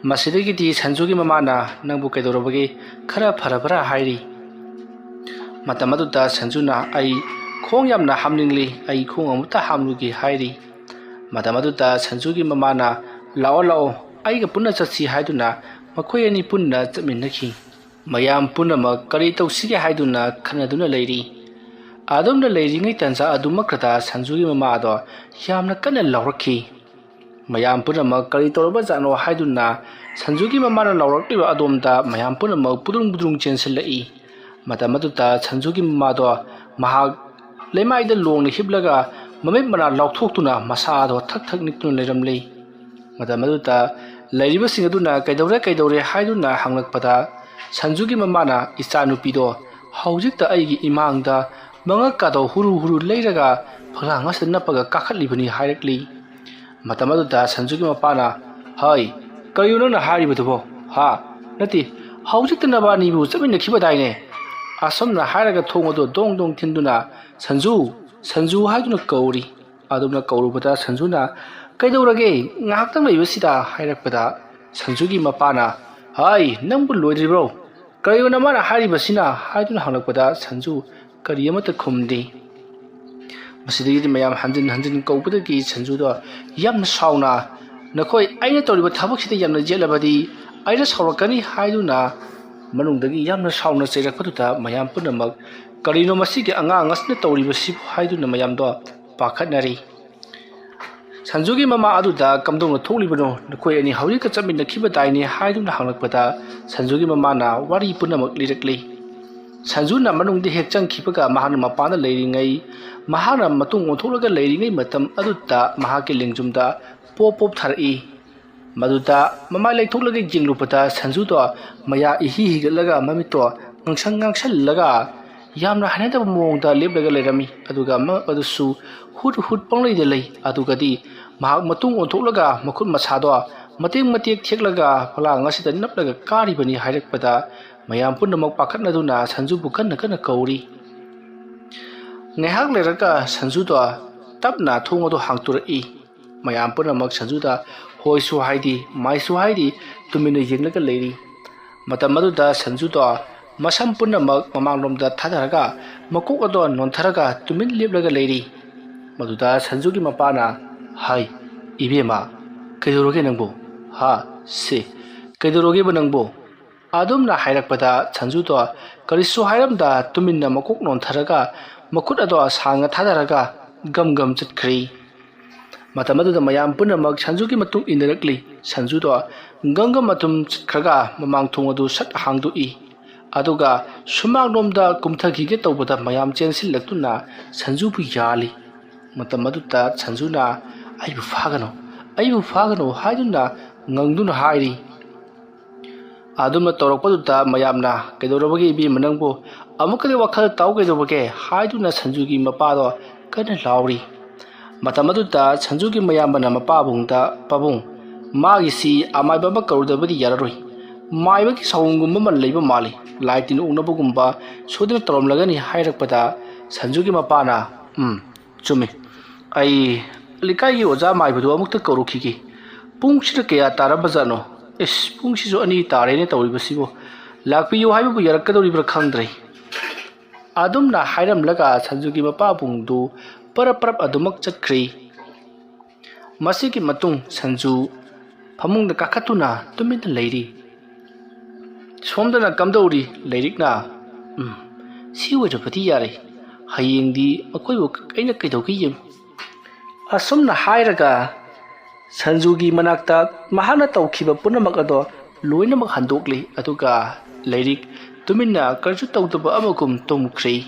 ꯃꯁꯤꯗꯒꯤꯗꯤ ꯁꯟꯖꯨꯒꯤ ꯃꯃꯥꯅ "ꯅꯪꯕꯨ ꯀꯩꯗꯧꯔꯕꯒꯦ? ꯈꯔ ꯐꯔꯕ꯭ꯔꯥ?" ꯍꯥꯏꯔꯤ꯫ ꯃꯇꯝ ꯑꯗꯨꯗ ꯁꯟꯖꯨꯅ "ꯑꯩ ꯈꯣꯡ ꯌꯥꯝꯅ ꯍꯥꯝꯅꯤꯡꯂꯤ, ꯑꯩ ꯈꯣꯡ ꯑꯃꯨꯛꯇ ꯍꯥꯝꯂꯨꯒꯦ" ꯍꯥꯏꯔꯤ꯫ ꯃꯇꯝ ꯑꯗꯨꯗ ꯁꯟꯖꯨꯒꯤ ꯃꯃꯥꯅ "ꯂꯥꯛꯑꯣ, ꯂꯥꯛꯑꯣ, ꯑꯩꯒ ꯄꯨꯟꯅ ꯆꯠꯁꯤ" ꯍꯥꯏꯗꯨꯅ ꯃꯈꯣꯏ ꯑꯅꯤ ꯄꯨꯟꯅ ꯆꯠꯃꯤꯟꯅꯈꯤ꯫ ꯃꯌꯥꯝ ꯄꯨꯝꯅꯃꯛ ꯀꯔꯤ ꯇꯧꯁꯤꯒꯦ ꯍꯥꯏꯗꯨꯅ ꯈꯟꯅꯗꯨꯅ ꯂꯩꯔꯤ꯫ ꯑꯗꯨꯝꯅ ꯂꯩꯔꯤꯉꯩ ꯇꯟꯖꯥ ꯑꯗꯨꯃꯛꯇꯗ ꯁꯟꯖꯨꯒꯤ ꯃꯃꯥꯗꯣ ꯌꯥꯝꯅ ꯀꯟꯅ ꯂꯥꯎꯔꯛꯈꯤ꯫ ꯃꯌꯥꯝ ꯄꯨꯝꯅꯃꯛ ꯀꯔꯤ ꯇꯧꯔꯕꯖꯥꯠꯅꯣ ꯍꯥꯏꯗꯨꯅ ꯁꯟꯖꯨꯒꯤ ꯃꯃꯥꯅ ꯂꯥꯎꯔꯛꯂꯤꯕ ꯑꯗꯣꯝꯗ ꯃꯌꯥꯝ ꯄꯨꯝꯅꯃꯛ ꯄꯨꯗ꯭ꯔꯨꯡ ꯄꯨꯗ꯭ꯔꯨꯡ ꯆꯦꯟꯁꯤꯜꯂꯛꯏ꯫ ꯃꯇꯝ ꯑꯗꯨꯗ ꯁꯟꯖꯨꯒꯤ ꯃꯃꯥꯗꯣ ꯃꯍꯥꯛ ꯂꯩꯃꯥꯏꯗ ꯂꯣꯡꯅ ꯍꯤꯞꯂꯒ ꯃꯃꯤꯠ ꯃꯅꯥ ꯂꯥꯎꯊꯣꯛꯇꯨꯅ ꯃꯁꯥꯗꯣ ꯊꯛ ꯊꯛ ꯅꯤꯛꯇꯨꯅ ꯂꯩꯔꯝꯂꯤ꯫ ꯃꯇꯝ ꯑꯗꯨꯗ ꯂꯩꯔꯤꯕꯁꯤꯡ ꯑꯗꯨꯅ "ꯀꯩꯗꯧꯔꯦ, ꯀꯩꯗꯧꯔꯦ?" ꯍꯥꯏꯗꯨꯅ ꯍꯪꯂꯛꯄꯗ, ꯁꯟꯖꯨꯒꯤ ꯃꯃꯥꯅ "ꯏꯆꯥꯅꯨꯄꯤꯗꯣ ꯍꯧꯖꯤꯛꯇ ꯑꯩꯒꯤ ꯏꯃꯥꯡꯗ ꯃꯉꯛꯀꯥꯗꯣ ꯍꯨꯔꯨ ꯍꯨꯔꯨ ꯂꯩꯔꯒ ꯐꯛꯂꯥꯡ ꯑꯁꯤꯗ ꯅꯞꯄꯒ ꯀꯥꯈꯠꯂꯤꯕꯅꯤ" ꯍꯥꯏꯔꯛꯂꯤ꯫ ꯃꯇꯝ ꯑꯗꯨꯗ ꯁꯟꯖꯨꯒꯤ ꯃꯄꯥꯅ, "ꯍꯩ, ꯀꯔꯤꯅꯣ ꯅꯪꯅ ꯍꯥꯏꯔꯤꯕꯗꯨꯕꯣ? ꯍꯥ? ꯅꯠꯇꯦ, ꯍꯧꯖꯤꯛꯇ ꯅꯕꯥꯅꯤꯕꯨ ꯆꯠꯃꯤꯟꯅꯈꯤꯕꯗꯥꯏꯅꯦ?" ꯑꯁꯨꯝꯅ ꯍꯥꯏꯔꯒ ꯊꯣꯡ ꯑꯗꯨ ꯗꯣꯡ ꯗꯣꯡ ꯊꯤꯟꯗꯨꯅ, "ꯁꯟꯖꯨ, ꯁꯟꯖꯨ" ꯍꯥꯏꯗꯨꯅ ꯀꯧꯔꯤ꯫ ꯑꯗꯨꯝꯅ ꯀꯧꯔꯨꯕꯗ ꯁꯟꯖꯨꯅ, "ꯀꯩꯗꯧꯔꯒꯦ? ꯉꯥꯏꯍꯥꯛꯇꯪ ꯂꯩꯕꯁꯤꯗ" ꯍꯥꯏꯔꯛꯄꯗ, ꯁꯟꯖꯨꯒꯤ ꯃꯄꯥꯅ, "ꯍꯥꯏ, ꯅꯪꯕꯨ ꯂꯣꯏꯗ꯭ꯔꯤꯕ꯭ꯔꯣ? ꯀꯔꯤꯅꯣ ꯃꯥꯅ ꯍꯥꯏꯔꯤꯕꯁꯤꯅ?" ꯍꯥꯏꯗꯨꯅ ꯍꯪꯂꯛꯄꯗ ꯁꯟꯖꯨ ꯀꯔꯤ ꯑꯃꯠꯇ ꯈꯨꯝꯗꯦ꯫ ꯃꯁꯤꯗꯒꯤꯗꯤ ꯃꯌꯥꯝ ꯍꯟꯖꯤꯟ ꯍꯟꯖꯤꯟ ꯀꯧꯕꯗꯒꯤ ꯁꯟꯖꯨꯗꯣ ꯌꯥꯝꯅ ꯁꯥꯎꯅ, "ꯅꯈꯣꯏ ꯑꯩꯅ ꯇꯧꯔꯤꯕ ꯊꯕꯛꯁꯤꯗ ꯌꯥꯝꯅ ꯌꯦꯠꯂꯕꯗꯤ ꯑꯩꯅ ꯁꯥꯎꯔꯛꯀꯅꯤ" ꯍꯥꯏꯗꯨꯅ ꯃꯅꯨꯡꯗꯒꯤ ꯌꯥꯝꯅ ꯁꯥꯎꯅ ꯆꯩꯔꯛꯄꯗꯨꯗ ꯃꯌꯥꯝ ꯄꯨꯝꯅꯃꯛ "ꯀꯔꯤꯅꯣ ꯃꯁꯤꯒꯤ ꯑꯉꯥꯡ ꯑꯁꯤꯅ ꯇꯧꯔꯤꯕꯁꯤꯕꯨ?" ꯍꯥꯏꯗꯨꯅ ꯃꯌꯥꯝꯗꯣ ꯄꯥꯈꯠꯅꯔꯤ꯫ ꯁꯟꯖꯨꯒꯤ ꯃꯃꯥ ꯑꯗꯨꯗ "ꯀꯝꯗꯧꯅ ꯊꯣꯛꯂꯤꯕꯅꯣ? ꯅꯈꯣꯏ ꯑꯅꯤ ꯍꯧꯖꯤꯛꯇ ꯆꯠꯃꯤꯟꯅꯈꯤꯕꯗꯥꯏꯅꯦ?" ꯍꯥꯏꯗꯨꯅ ꯍꯪꯂꯛꯄꯗ ꯁꯟꯖꯨꯒꯤ ꯃꯃꯥꯅ ꯋꯥꯔꯤ ꯄꯨꯝꯅꯃꯛ ꯂꯤꯔꯛꯂꯤ꯫ ꯁꯟꯖꯨꯅ ꯃꯅꯨꯡꯗ ꯍꯦꯛ ꯆꯪꯈꯤꯕꯒ ꯃꯍꯥꯛꯅ ꯃꯄꯥꯟꯗ ꯂꯩꯔꯤꯉꯩ, ꯃꯍꯥꯛꯅ ꯃꯇꯨꯡ ꯑꯣꯟꯊꯣꯛꯂꯒ ꯂꯩꯔꯤꯉꯩ ꯃꯇꯝ ꯑꯗꯨꯗ ꯃꯍꯥꯛꯀꯤ ꯂꯦꯡꯖꯨꯝꯗ ꯄꯣꯞ ꯄꯣꯞ ꯊꯥꯔꯛꯏ꯫ ꯃꯗꯨꯗ ꯃꯃꯥꯏ ꯂꯩꯊꯣꯛꯂꯒ ꯌꯦꯡꯂꯨꯕꯗ ꯁꯟꯖꯨꯗꯣ ꯃꯌꯥ ꯏꯍꯤ ꯍꯤꯒꯠꯂꯒ ꯃꯃꯤꯠꯇꯣ ꯉꯥꯡꯁꯪ ꯉꯥꯡꯁꯜꯂꯒ ꯌꯥꯝꯅ ꯍꯩꯅꯗꯕ ꯃꯑꯣꯡꯗ ꯂꯦꯞꯂꯒ ꯂꯩꯔꯝꯃꯤ꯫ ꯑꯗꯨꯒ ꯃꯉꯛ ꯑꯗꯨꯁꯨ ꯍꯨꯠ ꯍꯨꯠ ꯄꯪꯂꯩꯗ ꯂꯩ꯫ ꯑꯗꯨꯒꯗꯤ ꯃꯍꯥꯛ ꯃꯇꯨꯡ ꯑꯣꯟꯊꯣꯛꯂꯒ ꯃꯈꯨꯠ ꯃꯁꯥꯗꯣ ꯃꯇꯦꯛ ꯃꯇꯦꯛ ꯊꯦꯛꯂꯒ ꯐꯛꯂꯥꯡ ꯑꯁꯤꯗ ꯅꯞꯂꯒ ꯀꯥꯔꯤꯕꯅꯤ ꯍꯥꯏꯔꯛꯄꯗ ꯃꯌꯥꯝ ꯄꯨꯝꯅꯃꯛ ꯄꯥꯈꯠꯅꯗꯨꯅ ꯁꯟꯖꯨꯕꯨ ꯀꯟꯅ ꯀꯟꯅ ꯀꯧꯔꯤ꯫ ꯉꯥꯏꯍꯥꯛ ꯂꯩꯔꯒ ꯁꯟꯖꯨꯗꯣ ꯇꯞꯅ ꯊꯣꯡ ꯑꯗꯨ ꯍꯥꯡꯇꯣꯔꯛꯏ꯫ ꯃꯌꯥꯝ ꯄꯨꯝꯅꯃꯛ ꯁꯟꯖꯨꯗ ꯍꯣꯏꯁꯨ ꯍꯥꯏꯗꯦ, ꯃꯥꯏꯁꯨ ꯍꯥꯏꯗꯦ, ꯇꯨꯃꯤꯟꯅ ꯌꯦꯡꯂꯒ ꯂꯩꯔꯤ꯫ ꯃꯇꯝ ꯑꯗꯨꯗ ꯁꯟꯖꯨꯗꯣ ꯃꯁꯝ ꯄꯨꯝꯅꯃꯛ ꯃꯃꯥꯡꯂꯣꯝꯗ ꯊꯥꯗꯔꯒ ꯃꯀꯣꯛ ꯑꯗꯣ ꯅꯣꯟꯊꯔꯒ ꯇꯨꯃꯤꯟ ꯂꯦꯞꯂꯒ ꯂꯩꯔꯤ꯫ ꯃꯗꯨꯗ ꯁꯟꯖꯨꯒꯤ ꯃꯄꯥꯅ, "ꯍꯥꯏ, ꯏꯕꯦꯝꯃ, ꯀꯩꯗꯧꯔꯒꯦ ꯅꯪꯕꯨ? ꯍꯥ? ꯁꯦ, ꯀꯩꯗꯧꯔꯒꯦꯕ ꯅꯪꯕꯨ?" ꯑꯗꯨꯝꯅ ꯍꯥꯏꯔꯛꯄꯗ ꯁꯟꯖꯨꯗꯣ ꯀꯔꯤꯁꯨ ꯍꯥꯏꯔꯝꯗ ꯇꯨꯃꯤꯟꯅ ꯃꯀꯣꯛ ꯅꯣꯟꯊꯔꯒ ꯃꯈꯨꯠ ꯑꯗꯣ ꯁꯥꯡꯅ ꯊꯥꯗꯔꯒ ꯒꯝ ꯒꯝ ꯆꯠꯈ꯭ꯔꯤ꯫ ꯃꯇꯝ ꯑꯗꯨꯗ ꯃꯌꯥꯝ ꯄꯨꯝꯅꯃꯛ ꯁꯟꯖꯨꯒꯤ ꯃꯇꯨꯡ ꯏꯟꯅꯔꯛꯂꯤ꯫ ꯁꯟꯖꯨꯗꯣ ꯒꯝ ꯒꯝ ꯑꯗꯨꯝ ꯆꯠꯈ꯭ꯔꯒ ꯃꯃꯥꯡ ꯊꯣꯡ ꯑꯗꯨ ꯁꯠ ꯍꯥꯡꯗꯣꯛꯏ꯫ ꯑꯗꯨꯒ ꯁꯨꯃꯥꯡꯂꯣꯝꯗ ꯀꯨꯝꯊꯈꯤꯒꯦ ꯇꯧꯕꯗ ꯃꯌꯥꯝ ꯆꯦꯟꯁꯤꯜꯂꯛꯇꯨꯅ ꯁꯟꯖꯨꯕꯨ ꯌꯥꯜꯂꯤ꯫ ꯃꯇꯝ ꯑꯗꯨꯗ ꯁꯟꯖꯨꯅ, "ꯑꯩꯕꯨ ꯐꯥꯒꯅꯨ, ꯑꯩꯕꯨ ꯐꯥꯒꯅꯨ" ꯍꯥꯏꯗꯨꯅ ꯉꯪꯗꯨꯅ ꯍꯥꯏꯔꯤ꯫ ꯑꯗꯨꯝꯅ ꯇꯧꯔꯛꯄꯗꯨꯗ ꯃꯌꯥꯝꯅ, "ꯀꯩꯗꯧꯔꯕꯒꯦ ꯏꯕꯦꯝꯃ ꯅꯪꯕꯨ? ꯑꯃꯨꯛꯀꯗꯤ ꯋꯥꯈꯜ ꯇꯥꯎ ꯀꯩꯗꯧꯕꯒꯦ?" ꯍꯥꯏꯗꯨꯅ ꯁꯟꯖꯨꯒꯤ ꯃꯄꯥꯗꯣ ꯀꯟꯅ ꯂꯥꯎꯔꯤ꯫ ꯃꯇꯝ ꯑꯗꯨꯗ ꯁꯟꯖꯨꯒꯤ ꯃꯌꯥꯝꯕꯅ ꯃꯄꯥꯕꯨꯡꯗ, "ꯄꯥꯕꯨꯡ, ꯃꯥꯒꯤꯁꯤ ꯑꯃꯥꯏꯕ ꯑꯃ ꯀꯧꯔꯨꯗꯕꯗꯤ ꯌꯥꯔꯔꯣꯏ꯫ ꯃꯥꯏꯕꯒꯤ ꯁꯥꯎꯟꯒꯨꯝꯕ ꯑꯃ ꯂꯩꯕ ꯃꯥꯜꯂꯤ꯫ ꯂꯥꯏ ꯇꯤꯟ ꯑꯣꯛꯅꯕꯒꯨꯝꯕ ꯁꯣꯏꯗꯅ ꯇꯧꯔꯝꯂꯒꯅꯤ" ꯍꯥꯏꯔꯛꯄꯗ ꯁꯟꯖꯨꯒꯤ ꯃꯄꯥꯅ, "ꯎꯝ, ꯆꯨꯝꯃꯤ꯫ ꯑꯩ ꯂꯩꯀꯥꯏꯒꯤ ꯑꯣꯖꯥ ꯃꯥꯏꯕꯗꯨ ꯑꯃꯨꯛꯇ ꯀꯧꯔꯨꯈꯤꯒꯦ꯫ ꯄꯨꯡꯁꯤꯅ ꯀꯌꯥ ꯇꯥꯔꯕꯖꯥꯠꯅꯣ? ꯏꯁ, ꯄꯨꯡꯁꯤꯁꯨ ꯑꯅꯤ ꯇꯥꯔꯦꯅꯦ ꯇꯧꯔꯤꯕꯁꯤꯕꯨ꯫ ꯂꯥꯛꯄꯤꯌꯨ ꯍꯥꯏꯕꯕꯨ ꯌꯥꯔꯛꯀꯗꯧꯔꯤꯕ꯭ꯔꯥ ꯈꯪꯗ꯭ꯔꯦ"꯫ ꯑꯗꯨꯝꯅ ꯍꯥꯏꯔꯝꯂꯒ ꯁꯟꯖꯨꯒꯤ ꯃꯄꯥꯕꯨꯡꯗꯨ ꯄꯔꯞ ꯄꯔꯞ ꯑꯗꯨꯃꯛ ꯆꯠꯈ꯭ꯔꯦ꯫ ꯃꯁꯤꯒꯤ ꯃꯇꯨꯡ ꯁꯟꯖꯨ ꯐꯃꯨꯡꯗ ꯀꯥꯈꯠꯇꯨꯅ ꯇꯨꯃꯤꯟꯅ ꯂꯩꯔꯤ꯫ ꯁꯣꯝꯗꯅ ꯀꯝꯗꯧꯔꯤ ꯂꯩꯔꯤꯛꯅ? "ꯎꯝ, ꯁꯤ ꯑꯣꯏꯔꯕꯗꯤ ꯌꯥꯔꯦ꯫ ꯍꯌꯦꯡꯗꯤ ꯃꯈꯣꯏꯕꯨ ꯑꯩꯅ ꯀꯩꯗꯧꯒꯦ ꯌꯦꯡꯉꯨ"꯫ ꯑꯁꯨꯝꯅ ꯍꯥꯏꯔꯒ ꯁꯟꯖꯨꯒꯤ ꯃꯅꯥꯛꯇ ꯃꯍꯥꯛꯅ ꯇꯧꯈꯤꯕ ꯄꯨꯝꯅꯃꯛ ꯑꯗꯣ ꯂꯣꯏꯅꯃꯛ ꯍꯟꯗꯣꯛꯂꯤ꯫ ꯑꯗꯨꯒ ꯂꯩꯔꯤꯛ ꯇꯨꯃꯤꯟꯅ ꯀꯔꯤꯁꯨ ꯇꯧꯗꯕ ꯑꯃꯒꯨꯝ ꯇꯨꯝꯈ꯭ꯔꯦ꯫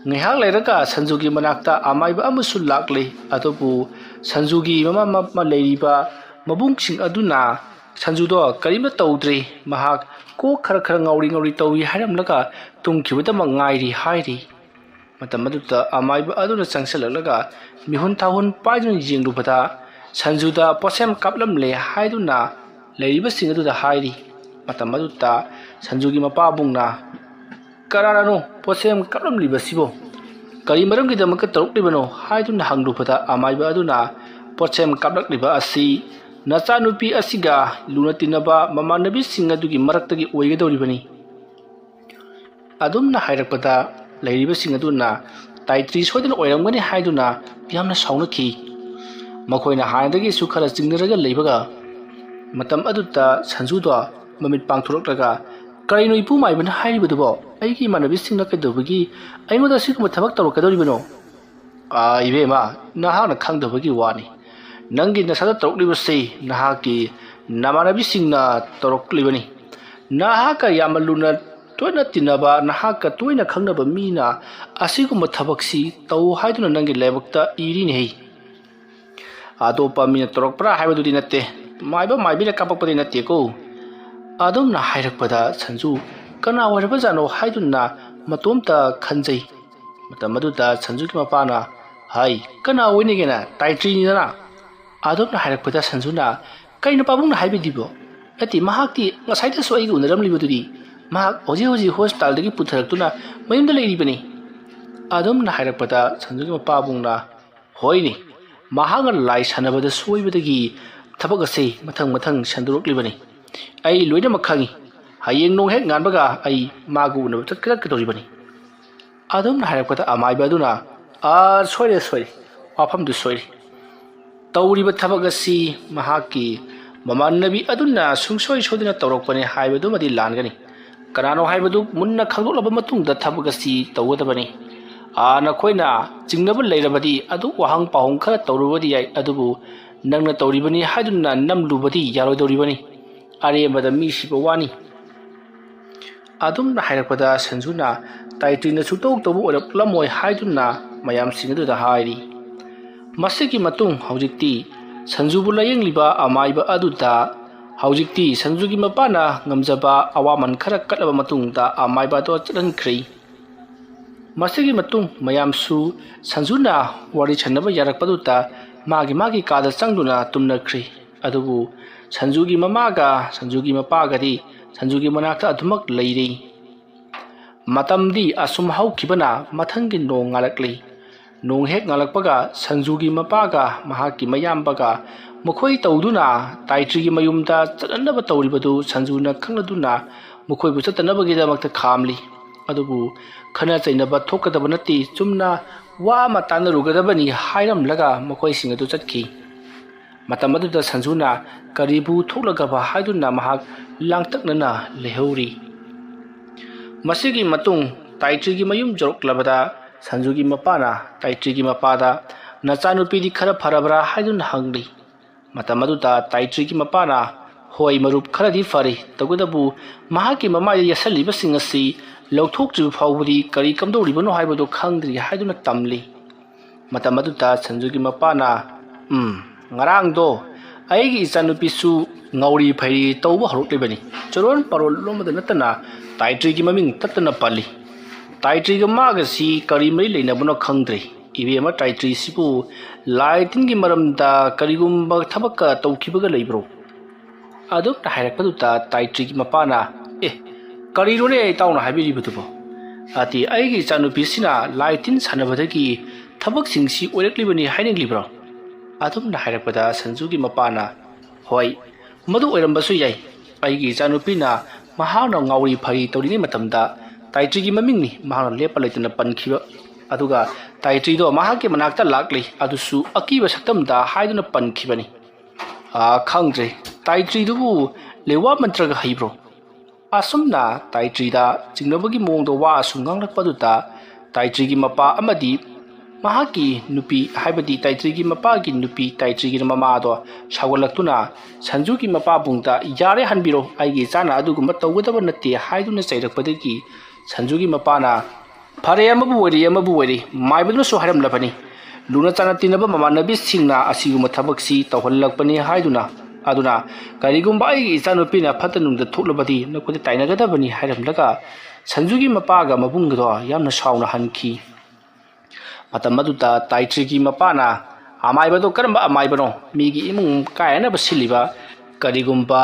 ꯉꯥꯏꯍꯥꯛ ꯂꯩꯔꯒ ꯁꯟꯖꯨꯒꯤ ꯃꯅꯥꯛꯇ ꯑꯃꯥꯏꯕ ꯑꯃꯁꯨ ꯂꯥꯛꯂꯦ꯫ ꯑꯗꯨꯕꯨ ꯁꯟꯖꯨꯒꯤ ꯃꯃꯥ ꯃ-, ꯂꯩꯔꯤꯕ ꯃꯕꯨꯡꯁꯤꯡ ꯑꯗꯨꯅ ꯁꯟꯖꯨꯗꯣ ꯀꯔꯤꯝꯇ ꯇꯧꯗ꯭ꯔꯤ, ꯃꯍꯥꯛ ꯀꯣꯛ ꯈꯔ ꯈꯔ ꯉꯥꯎꯔꯤ ꯉꯥꯎꯔꯤ ꯇꯧꯏ ꯍꯥꯏꯔꯝꯂꯒ ꯇꯨꯝꯈꯤꯕꯗꯃꯛ ꯉꯥꯏꯔꯤ ꯍꯥꯏꯔꯤ꯫ ꯃꯇꯝ ꯑꯗꯨꯗ ꯑꯃꯥꯏꯕ ꯑꯗꯨꯅ ꯆꯪꯁꯤꯜꯂꯛꯂꯒ ꯃꯤꯍꯨꯟ ꯊꯥꯍꯨꯟ ꯄꯥꯏꯗꯨꯅ ꯌꯦꯡꯂꯨꯕꯗ ꯁꯟꯖꯨꯗ ꯄꯣꯠꯁꯦꯝ ꯀꯥꯞꯂꯝꯂꯦ ꯍꯥꯏꯗꯨꯅ ꯂꯩꯔꯤꯕꯁꯤꯡ ꯑꯗꯨꯗ ꯍꯥꯏꯔꯤ꯫ ꯃꯇꯝ ꯑꯗꯨꯗ ꯁꯟꯖꯨꯒꯤ ꯃꯄꯥꯕꯨꯡꯅ, "ꯀꯅꯥꯅꯅꯣ ꯄꯣꯠꯁꯦꯝ ꯀꯥꯞꯂꯝꯂꯤꯕꯁꯤꯕꯣ? ꯀꯔꯤ ꯃꯔꯝꯒꯤꯗꯃꯛꯇ ꯇꯧꯔꯛꯂꯤꯕꯅꯣ?" ꯍꯥꯏꯗꯨꯅ ꯍꯪꯂꯨꯕꯗ ꯑꯃꯥꯏꯕ ꯑꯗꯨꯅ, "ꯄꯣꯠꯁꯦꯝ ꯀꯥꯞꯂꯛꯂꯤꯕ ꯑꯁꯤ ꯅꯆꯥꯅꯨꯄꯤ ꯑꯁꯤꯒ ꯂꯨꯅ ꯇꯤꯟꯅꯕ ꯃꯃꯥꯟꯅꯕꯤꯁꯤꯡ ꯑꯗꯨꯒꯤ ꯃꯔꯛꯇꯒꯤ ꯑꯣꯏꯒꯗꯧꯔꯤꯕꯅꯤ"꯫ ꯑꯗꯨꯝꯅ ꯍꯥꯏꯔꯛꯄꯗ ꯂꯩꯔꯤꯕꯁꯤꯡ ꯑꯗꯨꯅ, "ꯇꯥꯏꯇ꯭ꯔꯤ ꯁꯣꯏꯗꯅ ꯑꯣꯏꯔꯝꯒꯅꯤ" ꯍꯥꯏꯗꯨꯅ ꯌꯥꯝꯅ ꯁꯥꯎꯅꯈꯤ꯫ ꯃꯈꯣꯏꯅ ꯍꯥꯟꯅꯗꯒꯤꯁꯨ ꯈꯔ ꯆꯤꯡꯅꯔꯒ ꯂꯩꯕꯒ꯫ ꯃꯇꯝ ꯑꯗꯨꯗ ꯁꯟꯖꯨꯗꯣ ꯃꯃꯤꯠ ꯄꯥꯡꯊꯣꯔꯛꯂꯒ, "ꯀꯔꯤꯅꯣ ꯏꯄꯨ ꯃꯥꯏꯕꯅ ꯍꯥꯏꯔꯤꯕꯗꯨꯕꯣ? ꯑꯩꯒꯤ ꯏꯃꯥꯟꯅꯕꯤꯁꯤꯡꯅ ꯀꯩꯗꯧꯕꯒꯤ ꯑꯩꯉꯣꯟꯗ ꯑꯁꯤꯒꯨꯝꯕ ꯊꯕꯛ ꯇꯧꯔꯛꯀꯗꯧꯔꯤꯕꯅꯣ?" "ꯑꯥ, ꯏꯕꯦꯝꯃ, ꯅꯍꯥꯛꯅ ꯈꯪꯗꯕꯒꯤ ꯋꯥꯅꯤ꯫ ꯅꯪꯒꯤ ꯅꯁꯥꯗ ꯇꯧꯔꯛꯂꯤꯕꯁꯤ ꯅꯍꯥꯛꯀꯤ ꯅꯃꯥꯟꯅꯕꯤꯁꯤꯡꯅ ꯇꯧꯔꯛꯂꯤꯕꯅꯤ꯫ ꯅꯍꯥꯛꯀ ꯌꯥꯝꯅ ꯂꯨꯅ ꯇꯣꯏꯅ ꯇꯤꯟꯅꯕ, ꯅꯍꯥꯛꯀ ꯇꯣꯏꯅ ꯈꯪꯅꯕ ꯃꯤꯅ ꯑꯁꯤꯒꯨꯝꯕ ꯊꯕꯛꯁꯤ ꯇꯧ ꯍꯥꯏꯗꯨꯅ ꯅꯪꯒꯤ ꯂꯥꯏꯕꯛꯇ ꯏꯔꯤꯅꯦꯍꯦ꯫ ꯑꯇꯣꯞꯄ ꯃꯤꯅ ꯇꯧꯔꯛꯄ꯭ꯔꯥ ꯍꯥꯏꯕꯗꯨꯗꯤ ꯅꯠꯇꯦ, ꯃꯥꯏꯕ ꯃꯥꯏꯕꯤꯅ ꯀꯥꯞꯄꯛꯄꯗꯤ ꯅꯠꯇꯦꯀꯣ"꯫ ꯑꯗꯨꯝꯅ ꯍꯥꯏꯔꯛꯄꯗ ꯁꯟꯖꯨ ꯀꯅꯥ ꯑꯣꯏꯔꯕꯖꯥꯠꯅꯣ ꯍꯥꯏꯗꯨꯅ ꯃꯇꯣꯝꯇ ꯈꯟꯖꯩ꯫ ꯃꯇꯝ ꯑꯗꯨꯗ ꯁꯟꯖꯨꯒꯤ ꯃꯄꯥꯅ, "ꯍꯥꯏ, ꯀꯅꯥ ꯑꯣꯏꯅꯤꯒꯦꯅ? ꯇꯥꯏꯇ꯭ꯔꯤꯅꯤꯗꯅ"꯫ ꯑꯗꯨꯝꯅ ꯍꯥꯏꯔꯛꯄꯗ ꯁꯟꯖꯨꯅ, "ꯀꯩꯅꯣ ꯄꯥꯕꯨꯡꯅ ꯍꯥꯏꯕꯤꯗ꯭ꯔꯤꯕꯣ? ꯅꯠꯇꯦ, ꯃꯍꯥꯛꯇꯤ ꯉꯁꯥꯏꯗꯁꯨ ꯑꯩꯒ ꯎꯅꯔꯝꯂꯤꯕꯗꯨꯗꯤ꯫ ꯃꯍꯥꯛ ꯍꯧꯖꯤꯛ ꯍꯧꯖꯤꯛ ꯍꯣꯁꯄꯤꯇꯥꯜꯗꯒꯤ ꯄꯨꯊꯔꯛꯇꯨꯅ ꯃꯌꯨꯝꯗ ꯂꯩꯔꯤꯕꯅꯤ"꯫ ꯑꯗꯨꯝꯅ ꯍꯥꯏꯔꯛꯄꯗ ꯁꯟꯖꯨꯒꯤ ꯃꯄꯥꯕꯨꯡꯅ, "ꯍꯣꯏꯅꯦ, ꯃꯍꯥꯛꯅ ꯂꯥꯏ ꯁꯥꯟꯅꯕꯗ ꯁꯣꯏꯕꯗꯒꯤ ꯊꯕꯛ ꯑꯁꯤ ꯃꯊꯪ ꯃꯊꯪ ꯁꯟꯗꯣꯔꯛꯂꯤꯕꯅꯤ꯫ ꯑꯩ ꯂꯣꯏꯅꯃꯛ ꯈꯪꯏ꯫ ꯍꯌꯦꯡ ꯅꯣꯡ ꯍꯦꯛ ꯉꯥꯟꯕꯒ ꯑꯩ ꯃꯥꯒ ꯎꯅꯕ ꯆꯠꯀꯗꯧꯔꯤꯕꯅꯤ"꯫ ꯑꯗꯨꯝꯅ ꯍꯥꯏꯔꯛꯄꯗ ꯑꯃꯥꯏꯕ ꯑꯗꯨꯅ, "ꯑꯥ, ꯁꯣꯏꯔꯦ, ꯁꯣꯏꯔꯦ, ꯋꯥꯐꯝꯗꯨ ꯁꯣꯏꯔꯦ꯫ ꯇꯧꯔꯤꯕ ꯊꯕꯛ ꯑꯁꯤ ꯃꯍꯥꯛꯀꯤ ꯃꯃꯥꯟꯅꯕꯤ ꯑꯗꯨꯅ ꯁꯨꯡꯁꯣꯏ ꯁꯣꯏꯗꯅ ꯇꯧꯔꯛꯄꯅꯤ ꯍꯥꯏꯕꯗꯨꯃꯗꯤ ꯂꯥꯟꯒꯅꯤ꯫ ꯀꯅꯥꯅꯣ ꯍꯥꯏꯕꯗꯨ ꯃꯨꯟꯅ ꯈꯪꯗꯣꯛꯂꯕ ꯃꯇꯨꯡꯗ ꯊꯕꯛ ꯑꯁꯤ ꯇꯧꯒꯗꯕꯅꯤ꯫ ꯑꯥ, ꯅꯈꯣꯏꯅ ꯆꯤꯡꯅꯕ ꯂꯩꯔꯕꯗꯤ ꯑꯗꯨ ꯋꯥꯍꯪ ꯄꯥꯎꯍꯪ ꯈꯔ ꯇꯧꯔꯨꯕꯗꯤ ꯌꯥꯏ, ꯑꯗꯨꯕꯨ ꯅꯪꯅ ꯇꯧꯔꯤꯕꯅꯤ ꯍꯥꯏꯗꯨꯅ ꯅꯝꯂꯨꯕꯗꯤ ꯌꯥꯔꯣꯏꯗꯧꯔꯤꯕꯅꯤ꯫ ꯑꯔꯦꯝꯕꯗ ꯃꯤ ꯁꯤꯕ ꯋꯥꯅꯤ"꯫ ꯑꯗꯨꯝꯅ ꯍꯥꯏꯔꯛꯄꯗ ꯁꯟꯖꯨꯅ ꯇꯥꯏꯇ꯭ꯔꯤꯅ ꯁꯨꯛꯇꯧ ꯇꯧꯕ ꯑꯣꯏꯔꯛꯂꯝꯃꯣꯏ ꯍꯥꯏꯗꯨꯅ ꯃꯌꯥꯝꯁꯤꯡ ꯑꯗꯨꯗ ꯍꯥꯏꯔꯤ꯫ ꯃꯁꯤꯒꯤ ꯃꯇꯨꯡ ꯍꯧꯖꯤꯛꯇꯤ ꯁꯟꯖꯨꯕꯨ ꯂꯥꯌꯦꯡꯂꯤꯕ ꯑꯃꯥꯏꯕ ꯑꯗꯨꯗ, ꯍꯧꯖꯤꯛꯇꯤ ꯁꯟꯖꯨꯒꯤ ꯃꯄꯥꯅ ꯉꯝꯖꯕ ꯑꯋꯥꯃꯟ ꯈꯔ ꯀꯠꯂꯕ ꯃꯇꯨꯡꯗ ꯑꯃꯥꯏꯕ ꯑꯗꯨ ꯆꯠꯍꯟꯈ꯭ꯔꯦ꯫ ꯃꯁꯤꯒꯤ ꯃꯇꯨꯡ ꯃꯌꯥꯝꯁꯨ ꯁꯟꯖꯨꯅ ꯋꯥꯔꯤ ꯁꯥꯟꯅꯕ ꯌꯥꯔꯛꯄꯗꯨꯗ ꯃꯥꯒꯤ ꯃꯥꯒꯤ ꯀꯥꯗ ꯆꯪꯗꯨꯅ ꯇꯨꯝꯅꯈ꯭ꯔꯦ꯫ ꯑꯗꯨꯕꯨ ꯁꯟꯖꯨꯒꯤ ꯃꯃꯥꯒ ꯁꯟꯖꯨꯒꯤ ꯃꯄꯥꯒꯗꯤ ꯁꯟꯖꯨꯒꯤ ꯃꯅꯥꯛꯇ ꯑꯗꯨꯃꯛ ꯂꯩꯔꯤ꯫ ꯃꯇꯝꯗꯤ ꯑꯁꯨꯝ ꯍꯧꯈꯤꯕꯅ ꯃꯊꯪꯒꯤ ꯅꯣꯡ ꯉꯥꯜꯂꯛꯂꯤ꯫ ꯅꯣꯡ ꯍꯦꯛ ꯉꯥꯜꯂꯛꯄꯒ ꯁꯟꯖꯨꯒꯤ ꯃꯄꯥꯒ ꯃꯍꯥꯛꯀꯤ ꯃꯌꯥꯝꯕꯒ ꯃꯈꯣꯏ ꯇꯧꯗꯨꯅ ꯇꯥꯏꯇ꯭ꯔꯤꯒꯤ ꯃꯌꯨꯝꯗ ꯆꯠꯅꯅꯕ ꯇꯧꯔꯤꯕꯗꯨ ꯁꯟꯖꯨꯅ ꯈꯪꯂꯗꯨꯅ ꯃꯈꯣꯏꯕꯨ ꯆꯠꯇꯅꯕꯒꯤꯗꯃꯛꯇ ꯈꯥꯝꯂꯤ꯫ ꯑꯗꯨꯕꯨ ꯈꯠꯅ ꯆꯩꯅꯕ ꯊꯣꯛꯀꯗꯕ ꯅꯠꯇꯦ, ꯆꯨꯝꯅ ꯋꯥ ꯑꯃ ꯇꯥꯟꯅꯔꯨꯒꯗꯕꯅꯤ ꯍꯥꯏꯔꯝꯂꯒ ꯃꯈꯣꯏꯁꯤꯡ ꯑꯗꯨ ꯆꯠꯈꯤ꯫ ꯃꯇꯝ ꯑꯗꯨꯗ ꯁꯟꯖꯨꯅ ꯀꯔꯤꯕꯨ ꯊꯣꯛꯂꯒꯕ ꯍꯥꯏꯗꯨꯅ ꯃꯍꯥꯛ ꯂꯥꯡꯇꯛꯅꯅ ꯂꯩꯍꯧꯔꯤ꯫ ꯃꯁꯤꯒꯤ ꯃꯇꯨꯡ ꯇꯥꯏꯇ꯭ꯔꯤꯒꯤ ꯃꯌꯨꯝ ꯌꯧꯔꯛꯂꯕꯗ ꯁꯟꯖꯨꯒꯤ ꯃꯄꯥꯅ ꯇꯥꯏꯇ꯭ꯔꯤꯒꯤ ꯃꯄꯥꯗ, "ꯅꯆꯥꯅꯨꯄꯤꯗꯤ ꯈꯔ ꯐꯔꯕ꯭ꯔꯥ?" ꯍꯥꯏꯗꯨꯅ ꯍꯪꯂꯤ꯫ ꯃꯇꯝ ꯑꯗꯨꯗ ꯇꯥꯏꯇ꯭ꯔꯤꯒꯤ ꯃꯄꯥꯅ, "ꯍꯣꯏ ꯃꯔꯨꯞ, ꯈꯔꯗꯤ ꯐꯔꯤ, ꯇꯧꯕꯇꯕꯨ ꯃꯍꯥꯛꯀꯤ ꯃꯃꯥꯏꯗ ꯌꯦꯠꯁꯜꯂꯤꯕꯁꯤꯡ ꯑꯁꯤ ꯂꯧꯊꯣꯛꯇ꯭ꯔꯤꯕ ꯐꯥꯎꯕꯗꯤ ꯀꯔꯤ ꯀꯝꯗꯧꯔꯤꯕꯅꯣ ꯍꯥꯏꯕꯗꯨ ꯈꯪꯗ꯭ꯔꯤ" ꯍꯥꯏꯗꯨꯅ ꯇꯝꯂꯤ꯫ ꯃꯇꯝ ꯑꯗꯨꯗ ꯁꯟꯖꯨꯒꯤ ꯃꯄꯥꯅ, "ꯎꯝ, ꯉꯔꯥꯡꯗꯣ ꯑꯩꯒꯤ ꯏꯆꯥꯅꯨꯄꯤꯁꯨ ꯉꯥꯎꯔꯤ ꯐꯩꯔꯤ ꯇꯧꯕ ꯍꯧꯔꯛꯂꯤꯕꯅꯤ꯫ ꯆꯨꯔꯣꯟ ꯄꯥꯔꯣꯟ ꯂꯣꯟꯕꯗ ꯅꯠꯇꯅ ꯇꯥꯏꯇ꯭ꯔꯤꯒꯤ ꯃꯃꯤꯡ ꯇꯠꯇꯅ ꯄꯜꯂꯤ꯫ ꯇꯥꯏꯇ꯭ꯔꯤꯒ ꯃꯥꯒꯁꯤ ꯀꯔꯤ ꯃꯔꯤ ꯂꯩꯅꯕꯅꯣ ꯈꯪꯗ꯭ꯔꯦ꯫ ꯏꯕꯦꯝꯃ ꯇꯥꯏꯇ꯭ꯔꯤꯁꯤꯕꯨ ꯂꯥꯏ ꯇꯤꯟꯒꯤ ꯃꯔꯝꯗ ꯀꯔꯤꯒꯨꯝꯕ ꯊꯕꯛꯀ ꯇꯧꯈꯤꯕꯒ ꯂꯩꯕ꯭ꯔꯣ?" ꯑꯗꯨꯝꯅ ꯍꯥꯏꯔꯛꯄꯗꯨꯗ ꯇꯥꯏꯇ꯭ꯔꯤꯒꯤ ꯃꯄꯥꯅ, "ꯑꯦ, ꯀꯔꯤꯅꯣꯅꯦ ꯏꯇꯥꯎꯅ ꯍꯥꯏꯕꯤꯔꯤꯕꯗꯨꯕꯣ? ꯑꯗꯤ ꯑꯩꯒꯤ ꯏꯆꯥꯅꯨꯄꯤꯁꯤꯅ ꯂꯥꯏ ꯇꯤꯟ ꯁꯥꯟꯅꯕꯗꯒꯤ ꯊꯕꯛꯁꯤꯡꯁꯤ ꯑꯣꯏꯔꯛꯂꯤꯕꯅꯤ ꯍꯥꯏꯅꯤꯡꯂꯤꯕ꯭ꯔꯣ?" ꯑꯗꯨꯝꯅ ꯍꯥꯏꯔꯛꯄꯗ ꯁꯟꯖꯨꯒꯤ ꯃꯄꯥꯅ, "ꯍꯣꯏ, ꯃꯗꯨ ꯑꯣꯏꯔꯝꯕꯁꯨ ꯌꯥꯏ꯫ ꯑꯩꯒꯤ ꯏꯆꯥꯅꯨꯄꯤꯅ ꯃꯍꯥꯛꯅ ꯉꯥꯎꯔꯤ ꯐꯩꯔꯤ ꯇꯧꯔꯤꯉꯩ ꯃꯇꯝꯗ ꯇꯥꯏꯇ꯭ꯔꯤꯒꯤ ꯃꯃꯤꯡꯅꯤ ꯃꯍꯥꯛꯅ ꯂꯦꯞꯄ ꯂꯩꯇꯅ ꯄꯟꯈꯤꯕ꯫ ꯑꯗꯨꯒ ꯇꯥꯏꯇ꯭ꯔꯤꯗꯣ ꯃꯍꯥꯛꯀꯤ ꯃꯅꯥꯛꯇ ꯂꯥꯛꯂꯤ, ꯑꯗꯨꯁꯨ ꯑꯀꯤꯕ ꯁꯛꯇꯝꯗ ꯍꯥꯏꯗꯨꯅ ꯄꯟꯈꯤꯕꯅꯤ꯫ ꯑꯥ, ꯈꯪꯗ꯭ꯔꯦ, ꯇꯥꯏꯇ꯭ꯔꯤꯗꯨꯕꯨ ꯂꯩꯋꯥ ꯃꯟꯇ꯭ꯔꯒ ꯍꯩꯕ꯭ꯔꯣ?" ꯑꯁꯨꯝꯅ ꯇꯥꯏꯇ꯭ꯔꯤꯗ ꯆꯤꯡꯅꯕꯒꯤ ꯃꯑꯣꯡꯗ ꯋꯥ ꯑꯁꯨꯝ ꯉꯥꯡꯂꯛꯄꯗꯨꯗ ꯇꯥꯏꯇ꯭ꯔꯤꯒꯤ ꯃꯄꯥ ꯑꯃꯗꯤ ꯃꯍꯥꯛꯀꯤ ꯅꯨꯄꯤ, ꯍꯥꯏꯕꯗꯤ ꯇꯥꯏꯇ꯭ꯔꯤꯒꯤ ꯃꯄꯥꯒꯤ ꯅꯨꯄꯤ ꯇꯥꯏꯇ꯭ꯔꯤꯒꯤꯅ ꯃꯃꯥꯗꯣ ꯁꯥꯎꯒꯠꯂꯛꯇꯨꯅ ꯁꯟꯖꯨꯒꯤ ꯃꯄꯥꯕꯨꯡꯗ, "ꯌꯥꯔꯦ ꯍꯟꯕꯤꯔꯣ, ꯑꯩꯒꯤ ꯏꯆꯥꯅ ꯑꯗꯨꯒꯨꯝꯕ ꯇꯧꯒꯗꯕ ꯅꯠꯇꯦ" ꯍꯥꯏꯗꯨꯅ ꯆꯩꯔꯛꯄꯗꯒꯤ ꯁꯟꯖꯨꯒꯤ ꯃꯄꯥꯅ, "ꯐꯔꯦ, ꯑꯃꯕꯨ ꯑꯣꯏꯔꯦ, ꯑꯃꯕꯨ ꯑꯣꯏꯔꯦ, ꯃꯥꯏꯕꯗꯨꯅꯁꯨ ꯍꯥꯏꯔꯝꯂꯕꯅꯤ, ꯂꯨꯅ ꯆꯥꯟꯅ ꯇꯤꯟꯅꯕ ꯃꯃꯥꯟꯅꯕꯤꯁꯤꯡꯅ ꯑꯁꯤꯒꯨꯝꯕ ꯊꯕꯛꯁꯤ ꯇꯧꯍꯜꯂꯛꯄꯅꯤ" ꯍꯥꯏꯗꯨꯅ, ꯑꯗꯨꯅ, "ꯀꯔꯤꯒꯨꯝꯕ ꯑꯩꯒꯤ ꯏꯆꯥꯅꯨꯄꯤꯅ ꯐꯠꯇ ꯅꯨꯡꯗ ꯊꯣꯛꯂꯕꯗꯤ ꯅꯈꯣꯏꯗ ꯇꯥꯏꯅꯒꯗꯕꯅꯤ" ꯍꯥꯏꯔꯝꯂꯒ ꯁꯟꯖꯨꯒꯤ ꯃꯄꯥꯒ ꯃꯕꯨꯡꯒꯗꯣ ꯌꯥꯝꯅ ꯁꯥꯎꯅ ꯍꯟꯈꯤ꯫ ꯃꯇꯝ ꯑꯗꯨꯗ ꯇꯥꯏꯇ꯭ꯔꯤꯒꯤ ꯃꯄꯥꯅ, "ꯑꯃꯥꯏꯕꯗꯣ ꯀꯔꯝꯕ ꯑꯃꯥꯏꯕꯅꯣ? ꯃꯤꯒꯤ ꯏꯃꯨꯡ ꯀꯥꯏꯅꯅꯕ ꯁꯤꯜꯂꯤꯕ? ꯀꯔꯤꯒꯨꯝꯕ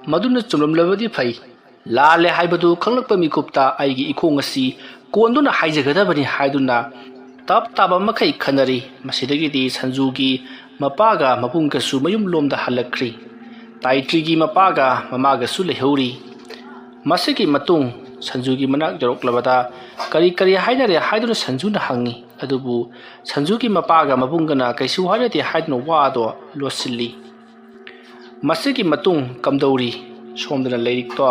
ꯃꯗꯨꯅ ꯆꯨꯝꯂꯝꯂꯕꯗꯤ ꯐꯩ, ꯂꯥꯜꯂꯦ ꯍꯥꯏꯕꯗꯨ ꯈꯪꯂꯛꯄ ꯃꯤꯀꯨꯞꯇ ꯑꯩꯒꯤ ꯏꯈꯣꯡ ꯑꯁꯤ ꯀꯣꯟꯗꯨꯅ ꯍꯥꯏꯖꯒꯗꯕꯅꯤ" ꯍꯥꯏꯗꯨꯅ ꯇꯞ ꯇꯥꯕ ꯃꯈꯩ ꯈꯟꯅꯔꯤ꯫ ꯃꯁꯤꯗꯒꯤꯗꯤ ꯁꯟꯖꯨꯒꯤ ꯃꯄꯥꯒ ꯃꯕꯨꯡꯒꯁꯨ ꯃꯌꯨꯝꯂꯣꯝꯗ ꯍꯜꯂꯛꯈ꯭ꯔꯤ꯫ ꯇꯥꯏꯇ꯭ꯔꯤꯒꯤ ꯃꯄꯥꯒ ꯃꯃꯥꯒꯁꯨ ꯂꯩꯍꯧꯔꯤ꯫ ꯃꯁꯤꯒꯤ ꯃꯇꯨꯡ ꯁꯟꯖꯨꯒꯤ ꯃꯅꯥꯛ ꯌꯧꯔꯛꯂꯕꯗ ꯀꯔꯤ ꯀꯔꯤ ꯍꯥꯏꯅꯔꯦ ꯍꯥꯏꯗꯨꯅ ꯁꯟꯖꯨꯅ ꯍꯪꯉꯤ꯫ ꯑꯗꯨꯕꯨ ꯁꯟꯖꯨꯒꯤ ꯃꯄꯥꯒ ꯃꯕꯨꯡꯒꯅ ꯀꯩꯁꯨ ꯍꯥꯏꯅꯗꯦ ꯍꯥꯏꯗꯨꯅ ꯋꯥꯗꯣ ꯂꯣꯠꯁꯤꯜꯂꯤ꯫ ꯃꯁꯤꯒꯤ ꯃꯇꯨꯡ ꯀꯝꯗꯧꯔꯤ? ꯁꯣꯝꯗꯅ ꯂꯥꯏꯔꯤꯛꯇꯣ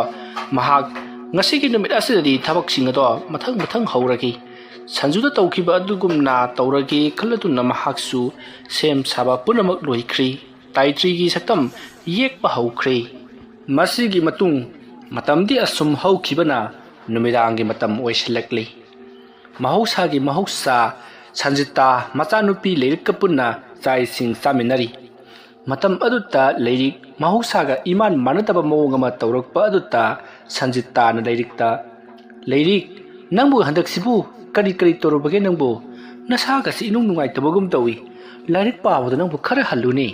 ꯃꯍꯥꯛ ꯉꯁꯤꯒꯤ ꯅꯨꯃꯤꯠ ꯑꯁꯤꯗꯗꯤ ꯊꯕꯛꯁꯤꯡ ꯑꯗꯣ ꯃꯊꯪ ꯃꯊꯪ ꯍꯧꯔꯒꯦ꯫ ꯁꯟꯖꯨꯗ ꯇꯧꯈꯤꯕ ꯑꯗꯨꯒꯨꯝꯅ ꯇꯧꯔꯒꯦ ꯈꯜꯂꯗꯨꯅ ꯃꯍꯥꯛꯁꯨ ꯁꯦꯝ ꯁꯥꯕ ꯄꯨꯝꯅꯃꯛ ꯂꯣꯏꯈ꯭ꯔꯤ꯫ ꯇꯥꯏꯇ꯭ꯔꯤꯒꯤ ꯁꯛꯇꯝ ꯌꯦꯛꯄ ꯍꯧꯈ꯭ꯔꯦ꯫ ꯃꯁꯤꯒꯤ ꯃꯇꯨꯡ ꯃꯇꯝꯗꯤ ꯑꯁꯨꯝ ꯍꯧꯈꯤꯕꯅ ꯅꯨꯃꯤꯗꯥꯡꯒꯤ ꯃꯇꯝ ꯑꯣꯏꯁꯤꯜꯂꯛꯂꯤ꯫ ꯃꯍꯧꯁꯥꯒꯤ ꯃꯍꯧꯁꯥ ꯁꯟꯖꯤꯇꯥ ꯃꯆꯥꯅꯨꯄꯤ ꯂꯥꯏꯔꯤꯛꯀ ꯄꯨꯟꯅ ꯆꯥꯛ ꯏꯁꯤꯡ ꯆꯥꯃꯤꯟꯅꯔꯤ꯫ ꯃꯇꯝ ꯑꯗꯨꯗ ꯂꯥꯏꯔꯤꯛ ꯃꯍꯧꯁꯥꯒ ꯏꯃꯥꯟ ꯃꯥꯟꯅꯗꯕ ꯃꯑꯣꯡ ꯑꯃ ꯇꯧꯔꯛꯄ ꯑꯗꯨꯗ ꯁꯟꯖꯤꯇꯥꯅ ꯂꯥꯏꯔꯤꯛꯇ, "ꯂꯥꯏꯔꯤꯛ, ꯅꯪꯕꯨ ꯍꯟꯗꯛꯁꯤꯕꯨ ꯀꯔꯤ ꯀꯔꯤ ꯇꯧꯔꯨꯕꯒꯦ ꯅꯪꯕꯨ? ꯅꯁꯥꯒꯁꯤ ꯏꯅꯨꯡ ꯅꯨꯡꯉꯥꯏꯇꯕꯒꯨꯝ ꯇꯧꯏ꯫ ꯂꯥꯏꯔꯤꯛ ꯄꯥꯕꯗ ꯅꯪꯕꯨ ꯈꯔ ꯍꯜꯂꯨꯅꯦ"꯫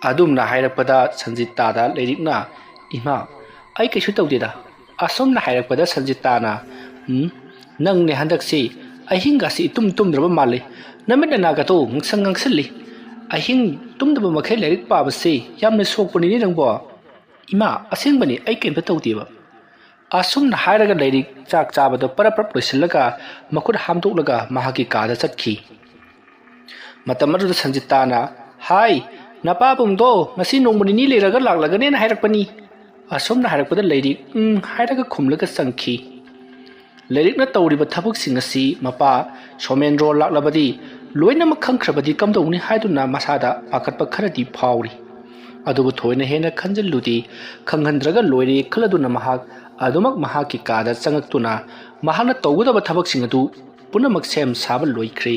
ꯑꯗꯨꯝꯅ ꯍꯥꯏꯔꯛꯄꯗ ꯁꯟꯖꯤꯇꯥꯗ ꯂꯥꯏꯔꯤꯛꯅ, "ꯏꯃꯥ, ꯑꯩ ꯀꯩꯁꯨ ꯇꯧꯗꯦꯗ"꯫ ꯑꯁꯨꯝꯅ ꯍꯥꯏꯔꯛꯄꯗ ꯁꯟꯖꯤꯇꯥꯅ, "ꯎꯝ, ꯅꯪꯅꯦ ꯍꯟꯗꯛꯁꯤ ꯑꯍꯤꯡꯒꯁꯤ ꯏꯇꯨꯝ ꯇꯨꯝꯗ꯭ꯔꯕ ꯃꯥꯜꯂꯤ꯫ ꯅꯃꯤꯠ ꯅꯅꯥꯒꯗꯣ ꯉꯥꯡꯁꯪ ꯉꯥꯡꯁꯤꯜꯂꯤ꯫ ꯑꯍꯤꯡ ꯇꯨꯝꯗꯕ ꯃꯈꯩ ꯂꯥꯏꯔꯤꯛ ꯄꯥꯕꯁꯤ ꯌꯥꯝꯅ ꯁꯣꯛꯄꯅꯤꯅꯦ ꯅꯪꯕꯣ"꯫ "ꯏꯃꯥ, ꯑꯁꯦꯡꯕꯅꯤ, ꯑꯩ ꯀꯩꯝꯇ ꯇꯧꯗꯦꯕ"꯫ ꯑꯁꯨꯝꯅ ꯍꯥꯏꯔꯒ ꯂꯥꯏꯔꯤꯛ ꯆꯥꯛ ꯆꯥꯕꯗꯣ ꯄꯔꯞ ꯄꯔꯞ ꯂꯣꯏꯁꯤꯜꯂꯒ ꯃꯈꯨꯠ ꯍꯥꯝꯗꯣꯛꯂꯒ ꯃꯍꯥꯛꯀꯤ ꯀꯥꯗ ꯆꯠꯈꯤ꯫ ꯃꯇꯝ ꯑꯗꯨꯗ ꯁꯟꯖꯤꯇꯥꯅ, "ꯍꯥꯏ, ꯅꯄꯥꯕꯨꯡꯗꯣ ꯉꯁꯤ ꯅꯣꯡꯃ ꯅꯤꯅꯤ ꯂꯩꯔꯒ ꯂꯥꯛꯂꯒꯅꯦꯅ ꯍꯥꯏꯔꯛꯄꯅꯤ"꯫ ꯑꯁꯨꯝꯅ ꯍꯥꯏꯔꯛꯄꯗ ꯂꯥꯏꯔꯤꯛ "ꯎꯝ" ꯍꯥꯏꯔꯒ ꯈꯨꯝꯂꯒ ꯆꯪꯈꯤ꯫ ꯂꯥꯏꯔꯤꯛꯅ ꯇꯧꯔꯤꯕ ꯊꯕꯛꯁꯤꯡ ꯑꯁꯤ ꯃꯄꯥ ꯁꯣꯃꯦꯟꯗ꯭ꯔꯣ ꯂꯥꯛꯂꯕꯗꯤ ꯂꯣꯏꯅꯃꯛ ꯈꯪꯈ꯭ꯔꯕꯗꯤ ꯀꯝꯗꯧꯅꯤ ꯍꯥꯏꯗꯨꯅ ꯃꯁꯥꯗ ꯄꯥꯈꯠꯄ ꯈꯔꯗꯤ ꯐꯥꯎꯔꯤ꯫ ꯑꯗꯨꯕꯨ ꯊꯣꯏꯅ ꯍꯦꯟꯅ ꯈꯟꯖꯤꯜꯂꯨꯗꯦ, ꯈꯪꯍꯟꯗ꯭ꯔꯒ ꯂꯣꯏꯔꯦ ꯈꯜꯂꯗꯨꯅ ꯃꯍꯥꯛ ꯑꯗꯨꯃꯛ ꯃꯍꯥꯛꯀꯤ ꯀꯥꯗ ꯆꯪꯉꯛꯇꯨꯅ ꯃꯍꯥꯛꯅ ꯇꯧꯒꯗꯕ ꯊꯕꯛꯁꯤꯡ ꯑꯗꯨ ꯄꯨꯝꯅꯃꯛ ꯁꯦꯝ ꯁꯥꯕ ꯂꯣꯏꯈ꯭ꯔꯦ꯫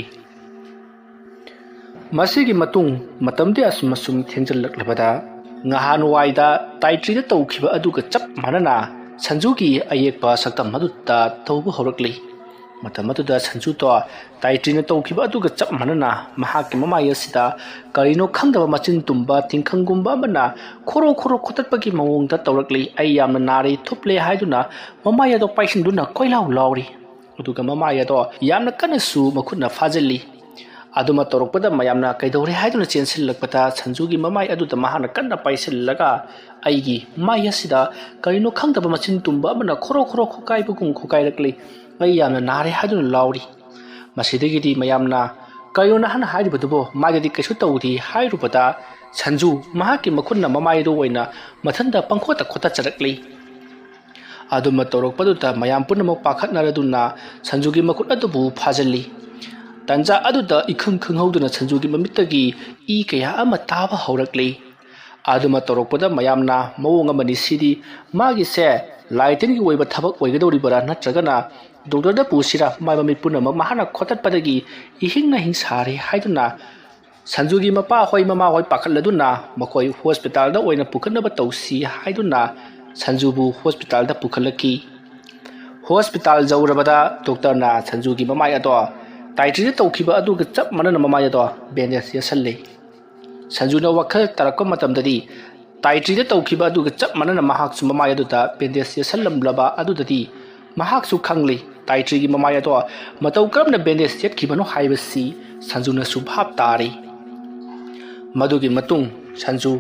ꯃꯁꯤꯒꯤ ꯃꯇꯨꯡ ꯃꯇꯝꯗꯤ ꯑꯁꯨꯝ ꯑꯁꯨꯝ ꯊꯦꯡꯖꯤꯜꯂꯛꯂꯕꯗ, ꯉꯍꯥꯟꯋꯥꯏꯗ ꯇꯥꯏꯇ꯭ꯔꯤꯗ ꯇꯧꯈꯤꯕ ꯑꯗꯨꯒ ꯆꯞ ꯃꯥꯟꯅꯅ ꯁꯟꯖꯨꯒꯤ ꯑꯌꯦꯛꯄ ꯁꯛꯇꯝ ꯑꯗꯨꯗ ꯇꯧꯕ ꯍꯧꯔꯛꯂꯤ꯫ ꯃꯇꯝ ꯑꯗꯨꯗ ꯁꯟꯖꯨꯗꯣ ꯇꯥꯏꯇ꯭ꯔꯤꯅ ꯇꯧꯈꯤꯕ ꯑꯗꯨꯒ ꯆꯞ ꯃꯥꯟꯅꯅ ꯃꯍꯥꯛꯀꯤ ꯃꯃꯥꯏ ꯑꯁꯤꯗ ꯀꯔꯤꯅꯣ ꯈꯪꯗꯕ ꯃꯆꯤꯟ ꯇꯨꯝꯕ ꯇꯤꯡꯈꯪꯒꯨꯝꯕ ꯑꯃꯅ ꯈꯣꯔꯣ ꯈꯣꯔꯣ ꯈꯣꯠꯇꯠꯄꯒꯤ ꯃꯑꯣꯡꯗ ꯇꯧꯔꯛꯂꯤ꯫ "ꯑꯩ ꯌꯥꯝꯅ ꯅꯥꯔꯦ, ꯊꯨꯞꯂꯦ" ꯍꯥꯏꯗꯨꯅ ꯃꯃꯥꯏ ꯑꯗꯣ ꯄꯥꯏꯁꯤꯟꯗꯨꯅ ꯀꯣꯏꯂꯥꯎ ꯂꯥꯎꯔꯤ꯫ ꯑꯗꯨꯒ ꯃꯃꯥꯏ ꯑꯗꯣ ꯌꯥꯝꯅ ꯀꯟꯅꯁꯨ ꯃꯈꯨꯠꯅ ꯐꯥꯖꯤꯜꯂꯤ꯫ ꯑꯗꯨꯃ ꯇꯧꯔꯛꯄꯗ ꯃꯌꯥꯝꯅ ꯀꯩꯗꯧꯔꯦ ꯍꯥꯏꯗꯨꯅ ꯆꯦꯟꯁꯤꯜꯂꯛꯄꯗ, ꯁꯟꯖꯨꯒꯤ ꯃꯃꯥꯏ ꯑꯗꯨꯗ ꯃꯍꯥꯛꯅ ꯀꯟꯅ ꯄꯥꯏꯁꯤꯜꯂꯒ, "ꯑꯩꯒꯤ ꯃꯥꯏ ꯑꯁꯤꯗ ꯀꯔꯤꯅꯣ ꯈꯪꯗꯕ ꯃꯆꯤꯟ ꯇꯨꯝꯕ ꯑꯃꯅ ꯈꯣꯔꯣ ꯈꯣꯔꯣ ꯈꯣꯀꯥꯏꯕꯒꯨꯝ ꯈꯣꯀꯥꯏꯔꯛꯂꯤ꯫ ꯑꯩ ꯌꯥꯝꯅ ꯅꯥꯔꯦ" ꯍꯥꯏꯗꯨꯅ ꯂꯥꯎꯔꯤ꯫ ꯃꯁꯤꯗꯒꯤꯗꯤ ꯃꯌꯥꯝꯅ, "ꯀꯔꯤꯅꯣ ꯅꯍꯥꯟ ꯍꯥꯏꯔꯤꯕꯗꯨꯕꯣ? ꯃꯥꯏꯗꯗꯤ ꯀꯩꯁꯨ ꯇꯧꯗꯦ" ꯍꯥꯏꯔꯨꯕꯗ, ꯁꯟꯖꯨ ꯃꯍꯥꯛꯀꯤ ꯃꯈꯨꯠꯅ ꯃꯃꯥꯏꯗꯨ ꯑꯣꯏꯅ ꯃꯊꯟꯇ ꯄꯪꯈꯣꯠꯇ ꯈꯣꯠꯇꯠꯆꯔꯛꯂꯤ꯫ ꯑꯗꯨꯃ ꯇꯧꯔꯛꯄꯗꯨꯗ ꯃꯌꯥꯝ ꯄꯨꯝꯅꯃꯛ ꯄꯥꯈꯠꯅꯔꯗꯨꯅ ꯁꯟꯖꯨꯒꯤ ꯃꯈꯨꯠ ꯑꯗꯨꯕꯨ ꯐꯥꯖꯤꯜꯂꯤ꯫ ꯇꯟꯖꯥ ꯑꯗꯨꯗ ꯏꯈꯪ ꯈꯪꯍꯧꯗꯅ ꯁꯟꯖꯨꯒꯤ ꯃꯃꯤꯠꯇꯒꯤ ꯏ ꯀꯌꯥ ꯑꯃ ꯇꯥꯕ ꯍꯧꯔꯛꯂꯤ꯫ ꯑꯗꯨꯃ ꯇꯧꯔꯛꯄꯗ ꯃꯌꯥꯝꯅ, "ꯃꯑꯣꯡ ꯑꯃꯅꯤ ꯁꯤꯗꯤ, ꯃꯥꯒꯤꯁꯦ ꯂꯥꯏ ꯇꯤꯟꯒꯤ ꯑꯣꯏꯕ ꯊꯕꯛ ꯑꯣꯏꯒꯗꯧꯔꯤꯕ꯭ꯔꯥ, ꯅꯠꯇ꯭ꯔꯒꯅ ꯗꯣꯛꯇꯔꯗ ꯄꯨꯁꯤꯔꯥ? ꯃꯥꯏ ꯃꯃꯤꯠ ꯄꯨꯝꯅꯃꯛ ꯃꯍꯥꯛꯅ ꯈꯣꯠꯇꯠꯄꯗꯒꯤ ꯏꯍꯤꯡ ꯅꯥꯍꯤꯡ ꯁꯥꯔꯦ" ꯍꯥꯏꯗꯨꯅ ꯁꯟꯖꯨꯒꯤ ꯃꯄꯥ ꯍꯣꯏ ꯃꯃꯥ ꯍꯣꯏ ꯄꯥꯈꯠꯂꯗꯨꯅ ꯃꯈꯣꯏ ꯍꯣꯁꯄꯤꯇꯥꯜꯗ ꯑꯣꯏꯅ ꯄꯨꯈꯠꯅꯕ ꯇꯧꯁꯤ ꯍꯥꯏꯗꯨꯅ ꯁꯟꯖꯨꯕꯨ ꯍꯣꯁꯄꯤꯇꯥꯜꯗ ꯄꯨꯈꯠꯂꯛꯈꯤ꯫ ꯍꯣꯁꯄꯤꯇꯥꯜ ꯌꯧꯔꯕꯗ ꯗꯣꯛꯇꯔꯅ ꯁꯟꯖꯨꯒꯤ ꯃꯃꯥꯏ ꯑꯗꯣ ꯇꯥꯏꯇ꯭ꯔꯤꯗ ꯇꯧꯈꯤꯕ ꯑꯗꯨꯒ ꯆꯞ ꯃꯥꯟꯅꯅ ꯃꯃꯥꯏ ꯑꯗꯣ ꯕꯦꯟꯗꯦꯖ ꯌꯦꯠꯁꯜꯂꯤ꯫ ꯁꯟꯖꯨꯅ ꯋꯥꯈꯜ ꯇꯥꯔꯛꯄ ꯃꯇꯝꯗꯗꯤ ꯇꯥꯏꯇ꯭ꯔꯤꯗ ꯇꯧꯈꯤꯕ ꯑꯗꯨꯒ ꯆꯞ ꯃꯥꯟꯅꯅ ꯃꯍꯥꯛꯁꯨ ꯃꯃꯥꯏ ꯑꯗꯨꯗ ꯕꯦꯟꯗꯦꯖ ꯌꯦꯠꯁꯜꯂꯝꯂꯕ ꯑꯗꯨꯗꯗꯤ ꯃꯍꯥꯛꯁꯨ ꯈꯪꯂꯤ꯫ ꯇꯥꯏꯇ꯭ꯔꯤꯒꯤ ꯃꯃꯥꯏ ꯑꯗꯣ ꯃꯇꯧ ꯀꯔꯝꯅ ꯕꯦꯟꯗꯦꯖ ꯌꯦꯠꯈꯤꯕꯅꯣ ꯍꯥꯏꯕꯁꯤ ꯁꯟꯖꯨꯅꯁꯨ ꯚꯥꯞ ꯇꯥꯔꯤ꯫ ꯃꯗꯨꯒꯤ ꯃꯇꯨꯡ ꯁꯟꯖꯨ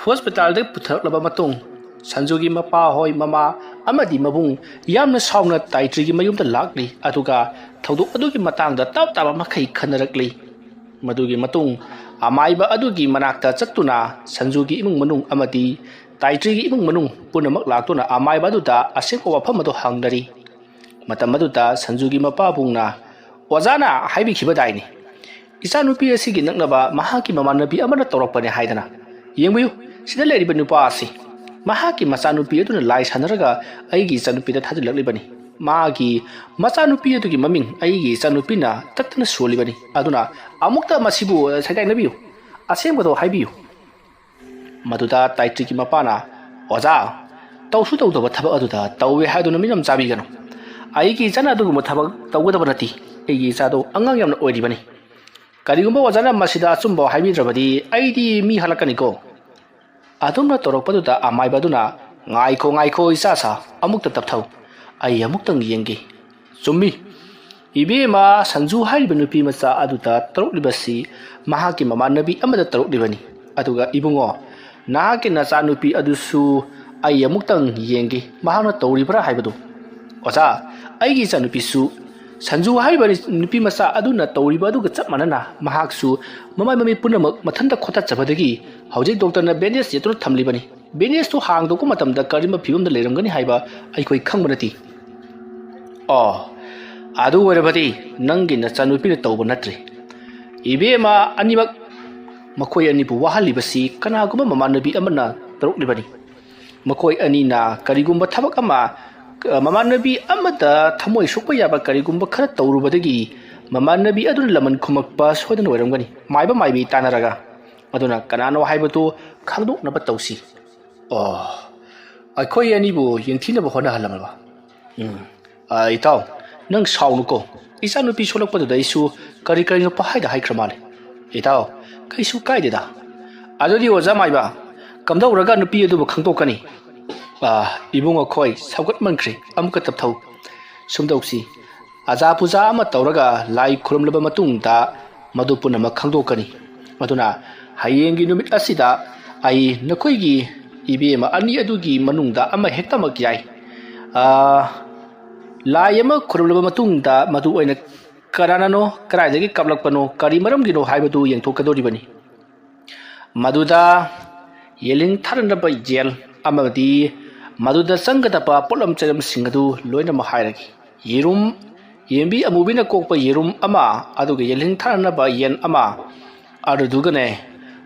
ꯍꯣꯁꯄꯤꯇꯥꯜꯗ ꯄꯨꯊꯔꯛꯂꯕ ꯃꯇꯨꯡ, ꯁꯟꯖꯨꯒꯤ ꯃꯄꯥ ꯍꯣꯏ, ꯃꯃꯥ ꯑꯃꯗꯤ ꯃꯕꯨꯡ ꯌꯥꯝꯅ ꯁꯥꯎꯅ ꯇꯥꯏꯇ꯭ꯔꯤꯒꯤ ꯃꯌꯨꯝꯗ ꯂꯥꯛꯂꯤ, ꯑꯗꯨꯒ ꯊꯧꯗꯣꯛ ꯑꯗꯨꯒꯤ ꯃꯇꯥꯡꯗ ꯇꯞ ꯇꯥꯕ ꯃꯈꯩ ꯈꯟꯅꯔꯛꯂꯤ꯫ ꯃꯗꯨꯒꯤ ꯃꯇꯨꯡ ꯑꯃꯥꯏꯕ ꯑꯗꯨꯒꯤ ꯃꯅꯥꯛꯇ ꯆꯠꯇꯨꯅ ꯁꯟꯖꯨꯒꯤ ꯏꯃꯨꯡ ꯃꯅꯨꯡ ꯑꯃꯗꯤ ꯇꯥꯏꯇ꯭ꯔꯤꯒꯤ ꯏꯃꯨꯡ ꯃꯅꯨꯡ ꯄꯨꯝꯅꯃꯛ ꯂꯥꯛꯇꯨꯅ ꯑꯃꯥꯏꯕ ꯑꯗꯨꯗ ꯑꯁꯦꯡꯕ ꯋꯥꯐꯝ ꯑꯗꯨ ꯍꯪꯅꯔꯤ꯫ ꯃꯇꯝ ꯑꯗꯨꯗ ꯁꯟꯖꯨꯒꯤ ꯃꯄꯥꯕꯨꯡꯅ, "ꯑꯣꯖꯥꯅ ꯍꯥꯏꯕꯤꯈꯤꯕꯗꯥꯏꯅꯤ, ꯏꯆꯥꯅꯨꯄꯤ ꯑꯁꯤꯒꯤ ꯅꯛꯅꯕ ꯃꯍꯥꯛꯀꯤ ꯃꯃꯥꯟꯅꯕꯤ ꯑꯃꯅ ꯇꯧꯔꯛꯄꯅꯦ ꯍꯥꯏꯗꯅ꯫ ꯌꯦꯡꯕꯤꯌꯨ, ꯁꯤꯗ ꯂꯩꯔꯤꯕ ꯅꯨꯄꯥ ꯑꯁꯤ, ꯃꯍꯥꯛꯀꯤ ꯃꯆꯥꯅꯨꯄꯤ ꯑꯗꯨꯅ ꯂꯥꯏ ꯁꯥꯟꯅꯔꯒ ꯑꯩꯒꯤ ꯏꯆꯥꯅꯨꯄꯤꯗ ꯊꯥꯖꯤꯜꯂꯛꯂꯤꯕꯅꯤ꯫ ꯃꯥꯒꯤ ꯃꯆꯥꯅꯨꯄꯤ ꯑꯗꯨꯒꯤ ꯃꯃꯤꯡ ꯑꯩꯒꯤ ꯏꯆꯥꯅꯨꯄꯤꯅ ꯇꯠꯇꯅ ꯁꯣꯜꯂꯤꯕꯅꯤ꯫ ꯑꯗꯨꯅ ꯑꯃꯨꯛꯇ ꯃꯁꯤꯕꯨ ꯁꯩꯗꯥꯏꯅꯕꯤꯌꯨ, ꯑꯁꯦꯡꯕꯗꯣ ꯍꯥꯏꯕꯤꯌꯨ"꯫ ꯃꯗꯨꯗ ꯇꯥꯏꯇ꯭ꯔꯤꯒꯤ ꯃꯄꯥꯅ, "ꯑꯣꯖꯥ, ꯇꯧꯁꯨ ꯇꯧꯗꯕ ꯊꯕꯛ ꯑꯗꯨꯗ ꯇꯧꯋꯦ ꯍꯥꯏꯗꯨꯅ ꯃꯤꯅꯝ ꯆꯥꯕꯤꯒꯅꯨ꯫ ꯑꯩꯒꯤ ꯏꯆꯥꯅ ꯑꯗꯨꯒꯨꯝꯕ ꯊꯕꯛ ꯇꯧꯒꯗꯕ ꯅꯠꯇꯦ꯫ ꯑꯩꯒꯤ ꯏꯆꯥꯗꯣ ꯑꯉꯥꯡ ꯌꯥꯝꯅ ꯑꯣꯏꯔꯤꯕꯅꯤ꯫ ꯀꯔꯤꯒꯨꯝꯕ ꯑꯣꯖꯥꯅ ꯃꯁꯤꯗ ꯑꯆꯨꯝꯕ ꯍꯥꯏꯕꯤꯗ꯭ꯔꯕꯗꯤ ꯑꯩꯗꯤ ꯃꯤ ꯍꯜꯂꯛꯀꯅꯤꯀꯣ"꯫ ꯑꯗꯨꯝꯅ ꯇꯧꯔꯛꯄꯗꯨꯗ ꯑꯃꯥꯏꯕ ꯑꯗꯨꯅ, "ꯉꯥꯏꯈꯣ, ꯉꯥꯏꯈꯣ, ꯏꯆꯥꯁꯥ, ꯑꯃꯨꯛꯇ ꯇꯞꯊꯧ꯫ ꯑꯩ ꯑꯃꯨꯛꯇꯪ ꯌꯦꯡꯒꯦ꯫ ꯆꯨꯝꯃꯤ, ꯏꯕꯦꯝꯃ ꯁꯟꯖꯨ ꯍꯥꯏꯔꯤꯕ ꯅꯨꯄꯤ ꯃꯆꯥ ꯑꯗꯨꯗ ꯇꯧꯔꯛꯂꯤꯕꯁꯤ ꯃꯍꯥꯛꯀꯤ ꯃꯃꯥꯟꯅꯕꯤ ꯑꯃꯗ ꯇꯧꯔꯛꯂꯤꯕꯅꯤ꯫ ꯑꯗꯨꯒ ꯏꯕꯨꯡꯉꯣ, ꯅꯍꯥꯛꯀꯤ ꯅꯆꯥꯅꯨꯄꯤ ꯑꯗꯨꯁꯨ ꯑꯩ ꯑꯃꯨꯛꯇꯪ ꯌꯦꯡꯒꯦ, ꯃꯍꯥꯛꯅ ꯇꯧꯔꯤꯕ꯭ꯔꯥ ꯍꯥꯏꯕꯗꯨ"꯫ "ꯑꯣꯖꯥ, ꯑꯩꯒꯤ ꯏꯆꯥꯅꯨꯄꯤꯁꯨ ꯁꯟꯖꯨ ꯍꯥꯏꯔꯤꯕ ꯅꯨꯄꯤ ꯃꯆꯥ ꯑꯗꯨꯅ ꯇꯧꯔꯤꯕ ꯑꯗꯨꯒ ꯆꯞ ꯃꯥꯟꯅꯅ ꯃꯍꯥꯛꯁꯨ ꯃꯃꯥꯏ ꯃꯃꯤꯠ ꯄꯨꯝꯅꯃꯛ ꯃꯊꯟꯇ ꯈꯣꯠꯇꯠꯆꯕꯗꯒꯤ ꯍꯧꯖꯤꯛ ꯗꯣꯛꯇꯔꯅ ꯕꯦꯟꯗꯦꯖ ꯌꯦꯠꯇꯨꯅ ꯊꯝꯂꯤꯕꯅꯤ꯫ ꯕꯦꯟꯗꯦꯖꯇꯨ ꯍꯥꯡꯗꯣꯛꯄ ꯃꯇꯝꯗ ꯀꯔꯝꯕ ꯐꯤꯕꯝꯗ ꯂꯩꯔꯝꯒꯅꯤ ꯍꯥꯏꯕ ꯑꯩꯈꯣꯏ ꯈꯪꯕ ꯅꯠꯇꯦ"꯫ "ꯑꯣ, ꯑꯗꯨ ꯑꯣꯏꯔꯕꯗꯤ ꯅꯪꯒꯤ ꯅꯆꯥꯅꯨꯄꯤꯅ ꯇꯧꯕ ꯅꯠꯇ꯭ꯔꯦ꯫ ꯏꯕꯦꯝꯃ ꯑꯅꯤꯃꯛ, ꯃꯈꯣꯏ ꯑꯅꯤꯕꯨ ꯋꯥꯍꯜꯂꯤꯕꯁꯤ ꯀꯅꯥꯒꯨꯝꯕ ꯃꯃꯥꯟꯅꯕꯤ ꯑꯃꯅ ꯇꯧꯔꯛꯂꯤꯕꯅꯤ꯫ ꯃꯈꯣꯏ ꯑꯅꯤꯅ ꯀꯔꯤꯒꯨꯝꯕ ꯊꯕꯛ ꯑꯃ, ꯑ, ꯃꯃꯥꯟꯅꯕꯤ ꯑꯃꯗ ꯊꯃꯣꯏ ꯁꯣꯛꯄ ꯌꯥꯕ ꯀꯔꯤꯒꯨꯝꯕ ꯈꯔ ꯇꯧꯔꯨꯕꯗꯒꯤ ꯃꯃꯥꯟꯅꯕꯤ ꯑꯗꯨꯅ ꯂꯃꯟ ꯈꯨꯝꯃꯛꯄ ꯁꯣꯏꯗꯅ ꯑꯣꯏꯔꯝꯒꯅꯤ꯫ ꯃꯥꯏꯕ ꯃꯥꯏꯕꯤ ꯇꯥꯟꯅꯔꯒ ꯑꯗꯨꯅ ꯀꯅꯥꯅꯣ ꯍꯥꯏꯕꯗꯨ ꯈꯪꯗꯣꯛꯅꯕ ꯇꯧꯁꯤ"꯫ "ꯑꯣ, ꯑꯩꯈꯣꯏ ꯑꯅꯤꯕꯨ ꯌꯦꯡꯊꯤꯅꯕ ꯍꯣꯠꯅꯍꯜꯂꯝꯂꯕ? ꯎꯝ, ꯑ, ꯏꯇꯥꯎ, ꯅꯪ ꯁꯥꯎꯅꯨꯀꯣ꯫ ꯏꯆꯥꯅꯨꯄꯤ ꯁꯣꯛꯂꯛꯄꯗꯨꯗ ꯑꯩꯁꯨ ꯀꯔꯤ ꯀꯔꯤꯅꯣ ꯄꯪꯍꯥꯏꯗ ꯍꯥꯏꯈ꯭ꯔ ꯃꯥꯜꯂꯦ꯫ ꯏꯇꯥꯎ, ꯀꯩꯁꯨ ꯀꯥꯏꯗꯦꯗ꯫ ꯑꯗꯨꯗꯤ ꯑꯣꯖꯥ ꯃꯥꯏꯕ, ꯀꯝꯗꯧꯔꯒ ꯅꯨꯄꯤ ꯑꯗꯨꯕꯨ ꯈꯪꯗꯣꯛꯀꯅꯤ?" "ꯑ, ꯏꯕꯨꯡ ꯑꯩꯈꯣꯏ ꯁꯧꯒꯠꯃꯟꯈ꯭ꯔꯦ, ꯑꯃꯨꯛꯀ ꯇꯞꯊꯧ꯫ ꯁꯨꯝ ꯇꯧꯁꯤ, ꯑꯖꯥ ꯄꯨꯖꯥ ꯑꯃ ꯇꯧꯔꯒ ꯂꯥꯏ ꯈꯨꯔꯨꯝꯂꯕ ꯃꯇꯨꯡꯗ ꯃꯗꯨ ꯄꯨꯝꯅꯃꯛ ꯈꯪꯗꯣꯛꯀꯅꯤ꯫ ꯑꯗꯨꯅ ꯍꯌꯦꯡꯒꯤ ꯅꯨꯃꯤꯠ ꯑꯁꯤꯗ ꯑꯩ ꯅꯈꯣꯏꯒꯤ ꯏꯕꯦꯝꯃ ꯑꯅꯤ ꯑꯗꯨꯒꯤ ꯃꯅꯨꯡꯗ ꯑꯃ ꯍꯦꯛꯇꯃꯛ ꯌꯥꯏ꯫ ꯑꯥ, ꯂꯥꯏ ꯑꯃ ꯈꯨꯔꯨꯝꯂꯕ ꯃꯇꯨꯡꯗ ꯃꯗꯨ ꯑꯣꯏꯅ ꯀꯅꯥꯅꯅꯣ, ꯀꯗꯥꯏꯗꯒꯤ ꯀꯥꯞꯂꯛꯄꯅꯣ, ꯀꯔꯤ ꯃꯔꯝꯒꯤꯅꯣ ꯍꯥꯏꯕꯗꯨ ꯌꯦꯡꯊꯣꯛꯀꯗꯧꯔꯤꯕꯅꯤ꯫ ꯃꯗꯨꯗ ꯌꯦꯂꯤꯡ ꯊꯥꯅꯅꯕ ꯖꯦꯜ ꯑꯃꯗꯤ ꯃꯗꯨꯗ ꯆꯪꯒꯗꯕ ꯄꯣꯠꯂꯝ ꯆꯩꯂꯝꯁꯤꯡ ꯑꯗꯨ ꯂꯣꯏꯅꯃꯛ ꯍꯥꯏꯔꯒꯦ"꯫ ꯌꯦꯔꯨꯝ, ꯌꯦꯟꯕꯤ ꯑꯃꯨꯕꯤꯅ ꯀꯣꯛꯄ ꯌꯦꯔꯨꯝ ꯑꯃ, ꯑꯗꯨꯒ ꯌꯦꯜꯍꯤꯡ ꯊꯥꯅꯅꯕ ꯌꯦꯟ ꯑꯃ, ꯑꯗꯨꯗꯨꯒꯅꯦ,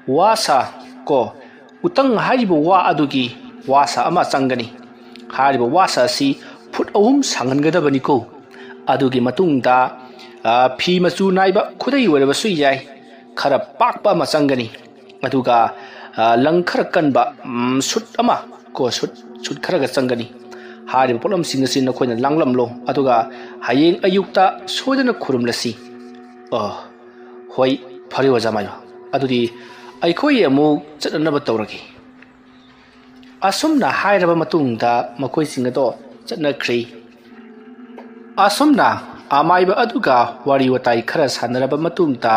ꯋꯥꯁꯥ ꯀꯣ, ꯎꯇꯪ ꯍꯥꯏꯔꯤꯕ ꯋꯥ ꯑꯗꯨꯒꯤ ꯋꯥꯁꯥ ꯑꯃ ꯆꯪꯒꯅꯤ꯫ ꯍꯥꯏꯔꯤꯕ ꯋꯥꯁꯥ ꯑꯁꯤ ꯐꯨꯠ ꯑꯍꯨꯝ ꯁꯥꯡꯍꯟꯒꯗꯕꯅꯤꯀꯣ꯫ ꯑꯗꯨꯒꯤ ꯃꯇꯨꯡꯗ, ꯑ, ꯐꯤ ꯃꯆꯨ ꯅꯥꯏꯕ ꯈꯨꯗꯩ ꯑꯣꯏꯔꯕꯁꯨ ꯌꯥꯏ, ꯈꯔ ꯄꯥꯛꯄ ꯑꯃ ꯆꯪꯒꯅꯤ꯫ ꯑꯗꯨꯒ, ꯑ, ꯂꯪ ꯈꯔ ꯀꯟꯕ, ꯎꯝ, ꯁꯨꯠ ꯑꯃ ꯀꯣ, ꯁꯨꯠ, ꯁꯨꯠ ꯈꯔꯒ ꯆꯪꯒꯅꯤ꯫ ꯍꯥꯏꯔꯤꯕ ꯄꯣꯠꯂꯝꯁꯤꯡ ꯑꯁꯤ ꯅꯈꯣꯏꯅ ꯂꯥꯡꯂꯝꯂꯣ, ꯑꯗꯨꯒ ꯍꯌꯦꯡ ꯑꯌꯨꯛꯇ ꯁꯣꯏꯗꯅ ꯈꯨꯔꯨꯝꯂꯁꯤ꯫ ꯑ, ꯍꯣꯏ, ꯐꯔꯦ ꯑꯣꯖꯥ ꯃꯥꯏꯕ꯫ ꯑꯗꯨꯗꯤ ꯑꯩꯈꯣꯏ ꯑꯃꯨꯛ ꯆꯠꯅꯅꯕ ꯇꯧꯔꯒꯦ꯫ ꯑꯁꯨꯝꯅ ꯍꯥꯏꯔꯕ ꯃꯇꯨꯡꯗ ꯃꯈꯣꯏꯁꯤꯡ ꯑꯗꯣ ꯆꯠꯅꯈ꯭ꯔꯦ꯫ ꯑꯁꯨꯝꯅ ꯑꯃꯥꯏꯕ ꯑꯗꯨꯒ ꯋꯥꯔꯤ ꯋꯥꯇꯥꯏ ꯈꯔ ꯁꯥꯟꯅꯔꯕ ꯃꯇꯨꯡꯗ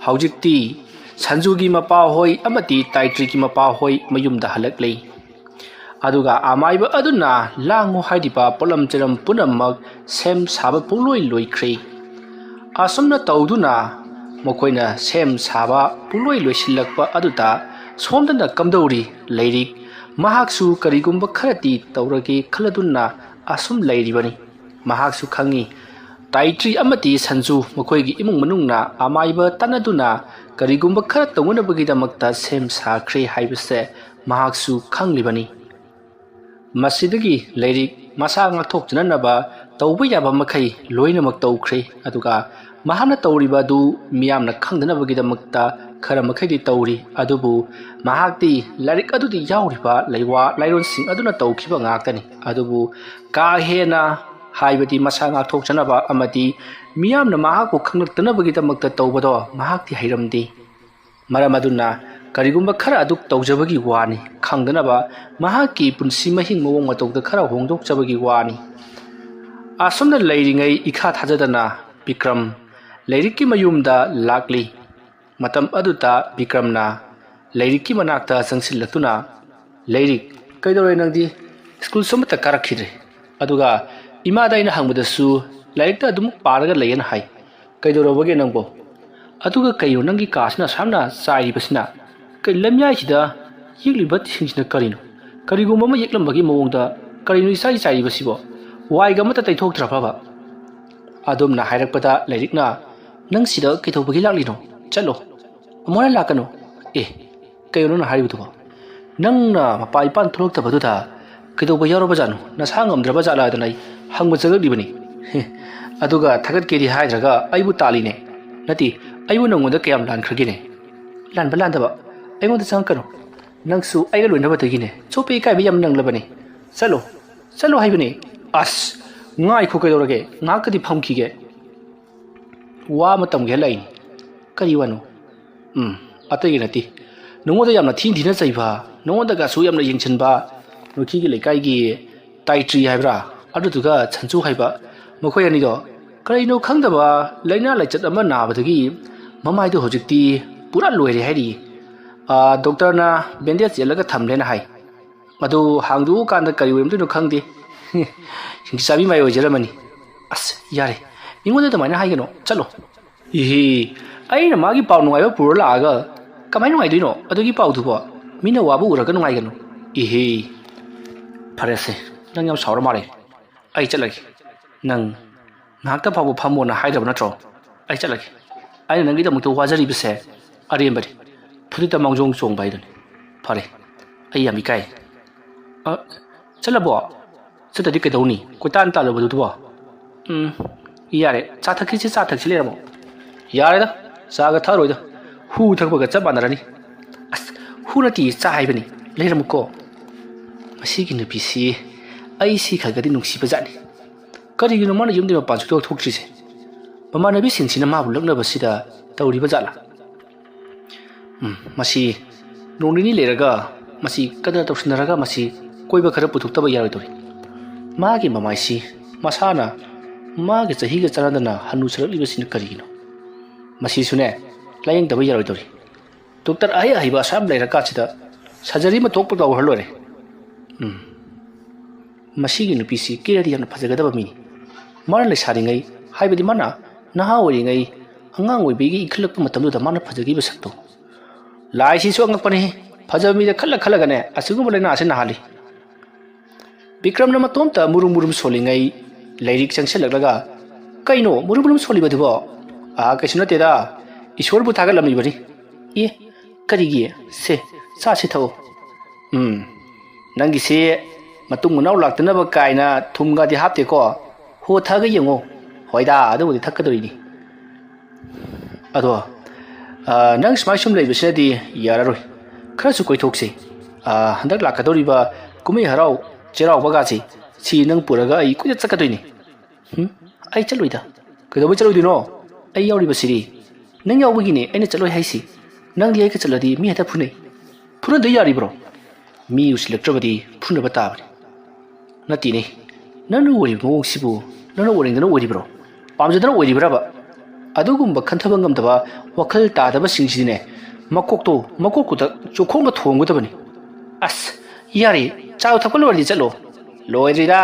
ꯍꯧꯖꯤꯛꯇꯤ ꯁꯟꯖꯨꯒꯤ ꯃꯄꯥꯍꯣꯏ ꯑꯃꯗꯤ ꯇꯥꯏꯇ꯭ꯔꯤꯒꯤ ꯃꯄꯥꯍꯣꯏ ꯃꯌꯨꯝꯗ ꯍꯜꯂꯛꯂꯦ꯫ ꯑꯗꯨꯒ ꯑꯃꯥꯏꯕ ꯑꯗꯨꯅ ꯂꯥꯡꯉꯨ ꯍꯥꯏꯔꯤꯕ ꯄꯣꯠꯂꯝ ꯆꯩꯔꯝ ꯄꯨꯝꯅꯃꯛ ꯁꯦꯝ ꯁꯥꯕ ꯄꯨꯡꯂꯣꯏ ꯂꯣꯏꯈ꯭ꯔꯦ꯫ ꯑꯁꯨꯝꯅ ꯇꯧꯗꯨꯅ ꯃꯈꯣꯏꯅ ꯁꯦꯝ ꯁꯥꯕ ꯄꯨꯡꯂꯣꯏ ꯂꯣꯏꯁꯤꯜꯂꯛꯄ ꯑꯗꯨꯗ ꯁꯣꯝꯗꯅ ꯀꯝꯗꯧꯔꯤ ꯂꯩꯔꯤꯛ ꯃꯍꯥꯛꯁꯨ ꯀꯔꯤꯒꯨꯝꯕ ꯈꯔꯗꯤ ꯇꯧꯔꯒꯦ ꯈꯜꯂꯗꯨꯅ ꯑꯁꯨꯝ ꯂꯩꯔꯤꯕꯅꯤ꯫ ꯃꯍꯥꯛꯁꯨ ꯈꯪꯏ, ꯇꯥꯏꯇ꯭ꯔꯤ ꯑꯃꯗꯤ ꯁꯟꯖꯨ ꯃꯈꯣꯏꯒꯤ ꯏꯃꯨꯡ ꯃꯅꯨꯡꯅ ꯑꯃꯥꯏꯕ ꯇꯥꯟꯅꯗꯨꯅ ꯀꯔꯤꯒꯨꯝꯕ ꯈꯔ ꯇꯧꯅꯅꯕꯒꯤꯗꯃꯛꯇ ꯁꯦꯝ ꯁꯥꯈ꯭ꯔꯦ ꯍꯥꯏꯕꯁꯦ ꯃꯍꯥꯛꯁꯨ ꯈꯪꯂꯤꯕꯅꯤ꯫ ꯃꯁꯤꯗꯒꯤ ꯂꯩꯔꯤꯛ ꯃꯁꯥ ꯉꯥꯛꯊꯣꯛꯆꯅꯅꯕ ꯇꯧꯕ ꯌꯥꯕ ꯃꯈꯩ ꯂꯣꯏꯅꯃꯛ ꯇꯧꯈ꯭ꯔꯦ꯫ ꯑꯗꯨꯒ ꯃꯍꯥꯛꯅ ꯇꯧꯔꯤꯕ ꯑꯗꯨ ꯃꯤꯌꯥꯝꯅ ꯈꯪꯗꯅꯕꯒꯤꯗꯃꯛꯇ ꯈꯔ ꯃꯈꯩꯗꯤ ꯇꯧꯔꯤ꯫ ꯑꯗꯨꯕꯨ ꯃꯍꯥꯛꯇꯤ ꯂꯥꯏꯔꯤꯛ ꯑꯗꯨꯗꯤ ꯌꯥꯎꯔꯤꯕ ꯂꯩꯋꯥ ꯂꯥꯏꯔꯣꯟꯁꯤꯡ ꯑꯗꯨꯅ ꯇꯧꯈꯤꯕ ꯉꯥꯛꯇꯅꯤ꯫ ꯑꯗꯨꯕꯨ ꯀꯥ ꯍꯦꯟꯅ, ꯍꯥꯏꯕꯗꯤ ꯃꯁꯥ ꯉꯥꯛꯊꯣꯛꯆꯅꯕ ꯑꯃꯗꯤ ꯃꯤꯌꯥꯝꯅ ꯃꯍꯥꯛꯄꯨ ꯈꯪꯂꯛꯇꯅꯕꯒꯤꯗꯃꯛꯇ ꯇꯧꯕꯗꯣ ꯃꯍꯥꯛꯇꯤ ꯍꯩꯔꯝꯗꯦ꯫ ꯃꯔꯝ ꯑꯗꯨꯅ ꯀꯔꯤꯒꯨꯝꯕ ꯈꯔ ꯑꯗꯨ ꯇꯧꯖꯕꯒꯤ ꯋꯥꯅꯤ, ꯈꯪꯗꯅꯕ ꯃꯍꯥꯛꯀꯤ ꯄꯨꯟꯁꯤ ꯃꯍꯤꯡ ꯃꯑꯣꯡ ꯃꯇꯧꯗ ꯈꯔ ꯍꯣꯡꯗꯣꯛꯆꯕꯒꯤ ꯋꯥꯅꯤ꯫ ꯑꯁꯨꯝꯅ ꯂꯩꯔꯤꯉꯩ ꯏꯈꯥ ꯊꯥꯖꯗꯅ ꯕꯤꯀ꯭ꯔꯝ ꯂꯩꯔꯤꯛꯀꯤ ꯃꯌꯨꯝꯗ ꯂꯥꯛꯂꯤ꯫ ꯃꯇꯝ ꯑꯗꯨꯗ ꯕꯤꯀ꯭ꯔꯝꯅ ꯂꯩꯔꯤꯛꯀꯤ ꯃꯅꯥꯛꯇ ꯆꯪꯁꯤꯜꯂꯛꯇꯨꯅ, "ꯂꯩꯔꯤꯛ, ꯀꯩꯗꯧꯔꯦ ꯅꯪꯗꯤ? ꯁ꯭ꯀꯨꯜꯁꯨ ꯑꯃꯠꯇ ꯀꯥꯔꯛꯈꯤꯗ꯭ꯔꯦ꯫ ꯑꯗꯨꯒ ꯏꯃꯥꯗ ꯑꯩꯅ ꯍꯪꯕꯗꯁꯨ ꯂꯥꯏꯔꯤꯛꯇ ꯑꯗꯨꯝ ꯄꯥꯔꯒ ꯂꯩꯌꯦꯅ ꯍꯥꯏ꯫ ꯀꯩꯗꯧꯔꯕꯒꯦ ꯅꯪꯕꯣ? ꯑꯗꯨꯒ ꯀꯩꯅꯣ ꯅꯪꯒꯤ ꯀꯥꯁꯤꯅ ꯑꯁꯨꯛ ꯌꯥꯝꯅ ꯆꯥꯏꯔꯤꯕꯁꯤꯅ? ꯀꯩ ꯂꯝꯌꯥꯏꯁꯤꯗ ꯌꯦꯛꯂꯤꯕꯁꯤꯡꯁꯤꯅ ꯀꯔꯤꯅꯣ? ꯀꯔꯤꯒꯨꯝꯕ ꯑꯃ ꯌꯦꯛꯂꯝꯕꯒꯤ ꯃꯑꯣꯡꯗ ꯀꯔꯤꯅꯣ ꯏꯆꯥꯏ ꯆꯥꯏꯔꯤꯕꯁꯤꯕꯣ? ꯋꯥꯏꯒ ꯑꯃꯠꯇ ꯇꯩꯊꯣꯛꯇ꯭ꯔꯕꯕ? ꯑꯗꯣꯝꯅ ꯍꯥꯏꯔꯛꯄꯗ ꯂꯥꯏꯔꯤꯛꯅ, "ꯅꯪ ꯁꯤꯗ ꯀꯩꯗꯧꯕꯒꯤ ꯂꯥꯛꯂꯤꯅꯣ? ꯆꯠꯂꯣ, ꯑꯃꯨꯛ ꯍꯟꯅ ꯂꯥꯛꯀꯅꯨ"꯫ "ꯑꯦ, ꯀꯩꯅꯣ ꯅꯪꯅ ꯍꯥꯏꯔꯤꯕꯗꯨꯕꯣ? ꯅꯪꯅ ꯃꯄꯥ ꯏꯄꯥꯟ ꯊꯣꯛꯂꯛꯇꯕꯗꯨꯗ ꯀꯩꯗꯧꯕ ꯌꯥꯎꯔꯕ ꯖꯥꯠꯅꯣ? ꯅꯁꯥ ꯉꯝꯗ꯭ꯔꯕ ꯖꯥꯠꯂꯥ?" ꯍꯥꯏꯗꯅ ꯑꯩ ꯍꯪꯕ ꯆꯪꯉꯛꯂꯤꯕꯅꯤ꯫ "ꯍꯦ, ꯑꯗꯨꯒ ꯊꯥꯒꯠꯀꯦꯗꯤ ꯍꯥꯏꯗ꯭ꯔꯒ ꯑꯩꯕꯨ ꯇꯥꯜꯂꯤꯅꯦ꯫ ꯅꯠꯇꯦ, ꯑꯩꯕꯨ ꯅꯪꯉꯣꯟꯗ ꯀꯌꯥꯝ ꯂꯥꯟꯈ꯭ꯔꯒꯦꯅꯦ?" "ꯂꯥꯟꯕ ꯂꯥꯟꯗꯕ ꯑꯩꯉꯣꯟꯗ ꯆꯪꯉꯛꯀꯅꯨ꯫ ꯅꯪꯁꯨ ꯑꯩꯒ ꯂꯣꯏꯅꯕꯗꯒꯤꯅꯦ ꯆꯣꯞꯄ ꯏꯀꯥꯏꯕ ꯌꯥꯝ ꯅꯪꯂꯕꯅꯦ꯫ ꯆꯠꯂꯣ, ꯆꯠꯂꯣ ꯍꯥꯏꯕꯅꯦ꯫ ꯑꯁ, ꯉꯥꯏꯈꯣ, ꯀꯩꯗꯧꯔꯒꯦ? ꯉꯥꯏꯍꯥꯛꯀꯗꯤ ꯐꯝꯈꯤꯒꯦ꯫ ꯋꯥ ꯑꯃ ꯇꯝꯒꯦ ꯍꯜꯂꯛꯏꯅꯤ꯫" "ꯀꯔꯤ ꯋꯥꯅꯣ?" "ꯎꯝ, ꯑꯇꯩꯒꯤ ꯅꯠꯇꯦ꯫ ꯅꯉꯣꯟꯗ ꯌꯥꯝꯅ ꯊꯤꯅ ꯊꯤꯅ ꯆꯩꯕ, ꯅꯉꯣꯟꯗꯒꯁꯨ ꯌꯥꯝꯅ ꯌꯦꯡꯁꯤꯟꯕ, ꯅꯣꯏꯈꯤꯒꯤ ꯂꯩꯀꯥꯏꯒꯤ ꯇꯥꯏꯇ꯭ꯔꯤ ꯍꯥꯏꯕ꯭ꯔꯥ, ꯑꯗꯨꯗꯨꯒ ꯁꯟꯆꯨ ꯍꯥꯏꯕ, ꯃꯈꯣꯏ ꯑꯅꯤꯗꯣ ꯀꯔꯤꯅꯣ ꯈꯪꯗꯕ ꯂꯥꯏꯅꯥ ꯂꯥꯏꯆꯠ ꯑꯃ ꯅꯥꯕꯗꯒꯤ ꯃꯃꯥꯏꯗꯣ ꯍꯧꯖꯤꯛꯇꯤ ꯄꯨꯔꯥ ꯂꯣꯏꯔꯦ ꯍꯥꯏꯔꯤꯌꯦ꯫ ꯑꯥ, ꯗꯣꯛꯇꯔꯅ ꯕꯦꯟꯗꯦꯖ ꯌꯦꯠꯂꯒ ꯊꯝꯂꯦꯅ ꯍꯥꯏ꯫ ꯑꯗꯨ ꯍꯥꯡꯗꯣꯛꯎꯀꯥꯟꯗ ꯀꯔꯤ ꯑꯣꯏꯔꯝꯗꯣꯏꯅꯣ ꯈꯪꯗꯦ꯫" "ꯍꯤꯡꯆꯥꯕꯤ ꯃꯥꯏ ꯑꯣꯏꯖꯔꯝꯃꯅꯤ꯫" "ꯑꯁ, ꯌꯥꯔꯦ, ꯃꯤꯉꯣꯟꯗ ꯑꯗꯨꯃꯥꯏꯅ ꯍꯥꯏꯒꯅꯣ, ꯆꯠꯂꯣ꯫" "ꯏꯍꯤ, ꯑꯩꯅ ꯃꯥꯒꯤ ꯄꯥꯎ ꯅꯨꯡꯉꯥꯏꯕ ꯄꯨꯔ ꯂꯥꯛꯑꯒ ꯀꯃꯥꯏꯅ ꯅꯨꯡꯉꯥꯏꯗꯣꯏꯅꯣ ꯑꯗꯨꯒꯤ ꯄꯥꯎꯗꯨꯕꯣ? ꯃꯤꯅ ꯋꯥꯕ ꯎꯔꯒ ꯅꯨꯡꯉꯥꯏꯒꯅꯨ꯫ ꯏꯍꯤ, ꯐꯔꯦꯁꯦ, ꯅꯪ ꯌꯥꯝ ꯁꯥꯎꯔ ꯃꯥꯜꯂꯦ꯫ ꯑꯩ ꯆꯠꯂꯒꯦ꯫ ꯅꯪ ꯉꯥꯏꯍꯥꯛꯇ ꯐꯥꯎꯕ ꯐꯝꯃꯣꯅ ꯍꯥꯏꯗ꯭ꯔꯕ ꯅꯠꯇ꯭ꯔꯣ? ꯑꯩ ꯆꯠꯂꯒꯦ꯫" "ꯑꯩꯅ ꯅꯪꯒꯤꯗꯃꯛꯇ ꯋꯥꯖꯔꯤꯕꯁꯦ ꯑꯔꯦꯝꯕꯅꯤ꯫ ꯐꯨꯔꯤꯠꯇ ꯃꯥꯡꯖꯣꯡ ꯆꯣꯡꯕ ꯍꯥꯏꯗꯨꯅꯤ꯫ ꯐꯔꯦ, ꯑꯩ ꯌꯥꯝ ꯏꯀꯥꯏ꯫" "ꯑ, ꯆꯠꯂꯕꯣ? ꯆꯠꯇꯗꯤ ꯀꯩꯗꯧꯅꯤ? ꯀꯣꯏꯇꯥꯟ ꯇꯥꯜꯂꯨꯕꯗꯨꯕꯣ?" "ꯎꯝ, ꯌꯥꯔꯦ, ꯆꯥ ꯊꯛꯈꯤꯁꯤ, ꯆꯥ ꯊꯛꯁꯤ ꯂꯩꯔꯝꯃꯣ꯫" "ꯌꯥꯔꯦꯗ, ꯆꯥꯒ ꯊꯛꯑꯔꯣꯏꯗ, ꯍꯨ ꯊꯛꯄꯒ ꯆꯞ ꯃꯥꯟꯅꯔꯅꯤ꯫" "ꯑꯁ, ꯍꯨ ꯅꯠꯇꯤꯌꯦ, ꯆꯥ ꯍꯥꯏꯕꯅꯤ, ꯂꯩꯔꯝꯃꯨꯀꯣ꯫" ꯃꯁꯤꯒꯤ ꯅꯨꯄꯤꯁꯤ ꯑꯩ ꯁꯤ ꯈꯔꯒꯗꯤ ꯅꯨꯡꯁꯤꯕ ꯖꯥꯠꯅꯤ꯫ ꯀꯔꯤꯒꯤꯅꯣ ꯃꯥꯅ ꯌꯨꯝꯗꯒꯤ ꯃꯄꯥꯟ ꯁꯨꯡꯊꯣꯛ ꯊꯣꯛꯇ꯭ꯔꯤꯁꯦ? ꯃꯃꯥꯟꯅꯕꯤꯁꯤꯡꯁꯤꯅ ꯃꯥꯕꯨ ꯂꯛꯅꯕꯁꯤꯗ ꯇꯧꯔꯤꯕ ꯖꯥꯠꯂꯥ? ꯎꯝ, ꯃꯁꯤ ꯅꯣꯡ ꯅꯤꯅꯤ ꯂꯩꯔꯒ ꯃꯁꯤ ꯀꯗꯔ ꯇꯧꯁꯤꯟꯅꯔꯒ ꯃꯁꯤ ꯀꯣꯏꯕ ꯈꯔ ꯄꯨꯊꯣꯛꯇꯕ ꯌꯥꯔꯣꯏꯗꯧꯔꯤ꯫ ꯃꯥꯒꯤ ꯃꯃꯥꯏꯁꯤ ꯃꯁꯥꯅ ꯃꯥꯒꯤ ꯆꯍꯤꯒ ꯆꯥꯟꯅꯗꯅ ꯍꯟꯅꯨꯁꯜꯂꯛꯂꯤꯕꯁꯤꯅ ꯀꯔꯤꯒꯤꯅꯣ? ꯃꯁꯤꯁꯨꯅꯦ, ꯂꯥꯌꯦꯡꯗꯕ ꯌꯥꯔꯣꯏꯗꯧꯔꯤ꯫ ꯗꯣꯛꯇꯔ ꯑꯍꯩ ꯑꯍꯩꯕ ꯑꯁꯥꯝ ꯂꯩꯔꯀꯥꯟꯁꯤꯗ ꯁꯔꯖꯔꯤ ꯑꯃ ꯊꯣꯛꯄ ꯇꯧꯍꯜ ꯂꯣꯏꯔꯦ꯫ ꯎꯝ, ꯃꯁꯤꯒꯤ ꯅꯨꯄꯤꯁꯤ ꯀꯦꯔꯗꯤ ꯌꯥꯝꯅ ꯐꯖꯒꯗꯕ ꯃꯤꯅꯤ꯫ ꯃꯥꯅ ꯂꯩꯁꯥꯔꯤꯉꯩ, ꯍꯥꯏꯕꯗꯤ ꯃꯥꯅ ꯅꯍꯥ ꯑꯣꯏꯔꯤꯉꯩ, ꯑꯉꯥꯡ ꯑꯣꯏꯕꯒꯤ ꯏꯟꯈꯠꯂꯛꯄ ꯃꯇꯝꯗꯨꯗ ꯃꯥꯅ ꯐꯖꯈꯤꯕ ꯁꯛꯇꯣ꯫ ꯂꯥꯏꯁꯤꯁꯨ ꯑꯉꯛꯄꯅꯤ꯫ ꯐꯖꯕ ꯃꯤꯗ ꯈꯜꯂ ꯈꯜꯂꯒꯅꯦ ꯑꯁꯤꯒꯨꯝꯕ ꯂꯥꯏꯅꯥ ꯑꯁꯤ ꯅꯥꯍꯜꯂꯤ꯫ ꯕꯤꯀ꯭ꯔꯝꯅ ꯃꯇꯣꯝꯇ ꯃꯨꯔꯨꯝ ꯃꯨꯔꯨꯝ ꯁꯣꯜꯂꯤꯉꯩ ꯂꯩꯔꯤꯛ ꯆꯪꯁꯤꯜꯂꯛꯂꯒ, "ꯀꯩꯅꯣ ꯃꯨꯔꯨꯝ ꯃꯨꯔꯨꯝ ꯁꯣꯜꯂꯤꯕꯗꯨꯕꯣ?" "ꯑꯥ, ꯀꯩꯁꯨ ꯅꯠꯇꯦꯗ, ꯏꯁꯣꯔꯕꯨ ꯊꯥꯒꯠꯂꯝꯂꯤꯕꯅꯤ꯫" "ꯑꯦ, ꯀꯔꯤꯒꯤ? ꯁꯦ, ꯆꯥꯁꯤ ꯊꯛꯎ꯫" "ꯎꯝ, ꯅꯪꯒꯤꯁꯦ ꯃꯇꯨꯡ ꯃꯅꯥꯎ ꯂꯥꯛꯇꯅꯕ ꯀꯥꯏꯅ ꯊꯨꯝꯒꯗꯤ ꯍꯥꯞꯇꯦꯀꯣ?" "ꯍꯣ, ꯊꯛꯑꯒ ꯌꯦꯡꯉꯣ꯫" "ꯍꯣꯏꯗ, ꯑꯗꯨꯕꯨꯗꯤ ꯊꯛꯀꯗꯧꯔꯤꯅꯤ꯫ ꯑꯗꯣ, ꯑ, ꯅꯪ ꯁꯨꯃꯥꯏ ꯁꯨꯝ ꯂꯩꯕꯁꯤꯅꯗꯤ ꯌꯥꯔꯔꯣꯏ꯫ ꯈꯔꯁꯨ ꯀꯣꯏꯊꯣꯛꯁꯤ꯫ ꯑ, ꯍꯟꯗꯛ ꯂꯥꯛꯀꯗꯧꯔꯤꯕ ꯀꯨꯝꯍꯩ ꯍꯔꯥꯎ ꯆꯩꯔꯥꯎꯕꯒꯥꯁꯤ, ꯁꯤ ꯅꯪ ꯄꯨꯔꯒ ꯑꯩ ꯀꯣꯏꯆꯠ ꯆꯠꯀꯗꯣꯏꯅꯤ꯫" "ꯍꯨꯝ? ꯑꯩ ꯆꯠꯂꯣꯏꯗ꯫ ꯀꯩꯗꯧꯕꯩ ꯆꯠꯂꯣꯏꯗꯣꯏꯅꯣ? ꯑꯩ ꯌꯥꯎꯔꯤꯕꯁꯤꯗꯤ꯫ ꯅꯪ ꯌꯥꯎꯕꯒꯤꯅꯦ ꯑꯩꯅ ꯆꯠꯂꯣꯏ ꯍꯥꯏꯁꯤ꯫ ꯅꯪꯗꯤ ꯑꯩꯒ ꯆꯠꯂꯗꯤ ꯃꯤ ꯍꯦꯛꯇ ꯐꯨꯅꯩ꯫" "ꯐꯨꯅꯗ ꯌꯥꯔꯤꯕ꯭ꯔꯣ? ꯃꯤ ꯎꯁꯤꯜꯂꯛꯇ꯭ꯔꯕꯗꯤ ꯐꯨꯅꯕ ꯇꯥꯕꯅꯤ꯫" "ꯅꯠꯇꯦꯅꯦ, ꯅꯪꯅ ꯑꯣꯏꯔꯤꯕ ꯃꯑꯣꯡꯁꯤꯕꯨ ꯅꯪꯅ ꯑꯣꯏꯅꯤꯡꯗꯅ ꯑꯣꯏꯔꯤꯕ꯭ꯔꯣ? ꯄꯥꯝꯖꯗꯅ ꯑꯣꯏꯔꯤꯕ꯭ꯔꯕ?" ꯑꯗꯨꯒꯨꯝꯕ ꯈꯟꯊꯕ ꯉꯝꯗꯕ ꯋꯥꯈꯜ ꯇꯥꯗꯕꯁꯤꯡꯁꯤꯗꯤꯅꯦ, ꯃꯀꯣꯛꯇꯣ, ꯃꯀꯣꯛꯇꯨꯗ ꯆꯨꯈꯣꯡꯒ ꯊꯣꯡꯒꯗꯕꯅꯤ꯫ "ꯑꯁ, ꯌꯥꯔꯦ, ꯆꯥꯗꯣ ꯊꯛꯄ ꯂꯣꯏꯔꯗꯤ ꯆꯠꯂꯣ꯫" "ꯂꯣꯏꯗ꯭ꯔꯤꯗ꯫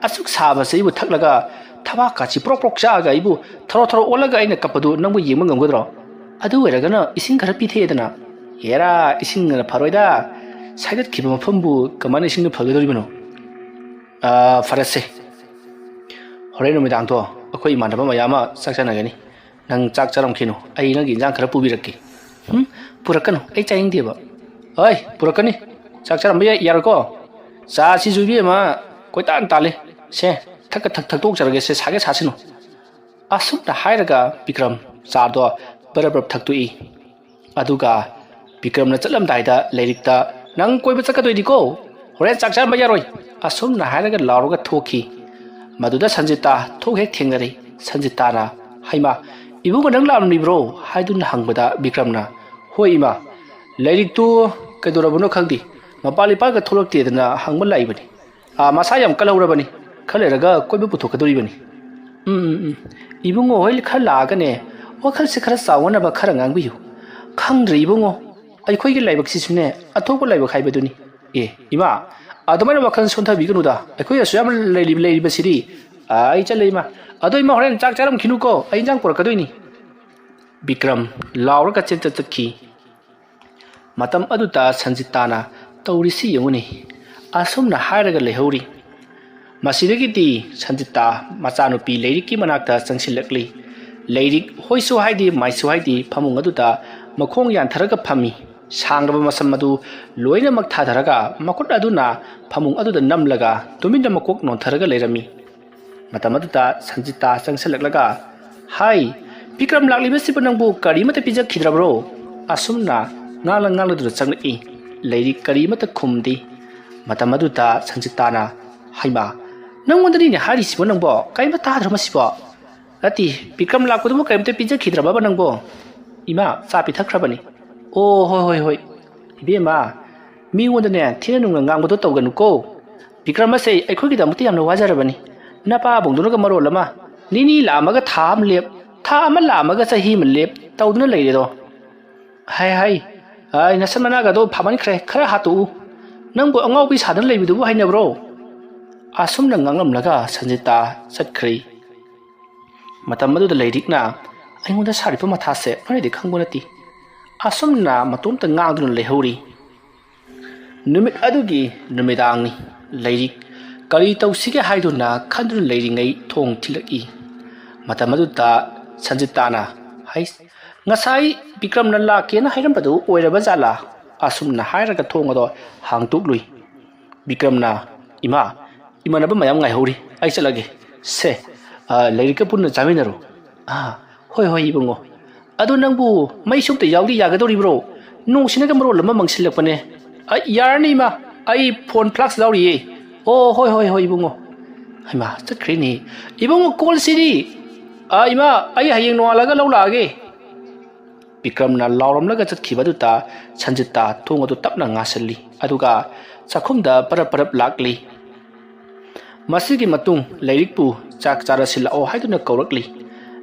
ꯑꯁꯨꯛ ꯁꯥꯕꯁꯦ ꯑꯩꯕꯨ ꯊꯛꯂꯒ, ꯊꯕꯥꯛꯀꯥꯁꯤ ꯄ꯭ꯔꯣꯛ ꯄ꯭ꯔꯣꯛ ꯆꯥꯛꯑꯒ ꯑꯩꯕꯨ ꯊꯔꯣ ꯊꯔꯣ ꯑꯣꯜꯂꯒ ꯑꯩꯅ ꯀꯞꯄꯗꯨ ꯅꯪꯕꯨ ꯌꯦꯡꯕ ꯉꯝꯒꯗ꯭ꯔꯣ? ꯑꯗꯨ ꯑꯣꯏꯔꯒꯅ ꯏꯁꯤꯡ ꯈꯔ ꯄꯤꯊꯛꯑꯦꯗꯅ꯫" "ꯍꯦꯔꯥ, ꯏꯁꯤꯡꯅ ꯐꯔꯣꯏꯗ꯫ ꯁꯥꯏꯗꯠꯈꯤꯕ ꯃꯐꯝꯕꯨ ꯀꯃꯥꯏꯅ ꯏꯁꯤꯡꯅ ꯐꯒꯗꯧꯔꯤꯕꯅꯣ?" "ꯑꯥ, ꯐꯔꯦꯁꯦ꯫ ꯍꯣꯔꯦꯟ ꯅꯨꯃꯤꯗꯥꯡꯗꯣ ꯑꯩꯈꯣꯏ ꯏꯃꯥꯟꯅꯕ ꯃꯌꯥꯝ ꯑꯃ ꯆꯥꯛ ꯆꯥꯅꯒꯅꯤ꯫ ꯅꯪ ꯆꯥꯛ ꯆꯥꯔꯝꯈꯤꯅꯨ, ꯑꯩ ꯅꯪꯒꯤ ꯏꯟꯖꯥꯡ ꯈꯔ ꯄꯨꯕꯤꯔꯛꯀꯦ꯫" "ꯍꯨꯝ, ꯄꯨꯔꯛꯀꯅꯨ, ꯑꯩ ꯆꯥꯅꯤꯡꯗꯦꯕ꯫" "ꯍꯣꯏ, ꯄꯨꯔꯛꯀꯅꯤ꯫ ꯆꯥꯛ ꯆꯥꯔꯝꯕ ꯌꯥꯏ, ꯌꯥꯔꯣꯏꯀꯣ? ꯆꯥꯁꯤꯁꯨ ꯏꯕꯦꯝꯃ, ꯀꯣꯏꯇꯥꯟ ꯇꯥꯜꯂꯤ꯫ ꯁꯦ, ꯊꯛꯀ ꯊꯛ-, ꯊꯛꯇꯣꯛꯆꯔꯒꯦ, ꯁꯦ, ꯁꯥꯒꯦ ꯁꯥꯁꯤꯅꯨ꯫" ꯑꯁꯨꯝꯅ ꯍꯥꯏꯔꯒ ꯕꯤꯀ꯭ꯔꯝ ꯆꯥꯗꯣ ꯕꯔꯞ ꯕꯔꯞ ꯊꯛꯇꯣꯛꯏ꯫ ꯑꯗꯨꯒ ꯕꯤꯀ꯭ꯔꯝꯅ ꯆꯠꯂꯝꯗꯥꯏꯗ ꯂꯩꯔꯤꯛꯇ, "ꯅꯪ ꯀꯣꯏꯕ ꯆꯠꯀꯗꯣꯏꯅꯤꯀꯣ, ꯍꯣꯔꯦꯟ ꯆꯥꯛ ꯆꯥꯔꯝꯕ ꯌꯥꯔꯣꯏ," ꯑꯁꯨꯝꯅ ꯍꯥꯏꯔꯒ ꯂꯥꯎꯔꯒ ꯊꯣꯛꯈꯤ꯫ ꯃꯗꯨꯗ ꯁꯟꯖꯤꯇꯥ ꯊꯣꯛ ꯍꯦꯛ ꯊꯦꯡꯅꯔꯦ꯫ ꯁꯟꯖꯤꯇꯥꯅ, "ꯍꯩꯃꯥ, ꯏꯕꯨꯡꯉꯣ ꯅꯪ ꯂꯥꯛꯂꯝꯂꯤꯕ꯭ꯔꯣ?" ꯍꯥꯏꯗꯨꯅ ꯍꯪꯕꯗ ꯕꯤꯀ꯭ꯔꯝꯅ, "ꯍꯣꯏ ꯏꯃꯥ, ꯂꯩꯔꯤꯛꯇꯨ ꯀꯩꯗꯧꯔꯕꯅꯣ ꯈꯪꯗꯦ, ꯃꯄꯥ ꯂꯩꯄꯥꯛꯀ ꯊꯣꯛꯂꯛꯇꯦꯗꯅ ꯍꯪꯕ ꯂꯥꯛꯏꯕꯅꯤ꯫ ꯑꯥ, ꯃꯁꯥ ꯌꯥꯝ ꯀꯜꯍꯧꯔꯕꯅꯤ, ꯈꯔ ꯂꯩꯔꯒ ꯀꯣꯏꯕ ꯄꯨꯊꯣꯛꯀꯗꯧꯔꯤꯕꯅꯤ꯫" "ꯎꯝ, ꯎꯝ, ꯎꯝ, ꯏꯕꯨꯡꯉꯣ ꯍꯣꯏ ꯈꯔ ꯂꯥꯛꯑꯒꯅꯦ, ꯋꯥꯈꯜꯁꯦ ꯈꯔ ꯆꯥꯎꯅꯅꯕ ꯈꯔ ꯉꯥꯡꯕꯤꯌꯨ꯫ ꯈꯪꯗ꯭ꯔꯦ ꯏꯕꯨꯡꯉꯣ, ꯑꯩꯈꯣꯏꯒꯤ ꯂꯥꯏꯕꯛꯁꯤꯁꯨꯅꯦ, ꯑꯊꯣꯛꯄ ꯂꯥꯏꯕꯛ ꯍꯥꯏꯕꯗꯨꯅꯤ꯫" "ꯑꯦ ꯏꯃꯥ, ꯑꯗꯨꯃꯥꯏꯅ ꯋꯥꯈꯜ ꯁꯣꯟꯊꯕꯤꯒꯅꯨꯗ, ꯑꯩꯈꯣꯏ ꯑꯁꯨꯛ ꯌꯥꯝꯅ ꯂꯩꯔꯤ-, ꯂꯩꯔꯤꯕꯁꯤꯗꯤ꯫ ꯑꯥ, ꯑꯩ ꯆꯠꯂꯦ ꯏꯃꯥ꯫ ꯑꯗꯣ ꯏꯃꯥ, ꯍꯣꯔꯦꯟ ꯆꯥꯛ ꯆꯥꯔꯝꯈꯤꯅꯨꯀꯣ, ꯑꯩ ꯏꯟꯖꯥꯡ ꯄꯨꯔꯛꯀꯗꯣꯏꯅꯤ꯫" ꯕꯤꯀ꯭ꯔꯝ ꯂꯥꯎꯔꯒ ꯆꯦꯟ ꯆꯠ ꯆꯠꯈꯤ꯫ ꯃꯇꯝ ꯑꯗꯨꯗ ꯁꯟꯖꯤꯇꯥꯅ, "ꯇꯧꯔꯤꯁꯤ ꯌꯦꯡꯉꯨꯅꯦ, ꯑꯁꯨꯝꯅ ꯍꯥꯏꯔꯒ ꯂꯩꯍꯧꯔꯤ, ꯃꯁꯤꯗꯒꯤꯗꯤ ꯁꯟꯖꯤꯇꯥ ꯃꯆꯥꯅꯨꯄꯤ ꯂꯩꯔꯤꯛꯀꯤ ꯃꯅꯥꯛꯇ ꯆꯪꯁꯤꯜꯂꯛꯂꯤ꯫ ꯂꯩꯔꯤꯛ ꯍꯣꯏꯁꯨ ꯍꯥꯏꯗꯦ, ꯃꯥꯏꯁꯨ ꯍꯥꯏꯗꯦ, ꯐꯃꯨꯡ ꯑꯗꯨꯗ ꯃꯈꯣꯡ ꯌꯥꯟꯊꯔꯒ ꯐꯝꯃꯤ꯫ ꯁꯥꯡꯂꯕ ꯃꯁꯝ ꯑꯗꯨ ꯂꯣꯏꯅꯃꯛ ꯊꯥꯊꯔꯒ ꯃꯈꯨꯠ ꯑꯗꯨꯅ ꯐꯃꯨꯡ ꯑꯗꯨꯗ ꯅꯝꯂꯒ ꯇꯨꯃꯤꯟꯅ ꯃꯀꯣꯛ ꯅꯣꯟꯊꯔꯒ ꯂꯩꯔꯝꯃꯤ꯫ ꯃꯇꯝ ꯑꯗꯨꯗ ꯁꯟꯖꯤꯇꯥ ꯆꯪꯁꯤꯜꯂꯛꯂꯒ, "ꯍꯥꯏ, ꯕꯤꯀ꯭ꯔꯝ ꯂꯥꯛꯂꯤꯕꯁꯤꯕꯨ ꯅꯪꯕꯨ ꯀꯔꯤ ꯑꯃꯠꯇ ꯄꯤꯖꯈꯤꯗ꯭ꯔꯕ꯭ꯔꯣ?" ꯑꯁꯨꯝꯅ ꯉꯥꯡꯂ ꯉꯥꯡꯂꯗꯨꯅ ꯆꯪꯂꯛꯏ꯫ ꯂꯩꯔꯤꯛ ꯀꯔꯤ ꯑꯃꯠꯇ ꯈꯨꯝꯗꯦ꯫ ꯃꯇꯝ ꯑꯗꯨꯗ ꯁꯟꯖꯤꯇꯥꯅ, "ꯍꯩꯃꯥ, ꯅꯪꯉꯣꯟꯗꯅꯤꯅꯦ ꯍꯥꯏꯔꯤꯁꯤꯕꯣ ꯅꯪꯕꯣ, ꯀꯔꯤꯝꯇ ꯇꯥꯗ꯭ꯔꯣ ꯃꯁꯤꯕꯣ? ꯅꯠꯇꯦ, ꯕꯤꯀ꯭ꯔꯝ ꯂꯥꯛꯄꯗꯨꯕꯨ ꯀꯔꯤꯝꯇ ꯄꯤꯖꯈꯤꯗ꯭ꯔꯕꯕ ꯅꯪꯕꯣ?" "ꯏꯃꯥ, ꯆꯥ ꯄꯤꯊꯛꯈ꯭ꯔꯕꯅꯤ꯫" "ꯑꯣ, ꯍꯣꯏ, ꯍꯣꯏ, ꯍꯣꯏ꯫ ꯏꯕꯦꯝꯃ, ꯃꯤꯉꯣꯟꯗꯅꯦ ꯊꯤꯅ ꯅꯨꯡꯅ ꯉꯥꯡꯕꯗꯣ ꯇꯧꯒꯅꯨꯀꯣ꯫ ꯕꯤꯀ꯭ꯔꯝ ꯑꯁꯦ ꯑꯩꯈꯣꯏꯒꯤꯗꯃꯛꯇ ꯌꯥꯝꯅ ꯋꯥꯖꯔꯕꯅꯤ꯫ ꯅꯄꯥꯕꯨꯡꯗꯨꯅꯒ ꯃꯔꯣꯜ ꯑꯃ, ꯅꯤꯅꯤ ꯂꯥꯛꯑꯝꯃꯒ ꯊꯥ ꯑꯃ ꯂꯦꯞ, ꯊꯥ ꯑꯃ ꯂꯥꯛꯑꯝꯃꯒ ꯆꯍꯤ ꯑꯃ ꯂꯦꯞ ꯇꯧꯗꯨꯅ ꯂꯩꯔꯦꯗꯣ꯫ ꯍꯥꯏ, ꯍꯥꯏ, ꯑꯩ ꯅꯁꯝ ꯃꯅꯥꯒꯗꯣ ꯐꯥꯃꯟꯈ꯭ꯔꯦ, ꯈꯔ ꯍꯥꯠꯇꯣꯛꯎ꯫ ꯅꯪꯕꯨ ꯑꯉꯥꯎꯕꯤ ꯁꯥꯗꯨꯅ ꯂꯩꯕꯗꯨꯕꯨ ꯍꯩꯅꯕ꯭ꯔꯣ?" ꯑꯁꯨꯝꯅ ꯉꯥꯡꯂꯝꯂꯒ ꯁꯟꯖꯤꯇꯥ ꯆꯠꯈ꯭ꯔꯦ꯫ ꯃꯇꯝ ꯑꯗꯨꯗ ꯂꯩꯔꯤꯛꯅ ꯑꯩꯉꯣꯟꯗ ꯁꯥꯔꯤꯕ ꯃꯊꯥꯁꯦ ꯅꯣꯏꯅꯗꯤ ꯈꯪꯕ ꯅꯠꯇꯦ꯫ ꯑꯁꯨꯝꯅ ꯃꯇꯣꯝꯇ ꯉꯥꯡꯗꯨꯅ ꯂꯩꯍꯧꯔꯤ꯫ ꯅꯨꯃꯤꯠ ꯑꯗꯨꯒꯤ ꯅꯨꯃꯤꯗꯥꯡꯅꯤ꯫ ꯂꯩꯔꯤꯛ ꯀꯔꯤ ꯇꯧꯁꯤꯒꯦ ꯍꯥꯏꯗꯨꯅ ꯈꯟꯗꯨꯅ ꯂꯩꯔꯤꯉꯩ ꯊꯣꯡ ꯊꯤꯜꯂꯛꯏ꯫ ꯃꯇꯝ ꯑꯗꯨꯗ ꯁꯟꯖꯤꯇꯥꯅ, "ꯍꯩ, ꯉꯁꯥꯏ ꯕꯤꯀ꯭ꯔꯝꯅ ꯂꯥꯛꯀꯦꯅ ꯍꯥꯏꯔꯝꯕꯗꯨ ꯑꯣꯏꯔꯕ ꯖꯥꯠꯂꯥ?" ꯑꯁꯨꯝꯅ ꯍꯥꯏꯔꯒ ꯊꯣꯡ ꯑꯗꯣ ꯍꯥꯡꯗꯣꯛꯂꯨꯏ꯫ ꯕꯤꯀ꯭ꯔꯝꯅ, "ꯏꯃꯥ, ꯏꯃꯥꯟꯅꯕ ꯃꯌꯥꯝ ꯉꯥꯏꯍꯧꯔꯤ, ꯑꯩ ꯆꯠꯂꯒꯦ꯫ ꯁꯦ, ꯑ, ꯂꯩꯔꯤꯛꯀ ꯄꯨꯟꯅ ꯆꯥꯃꯤꯟꯅꯔꯣ꯫" "ꯑꯥ, ꯍꯣꯏ, ꯍꯣꯏ, ꯏꯕꯨꯡꯉꯣ꯫ ꯑꯗꯣ ꯅꯪꯕꯨ ꯃꯩꯁꯨ ꯑꯝꯇ ꯌꯥꯎꯗꯤ ꯌꯥꯒꯗꯧꯔꯤꯕ꯭ꯔꯣ? ꯅꯣꯡꯁꯤꯅꯒ ꯃꯔꯣꯜ ꯑꯃ ꯃꯪꯁꯤꯜꯂꯛꯄꯅꯦ꯫" "ꯑ, ꯌꯥꯔꯅꯤ ꯏꯃꯥ, ꯑꯩ ꯐꯣꯟ ꯐ꯭ꯂꯥꯛꯁ ꯌꯥꯎꯔꯤꯌꯦ꯫" "ꯑꯣ, ꯍꯣꯏ, ꯍꯣꯏ, ꯍꯣꯏ, ꯏꯕꯨꯡꯉꯣ꯫" ꯍꯩꯃꯥ, ꯆꯠꯈ꯭ꯔꯦꯅꯦ꯫ "ꯏꯕꯨꯡꯉꯣ, ꯀꯣꯜꯁꯤꯗꯤ?" "ꯑ, ꯏꯃꯥ, ꯑꯩ ꯍꯌꯦꯡ ꯅꯣꯡꯉꯥꯜꯂꯒ ꯂꯧ ꯂꯥꯛꯑꯒꯦ꯫" ꯕꯤꯀ꯭ꯔꯝꯅ ꯂꯥꯎꯔꯝꯂꯒ ꯆꯠꯈꯤꯕ ꯑꯗꯨꯗ ꯁꯟꯖꯤꯇꯥ ꯊꯣꯡ ꯑꯗꯨ ꯇꯞꯅ ꯉꯥꯁꯤꯜꯂꯤ, ꯑꯗꯨꯒ ꯆꯥꯛꯈꯨꯝꯗ ꯄꯔꯞ ꯄꯔꯞ ꯂꯥꯛꯂꯤ꯫ ꯃꯁꯤꯒꯤ ꯃꯇꯨꯡ ꯂꯩꯔꯤꯛꯄꯨ ꯆꯥꯛ ꯆꯥꯔꯁꯤ ꯂꯥꯛꯑꯣ ꯍꯥꯏꯗꯨꯅ ꯀꯧꯔꯛꯂꯤ꯫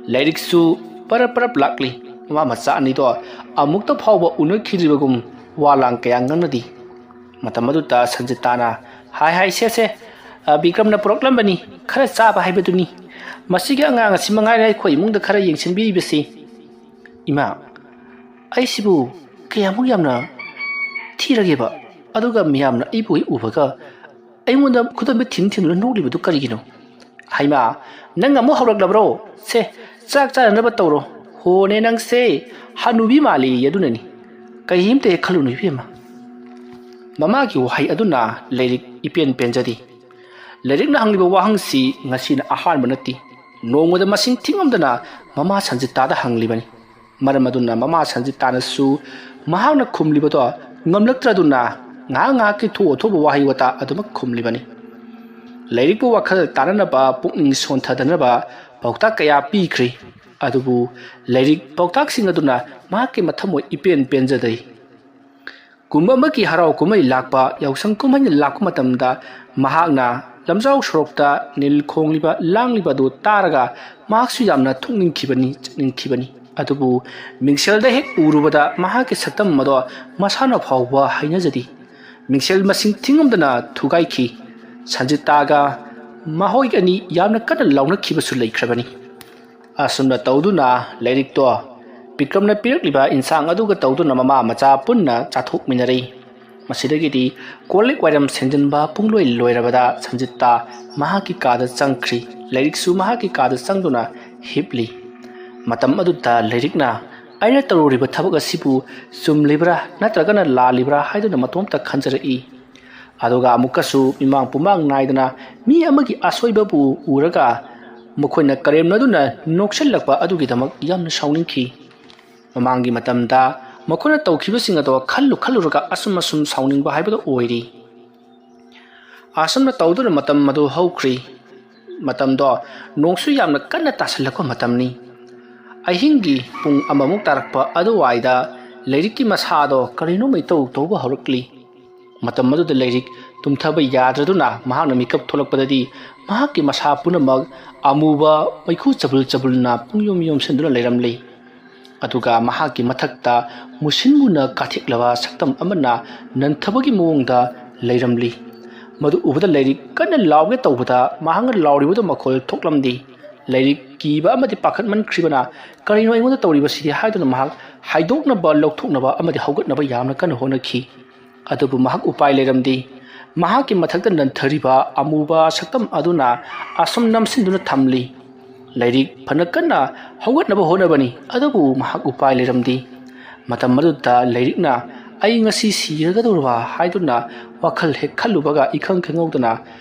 ꯂꯩꯔꯤꯛꯁꯨ ꯄꯔꯞ ꯄꯔꯞ ꯂꯥꯛꯂꯤ꯫ ꯃꯃꯥ ꯃꯆꯥ ꯑꯅꯤꯗꯣ ꯑꯃꯨꯛꯇ ꯐꯥꯎꯕ ꯎꯅꯈꯤꯗ꯭ꯔꯤꯕꯒꯨꯝ ꯋꯥ ꯂꯥꯡ ꯀꯌꯥ ꯉꯥꯡꯅꯗꯦ꯫ ꯃꯇꯝ ꯑꯗꯨꯗ ꯁꯟꯖꯤꯇꯥꯅ, "ꯍꯥꯏ, ꯍꯥꯏ, ꯁꯦ, ꯁꯦ, ꯑ, ꯕꯤꯀ꯭ꯔꯝꯅ ꯄꯨꯔꯛꯂꯝꯕꯅꯤ, ꯈꯔ ꯆꯥꯕ ꯍꯥꯏꯕꯗꯨꯅꯤ꯫ ꯃꯁꯤꯒꯤ ꯑꯉꯥꯡ ꯑꯁꯤ ꯃꯉꯥꯏꯔꯦ ꯑꯩꯈꯣꯏ ꯏꯃꯨꯡꯗ ꯈꯔ ꯌꯦꯡꯁꯤꯟꯕꯤꯔꯤꯕꯁꯤ꯫" "ꯏꯃꯥ, ꯑꯩꯁꯤꯕꯨ ꯀꯌꯥꯃꯨꯛ ꯌꯥꯝꯅ ꯊꯤꯔꯒꯦꯕ? ꯑꯗꯨꯒ ꯃꯤꯌꯥꯝꯅ ꯑꯩꯕꯨ ꯍꯦꯛ ꯎꯕꯒ ꯑꯩꯉꯣꯟꯗ ꯈꯨꯗꯝꯗ ꯊꯤꯟ ꯊꯤꯟꯗꯨꯅ ꯅꯣꯛꯂꯤꯕꯗꯨ ꯀꯔꯤꯒꯤꯅꯣ? "ꯍꯩꯃꯥ, ꯅꯪ ꯑꯃꯨꯛ ꯍꯧꯔꯛꯂꯕ꯭ꯔꯣ? ꯁꯦ, ꯆꯥꯛ ꯆꯥꯅꯅꯕ ꯇꯧꯔꯣ꯫ ꯍꯣꯅꯦ, ꯅꯪꯁꯦ ꯍꯅꯨꯕꯤ ꯃꯥꯜꯂꯤ ꯑꯗꯨꯅꯅꯤ꯫ ꯀꯔꯤꯝꯇ ꯍꯦꯛ ꯈꯜꯂꯨꯅꯨ ꯏꯕꯦꯝꯃ꯫" ꯃꯃꯥꯒꯤ ꯋꯥꯍꯩ ꯑꯗꯨꯅ ꯂꯩꯔꯤꯛ ꯏꯄꯦꯟ ꯄꯦꯟꯖꯗꯦ꯫ ꯂꯩꯔꯤꯛꯅ ꯍꯪꯂꯤꯕ ꯋꯥꯍꯪꯁꯤ ꯉꯁꯤꯅ ꯑꯍꯥꯟꯕ ꯅꯠꯇꯦ꯫ ꯅꯣꯡꯃꯗ ꯃꯁꯤꯡ ꯊꯤꯉꯝꯗꯅ ꯃꯃꯥ ꯁꯟꯖꯤꯇꯥꯗ ꯍꯪꯂꯤꯕꯅꯤ꯫ ꯃꯔꯝ ꯑꯗꯨꯅ ꯃꯃꯥ ꯁꯟꯖꯤꯇꯥꯅꯁꯨ ꯃꯍꯥꯛꯅ ꯈꯨꯝꯂꯤꯕꯗꯣ ꯉꯝꯂꯛꯇ꯭ꯔꯗꯨꯅ ꯉꯥꯏꯍꯥꯛ ꯉꯥꯏꯍꯥꯛꯀꯤ ꯊꯣꯛꯑ ꯊꯣꯛꯄ ꯋꯥꯍꯩ ꯋꯥꯇꯥ ꯑꯗꯨꯃꯛ ꯈꯨꯝꯂꯤꯕꯅꯤ꯫ ꯂꯩꯔꯤꯛꯄꯨ ꯋꯥꯈꯜ ꯇꯥꯅꯅꯕ, ꯄꯨꯛꯅꯤꯡ ꯁꯣꯟꯊꯗꯅꯕ ꯄꯥꯎꯇꯥꯛ ꯀꯌꯥ ꯄꯤꯈ꯭ꯔꯤ꯫ ꯑꯗꯨꯕꯨ ꯂꯩꯔꯤꯛ ꯄꯥꯎꯇꯥꯛꯁꯤꯡ ꯑꯗꯨꯅ ꯃꯍꯥꯛꯀꯤ ꯃꯊꯃꯣꯏ ꯏꯄꯦꯟ ꯄꯦꯟꯖꯗꯦ꯫ ꯀꯨꯝ ꯑꯃꯒꯤ ꯍꯔꯥꯎ ꯀꯨꯝꯍꯩ ꯂꯥꯛꯄ, ꯌꯥꯎꯁꯪ ꯀꯨꯝꯍꯩꯅ ꯂꯥꯛꯄ ꯃꯇꯝꯗ ꯃꯍꯥꯛꯅ ꯂꯝꯖꯥꯎ ꯁꯣꯔꯣꯛꯇ ꯅꯤꯜ ꯈꯣꯡꯂꯤꯕ, ꯂꯥꯡꯂꯤꯕ ꯑꯗꯨ ꯇꯥꯔꯒ ꯃꯍꯥꯛꯁꯨ ꯌꯥꯝꯅ ꯊꯣꯛꯅꯤꯡꯈꯤꯕꯅꯤ, ꯆꯠꯅꯤꯡꯈꯤꯕꯅꯤ꯫ ꯑꯗꯨꯕꯨ ꯃꯤꯡꯁꯦꯜꯗ ꯍꯦꯛ ꯎꯔꯨꯕꯗ ꯃꯍꯥꯛꯀꯤ ꯁꯛꯇꯝ ꯑꯗꯣ ꯃꯁꯥꯅ ꯐꯥꯎꯕ ꯍꯩꯅꯖꯗꯦ꯫ ꯃꯤꯡꯁꯦꯜ ꯃꯁꯤꯡ ꯊꯤꯉꯝꯗꯅ ꯊꯨꯒꯥꯏꯈꯤ꯫ ꯁꯟꯖꯤꯇꯥꯒ ꯃꯈꯣꯏ ꯑꯅꯤ ꯌꯥꯝꯅ ꯀꯟꯅ ꯂꯥꯎꯅꯈꯤꯕꯁꯨ ꯂꯩꯈ꯭ꯔꯕꯅꯤ꯫ ꯑꯁꯨꯝꯅ ꯇꯧꯗꯨꯅ ꯂꯩꯔꯤꯛꯇꯣ ꯕꯤꯀ꯭ꯔꯝꯅ ꯄꯤꯔꯛꯂꯤꯕ ꯏꯟꯁꯥꯡ ꯑꯗꯨꯒ ꯇꯧꯗꯨꯅ ꯃꯃꯥ ꯃꯆꯥ ꯄꯨꯟꯅ ꯆꯥꯊꯣꯛꯃꯤꯟꯅꯔꯤ꯫ ꯃꯁꯤꯗꯒꯤꯗꯤ ꯀꯣꯜ ꯂꯤꯛ ꯋꯥꯏꯔꯝ ꯁꯦꯡꯖꯤꯟꯕ ꯄꯨꯡꯂꯣꯏ ꯂꯣꯏꯔꯕꯗ ꯁꯟꯖꯤꯇꯥ ꯃꯍꯥꯛꯀꯤ ꯀꯥꯗ ꯆꯪꯈ꯭ꯔꯤ꯫ ꯂꯩꯔꯤꯛꯁꯨ ꯃꯍꯥꯛꯀꯤ ꯀꯥꯗ ꯆꯪꯗꯨꯅ ꯍꯤꯞꯂꯤ꯫ ꯃꯇꯝ ꯑꯗꯨꯗ ꯂꯩꯔꯤꯛꯅ "ꯑꯩꯅ ꯇꯧꯔꯨꯔꯤꯕ ꯊꯕꯛ ꯑꯁꯤꯕꯨ ꯆꯨꯝꯂꯤꯕ꯭ꯔꯥ ꯅꯠꯇ꯭ꯔꯒꯅ ꯂꯥꯜꯂꯤꯕ꯭ꯔꯥ?" ꯍꯥꯏꯗꯨꯅ ꯃꯇꯣꯝꯇ ꯈꯟꯖꯔꯛꯏ꯫ ꯑꯗꯨꯒ ꯑꯃꯨꯛꯀꯁꯨ ꯃꯤꯃꯥꯡ ꯄꯨꯃꯥꯡ ꯅꯥꯏꯗꯅ ꯃꯤ ꯑꯃꯒꯤ ꯑꯁꯣꯏꯕꯕꯨ ꯎꯔꯒ ꯃꯈꯣꯏꯅ ꯀꯔꯦꯝꯅꯗꯨꯅ ꯅꯣꯛꯁꯤꯜꯂꯛꯄ ꯑꯗꯨꯒꯤꯗꯃꯛ ꯌꯥꯝꯅ ꯁꯥꯎꯅꯤꯡꯈꯤ꯫ ꯃꯃꯥꯡꯒꯤ ꯃꯇꯝꯗ ꯃꯈꯣꯏꯅ ꯇꯧꯈꯤꯕꯁꯤꯡ ꯑꯗꯣ ꯈꯜꯂꯨ ꯈꯜꯂꯨꯔꯒ ꯑꯁꯨꯝ ꯑꯁꯨꯝ ꯁꯥꯎꯅꯤꯡꯕ ꯍꯥꯏꯕꯗꯣ ꯑꯣꯏꯔꯤ꯫ ꯑꯁꯨꯝꯅ ꯇꯧꯗꯨꯅ ꯃꯇꯝ ꯑꯗꯨ ꯍꯧꯈ꯭ꯔꯤ꯫ ꯃꯇꯝꯗꯣ ꯅꯣꯡꯁꯨ ꯌꯥꯝꯅ ꯀꯟꯅ ꯇꯥꯁꯤꯜꯂꯛꯄ ꯃꯇꯝꯅꯤ꯫ ꯑꯍꯤꯡꯒꯤ ꯄꯨꯡ ꯑꯃꯃꯨꯛ ꯇꯥꯔꯛꯄ ꯑꯗꯨꯋꯥꯏꯗ ꯂꯩꯔꯤꯛꯀꯤ ꯃꯁꯥꯗꯣ ꯀꯔꯤꯅꯣ ꯃꯩꯇꯧ ꯇꯧꯕ ꯍꯧꯔꯛꯂꯤ꯫ ꯃꯇꯝ ꯑꯗꯨꯗ ꯂꯩꯔꯤꯛ ꯇꯨꯝꯊꯕ ꯌꯥꯗ꯭ꯔꯗꯨꯅ ꯃꯍꯥꯛꯅ ꯃꯤꯀꯞ ꯊꯣꯛꯂꯛꯄꯗꯗꯤ ꯃꯍꯥꯛꯀꯤ ꯃꯁꯥ ꯄꯨꯝꯅꯃꯛ ꯑꯃꯨꯕ ꯃꯩꯈꯨ ꯆꯕꯨꯜ ꯆꯕꯨꯜꯅ ꯄꯨꯡꯌꯣꯝ ꯌꯣꯝꯁꯤꯟꯗꯨꯅ ꯂꯩꯔꯝꯂꯤ꯫ ꯑꯗꯨꯒ ꯃꯍꯥꯛꯀꯤ ꯃꯊꯛꯇ ꯃꯨꯁꯤꯟ ꯃꯨꯅ ꯀꯥꯊꯦꯛꯂꯕ ꯁꯛꯇꯝ ꯑꯃꯅ ꯅꯟꯊꯕꯒꯤ ꯃꯑꯣꯡꯗ ꯂꯩꯔꯝꯂꯤ꯫ ꯃꯗꯨ ꯎꯕꯗ ꯂꯩꯔꯤꯛ ꯀꯟꯅ ꯂꯥꯎꯒꯦ ꯇꯧꯕꯗ ꯃꯍꯥꯛꯅ ꯂꯥꯎꯔꯤꯕꯗꯨ ꯃꯈꯣꯜ ꯊꯣꯛꯂꯝꯗꯦ꯫ ꯂꯩꯔꯤꯛ ꯀꯤꯕ ꯑꯃꯗꯤ ꯄꯥꯈꯠꯃꯟꯈ꯭ꯔꯤꯕꯅ "ꯀꯔꯤꯅꯣ ꯑꯩꯉꯣꯟꯗ ꯇꯧꯔꯤꯕꯁꯤꯗꯤ?" ꯍꯥꯏꯗꯨꯅ ꯃꯍꯥꯛ ꯍꯥꯏꯗꯣꯛꯅꯕ, ꯂꯧꯊꯣꯛꯅꯕ ꯑꯃꯗꯤ ꯍꯧꯒꯠꯅꯕ ꯌꯥꯝꯅ ꯀꯟꯅ ꯍꯣꯠꯅꯈꯤ꯫ ꯑꯗꯨꯕꯨ ꯃꯍꯥꯛ ꯎꯄꯥꯏ ꯂꯩꯔꯝꯗꯦ꯫ ꯃꯍꯥꯛꯀꯤ ꯃꯊꯛꯇ ꯅꯟꯊꯔꯤꯕ ꯑꯃꯨꯕ ꯁꯛꯇꯝ ꯑꯗꯨꯅ ꯑꯁꯨꯝ ꯅꯝꯁꯤꯟꯗꯨꯅ ꯊꯝꯂꯤ꯫ ꯂꯥꯏꯔꯤꯛ ꯐꯅ ꯀꯟꯅ ꯍꯧꯒꯠꯅꯕ ꯍꯣꯠꯅꯕꯅꯤ, ꯑꯗꯨꯕꯨ ꯃꯍꯥꯛ ꯎꯄꯥꯏ ꯂꯩꯔꯝꯗꯦ꯫ ꯃꯇꯝ ꯑꯗꯨꯗ ꯂꯥꯏꯔꯤꯛꯅ "ꯑꯩ ꯉꯁꯤ ꯁꯤꯔꯒꯗꯧꯔꯕ" ꯍꯥꯏꯗꯨꯅ ꯋꯥꯈꯜ ꯍꯦꯛ ꯈꯜꯂꯨꯕꯒ ꯏꯈꯪ ꯈꯪꯍꯧꯗꯅ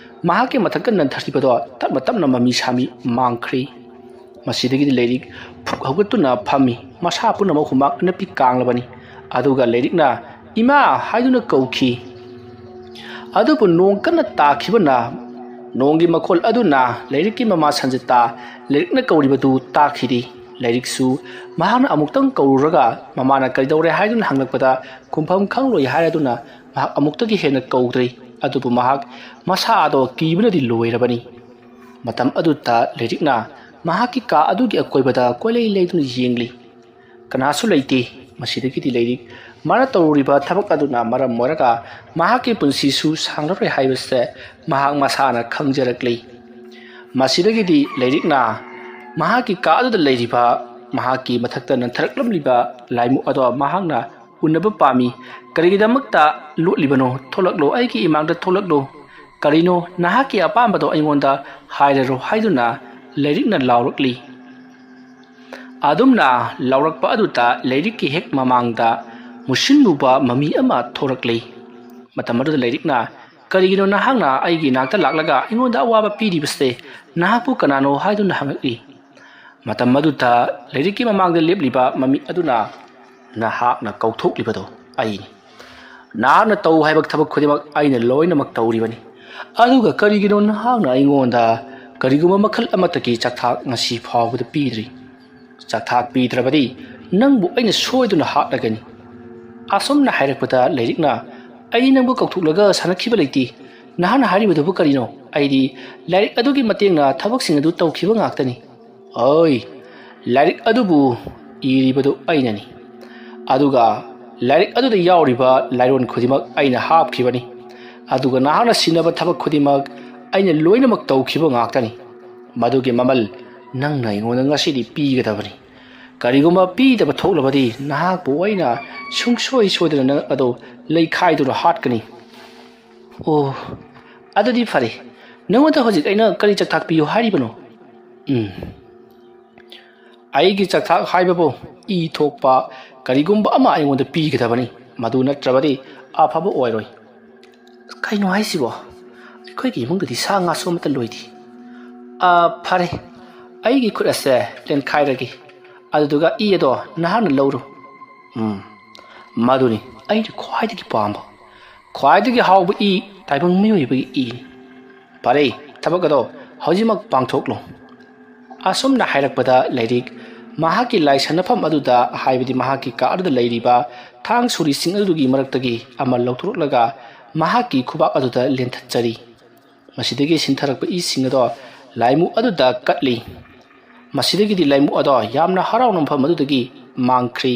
ꯃꯍꯥꯛꯀꯤ ꯃꯊꯛꯇ ꯅꯟꯊꯔꯤꯕꯗꯣ ꯇꯞꯅ ꯇꯞꯅ ꯃꯃꯤ ꯁꯥꯃꯤ ꯃꯥꯡꯈ꯭ꯔꯤ꯫ ꯃꯁꯤꯗꯒꯤꯗꯤ ꯂꯥꯏꯔꯤꯛ ꯐꯨꯛ ꯍꯧꯒꯠꯇꯨꯅ ꯐꯝꯃꯤ꯫ ꯃꯁꯥ ꯄꯨꯝꯅꯃꯛ ꯍꯨꯃꯥꯡ ꯑꯅꯞꯄꯤ ꯀꯥꯡꯂꯕꯅꯤ꯫ ꯑꯗꯨꯒ ꯂꯥꯏꯔꯤꯛꯅ "ꯏꯃꯥ" ꯍꯥꯏꯗꯨꯅ ꯀꯧꯈꯤ꯫ ꯑꯗꯨꯕꯨ ꯅꯣꯡ ꯀꯟꯅ ꯇꯥꯈꯤꯕꯅ ꯅꯣꯡꯒꯤ ꯃꯈꯣꯜ ꯑꯗꯨꯅ ꯂꯥꯏꯔꯤꯛꯀꯤ ꯃꯃꯥ ꯁꯟꯖꯤꯇꯥ ꯂꯥꯏꯔꯤꯛꯅ ꯀꯧꯔꯤꯕꯗꯨ ꯇꯥꯈꯤꯗꯦ꯫ ꯂꯥꯏꯔꯤꯛꯁꯨ ꯃꯍꯥꯛꯅ ꯑꯃꯨꯛꯇꯪ ꯀꯧꯔꯨꯔꯒ ꯃꯃꯥꯅ "ꯀꯩꯗꯧꯔꯦ?" ꯍꯥꯏꯗꯨꯅ ꯍꯪꯂꯛꯄꯗ ꯈꯨꯝꯐꯝ ꯈꯪꯂꯣꯏ ꯍꯥꯏꯔꯗꯨꯅ ꯃꯍꯥꯛ ꯑꯃꯨꯛꯇꯒꯤ ꯍꯦꯟꯅ ꯀꯧꯗ꯭ꯔꯤ꯫ ꯑꯗꯨꯕꯨ ꯃꯍꯥꯛ ꯃꯁꯥ ꯑꯗꯣ ꯀꯤꯕꯅꯗꯤ ꯂꯣꯏꯔꯕꯅꯤ꯫ ꯃꯇꯝ ꯑꯗꯨꯗ ꯂꯥꯏꯔꯤꯛꯅ ꯃꯍꯥꯛꯀꯤ ꯀꯥ ꯑꯗꯨꯒꯤ ꯑꯀꯣꯏꯕꯗ ꯀꯣꯏꯂꯩ ꯂꯩꯗꯨꯅ ꯌꯦꯡꯂꯤ꯫ ꯀꯅꯥꯁꯨ ꯂꯩꯇꯦ꯫ ꯃꯁꯤꯗꯒꯤꯗꯤ ꯂꯥꯏꯔꯤꯛ ꯃꯥꯅ ꯇꯧꯔꯨꯔꯤꯕ ꯊꯕꯛ ꯑꯗꯨꯅ ꯃꯔꯝ ꯑꯣꯏꯔꯒ ꯃꯍꯥꯛꯀꯤ ꯄꯨꯟꯁꯤꯁꯨ ꯁꯥꯡꯂꯔꯣꯏ ꯍꯥꯏꯕꯁꯦ ꯃꯍꯥꯛ ꯃꯁꯥꯅ ꯈꯪꯖꯔꯛꯂꯤ꯫ ꯃꯁꯤꯗꯒꯤꯗꯤ ꯂꯥꯏꯔꯤꯛꯅ ꯃꯍꯥꯛꯀꯤ ꯀꯥ ꯑꯗꯨꯗ ꯂꯩꯔꯤꯕ ꯃꯍꯥꯛꯀꯤ ꯃꯊꯛꯇ ꯅꯟꯊꯔꯛꯂꯝꯂꯤꯕ ꯂꯥꯏꯃꯨꯛ ꯑꯗꯣ ꯃꯍꯥꯛꯅ ꯎꯅꯕ ꯄꯥꯝꯃꯤ꯫ "ꯀꯔꯤꯒꯤꯗꯃꯛꯇ ꯂꯣꯠꯂꯤꯕꯅꯣ? ꯊꯣꯛꯂꯛꯂꯣ, ꯑꯩꯒꯤ ꯏꯃꯥꯡꯗ ꯊꯣꯛꯂꯛꯂꯣ꯫ ꯀꯔꯤꯅꯣ ꯅꯍꯥꯛꯀꯤ ꯑꯄꯥꯝꯕꯗꯣ ꯑꯩꯉꯣꯟꯗ ꯍꯥꯏꯔꯔꯣ?" ꯍꯥꯏꯗꯨꯅ ꯂꯥꯏꯔꯤꯛꯅ ꯂꯥꯎꯔꯛꯂꯤ꯫ ꯑꯗꯨꯝꯅ ꯂꯥꯎꯔꯛꯄ ꯑꯗꯨꯗ ꯂꯥꯏꯔꯤꯛꯀꯤ ꯍꯦꯛ ꯃꯃꯥꯡꯗ ꯃꯨꯁꯤꯟꯃꯨꯕ ꯃꯃꯤ ꯑꯃ ꯊꯣꯔꯛꯂꯤ꯫ ꯃꯇꯝ ꯑꯗꯨꯗ ꯂꯥꯏꯔꯤꯛꯅ, "ꯀꯔꯤꯒꯤꯅꯣ ꯅꯍꯥꯛꯅ ꯑꯩꯒꯤ ꯏꯅꯥꯛꯇ ꯂꯥꯛꯂꯒ ꯑꯩꯉꯣꯟꯗ ꯑꯋꯥꯕ ꯄꯤꯔꯤꯕꯁꯦ? ꯅꯍꯥꯛꯄꯨ ꯀꯅꯥꯅꯣ?" ꯍꯥꯏꯗꯨꯅ ꯍꯪꯉꯛꯏ꯫ ꯃꯇꯝ ꯑꯗꯨꯗ ꯂꯥꯏꯔꯤꯛꯀꯤ ꯃꯃꯥꯡꯗ ꯂꯦꯞꯂꯤꯕ ꯃꯃꯤ ꯑꯗꯨꯅ, "ꯅꯍꯥꯛꯅ ꯀꯧꯊꯣꯛꯂꯤꯕꯗꯣ ꯑꯩꯅꯤ꯫ ꯅꯍꯥꯛꯅ ꯇꯧ ꯍꯥꯏꯕ ꯊꯕꯛ ꯈꯨꯗꯤꯡꯃꯛ ꯑꯩꯅ ꯂꯣꯏꯅꯃꯛ ꯇꯧꯔꯤꯕꯅꯤ꯫ ꯑꯗꯨꯒ ꯀꯔꯤꯒꯤꯅꯣ ꯅꯍꯥꯛꯅ ꯑꯩꯉꯣꯟꯗ ꯀꯔꯤꯒꯨꯝꯕ ꯃꯈꯜ ꯑꯃꯠꯇꯒꯤ ꯆꯥꯛꯊꯥꯛ ꯉꯁꯤ ꯐꯥꯎꯕꯗ ꯄꯤꯗ꯭ꯔꯤ? ꯆꯥꯛꯊꯥꯛ ꯄꯤꯗ꯭ꯔꯕꯗꯤ ꯅꯪꯕꯨ ꯑꯩꯅ ꯁꯣꯏꯗꯅ ꯍꯥꯠꯂꯒꯅꯤ"꯫ ꯑꯁꯨꯝꯅ ꯍꯥꯏꯔꯛꯄꯗ ꯂꯥꯏꯔꯤꯛꯅ, "ꯑꯩꯗꯤ ꯅꯪꯕꯨ ꯀꯧꯊꯣꯛꯂꯒ ꯁꯥꯟꯅꯈꯤꯕ ꯂꯩꯇꯦ꯫ ꯅꯍꯥꯛꯅ ꯍꯥꯏꯔꯤꯕꯗꯨꯕꯨ ꯀꯔꯤꯅꯣ? ꯑꯩꯗꯤ ꯂꯥꯏꯔꯤꯛ ꯑꯗꯨꯒꯤ ꯃꯇꯦꯡꯅ ꯊꯕꯛꯁꯤꯡ ꯑꯗꯨ ꯇꯧꯈꯤꯕ ꯉꯥꯛꯇꯅꯤ"꯫ "ꯑꯣꯏ, ꯂꯥꯏꯔꯤꯛ ꯑꯗꯨꯕꯨ ꯏꯔꯤꯕꯗꯨ ꯑꯩꯅꯅꯤ꯫ ꯑꯗꯨꯒ ꯂꯥꯏꯔꯤꯛ ꯑꯗꯨꯗ ꯌꯥꯎꯔꯤꯕ ꯂꯥꯏꯔꯣꯟ ꯈꯨꯗꯤꯡꯃꯛ ꯑꯩꯅ ꯍꯥꯞꯈꯤꯕꯅꯤ꯫ ꯑꯗꯨꯒ ꯅꯍꯥꯛꯅ ꯁꯤꯟꯅꯕ ꯊꯕꯛ ꯈꯨꯗꯤꯡꯃꯛ ꯑꯩꯅ ꯂꯣꯏꯅꯃꯛ ꯇꯧꯈꯤꯕ ꯉꯥꯛꯇꯅꯤ꯫ ꯃꯗꯨꯒꯤ ꯃꯃꯜ ꯅꯪꯅ ꯑꯩꯉꯣꯟꯗ ꯉꯁꯤꯗꯤ ꯄꯤꯒꯗꯕꯅꯤ꯫ ꯀꯔꯤꯒꯨꯝꯕ ꯄꯤꯗꯕ ꯊꯣꯛꯂꯕꯗꯤ ꯅꯍꯥꯛꯄꯨ ꯑꯩꯅ ꯁꯨꯡꯁꯣꯏ ꯁꯣꯏꯗꯅ ꯅꯪ ꯑꯗꯨ ꯂꯩꯈꯥꯏꯗꯨꯅ ꯍꯥꯠꯀꯅꯤ"꯫ ꯑꯣ, ꯑꯗꯨꯗꯤ ꯐꯔꯦ꯫ ꯅꯉꯣꯟꯗ ꯍꯧꯖꯤꯛ ꯑꯩꯅ ꯀꯔꯤ ꯆꯥꯛꯊꯥꯛ ꯄꯤꯌꯨ ꯍꯥꯏꯔꯤꯕꯅꯣ? ꯎꯝ, ꯑꯩꯒꯤ ꯆꯥꯛꯊꯥꯛ ꯍꯥꯏꯕꯕꯨ ꯏ ꯊꯣꯛꯄ ꯀꯔꯤꯒꯨꯝꯕ ꯑꯃ ꯑꯩꯉꯣꯟꯗ ꯄꯤꯒꯗꯕꯅꯤ꯫ ꯃꯗꯨ ꯅꯠꯇ꯭ꯔꯕꯗꯤ ꯑꯐꯕ ꯑꯣꯏꯔꯣꯏ꯫ ꯀꯩꯅꯣ ꯍꯥꯏꯁꯤꯕꯣ? ꯑꯩꯈꯣꯏꯒꯤ ꯏꯃꯨꯡꯗꯗꯤ ꯁꯥ ꯉꯥꯁꯨ ꯑꯃꯠꯇ ꯂꯣꯏꯗꯦ꯫ ꯑ, ꯐꯔꯦ, ꯑꯩꯒꯤ ꯈꯨꯠ ꯑꯁꯦ ꯂꯦꯟꯈꯥꯏꯔꯒꯦ, ꯑꯗꯨꯗꯨꯒ ꯏ ꯑꯗꯣ ꯅꯍꯥꯛꯅ ꯂꯧꯔꯣ꯫ ꯎꯝ, ꯃꯗꯨꯅꯤ ꯑꯩꯅ ꯈ꯭ꯋꯥꯏꯗꯒꯤ ꯄꯥꯝꯕ, ꯈ꯭ꯋꯥꯏꯗꯒꯤ ꯍꯥꯎꯕ ꯏ, ꯇꯥꯏꯕꯪ ꯃꯤꯑꯣꯏꯕꯒꯤ ꯏꯅꯤ꯫ ꯐꯔꯦ, ꯊꯕꯛ ꯑꯗꯣ ꯍꯧꯖꯤꯛꯃꯛ ꯄꯥꯡꯊꯣꯛꯂꯣ꯫ ꯑꯁꯨꯝꯅ ꯍꯥꯏꯔꯛꯄꯗ ꯂꯩꯔꯤꯛ ꯃꯍꯥꯛꯀꯤ ꯂꯥꯏ ꯁꯥꯟꯅꯐꯝ ꯑꯗꯨꯗ, ꯍꯥꯏꯕꯗꯤ ꯃꯍꯥꯛꯀꯤ ꯀꯥ ꯑꯗꯨꯗ ꯂꯩꯔꯤꯕ ꯊꯥꯡ ꯁꯣꯔꯤꯁꯤꯡ ꯑꯗꯨꯒꯤ ꯃꯔꯛꯇꯒꯤ ꯑꯃ ꯂꯧꯊꯣꯔꯛꯂꯒ ꯃꯍꯥꯛꯀꯤ ꯈꯨꯕꯥꯛ ꯑꯗꯨꯗ ꯂꯦꯟꯊꯠꯆꯔꯤ꯫ ꯃꯁꯤꯗꯒꯤ ꯁꯤꯟꯊꯔꯛꯄ ꯏꯁꯤꯡ ꯑꯗꯣ ꯂꯥꯏꯃꯨ ꯑꯗꯨꯗ ꯀꯠꯂꯤ꯫ ꯃꯁꯤꯗꯒꯤꯗꯤ ꯂꯥꯏꯃꯨ ꯑꯗꯣ ꯌꯥꯝꯅ ꯍꯔꯥꯎꯅ ꯃꯐꯝ ꯑꯗꯨꯗꯒꯤ ꯃꯥꯡꯈ꯭ꯔꯤ꯫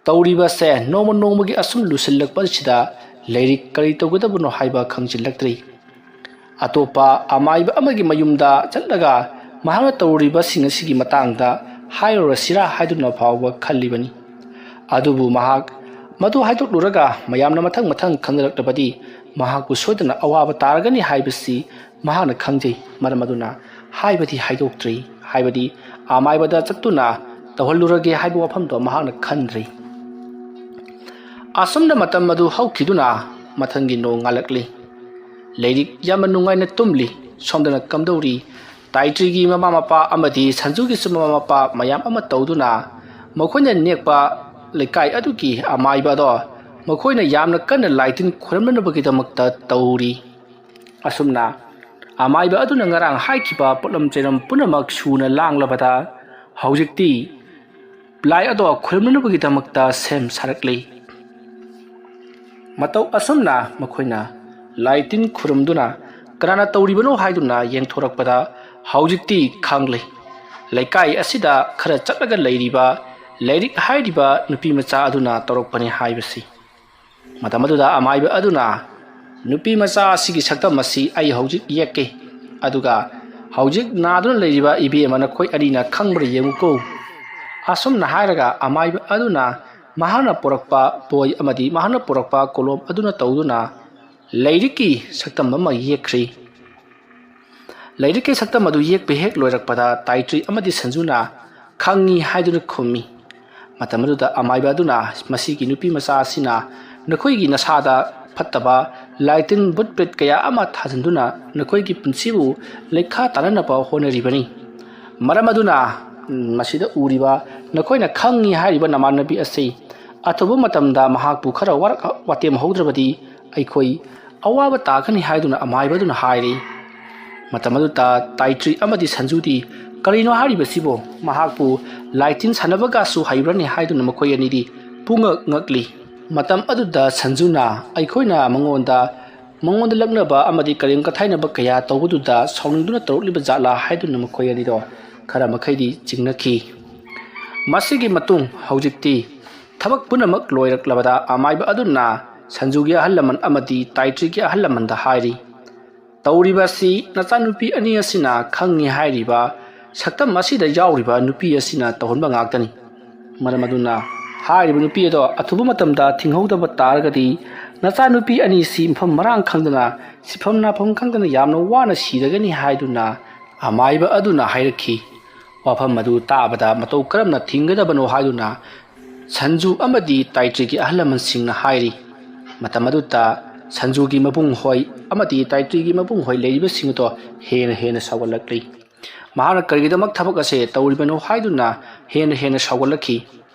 ꯇꯧꯔꯤꯕ ꯑꯁꯦ ꯅꯣꯡꯃ ꯅꯣꯡꯃꯒꯤ ꯑꯁꯨꯝ ꯂꯨꯁꯤꯜꯂꯛꯄ ꯑꯁꯤꯗ ꯂꯩꯔꯤꯛ ꯀꯔꯤ ꯇꯧꯒꯗꯕꯅꯣ ꯍꯥꯏꯕ ꯈꯪꯖꯤꯜꯂꯛꯇ꯭ꯔꯤ꯫ ꯑꯇꯣꯞꯄ ꯑꯃꯥꯏꯕ ꯑꯃꯒꯤ ꯃꯌꯨꯝꯗ ꯆꯠꯂꯒ ꯃꯍꯥꯛꯅ ꯇꯧꯔꯤꯕꯁꯤꯡ ꯑꯁꯤꯒꯤ ꯃꯇꯥꯡꯗ ꯍꯥꯏꯔꯨꯔꯁꯤꯔꯥ ꯍꯥꯏꯗꯨꯅ ꯐꯥꯎꯕ ꯈꯜꯂꯤꯕꯅꯤ꯫ ꯑꯗꯨꯕꯨ ꯃꯍꯥꯛ ꯃꯗꯨ ꯍꯥꯏꯗꯣꯛꯂꯨꯔꯒ ꯃꯌꯥꯝꯅ ꯃꯊꯪ ꯃꯊꯪ ꯈꯪꯅꯔꯛꯂꯕꯗꯤ ꯃꯍꯥꯛꯄꯨ ꯁꯣꯏꯗꯅ ꯑꯋꯥꯕ ꯇꯥꯔꯒꯅꯤ ꯍꯥꯏꯕꯁꯤ ꯃꯍꯥꯛꯅ ꯈꯪꯖꯩ꯫ ꯃꯔꯝ ꯑꯗꯨꯅ ꯍꯥꯏꯕꯗꯤ ꯍꯥꯏꯗꯣꯛꯇ꯭ꯔꯤ, ꯍꯥꯏꯕꯗꯤ ꯑꯃꯥꯏꯕꯗ ꯆꯠꯇꯨꯅ ꯇꯧꯍꯜꯂꯨꯔꯒꯦ ꯍꯥꯏꯕ ꯋꯥꯐꯝꯗꯣ ꯃꯍꯥꯛꯅ ꯈꯟꯗ꯭ꯔꯤ꯫ ꯑꯁꯨꯝꯅ ꯃꯇꯝ ꯑꯗꯨ ꯍꯧꯈꯤꯗꯨꯅ ꯃꯊꯪꯒꯤ ꯅꯣꯡ ꯉꯥꯜꯂꯛꯂꯤ꯫ ꯂꯩꯔꯤꯛ ꯌꯥꯝꯅ ꯅꯨꯡꯉꯥꯏꯅ ꯇꯨꯝꯂꯤ꯫ ꯁꯣꯝꯗꯅ ꯀꯝꯗꯧꯔꯤ? ꯇꯥꯏꯇ꯭ꯔꯤꯒꯤ ꯃꯃꯥ ꯃꯄꯥ ꯑꯃꯗꯤ ꯁꯟꯖꯨꯒꯤꯁꯨ ꯃꯃꯥ ꯃꯄꯥ ꯃꯌꯥꯝ ꯑꯃ ꯇꯧꯗꯨꯅ ꯃꯈꯣꯏꯅ ꯅꯦꯛꯄ ꯂꯩꯀꯥꯏ ꯑꯗꯨꯒꯤ ꯑꯃꯥꯏꯕ ꯑꯗꯣ ꯃꯈꯣꯏꯅ ꯌꯥꯝꯅ ꯀꯟꯅ ꯂꯥꯏ ꯇꯤꯟ ꯈꯣꯏꯔꯝꯅꯅꯕꯒꯤꯗꯃꯛꯇ ꯇꯧꯔꯤ꯫ ꯑꯁꯨꯝꯅ ꯑꯃꯥꯏꯕ ꯑꯗꯨꯅ ꯉꯔꯥꯡ ꯍꯥꯏꯈꯤꯕ ꯄꯣꯠꯂꯝ ꯆꯩꯔꯝ ꯄꯨꯝꯅꯃꯛ ꯁꯨꯅ ꯂꯥꯡꯂꯕꯗ ꯍꯧꯖꯤꯛꯇꯤ ꯂꯥꯏ ꯑꯗꯣ ꯈꯨꯔꯨꯝꯅꯅꯕꯒꯤꯗꯃꯛꯇ ꯁꯦꯝ ꯁꯥꯔꯛꯂꯤ꯫ ꯃꯇꯧ ꯑꯁꯨꯝꯅ ꯃꯈꯣꯏꯅ ꯂꯥꯏ ꯇꯤꯟ ꯈꯨꯔꯨꯝꯗꯨꯅ ꯀꯅꯥꯅ ꯇꯧꯔꯤꯕꯅꯣ ꯍꯥꯏꯗꯨꯅ ꯌꯦꯡꯊꯣꯔꯛꯄꯗ ꯍꯧꯖꯤꯛꯇꯤ ꯈꯪꯂꯦ꯫ ꯂꯩꯀꯥꯏ ꯑꯁꯤꯗ ꯈꯔ ꯆꯠꯂꯒ ꯂꯩꯔꯤꯕ ꯂꯩꯔꯤꯛ ꯍꯥꯏꯔꯤꯕ ꯅꯨꯄꯤ ꯃꯆꯥ ꯑꯗꯨꯅ ꯇꯧꯔꯛꯄꯅꯤ ꯍꯥꯏꯕꯁꯤ꯫ ꯃꯇꯝ ꯑꯗꯨꯗ ꯑꯃꯥꯏꯕ ꯑꯗꯨꯅ, "ꯅꯨꯄꯤ ꯃꯆꯥ ꯑꯁꯤꯒꯤ ꯁꯛꯇꯝ ꯑꯁꯤ ꯑꯩ ꯍꯧꯖꯤꯛ ꯌꯦꯛꯀꯦ, ꯑꯗꯨꯒ ꯍꯧꯖꯤꯛ ꯅꯥꯗꯨꯅ ꯂꯩꯔꯤꯕ ꯏꯕꯦꯝꯃ ꯅꯈꯣꯏ ꯑꯅꯤꯅ ꯈꯪꯕ꯭ꯔꯥ ꯌꯦꯡꯉꯨꯀꯣ"꯫ ꯑꯁꯨꯝꯅ ꯍꯥꯏꯔꯒ ꯑꯃꯥꯏꯕ ꯑꯗꯨꯅ ꯃꯍꯥꯛꯅ ꯄꯨꯔꯛꯄ ꯕꯣꯏ ꯑꯃꯗꯤ ꯃꯍꯥꯛꯅ ꯄꯨꯔꯛꯄ ꯀꯣꯂꯣꯝ ꯑꯗꯨꯅ ꯇꯧꯗꯨꯅ ꯂꯥꯏꯔꯤꯛꯀꯤ ꯁꯛꯇꯝ ꯑꯃ ꯌꯦꯛꯈ꯭ꯔꯤ꯫ ꯂꯥꯏꯔꯤꯛꯀꯤ ꯁꯛꯇꯝ ꯑꯗꯨ ꯌꯦꯛꯄ ꯍꯦꯛ ꯂꯣꯏꯔꯛꯄꯗ ꯇꯥꯏꯇ꯭ꯔꯤ ꯑꯃꯗꯤ ꯁꯟꯖꯨꯅ "ꯈꯪꯉꯤ" ꯍꯥꯏꯗꯨꯅ ꯈꯨꯝꯃꯤ꯫ ꯃꯇꯝ ꯑꯗꯨꯗ ꯑꯃꯥꯏꯕ ꯑꯗꯨꯅ, "ꯃꯁꯤꯒꯤ ꯅꯨꯄꯤ ꯃꯆꯥ ꯑꯁꯤꯅ ꯅꯈꯣꯏꯒꯤ ꯅꯁꯥꯗ ꯐꯠꯇꯕ ꯂꯥꯏꯇꯤꯟ ꯕꯨꯠ ꯄ꯭ꯔꯦꯠ ꯀꯌꯥ ꯑꯃ ꯊꯥꯖꯤꯟꯗꯨꯅ ꯅꯈꯣꯏꯒꯤ ꯄꯨꯟꯁꯤꯕꯨ ꯂꯩꯈꯥ ꯇꯥꯅꯅꯕ ꯍꯣꯠꯅꯔꯤꯕꯅꯤ꯫ ꯃꯔꯝ ꯑꯗꯨꯅ ꯃꯁꯤꯗ ꯎꯔꯤꯕ ꯅꯈꯣꯏꯅ ꯈꯪꯉꯤ ꯍꯥꯏꯔꯤꯕ ꯅꯃꯥꯟꯅꯕꯤ ꯑꯁꯤ ꯑꯊꯨꯕ ꯃꯇꯝꯗ ꯃꯍꯥꯛꯄꯨ ꯈꯔ ꯋꯥꯔꯛ ꯋꯥꯇꯦꯝ ꯍꯧꯗ꯭ꯔꯕꯗꯤ ꯑꯩꯈꯣꯏ ꯑꯋꯥꯕ ꯇꯥꯒꯅꯤ" ꯍꯥꯏꯗꯨꯅ ꯑꯃꯥꯏꯕ ꯑꯗꯨꯅ ꯍꯥꯏꯔꯤ꯫ ꯃꯇꯝ ꯑꯗꯨꯗ ꯇꯥꯏꯇ꯭ꯔꯤ ꯑꯃꯗꯤ ꯁꯟꯖꯨꯗꯤ "ꯀꯔꯤꯅꯣ ꯍꯥꯏꯔꯤꯕꯁꯤꯕꯣ? ꯃꯍꯥꯛꯄꯨ ꯂꯥꯏꯇꯤꯟ ꯁꯥꯟꯅꯕꯒꯁꯨ ꯍꯩꯕ꯭ꯔꯅꯤ?" ꯍꯥꯏꯗꯨꯅ ꯃꯈꯣꯏ ꯑꯅꯤꯗꯤ ꯄꯨꯡꯉꯛ ꯉꯛꯂꯤ꯫ ꯃꯇꯝ ꯑꯗꯨꯗ ꯁꯟꯖꯨꯅ ꯑꯩꯈꯣꯏꯅ ꯃꯉꯣꯟꯗ ꯃꯉꯣꯟꯗ ꯂꯛꯅꯕ ꯑꯃꯗꯤ ꯀꯔꯦꯝ ꯀꯊꯥꯏꯅꯕ ꯀꯌꯥ ꯇꯧꯕꯗꯨꯗ ꯁꯥꯎꯅꯤꯡꯗꯨꯅ ꯇꯧꯔꯛꯂꯤꯕ ꯖꯥꯠꯂꯥ ꯍꯥꯏꯗꯨꯅ ꯃꯈꯣꯏ ꯑꯅꯤꯗꯣ ꯈꯔ ꯃꯈꯩꯗꯤ ꯆꯤꯡꯅꯈꯤ꯫ ꯃꯁꯤꯒꯤ ꯃꯇꯨꯡ ꯍꯧꯖꯤꯛꯇꯤ ꯊꯕꯛ ꯄꯨꯝꯅꯃꯛ ꯂꯣꯏꯔꯛꯂꯕꯗ ꯑꯃꯥꯏꯕ ꯑꯗꯨꯅ ꯁꯟꯖꯨꯒꯤ ꯑꯍꯜ ꯂꯃꯟ ꯑꯃꯗꯤ ꯇꯥꯏꯇ꯭ꯔꯤꯒꯤ ꯑꯍꯜ ꯂꯃꯟꯗ ꯍꯥꯏꯔꯤ, "ꯇꯧꯔꯤꯕ ꯑꯁꯤ ꯅꯆꯥꯅꯨꯄꯤ ꯑꯅꯤ ꯑꯁꯤꯅ ꯈꯪꯉꯤ ꯍꯥꯏꯔꯤꯕ ꯁꯛꯇꯝ ꯑꯁꯤꯗ ꯌꯥꯎꯔꯤꯕ ꯅꯨꯄꯤ ꯑꯁꯤꯅ ꯇꯧꯍꯟꯕ ꯉꯥꯛꯇꯅꯤ꯫ ꯃꯔꯝ ꯑꯗꯨꯅ ꯍꯥꯏꯔꯤꯕ ꯅꯨꯄꯤ ꯑꯗꯣ ꯑꯊꯨꯕ ꯃꯇꯝꯗ ꯊꯤꯡꯍꯧꯗꯕ ꯇꯥꯔꯒꯗꯤ ꯅꯆꯥꯅꯨꯄꯤ ꯑꯅꯤꯁꯤ ꯃꯐꯝ ꯃꯔꯥꯡ ꯈꯪꯗꯅ, ꯁꯤꯐꯝ ꯅꯥꯐꯝ ꯈꯪꯗꯅ ꯌꯥꯝꯅ ꯋꯥꯅ ꯁꯤꯔꯒꯅꯤ" ꯍꯥꯏꯗꯨꯅ ꯑꯃꯥꯏꯕ ꯑꯗꯨꯅ ꯍꯥꯏꯔꯛꯈꯤ꯫ ꯋꯥꯐꯝ ꯑꯗꯨ ꯇꯥꯕꯗ ꯃꯇꯧ ꯀꯔꯝꯅ ꯊꯤꯡꯒꯗꯕꯅꯣ ꯍꯥꯏꯗꯨꯅ ꯁꯟꯖꯨ ꯑꯃꯗꯤ ꯇꯥꯏꯇ꯭ꯔꯤꯒꯤ ꯑꯍꯜ ꯂꯃꯟꯁꯤꯡꯅ ꯍꯥꯏꯔꯤ꯫ ꯃꯇꯝ ꯑꯗꯨꯗ ꯁꯟꯖꯨꯒꯤ ꯃꯕꯨꯡ ꯍꯣꯏ ꯑꯃꯗꯤ ꯇꯥꯏꯇ꯭ꯔꯤꯒꯤ ꯃꯕꯨꯡ ꯍꯣꯏ ꯂꯩꯔꯤꯕꯁꯤꯡ ꯑꯗꯣ ꯍꯦꯟꯅ ꯍꯦꯟꯅ ꯁꯥꯎꯒꯠꯂꯛꯂꯤ꯫ ꯃꯍꯥꯛꯅ ꯀꯔꯤꯒꯤꯗꯃꯛ ꯊꯕꯛ ꯑꯁꯦ ꯇꯧꯔꯤꯕꯅꯣ ꯍꯥꯏꯗꯨꯅ ꯍꯦꯟꯅ ꯍꯦꯟꯅ ꯁꯥꯎꯒꯠꯂꯛꯈꯤ꯫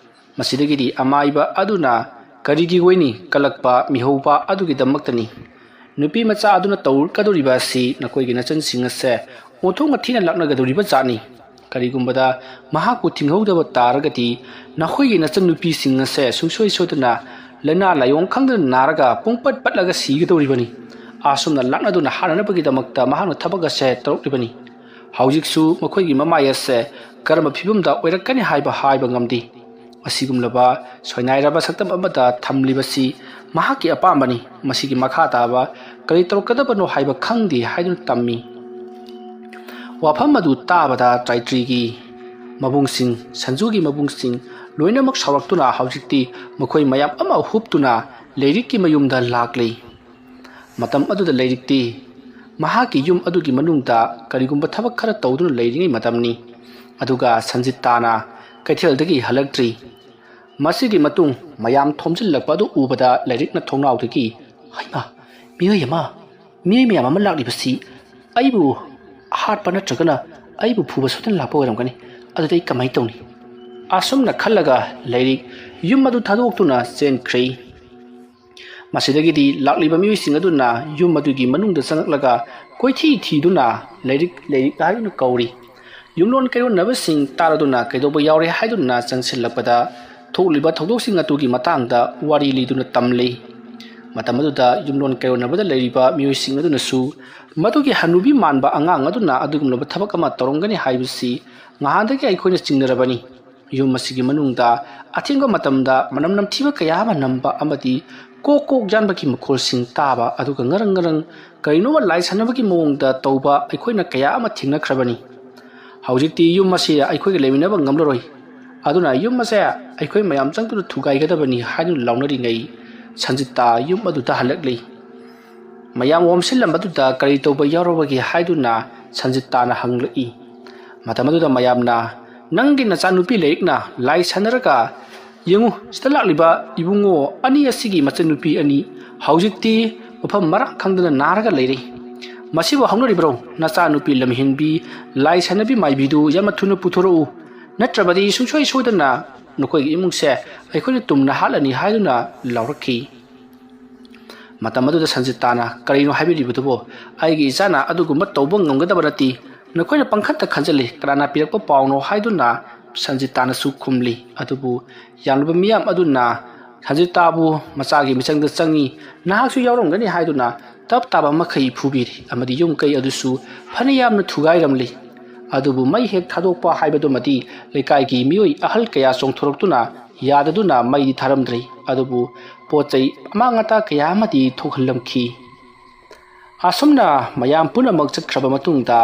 ꯃꯁꯤꯗꯒꯤꯗꯤ ꯑꯃꯥꯏꯕ ꯑꯗꯨꯅ "ꯀꯔꯤꯒꯤ ꯑꯣꯏꯅꯤ? ꯀꯜꯂꯛꯄ ꯃꯤꯍꯧꯕ ꯑꯗꯨꯒꯤꯗꯃꯛꯇꯅꯤ꯫ ꯅꯨꯄꯤ ꯃꯆꯥ ꯑꯗꯨꯅ ꯇꯧꯔꯛꯀꯗꯧꯔꯤꯕ ꯑꯁꯤ ꯅꯈꯣꯏꯒꯤ ꯅꯆꯟꯁꯤꯡ ꯑꯁꯦ ꯑꯣꯟꯊꯣꯛꯅ ꯊꯤꯅ ꯂꯥꯛꯅꯒꯗꯧꯔꯤꯕ ꯖꯥꯠꯅꯤ꯫ ꯀꯔꯤꯒꯨꯝꯕꯗ ꯃꯍꯥꯛꯄꯨ ꯊꯤꯡꯍꯧꯗꯕ ꯇꯥꯔꯒꯗꯤ ꯅꯈꯣꯏꯒꯤ ꯅꯆꯟꯅꯨꯄꯤꯁꯤꯡ ꯑꯁꯦ ꯁꯨꯡꯁꯣꯏ ꯁꯣꯏꯗꯅ ꯂꯥꯏꯅꯥ ꯂꯥꯏꯑꯣꯡ ꯈꯪꯗꯅ ꯅꯥꯔꯒ ꯄꯨꯡꯄꯠ ꯄꯠꯂꯒ ꯁꯤꯒꯗꯧꯔꯤꯕꯅꯤ꯫ ꯑꯁꯨꯝꯅ ꯂꯥꯛꯅꯗꯨꯅ ꯍꯥꯠꯅꯅꯕꯒꯤꯗꯃꯛꯇ ꯃꯍꯥꯛꯅ ꯊꯕꯛ ꯑꯁꯦ ꯇꯧꯔꯛꯂꯤꯕꯅꯤ꯫ ꯍꯧꯖꯤꯛꯁꯨ ꯃꯈꯣꯏꯒꯤ ꯃꯃꯥꯏ ꯑꯁꯦ ꯀꯔꯝꯕ ꯐꯤꯕꯝꯗ ꯑꯣꯏꯔꯛꯀꯅꯤ ꯍꯥꯏꯕ ꯍꯥꯏꯕ ꯉꯝꯗꯦ꯫ ꯑꯁꯤꯒꯨꯝꯂꯕ ꯁꯣꯏꯅꯥꯏꯔꯕ ꯁꯛꯇꯝ ꯑꯃꯗ ꯊꯝꯂꯤꯕꯁꯤ ꯃꯍꯥꯛꯀꯤ ꯑꯄꯥꯝꯕꯅꯤ꯫ ꯃꯁꯤꯒꯤ ꯃꯈꯥ ꯇꯥꯕ ꯀꯔꯤ ꯇꯧꯔꯛꯀꯗꯕꯅꯣ ꯍꯥꯏꯕ ꯈꯪꯗꯦ" ꯍꯥꯏꯗꯨꯅ ꯇꯝꯃꯤ꯫ ꯋꯥꯐꯝ ꯑꯗꯨ ꯇꯥꯕꯗ ꯇꯥꯏꯇ꯭ꯔꯤꯒꯤ ꯃꯕꯨꯡꯁꯤꯡ, ꯁꯟꯖꯨꯒꯤ ꯃꯕꯨꯡꯁꯤꯡ ꯂꯣꯏꯅꯃꯛ ꯁꯥꯎꯔꯛꯇꯨꯅ ꯍꯧꯖꯤꯛꯇꯤ ꯃꯈꯣꯏ ꯃꯌꯥꯝ ꯑꯃ ꯍꯨꯞꯇꯨꯅ ꯂꯩꯔꯤꯛꯀꯤ ꯃꯌꯨꯝꯗ ꯂꯥꯛꯂꯤ꯫ ꯃꯇꯝ ꯑꯗꯨꯗ ꯂꯩꯔꯤꯛꯇꯤ ꯃꯍꯥꯛꯀꯤ ꯌꯨꯝ ꯑꯗꯨꯒꯤ ꯃꯅꯨꯡꯗ ꯀꯔꯤꯒꯨꯝꯕ ꯊꯕꯛ ꯈꯔ ꯇꯧꯗꯨꯅ ꯂꯩꯔꯤꯉꯩ ꯃꯇꯝꯅꯤ꯫ ꯑꯗꯨꯒ ꯁꯟꯖꯤꯇꯥꯅ ꯀꯩꯊꯦꯜꯗꯒꯤ ꯍꯜꯂꯛꯇ꯭ꯔꯤ꯫ ꯃꯁꯤꯒꯤ ꯃꯇꯨꯡ ꯃꯌꯥꯝ ꯊꯣꯝꯖꯤꯜꯂꯛꯄ ꯑꯗꯨ ꯎꯕꯗ ꯂꯩꯔꯤꯛꯅ ꯊꯣꯡꯅꯥꯎꯗꯒꯤ, "ꯍꯩꯃꯥ, ꯃꯤꯑꯣꯏ ꯑꯃ, ꯃꯤꯑꯣꯏ ꯃꯌꯥꯝ ꯑꯃ ꯂꯥꯛꯂꯤꯕꯁꯤ ꯑꯩꯕꯨ ꯍꯥꯠꯄ ꯅꯠꯇ꯭ꯔꯒꯅ ꯑꯩꯕꯨ ꯐꯨꯕ ꯁꯣꯏꯗꯅ ꯂꯥꯛꯄ ꯑꯣꯏꯔꯝꯒꯅꯤ꯫ ꯑꯗꯨꯗꯤ ꯑꯩ ꯀꯃꯥꯏꯅ ꯇꯧꯅꯤ?" ꯑꯁꯨꯝꯅ ꯈꯜꯂꯒ ꯂꯩꯔꯤꯛ ꯌꯨꯝ ꯑꯗꯨ ꯊꯥꯗꯣꯛꯇꯨꯅ ꯆꯦꯟꯈ꯭ꯔꯦ꯫ ꯃꯁꯤꯗꯒꯤꯗꯤ ꯂꯥꯛꯂꯤꯕ ꯃꯤꯑꯣꯏꯁꯤꯡ ꯑꯗꯨꯅ ꯌꯨꯝ ꯑꯗꯨꯒꯤ ꯃꯅꯨꯡꯗ ꯆꯪꯂꯛꯂꯒ ꯀꯣꯏꯊꯤ ꯊꯤꯗꯨꯅ ꯂꯩꯔꯤꯛ, ꯂꯩꯔꯤꯛ ꯍꯥꯏꯗꯨꯅ ꯀꯧꯔꯤ꯫ ꯌꯨꯝꯂꯣꯟ ꯀꯩꯔꯣꯟꯅꯕꯁꯤꯡ ꯇꯥꯔꯗꯨꯅ ꯀꯩꯗꯧꯕ ꯌꯥꯎꯔꯦ ꯍꯥꯏꯗꯨꯅ ꯆꯪꯁꯤꯜꯂꯛꯄꯗ ꯊꯣꯛꯂꯤꯕ ꯊꯧꯗꯣꯛꯁꯤꯡ ꯑꯗꯨꯒꯤ ꯃꯇꯥꯡꯗ ꯋꯥꯔꯤ ꯂꯤꯗꯨꯅ ꯇꯝꯂꯤ꯫ ꯃꯇꯝ ꯑꯗꯨꯗ ꯌꯨꯝꯂꯣꯟ ꯀꯩꯔꯣꯟꯅꯕꯗ ꯂꯩꯔꯤꯕ ꯃꯤꯑꯣꯏꯁꯤꯡ ꯑꯗꯨꯅꯁꯨ ꯃꯗꯨꯒꯤ ꯍꯅꯨꯕꯤ ꯃꯥꯟꯕ ꯑꯉꯥꯡ ꯑꯗꯨꯅ ꯑꯗꯨꯒꯨꯝꯂꯕ ꯊꯕꯛ ꯑꯃ ꯇꯧꯔꯝꯒꯅꯤ ꯍꯥꯏꯕꯁꯤ ꯉꯍꯥꯟꯗꯒꯤ ꯑꯩꯈꯣꯏꯅ ꯆꯤꯡꯅꯔꯕꯅꯤ꯫ ꯌꯨꯝ ꯑꯁꯤꯒꯤ ꯃꯅꯨꯡꯗ ꯑꯊꯦꯡꯕ ꯃꯇꯝꯗ ꯃꯅꯝ ꯅꯝꯊꯤꯕ ꯀꯌꯥ ꯑꯃ ꯅꯝꯕ ꯑꯃꯗꯤ ꯀꯣꯛ ꯀꯣꯛ ꯌꯥꯟꯕꯒꯤ ꯃꯈꯣꯜꯁꯤꯡ ꯇꯥꯕ, ꯑꯗꯨꯒ ꯉꯔꯪ ꯉꯔꯪ ꯀꯔꯤꯅꯣꯃ ꯂꯥꯏ ꯁꯥꯟꯅꯕꯒꯤ ꯃꯑꯣꯡꯗ ꯇꯧꯕ ꯑꯩꯈꯣꯏꯅ ꯀꯌꯥ ꯑꯃ ꯊꯦꯡꯅꯈ꯭ꯔꯕꯅꯤ꯫ ꯍꯧꯖꯤꯛꯇꯤ ꯌꯨꯝ ꯑꯁꯤ ꯑꯩꯈꯣꯏꯒ ꯂꯩꯃꯤꯟꯅꯕ ꯉꯝꯂꯔꯣꯏ꯫ ꯑꯗꯨꯅ ꯌꯨꯝ ꯑꯁꯦ ꯑꯩꯈꯣꯏ ꯃꯌꯥꯝ ꯆꯪꯗꯨꯅ ꯊꯨꯒꯥꯏꯒꯗꯕꯅꯤ ꯍꯥꯏꯗꯨꯅ ꯂꯥꯎꯅꯔꯤꯉꯩ ꯁꯟꯖꯤꯇꯥ ꯌꯨꯝ ꯑꯗꯨꯗ ꯍꯜꯂꯛꯂꯤ꯫ ꯃꯌꯥꯝ ꯑꯣꯝꯁꯤꯜꯂꯝꯕꯗꯨꯗ ꯀꯔꯤ ꯇꯧꯕ ꯌꯥꯎꯔꯕꯒꯦ ꯍꯥꯏꯗꯨꯅ ꯁꯟꯖꯤꯇꯥꯅ ꯍꯪꯂꯛꯏ꯫ ꯃꯇꯝ ꯑꯗꯨꯗ ꯃꯌꯥꯝꯅ, "ꯅꯪꯒꯤ ꯅꯆꯥꯅꯨꯄꯤ ꯂꯩꯔꯤꯛꯅ ꯂꯥꯏ ꯁꯥꯟꯅꯔꯒ ꯌꯦꯡꯉꯨ, ꯁꯤꯗ ꯂꯥꯛꯂꯤꯕ ꯏꯕꯨꯡꯉꯣ ꯑꯅꯤ ꯑꯁꯤꯒꯤ ꯃꯆꯟꯅꯨꯄꯤ ꯑꯅꯤ ꯍꯧꯖꯤꯛꯇꯤ ꯃꯐꯝ ꯃꯔꯥꯡ ꯈꯪꯗꯅ ꯅꯥꯔꯒ ꯂꯩꯔꯦ꯫ ꯃꯁꯤꯕꯨ ꯍꯧꯅꯔꯤꯕ꯭ꯔꯣ? ꯅꯆꯥꯅꯨꯄꯤ ꯂꯝꯍꯦꯟꯕꯤ, ꯂꯥꯏ ꯁꯥꯟꯅꯕꯤ ꯃꯥꯏꯕꯤꯗꯨ ꯌꯥꯝꯅ ꯊꯨꯅ ꯄꯨꯊꯣꯔꯛꯎ, ꯅꯠꯇ꯭ꯔꯕꯗꯤ ꯁꯨꯡꯁꯣꯏ ꯁꯣꯏꯗꯅ ꯅꯈꯣꯏꯒꯤ ꯏꯃꯨꯡꯁꯦ ꯑꯩꯈꯣꯏꯅ ꯇꯨꯝꯅ ꯍꯥꯠꯂꯅꯤ" ꯍꯥꯏꯗꯨꯅ ꯂꯥꯎꯔꯛꯈꯤ꯫ ꯃꯇꯝ ꯑꯗꯨꯗ ꯁꯟꯖꯤꯇꯥꯅ, "ꯀꯔꯤꯅꯣ ꯍꯥꯏꯕꯤꯔꯤꯕꯗꯨꯕꯣ? ꯑꯩꯒꯤ ꯏꯆꯥꯅ ꯑꯗꯨꯒꯨꯝꯕ ꯇꯧꯕ ꯉꯝꯒꯗꯕ ꯅꯠꯇꯦ꯫ ꯅꯈꯣꯏꯅ ꯄꯪꯈꯟꯇ ꯈꯟꯖꯤꯜꯂꯤ꯫ ꯀꯅꯥꯅ ꯄꯤꯔꯛꯄ ꯄꯥꯎꯅꯣ?" ꯍꯥꯏꯗꯨꯅ ꯁꯟꯖꯤꯇꯥꯅꯁꯨ ꯈꯨꯝꯂꯤ꯫ ꯑꯗꯨꯕꯨ ꯌꯥꯝꯂꯕ ꯃꯤꯌꯥꯝ ꯑꯗꯨꯅ ꯁꯟꯖꯤꯇꯥꯕꯨ ꯃꯆꯥꯒꯤ ꯃꯤꯆꯪꯗ ꯆꯪꯉꯤ, ꯅꯍꯥꯛꯁꯨ ꯌꯥꯎꯔꯝꯒꯅꯤ ꯍꯥꯏꯗꯨꯅ ꯇꯞ ꯇꯥꯕ ꯃꯈꯩ ꯐꯨꯕꯤꯔꯤ ꯑꯃꯗꯤ ꯌꯨꯝ ꯀꯩ ꯑꯗꯨꯁꯨ ꯐꯅ ꯌꯥꯝꯅ ꯊꯨꯒꯥꯏꯔꯝꯂꯤ꯫ ꯑꯗꯨꯕꯨ ꯃꯩ ꯍꯦꯛ ꯊꯥꯗꯣꯛꯄ ꯍꯥꯏꯕꯗꯨꯃꯗꯤ ꯂꯩꯀꯥꯏꯒꯤ ꯃꯤꯑꯣꯏ ꯑꯍꯜ ꯀꯌꯥ ꯆꯣꯡꯊꯣꯔꯛꯇꯨꯅ ꯌꯥꯗꯗꯨꯅ ꯃꯩꯗꯤ ꯊꯥꯔꯝꯗ꯭ꯔꯤ꯫ ꯑꯗꯨꯕꯨ ꯄꯣꯠ ꯆꯩ ꯑꯃꯥꯡ ꯑꯇꯥ ꯀꯌꯥ ꯑꯃꯗꯤ ꯊꯣꯛꯍꯜꯂꯝꯈꯤ꯫ ꯑꯁꯨꯝꯅ ꯃꯌꯥꯝ ꯄꯨꯝꯅꯃꯛ ꯆꯠꯈ꯭ꯔꯕ ꯃꯇꯨꯡꯗ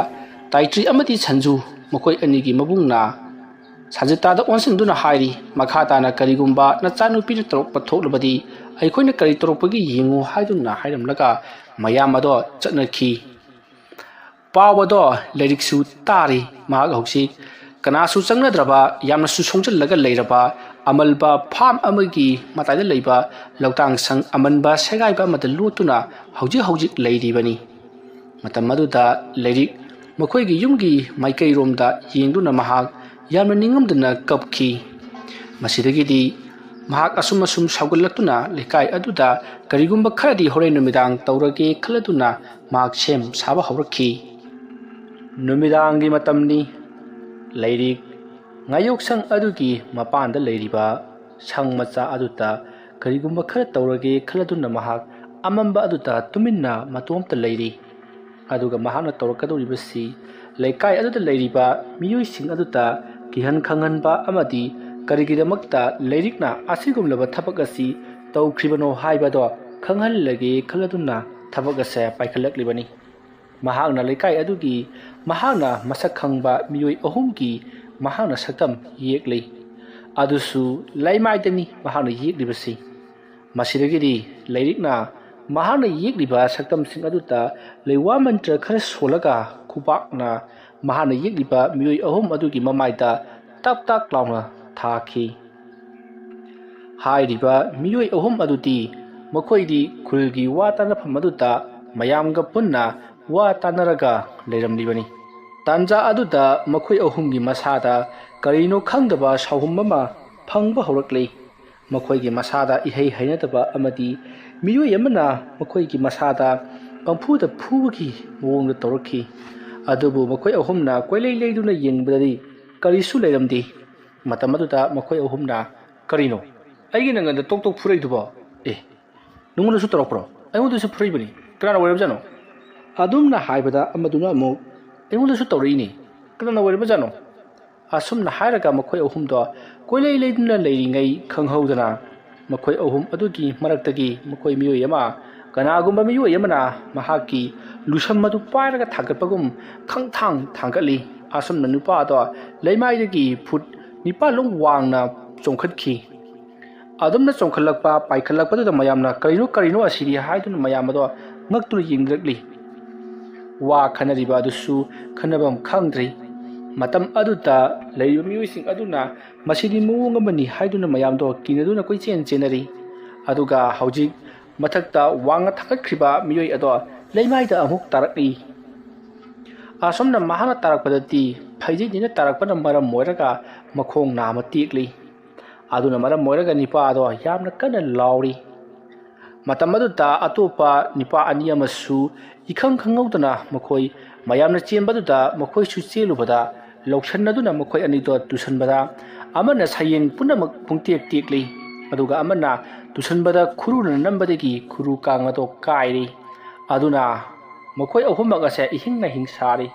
ꯇꯥꯏꯇ꯭ꯔꯤ ꯑꯃꯗꯤ ꯁꯟꯖꯨ ꯃꯈꯣꯏ ꯑꯅꯤꯒꯤ ꯃꯕꯨꯡꯅ ꯁꯥꯖꯤꯇꯥꯗ ꯑꯣꯟꯁꯤꯟꯗꯨꯅ ꯍꯥꯏꯔꯤ, "ꯃꯈꯥ ꯇꯥꯅ ꯀꯔꯤꯒꯨꯝꯕ ꯅꯆꯥꯅꯨꯄꯤꯅ ꯇꯧꯔꯛꯄ ꯊꯣꯛꯂꯕꯗꯤ ꯑꯩꯈꯣꯏꯅ ꯀꯔꯤ ꯇꯧꯔꯛꯄꯒꯦ ꯌꯦꯡꯉꯨ" ꯍꯥꯏꯗꯨꯅ ꯍꯥꯏꯔꯝꯂꯒ ꯃꯌꯥꯝ ꯑꯗꯣ ꯆꯠꯅꯈꯤ꯫ ꯄꯥꯎ ꯑꯗꯣ ꯂꯥꯏꯔꯤꯛꯁꯨ ꯇꯥꯔꯤ꯫ ꯃꯍꯥꯛ ꯍꯧꯖꯤꯛ ꯀꯅꯥꯁꯨ ꯆꯪꯅꯗ꯭ꯔꯕ, ꯌꯥꯝꯅꯁꯨ ꯁꯣꯡꯖꯜꯂꯒ ꯂꯩꯔꯕ ꯑꯃꯜꯕ ꯐꯥꯝ ꯑꯃꯒꯤ ꯃꯇꯥꯏꯗ ꯂꯩꯕ ꯂꯧꯇꯥꯡ ꯁꯪ ꯑꯃꯟꯕ ꯁꯦꯒꯥꯏꯕ ꯑꯃꯗ ꯂꯣꯠꯇꯨꯅ ꯍꯧꯖꯤꯛ ꯍꯧꯖꯤꯛ ꯂꯩꯔꯤꯕꯅꯤ꯫ ꯃꯇꯝ ꯑꯗꯨꯗ ꯂꯥꯏꯔꯤꯛ ꯃꯈꯣꯏꯒꯤ ꯌꯨꯝꯒꯤ ꯃꯥꯏꯀꯩꯔꯣꯝꯗ ꯌꯦꯡꯗꯨꯅ ꯃꯍꯥꯛ ꯌꯥꯝꯅ ꯅꯤꯡꯉꯝꯗꯅ ꯀꯞꯈꯤ꯫ ꯃꯁꯤꯗꯒꯤꯗꯤ ꯃꯍꯥꯛ ꯑꯁꯨꯝ ꯑꯁꯨꯝ ꯁꯥꯎꯒꯠꯂꯛꯇꯨꯅ ꯂꯩꯀꯥꯏ ꯑꯗꯨꯗ ꯀꯔꯤꯒꯨꯝꯕ ꯈꯔꯗꯤ ꯍꯣꯔꯦꯟ ꯅꯨꯃꯤꯗꯥꯡ ꯇꯧꯔꯒꯦ ꯈꯜꯂꯗꯨꯅ ꯃꯍꯥꯛ ꯁꯦꯝ ꯁꯥꯕ ꯍꯧꯔꯛꯈꯤ꯫ ꯅꯨꯃꯤꯗꯥꯡꯒꯤ ꯃꯇꯝꯅꯤ꯫ ꯂꯥꯏꯔꯤꯛ ꯉꯥꯌꯣꯛꯁꯪ ꯑꯗꯨꯒꯤ ꯃꯄꯥꯟꯗ ꯂꯩꯔꯤꯕ ꯁꯪ ꯃꯆꯥ ꯑꯗꯨꯗ ꯀꯔꯤꯒꯨꯝꯕ ꯈꯔ ꯇꯧꯔꯒꯦ ꯈꯜꯂꯗꯨꯅ ꯃꯍꯥꯛ ꯑꯃꯝꯕ ꯑꯗꯨꯗ ꯇꯨꯃꯤꯟꯅ ꯃꯇꯣꯝꯇ ꯂꯩꯔꯤ꯫ ꯑꯗꯨꯒ ꯃꯍꯥꯛꯅ ꯇꯧꯔꯛꯀꯗꯧꯔꯤꯕꯁꯤ ꯂꯩꯀꯥꯏ ꯑꯗꯨꯗ ꯂꯩꯔꯤꯕ ꯃꯤꯑꯣꯏꯁꯤꯡ ꯑꯗꯨꯗ ꯀꯤꯍꯟ ꯈꯪꯍꯟꯕ ꯑꯃꯗꯤ ꯀꯔꯤꯒꯤꯗꯃꯛꯇ ꯂꯥꯏꯔꯤꯛꯅ ꯑꯁꯤꯒꯨꯝꯂꯕ ꯊꯕꯛ ꯑꯁꯤ ꯇꯧꯈ꯭ꯔꯤꯕꯅꯣ ꯍꯥꯏꯕꯗꯣ ꯈꯪꯍꯜꯂꯒꯦ ꯈꯜꯂꯗꯨꯅ ꯊꯕꯛ ꯑꯁꯦ ꯄꯥꯏꯈꯠꯂꯛꯂꯤꯕꯅꯤ꯫ ꯃꯍꯥꯛꯅ ꯂꯩꯀꯥꯏ ꯑꯗꯨꯒꯤ ꯃꯍꯥꯛꯅ ꯃꯁꯛ ꯈꯪꯕ ꯃꯤꯑꯣꯏ ꯑꯍꯨꯝꯒꯤ ꯃꯍꯥꯛꯅ ꯁꯛꯇꯝ ꯌꯦꯛꯂꯤ꯫ ꯑꯗꯨꯁꯨ ꯂꯩꯃꯥꯏꯗꯅꯤ ꯃꯍꯥꯛꯅ ꯌꯦꯛꯂꯤꯕꯁꯤ꯫ ꯃꯁꯤꯗꯒꯤꯗꯤ ꯂꯥꯏꯔꯤꯛꯅ ꯃꯍꯥꯛꯅ ꯌꯦꯛꯂꯤꯕ ꯁꯛꯇꯝꯁꯤꯡ ꯑꯗꯨꯗ ꯂꯩꯋꯥ ꯃꯟꯇ꯭ꯔ ꯈꯔ ꯁꯣꯜꯂꯒ ꯈꯨꯕꯥꯛꯅ ꯃꯍꯥꯛꯅ ꯌꯦꯛꯂꯤꯕ ꯃꯤꯑꯣꯏ ꯑꯍꯨꯝ ꯑꯗꯨꯒꯤ ꯃꯃꯥꯏꯗ ꯇꯞ ꯇꯥꯛ ꯂꯥꯎꯅ ꯊꯥꯈꯤ꯫ ꯍꯥꯏꯔꯤꯕ ꯃꯤꯑꯣꯏ ꯑꯍꯨꯝ ꯑꯗꯨꯗꯤ ꯃꯈꯣꯏꯗꯤ ꯈꯨꯜꯒꯤ ꯋꯥ ꯇꯥꯟꯅꯐꯝ ꯑꯗꯨꯗ ꯃꯌꯥꯝꯒ ꯄꯨꯟꯅ ꯋꯥ ꯇꯥꯟꯅꯔꯒ ꯂꯩꯔꯝꯂꯤꯕꯅꯤ꯫ ꯇꯥꯟꯖꯥ ꯑꯗꯨꯗ ꯃꯈꯣꯏ ꯑꯍꯨꯝꯒꯤ ꯃꯁꯥꯗ ꯀꯔꯤꯅꯣ ꯈꯪꯗꯕ ꯁꯥꯎꯍꯨꯝ ꯑꯃ ꯐꯪꯕ ꯍꯧꯔꯛꯂꯤ꯫ ꯃꯈꯣꯏꯒꯤ ꯃꯁꯥꯗ ꯏꯍꯩ ꯍꯩꯅꯗꯕ ꯑꯃꯗꯤ ꯃꯤꯑꯣꯏ ꯑꯃꯅ ꯃꯈꯣꯏꯒꯤ ꯃꯁꯥꯗ ꯄꯪꯐꯨꯗ ꯐꯨꯕꯒꯤ ꯃꯑꯣꯡꯗ ꯇꯧꯔꯛꯈꯤ꯫ ꯑꯗꯨꯕꯨ ꯃꯈꯣꯏ ꯑꯍꯨꯝꯅ ꯀꯣꯏꯂꯩ ꯂꯩꯗꯨꯅ ꯌꯦꯡꯕꯗꯗꯤ ꯀꯔꯤꯁꯨ ꯂꯩꯔꯝꯗꯦ꯫ ꯃꯇꯝ ꯑꯗꯨꯗ ꯃꯈꯣꯏ ꯑꯍꯨꯝꯅ, "ꯀꯔꯤꯅꯣ ꯑꯩꯒꯤ ꯅꯪꯒꯟꯗ ꯇꯣꯛ ꯇꯣꯛ ꯐꯨꯔꯛꯏꯗꯨꯕꯣ? ꯑꯦ, ꯅꯉꯣꯟꯗꯁꯨ ꯇꯧꯔꯛꯄ꯭ꯔꯣ? ꯑꯩꯉꯣꯟꯗꯁꯨ ꯐꯨꯔꯛꯏꯕꯅꯤ꯫ ꯀꯅꯥꯅ ꯑꯣꯏꯔꯕꯖꯥꯠꯅꯣ?" ꯑꯗꯨꯝꯅ ꯍꯥꯏꯕꯗ ꯑꯃꯗꯨꯅ ꯑꯃꯨꯛ, "ꯑꯩꯉꯣꯟꯗꯁꯨ ꯇꯧꯔꯛꯏꯅꯤ꯫ ꯀꯅꯥꯅ ꯑꯣꯏꯔꯕꯖꯥꯠꯅꯣ?" ꯑꯁꯨꯝꯅ ꯍꯥꯏꯔꯒ ꯃꯈꯣꯏ ꯑꯍꯨꯝꯗꯣ ꯀꯣꯏꯂꯩ ꯂꯩꯗꯨꯅ ꯂꯩꯔꯤꯉꯩ ꯈꯪꯍꯧꯗꯅ ꯃꯈꯣꯏ ꯑꯍꯨꯝ ꯑꯗꯨꯒꯤ ꯃꯔꯛꯇꯒꯤ ꯃꯈꯣꯏ ꯃꯤꯑꯣꯏ ꯑꯃ, ꯀꯅꯥꯒꯨꯝꯕ ꯃꯤꯑꯣꯏ ꯑꯃꯅ ꯃꯍꯥꯛꯀꯤ ꯂꯨꯁꯝ ꯑꯗꯨ ꯄꯥꯏꯔꯒ ꯊꯥꯡꯒꯠꯄꯒꯨꯝ ꯈꯪꯊꯥꯡ ꯊꯥꯡꯒꯠꯂꯤ꯫ ꯑꯁꯨꯝꯅ ꯅꯨꯄꯥ ꯑꯗꯣ ꯂꯩꯃꯥꯏꯗꯒꯤ ꯐꯨꯠ ꯅꯤꯄꯥ ꯂꯨꯝ ꯋꯥꯡꯅ ꯆꯣꯡꯈꯠꯈꯤ꯫ ꯑꯗꯨꯝꯅ ꯆꯣꯡꯈꯠꯂꯛꯄ, ꯄꯥꯏꯈꯠꯂꯛꯄꯗꯨꯗ ꯃꯌꯥꯝꯅ "ꯀꯔꯤꯅꯣ, ꯀꯔꯤꯅꯣ ꯑꯁꯤꯗꯤ?" ꯍꯥꯏꯗꯨꯅ ꯃꯌꯥꯝ ꯑꯗꯣ ꯉꯛꯇꯨꯅ ꯌꯦꯡꯅꯔꯛꯂꯤ꯫ ꯋꯥ ꯈꯟꯅꯔꯤꯕ ꯑꯗꯨꯁꯨ ꯈꯟꯅꯐꯝ ꯈꯪꯗ꯭ꯔꯤ꯫ ꯃꯇꯝ ꯑꯗꯨꯗ ꯂꯩꯔꯤꯕ ꯃꯤꯑꯣꯏꯁꯤꯡ ꯑꯗꯨꯅ "ꯃꯁꯤꯗꯤ ꯃꯑꯣꯡ ꯑꯃꯅꯤ" ꯍꯥꯏꯗꯨꯅ ꯃꯌꯥꯝꯗꯣ ꯀꯤꯅꯗꯨꯅ ꯀꯣꯏꯆꯦꯟ ꯆꯦꯟꯅꯔꯤ꯫ ꯑꯗꯨꯒ ꯍꯧꯖꯤꯛ ꯃꯊꯛꯇ ꯋꯥꯡꯅ ꯊꯥꯡꯒꯠꯈ꯭ꯔꯤꯕ ꯃꯤꯑꯣꯏ ꯑꯗꯣ ꯂꯩꯃꯥꯏꯗ ꯑꯃꯨꯛ ꯇꯥꯔꯛꯂꯤ꯫ ꯑꯁꯨꯝꯅ ꯃꯍꯥꯛꯅ ꯇꯥꯔꯛꯄꯗꯗꯤ ꯐꯩꯖꯩꯅꯤꯅ ꯇꯥꯔꯛꯄꯅ ꯃꯔꯝ ꯑꯣꯏꯔꯒ ꯃꯈꯣꯡ ꯅꯥꯝꯃ ꯇꯦꯛꯂꯤ꯫ ꯑꯗꯨꯅ ꯃꯔꯝ ꯑꯣꯏꯔꯒ ꯅꯤꯄꯥ ꯑꯗꯣ ꯌꯥꯝꯅ ꯀꯟꯅ ꯂꯥꯎꯔꯤ꯫ ꯃꯇꯝ ꯑꯗꯨꯗ ꯑꯇꯣꯞꯄ ꯅꯤꯄꯥ ꯑꯅꯤ ꯑꯃꯁꯨ ꯏꯈꯪ ꯈꯪꯍꯧꯗꯅ ꯃꯈꯣꯏ ꯃꯌꯥꯝꯅ ꯆꯦꯟꯕꯗꯨꯗ ꯃꯈꯣꯏꯁꯨ ꯆꯦꯜꯂꯨꯕꯗ ꯂꯧꯁꯟꯅꯗꯨꯅ ꯃꯈꯣꯏ ꯑꯅꯤꯗꯣ ꯇꯨꯁꯟꯕꯗ ꯑꯃꯅ ꯁꯌꯦꯡ ꯄꯨꯝꯅꯃꯛ ꯄꯨꯡꯇꯦꯛ ꯇꯦꯛꯂꯤ, ꯑꯗꯨꯒ ꯑꯃꯅ ꯇꯨꯁꯟꯕꯗ ꯈꯨꯔꯨꯅ ꯅꯝꯕꯗꯒꯤ ꯈꯨꯔꯨ ꯀꯥꯡ ꯑꯗꯣ ꯀꯥꯏꯔꯤ꯫ ꯑꯗꯨꯅ ꯃꯈꯣꯏ ꯑꯍꯨꯝꯃꯛ ꯑꯁꯦ ꯏꯍꯤꯡ ꯅꯥꯍꯤꯡ ꯁꯥꯔꯤ꯫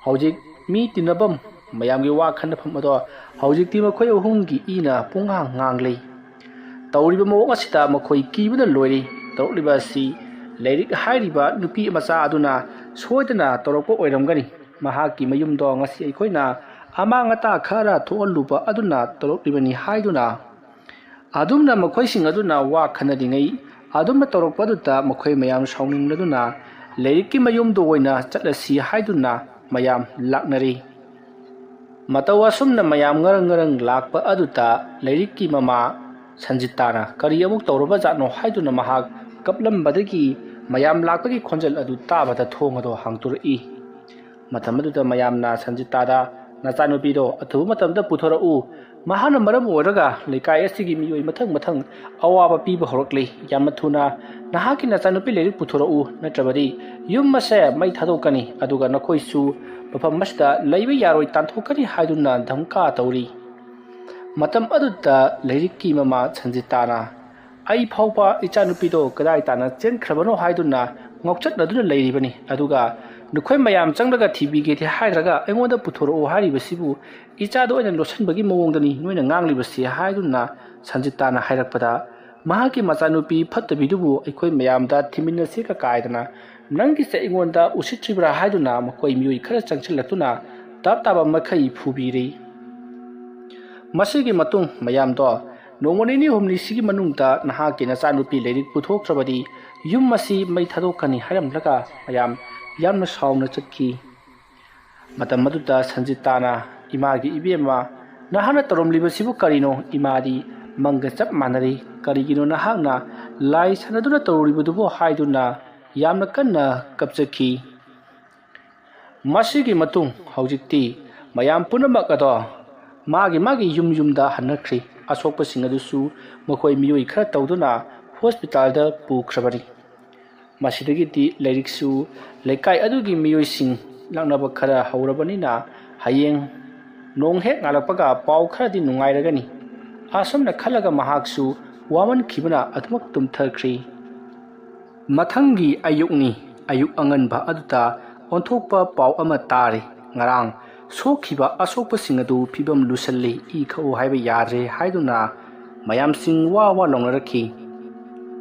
ꯍꯧꯖꯤꯛ ꯃꯤ ꯇꯤꯟꯅꯐꯝ, ꯃꯌꯥꯝꯒꯤ ꯋꯥ ꯈꯟꯅꯐꯝ ꯑꯗꯣ ꯍꯧꯖꯤꯛꯇꯤ ꯃꯈꯣꯏ ꯑꯍꯨꯝꯒꯤ ꯏꯅ ꯄꯨꯡꯉꯥꯡ ꯉꯥꯡꯂꯤ꯫ ꯇꯧꯔꯤꯕ ꯃꯑꯣꯡ ꯑꯁꯤꯗ ꯃꯈꯣꯏ ꯀꯤꯕꯅ ꯂꯣꯏꯔꯤ꯫ ꯇꯧꯔꯛꯂꯤꯕ ꯑꯁꯤ ꯂꯥꯏꯔꯤꯛ ꯍꯥꯏꯔꯤꯕ ꯅꯨꯄꯤ ꯃꯆꯥ ꯑꯗꯨꯅ ꯁꯣꯏꯗꯅ ꯇꯧꯔꯛꯄ ꯑꯣꯏꯔꯝꯒꯅꯤ꯫ ꯃꯍꯥꯛꯀꯤ ꯃꯌꯨꯝꯗꯣ ꯉꯁꯤ ꯑꯩꯈꯣꯏꯅ ꯑꯃꯥꯡ ꯑꯇꯥ ꯈꯔ ꯊꯣꯛꯍꯜꯂꯨꯕ ꯑꯗꯨꯅ ꯇꯧꯔꯛꯂꯤꯕꯅꯤ ꯍꯥꯏꯗꯨꯅ ꯑꯗꯨꯝꯅ ꯃꯈꯣꯏꯁꯤꯡ ꯑꯗꯨꯅ ꯋꯥ ꯈꯟꯅꯔꯤꯉꯩ ꯑꯗꯨꯝꯅ ꯇꯧꯔꯛꯄꯗꯨꯗ ꯃꯈꯣꯏ ꯃꯌꯥꯝ ꯁꯥꯎꯅꯤꯡꯂꯗꯨꯅ ꯂꯥꯏꯔꯤꯛꯀꯤ ꯃꯌꯨꯝꯗ ꯑꯣꯏꯅ ꯆꯠꯂꯁꯤ ꯍꯥꯏꯗꯨꯅ ꯃꯌꯥꯝ ꯂꯥꯛꯅꯔꯤ꯫ ꯃꯇꯧ ꯑꯁꯨꯝꯅ ꯃꯌꯥꯝ ꯉꯔꯪ ꯉꯔꯪ ꯂꯥꯛꯄ ꯑꯗꯨꯗ ꯂꯥꯏꯔꯤꯛꯀꯤ ꯃꯃꯥ ꯁꯟꯖꯤꯇꯥꯅ "ꯀꯔꯤ ꯑꯃꯨꯛ ꯇꯧꯔꯕꯖꯥꯠꯅꯣ?" ꯍꯥꯏꯗꯨꯅ ꯃꯍꯥꯛ ꯀꯞꯂꯝꯕꯗꯒꯤ ꯃꯌꯥꯝ ꯂꯥꯛꯄꯒꯤ ꯈꯣꯟꯖꯦꯜ ꯑꯗꯨ ꯇꯥꯕꯗ ꯊꯣꯡ ꯑꯗꯨ ꯍꯥꯡꯗꯣꯔꯛꯏ꯫ ꯃꯇꯝ ꯑꯗꯨꯗ ꯃꯌꯥꯝꯅ ꯁꯟꯖꯤꯇꯥꯗ "ꯅꯆꯥꯅꯨꯄꯤꯗꯣ ꯑꯊꯨꯕ ꯃꯇꯝꯗ ꯄꯨꯊꯣꯔꯛꯎ꯫ ꯃꯍꯥꯛꯅ ꯃꯔꯝ ꯑꯣꯏꯔꯒ ꯂꯩꯀꯥꯏ ꯑꯁꯤꯒꯤ ꯃꯤꯑꯣꯏ ꯃꯊꯪ ꯃꯊꯪ ꯑꯋꯥꯕ ꯄꯤꯕ ꯍꯧꯔꯛꯂꯤ꯫ ꯌꯥꯝꯅ ꯊꯨꯅ ꯅꯍꯥꯛꯀꯤ ꯅꯆꯥꯅꯨꯄꯤ ꯂꯥꯏꯔꯤꯛ ꯄꯨꯊꯣꯔꯛꯎ, ꯅꯠꯇ꯭ꯔꯕꯗꯤ ꯌꯨꯝ ꯑꯁꯦ ꯃꯩ ꯊꯥꯗꯣꯛꯀꯅꯤ, ꯑꯗꯨꯒ ꯅꯈꯣꯏꯁꯨ ꯃꯐꯝ ꯑꯁꯤꯗ ꯂꯩꯕ ꯌꯥꯔꯣꯏ, ꯇꯥꯟꯊꯣꯛꯀꯅꯤ" ꯍꯥꯏꯗꯨꯅ ꯙꯝꯀꯥ ꯇꯧꯔꯤ꯫ ꯃꯇꯝ ꯑꯗꯨꯗ ꯂꯥꯏꯔꯤꯛꯀꯤ ꯃꯃꯥ ꯁꯟꯖꯤꯇꯥꯅ "ꯑꯩ ꯐꯥꯎꯕ ꯏꯆꯥꯅꯨꯄꯤꯗꯣ ꯀꯗꯥꯏ ꯇꯥꯅ ꯆꯦꯟꯈ꯭ꯔꯕꯅꯣ ꯍꯥꯏꯗꯨꯅ ꯉꯥꯎꯆꯠꯅꯗꯨꯅ ꯂꯩꯔꯤꯕꯅꯤ, ꯑꯗꯨꯒ ꯅꯈꯣꯏ ꯃꯌꯥꯝ ꯆꯪꯂꯒ ꯊꯤꯕꯤꯒꯦꯗꯤ ꯍꯥꯏꯗ꯭ꯔꯒ ꯑꯩꯉꯣꯟꯗ ꯄꯨꯊꯣꯔꯛꯑꯣ ꯍꯥꯏꯔꯤꯕꯁꯤꯕꯨ ꯏꯆꯥꯗ ꯑꯣꯏꯅ ꯂꯣꯠꯁꯤꯟꯕꯒꯤ ꯃꯑꯣꯡꯗꯅꯤ ꯅꯣꯏꯅ ꯉꯥꯡꯂꯤꯕꯁꯤ" ꯍꯥꯏꯗꯨꯅ ꯁꯟꯖꯤꯇꯥꯅ ꯍꯥꯏꯔꯛꯄꯗ, ꯃꯍꯥꯛꯀꯤ ꯃꯆꯥꯅꯨꯄꯤ ꯐꯠꯇꯕꯤꯗꯨꯕꯨ "ꯑꯩꯈꯣꯏ ꯃꯌꯥꯝꯗ ꯊꯤꯃꯤꯟꯅꯁꯤ ꯀꯀꯥꯏꯗꯅ ꯅꯪꯒꯤꯁꯦ ꯑꯩꯉꯣꯟꯗ ꯎꯁꯤꯠꯇ꯭ꯔꯤꯕ꯭ꯔꯥ?" ꯍꯥꯏꯗꯨꯅ ꯃꯈꯣꯏ ꯃꯤꯑꯣꯏ ꯈꯔ ꯆꯪꯁꯤꯜꯂꯛꯇꯨꯅ ꯇꯞ ꯇꯥꯕ ꯃꯈꯩ ꯐꯨꯕꯤꯔꯤ꯫ ꯃꯁꯤꯒꯤ ꯃꯇꯨꯡ ꯃꯌꯥꯝꯗꯣ, "ꯅꯣꯡꯃ ꯅꯤꯅꯤ ꯍꯨꯝꯅꯤꯁꯤꯒꯤ ꯃꯅꯨꯡꯗ ꯅꯍꯥꯛꯀꯤ ꯅꯆꯥꯅꯨꯄꯤ ꯂꯥꯏꯔꯤꯛ ꯄꯨꯊꯣꯛꯇ꯭ꯔꯕꯗꯤ ꯌꯨꯝ ꯑꯁꯤ ꯃꯩ ꯊꯥꯗꯣꯛꯀꯅꯤ" ꯍꯥꯏꯔꯝꯂꯒ ꯃꯌꯥꯝ ꯌꯥꯝꯅ ꯁꯥꯎꯅ ꯆꯠꯈꯤ꯫ ꯃꯇꯝ ꯑꯗꯨꯗ ꯁꯟꯖꯤꯇꯥꯅ ꯏꯃꯥꯒꯤ, "ꯏꯕꯦꯝꯃ, ꯅꯍꯥꯛꯅ ꯇꯧꯔꯝꯂꯤꯕꯁꯤꯕꯨ ꯀꯔꯤꯅꯣ? ꯏꯃꯥꯗꯤ ꯃꯪꯒ ꯆꯞ ꯃꯥꯟꯅꯔꯤ꯫ ꯀꯔꯤꯒꯤꯅꯣ ꯅꯍꯥꯛꯅ ꯂꯥꯏ ꯁꯥꯟꯅꯗꯨꯅ ꯇꯧꯔꯤꯕꯗꯨꯕꯨ?" ꯍꯥꯏꯗꯨꯅ ꯌꯥꯝꯅ ꯀꯟꯅ ꯀꯞꯆꯈꯤ꯫ ꯃꯁꯤꯒꯤ ꯃꯇꯨꯡ ꯍꯧꯖꯤꯛꯇꯤ ꯃꯌꯥꯝ ꯄꯨꯝꯅꯃꯛ ꯑꯗꯣ ꯃꯥꯒꯤ ꯃꯥꯒꯤ ꯌꯨꯝ ꯌꯨꯝꯗ ꯍꯟꯅꯈ꯭ꯔꯤ꯫ ꯑꯁꯣꯛꯄꯁꯤꯡ ꯑꯗꯨꯁꯨ ꯃꯈꯣꯏ ꯃꯤꯑꯣꯏ ꯈꯔ ꯇꯧꯗꯨꯅ ꯍꯣꯁꯄꯤꯇꯥꯜꯗ ꯄꯨꯈ꯭ꯔꯕꯅꯤ꯫ ꯃꯁꯤꯗꯒꯤꯗꯤ ꯂꯥꯏꯔꯤꯛꯁꯨ ꯂꯩꯀꯥꯏ ꯑꯗꯨꯒꯤ ꯃꯤꯑꯣꯏꯁꯤꯡ ꯂꯥꯛꯅꯕ ꯈꯔ ꯍꯧꯔꯕꯅꯤꯅ ꯍꯌꯦꯡ ꯅꯣꯡ ꯍꯦꯛ ꯉꯥꯜꯂꯛꯄꯒ ꯄꯥꯎ ꯈꯔꯗꯤ ꯅꯨꯡꯉꯥꯏꯔꯒꯅꯤ꯫ ꯑꯁꯨꯝꯅ ꯈꯜꯂꯒ ꯃꯍꯥꯛꯁꯨ ꯋꯥꯃꯟꯈꯤꯕꯅ ꯑꯗꯨꯃꯛ ꯇꯨꯝꯊꯈ꯭ꯔꯤ꯫ ꯃꯊꯪꯒꯤ ꯑꯌꯨꯛꯅꯤ꯫ ꯑꯌꯨꯛ ꯑꯉꯟꯕ ꯑꯗꯨꯗ ꯑꯣꯟꯊꯣꯛꯄ ꯄꯥꯎ ꯑꯃ ꯇꯥꯔꯤ꯫ ꯉꯔꯥꯡ ꯁꯣꯛꯈꯤꯕ ꯑꯁꯣꯛꯄꯁꯤꯡ ꯑꯗꯨ ꯐꯤꯕꯝ ꯂꯨꯁꯜꯂꯤ, ꯏ ꯈꯛꯎ ꯍꯥꯏꯕ ꯌꯥꯗ꯭ꯔꯦ ꯍꯥꯏꯗꯨꯅ ꯃꯌꯥꯝꯁꯤꯡ ꯋꯥ ꯋꯥ ꯂꯥꯎꯅꯔꯛꯈꯤ꯫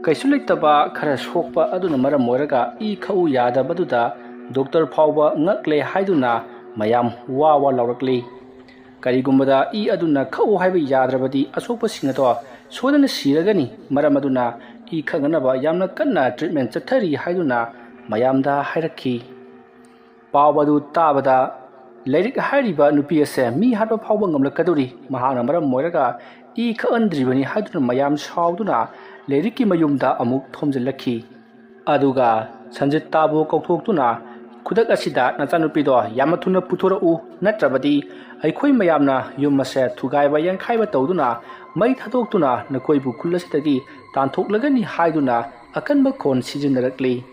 ꯀꯩꯁꯨ ꯂꯩꯇꯕ ꯈꯔ ꯁꯣꯛꯄ ꯑꯗꯨꯅ ꯃꯔꯝ ꯑꯣꯏꯔꯒ ꯏ ꯈꯛꯎ ꯌꯥꯗꯕꯗꯨꯗ ꯗꯣꯛꯇꯔ ꯐꯥꯎꯕ ꯉꯛꯂꯦ ꯍꯥꯏꯗꯨꯅ ꯃꯌꯥꯝ ꯋꯥ ꯋꯥ ꯂꯥꯎꯔꯛꯂꯤ꯫ ꯀꯔꯤꯒꯨꯝꯕꯗ ꯏ ꯑꯗꯨꯅ ꯈꯛꯎ ꯍꯥꯏꯕ ꯌꯥꯗ꯭ꯔꯕꯗꯤ ꯑꯁꯣꯛꯄꯁꯤꯡ ꯑꯗꯣ ꯁꯣꯏꯗꯅ ꯁꯤꯔꯒꯅꯤ꯫ ꯃꯔꯝ ꯑꯗꯨꯅ ꯏ ꯈꯛꯅꯅꯕ ꯌꯥꯝꯅ ꯀꯟꯅ ꯇ꯭ꯔꯤꯠꯃꯦꯟ ꯆꯠꯊꯔꯤ ꯍꯥꯏꯗꯨꯅ ꯃꯌꯥꯝꯗ ꯍꯥꯏꯔꯛꯈꯤ꯫ ꯄꯥꯎ ꯑꯗꯨ ꯇꯥꯕꯗ ꯂꯥꯏꯔꯤꯛ ꯍꯥꯏꯔꯤꯕ ꯅꯨꯄꯤ ꯑꯁꯦ ꯃꯤ ꯍꯥꯠꯄ ꯐꯥꯎꯕ ꯉꯝꯂꯛꯀꯗꯧꯔꯤ꯫ ꯃꯍꯥꯛꯅ ꯃꯔꯝ ꯑꯣꯏꯔꯒ ꯏ ꯈꯛꯍꯟꯗ꯭ꯔꯤꯕꯅꯤ ꯍꯥꯏꯗꯨꯅ ꯃꯌꯥꯝ ꯁꯥꯎꯗꯨꯅ ꯂꯥꯏꯔꯤꯛꯀꯤ ꯃꯌꯨꯝꯗ ꯑꯃꯨꯛ ꯊꯣꯝꯖꯤꯜꯂꯛꯈꯤ꯫ ꯑꯗꯨꯒ ꯁꯟꯖꯤꯇꯥꯕꯨ ꯀꯧꯊꯣꯛꯇꯨꯅ, "ꯈꯨꯗꯛ ꯑꯁꯤꯗ ꯅꯆꯥꯅꯨꯄꯤꯗꯣ ꯌꯥꯝꯅ ꯊꯨꯅ ꯄꯨꯊꯣꯔꯛꯎ, ꯅꯠꯇ꯭ꯔꯕꯗꯤ ꯑꯩꯈꯣꯏ ꯃꯌꯥꯝꯅ ꯌꯨꯝ ꯑꯁꯦ ꯊꯨꯒꯥꯏꯕ ꯌꯥꯟꯈꯥꯏꯕ ꯇꯧꯗꯨꯅ ꯃꯩ ꯊꯥꯗꯣꯛꯇꯨꯅ ꯅꯈꯣꯏꯕꯨ ꯈꯨꯜ ꯑꯁꯤꯗꯒꯤ ꯇꯥꯟꯊꯣꯛꯂꯒꯅꯤ" ꯍꯥꯏꯗꯨꯅ ꯑꯀꯟꯕ ꯈꯣꯟ ꯁꯤꯖꯤꯟꯅꯔꯛꯂꯤ꯫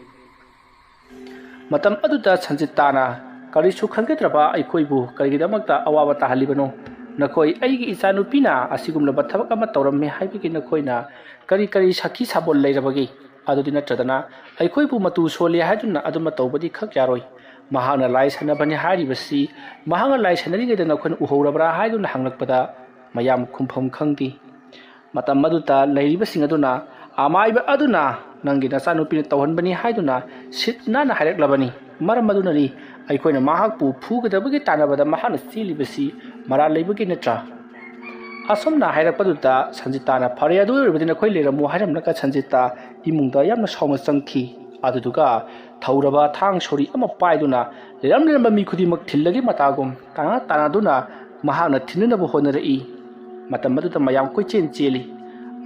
ꯃꯇꯝ ꯑꯗꯨꯗ ꯁꯟꯖꯤꯇꯥꯅ, "ꯀꯔꯤꯁꯨ ꯈꯟꯒꯗ꯭ꯔꯕ ꯑꯩꯈꯣꯏꯕꯨ ꯀꯔꯤꯒꯤꯗꯃꯛꯇ ꯑꯋꯥꯕ ꯇꯥꯍꯜꯂꯤꯕꯅꯣ? ꯅꯈꯣꯏ ꯑꯩꯒꯤ ꯏꯆꯥꯅꯨꯄꯤꯅ ꯑꯁꯤꯒꯨꯝꯂꯕ ꯊꯕꯛ ꯑꯃ ꯇꯧꯔꯝꯃꯦ ꯍꯥꯏꯕꯒꯤ ꯅꯈꯣꯏꯅ ꯀꯔꯤ ꯀꯔꯤ ꯁꯥꯈꯤ ꯁꯥꯕꯣꯜ ꯂꯩꯔꯕꯒꯦ? ꯑꯗꯨꯗꯤ ꯅꯠꯇ꯭ꯔꯗꯅ ꯑꯩꯈꯣꯏꯕꯨ ꯃꯇꯨ ꯁꯣꯜꯂꯦ ꯍꯥꯏꯗꯨꯅ ꯑꯗꯨꯃ ꯇꯧꯕꯗꯤ ꯈꯛ ꯌꯥꯔꯣꯏ꯫ ꯃꯍꯥꯛꯅ ꯂꯥꯏ ꯁꯥꯟꯅꯕꯅꯤ ꯍꯥꯏꯔꯤꯕꯁꯤ ꯃꯍꯥꯛꯅ ꯂꯥꯏ ꯁꯥꯟꯅꯔꯤꯉꯩꯗ ꯅꯈꯣꯏꯅ ꯎꯍꯧꯔꯕ꯭ꯔꯥ?" ꯍꯥꯏꯗꯨꯅ ꯍꯪꯂꯛꯄꯗ ꯃꯌꯥꯝ ꯈꯨꯝꯐꯝ ꯈꯪꯗꯦ꯫ ꯃꯇꯝ ꯑꯗꯨꯗ ꯂꯩꯔꯤꯕꯁꯤꯡ ꯑꯗꯨꯅ, "ꯑꯃꯥꯏꯕ ꯑꯗꯨꯅ ꯅꯪꯒꯤ ꯅꯆꯥꯅꯨꯄꯤꯅ ꯇꯧꯍꯟꯕꯅꯤ ꯍꯥꯏꯗꯨꯅ ꯁꯤꯠ ꯅꯥꯟꯅ ꯍꯥꯏꯔꯛꯂꯕꯅꯤ꯫ ꯃꯔꯝ ꯑꯗꯨꯅꯅꯤ ꯑꯩꯈꯣꯏꯅ ꯃꯍꯥꯛꯄꯨ ꯐꯨꯒꯗꯕꯒꯤ ꯇꯥꯟꯅꯕꯗ ꯃꯍꯥꯛꯅ ꯆꯦꯜꯂꯤꯕꯁꯤ ꯃꯔꯥꯜ ꯂꯩꯕꯒꯤ ꯅꯠꯇ꯭ꯔꯥ?" ꯑꯁꯨꯝꯅ ꯍꯥꯏꯔꯛꯄꯗꯨꯗ ꯁꯟꯖꯤꯇꯥꯅ, "ꯐꯔꯦ, ꯑꯗꯨ ꯑꯣꯏꯔꯕꯗꯤ ꯅꯈꯣꯏ ꯂꯩꯔꯝꯃꯣ" ꯍꯥꯏꯔꯝꯂꯒ ꯁꯟꯖꯤꯇꯥ ꯏꯃꯨꯡꯗ ꯌꯥꯝꯅ ꯁꯥꯎꯅ ꯆꯪꯈꯤ꯫ ꯑꯗꯨꯗꯨꯒ ꯊꯧꯔꯕ ꯊꯥꯡ ꯁꯣꯔꯤ ꯑꯃ ꯄꯥꯏꯗꯨꯅ ꯂꯩꯔꯝ ꯂꯩꯔꯝꯕ ꯃꯤ ꯈꯨꯗꯤꯡꯃꯛ ꯊꯤꯜꯂꯒꯤ ꯃꯇꯥꯒꯨꯝ ꯇꯥꯅ ꯇꯥꯅꯗꯨꯅ ꯃꯍꯥꯛꯅ ꯊꯤꯟꯅꯅꯕ ꯍꯣꯠꯅꯔꯛꯏ꯫ ꯃꯇꯝ ꯑꯗꯨꯗ ꯃꯌꯥꯝ ꯀꯣꯏꯆꯦꯟ ꯆꯦꯜꯂꯤ꯫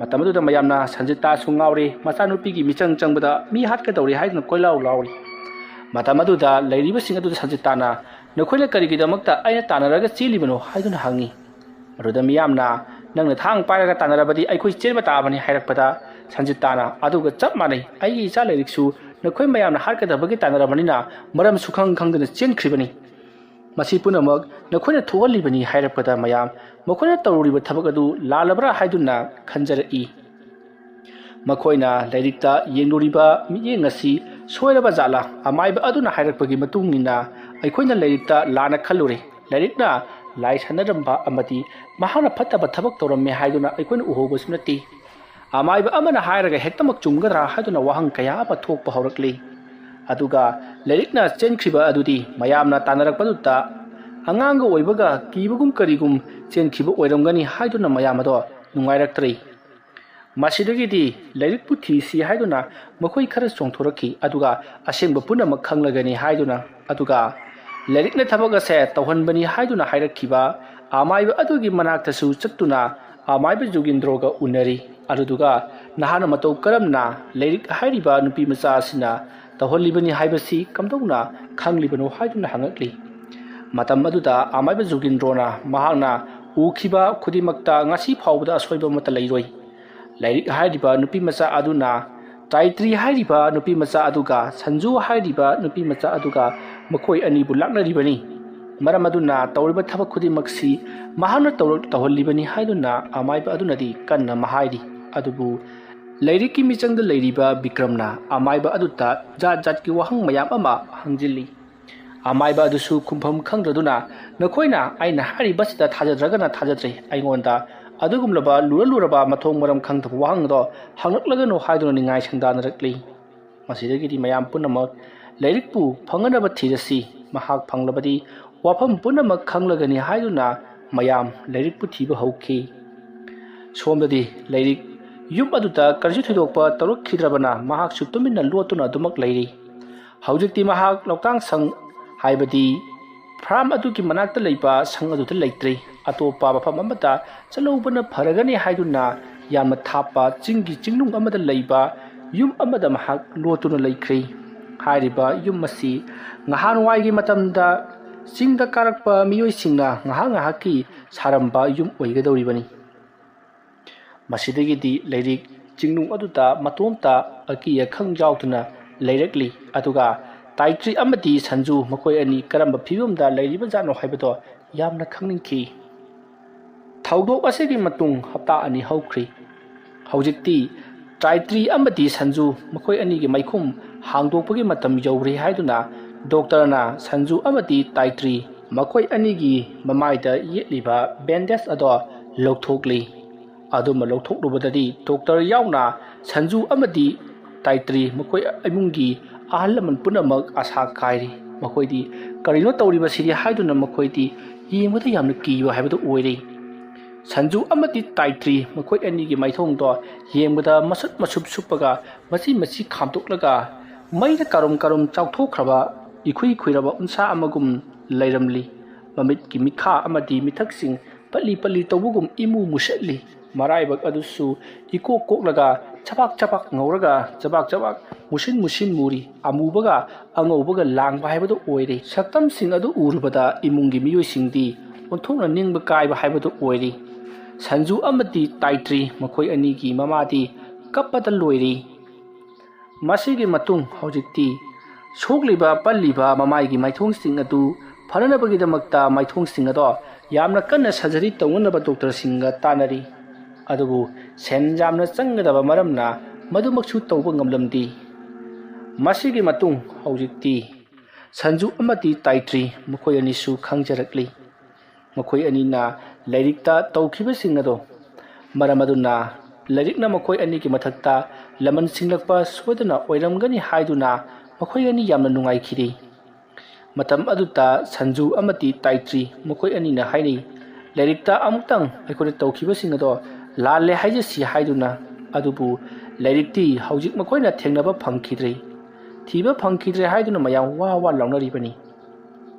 ꯃꯇꯝ ꯑꯗꯨꯗ ꯃꯌꯥꯝꯅ ꯁꯟꯖꯤꯇꯥꯁꯨ ꯉꯥꯎꯔꯦ, ꯃꯆꯥꯅꯨꯄꯤꯒꯤ ꯃꯤꯆꯪ ꯆꯪꯕꯗ ꯃꯤ ꯍꯥꯠꯀꯗꯧꯔꯦ ꯍꯥꯏꯗꯨꯅ ꯀꯣꯏꯂꯥꯎ ꯂꯥꯎꯔꯤ꯫ ꯃꯇꯝ ꯑꯗꯨꯗ ꯂꯩꯔꯤꯕꯁꯤꯡ ꯑꯗꯨꯗ ꯁꯟꯖꯤꯇꯥꯅ, "ꯅꯈꯣꯏꯅ ꯀꯔꯤꯒꯤꯗꯃꯛꯇ ꯑꯩꯅ ꯇꯥꯟꯅꯔꯒ ꯆꯦꯜꯂꯤꯕꯅꯣ?" ꯍꯥꯏꯗꯨꯅ ꯍꯪꯉꯤ꯫ ꯃꯗꯨꯗ ꯃꯤꯌꯥꯝꯅ, "ꯅꯪꯅ ꯊꯥꯡ ꯄꯥꯏꯔꯒ ꯇꯥꯟꯅꯔꯕꯗꯤ ꯑꯩꯈꯣꯏ ꯆꯦꯟꯕ ꯇꯥꯕꯅꯤ" ꯍꯥꯏꯔꯛꯄꯗ ꯁꯟꯖꯤꯇꯥꯅ, "ꯑꯗꯨꯒ ꯆꯞ ꯃꯥꯟꯅꯩ, ꯑꯩꯒꯤ ꯏꯆꯥ ꯂꯥꯏꯔꯤꯛꯁꯨ ꯅꯈꯣꯏ ꯃꯌꯥꯝꯅ ꯍꯥꯠꯀꯗꯕꯒꯤ ꯇꯥꯟꯅꯔꯕꯅꯤꯅ ꯃꯔꯝꯁꯨ ꯈꯪ ꯈꯪꯗꯅ ꯆꯦꯟꯈ꯭ꯔꯤꯕꯅꯤ꯫ ꯃꯁꯤ ꯄꯨꯝꯅꯃꯛ ꯅꯈꯣꯏꯅ ꯊꯣꯛꯍꯜꯂꯤꯕꯅꯤ" ꯍꯥꯏꯔꯛꯄꯗ ꯃꯌꯥꯝ ꯃꯈꯣꯏꯅ ꯇꯧꯔꯤꯕ ꯊꯕꯛ ꯑꯗꯨ ꯂꯥꯜꯂꯕ꯭ꯔꯥ ꯍꯥꯏꯗꯨꯅ ꯈꯟꯖꯔꯛꯏ꯫ ꯃꯈꯣꯏꯅ ꯂꯥꯏꯔꯤꯛꯇ ꯌꯦꯡꯂꯨꯔꯤꯕ ꯃꯤꯠꯌꯦꯡ ꯑꯁꯤ ꯁꯣꯏꯔꯕ ꯖꯥꯠꯂꯥ? ꯑꯃꯥꯏꯕ ꯑꯗꯨꯅ ꯍꯥꯏꯔꯛꯄꯒꯤ ꯃꯇꯨꯡ ꯏꯟꯅ ꯑꯩꯈꯣꯏꯅ ꯂꯥꯏꯔꯤꯛꯇ ꯂꯥꯟꯅ ꯈꯜꯂꯨꯔꯦ꯫ ꯂꯥꯏꯔꯤꯛꯅ ꯂꯥꯏ ꯁꯥꯟꯅꯔꯝꯕ ꯑꯃꯗꯤ ꯃꯍꯥꯛꯅ ꯐꯠꯇꯕ ꯊꯕꯛ ꯇꯧꯔꯝꯃꯦ ꯍꯥꯏꯗꯨꯅ ꯑꯩꯈꯣꯏꯅ ꯎꯍꯧꯕꯁꯨ ꯅꯠꯇꯦ꯫ ꯑꯃꯥꯏꯕ ꯑꯃꯅ ꯍꯥꯏꯔꯒ ꯍꯦꯛꯇꯃꯛ ꯆꯨꯝꯒꯗ꯭ꯔꯥ ꯍꯥꯏꯗꯨꯅ ꯋꯥꯍꯪ ꯀꯌꯥ ꯑꯃ ꯊꯣꯛꯄ ꯍꯧꯔꯛꯂꯤ꯫ ꯑꯗꯨꯒ ꯂꯥꯏꯔꯤꯛꯅ ꯆꯦꯟꯈ꯭ꯔꯤꯕ ꯑꯗꯨꯗꯤ ꯃꯌꯥꯝꯅ ꯇꯥꯟꯅꯔꯛꯄꯗꯨꯗ ꯑꯉꯥꯡꯒ ꯑꯣꯏꯕꯒ ꯀꯤꯕꯒꯨꯝ ꯀꯔꯤꯒꯨꯝ ꯆꯦꯟꯈꯤꯕ ꯑꯣꯏꯔꯝꯒꯅꯤ ꯍꯥꯏꯗꯨꯅ ꯃꯌꯥꯝ ꯑꯗꯣ ꯅꯨꯡꯉꯥꯏꯔꯛꯇ꯭ꯔꯦ꯫ ꯃꯁꯤꯗꯒꯤꯗꯤ ꯂꯥꯏꯔꯤꯛꯄꯨ ꯊꯤꯁꯤ ꯍꯥꯏꯗꯨꯅ ꯃꯈꯣꯏ ꯈꯔ ꯆꯣꯡꯊꯣꯔꯛꯈꯤ, ꯑꯗꯨꯒ ꯑꯁꯦꯡꯕ ꯄꯨꯝꯅꯃꯛ ꯈꯪꯂꯒꯅꯤ ꯍꯥꯏꯗꯨꯅ, ꯑꯗꯨꯒ ꯂꯥꯏꯔꯤꯛꯅ ꯊꯕꯛ ꯑꯁꯦ ꯇꯧꯍꯟꯕꯅꯤ ꯍꯥꯏꯗꯨꯅ ꯍꯥꯏꯔꯛꯈꯤꯕ ꯑꯃꯥꯏꯕ ꯑꯗꯨꯒꯤ ꯃꯅꯥꯛꯇꯁꯨ ꯆꯠꯇꯨꯅ ꯑꯃꯥꯏꯕ ꯖꯨꯒꯤꯟꯗ꯭ꯔꯣꯒ ꯎꯅꯔꯤ꯫ ꯑꯗꯨꯗꯨꯒ ꯅꯍꯥꯛꯅ ꯃꯇꯧ ꯀꯔꯝꯅ ꯂꯥꯏꯔꯤꯛ ꯍꯥꯏꯔꯤꯕ ꯅꯨꯄꯤ ꯃꯆꯥ ꯑꯁꯤꯅ ꯇꯧꯍꯜꯂꯤꯕꯅꯤ ꯍꯥꯏꯕꯁꯤ ꯀꯝꯗꯧꯅ ꯈꯪꯂꯤꯕꯅꯣ ꯍꯥꯏꯗꯨꯅ ꯍꯪꯉꯛꯂꯤ꯫ ꯃꯇꯝ ꯑꯗꯨꯗ ꯑꯃꯥꯏꯕ ꯖꯨꯒꯤꯟꯗ꯭ꯔꯣꯅ ꯃꯍꯥꯛꯅ ꯎꯈꯤꯕ ꯈꯨꯗꯤꯡꯃꯛꯇ ꯉꯁꯤ ꯐꯥꯎꯕꯗ ꯑꯁꯣꯏꯕ ꯑꯃꯠꯇ ꯂꯩꯔꯣꯏ꯫ ꯂꯥꯏꯔꯤꯛ ꯍꯥꯏꯔꯤꯕ ꯅꯨꯄꯤ ꯃꯆꯥ ꯑꯗꯨꯅ, ꯇꯥꯏꯇ꯭ꯔꯤ ꯍꯥꯏꯔꯤꯕ ꯅꯨꯄꯤ ꯃꯆꯥ ꯑꯗꯨꯒ ꯁꯟꯖꯨ ꯍꯥꯏꯔꯤꯕ ꯅꯨꯄꯤ ꯃꯆꯥ ꯑꯗꯨꯒ ꯃꯈꯣꯏ ꯑꯅꯤꯕꯨ ꯂꯥꯛꯅꯔꯤꯕꯅꯤ꯫ ꯃꯔꯝ ꯑꯗꯨꯅ ꯇꯧꯔꯤꯕ ꯊꯕꯛ ꯈꯨꯗꯤꯡꯃꯛꯁꯤ ꯃꯍꯥꯛꯅ ꯇꯧꯔ-, ꯇꯧꯍꯜꯂꯤꯕꯅꯤ ꯍꯥꯏꯗꯨꯅ ꯑꯃꯥꯏꯕ ꯑꯗꯨꯅꯗꯤ ꯀꯟꯅ ꯃꯍꯥꯏꯔꯤ꯫ ꯑꯗꯨꯕꯨ ꯂꯥꯏꯔꯤꯛꯀꯤ ꯃꯤꯆꯪꯗ ꯂꯩꯔꯤꯕ ꯕꯤꯀ꯭ꯔꯝꯅ ꯑꯃꯥꯏꯕ ꯑꯗꯨꯗ ꯖꯥꯠ ꯖꯥꯠꯀꯤ ꯋꯥꯍꯪ ꯃꯌꯥꯝ ꯑꯃ ꯍꯪꯖꯤꯜꯂꯤ꯫ ꯑꯃꯥꯏꯕ ꯑꯗꯨꯁꯨ ꯈꯨꯝꯐꯝ ꯈꯪꯗ꯭ꯔꯗꯨꯅ, "ꯅꯈꯣꯏꯅ ꯑꯩꯅ ꯍꯥꯏꯔꯤꯕꯁꯤꯗ ꯊꯥꯖꯗ꯭ꯔꯒꯅ ꯊꯥꯖꯗ꯭ꯔꯦ, ꯑꯩꯉꯣꯟꯗ ꯑꯗꯨꯒꯨꯝꯂꯕ ꯂꯨꯔ ꯂꯨꯔꯕ ꯃꯊꯣꯡ ꯃꯔꯝ ꯈꯪꯗꯕ ꯋꯥꯍꯪ ꯑꯗꯣ ꯍꯪꯂꯛꯂꯒꯅꯨ" ꯍꯥꯏꯗꯨꯅ ꯅꯤꯡꯉꯥꯏ ꯁꯪꯗꯥꯅꯔꯛꯂꯤ꯫ ꯃꯁꯤꯗꯒꯤꯗꯤ ꯃꯌꯥꯝ ꯄꯨꯝꯅꯃꯛ ꯂꯥꯏꯔꯤꯛꯄꯨ ꯐꯪꯅꯅꯕ ꯊꯤꯔꯁꯤ, ꯃꯍꯥꯛ ꯐꯪꯂꯕꯗꯤ ꯋꯥꯐꯝ ꯄꯨꯝꯅꯃꯛ ꯈꯪꯂꯒꯅꯤ ꯍꯥꯏꯗꯨꯅ ꯃꯌꯥꯝ ꯂꯥꯏꯔꯤꯛꯄꯨ ꯊꯤꯕ ꯍꯧꯈꯤ꯫ ꯁꯣꯝꯗꯗꯤ ꯂꯥꯏꯔꯤꯛ ꯌꯨꯝ ꯑꯗꯨꯗ ꯀꯔꯤꯁꯨ ꯊꯣꯏꯗꯣꯛꯄ ꯇꯧꯔꯛꯈꯤꯗ꯭ꯔꯕꯅ ꯃꯍꯥꯛꯁꯨ ꯇꯨꯃꯤꯟꯅ ꯂꯣꯠꯇꯨꯅ ꯑꯗꯨꯃꯛ ꯂꯩꯔꯤ꯫ ꯍꯧꯖꯤꯛꯇꯤ ꯃꯍꯥꯛ ꯂꯧꯇꯥꯡ ꯁꯪ, ꯍꯥꯏꯕꯗꯤ ꯐꯥꯔꯝ ꯑꯗꯨꯒꯤ ꯃꯅꯥꯛꯇ ꯂꯩꯕ ꯁꯪ ꯑꯗꯨꯗ ꯂꯩꯇ꯭ꯔꯦ꯫ ꯑꯇꯣꯞꯄ ꯃꯐꯝ ꯑꯃꯗ ꯆꯠꯍꯧꯕꯅ ꯐꯔꯒꯅꯤ ꯍꯥꯏꯗꯨꯅ ꯌꯥꯝꯅ ꯊꯥꯞꯄ ꯆꯤꯡꯒꯤ ꯆꯤꯡꯅꯨꯡ ꯑꯃꯗ ꯂꯩꯕ ꯌꯨꯝ ꯑꯃꯗ ꯃꯍꯥꯛ ꯂꯣꯠꯇꯨꯅ ꯂꯩꯈ꯭ꯔꯦ꯫ ꯍꯥꯏꯔꯤꯕ ꯌꯨꯝ ꯑꯁꯤ ꯉꯍꯥꯟꯋꯥꯏꯒꯤ ꯃꯇꯝꯗ ꯆꯤꯡꯗ ꯀꯥꯔꯛꯄ ꯃꯤꯑꯣꯏꯁꯤꯡꯅ ꯉꯥꯏꯍꯥꯛ ꯉꯥꯏꯍꯥꯛꯀꯤ ꯁꯥꯔꯝꯕ ꯌꯨꯝ ꯑꯣꯏꯒꯗꯧꯔꯤꯕꯅꯤ꯫ ꯃꯁꯤꯗꯒꯤꯗꯤ ꯂꯥꯏꯔꯤꯛ ꯆꯤꯡꯅꯨꯡ ꯑꯗꯨꯗ ꯃꯇꯣꯝꯇ ꯑꯀꯤ ꯑꯈꯪ ꯌꯥꯎꯗꯅ ꯂꯩꯔꯛꯂꯤ꯫ ꯑꯗꯨꯒ ꯇꯥꯏꯇ꯭ꯔꯤ ꯑꯃꯗꯤ ꯁꯟꯖꯨ ꯃꯈꯣꯏ ꯑꯅꯤ ꯀꯔꯝꯕ ꯐꯤꯕꯝꯗ ꯂꯩꯔꯤꯕꯖꯥꯠꯅꯣ ꯍꯥꯏꯕꯗꯣ ꯌꯥꯝꯅ ꯈꯪꯅꯤꯡꯈꯤ꯫ ꯊꯧꯗꯣꯛ ꯑꯁꯤꯒꯤ ꯃꯇꯨꯡ ꯍꯞꯇꯥ ꯑꯅꯤ ꯍꯧꯈ꯭ꯔꯤ꯫ ꯍꯧꯖꯤꯛꯇꯤ ꯇꯥꯏꯇ꯭ꯔꯤ ꯑꯃꯗꯤ ꯁꯟꯖꯨ ꯃꯈꯣꯏ ꯑꯅꯤꯒꯤ ꯃꯥꯏꯈꯨꯝ ꯍꯥꯡꯗꯣꯛꯄꯒꯤ ꯃꯇꯝ ꯌꯧꯔꯦ ꯍꯥꯏꯗꯨꯅ ꯗꯣꯛꯇꯔꯅ ꯁꯟꯖꯨ ꯑꯃꯗꯤ ꯇꯥꯏꯇ꯭ꯔꯤ ꯃꯈꯣꯏ ꯑꯅꯤꯒꯤ ꯃꯃꯥꯏꯗ ꯌꯦꯠꯂꯤꯕ ꯕꯦꯟꯗꯦꯖ ꯑꯗꯣ ꯂꯧꯊꯣꯛꯂꯤ꯫ ꯑꯗꯨꯝꯕ ꯂꯧꯊꯣꯛꯂꯨꯕꯗꯗꯤ ꯗꯣꯛꯇꯔ ꯌꯥꯎꯅ ꯁꯟꯖꯨ ꯑꯃꯗꯤ ꯇꯥꯏꯇ꯭ꯔꯤ ꯃꯈꯣꯏ ꯏꯃꯨꯡꯒꯤ ꯑꯍꯜ ꯂꯃꯟ ꯄꯨꯝꯅꯃꯛ ꯑꯁꯥ ꯀꯥꯏꯔꯤ꯫ ꯃꯈꯣꯏꯗꯤ ꯀꯔꯤꯅꯣ ꯇꯧꯔꯤꯕꯁꯤꯗꯤ ꯍꯥꯏꯗꯨꯅ ꯃꯈꯣꯏꯗꯤ ꯌꯦꯡꯕꯗ ꯌꯥꯝꯅ ꯀꯤꯕ ꯍꯥꯏꯕꯗꯨ ꯑꯣꯏꯔꯦ꯫ ꯁꯟꯖꯨ ꯑꯃꯗꯤ ꯇꯥꯏꯇ꯭ꯔꯤ ꯃꯈꯣꯏ ꯑꯅꯤꯒꯤ ꯃꯥꯏꯊꯣꯡꯗꯣ ꯌꯦꯡꯕꯗ ꯃꯁꯨꯞ ꯃꯁꯨꯞ ꯁꯨꯞꯄꯒ ꯃꯆꯤ ꯃꯆꯤ ꯈꯥꯝꯗꯣꯛꯂꯒ ꯃꯩꯅ ꯀꯔꯨꯝ ꯀꯔꯨꯝ ꯆꯥꯎꯊꯣꯛꯈ꯭ꯔꯕ ꯏꯈꯨꯏ ꯈꯨꯏꯔꯕ ꯎꯟꯁꯥ ꯑꯃꯒꯨꯝ ꯂꯩꯔꯝꯂꯤ꯫ ꯃꯃꯤꯠꯀꯤ ꯃꯤꯠꯈꯥ ꯑꯃꯗꯤ ꯃꯤꯊꯛꯁꯤꯡ ꯄꯠꯂꯤ ꯄꯠꯂꯤ ꯇꯧꯕꯒꯨꯝ ꯏꯃꯨ ꯃꯨꯁꯠꯂꯤ꯫ ꯃꯔꯥꯏꯕꯛ ꯑꯗꯨꯁꯨ ꯏꯀꯣꯛ ꯀꯣꯛꯂꯒ ꯆꯕꯥꯛ ꯆꯕꯥꯛ ꯉꯧꯔꯒ ꯆꯕꯥꯛ ꯆꯕꯥꯛ ꯃꯨꯁꯤꯟ ꯃꯨꯁꯤꯟ ꯃꯨꯔꯤ꯫ ꯑꯃꯨꯕꯒ ꯑꯉꯧꯕꯒ ꯂꯥꯡꯕ ꯍꯥꯏꯕꯗꯨ ꯑꯣꯏꯔꯦ꯫ ꯁꯛꯇꯝꯁꯤꯡ ꯑꯗꯨ ꯎꯔꯨꯕꯗ ꯏꯃꯨꯡꯒꯤ ꯃꯤꯑꯣꯏꯁꯤꯡꯗꯤ ꯑꯣꯟꯊꯣꯛꯅ ꯅꯤꯡꯕ ꯀꯥꯏꯕ ꯍꯥꯏꯕꯗꯨ ꯑꯣꯏꯔꯦ꯫ ꯁꯟꯖꯨ ꯑꯃꯗꯤ ꯇꯥꯏꯇ꯭ꯔꯤ ꯃꯈꯣꯏ ꯑꯅꯤꯒꯤ ꯃꯃꯥꯗꯤ ꯀꯞꯄꯗ ꯂꯣꯏꯔꯦ꯫ ꯃꯁꯤꯒꯤ ꯃꯇꯨꯡ ꯍꯧꯖꯤꯛꯇꯤ ꯁꯣꯛꯂꯤꯕ ꯄꯜꯂꯤꯕ ꯃꯃꯥꯏꯒꯤ ꯃꯥꯏꯊꯣꯡꯁꯤꯡ ꯑꯗꯨ ꯐꯅꯅꯕꯒꯤꯗꯃꯛꯇ ꯃꯥꯏꯊꯣꯡꯁꯤꯡ ꯑꯗꯣ ꯌꯥꯝꯅ ꯀꯟꯅ ꯁꯔꯖꯔꯤ ꯇꯧꯅꯅꯕ ꯗꯣꯛꯇꯔꯁꯤꯡꯒ ꯇꯥꯟꯅꯔꯤ꯫ ꯑꯗꯨꯕꯨ ꯁꯦꯟ ꯌꯥꯝꯅ ꯆꯪꯒꯗꯕ ꯃꯔꯝꯅ ꯃꯗꯨꯃꯛꯁꯨ ꯇꯧꯕ ꯉꯝꯂꯝꯗꯦ꯫ ꯃꯁꯤꯒꯤ ꯃꯇꯨꯡ ꯍꯧꯖꯤꯛꯇꯤ ꯁꯟꯖꯨ ꯑꯃꯗꯤ ꯇꯥꯏꯇ꯭ꯔꯤ ꯃꯈꯣꯏ ꯑꯅꯤꯁꯨ ꯈꯪꯖꯔꯛꯂꯤ꯫ ꯃꯈꯣꯏ ꯑꯅꯤꯅ ꯂꯥꯏꯔꯤꯛꯇ ꯇꯧꯈꯤꯕꯁꯤꯡ ꯑꯗꯣ ꯃꯔꯝ ꯑꯗꯨꯅ ꯂꯥꯏꯔꯤꯛꯅ ꯃꯈꯣꯏ ꯑꯅꯤꯒꯤ ꯃꯊꯛꯇ ꯂꯃꯟ ꯁꯤꯡꯂꯛꯄ ꯁꯣꯏꯗꯅ ꯑꯣꯏꯔꯝꯒꯅꯤ ꯍꯥꯏꯗꯨꯅ ꯃꯈꯣꯏ ꯑꯅꯤ ꯌꯥꯝꯅ ꯅꯨꯡꯉꯥꯏꯈꯤꯔꯤ꯫ ꯃꯇꯝ ꯑꯗꯨꯗ ꯁꯟꯖꯨ ꯑꯃꯗꯤ ꯇꯥꯏꯇ꯭ꯔꯤ ꯃꯈꯣꯏ ꯑꯅꯤꯅ ꯍꯥꯏꯅꯩ, ꯂꯥꯏꯔꯤꯛꯇ ꯑꯃꯨꯛꯇꯪ ꯑꯩꯈꯣꯏꯅ ꯇꯧꯈꯤꯕꯁꯤꯡ ꯑꯗꯣ ꯂꯥꯜꯂꯦ ꯍꯥꯏꯖꯁꯤ ꯍꯥꯏꯗꯨꯅ, ꯑꯗꯨꯕꯨ ꯂꯥꯏꯔꯤꯛꯇꯤ ꯍꯧꯖꯤꯛ ꯃꯈꯣꯏꯅ ꯊꯦꯡꯅꯕ ꯐꯪꯈꯤꯗ꯭ꯔꯦ, ꯊꯤꯕ ꯐꯪꯈꯤꯗ꯭ꯔꯦ ꯍꯥꯏꯗꯨꯅ ꯃꯌꯥꯝ ꯋꯥ ꯋꯥ ꯂꯥꯎꯅꯔꯤꯕꯅꯤ꯫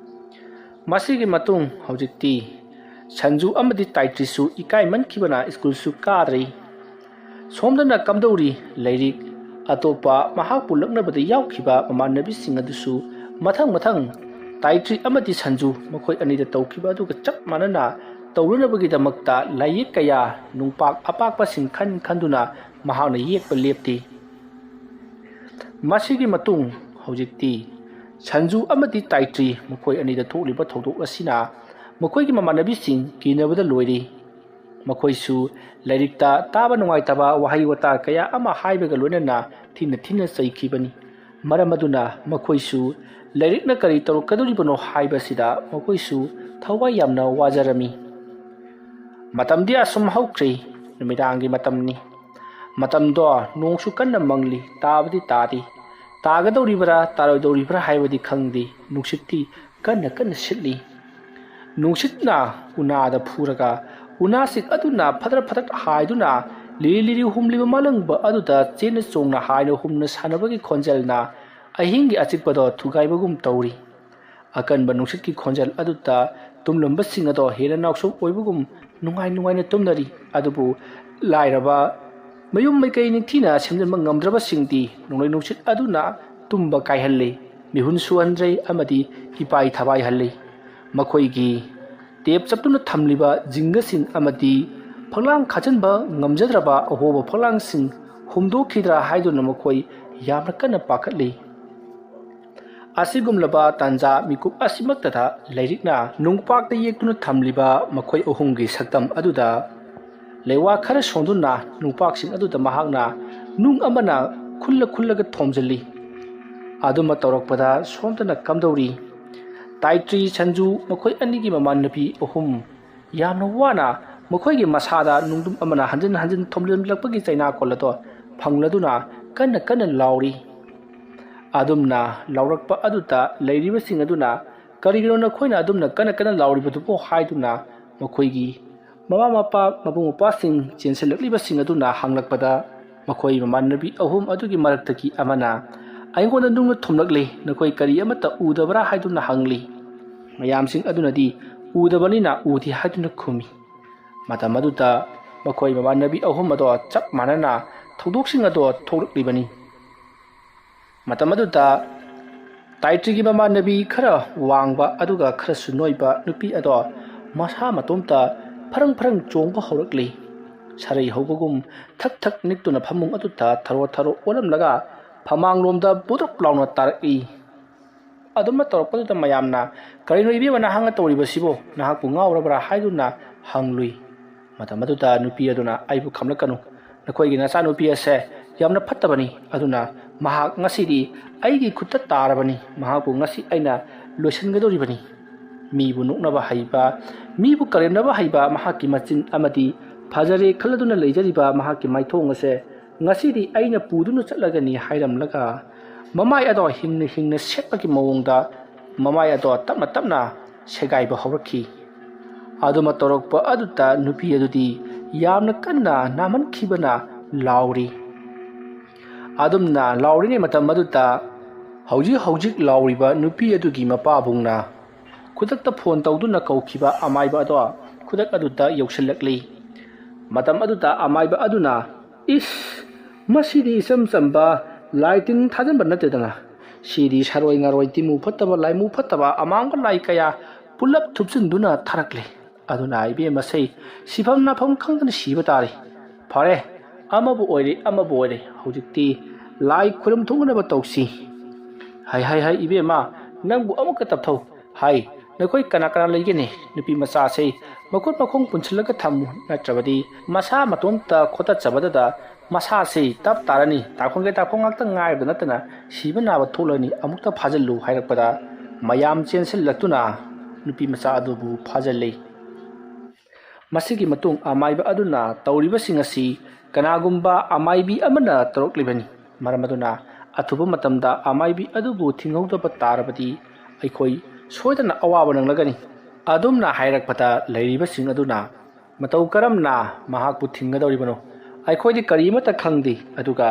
ꯃꯁꯤꯒꯤ ꯃꯇꯨꯡ ꯍꯧꯖꯤꯛꯇꯤ ꯁꯟꯖꯨ ꯑꯃꯗꯤ ꯇꯥꯏꯇ꯭ꯔꯤꯁꯨ ꯏꯀꯥꯏꯃꯟꯈꯤꯕꯅ ꯁ꯭ꯀꯨꯜꯁꯨ ꯀꯥꯗ꯭ꯔꯦ꯫ ꯁꯣꯝꯗꯅ ꯀꯝꯗꯧꯔꯤ ꯂꯥꯏꯔꯤꯛ ꯑꯇꯣꯞꯄ ꯃꯍꯥꯛꯄꯨ ꯂꯛꯅꯕꯗ ꯌꯥꯎꯈꯤꯕ ꯃꯃꯥꯟꯅꯕꯤꯁꯤꯡ ꯑꯗꯨꯁꯨ ꯃꯊꯪ ꯃꯊꯪ ꯇꯥꯏꯇ꯭ꯔꯤ ꯑꯃꯗꯤ ꯁꯟꯖꯨ ꯃꯈꯣꯏ ꯑꯅꯤꯗ ꯇꯧꯈꯤꯕ ꯑꯗꯨꯒ ꯆꯞ ꯃꯥꯟꯅꯅ ꯇꯧꯔꯨꯅꯕꯒꯤꯗꯃꯛꯇ ꯂꯥꯏꯌꯦꯛ ꯀꯌꯥ ꯅꯨꯡꯄꯥꯛ ꯑꯄꯥꯛꯄꯁꯤꯡ ꯈꯟ ꯈꯟꯗꯨꯅ ꯃꯍꯥꯛꯅ ꯌꯦꯛꯄ ꯂꯦꯞꯇꯦ꯫ ꯃꯁꯤꯒꯤ ꯃꯇꯨꯡ ꯍꯧꯖꯤꯛꯇꯤ ꯁꯟꯖꯨ ꯑꯃꯗꯤ ꯇꯥꯏꯇ꯭ꯔꯤ ꯃꯈꯣꯏ ꯑꯅꯤꯗ ꯊꯣꯛꯂꯤꯕ ꯊꯧꯗꯣꯛ ꯑꯁꯤꯅ ꯃꯈꯣꯏꯒꯤ ꯃꯃꯥꯟꯅꯕꯤꯁꯤꯡ ꯀꯤꯅꯕꯗ ꯂꯣꯏꯔꯤ꯫ ꯃꯈꯣꯏꯁꯨ ꯂꯥꯏꯔꯤꯛꯇ ꯇꯥꯕ ꯅꯨꯡꯉꯥꯏꯇꯕ ꯋꯥꯍꯩ ꯋꯥꯇꯥ ꯀꯌꯥ ꯑꯃ ꯍꯥꯏꯕꯒ ꯂꯣꯏꯅꯅ ꯊꯤꯅ ꯊꯤꯅ ꯆꯩꯈꯤꯕꯅꯤ꯫ ꯃꯔꯝ ꯑꯗꯨꯅ ꯃꯈꯣꯏꯁꯨ ꯂꯥꯏꯔꯤꯛꯅ ꯀꯔꯤ ꯇꯧꯔꯛꯀꯗꯧꯔꯤꯕꯅꯣ ꯍꯥꯏꯕꯁꯤꯗ ꯃꯈꯣꯏꯁꯨ ꯊꯋꯥꯏ ꯌꯥꯝꯅ ꯋꯥꯖꯔꯝꯃꯤ꯫ ꯃꯇꯝꯗꯤ ꯑꯁꯨꯝ ꯍꯧꯈ꯭ꯔꯦ꯫ ꯅꯨꯃꯤꯗꯥꯡꯒꯤ ꯃꯇꯝꯅꯤ꯫ ꯃꯇꯝꯗꯣ ꯅꯣꯡꯁꯨ ꯀꯟꯅ ꯃꯪꯂꯤ, ꯇꯥꯕꯗꯤ ꯇꯥꯗꯦ꯫ ꯇꯥꯒꯗꯧꯔꯤꯕ꯭ꯔꯥ ꯇꯥꯔꯣꯏꯗꯧꯔꯤꯕ꯭ꯔꯥ ꯍꯥꯏꯕꯗꯤ ꯈꯪꯗꯦ꯫ ꯅꯨꯡꯁꯤꯠꯇꯤ ꯀꯟꯅ ꯀꯟꯅ ꯁꯤꯠꯂꯤ꯫ ꯅꯨꯡꯁꯤꯠꯅ ꯎꯅꯥꯗ ꯐꯨꯔꯒ ꯎꯅꯥꯁꯤꯡ ꯑꯗꯨꯅ ꯐꯗ꯭ꯔꯠ ꯐꯗ꯭ꯔꯠ ꯍꯥꯏꯗꯨꯅ ꯂꯤꯔꯤ ꯂꯤꯔꯤ ꯍꯨꯝꯂꯤꯕ ꯃꯥꯂꯪꯕ ꯑꯗꯨꯗ ꯆꯦꯟꯅ ꯆꯣꯡꯅ ꯍꯥꯏꯅ ꯍꯨꯝꯅ ꯁꯥꯟꯅꯕꯒꯤ ꯈꯣꯟꯖꯦꯜꯅ ꯑꯍꯤꯡꯒꯤ ꯑꯆꯤꯛꯄꯗꯣ ꯊꯨꯒꯥꯏꯕꯒꯨꯝ ꯇꯧꯔꯤ꯫ ꯑꯀꯟꯕ ꯅꯨꯡꯁꯤꯠꯀꯤ ꯈꯣꯟꯖꯦꯜ ꯑꯗꯨꯗ ꯇꯨꯝꯂꯝꯕꯁꯤꯡ ꯑꯗꯣ ꯍꯦꯟꯅ ꯅꯥꯎꯁꯨꯝ ꯑꯣꯏꯕꯒꯨꯝ ꯅꯨꯡꯉꯥꯏ ꯅꯨꯡꯉꯥꯏꯅ ꯇꯨꯝꯅꯔꯤ꯫ ꯑꯗꯨꯕꯨ ꯂꯥꯏꯔꯕ ꯃꯌꯨꯝ ꯃꯩꯀꯩ ꯅꯤꯡꯊꯤꯅ ꯁꯦꯝꯖꯤꯟꯕ ꯉꯝꯗ꯭ꯔꯕꯁꯤꯡꯗꯤ ꯅꯣꯡꯂꯩ ꯅꯨꯡꯁꯤꯠ ꯑꯗꯨꯅ ꯇꯨꯝꯕ ꯀꯥꯏꯍꯜꯂꯤ, ꯃꯤꯍꯨꯟ ꯁꯨꯍꯟꯗ꯭ꯔꯦ ꯑꯃꯗꯤ ꯏꯄꯥꯏ ꯊꯕꯥꯏꯍꯜꯂꯤ꯫ ꯃꯈꯣꯏꯒꯤ ꯇꯦꯞ ꯆꯞꯇꯨꯅ ꯊꯝꯂꯤꯕ ꯖꯤꯡꯒꯁꯤꯡ ꯑꯃꯗꯤ ꯐꯛꯂꯥꯡ ꯈꯥꯖꯤꯟꯕ ꯉꯝꯖꯗ꯭ꯔꯕ ꯑꯍꯣꯕ ꯐꯛꯂꯥꯡꯁꯤꯡ ꯍꯨꯝꯗꯣꯛꯈꯤꯗ꯭ꯔꯥ ꯍꯥꯏꯗꯨꯅ ꯃꯈꯣꯏ ꯌꯥꯝꯅ ꯀꯟꯅ ꯄꯥꯈꯠꯂꯤ꯫ ꯑꯁꯤꯒꯨꯝꯂꯕ ꯇꯥꯟꯖꯥ ꯃꯤꯀꯨꯞ ꯑꯁꯤꯃꯛꯇꯗ ꯂꯥꯏꯔꯤꯛꯅ ꯅꯨꯡꯄꯥꯛꯇ ꯌꯦꯛꯇꯨꯅ ꯊꯝꯂꯤꯕ ꯃꯈꯣꯏ ꯑꯍꯨꯝꯒꯤ ꯁꯛꯇꯝ ꯑꯗꯨꯗ ꯂꯩꯋꯥ ꯈꯔ ꯁꯣꯟꯗꯨꯅ ꯅꯨꯡꯄꯥꯛꯁꯤꯡ ꯑꯗꯨꯗ ꯃꯍꯥꯛꯅ ꯅꯨꯡ ꯑꯃꯅ ꯈꯨꯜꯂ ꯈꯨꯜꯂꯒ ꯊꯣꯝꯖꯤꯜꯂꯤ꯫ ꯑꯗꯨꯃ ꯇꯧꯔꯛꯄꯗ ꯁꯣꯝꯗꯅ ꯀꯝꯗꯧꯔꯤ? ꯇꯥꯏꯇ꯭ꯔꯤ, ꯁꯟꯖꯨ, ꯃꯈꯣꯏ ꯑꯅꯤꯒꯤ ꯃꯃꯥꯟꯅꯕꯤ ꯑꯍꯨꯝ ꯌꯥꯝꯅ ꯋꯥꯅ ꯃꯈꯣꯏꯒꯤ ꯃꯁꯥꯗ ꯅꯨꯡꯗꯨꯝ ꯑꯃꯅ ꯍꯟꯖꯤꯟ ꯍꯟꯖꯤꯟ ꯊꯣꯝꯖꯤꯜꯂꯛꯄꯒꯤ ꯆꯩꯅꯥꯀꯣꯜ ꯑꯗꯣ ꯐꯪꯂꯗꯨꯅ ꯀꯟꯅ ꯀꯟꯅ ꯂꯥꯎꯔꯤ꯫ ꯑꯗꯨꯝꯅ ꯂꯥꯎꯔꯛꯄ ꯑꯗꯨꯗ ꯂꯩꯔꯤꯕꯁꯤꯡ ꯑꯗꯨꯅ "ꯀꯔꯤꯒꯤꯅꯣ ꯅꯈꯣꯏꯅ ꯑꯗꯨꯝꯅ ꯀꯟꯅ ꯀꯟꯅ ꯂꯥꯎꯔꯤꯕꯗꯨꯕꯨ?" ꯍꯥꯏꯗꯨꯅ ꯃꯈꯣꯏꯒꯤ ꯃꯃꯥ ꯃꯄꯥ, ꯃꯕꯨꯡ ꯃꯧꯄ꯭ꯋꯥꯁꯤꯡ ꯆꯦꯟꯁꯤꯜꯂꯛꯂꯤꯕꯁꯤꯡ ꯑꯗꯨꯅ ꯍꯪꯂꯛꯄꯗ, ꯃꯈꯣꯏ ꯃꯃꯥꯟꯅꯕꯤ ꯑꯍꯨꯝ ꯑꯗꯨꯒꯤ ꯃꯔꯛꯇꯒꯤ ꯑꯃꯅ ꯑꯩꯉꯣꯟꯗ ꯅꯨꯡꯅ ꯊꯣꯝꯂꯛꯂꯤ, "ꯅꯈꯣꯏ ꯀꯔꯤ ꯑꯃꯠꯇ ꯎꯗꯕ꯭ꯔꯥ?" ꯍꯥꯏꯗꯨꯅ ꯍꯪꯂꯤ꯫ ꯃꯌꯥꯝꯁꯤꯡ ꯑꯗꯨꯅꯗꯤ "ꯎꯗꯕꯅꯤꯅ ꯎꯗꯦ" ꯍꯥꯏꯗꯨꯅ ꯈꯨꯝꯃꯤ꯫ ꯃꯇꯝ ꯑꯗꯨꯗ ꯃꯈꯣꯏ ꯃꯃꯥꯟꯅꯕꯤ ꯑꯍꯨꯝ ꯑꯗꯣ ꯆꯞ ꯃꯥꯟꯅꯅ ꯊꯧꯗꯣꯛꯁꯤꯡ ꯑꯗꯣ ꯊꯣꯛꯂꯛꯂꯤꯕꯅꯤ꯫ ꯃꯇꯝ ꯑꯗꯨꯗ ꯇꯥꯏꯇ꯭ꯔꯤꯒꯤ ꯃꯃꯥꯟꯅꯕꯤ ꯈꯔ ꯋꯥꯡꯕ ꯑꯗꯨꯒ ꯈꯔꯁꯨ ꯅꯣꯏꯕ ꯅꯨꯄꯤ ꯑꯗꯣ ꯃꯁꯥ ꯃꯇꯣꯝꯇ ꯐꯔꯪ ꯐꯔꯪ ꯆꯣꯡꯕ ꯍꯧꯔꯛꯂꯤ꯫ ꯁꯥꯔꯩ ꯍꯧꯕꯒꯨꯝ ꯊꯛ ꯊꯛ ꯅꯤꯛꯇꯨꯅ ꯐꯃꯨꯡ ꯑꯗꯨꯗ ꯊꯔꯣ ꯊꯔꯣ ꯑꯣꯜꯂꯝꯂꯒ ꯐꯃꯥꯡꯂꯣꯝꯗ ꯕꯨꯗ꯭ꯔꯨꯞ ꯂꯥꯎꯅ ꯇꯥꯔꯛꯏ꯫ ꯑꯗꯨꯝꯅ ꯇꯧꯔꯛꯄꯗꯨꯗ ꯃꯌꯥꯝꯅ, "ꯀꯔꯤꯅꯣ ꯏꯕꯦꯝꯃ ꯅꯍꯥꯛꯅ ꯇꯧꯔꯤꯕꯁꯤꯕꯨ? ꯅꯍꯥꯛꯄꯨ ꯉꯥꯎꯔꯕ꯭ꯔꯥ?" ꯍꯥꯏꯗꯨꯅ ꯍꯪꯂꯨꯏ꯫ ꯃꯇꯝ ꯑꯗꯨꯗ ꯅꯨꯄꯤ ꯑꯗꯨꯅ, "ꯑꯩꯕꯨ ꯈꯝꯂꯛꯀꯅꯨ, ꯅꯈꯣꯏꯒꯤ ꯅꯆꯥꯅꯨꯄꯤ ꯑꯁꯦ ꯌꯥꯝꯅ ꯐꯠꯇꯕꯅꯤ, ꯑꯗꯨꯅ ꯃꯍꯥꯛ ꯉꯁꯤꯗꯤ ꯑꯩꯒꯤ ꯈꯨꯠꯇ ꯇꯥꯔꯕꯅꯤ꯫ ꯃꯍꯥꯛꯄꯨ ꯉꯁꯤ ꯑꯩꯅ ꯂꯣꯏꯁꯤꯟꯒꯗꯧꯔꯤꯕꯅꯤ꯫ ꯃꯤꯕꯨ ꯅꯣꯛꯅꯕ ꯍꯩꯕ, ꯃꯤꯕꯨ ꯀꯔꯦꯝꯅꯕ ꯍꯩꯕ ꯃꯍꯥꯛꯀꯤ ꯃꯆꯤꯟ ꯑꯃꯗꯤ ꯐꯖꯔꯦ ꯈꯜꯂꯗꯨꯅ ꯂꯩꯖꯔꯤꯕ ꯃꯍꯥꯛꯀꯤ ꯃꯥꯏꯊꯣꯡ ꯑꯁꯦ ꯉꯁꯤꯗꯤ ꯑꯩꯅ ꯄꯨꯗꯨꯅ ꯆꯠꯂꯒꯅꯤ" ꯍꯥꯏꯔꯝꯂꯒ ꯃꯃꯥꯏ ꯑꯗꯣ ꯍꯤꯡꯅ ꯍꯤꯡꯅ ꯁꯦꯠꯄꯒꯤ ꯃꯑꯣꯡꯗ ꯃꯃꯥꯏ ꯑꯗꯣ ꯇꯞꯅ ꯇꯞꯅ ꯁꯦꯒꯥꯏꯕ ꯍꯧꯔꯛꯈꯤ꯫ ꯑꯗꯨꯃ ꯇꯧꯔꯛꯄ ꯑꯗꯨꯗ ꯅꯨꯄꯤ ꯑꯗꯨꯗꯤ ꯌꯥꯝꯅ ꯀꯟꯅ ꯅꯥꯃꯟꯈꯤꯕꯅ ꯂꯥꯎꯔꯤ꯫ ꯑꯗꯨꯝꯅ ꯂꯥꯎꯔꯤꯉꯩ ꯃꯇꯝ ꯑꯗꯨꯗ ꯍꯧꯖꯤꯛ ꯍꯧꯖꯤꯛ ꯂꯥꯎꯔꯤꯕ ꯅꯨꯄꯤ ꯑꯗꯨꯒꯤ ꯃꯄꯥꯕꯨꯡꯅ ꯈꯨꯗꯛꯇ ꯐꯣꯟ ꯇꯧꯗꯨꯅ ꯀꯧꯈꯤꯕ ꯑꯃꯥꯏꯕ ꯑꯗꯣ ꯈꯨꯗꯛ ꯑꯗꯨꯗ ꯌꯧꯁꯤꯜꯂꯛꯂꯤ꯫ ꯃꯇꯝ ꯑꯗꯨꯗ ꯑꯃꯥꯏꯕ ꯑꯗꯨꯅ, "ꯏꯁ, ꯃꯁꯤꯗꯤ ꯏꯆꯝ ꯆꯝꯕ ꯂꯥꯏ ꯇꯤꯟ ꯊꯥꯖꯟꯕ ꯅꯠꯇꯦꯗꯅ꯫ ꯁꯤꯗꯤ ꯁꯥꯔꯣꯏ ꯉꯥꯔꯣꯏ, ꯇꯤꯃꯨ ꯐꯠꯇꯕ, ꯂꯥꯏꯃꯨ ꯐꯠꯇꯕ, ꯑꯃꯥꯡꯕ ꯂꯥꯏ ꯀꯌꯥ ꯄꯨꯂꯞ ꯊꯨꯞꯆꯤꯟꯗꯨꯅ ꯊꯥꯔꯛꯂꯦ꯫ ꯑꯗꯨꯅ ꯏꯕꯦꯝꯃꯁꯦ ꯁꯤꯐꯝ ꯅꯥꯐꯝ ꯈꯪꯗꯅ ꯁꯤꯕ ꯇꯥꯔꯦ꯫ ꯐꯔꯦ, ꯑꯃꯕꯨ ꯑꯣꯏꯔꯦ, ꯑꯃꯕꯨ ꯑꯣꯏꯔꯦ, ꯍꯧꯖꯤꯛꯇꯤ ꯂꯥꯏ ꯈꯨꯔꯨꯝ ꯊꯣꯛꯅꯅꯕ ꯇꯧꯁꯤ꯫" "ꯍꯥꯏ, ꯍꯥꯏ, ꯍꯥꯏ, ꯏꯕꯦꯝꯃ, ꯅꯪꯕꯨ ꯑꯃꯨꯛꯀ ꯇꯞꯊꯧ꯫ ꯍꯥꯏ, ꯅꯈꯣꯏ ꯀꯅꯥ ꯀꯅꯥ ꯂꯩꯒꯦꯅꯦ? ꯅꯨꯄꯤ ꯃꯆꯥꯁꯦ ꯃꯈꯨꯠ ꯃꯈꯣꯡ ꯄꯨꯟꯁꯤꯜꯂꯒ ꯊꯝꯃꯨ, ꯅꯠꯇ꯭ꯔꯕꯗꯤ ꯃꯁꯥ ꯃꯇꯣꯝꯇ ꯈꯣꯠꯇꯠꯆꯕꯗꯗ ꯃꯁꯥꯁꯤ ꯇꯞ ꯇꯥꯔꯅꯤ꯫ ꯇꯥꯈꯣꯡꯒꯦ ꯇꯥꯈꯣꯡ ꯉꯥꯛꯇ ꯉꯥꯏꯕꯗ ꯅꯠꯇꯅ ꯁꯤꯕ ꯅꯥꯕ ꯊꯣꯛꯂꯅꯤ꯫ ꯑꯃꯨꯛꯇ ꯐꯥꯖꯤꯜꯂꯨ" ꯍꯥꯏꯔꯛꯄꯗ ꯃꯌꯥꯝ ꯆꯦꯟꯁꯤꯜꯂꯛꯇꯨꯅ ꯅꯨꯄꯤ ꯃꯆꯥ ꯑꯗꯨꯕꯨ ꯐꯥꯖꯤꯜꯂꯤ꯫ ꯃꯁꯤꯒꯤ ꯃꯇꯨꯡ ꯑꯃꯥꯏꯕ ꯑꯗꯨꯅ ꯇꯧꯔꯤꯕꯁꯤꯡ ꯑꯁꯤ ꯀꯅꯥꯒꯨꯝꯕ ꯑꯃꯥꯏꯕꯤ ꯑꯃꯅ ꯇꯧꯔꯛꯂꯤꯕꯅꯤ꯫ ꯃꯔꯝ ꯑꯗꯨꯅ ꯑꯊꯨꯕ ꯃꯇꯝꯗ ꯑꯃꯥꯏꯕꯤ ꯑꯗꯨꯕꯨ ꯊꯤꯡꯍꯧꯗꯕ ꯇꯥꯔꯕꯗꯤ ꯑꯩꯈꯣꯏ ꯁꯣꯏꯗꯅ ꯑꯋꯥꯕ ꯅꯪꯂꯒꯅꯤ꯫ ꯑꯗꯨꯝꯅ ꯍꯥꯏꯔꯛꯄꯗ ꯂꯩꯔꯤꯕꯁꯤꯡ ꯑꯗꯨꯅ ꯃꯇꯧ ꯀꯔꯝꯅ ꯃꯍꯥꯛꯄꯨ ꯊꯤꯡꯒꯗꯧꯔꯤꯕꯅꯣ? ꯑꯩꯈꯣꯏꯗꯤ ꯀꯔꯤꯃꯠꯇ ꯈꯪꯗꯦ, ꯑꯗꯨꯒ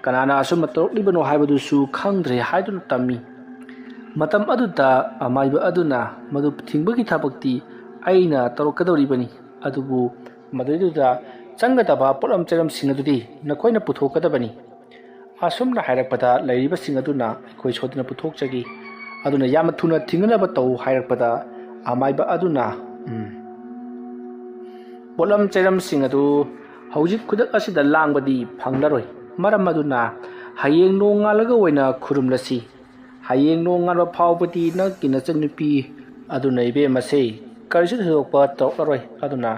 ꯀꯅꯥꯅ ꯑꯁꯨꯝꯅ ꯇꯧꯔꯛꯂꯤꯕꯅꯣ ꯍꯥꯏꯕꯗꯨꯁꯨ ꯈꯪꯗ꯭ꯔꯦ ꯍꯥꯏꯗꯨꯅ ꯇꯝꯃꯤ꯫ ꯃꯇꯝ ꯑꯗꯨꯗ ꯑꯃꯥꯏꯕ ꯑꯗꯨꯅ ꯃꯗꯨ ꯊꯤꯡꯕꯒꯤ ꯊꯕꯛꯇꯤ ꯑꯩꯅ ꯇꯧꯔꯛꯀꯗꯧꯔꯤꯕꯅꯤ, ꯑꯗꯨꯕꯨ ꯃꯗꯨꯗꯨꯗ ꯆꯪꯒꯗꯕ ꯄꯣꯠꯂꯝ ꯆꯩꯔꯝꯁꯤꯡ ꯑꯗꯨꯗꯤ ꯅꯈꯣꯏꯅ ꯄꯨꯊꯣꯛꯀꯗꯕꯅꯤ꯫ ꯑꯁꯨꯝꯅ ꯍꯥꯏꯔꯛꯄꯗ ꯂꯩꯔꯤꯕꯁꯤꯡ ꯑꯗꯨꯅ ꯑꯩꯈꯣꯏ ꯁꯣꯏꯗꯅ ꯄꯨꯊꯣꯛꯆꯒꯦ, ꯑꯗꯨꯅ ꯌꯥꯝꯅ ꯊꯨꯅ ꯊꯤꯡꯅꯅꯕ ꯇꯧ ꯍꯥꯏꯔꯛꯄꯗ ꯑꯃꯥꯏꯕ ꯑꯗꯨꯅ, "ꯎꯝ, ꯄꯣꯠꯂꯝ ꯆꯩꯔꯝꯁꯤꯡ ꯑꯗꯨ ꯍꯧꯖꯤꯛ ꯈꯨꯗꯛ ꯑꯁꯤꯗ ꯂꯥꯡꯕꯗꯤ ꯐꯪꯂꯔꯣꯏ꯫ ꯃꯔꯝ ꯑꯗꯨꯅ ꯍꯌꯦꯡ ꯅꯣꯡꯉꯥꯜꯂꯒ ꯑꯣꯏꯅ ꯈꯨꯔꯨꯝꯂꯁꯤ꯫ ꯍꯌꯦꯡ ꯅꯣꯡꯉꯥꯟꯕ ꯐꯥꯎꯕꯗꯤ ꯅꯪꯒꯤ ꯅꯆꯟꯅꯨꯄꯤ ꯑꯗꯨꯅ ꯏꯕꯦꯝꯃꯁꯦ ꯀꯔꯤꯁꯨ ꯊꯣꯏꯗꯣꯛꯄ ꯇꯧꯔꯛꯂꯔꯣꯏ꯫ ꯑꯗꯨꯅ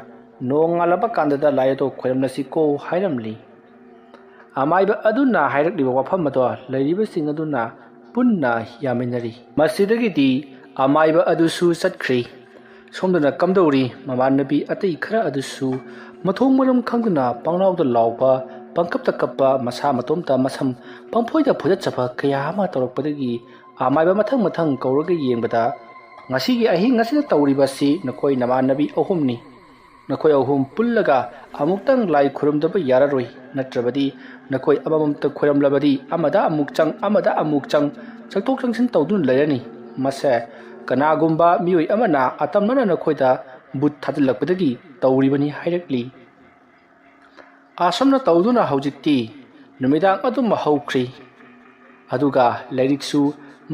ꯅꯣꯡꯉꯥꯜꯂꯕ ꯀꯥꯟꯗꯗ ꯂꯥꯏ ꯑꯗꯨ ꯈꯣꯏꯔꯝꯂꯁꯤꯀꯣ" ꯍꯥꯏꯔꯝꯂꯤ꯫ ꯑꯃꯥꯏꯕ ꯑꯗꯨꯅ ꯍꯥꯏꯔꯛꯂꯤꯕ ꯋꯥꯐꯝ ꯑꯗꯣ ꯂꯩꯔꯤꯕꯁꯤꯡ ꯑꯗꯨꯅ ꯄꯨꯟꯅ ꯌꯥꯃꯤꯟꯅꯔꯤ꯫ ꯃꯁꯤꯗꯒꯤꯗꯤ ꯑꯃꯥꯏꯕ ꯑꯗꯨꯁꯨ ꯆꯠꯈ꯭ꯔꯤ꯫ ꯁꯣꯝꯗꯅ ꯀꯝꯗꯧꯔꯤ, ꯃꯃꯥꯟꯅꯕꯤ ꯑꯇꯩ ꯈꯔ ꯑꯗꯨꯁꯨ ꯃꯊꯣꯡ ꯃꯔꯝ ꯈꯪꯗꯅ ꯄꯪꯂꯥꯎꯗ ꯂꯥꯎꯕ, ꯄꯪꯀꯞꯇ ꯀꯞꯄ, ꯃꯁꯥ ꯃꯇꯣꯝꯇ ꯃꯁꯝ ꯄꯪꯐꯣꯏꯗ ꯐꯣꯏꯗꯠꯆꯕ ꯀꯌꯥ ꯑꯃ ꯇꯧꯔꯛꯄꯗꯒꯤ ꯑꯃꯥꯏꯕ ꯃꯊꯪ ꯃꯊꯪ ꯀꯧꯔꯒ ꯌꯦꯡꯕꯗ, "ꯉꯁꯤꯒꯤ ꯑꯍꯤꯡ ꯑꯁꯤꯗ ꯇꯧꯔꯤꯕ ꯑꯁꯤ ꯅꯈꯣꯏ ꯅꯃꯥꯟꯅꯕꯤ ꯑꯍꯨꯝꯅꯤ꯫ ꯅꯈꯣꯏ ꯑꯍꯨꯝ ꯄꯨꯜꯂꯒ ꯑꯃꯨꯛꯇꯪ ꯂꯥꯏ ꯈꯨꯔꯨꯝꯗꯕ ꯌꯥꯔꯔꯣꯏ, ꯅꯠꯇ꯭ꯔꯕꯗꯤ ꯅꯈꯣꯏ ꯑꯃꯃꯝꯇ ꯈꯨꯔꯨꯝꯂꯕꯗꯤ ꯑꯃꯗ ꯑꯃꯨꯛ ꯆꯪ, ꯑꯃꯗ ꯑꯃꯨꯛ ꯆꯪ, ꯆꯪꯊꯣꯛ ꯆꯪꯁꯤꯟ ꯇꯧꯗꯨꯅ ꯂꯩꯔꯅꯤ꯫ ꯃꯁꯦ ꯀꯅꯥꯒꯨꯝꯕ ꯃꯤꯑꯣꯏ ꯑꯃꯅ ꯑꯇꯝꯅꯅ ꯅꯈꯣꯏꯗ ꯕꯨꯠ ꯊꯥꯖꯤꯜꯂꯛꯄꯗꯒꯤ ꯇꯧꯔꯤꯕꯅꯤ" ꯍꯥꯏꯔꯛꯂꯤ꯫ ꯑꯁꯨꯝꯅ ꯇꯧꯗꯨꯅ ꯍꯧꯖꯤꯛꯇꯤ ꯅꯨꯃꯤꯗꯥꯡ ꯑꯗꯨꯝ ꯍꯧꯈ꯭ꯔꯤ꯫ ꯑꯗꯨꯒ ꯂꯥꯏꯔꯤꯛꯁꯨ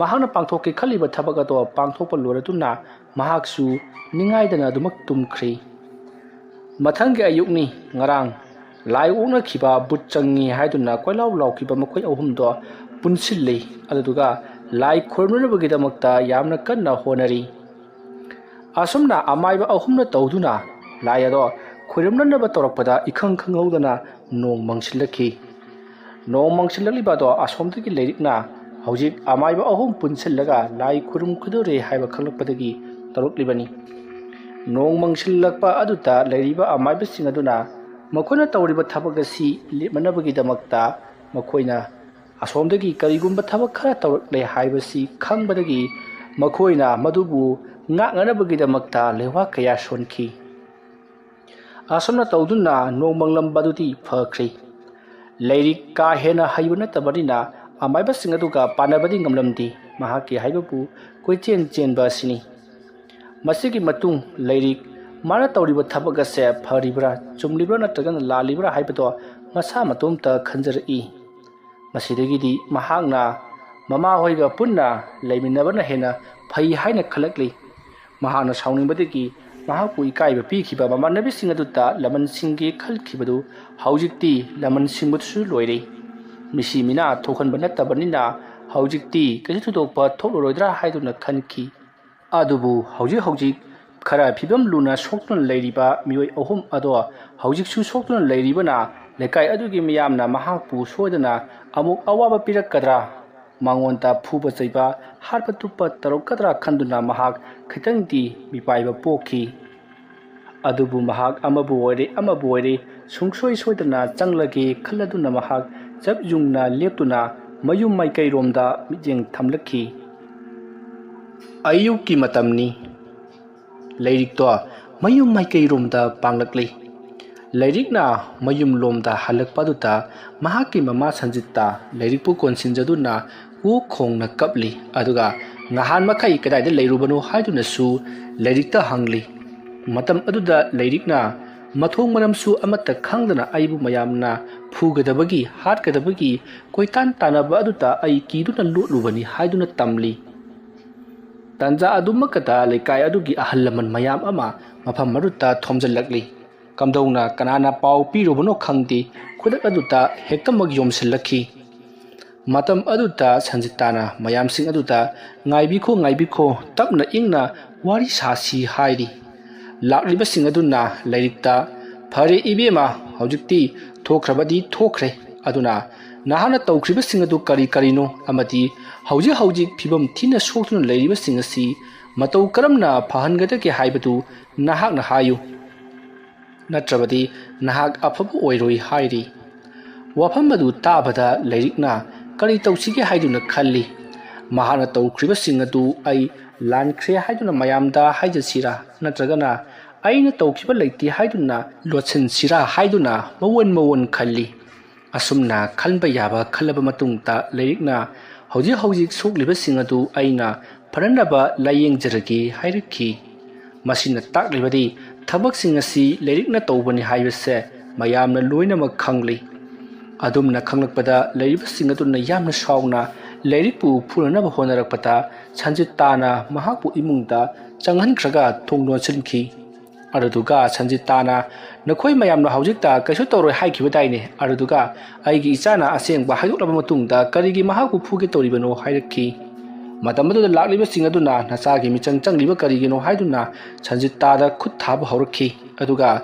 ꯃꯍꯥꯛꯅ ꯄꯥꯡꯊꯣꯛꯀꯦ ꯈꯜꯂꯤꯕ ꯊꯕꯛ ꯑꯗꯣ ꯄꯥꯡꯊꯣꯛꯄ ꯂꯣꯏꯔꯗꯨꯅ ꯃꯍꯥꯛꯁꯨ ꯅꯤꯡꯉꯥꯏꯗꯅ ꯑꯗꯨꯃꯛ ꯇꯨꯝꯈ꯭ꯔꯤ꯫ ꯃꯊꯪꯒꯤ ꯑꯌꯨꯛꯅꯤ꯫ ꯉꯔꯥꯡ ꯂꯥꯏ ꯑꯣꯛꯅꯈꯤꯕ ꯕꯨꯠ ꯆꯪꯉꯤ ꯍꯥꯏꯗꯨꯅ ꯀꯣꯏꯂꯥꯎ ꯂꯥꯎꯈꯤꯕ ꯃꯈꯣꯏ ꯑꯍꯨꯝꯗꯣ ꯄꯨꯟꯁꯤꯜꯂꯤ꯫ ꯑꯗꯨꯗꯨꯒ ꯂꯥꯏ ꯈꯨꯔꯨꯝꯅꯅꯕꯒꯤꯗꯃꯛꯇ ꯌꯥꯝꯅ ꯀꯟꯅ ꯍꯣꯠꯅꯔꯤ꯫ ꯑꯁꯨꯝꯅ ꯑꯃꯥꯏꯕ ꯑꯍꯨꯝꯅ ꯇꯧꯗꯨꯅ ꯂꯥꯏ ꯑꯗꯣ ꯈꯣꯏꯔꯝꯅꯅꯕ ꯇꯧꯔꯛꯄꯗ ꯏꯈꯪ ꯈꯪꯍꯧꯗꯅ ꯅꯣꯡ ꯃꯪꯁꯤꯜꯂꯛꯈꯤ꯫ ꯅꯣꯡ ꯃꯪꯁꯤꯜꯂꯛꯂꯤꯕ ꯑꯗꯣ ꯑꯁꯣꯝꯗꯒꯤ ꯂꯩꯔꯤꯛꯅ ꯍꯧꯖꯤꯛ ꯑꯃꯥꯏꯕ ꯑꯍꯨꯝ ꯄꯨꯟꯁꯤꯜꯂꯒ ꯂꯥꯏ ꯈꯨꯔꯨꯝꯒꯗꯧꯔꯦ ꯍꯥꯏꯕ ꯈꯪꯂꯛꯄꯗꯒꯤ ꯇꯧꯔꯛꯂꯤꯕꯅꯤ꯫ ꯅꯣꯡ ꯃꯪꯁꯤꯜꯂꯛꯄ ꯑꯗꯨꯗ ꯂꯩꯔꯤꯕ ꯑꯃꯥꯏꯕꯁꯤꯡ ꯑꯗꯨꯅ ꯃꯈꯣꯏꯅ ꯇꯧꯔꯤꯕ ꯊꯕꯛ ꯑꯁꯤ ꯂꯦꯞꯅꯅꯕꯒꯤꯗꯃꯛꯇ ꯃꯈꯣꯏꯅ ꯑꯁꯣꯝꯗꯒꯤ ꯀꯔꯤꯒꯨꯝꯕ ꯊꯕꯛ ꯈꯔ ꯇꯧꯔꯛꯂꯦ ꯍꯥꯏꯕꯁꯤ ꯈꯪꯕꯗꯒꯤ ꯃꯈꯣꯏꯅ ꯃꯗꯨꯕꯨ ꯉꯥꯛꯅꯅꯕꯒꯤꯗꯃꯛꯇ ꯂꯩꯋꯥ ꯀꯌꯥ ꯁꯣꯟꯈꯤ꯫ ꯑꯁꯨꯝꯅ ꯇꯧꯗꯨꯅ ꯅꯣꯡꯃꯪꯂꯝꯕꯗꯨꯗꯤ ꯐꯈ꯭ꯔꯦ꯫ ꯂꯥꯏꯔꯤꯛ ꯀꯥ ꯍꯦꯟꯅ ꯍꯩꯕ ꯅꯠꯇꯕꯅꯤꯅ ꯑꯃꯥꯏꯕꯁꯤꯡ ꯑꯗꯨꯒ ꯄꯥꯟꯅꯕꯗꯤ ꯉꯝꯂꯝꯗꯦ꯫ ꯃꯍꯥꯛꯀꯤ ꯍꯥꯏꯕꯕꯨ ꯀꯣꯏꯆꯦꯟ ꯆꯦꯟꯕ ꯑꯁꯤꯅꯤ꯫ ꯃꯁꯤꯒꯤ ꯃꯇꯨꯡ ꯂꯥꯏꯔꯤꯛ ꯃꯥꯅ ꯇꯧꯔꯤꯕ ꯊꯕꯛ ꯑꯁꯦ ꯐꯔꯤꯕ꯭ꯔꯥ, ꯆꯨꯝꯂꯤꯕ꯭ꯔꯥ ꯅꯠꯇ꯭ꯔꯒꯅ ꯂꯥꯜꯂꯤꯕ꯭ꯔꯥ ꯍꯥꯏꯕꯗꯣ ꯃꯁꯥ ꯃꯇꯣꯝꯇ ꯈꯟꯖꯔꯛꯏ꯫ ꯃꯁꯤꯗꯒꯤꯗꯤ ꯃꯍꯥꯛꯅ ꯃꯃꯥ ꯍꯣꯏꯒ ꯄꯨꯟꯅ ꯂꯩꯃꯤꯟꯅꯕꯅ ꯍꯦꯟꯅ ꯐꯩ ꯍꯥꯏꯅ ꯈꯜꯂꯛꯂꯤ꯫ ꯃꯍꯥꯛꯅ ꯁꯥꯎꯅꯤꯡꯕꯗꯒꯤ ꯃꯍꯥꯛꯄꯨ ꯏꯀꯥꯏꯕ ꯄꯤꯈꯤꯕ ꯃꯃꯥꯟꯅꯕꯤꯁꯤꯡ ꯑꯗꯨꯗ ꯂꯃꯟꯁꯤꯡꯒꯤ ꯈꯜꯈꯤꯕꯗꯨ ꯍꯧꯖꯤꯛꯇꯤ ꯂꯃꯟꯁꯤꯡꯕꯗꯨꯁꯨ ꯂꯣꯏꯔꯦ꯫ ꯃꯤꯁꯤ ꯃꯤꯅꯥ ꯊꯣꯛꯍꯟꯕ ꯅꯠꯇꯕꯅꯤꯅ ꯍꯧꯖꯤꯛꯇꯤ ꯀꯩꯁꯨ ꯊꯣꯏꯗꯣꯛꯄ ꯊꯣꯛꯂꯔꯣꯏꯗ꯭ꯔꯥ ꯍꯥꯏꯗꯨꯅ ꯈꯟꯈꯤ꯫ ꯑꯗꯨꯕꯨ ꯍꯧꯖꯤꯛ ꯍꯧꯖꯤꯛ ꯈꯔ ꯐꯤꯕꯝ ꯂꯨꯅ ꯁꯣꯛꯇꯨꯅ ꯂꯩꯔꯤꯕ ꯃꯤꯑꯣꯏ ꯑꯍꯨꯝ ꯑꯗꯣ ꯍꯧꯖꯤꯛꯁꯨ ꯁꯣꯛꯇꯨꯅ ꯂꯩꯔꯤꯕꯅ ꯂꯩꯀꯥꯏ ꯑꯗꯨꯒꯤ ꯃꯤꯌꯥꯝꯅ ꯃꯍꯥꯛꯄꯨ ꯁꯣꯏꯗꯅ ꯑꯃꯨꯛ ꯑꯋꯥꯕ ꯄꯤꯔꯛꯀꯗ꯭ꯔꯥ, ꯃꯉꯣꯟꯗ ꯐꯨꯕ ꯆꯩꯕ, ꯍꯥꯠꯄ ꯇꯨꯞꯄ ꯇꯧꯔꯛꯀꯗ꯭ꯔꯥ ꯈꯟꯗꯨꯅ ꯃꯍꯥꯛ ꯈꯤꯇꯪꯗꯤ ꯃꯤꯄꯥꯏꯕ ꯄꯣꯛꯈꯤ꯫ ꯑꯗꯨꯕꯨ ꯃꯍꯥꯛ ꯑꯃꯕꯨ ꯑꯣꯏꯔꯦ ꯑꯃꯕꯨ ꯑꯣꯏꯔꯦ ꯁꯨꯡꯁꯣꯏ ꯁꯣꯏꯗꯅ ꯆꯪꯂꯒꯦ ꯈꯜꯂꯗꯨꯅ ꯃꯍꯥꯛ ꯆꯞ ꯌꯨꯡꯅ ꯂꯦꯞꯇꯨꯅ ꯃꯌꯨꯝ ꯃꯥꯏꯀꯩꯔꯣꯝꯗ ꯃꯤꯠꯌꯦꯡ ꯊꯝꯂꯛꯈꯤ꯫ ꯑꯌꯨꯛꯀꯤ ꯃꯇꯝꯅꯤ꯫ ꯂꯥꯏꯔꯤꯛꯇꯣ ꯃꯌꯨꯝ ꯃꯥꯏꯀꯩꯔꯣꯝꯗ ꯄꯥꯡꯂꯛꯂꯤ꯫ ꯂꯥꯏꯔꯤꯛꯅ ꯃꯌꯨꯝꯂꯣꯝꯗ ꯍꯜꯂꯛꯄ ꯑꯗꯨꯗ ꯃꯍꯥꯛꯀꯤ ꯃꯃꯥ ꯁꯟꯖꯤꯠꯇ ꯂꯥꯏꯔꯤꯛꯄꯨ ꯀꯣꯟꯁꯤꯟꯖꯗꯨꯅ ꯑꯣꯛ ꯈꯣꯡꯅ ꯀꯞꯂꯤ꯫ ꯑꯗꯨꯒ ꯉꯍꯥꯟ ꯃꯈꯩ ꯀꯗꯥꯏꯗ ꯂꯩꯔꯨꯕꯅꯣ ꯍꯥꯏꯗꯨꯅꯁꯨ ꯂꯥꯏꯔꯤꯛꯇ ꯍꯪꯂꯤ꯫ ꯃꯇꯝ ꯑꯗꯨꯗ ꯂꯥꯏꯔꯤꯛꯅ ꯃꯊꯣꯡ ꯃꯔꯝꯁꯨ ꯑꯃꯠꯇ ꯈꯪꯗꯅ ꯑꯩꯕꯨ ꯃꯌꯥꯝꯅ ꯐꯨꯒꯗꯕꯒꯤ, ꯍꯥꯠꯀꯗꯕꯒꯤ ꯀꯣꯏꯇꯥꯟ ꯇꯥꯟꯅꯕ ꯑꯗꯨꯗ ꯑꯩ ꯀꯤꯗꯨꯅ ꯂꯣꯠꯂꯨꯕꯅꯤ ꯍꯥꯏꯗꯨꯅ ꯇꯝꯂꯤ꯫ ꯇꯥꯟꯖꯥ ꯑꯗꯨꯃꯛꯇꯗ ꯂꯩꯀꯥꯏ ꯑꯗꯨꯒꯤ ꯑꯍꯜ ꯂꯃꯟ ꯃꯌꯥꯝ ꯑꯃ ꯃꯐꯝ ꯑꯗꯨꯗ ꯊꯣꯝꯖꯤꯜꯂꯛꯂꯤ꯫ ꯀꯝꯗꯧꯅ ꯀꯅꯥꯅ ꯄꯥꯎ ꯄꯤꯔꯨꯕꯅꯣ ꯈꯪꯗꯦ, ꯈꯨꯗꯛ ꯑꯗꯨꯗ ꯍꯦꯛꯇꯃꯛ ꯌꯣꯝꯁꯤꯜꯂꯛꯈꯤ꯫ ꯃꯇꯝ ꯑꯗꯨꯗ ꯁꯟꯖꯤꯇꯥꯅ ꯃꯌꯥꯝꯁꯤꯡ ꯑꯗꯨꯗ, "ꯉꯥꯏꯕꯤꯈꯣ, ꯉꯥꯏꯕꯤꯈꯣ, ꯇꯞꯅ ꯏꯪꯅ ꯋꯥꯔꯤ ꯁꯥꯁꯤ" ꯍꯥꯏꯔꯤ꯫ ꯂꯥꯛꯂꯤꯕꯁꯤꯡ ꯑꯗꯨꯅ ꯂꯥꯏꯔꯤꯛꯇ, "ꯐꯔꯦ ꯏꯕꯦꯝꯃ, ꯍꯧꯖꯤꯛꯇꯤ ꯊꯣꯛꯈ꯭ꯔꯕꯗꯤ ꯊꯣꯛꯈ꯭ꯔꯦ, ꯑꯗꯨꯅ ꯅꯍꯥꯛꯅ ꯇꯧꯈ꯭ꯔꯤꯕꯁꯤꯡ ꯑꯗꯨ ꯀꯔꯤ ꯀꯔꯤꯅꯣ ꯑꯃꯗꯤ ꯍꯧꯖꯤꯛ ꯍꯧꯖꯤꯛ ꯐꯤꯕꯝ ꯊꯤꯅ ꯁꯣꯛꯇꯨꯅ ꯂꯩꯔꯤꯕꯁꯤꯡ ꯑꯁꯤ ꯃꯇꯧ ꯀꯔꯝꯅ ꯐꯍꯟꯒꯗꯒꯦ ꯍꯥꯏꯕꯗꯨ ꯅꯍꯥꯛꯅ ꯍꯥꯏꯌꯨ, ꯅꯠꯇ꯭ꯔꯕꯗꯤ ꯅꯍꯥꯛ ꯑꯐꯕ ꯑꯣꯏꯔꯣꯏ" ꯍꯥꯏꯔꯤ꯫ ꯋꯥꯐꯝ ꯑꯗꯨ ꯇꯥꯕꯗ ꯂꯥꯏꯔꯤꯛꯅ ꯀꯔꯤ ꯇꯧꯁꯤꯒꯦ ꯍꯥꯏꯗꯨꯅ ꯈꯜꯂꯤ꯫ ꯃꯍꯥꯛꯅ ꯇꯧꯈ꯭ꯔꯤꯕꯁꯤꯡ ꯑꯗꯨ ꯑꯩ ꯂꯥꯟꯈ꯭ꯔꯦ ꯍꯥꯏꯗꯨꯅ ꯃꯌꯥꯝꯗ ꯍꯥꯏꯖꯁꯤꯔꯥ, ꯅꯠꯇ꯭ꯔꯒꯅ ꯑꯩꯅ ꯇꯧꯈꯤꯕ ꯂꯩꯇꯦ ꯍꯥꯏꯗꯨꯅ ꯂꯣꯠꯁꯤꯟꯁꯤꯔꯥ ꯍꯥꯏꯗꯨꯅ ꯃꯋꯣꯟ ꯃꯋꯣꯟ ꯈꯜꯂꯤ꯫ ꯑꯁꯨꯝꯅ ꯈꯟꯕ ꯌꯥꯕ ꯈꯜꯂꯕ ꯃꯇꯨꯡꯗ ꯂꯩꯔꯤꯛꯅ ꯍꯧꯖꯤꯛ ꯍꯧꯖꯤꯛ ꯁꯣꯛꯂꯤꯕꯁꯤꯡ ꯑꯗꯨ ꯑꯩꯅ ꯐꯅꯅꯕ ꯂꯥꯏꯌꯦꯡꯖꯔꯒꯦ ꯍꯥꯏꯔꯛꯈꯤ꯫ ꯃꯁꯤꯅ ꯇꯥꯛꯂꯤꯕꯗꯤ ꯊꯕꯛꯁꯤꯡ ꯑꯁꯤ ꯂꯩꯔꯤꯛꯅ ꯇꯧꯕꯅꯤ ꯍꯥꯏꯕꯁꯦ ꯃꯌꯥꯝꯅ ꯂꯣꯏꯅꯃꯛ ꯈꯪꯂꯤ꯫ ꯑꯗꯨꯝꯅ ꯈꯪꯂꯛꯄꯗ ꯂꯩꯔꯤꯕꯁꯤꯡ ꯑꯗꯨꯅ ꯌꯥꯝꯅ ꯁꯥꯎꯅ ꯂꯩꯔꯤꯛꯄꯨ ꯐꯨꯅꯅꯕ ꯍꯣꯠꯅꯔꯛꯄꯗ ꯁꯟꯖꯤꯇꯥꯅ ꯃꯍꯥꯛꯄꯨ ꯏꯃꯨꯡꯗ ꯆꯪꯍꯟꯈ꯭ꯔꯒ ꯊꯣꯡ ꯂꯣꯟꯁꯤꯟꯈꯤ꯫ ꯑꯗꯨꯗꯨꯒ ꯁꯟꯖꯤꯇꯥꯅ, "ꯅꯈꯣꯏ ꯃꯌꯥꯝꯅ ꯍꯧꯖꯤꯛꯇ ꯀꯩꯁꯨ ꯇꯧꯔꯣꯏ ꯍꯥꯏꯈꯤꯕꯗꯥꯏꯅꯦ? ꯑꯗꯨꯗꯨꯒ ꯑꯩꯒꯤ ꯏꯆꯥꯅ ꯑꯁꯦꯡꯕ ꯍꯥꯏꯗꯣꯛꯂꯕ ꯃꯇꯨꯡꯗ ꯀꯔꯤꯒꯤ ꯃꯍꯥꯛꯄꯨ ꯐꯨꯒꯦ ꯇꯧꯔꯤꯕꯅꯣ?" ꯍꯥꯏꯔꯛꯈꯤ꯫ ꯃꯇꯝ ꯑꯗꯨꯗ ꯂꯥꯛꯂꯤꯕꯁꯤꯡ ꯑꯗꯨꯅ, "ꯅꯆꯥꯒꯤ ꯃꯤꯆꯪ ꯆꯪꯂꯤꯕ ꯀꯔꯤꯒꯤꯅꯣ?" ꯍꯥꯏꯗꯨꯅ ꯁꯟꯖꯤꯇꯥꯗ ꯈꯨꯠ ꯊꯥꯕ ꯍꯧꯔꯛꯈꯤ꯫ ꯑꯗꯨꯒ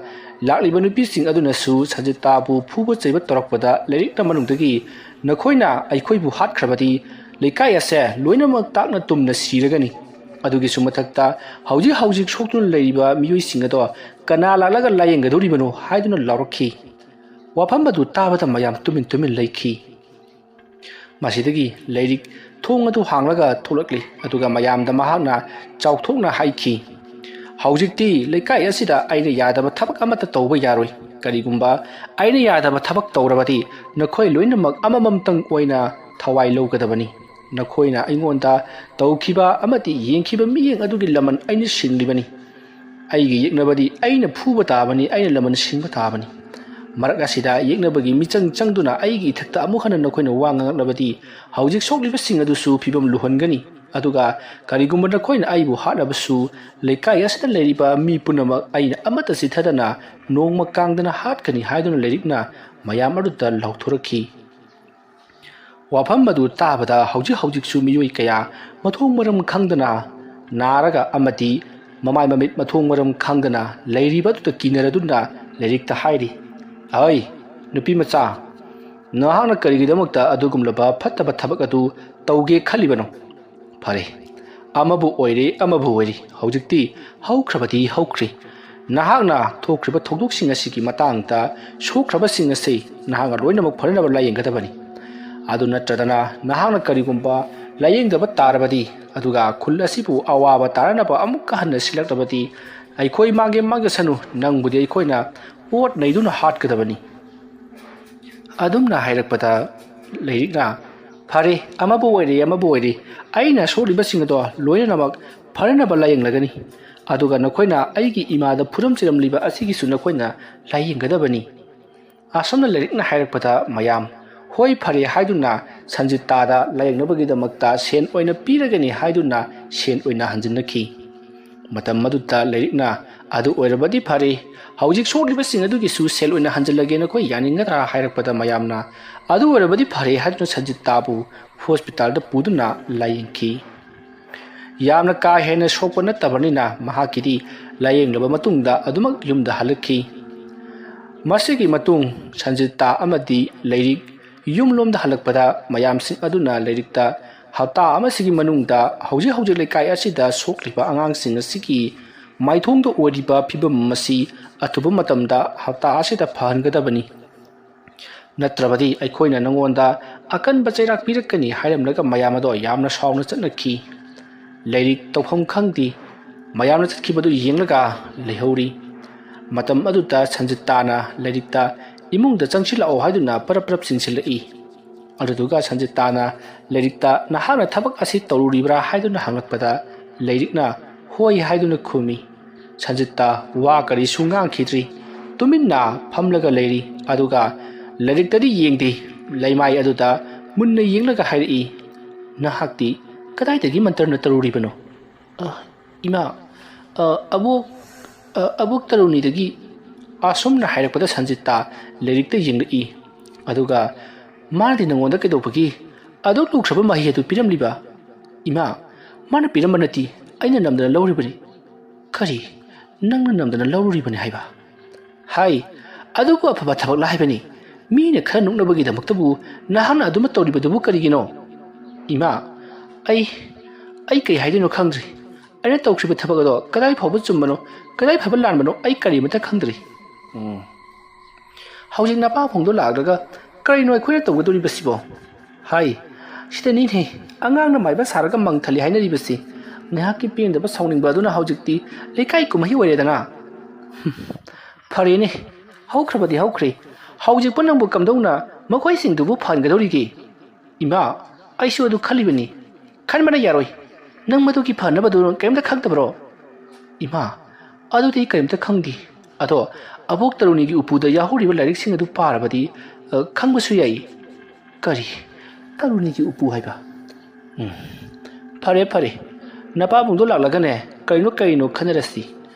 ꯂꯥꯛꯂꯤꯕ ꯅꯨꯄꯤꯁꯤꯡ ꯑꯗꯨꯅꯁꯨ ꯁꯟꯖꯤꯇꯥꯕꯨ ꯐꯨꯕ ꯆꯩꯕ ꯇꯧꯔꯛꯄꯗ ꯂꯩꯔꯤꯛꯅ ꯃꯅꯨꯡꯗꯒꯤ, "ꯅꯈꯣꯏꯅ ꯑꯩꯈꯣꯏꯕꯨ ꯍꯥꯠꯈ꯭ꯔꯕꯗꯤ ꯂꯩꯀꯥꯏ ꯑꯁꯦ ꯂꯣꯏꯅꯃꯛ ꯇꯥꯛꯅ ꯇꯨꯝꯅ ꯁꯤꯔꯒꯅꯤ꯫ ꯑꯗꯨꯒꯤꯁꯨ ꯃꯊꯛꯇ ꯍꯧꯖꯤꯛ ꯍꯧꯖꯤꯛ ꯁꯣꯛꯇꯨꯅ ꯂꯩꯔꯤꯕ ꯃꯤꯑꯣꯏꯁꯤꯡ ꯑꯗꯣ ꯀꯅꯥ ꯂꯥꯛꯂꯒ ꯂꯥꯏꯌꯦꯡꯒꯗꯧꯔꯤꯕꯅꯣ?" ꯍꯥꯏꯗꯨꯅ ꯂꯥꯎꯔꯛꯈꯤ꯫ ꯋꯥꯐꯝ ꯑꯗꯨ ꯇꯥꯕꯗ ꯃꯌꯥꯝ ꯇꯨꯃꯤꯟ ꯇꯨꯃꯤꯟ ꯂꯩꯈꯤ꯫ ꯃꯁꯤꯗꯒꯤ ꯂꯩꯔꯤꯛ ꯊꯣꯡ ꯑꯗꯨ ꯍꯥꯡꯂꯒ ꯊꯣꯛꯂꯛꯂꯤ, ꯑꯗꯨꯒ ꯃꯌꯥꯝꯗ ꯃꯍꯥꯛꯅ ꯆꯥꯎꯊꯣꯛꯅ ꯍꯥꯏꯈꯤ, "ꯍꯧꯖꯤꯛꯇꯤ ꯂꯩꯀꯥꯏ ꯑꯁꯤꯗ ꯑꯩꯅ ꯌꯥꯗꯕ ꯊꯕꯛ ꯑꯃꯠꯇ ꯇꯧꯕ ꯌꯥꯔꯣꯏ꯫ ꯀꯔꯤꯒꯨꯝꯕ ꯑꯩꯅ ꯌꯥꯗꯕ ꯊꯕꯛ ꯇꯧꯔꯕꯗꯤ ꯅꯈꯣꯏ ꯂꯣꯏꯅꯃꯛ ꯑꯃꯃꯝꯇꯪ ꯑꯣꯏꯅ ꯊꯋꯥꯏ ꯂꯧꯒꯗꯕꯅꯤ꯫ ꯅꯈꯣꯏꯅ ꯑꯩꯉꯣꯟꯗ ꯇꯧꯈꯤꯕ ꯑꯃꯗꯤ ꯌꯦꯡꯈꯤꯕ ꯃꯤꯠꯌꯦꯡ ꯑꯗꯨꯒꯤ ꯂꯃꯟ ꯑꯩꯅ ꯁꯤꯡꯂꯤꯕꯅꯤ꯫ ꯑꯩꯒꯤ ꯌꯦꯛꯅꯕꯗꯤ ꯑꯩꯅ ꯐꯨꯕ ꯇꯥꯕꯅꯤ, ꯑꯩꯅ ꯂꯃꯟ ꯁꯤꯡꯕ ꯇꯥꯕꯅꯤ꯫ ꯃꯔꯛ ꯑꯁꯤꯗ ꯌꯦꯛꯅꯕꯒꯤ ꯃꯤꯆꯪ ꯆꯪꯗꯨꯅ ꯑꯩꯒꯤ ꯏꯊꯛꯇ ꯑꯃꯨꯛ ꯍꯟꯅ ꯅꯈꯣꯏꯅ ꯋꯥ ꯉꯥꯡꯂꯛꯂꯕꯗꯤ ꯍꯧꯖꯤꯛ ꯁꯣꯛꯂꯤꯕꯁꯤꯡ ꯑꯗꯨꯁꯨ ꯐꯤꯕꯝ ꯂꯨꯍꯟꯒꯅꯤ꯫ ꯑꯗꯨꯒ ꯀꯔꯤꯒꯨꯝꯕ ꯅꯈꯣꯏꯅ ꯑꯩꯕꯨ ꯍꯥꯠꯂꯕꯁꯨ ꯂꯩꯀꯥꯏ ꯑꯁꯤꯗ ꯂꯩꯔꯤꯕ ꯃꯤ ꯄꯨꯝꯅꯃꯛ ꯑꯩꯅ ꯑꯃꯠꯇ ꯆꯤꯠꯊꯗꯅ ꯅꯣꯡꯃ ꯀꯥꯡꯗꯅ ꯍꯥꯠꯀꯅꯤ" ꯍꯥꯏꯗꯨꯅ ꯂꯩꯔꯤꯛꯅ ꯃꯌꯥꯝ ꯑꯗꯨꯗ ꯂꯥꯎꯊꯣꯔꯛꯈꯤ꯫ ꯋꯥꯐꯝ ꯑꯗꯨ ꯇꯥꯕꯗ ꯍꯧꯖꯤꯛ ꯍꯧꯖꯤꯛꯁꯨ ꯃꯤꯑꯣꯏ ꯀꯌꯥ ꯃꯊꯣꯡ ꯃꯔꯝ ꯈꯪꯗꯅ ꯅꯥꯔꯒ ꯑꯃꯗꯤ ꯃꯃꯥꯏ ꯃꯃꯤꯠ ꯃꯊꯣꯡ ꯃꯔꯝ ꯈꯪꯗꯅ ꯂꯩꯔꯤꯕ ꯑꯗꯨꯗ ꯀꯤꯅꯔꯗꯨꯅ ꯂꯩꯔꯤꯛꯇ ꯍꯥꯏꯔꯤ, "ꯑꯩ, ꯅꯨꯄꯤ ꯃꯆꯥ, ꯅꯍꯥꯛꯅ ꯀꯔꯤꯒꯤꯗꯃꯛꯇ ꯑꯗꯨꯒꯨꯝꯂꯕ ꯐꯠꯇꯕ ꯊꯕꯛ ꯑꯗꯨ ꯇꯧꯒꯦ ꯈꯜꯂꯤꯕꯅꯣ? ꯐꯔꯦ, ꯑꯃꯕꯨ ꯑꯣꯏꯔꯦ, ꯑꯃꯕꯨ ꯑꯣꯏꯔꯦ, ꯍꯧꯖꯤꯛꯇꯤ ꯍꯧꯈ꯭ꯔꯕꯗꯤ ꯍꯧꯈ꯭ꯔꯦ꯫ ꯅꯍꯥꯛꯅ ꯊꯣꯛꯈ꯭ꯔꯤꯕ ꯊꯧꯗꯣꯛꯁꯤꯡ ꯑꯁꯤꯒꯤ ꯃꯇꯥꯡꯗ ꯁꯣꯛꯈ꯭ꯔꯕꯁꯤꯡ ꯑꯁꯤ ꯅꯍꯥꯛꯅ ꯂꯣꯏꯅꯃꯛ ꯐꯅꯅꯕ ꯂꯥꯌꯦꯡꯒꯗꯕꯅꯤ꯫ ꯑꯗꯨ ꯅꯠꯇ꯭ꯔꯗꯅ ꯅꯍꯥꯛꯅ ꯀꯔꯤꯒꯨꯝꯕ ꯂꯥꯌꯦꯡꯗꯕ ꯇꯥꯔꯕꯗꯤ, ꯑꯗꯨꯒ ꯈꯨꯜ ꯑꯁꯤꯕꯨ ꯑꯋꯥꯕ ꯇꯥꯔꯅꯕ ꯑꯃꯨꯛꯀ ꯍꯟꯅ ꯁꯤꯜꯂꯛꯂꯕꯗꯤ, ꯑꯩꯈꯣꯏ ꯃꯥꯡꯒꯦ ꯃꯥꯡꯖꯁꯅꯨ, ꯅꯪꯕꯨꯗꯤ ꯑꯩꯈꯣꯏꯅ ꯑꯣꯠ ꯅꯩꯗꯨꯅ ꯍꯥꯠꯀꯗꯕꯅꯤ꯫ ꯑꯗꯨꯝꯅ ꯍꯥꯏꯔꯛꯄꯗ ꯂꯩꯔꯤꯛꯅ, "ꯐꯔꯦ, ꯑꯃꯕꯨ ꯑꯣꯏꯔꯦ, ꯑꯃꯕꯨ ꯑꯣꯏꯔꯦ, ꯑꯩꯅ ꯁꯣꯛꯂꯤꯕꯁꯤꯡ ꯑꯗꯣ ꯂꯣꯏꯅꯃꯛ ꯐꯅꯅꯕ ꯂꯥꯌꯦꯡꯂꯒꯅꯤ꯫ ꯑꯗꯨꯒ ꯅꯈꯣꯏꯅ ꯑꯩꯒꯤ ꯏꯃꯥꯗ ꯐꯨꯔꯝ ꯆꯩꯔꯝꯂꯤꯕ ꯑꯁꯤꯒꯤꯁꯨ ꯅꯈꯣꯏꯅ ꯂꯥꯌꯦꯡꯒꯗꯕꯅꯤ"꯫ ꯑꯁꯨꯝꯅ ꯂꯩꯔꯤꯛꯅ ꯍꯥꯏꯔꯛꯄꯗ ꯃꯌꯥꯝ "ꯍꯣꯏ, ꯐꯔꯦ" ꯍꯥꯏꯗꯨꯅ ꯁꯟꯖꯤꯇꯥꯗ ꯂꯥꯌꯦꯡꯅꯕꯒꯤꯗꯃꯛꯇ ꯁꯦꯟ ꯑꯣꯏꯅ ꯄꯤꯔꯒꯅꯤ ꯍꯥꯏꯗꯨꯅ ꯁꯦꯟ ꯑꯣꯏꯅ ꯍꯟꯖꯤꯟꯅꯈꯤ꯫ ꯃꯇꯝ ꯑꯗꯨꯗ ꯂꯩꯔꯤꯛꯅ, "ꯑꯗꯨ ꯑꯣꯏꯔꯕꯗꯤ ꯐꯔꯦ, ꯍꯧꯖꯤꯛ ꯁꯣꯛꯂꯤꯕꯁꯤꯡ ꯑꯗꯨꯒꯤꯁꯨ ꯁꯦꯜ ꯑꯣꯏꯅ ꯍꯟꯖꯤꯜꯂꯒꯦ, ꯅꯈꯣꯏ ꯌꯥꯅꯤꯡꯒꯗ꯭ꯔꯥ?" ꯍꯥꯏꯔꯛꯄꯗ ꯃꯌꯥꯝꯅ "ꯑꯗꯨ ꯑꯣꯏꯔꯕꯗꯤ ꯐꯔꯦ" ꯍꯥꯏꯗꯨꯅ ꯁꯟꯖꯤꯇꯥꯕꯨ ꯍꯣꯁꯄꯤꯇꯥꯜꯗ ꯄꯨꯗꯨꯅ ꯂꯥꯌꯦꯡꯈꯤ꯫ ꯌꯥꯝꯅ ꯀꯥ ꯍꯦꯟꯅ ꯁꯣꯛꯄ ꯅꯠꯇꯕꯅꯤꯅ ꯃꯍꯥꯛꯀꯤꯗꯤ ꯂꯥꯌꯦꯡꯂꯕ ꯃꯇꯨꯡꯗ ꯑꯗꯨꯃꯛ ꯌꯨꯝꯗ ꯍꯜꯂꯛꯈꯤ꯫ ꯃꯁꯤꯒꯤ ꯃꯇꯨꯡ ꯁꯟꯖꯤꯇꯥ ꯑꯃꯗꯤ ꯂꯩꯔꯤꯛ ꯌꯨꯝꯂꯣꯝꯗ ꯍꯜꯂꯛꯄꯗ ꯃꯌꯥꯝꯁꯤꯡ ꯑꯗꯨꯅ ꯂꯩꯔꯤꯛꯇ ꯍꯞꯇꯥ ꯑꯃꯁꯤꯒꯤ ꯃꯅꯨꯡꯗ ꯍꯧꯖꯤꯛ ꯍꯧꯖꯤꯛ ꯂꯩꯀꯥꯏ ꯑꯁꯤꯗ ꯁꯣꯛꯂꯤꯕ ꯑꯉꯥꯡꯁꯤꯡ ꯑꯁꯤꯒꯤ ꯃꯥꯏꯊꯣꯡꯗ ꯑꯣꯏꯔꯤꯕ ꯐꯤꯕꯝ ꯑꯁꯤ ꯑꯊꯨꯕ ꯃꯇꯝꯗ ꯍꯞꯇꯥ ꯑꯁꯤꯗ ꯐꯍꯟꯒꯗꯕꯅꯤ꯫ ꯅꯠꯇ꯭ꯔꯕꯗꯤ ꯑꯩꯈꯣꯏꯅ ꯅꯉꯣꯟꯗ ꯑꯀꯟꯕ ꯆꯩꯔꯥꯛ ꯄꯤꯔꯛꯀꯅꯤ ꯍꯥꯏꯔꯝꯂꯒ ꯃꯌꯥꯝ ꯑꯗꯣ ꯌꯥꯝꯅ ꯁꯥꯎꯅ ꯆꯠꯅꯈꯤ꯫ ꯂꯩꯔꯤꯛ ꯇꯧꯐꯝ ꯈꯪꯗꯦ꯫ ꯃꯌꯥꯝꯅ ꯆꯠꯈꯤꯕꯗꯨ ꯌꯦꯡꯂꯒ ꯂꯩꯍꯧꯔꯤ꯫ ꯃꯇꯝ ꯑꯗꯨꯗ ꯁꯟꯖꯤꯇꯥꯅ ꯂꯩꯔꯤꯛꯇ ꯏꯃꯨꯡꯗ ꯆꯪꯁꯤꯜꯂꯛꯑꯣ ꯍꯥꯏꯗꯨꯅ ꯄꯔꯞ ꯄꯔꯞ ꯆꯤꯡꯁꯤꯜꯂꯛꯏ꯫ ꯑꯗꯨꯗꯨꯒ ꯁꯟꯖꯤꯇꯥꯅ ꯂꯩꯔꯤꯛꯇ "ꯅꯍꯥꯛꯅ ꯊꯕꯛ ꯑꯁꯤ ꯇꯧꯔꯨꯔꯤꯕ꯭ꯔꯥ?" ꯍꯥꯏꯗꯨꯅ ꯍꯪꯂꯛꯄꯗ ꯂꯩꯔꯤꯛꯅ "ꯍꯣꯏ" ꯍꯥꯏꯗꯨꯅ ꯈꯨꯝꯃꯤ꯫ ꯁꯟꯖꯤꯇꯥ ꯋꯥ ꯀꯔꯤꯁꯨ ꯉꯥꯡꯈꯤꯗ꯭ꯔꯤ꯫ ꯇꯨꯃꯤꯟꯅ ꯐꯝꯂꯒ ꯂꯩꯔꯤ꯫ ꯑꯗꯨꯒ ꯂꯥꯏꯔꯤꯛꯇꯗꯤ ꯌꯦꯡꯗꯦ꯫ ꯂꯩꯃꯥꯏ ꯑꯗꯨꯗ ꯃꯨꯟꯅ ꯌꯦꯡꯂꯒ ꯍꯥꯏꯔꯛꯏ, "ꯅꯍꯥꯛꯇꯤ ꯀꯗꯥꯏꯗꯒꯤ ꯃꯟꯇ꯭ꯔꯅ ꯇꯧꯔꯨꯔꯤꯕꯅꯣ?" "ꯑ, ꯏꯃꯥ, ꯑ, ꯑꯕꯣꯛ, ꯑ, ꯑꯕꯣꯛ ꯇꯔꯨꯅꯤꯗꯒꯤ"꯫ ꯑꯁꯨꯝꯅ ꯍꯥꯏꯔꯛꯄꯗ ꯁꯟꯖꯤꯇꯥ ꯂꯥꯏꯔꯤꯛꯇ ꯌꯦꯡꯂꯛꯏ꯫ ꯑꯗꯨꯒ, "ꯃꯥꯅꯗꯤ ꯅꯉꯣꯟꯗ ꯀꯩꯗꯧꯕꯒꯤ ꯑꯗꯨꯛ ꯂꯨꯈ꯭ꯔꯕ ꯃꯍꯩ ꯑꯗꯨ ꯄꯤꯔꯝꯂꯤꯕ?" "ꯏꯃꯥ, ꯃꯥꯅ ꯄꯤꯔꯝꯕ ꯅꯠꯇꯦ, ꯑꯩꯅ ꯅꯝꯗꯅ ꯂꯧꯔꯤꯕꯅꯤ"꯫ "ꯀꯔꯤ? ꯅꯪꯅ ꯅꯝꯗꯅ ꯂꯧꯔꯨꯔꯤꯕꯅꯤ ꯍꯥꯏꯕ?" "ꯍꯥꯏ, ꯑꯗꯨꯕꯨ ꯑꯐꯕ ꯊꯕꯛꯂ ꯍꯥꯏꯕꯅꯤ꯫ ꯃꯤꯅ ꯈꯔ ꯅꯣꯛꯅꯕꯒꯤꯗꯃꯛꯇꯕꯨ ꯅꯍꯥꯛꯅ ꯑꯗꯨꯃ ꯇꯧꯔꯤꯕꯗꯨꯕꯨ ꯀꯔꯤꯒꯤꯅꯣ?" "ꯏꯃꯥ, ꯑꯩ, ꯑꯩ ꯀꯩ ꯍꯥꯏꯗꯣꯏꯅꯣ ꯈꯪꯗ꯭ꯔꯦ꯫ ꯑꯩꯅ ꯇꯧꯈ꯭ꯔꯤꯕ ꯊꯕꯛ ꯑꯗꯣ ꯀꯗꯥꯏ ꯐꯥꯎꯕ ꯆꯨꯝꯕꯅꯣ, ꯀꯗꯥꯏ ꯐꯥꯎꯕ ꯂꯥꯟꯕꯅꯣ, ꯑꯩ ꯀꯔꯤꯃꯠꯇ ꯈꯪꯗ꯭ꯔꯤ"꯫ ꯎꯝ꯫ "ꯍꯧꯖꯤꯛ ꯅꯄꯥ ꯐꯣꯡꯗꯣ ꯂꯥꯛꯂꯒ ꯀꯔꯤꯅꯣ ꯑꯩꯈꯣꯏꯅ ꯇꯧꯒꯗꯧꯔꯤꯕꯁꯤꯕꯣ?" "ꯍꯥꯏ, "ꯁꯤꯗꯅꯤꯅꯦ ꯑꯉꯥꯡꯅ ꯃꯥꯏꯕ ꯁꯥꯔꯒ ꯃꯪ ꯊꯜꯂꯤ ꯍꯥꯏꯅꯔꯤꯕꯁꯤ꯫ ꯉꯥꯏꯍꯥꯛꯀꯤ ꯄꯦꯟꯗꯕ ꯁꯥꯎꯅꯤꯡꯕ ꯑꯗꯨꯅ ꯍꯧꯖꯤꯛꯇꯤ ꯂꯩꯀꯥꯏ ꯀꯨꯝꯍꯩ ꯑꯣꯏꯔꯦꯗꯅ꯫ ꯍꯝ, ꯐꯔꯦꯅꯦ, ꯍꯧꯈ꯭ꯔꯕꯗꯤ ꯍꯧꯈ꯭ꯔꯦ꯫ ꯍꯧꯖꯤꯛꯄꯨ ꯅꯪꯕꯨ ꯀꯝꯗꯧꯅ ꯃꯈꯣꯏꯁꯤꯡꯗꯨꯕꯨ ꯐꯍꯟꯒꯗꯧꯔꯤꯒꯦ?" "ꯏꯃꯥ, ꯑꯩꯁꯨ ꯑꯗꯨ ꯈꯜꯂꯤꯕꯅꯤ꯫ ꯈꯟꯕꯅ ꯌꯥꯔꯣꯏ꯫ ꯅꯪ ꯃꯗꯨꯒꯤ ꯐꯅꯕꯗꯨ ꯀꯔꯤꯝꯇ ꯈꯪꯗꯕ꯭ꯔꯣ?" "ꯏꯃꯥ, ꯑꯗꯨꯗꯤ ꯀꯔꯤꯝꯇ ꯈꯪꯗꯦ꯫ ꯑꯗꯣ ꯑꯕꯣꯛ ꯇꯔꯨꯅꯤꯒꯤ ꯎꯄꯨꯗ ꯌꯥꯎꯍꯧꯔꯤꯕ ꯂꯥꯏꯔꯤꯛꯁꯤꯡ ꯑꯗꯨ ꯄꯥꯔꯕꯗꯤ, ꯑ, ꯈꯪꯕꯁꯨ ꯌꯥꯏ꯫" "ꯀꯔꯤ? ꯇꯔꯨꯅꯤꯒꯤ ꯎꯄꯨ ꯍꯥꯏꯕ?" "ꯎꯝ, ꯐꯔꯦ, ꯐꯔꯦ꯫ ꯅꯄꯥꯕꯨꯡꯗꯣ ꯂꯥꯛꯂꯒꯅꯦ, ꯀꯔꯤꯅꯣ ꯀꯔꯤꯅꯣ ꯈꯟꯅꯔꯁꯤ꯫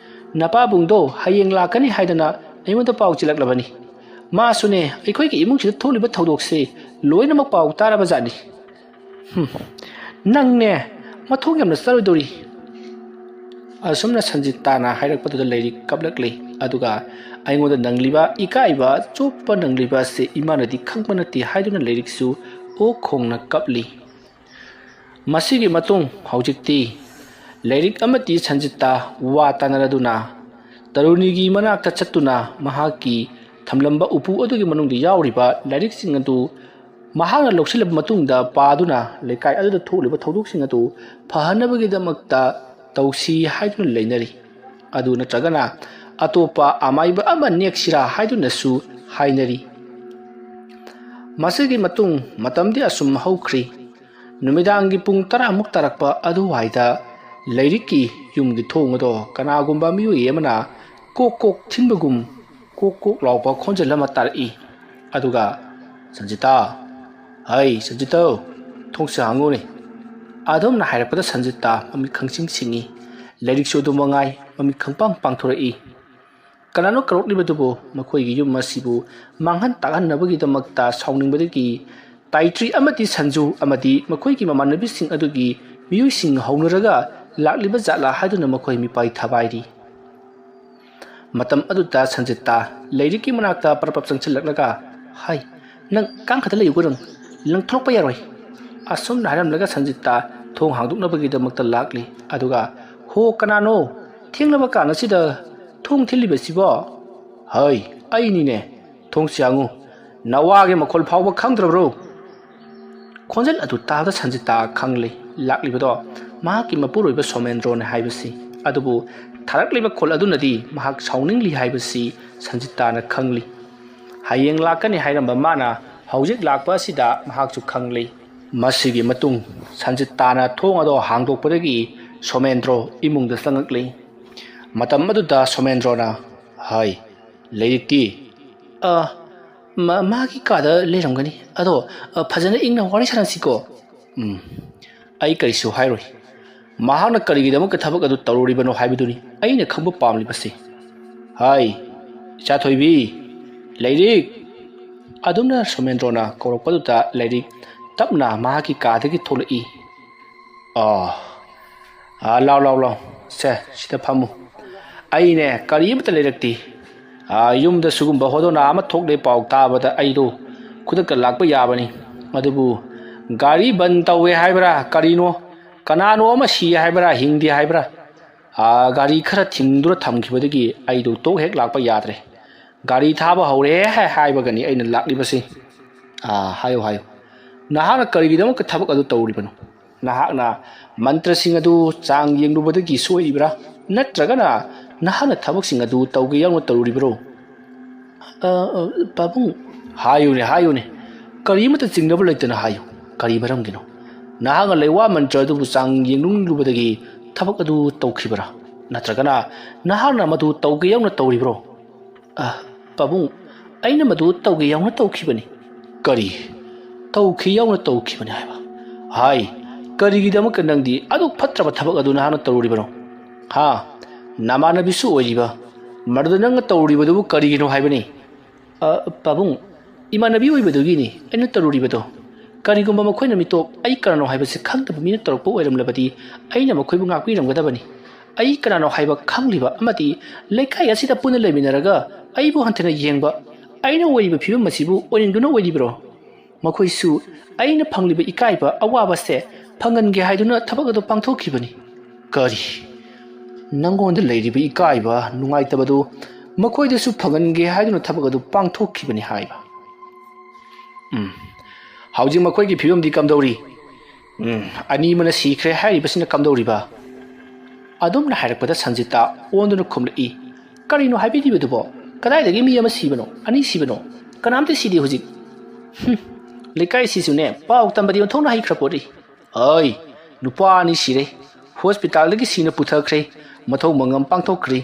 ꯅꯄꯥꯕꯨꯡꯗꯣ ꯍꯌꯦꯡ ꯂꯥꯛꯀꯅꯤ ꯍꯥꯏꯗꯅ ꯑꯩꯉꯣꯟꯗ ꯄꯥꯎ ꯆꯦꯜꯂꯛꯂꯕꯅꯤ꯫ ꯃꯥꯁꯨꯅꯦ, ꯑꯩꯈꯣꯏꯒꯤ ꯏꯃꯨꯡꯁꯤꯗ ꯊꯣꯛꯂꯤꯕ ꯊꯧꯗꯣꯛꯁꯦ ꯂꯣꯏꯅꯃꯛ ꯄꯥꯎ ꯇꯥꯔꯕ ꯖꯥꯠꯅꯤ꯫ ꯍꯨꯝ, ꯅꯪꯅꯦ, ꯃꯊꯣꯡ ꯌꯥꯝꯅ ꯆꯥꯔꯣꯏꯗꯧꯔꯤ꯫" ꯑꯁꯨꯝꯅ ꯁꯟꯖꯤꯇꯥꯅ ꯍꯥꯏꯔꯛꯄꯗꯨꯗ ꯂꯥꯏꯔꯤꯛ ꯀꯞꯂꯛꯂꯤ꯫ ꯑꯗꯨꯒ ꯑꯩꯉꯣꯟꯗ ꯅꯪꯂꯤꯕ ꯏꯀꯥꯏꯕ ꯆꯣꯞꯄ ꯅꯪꯂꯤꯕ ꯑꯁꯤ ꯏꯃꯥꯅꯗꯤ ꯈꯪꯕ ꯅꯠꯇꯦ ꯍꯥꯏꯗꯨꯅ ꯂꯥꯏꯔꯤꯛꯁꯨ ꯑꯣꯛ ꯈꯣꯡꯅ ꯀꯞꯂꯤ꯫ ꯃꯁꯤꯒꯤ ꯃꯇꯨꯡ ꯍꯧꯖꯤꯛꯇꯤ ꯂꯥꯏꯔꯤꯛ ꯑꯃꯗꯤ ꯁꯟꯖꯤꯇꯥ ꯋꯥ ꯇꯥꯅꯔꯗꯨꯅ ꯇꯔꯨꯅꯤꯒꯤ ꯃꯅꯥꯛꯇ ꯆꯠꯇꯨꯅ ꯃꯍꯥꯛꯀꯤ ꯊꯝꯂꯝꯕ ꯎꯄꯨ ꯑꯗꯨꯒꯤ ꯃꯅꯨꯡꯗ ꯌꯥꯎꯔꯤꯕ ꯂꯥꯏꯔꯤꯛꯁꯤꯡ ꯑꯗꯨ ꯃꯍꯥꯛꯅ ꯂꯧꯁꯤꯜꯂꯕ ꯃꯇꯨꯡꯗ ꯄꯥꯗꯨꯅ ꯂꯩꯀꯥꯏ ꯑꯗꯨꯗ ꯊꯣꯛꯂꯤꯕ ꯊꯧꯗꯣꯛꯁꯤꯡ ꯑꯗꯨ ꯐꯍꯟꯅꯕꯒꯤꯗꯃꯛꯇ ꯇꯧꯁꯤ ꯍꯥꯏꯗꯨꯅ ꯂꯩꯅꯔꯤ꯫ ꯑꯗꯨ ꯅꯠꯇ꯭ꯔꯒꯅ ꯑꯇꯣꯞꯄ ꯑꯃꯥꯏꯕ ꯑꯃ ꯅꯦꯛꯁꯤꯔꯥ ꯍꯥꯏꯗꯨꯅꯁꯨ ꯍꯥꯏꯅꯔꯤ꯫ ꯃꯁꯤꯒꯤ ꯃꯇꯨꯡ ꯃꯇꯝꯗꯤ ꯑꯁꯨꯝ ꯍꯧꯈ꯭ꯔꯤ꯫ ꯅꯨꯃꯤꯗꯥꯡꯒꯤ ꯄꯨꯡ ꯇꯔꯥꯃꯨꯛ ꯇꯥꯔꯛꯄ ꯑꯗꯨꯋꯥꯏꯗ ꯂꯥꯏꯔꯤꯛꯀꯤ ꯌꯨꯝꯒꯤ ꯊꯣꯡ ꯑꯗꯣ ꯀꯅꯥꯒꯨꯝꯕ ꯃꯤꯑꯣꯏ ꯑꯃꯅ ꯀꯣꯛ ꯀꯣꯛ ꯊꯤꯟꯕꯒꯨꯝ ꯀꯣꯛ ꯀꯣꯛ ꯂꯥꯎꯕ ꯈꯣꯟꯖꯦꯜ ꯑꯃ ꯇꯥꯔꯛꯏ꯫ ꯑꯗꯨꯒ, "ꯁꯟꯖꯤꯇꯥ, ꯍꯩ ꯁꯟꯖꯤꯇꯥ, ꯊꯣꯡꯁꯦ ꯍꯥꯡꯉꯨꯅꯦ꯫" ꯑꯗꯨꯝꯅ ꯍꯥꯏꯔꯛꯄꯗ ꯁꯟꯖꯤꯇꯥ ꯃꯃꯤꯠ ꯈꯪꯁꯤꯡ ꯁꯤꯡꯏ꯫ ꯂꯥꯏꯔꯤꯛꯁꯨ ꯑꯗꯨ ꯃꯉꯥꯏ, ꯃꯃꯤꯠ ꯈꯪꯄꯥꯡ ꯄꯥꯡꯊꯣꯔꯛꯏ꯫ ꯀꯅꯥꯅꯣ ꯀꯧꯔꯛꯂꯤꯕꯗꯨꯕꯨ? ꯃꯈꯣꯏꯒꯤ ꯌꯨꯝ ꯑꯁꯤꯕꯨ ꯃꯥꯡꯍꯟ ꯇꯥꯛꯍꯟꯅꯕꯒꯤꯗꯃꯛꯇ ꯁꯥꯎꯅꯤꯡꯕꯗꯒꯤ ꯇꯥꯏꯇ꯭ꯔꯤ ꯑꯃꯗꯤ ꯁꯟꯖꯨ ꯑꯃꯗꯤ ꯃꯈꯣꯏꯒꯤ ꯃꯃꯥꯟꯅꯕꯤꯁꯤꯡ ꯑꯗꯨꯒꯤ ꯃꯤꯑꯣꯏꯁꯤꯡ ꯍꯧꯅꯔꯒ ꯂꯥꯛꯂꯤꯕ ꯖꯥꯠꯂꯥ ꯍꯥꯏꯗꯨꯅ ꯃꯈꯣꯏ ꯃꯤꯄꯥꯏ ꯊꯕꯥꯏꯔꯤ꯫ ꯃꯇꯝ ꯑꯗꯨꯗ ꯁꯟꯖꯤꯠꯇ ꯂꯥꯏꯔꯤꯛꯀꯤ ꯃꯅꯥꯛꯇ ꯄꯔꯞ ꯄꯔꯞ ꯆꯪꯁꯤꯜꯂꯛꯂꯒ, "ꯍꯥꯏ, ꯅꯪ ꯀꯥꯡꯈꯠꯇ ꯂꯩꯌꯨꯀꯣ ꯅꯪ, ꯂꯪꯊꯣꯔꯛꯄ ꯌꯥꯔꯣꯏ꯫" ꯑꯁꯨꯝꯅ ꯍꯥꯏꯔꯝꯂꯒ ꯁꯟꯖꯤꯠꯇ ꯊꯣꯡ ꯍꯥꯡꯗꯣꯛꯅꯕꯒꯤꯗꯃꯛꯇ ꯂꯥꯛꯂꯤ꯫ ꯑꯗꯨꯒ, "ꯍꯣ, ꯀꯅꯥꯅꯣ ꯊꯦꯡꯂꯕ ꯀꯥꯟ ꯑꯁꯤꯗ ꯊꯣꯡ ꯊꯤꯜꯂꯤꯕꯁꯤꯕꯣ?" "ꯍꯩ, ꯑꯩꯅꯤꯅꯦ, ꯊꯣꯡꯁꯤ ꯍꯥꯡꯉꯨ꯫ ꯅꯋꯥꯒꯤ ꯃꯈꯣꯜ ꯐꯥꯎꯕ ꯈꯪꯗ꯭ꯔꯕ꯭ꯔꯣ?" ꯈꯣꯟꯖꯦꯜ ꯑꯗꯨ ꯇꯥꯕꯗ ꯁꯟꯖꯤꯇꯥ ꯈꯪꯂꯤ, ꯂꯥꯛꯂꯤꯕꯗꯣ ꯃꯍꯥꯛꯀꯤ ꯃꯄꯨꯔꯣꯏꯕ ꯁꯣꯃꯦꯟꯗ꯭ꯔꯣꯅꯤ ꯍꯥꯏꯕꯁꯤ꯫ ꯑꯗꯨꯕꯨ ꯊꯥꯔꯛꯂꯤꯕ ꯈꯣꯜ ꯑꯗꯨꯅꯗꯤ ꯃꯍꯥꯛ ꯁꯥꯎꯅꯤꯡꯂꯤ ꯍꯥꯏꯕꯁꯤ ꯁꯟꯖꯤꯇꯥꯅ ꯈꯪꯂꯤ꯫ ꯍꯌꯦꯡ ꯂꯥꯛꯀꯅꯤ ꯍꯥꯏꯔꯝꯕ ꯃꯥꯅ ꯍꯧꯖꯤꯛ ꯂꯥꯛꯄ ꯑꯁꯤꯗ ꯃꯍꯥꯛꯁꯨ ꯈꯪꯂꯤ꯫ ꯃꯁꯤꯒꯤ ꯃꯇꯨꯡ ꯁꯟꯖꯤꯇꯥꯅ ꯊꯣꯡ ꯑꯗꯣ ꯍꯥꯡꯗꯣꯛꯄꯗꯒꯤ ꯁꯣꯃꯦꯟꯗ꯭ꯔꯣ ꯏꯃꯨꯡꯗ ꯆꯪꯉꯛꯂꯤ꯫ ꯃꯇꯝ ꯑꯗꯨꯗ ꯁꯣꯃꯦꯟꯗ꯭ꯔꯣꯅ, "ꯍꯥꯏ, ꯂꯥꯏꯔꯤꯛꯇꯤ?" "ꯑ, ꯃꯥ-, ꯃꯥꯒꯤ ꯀꯥꯗ ꯂꯩꯔꯝꯒꯅꯤ꯫ ꯑꯗꯣ, ꯑ, ꯐꯖꯅ ꯏꯪꯅ ꯋꯥꯔꯤ ꯁꯥꯟꯅꯁꯤꯀꯣ?" "ꯎꯝ, ꯑꯩ ꯀꯔꯤꯁꯨ ꯍꯥꯏꯔꯣꯏ꯫ ꯃꯍꯥꯛꯅ ꯀꯔꯤꯒꯤꯗꯃꯛꯇ ꯊꯕꯛ ꯑꯗꯨ ꯇꯧꯔꯨꯔꯤꯕꯅꯣ ꯍꯥꯏꯕꯗꯨꯅꯤ ꯑꯩꯅ ꯈꯪꯕ ꯄꯥꯝꯂꯤꯕꯁꯤ꯫ ꯍꯥꯏ, ꯏꯆꯥꯊꯣꯏꯕꯤ, ꯂꯥꯏꯔꯤꯛ!" ꯑꯗꯨꯝꯅ ꯁꯣꯃꯦꯟꯗ꯭ꯔꯣꯅ ꯀꯧꯔꯛꯄꯗꯨꯗ ꯂꯥꯏꯔꯤꯛ ꯇꯞꯅ ꯃꯍꯥꯛꯀꯤ ꯀꯥꯗꯒꯤ ꯊꯣꯛꯂꯛꯏ꯫ "ꯑꯥ, ꯑꯥ, ꯂꯥꯎ, ꯂꯥꯎ, ꯂꯥꯎ꯫ ꯁꯦ, ꯁꯤꯗ ꯐꯝꯃꯨ꯫ ꯑꯩꯅꯦ, ꯀꯔꯤ ꯑꯃꯠꯇ ꯂꯩꯔꯛꯇꯦ꯫ ꯑꯥ, ꯌꯨꯝꯗ ꯁꯤꯒꯨꯝꯕ ꯍꯣꯗꯣꯅꯥ ꯑꯃ ꯊꯣꯛꯂꯦ ꯄꯥꯎ ꯇꯥꯕꯗ ꯑꯩꯗꯣ ꯈꯨꯗꯛꯇ ꯂꯥꯛꯄ ꯌꯥꯕꯅꯤ꯫ ꯑꯗꯨꯕꯨ ꯒꯥꯔꯤ ꯕꯟ ꯇꯧꯋꯦ ꯍꯥꯏꯕ꯭ꯔꯥ ꯀꯔꯤꯅꯣ, ꯀꯅꯥꯅꯣ ꯑꯃ ꯁꯤ ꯍꯥꯏꯕ꯭ꯔꯥ ꯍꯤꯡꯗꯦ ꯍꯥꯏꯕ꯭ꯔꯥ, ꯑꯥ, ꯒꯥꯔꯤ ꯈꯔ ꯊꯤꯡꯗꯨꯅ ꯊꯝꯈꯤꯕꯗꯒꯤ ꯑꯩꯗꯣ ꯇꯣꯛ ꯍꯦꯛ ꯂꯥꯛꯄ ꯌꯥꯗ꯭ꯔꯦ꯫ ꯒꯥꯔꯤ ꯊꯥꯕ ꯍꯧꯔꯦ ꯍꯥꯏ-, ꯍꯥꯏꯕꯒꯅꯤ ꯑꯩꯅ ꯂꯥꯛꯂꯤꯕꯁꯤ꯫" "ꯑꯥ, ꯍꯥꯏꯌꯨ, ꯍꯥꯏꯌꯨ꯫ ꯅꯍꯥꯛꯅ ꯀꯔꯤꯒꯤꯗꯃꯛꯇ ꯊꯕꯛ ꯑꯗꯨ ꯇꯧꯔꯤꯕꯅꯣ? ꯅꯍꯥꯛꯅ ꯃꯟꯇ꯭ꯔꯁꯤꯡ ꯑꯗꯨ ꯆꯥꯡ ꯌꯦꯡꯂꯨꯕꯗꯒꯤ ꯁꯣꯏꯔꯤꯕ꯭ꯔꯥ? ꯅꯠꯇ꯭ꯔꯒꯅ ꯅꯍꯥꯛꯅ ꯊꯕꯛꯁꯤꯡ ꯑꯗꯨ ꯇꯧꯒꯦ ꯌꯥꯎꯅ ꯇꯧꯔꯤꯕ꯭ꯔꯣ?" "ꯑ, ꯑ, ꯄꯥꯕꯨꯡ꯫" "ꯍꯥꯏꯌꯨꯅꯦ, ꯍꯥꯏꯌꯨꯅꯦ꯫ ꯀꯔꯤꯃꯠꯇ ꯆꯤꯡꯅꯕ ꯂꯩꯇꯅ ꯍꯥꯏꯌꯨ꯫ ꯀꯔꯤ ꯃꯔꯝꯒꯤꯅꯣ? ꯅꯍꯥꯛꯅ ꯂꯩꯋꯥ ꯃꯟꯇ꯭ꯔ ꯑꯗꯨꯕꯨ ꯆꯥꯡ ꯌꯦꯡꯂꯨꯕꯗꯒꯤ ꯊꯕꯛ ꯑꯗꯨ ꯇꯧꯈꯤꯕ꯭ꯔꯥ? ꯅꯠꯇ꯭ꯔꯒꯅ ꯅꯍꯥꯛꯅ ꯃꯗꯨ ꯇꯧꯒꯦ ꯌꯥꯎꯅ ꯇꯧꯔꯤꯕ꯭ꯔꯣ?" "ꯑ, ꯄꯥꯕꯨꯡ, ꯑꯩꯅ ꯃꯗꯨ ꯇꯧꯒꯦ ꯌꯥꯎꯅ ꯇꯧꯈꯤꯕꯅꯤ꯫" "ꯀꯔꯤ? ꯇꯧꯈꯤ ꯌꯥꯎꯅ ꯇꯧꯈꯤꯕꯅꯤ ꯍꯥꯏꯕ? ꯍꯥꯏ, ꯀꯔꯤꯒꯤꯗꯃꯛꯇ ꯅꯪꯗꯤ ꯑꯗꯨꯛ ꯐꯠꯇ꯭ꯔꯕ ꯊꯕꯛ ꯑꯗꯨ ꯅꯍꯥꯛꯅ ꯇꯧꯔꯨꯔꯤꯕꯅꯣ? ꯍꯥ? ꯅꯃꯥꯟꯅꯕꯤꯁꯨ ꯑꯣꯏꯔꯤꯕ, ꯃꯗꯨꯗ ꯅꯪꯅ ꯇꯧꯔꯨꯔꯤꯕꯗꯨꯕꯨ ꯀꯔꯤꯒꯤꯅꯣ ꯍꯥꯏꯕꯅꯤ?" "ꯑ, ꯄꯥꯕꯨꯡ, ꯏꯃꯥꯟꯅꯕꯤ ꯑꯣꯏꯕꯗꯨꯒꯤꯅꯤ ꯑꯩꯅ ꯇꯧꯔꯨꯔꯤꯕꯗꯣ꯫ ꯀꯔꯤꯒꯨꯝꯕ ꯃꯈꯣꯏꯅ ꯃꯤꯇꯣꯞ ꯑꯩ ꯀꯅꯥꯅꯣ ꯍꯥꯏꯕꯁꯤ ꯈꯪꯗꯕ ꯃꯤꯅ ꯇꯧꯔꯛꯄ ꯑꯣꯏꯔꯝꯂꯕꯗꯤ ꯑꯩꯅ ꯃꯈꯣꯏꯕꯨ ꯉꯥꯛꯄꯤꯔꯝꯒꯗꯕꯅꯤ꯫ ꯑꯩ ꯀꯅꯥꯅꯣ ꯍꯥꯏꯕ ꯈꯪꯂꯤꯕ ꯑꯃꯗꯤ ꯂꯩꯀꯥꯏ ꯑꯁꯤꯗ ꯄꯨꯟꯅ ꯂꯩꯃꯤꯟꯅꯔꯒ ꯑꯩꯕꯨ ꯍꯟꯊꯅ ꯌꯦꯡꯕ ꯑꯩꯅ ꯑꯣꯏꯔꯤꯕ ꯐꯤꯕꯝ ꯑꯁꯤꯕꯨ ꯑꯣꯏꯅꯤꯡꯗꯨꯅ ꯑꯣꯏꯔꯤꯕ꯭ꯔꯣ? ꯃꯈꯣꯏꯁꯨ ꯑꯩꯅ ꯐꯪꯂꯤꯕ ꯏꯀꯥꯏꯕ ꯑꯋꯥꯕꯁꯦ ꯐꯪꯍꯟꯒꯦ ꯍꯥꯏꯗꯨꯅ ꯊꯕꯛ ꯑꯗꯨ ꯄꯥꯡꯊꯣꯛꯈꯤꯕꯅꯤ꯫" "ꯀꯔꯤ? ꯅꯪꯉꯣꯟꯗ ꯂꯩꯔꯤꯕ ꯏꯀꯥꯏꯕ, ꯅꯨꯡꯉꯥꯏꯇꯕꯗꯨ ꯃꯈꯣꯏꯗꯁꯨ ꯐꯪꯍꯟꯒꯦ ꯍꯥꯏꯗꯨꯅ ꯊꯕꯛ ꯑꯗꯨ ꯄꯥꯡꯊꯣꯛꯈꯤꯕꯅꯤ ꯍꯥꯏꯕ?" "ꯎꯝ, ꯍꯧꯖꯤꯛ ꯃꯈꯣꯏꯒꯤ ꯐꯤꯕꯝꯗꯤ ꯀꯝꯗꯧꯔꯤ? ꯎꯝ, ꯑꯅꯤꯃꯅ ꯁꯤꯈ꯭ꯔꯦ ꯍꯥꯏꯔꯤꯕꯁꯤꯅ ꯀꯝꯗꯧꯔꯤꯕ? ꯑꯗꯨꯝꯅ ꯍꯥꯏꯔꯛꯄꯗ ꯁꯟꯖꯤꯇꯥ ꯑꯣꯟꯗꯨꯅ ꯈꯨꯝꯂꯛꯏ, "ꯀꯔꯤꯅꯣ ꯍꯥꯏꯕꯤꯔꯤꯕꯗꯨꯕꯣ? ꯀꯗꯥꯏꯗꯒꯤ ꯃꯤ ꯑꯃ ꯁꯤꯕꯅꯣ, ꯑꯅꯤ ꯁꯤꯕꯅꯣ? ꯀꯅꯥꯝꯇ ꯁꯤꯗꯦ ꯍꯧꯖꯤꯛ꯫ ꯍꯨꯝ, ꯂꯩꯀꯥꯏꯁꯤꯁꯨꯅꯦ, ꯄꯥꯎ ꯇꯝꯕꯗꯤ ꯑꯣꯟꯊꯣꯛꯅ ꯍꯩꯈ꯭ꯔ ꯄꯣꯠꯅꯤ꯫ ꯑꯩ, ꯅꯨꯄꯥ ꯑꯅꯤ ꯁꯤꯔꯦ꯫ ꯍꯣꯁꯄꯤꯇꯥꯜꯗꯒꯤ ꯁꯤꯅ ꯄꯨꯊꯈ꯭ꯔꯦ꯫ ꯃꯊꯧ ꯃꯉꯝ ꯄꯥꯡꯊꯣꯛꯈ꯭ꯔꯦ꯫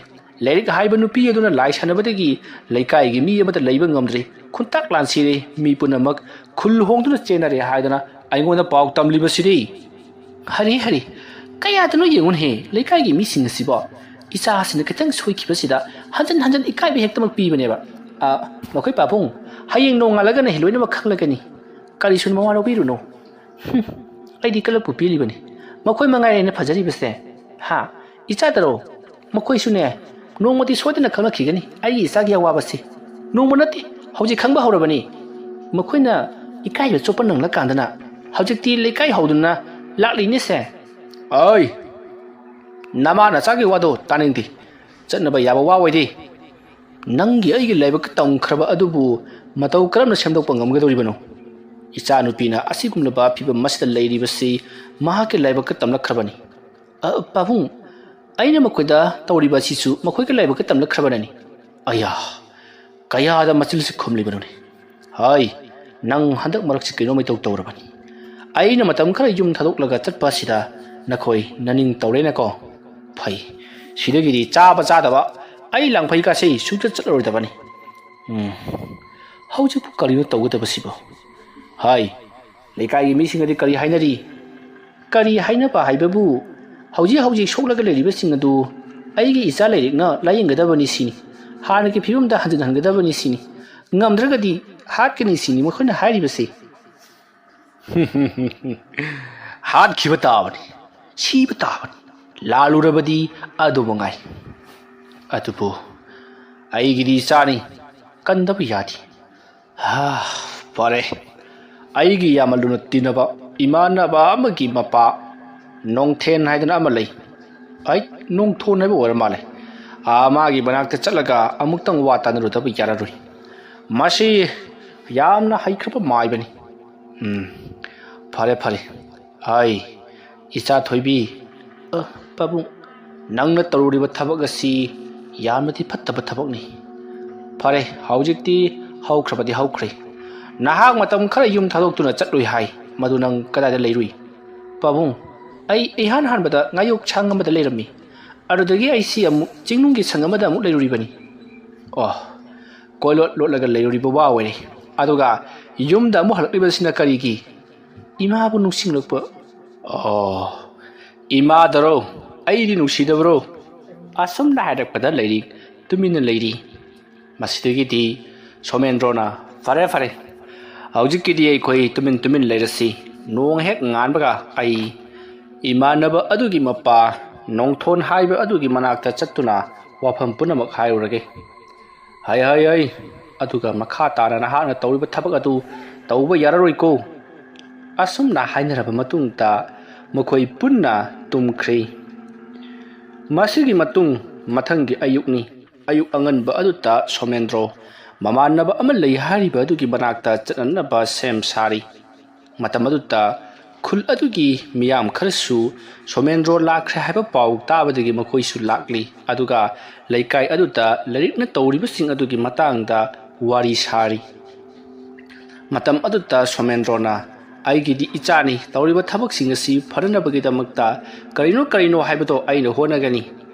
ꯂꯥꯏꯔꯤꯛ ꯍꯥꯏꯕ ꯅꯨꯄꯤ ꯑꯗꯨꯅ ꯂꯥꯏ ꯁꯥꯟꯅꯕꯗꯒꯤ ꯂꯩꯀꯥꯏꯒꯤ ꯃꯤ ꯑꯃꯠꯇ ꯂꯩꯕ ꯉꯝꯗ꯭ꯔꯦ꯫ ꯈꯨꯟꯇꯥꯛ ꯂꯥꯟꯁꯤꯔꯦ꯫ ꯃꯤ ꯄꯨꯝꯅꯃꯛ ꯈꯨꯜ ꯍꯣꯡꯗꯨꯅ ꯆꯦꯟꯅꯔꯦ ꯍꯥꯏꯗꯅ ꯑꯩꯉꯣꯟꯗ ꯄꯥꯎ ꯇꯝꯂꯤꯕꯁꯤꯗꯤ?" ꯍꯔꯦ ꯍꯔꯦ, ꯀꯌꯥꯗꯅꯣ ꯌꯦꯡꯉꯨꯅꯍꯦ, ꯂꯩꯀꯥꯏꯒꯤ ꯃꯤꯁꯤꯡ ꯑꯁꯤꯕꯣ꯫ ꯏꯆꯥꯁꯤꯅ ꯈꯤꯇꯪ ꯁꯣꯏꯈꯤꯕꯁꯤꯗ ꯍꯟꯖꯟ ꯍꯟꯖꯟ ꯏꯀꯥꯏꯕ ꯍꯦꯛꯇꯃꯛ ꯄꯤꯕꯅꯦꯕ꯫ ꯑ, ꯃꯈꯣꯏ ꯄꯥꯕꯨꯡ, ꯍꯌꯦꯡ ꯅꯣꯡꯉꯥꯜꯂꯒꯅꯦ ꯂꯣꯏꯅꯃꯛ ꯈꯪꯂꯒꯅꯤ꯫ ꯀꯔꯤꯁꯨ ꯃꯋꯥ ꯂꯧꯕꯤꯔꯨꯅꯨ꯫ ꯍꯨꯝ, ꯑꯩꯗꯤ ꯀꯂꯛꯄꯨ ꯄꯦꯜꯂꯤꯕꯅꯤ꯫ ꯃꯈꯣꯏ ꯃꯉꯥꯏꯔꯦꯅ ꯐꯖꯔꯤꯕꯁꯦ꯫ ꯍꯥ? ꯏꯆꯥꯗꯔꯣ? ꯃꯈꯣꯏꯁꯨꯅꯦ, ꯅꯣꯡꯃꯗꯤ ꯁꯣꯏꯗꯅ ꯈꯪꯂꯛꯈꯤꯒꯅꯤ ꯑꯩꯒꯤ ꯏꯆꯥꯒꯤ ꯑꯋꯥꯕꯁꯤ꯫ ꯅꯣꯡꯃ ꯅꯠꯇꯦ, ꯍꯧꯖꯤꯛ ꯈꯪꯕ ꯍꯧꯔꯕꯅꯤ꯫ ꯃꯈꯣꯏꯅ ꯏꯀꯥꯏꯕ ꯆꯣꯞꯄ ꯅꯪꯂꯀꯥꯟꯗꯅ ꯍꯧꯖꯤꯛꯇꯤ ꯂꯩꯀꯥꯏ ꯍꯧꯗꯨꯅ ꯂꯥꯛꯂꯤꯅꯦꯁꯦ꯫ ꯑꯩ! ꯅꯃꯥ ꯅꯆꯥꯒꯤ ꯋꯥꯗꯣ ꯇꯥꯅꯤꯡꯗꯦ꯫ ꯆꯠꯅꯕ ꯌꯥꯕ ꯋꯥ ꯑꯣꯏꯗꯦ꯫ ꯅꯪꯒꯤ ꯑꯩꯒꯤ ꯂꯥꯏꯕꯛ ꯇꯝꯈ꯭ꯔꯕ ꯑꯗꯨꯕꯨ ꯃꯇꯧ ꯀꯔꯝꯅ ꯁꯦꯝꯗꯣꯛꯄ ꯉꯝꯒꯗꯧꯔꯤꯕꯅꯣ? ꯏꯆꯥꯅꯨꯄꯤꯅ ꯑꯁꯤꯒꯨꯝꯂꯕ ꯐꯤꯕꯝ ꯑꯁꯤꯗ ꯂꯩꯔꯤꯕꯁꯤ ꯃꯍꯥꯛꯀꯤ ꯂꯥꯏꯕꯛꯇ ꯇꯝꯂꯛꯈ꯭ꯔꯕꯅꯤ꯫ "ꯑ, ꯄꯥꯕꯨꯡ, ꯑꯩꯅ ꯃꯈꯣꯏꯗ ꯇꯧꯔꯤꯕ ꯑꯁꯤꯁꯨ ꯃꯈꯣꯏꯒꯤ ꯂꯥꯏꯕꯛꯇ ꯇꯝꯂꯛꯈ꯭ꯔꯕꯅꯅꯤ꯫" ꯑꯌꯥ, ꯀꯌꯥꯗ ꯃꯆꯤꯜꯁꯤ ꯈꯨꯝꯂꯤꯕꯅꯣꯅꯦ? ꯍꯥꯏ, ꯅꯪ ꯍꯟꯗꯛ ꯃꯔꯛꯁꯤ ꯀꯩꯅꯣꯝ ꯏꯇꯧ ꯇꯧꯔꯕꯅꯤ꯫ ꯑꯩꯅ ꯃꯇꯝ ꯈꯔ ꯌꯨꯝ ꯊꯥꯗꯣꯛꯂꯒ ꯆꯠꯄ ꯑꯁꯤꯗ ꯅꯈꯣꯏ ꯅꯅꯤꯡ ꯇꯧꯔꯦꯅꯀꯣ꯫ ꯐꯩ, ꯁꯤꯗꯒꯤꯗꯤ ꯆꯥꯕ ꯆꯥꯗꯕ ꯑꯩ ꯂꯥꯡꯐꯩ ꯀꯥꯁꯦ ꯁꯨꯡꯆꯠ ꯆꯠꯂꯔꯣꯏꯗꯕꯅꯤ꯫ ꯎꯝ, ꯍꯧꯖꯤꯛꯄꯨ ꯀꯔꯤꯅꯣ ꯇꯧꯒꯗꯕꯁꯤꯕꯣ? ꯍꯥꯏ, ꯂꯩꯀꯥꯏꯒꯤ ꯃꯤꯁꯤꯡꯅꯗꯤ ꯀꯔꯤ ꯍꯥꯏꯅꯔꯤ? ꯀꯔꯤ ꯍꯥꯏꯅꯕ ꯍꯥꯏꯕꯕꯨ, ꯍꯧꯖꯤꯛ ꯍꯧꯖꯤꯛ ꯁꯣꯛꯂꯒ ꯂꯩꯔꯤꯕꯁꯤꯡ ꯑꯗꯨ ꯑꯩꯒꯤ ꯏꯆꯥ ꯂꯩꯔꯤꯛꯅ ꯂꯥꯌꯦꯡꯒꯗꯕꯅꯤ ꯁꯤꯅꯤ, ꯍꯥꯟꯅꯒꯤ ꯐꯤꯕꯝꯗ ꯍꯟꯖꯤꯟꯍꯟꯒꯗꯕꯅꯤ ꯁꯤꯅꯤ, ꯉꯝꯗ꯭ꯔꯒꯗꯤ ꯍꯥꯠꯀꯅꯤ ꯁꯤꯅꯤ ꯃꯈꯣꯏꯅ ꯍꯥꯏꯔꯤꯕꯁꯤ꯫ ꯍꯥꯠꯈꯤꯕ ꯇꯥꯕꯅꯤ, ꯁꯤꯕ ꯇꯥꯕꯅꯤ, ꯂꯥꯜꯂꯨꯔꯕꯗꯤ ꯑꯗꯨ ꯃꯉꯥꯏ꯫ ꯑꯗꯨꯕꯨ ꯑꯩꯒꯤꯗꯤ ꯏꯆꯥꯅꯤ, ꯀꯟꯗꯕ ꯌꯥꯗꯦ꯫ ꯍꯥ, ꯐꯔꯦ꯫ ꯑꯩꯒꯤ ꯌꯥꯝꯅ ꯂꯨꯅ ꯇꯤꯟꯅꯕ ꯏꯃꯥꯟꯅꯕ ꯑꯃꯒꯤ ꯃꯄꯥ ꯅꯣꯡꯊꯦꯟ ꯍꯥꯏꯗꯅ ꯑꯃ ꯂꯩ꯫ ꯑꯩ, ꯅꯣꯡꯊꯣꯟ ꯍꯥꯏꯕ ꯑꯣꯏꯔ ꯃꯥꯜꯂꯦ꯫ ꯑꯥ, ꯃꯥꯒꯤ ꯃꯅꯥꯛꯇ ꯆꯠꯂꯒ ꯑꯃꯨꯛꯇꯪ ꯋꯥ ꯇꯥꯅꯔꯨꯗꯕ ꯌꯥꯔꯔꯣꯏ꯫ ꯃꯁꯤ ꯌꯥꯝꯅ ꯍꯩꯈ꯭ꯔꯕ ꯃꯥꯏꯕꯅꯤ꯫ ꯎꯝ, ꯐꯔꯦ, ꯐꯔꯦ꯫ ꯍꯥꯏ, ꯏꯆꯥ ꯊꯣꯏꯕꯤ꯫ ꯑ, ꯄꯥꯕꯨꯡ꯫ ꯅꯪꯅ ꯇꯧꯔꯨꯔꯤꯕ ꯊꯕꯛ ꯑꯁꯤ ꯌꯥꯝꯅꯗꯤ ꯐꯠꯇꯕ ꯊꯕꯛꯅꯤ꯫ ꯐꯔꯦ, ꯍꯧꯖꯤꯛꯇꯤ ꯍꯧꯈ꯭ꯔꯕꯗꯤ ꯍꯧꯈ꯭ꯔꯦ꯫ ꯅꯍꯥꯛ ꯃꯇꯝ ꯈꯔ ꯌꯨꯝ ꯊꯥꯗꯣꯛꯇꯨꯅ ꯆꯠꯂꯨꯏ ꯍꯥꯏ꯫ ꯃꯗꯨ ꯅꯪ ꯀꯗꯥꯏꯗ ꯂꯩꯔꯨꯏ? ꯄꯥꯕꯨꯡ, ꯑꯩ ꯏꯍꯥꯟ ꯍꯥꯟꯕꯗ ꯉꯥꯌꯣꯛꯁꯪ ꯑꯃꯗ ꯂꯩꯔꯝꯃꯤ꯫ ꯑꯗꯨꯗꯒꯤ ꯑꯩꯁꯤ ꯑꯃꯨꯛ ꯆꯤꯡꯅꯨꯡꯒꯤ ꯁꯪ ꯑꯃꯗ ꯑꯃꯨꯛ ꯂꯩꯔꯨꯔꯤꯕꯅꯤ꯫ ꯑꯣ, ꯀꯣꯏꯂꯣꯠ ꯂꯣꯠꯂꯒ ꯂꯩꯔꯨꯔꯤꯕ ꯋꯥ ꯑꯣꯏꯔꯦ꯫ ꯑꯗꯨꯒ ꯌꯨꯝꯗ ꯑꯃꯨꯛ ꯍꯜꯂꯛꯂꯤꯕꯁꯤꯅ ꯀꯔꯤꯒꯤ? ꯏꯃꯥꯕꯨ ꯅꯨꯡꯁꯤꯡꯂꯛꯄ꯫ ꯑꯣ, ꯏꯃꯥꯗꯔꯣ? ꯑꯩꯗꯤ ꯅꯨꯡꯁꯤꯗꯕ꯭ꯔꯣ? ꯑꯁꯨꯝꯅ ꯍꯥꯏꯔꯛꯄꯗ ꯂꯩꯔꯤ, ꯇꯨꯃꯤꯟꯅ ꯂꯩꯔꯤ꯫ ꯃꯁꯤꯗꯒꯤꯗꯤ ꯁꯣꯃꯦꯟꯗ꯭ꯔꯣꯅ, "ꯐꯔꯦ, ꯐꯔꯦ, ꯍꯧꯖꯤꯛꯀꯤꯗꯤ ꯑꯩꯈꯣꯏ ꯇꯨꯃꯤꯟ ꯇꯨꯃꯤꯟ ꯂꯩꯔꯁꯤ꯫ ꯅꯣꯡ ꯍꯦꯛ ꯉꯥꯟꯕꯒ ꯑꯩ ꯏꯃꯥꯟꯅꯕ ꯑꯗꯨꯒꯤ ꯃꯄꯥ ꯅꯣꯡꯊꯣꯟ ꯍꯥꯏꯕ ꯑꯗꯨꯒꯤ ꯃꯅꯥꯛꯇ ꯆꯠꯇꯨꯅ ꯋꯥꯐꯝ ꯄꯨꯝꯅꯃꯛ ꯍꯥꯏꯔꯨꯔꯒꯦ꯫ ꯍꯩ, ꯍꯩ, ꯍꯩ, ꯑꯗꯨꯒ ꯃꯈꯥ ꯇꯥꯅ ꯅꯍꯥꯛꯅ ꯇꯧꯔꯤꯕ ꯊꯕꯛ ꯑꯗꯨ ꯇꯧꯕ ꯌꯥꯔꯔꯣꯏꯀꯣ꯫" ꯑꯁꯨꯝꯅ ꯍꯥꯏꯅꯔꯕ ꯃꯇꯨꯡꯗ ꯃꯈꯣꯏ ꯄꯨꯟꯅ ꯇꯨꯝꯈ꯭ꯔꯦ꯫ ꯃꯁꯤꯒꯤ ꯃꯇꯨꯡ ꯃꯊꯪꯒꯤ ꯑꯌꯨꯛꯅꯤ꯫ ꯑꯌꯨꯛ ꯑꯉꯟꯕ ꯑꯗꯨꯗ ꯁꯣꯃꯦꯟꯗ꯭ꯔꯣ ꯃꯃꯥꯟꯅꯕ ꯑꯃ ꯂꯩ ꯍꯥꯏꯔꯤꯕ ꯑꯗꯨꯒꯤ ꯃꯅꯥꯛꯇ ꯆꯠꯅꯅꯕ ꯁꯦꯝ ꯁꯥꯔꯤ꯫ ꯃꯇꯝ ꯑꯗꯨꯗ ꯈꯨꯜ ꯑꯗꯨꯒꯤ ꯃꯤꯌꯥꯝ ꯈꯔꯁꯨ ꯁꯣꯃꯦꯟꯗ꯭ꯔꯣ ꯂꯥꯛꯈ꯭ꯔꯦ ꯍꯥꯏꯕ ꯄꯥꯎ ꯇꯥꯕꯗꯒꯤ ꯃꯈꯣꯏꯁꯨ ꯂꯥꯛꯂꯤ꯫ ꯑꯗꯨꯒ ꯂꯩꯀꯥꯏ ꯑꯗꯨꯗ ꯂꯥꯏꯔꯤꯛꯅ ꯇꯧꯔꯤꯕꯁꯤꯡ ꯑꯗꯨꯒꯤ ꯃꯇꯥꯡꯗ ꯋꯥꯔꯤ ꯁꯥꯔꯤ꯫ ꯃꯇꯝ ꯑꯗꯨꯗ ꯁꯣꯃꯦꯟꯗ꯭ꯔꯣꯅ, "ꯑꯩꯒꯤꯗꯤ ꯏꯆꯥꯅꯤ, ꯇꯧꯔꯤꯕ ꯊꯕꯛꯁꯤꯡ ꯑꯁꯤ ꯐꯅꯅꯕꯒꯤꯗꯃꯛꯇ ꯀꯔꯤꯅꯣ ꯀꯔꯤꯅꯣ ꯍꯥꯏꯕꯗꯣ ꯑꯩꯅ ꯍꯣꯠꯅꯒꯅꯤ꯫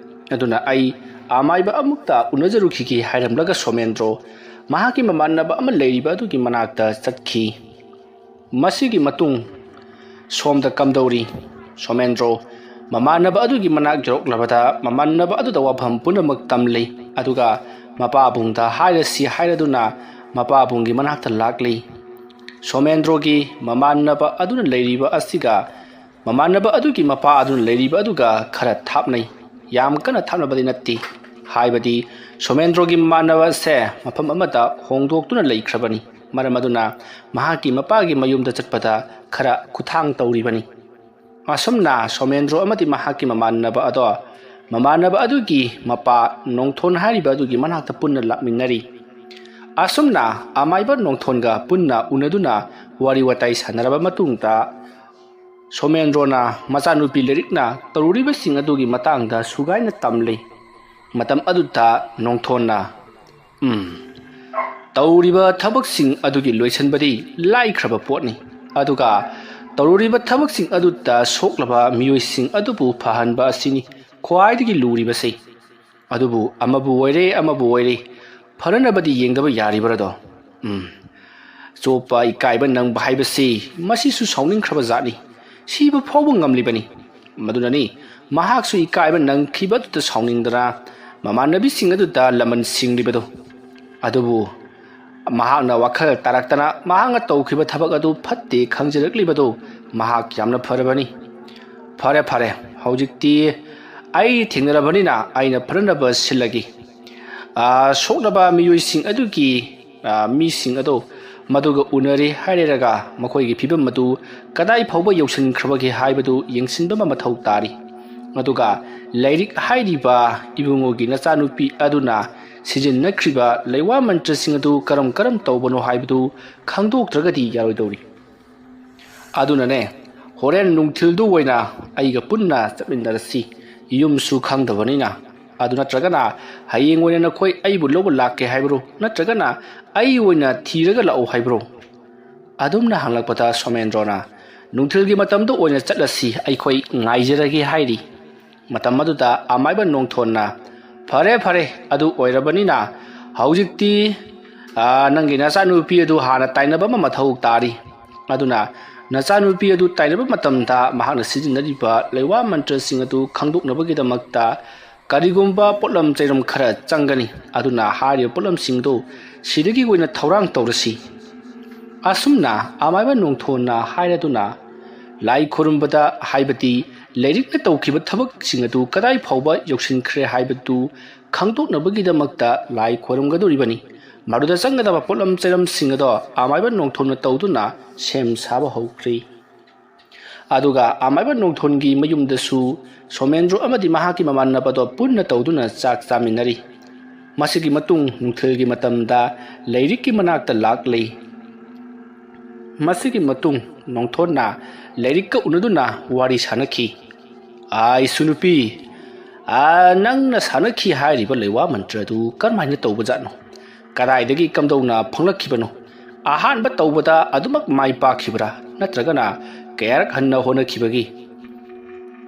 ꯑꯗꯨꯅ ꯑꯩ ꯑꯃꯥꯏꯕ ꯑꯃꯨꯛꯇ ꯎꯅꯖꯔꯨꯈꯤꯒꯦ" ꯍꯥꯏꯔꯝꯂꯒ ꯁꯣꯃꯦꯟꯗ꯭ꯔꯣ ꯃꯍꯥꯛꯀꯤ ꯃꯃꯥꯟꯅꯕ ꯑꯃ ꯂꯩꯔꯤꯕ ꯑꯗꯨꯒꯤ ꯃꯅꯥꯛꯇ ꯆꯠꯈꯤ꯫ ꯃꯁꯤꯒꯤ ꯃꯇꯨꯡ ꯁꯣꯝꯗ ꯀꯝꯗꯧꯔꯤ? ꯁꯣꯃꯦꯟꯗ꯭ꯔꯣ ꯃꯃꯥꯟꯅꯕ ꯑꯗꯨꯒꯤ ꯃꯅꯥꯛ ꯌꯧꯔꯛꯂꯕꯗ ꯃꯃꯥꯟꯅꯕ ꯑꯗꯨꯗ ꯋꯥꯐꯝ ꯄꯨꯝꯅꯃꯛ ꯇꯝꯂꯤ꯫ ꯑꯗꯨꯒ ꯃꯄꯥꯕꯨꯡꯗ ꯍꯥꯏꯔꯁꯤ ꯍꯥꯏꯔꯗꯨꯅ ꯃꯄꯥꯕꯨꯡꯒꯤ ꯃꯅꯥꯛꯇ ꯂꯥꯛꯂꯤ꯫ ꯁꯣꯃꯦꯟꯗ꯭ꯔꯣꯒꯤ ꯃꯃꯥꯟꯅꯕ ꯑꯗꯨꯅ ꯂꯩꯔꯤꯕ ꯑꯁꯤꯒ ꯃꯃꯥꯟꯅꯕ ꯑꯗꯨꯒꯤ ꯃꯄꯥ ꯑꯗꯨꯅ ꯂꯩꯔꯤꯕ ꯑꯗꯨꯒ ꯈꯔ ꯊꯥꯞꯅꯩ꯫ ꯌꯥꯝ ꯀꯟꯅ ꯊꯥꯞꯅꯕꯗꯤ ꯅꯠꯇꯦ꯫ ꯍꯥꯏꯕꯗꯤ ꯁꯣꯃꯦꯟꯗ꯭ꯔꯣꯒꯤ ꯃꯃꯥꯟꯅꯕ ꯑꯁꯦ ꯃꯐꯝ ꯑꯃꯗ ꯍꯣꯡꯗꯣꯛꯇꯨꯅ ꯂꯩꯈ꯭ꯔꯕꯅꯤ꯫ ꯃꯔꯝ ꯑꯗꯨꯅ ꯃꯍꯥꯛꯀꯤ ꯃꯄꯥꯒꯤ ꯃꯌꯨꯝꯗ ꯆꯠꯄꯗ ꯈꯔ ꯈꯨꯊꯥꯡ ꯇꯧꯔꯤꯕꯅꯤ꯫ ꯑꯁꯨꯝꯅ ꯁꯣꯃꯦꯟꯗ꯭ꯔꯣ ꯑꯃꯗꯤ ꯃꯍꯥꯛꯀꯤ ꯃꯃꯥꯟꯅꯕ ꯑꯗꯣ ꯃꯃꯥꯟꯅꯕ ꯑꯗꯨꯒꯤ ꯃꯄꯥ ꯅꯣꯡꯊꯣꯟ ꯍꯥꯏꯔꯤꯕ ꯑꯗꯨꯒꯤ ꯃꯅꯥꯛꯇ ꯄꯨꯟꯅ ꯂꯥꯛꯃꯤꯟꯅꯔꯤ꯫ ꯑꯁꯨꯝꯅ ꯑꯃꯥꯏꯕ ꯅꯣꯡꯊꯣꯟꯒ ꯄꯨꯟꯅ ꯎꯅꯗꯨꯅ ꯋꯥꯔꯤ ꯋꯥꯇꯥꯏ ꯁꯥꯟꯅꯔꯕ ꯃꯇꯨꯡꯗ ꯁꯣꯃꯦꯟꯗ꯭ꯔꯣꯅ ꯃꯆꯥꯅꯨꯄꯤ ꯂꯩꯔꯤꯛꯅ ꯇꯧꯔꯨꯔꯤꯕꯁꯤꯡ ꯑꯗꯨꯒꯤ ꯃꯇꯥꯡꯗ ꯁꯨꯒꯥꯏꯅ ꯇꯝꯂꯤ꯫ ꯃꯇꯝ ꯑꯗꯨꯗ ꯅꯣꯡꯊꯣꯟꯅ, "ꯎꯝ, ꯇꯧꯔꯤꯕ ꯊꯕꯛꯁꯤꯡ ꯑꯗꯨꯒꯤ ꯂꯣꯏꯁꯤꯟꯕꯗꯤ ꯂꯥꯏꯈ꯭ꯔꯕ ꯄꯣꯠꯅꯤ, ꯑꯗꯨꯒ ꯇꯧꯔꯨꯔꯤꯕ ꯊꯕꯛꯁꯤꯡ ꯑꯗꯨꯗ ꯁꯣꯛꯂꯕ ꯃꯤꯑꯣꯏꯁꯤꯡ ꯑꯗꯨꯕꯨ ꯐꯍꯟꯕ ꯑꯁꯤꯅꯤ ꯈ꯭ꯋꯥꯏꯗꯒꯤ ꯂꯨꯔꯤꯕꯁꯤ꯫ ꯑꯗꯨꯕꯨ ꯑꯃꯕꯨ ꯑꯣꯏꯔꯦ, ꯑꯃꯕꯨ ꯑꯣꯏꯔꯦ, ꯐꯅꯅꯕꯗꯤ ꯌꯦꯡꯗꯕ ꯌꯥꯔꯤꯕ꯭ꯔꯗꯣ? ꯎꯝ, ꯆꯣꯞꯄ ꯏꯀꯥꯏꯕ ꯅꯪꯕ ꯍꯥꯏꯕꯁꯤ ꯃꯁꯤꯁꯨ ꯁꯥꯎꯅꯤꯡꯈ꯭ꯔꯕ ꯖꯥꯠꯅꯤ꯫ ꯁꯤꯕ ꯐꯥꯎꯕ ꯉꯝꯂꯤꯕꯅꯤ꯫ ꯃꯗꯨꯅꯅꯤ ꯃꯍꯥꯛꯁꯨ ꯏꯀꯥꯏꯕ ꯅꯪꯈꯤꯕ ꯑꯗꯨꯗ ꯁꯥꯎꯅꯤꯡꯗꯅ ꯃꯃꯥꯟꯅꯕꯤꯁꯤꯡ ꯑꯗꯨꯗ ꯂꯃꯟ ꯁꯤꯡꯂꯤꯕꯗꯨ꯫ ꯑꯗꯨꯕꯨ ꯃꯍꯥꯛꯅ ꯋꯥꯈꯜ ꯇꯥꯔꯛꯇꯅ ꯃꯍꯥꯛꯅ ꯇꯧꯈꯤꯕ ꯊꯕꯛ ꯑꯗꯨ ꯐꯠꯇꯦ ꯈꯪꯖꯔꯛꯂꯤꯕꯗꯨ ꯃꯍꯥꯛ ꯌꯥꯝꯅ ꯐꯔꯕꯅꯤ꯫ ꯐꯔꯦ, ꯐꯔꯦ, ꯍꯧꯖꯤꯛꯇꯤ ꯑꯩ ꯊꯦꯡꯅꯔꯕꯅꯤꯅ ꯑꯩꯅ ꯐꯅꯅꯕ ꯁꯤꯜꯂꯒꯦ꯫ ꯑꯥ, ꯁꯣꯛꯂꯕ ꯃꯤꯑꯣꯏꯁꯤꯡ ꯑꯗꯨꯒꯤ, ꯑꯥ, ꯃꯤꯁꯤꯡ ꯑꯗꯨ ꯃꯗꯨꯒ ꯎꯅꯔꯦ ꯍꯥꯏꯔꯦꯔꯒ ꯃꯈꯣꯏꯒꯤ ꯐꯤꯕꯝ ꯑꯗꯨ ꯀꯗꯥꯏ ꯐꯥꯎꯕ ꯌꯧꯁꯤꯟꯈ꯭ꯔꯕꯒꯦ ꯍꯥꯏꯕꯗꯨ ꯌꯦꯡꯁꯤꯟꯕ ꯑꯃ ꯃꯊꯧ ꯇꯥꯔꯤ꯫ ꯑꯗꯨꯒ ꯂꯩꯔꯤꯛ ꯍꯥꯏꯔꯤꯕ ꯏꯕꯨꯡꯉꯣꯒꯤ ꯅꯆꯥꯅꯨꯄꯤ ꯑꯗꯨꯅ ꯁꯤꯖꯤꯟꯅꯈ꯭ꯔꯤꯕ ꯂꯩꯋꯥ ꯃꯟꯇ꯭ꯔꯁꯤꯡ ꯑꯗꯨ ꯀꯔꯝ ꯀꯔꯝ ꯇꯧꯕꯅꯣ ꯍꯥꯏꯕꯗꯨ ꯈꯪꯗꯣꯛꯇ꯭ꯔꯒꯗꯤ ꯌꯥꯔꯣꯏꯗꯧꯔꯤ꯫ ꯑꯗꯨꯅꯅꯦ, ꯍꯣꯔꯦꯟ ꯅꯨꯡꯊꯤꯜꯗꯨ ꯑꯣꯏꯅ ꯑꯩꯒ ꯄꯨꯟꯅ ꯆꯠꯃꯤꯟꯅꯔꯁꯤ꯫ ꯌꯨꯝꯁꯨ ꯈꯪꯗꯕꯅꯤꯅ꯫ ꯑꯗꯨ ꯅꯠꯇ꯭ꯔꯒꯅ ꯍꯌꯦꯡ ꯑꯣꯏꯅ ꯅꯈꯣꯏ ꯑꯩꯕꯨ ꯂꯧꯕ ꯂꯥꯛꯀꯦ ꯍꯥꯏꯕ꯭ꯔꯣ? ꯅꯠꯇ꯭ꯔꯒꯅ ꯑꯩ ꯑꯣꯏꯅ ꯊꯤꯔꯒ ꯂꯥꯛꯑꯣ ꯍꯥꯏꯕ꯭ꯔꯣ?" ꯑꯗꯨꯝꯅ ꯍꯪꯂꯛꯄꯗ ꯁꯣꯃꯦꯟꯗ꯭ꯔꯣꯅ, "ꯅꯨꯡꯊꯤꯜꯒꯤ ꯃꯇꯝꯗ ꯑꯣꯏꯅ ꯆꯠꯂꯁꯤ, ꯑꯩꯈꯣꯏ ꯉꯥꯏꯖꯔꯒꯦ" ꯍꯥꯏꯔꯤ꯫ ꯃꯇꯝ ꯑꯗꯨꯗ ꯑꯃꯥꯏꯕ ꯅꯣꯡꯊꯣꯟꯅ, "ꯐꯔꯦ, ꯐꯔꯦ, ꯑꯗꯨ ꯑꯣꯏꯔꯕꯅꯤꯅ ꯍꯧꯖꯤꯛꯇꯤ, ꯑꯥ, ꯅꯪꯒꯤ ꯅꯆꯥꯅꯨꯄꯤ ꯑꯗꯨ ꯍꯥꯟꯅ ꯇꯥꯏꯅꯕ ꯑꯃ ꯃꯊꯧ ꯇꯥꯔꯤ꯫ ꯑꯗꯨꯅ ꯅꯆꯥꯅꯨꯄꯤ ꯑꯗꯨ ꯇꯥꯏꯅꯕ ꯃꯇꯝꯗ ꯃꯍꯥꯛꯅ ꯁꯤꯖꯤꯟꯅꯔꯤꯕ ꯂꯩꯋꯥ ꯃꯟꯇ꯭ꯔꯁꯤꯡ ꯑꯗꯨ ꯈꯪꯗꯣꯛꯅꯕꯒꯤꯗꯃꯛꯇ ꯀꯔꯤꯒꯨꯝꯕ ꯄꯣꯠꯂꯝ ꯆꯩꯔꯝ ꯈꯔ ꯆꯪꯒꯅꯤ꯫ ꯑꯗꯨꯅ ꯍꯥꯏꯔꯤꯕ ꯄꯣꯠꯂꯝꯁꯤꯡꯗꯨ ꯁꯤꯗꯒꯤ ꯑꯣꯏꯅ ꯊꯧꯔꯥꯡ ꯇꯧꯔꯁꯤ꯫" ꯑꯁꯨꯝꯅ ꯑꯃꯥꯏꯕ ꯅꯣꯡꯊꯣꯟꯅ ꯍꯥꯏꯔꯗꯨꯅ ꯂꯥꯏ ꯈꯨꯔꯨꯝꯕꯗ, ꯍꯥꯏꯕꯗꯤ ꯂꯩꯔꯤꯛꯅ ꯇꯧꯈꯤꯕ ꯊꯕꯛꯁꯤꯡ ꯑꯗꯨ ꯀꯗꯥꯏ ꯐꯥꯎꯕ ꯌꯧꯁꯤꯟꯈ꯭ꯔꯦ ꯍꯥꯏꯕꯗꯨ ꯈꯪꯗꯣꯛꯅꯕꯒꯤꯗꯃꯛꯇ ꯂꯥꯏ ꯈꯣꯏꯔꯝꯒꯗꯧꯔꯤꯕꯅꯤ꯫ ꯃꯗꯨꯗ ꯆꯪꯒꯗꯕ ꯄꯣꯠꯂꯝ ꯆꯩꯔꯝꯁꯤꯡ ꯑꯗꯣ ꯑꯃꯥꯏꯕ ꯅꯣꯡꯊꯣꯟꯅ ꯇꯧꯗꯨꯅ ꯁꯦꯝ ꯁꯥꯕ ꯍꯧꯈ꯭ꯔꯦ꯫ ꯑꯗꯨꯒ ꯑꯃꯥꯏꯕ ꯅꯣꯡꯊꯣꯟꯒꯤ ꯃꯌꯨꯝꯗꯁꯨ ꯁꯣꯃꯦꯟꯗ꯭ꯔꯣ ꯑꯃꯗꯤ ꯃꯍꯥꯛꯀꯤ ꯃꯃꯥꯟꯅꯕꯗꯣ ꯄꯨꯟꯅ ꯇꯧꯗꯨꯅ ꯆꯥꯛ ꯆꯥꯃꯤꯟꯅꯔꯤ꯫ ꯃꯁꯤꯒꯤ ꯃꯇꯨꯡ ꯅꯨꯡꯊꯤꯜꯒꯤ ꯃꯇꯝꯗ ꯂꯩꯔꯤꯛꯀꯤ ꯃꯅꯥꯛꯇ ꯂꯥꯛꯂꯤ꯫ ꯃꯁꯤꯒꯤ ꯃꯇꯨꯡ ꯅꯣꯡꯊꯣꯟꯅ ꯂꯥꯏꯔꯤꯛꯀ ꯎꯅꯗꯨꯅ ꯋꯥꯔꯤ ꯁꯥꯅꯈꯤ꯫ "ꯑꯥ, ꯏꯁꯨ ꯅꯨꯄꯤ, ꯑꯥ, ꯅꯪꯅ ꯁꯥꯅꯈꯤ ꯍꯥꯏꯔꯤꯕ ꯂꯩꯋꯥ ꯃꯟꯇ꯭ꯔ ꯑꯗꯨ ꯀꯔꯝꯍꯥꯏꯅ ꯇꯧꯕꯖꯥꯠꯅꯣ? ꯀꯗꯥꯏꯗꯒꯤ ꯀꯝꯗꯧꯅ ꯐꯪꯂꯛꯈꯤꯕꯅꯣ? ꯑꯍꯥꯟꯕ ꯇꯧꯕꯗ ꯑꯗꯨꯃꯛ ꯃꯥꯏ ꯄꯥꯛꯈꯤꯕ꯭ꯔꯥ? ꯅꯠꯇ꯭ꯔꯒꯅ ꯀꯌꯥꯔꯛ ꯍꯟꯅ ꯍꯣꯠꯅꯈꯤꯕꯒꯤ?"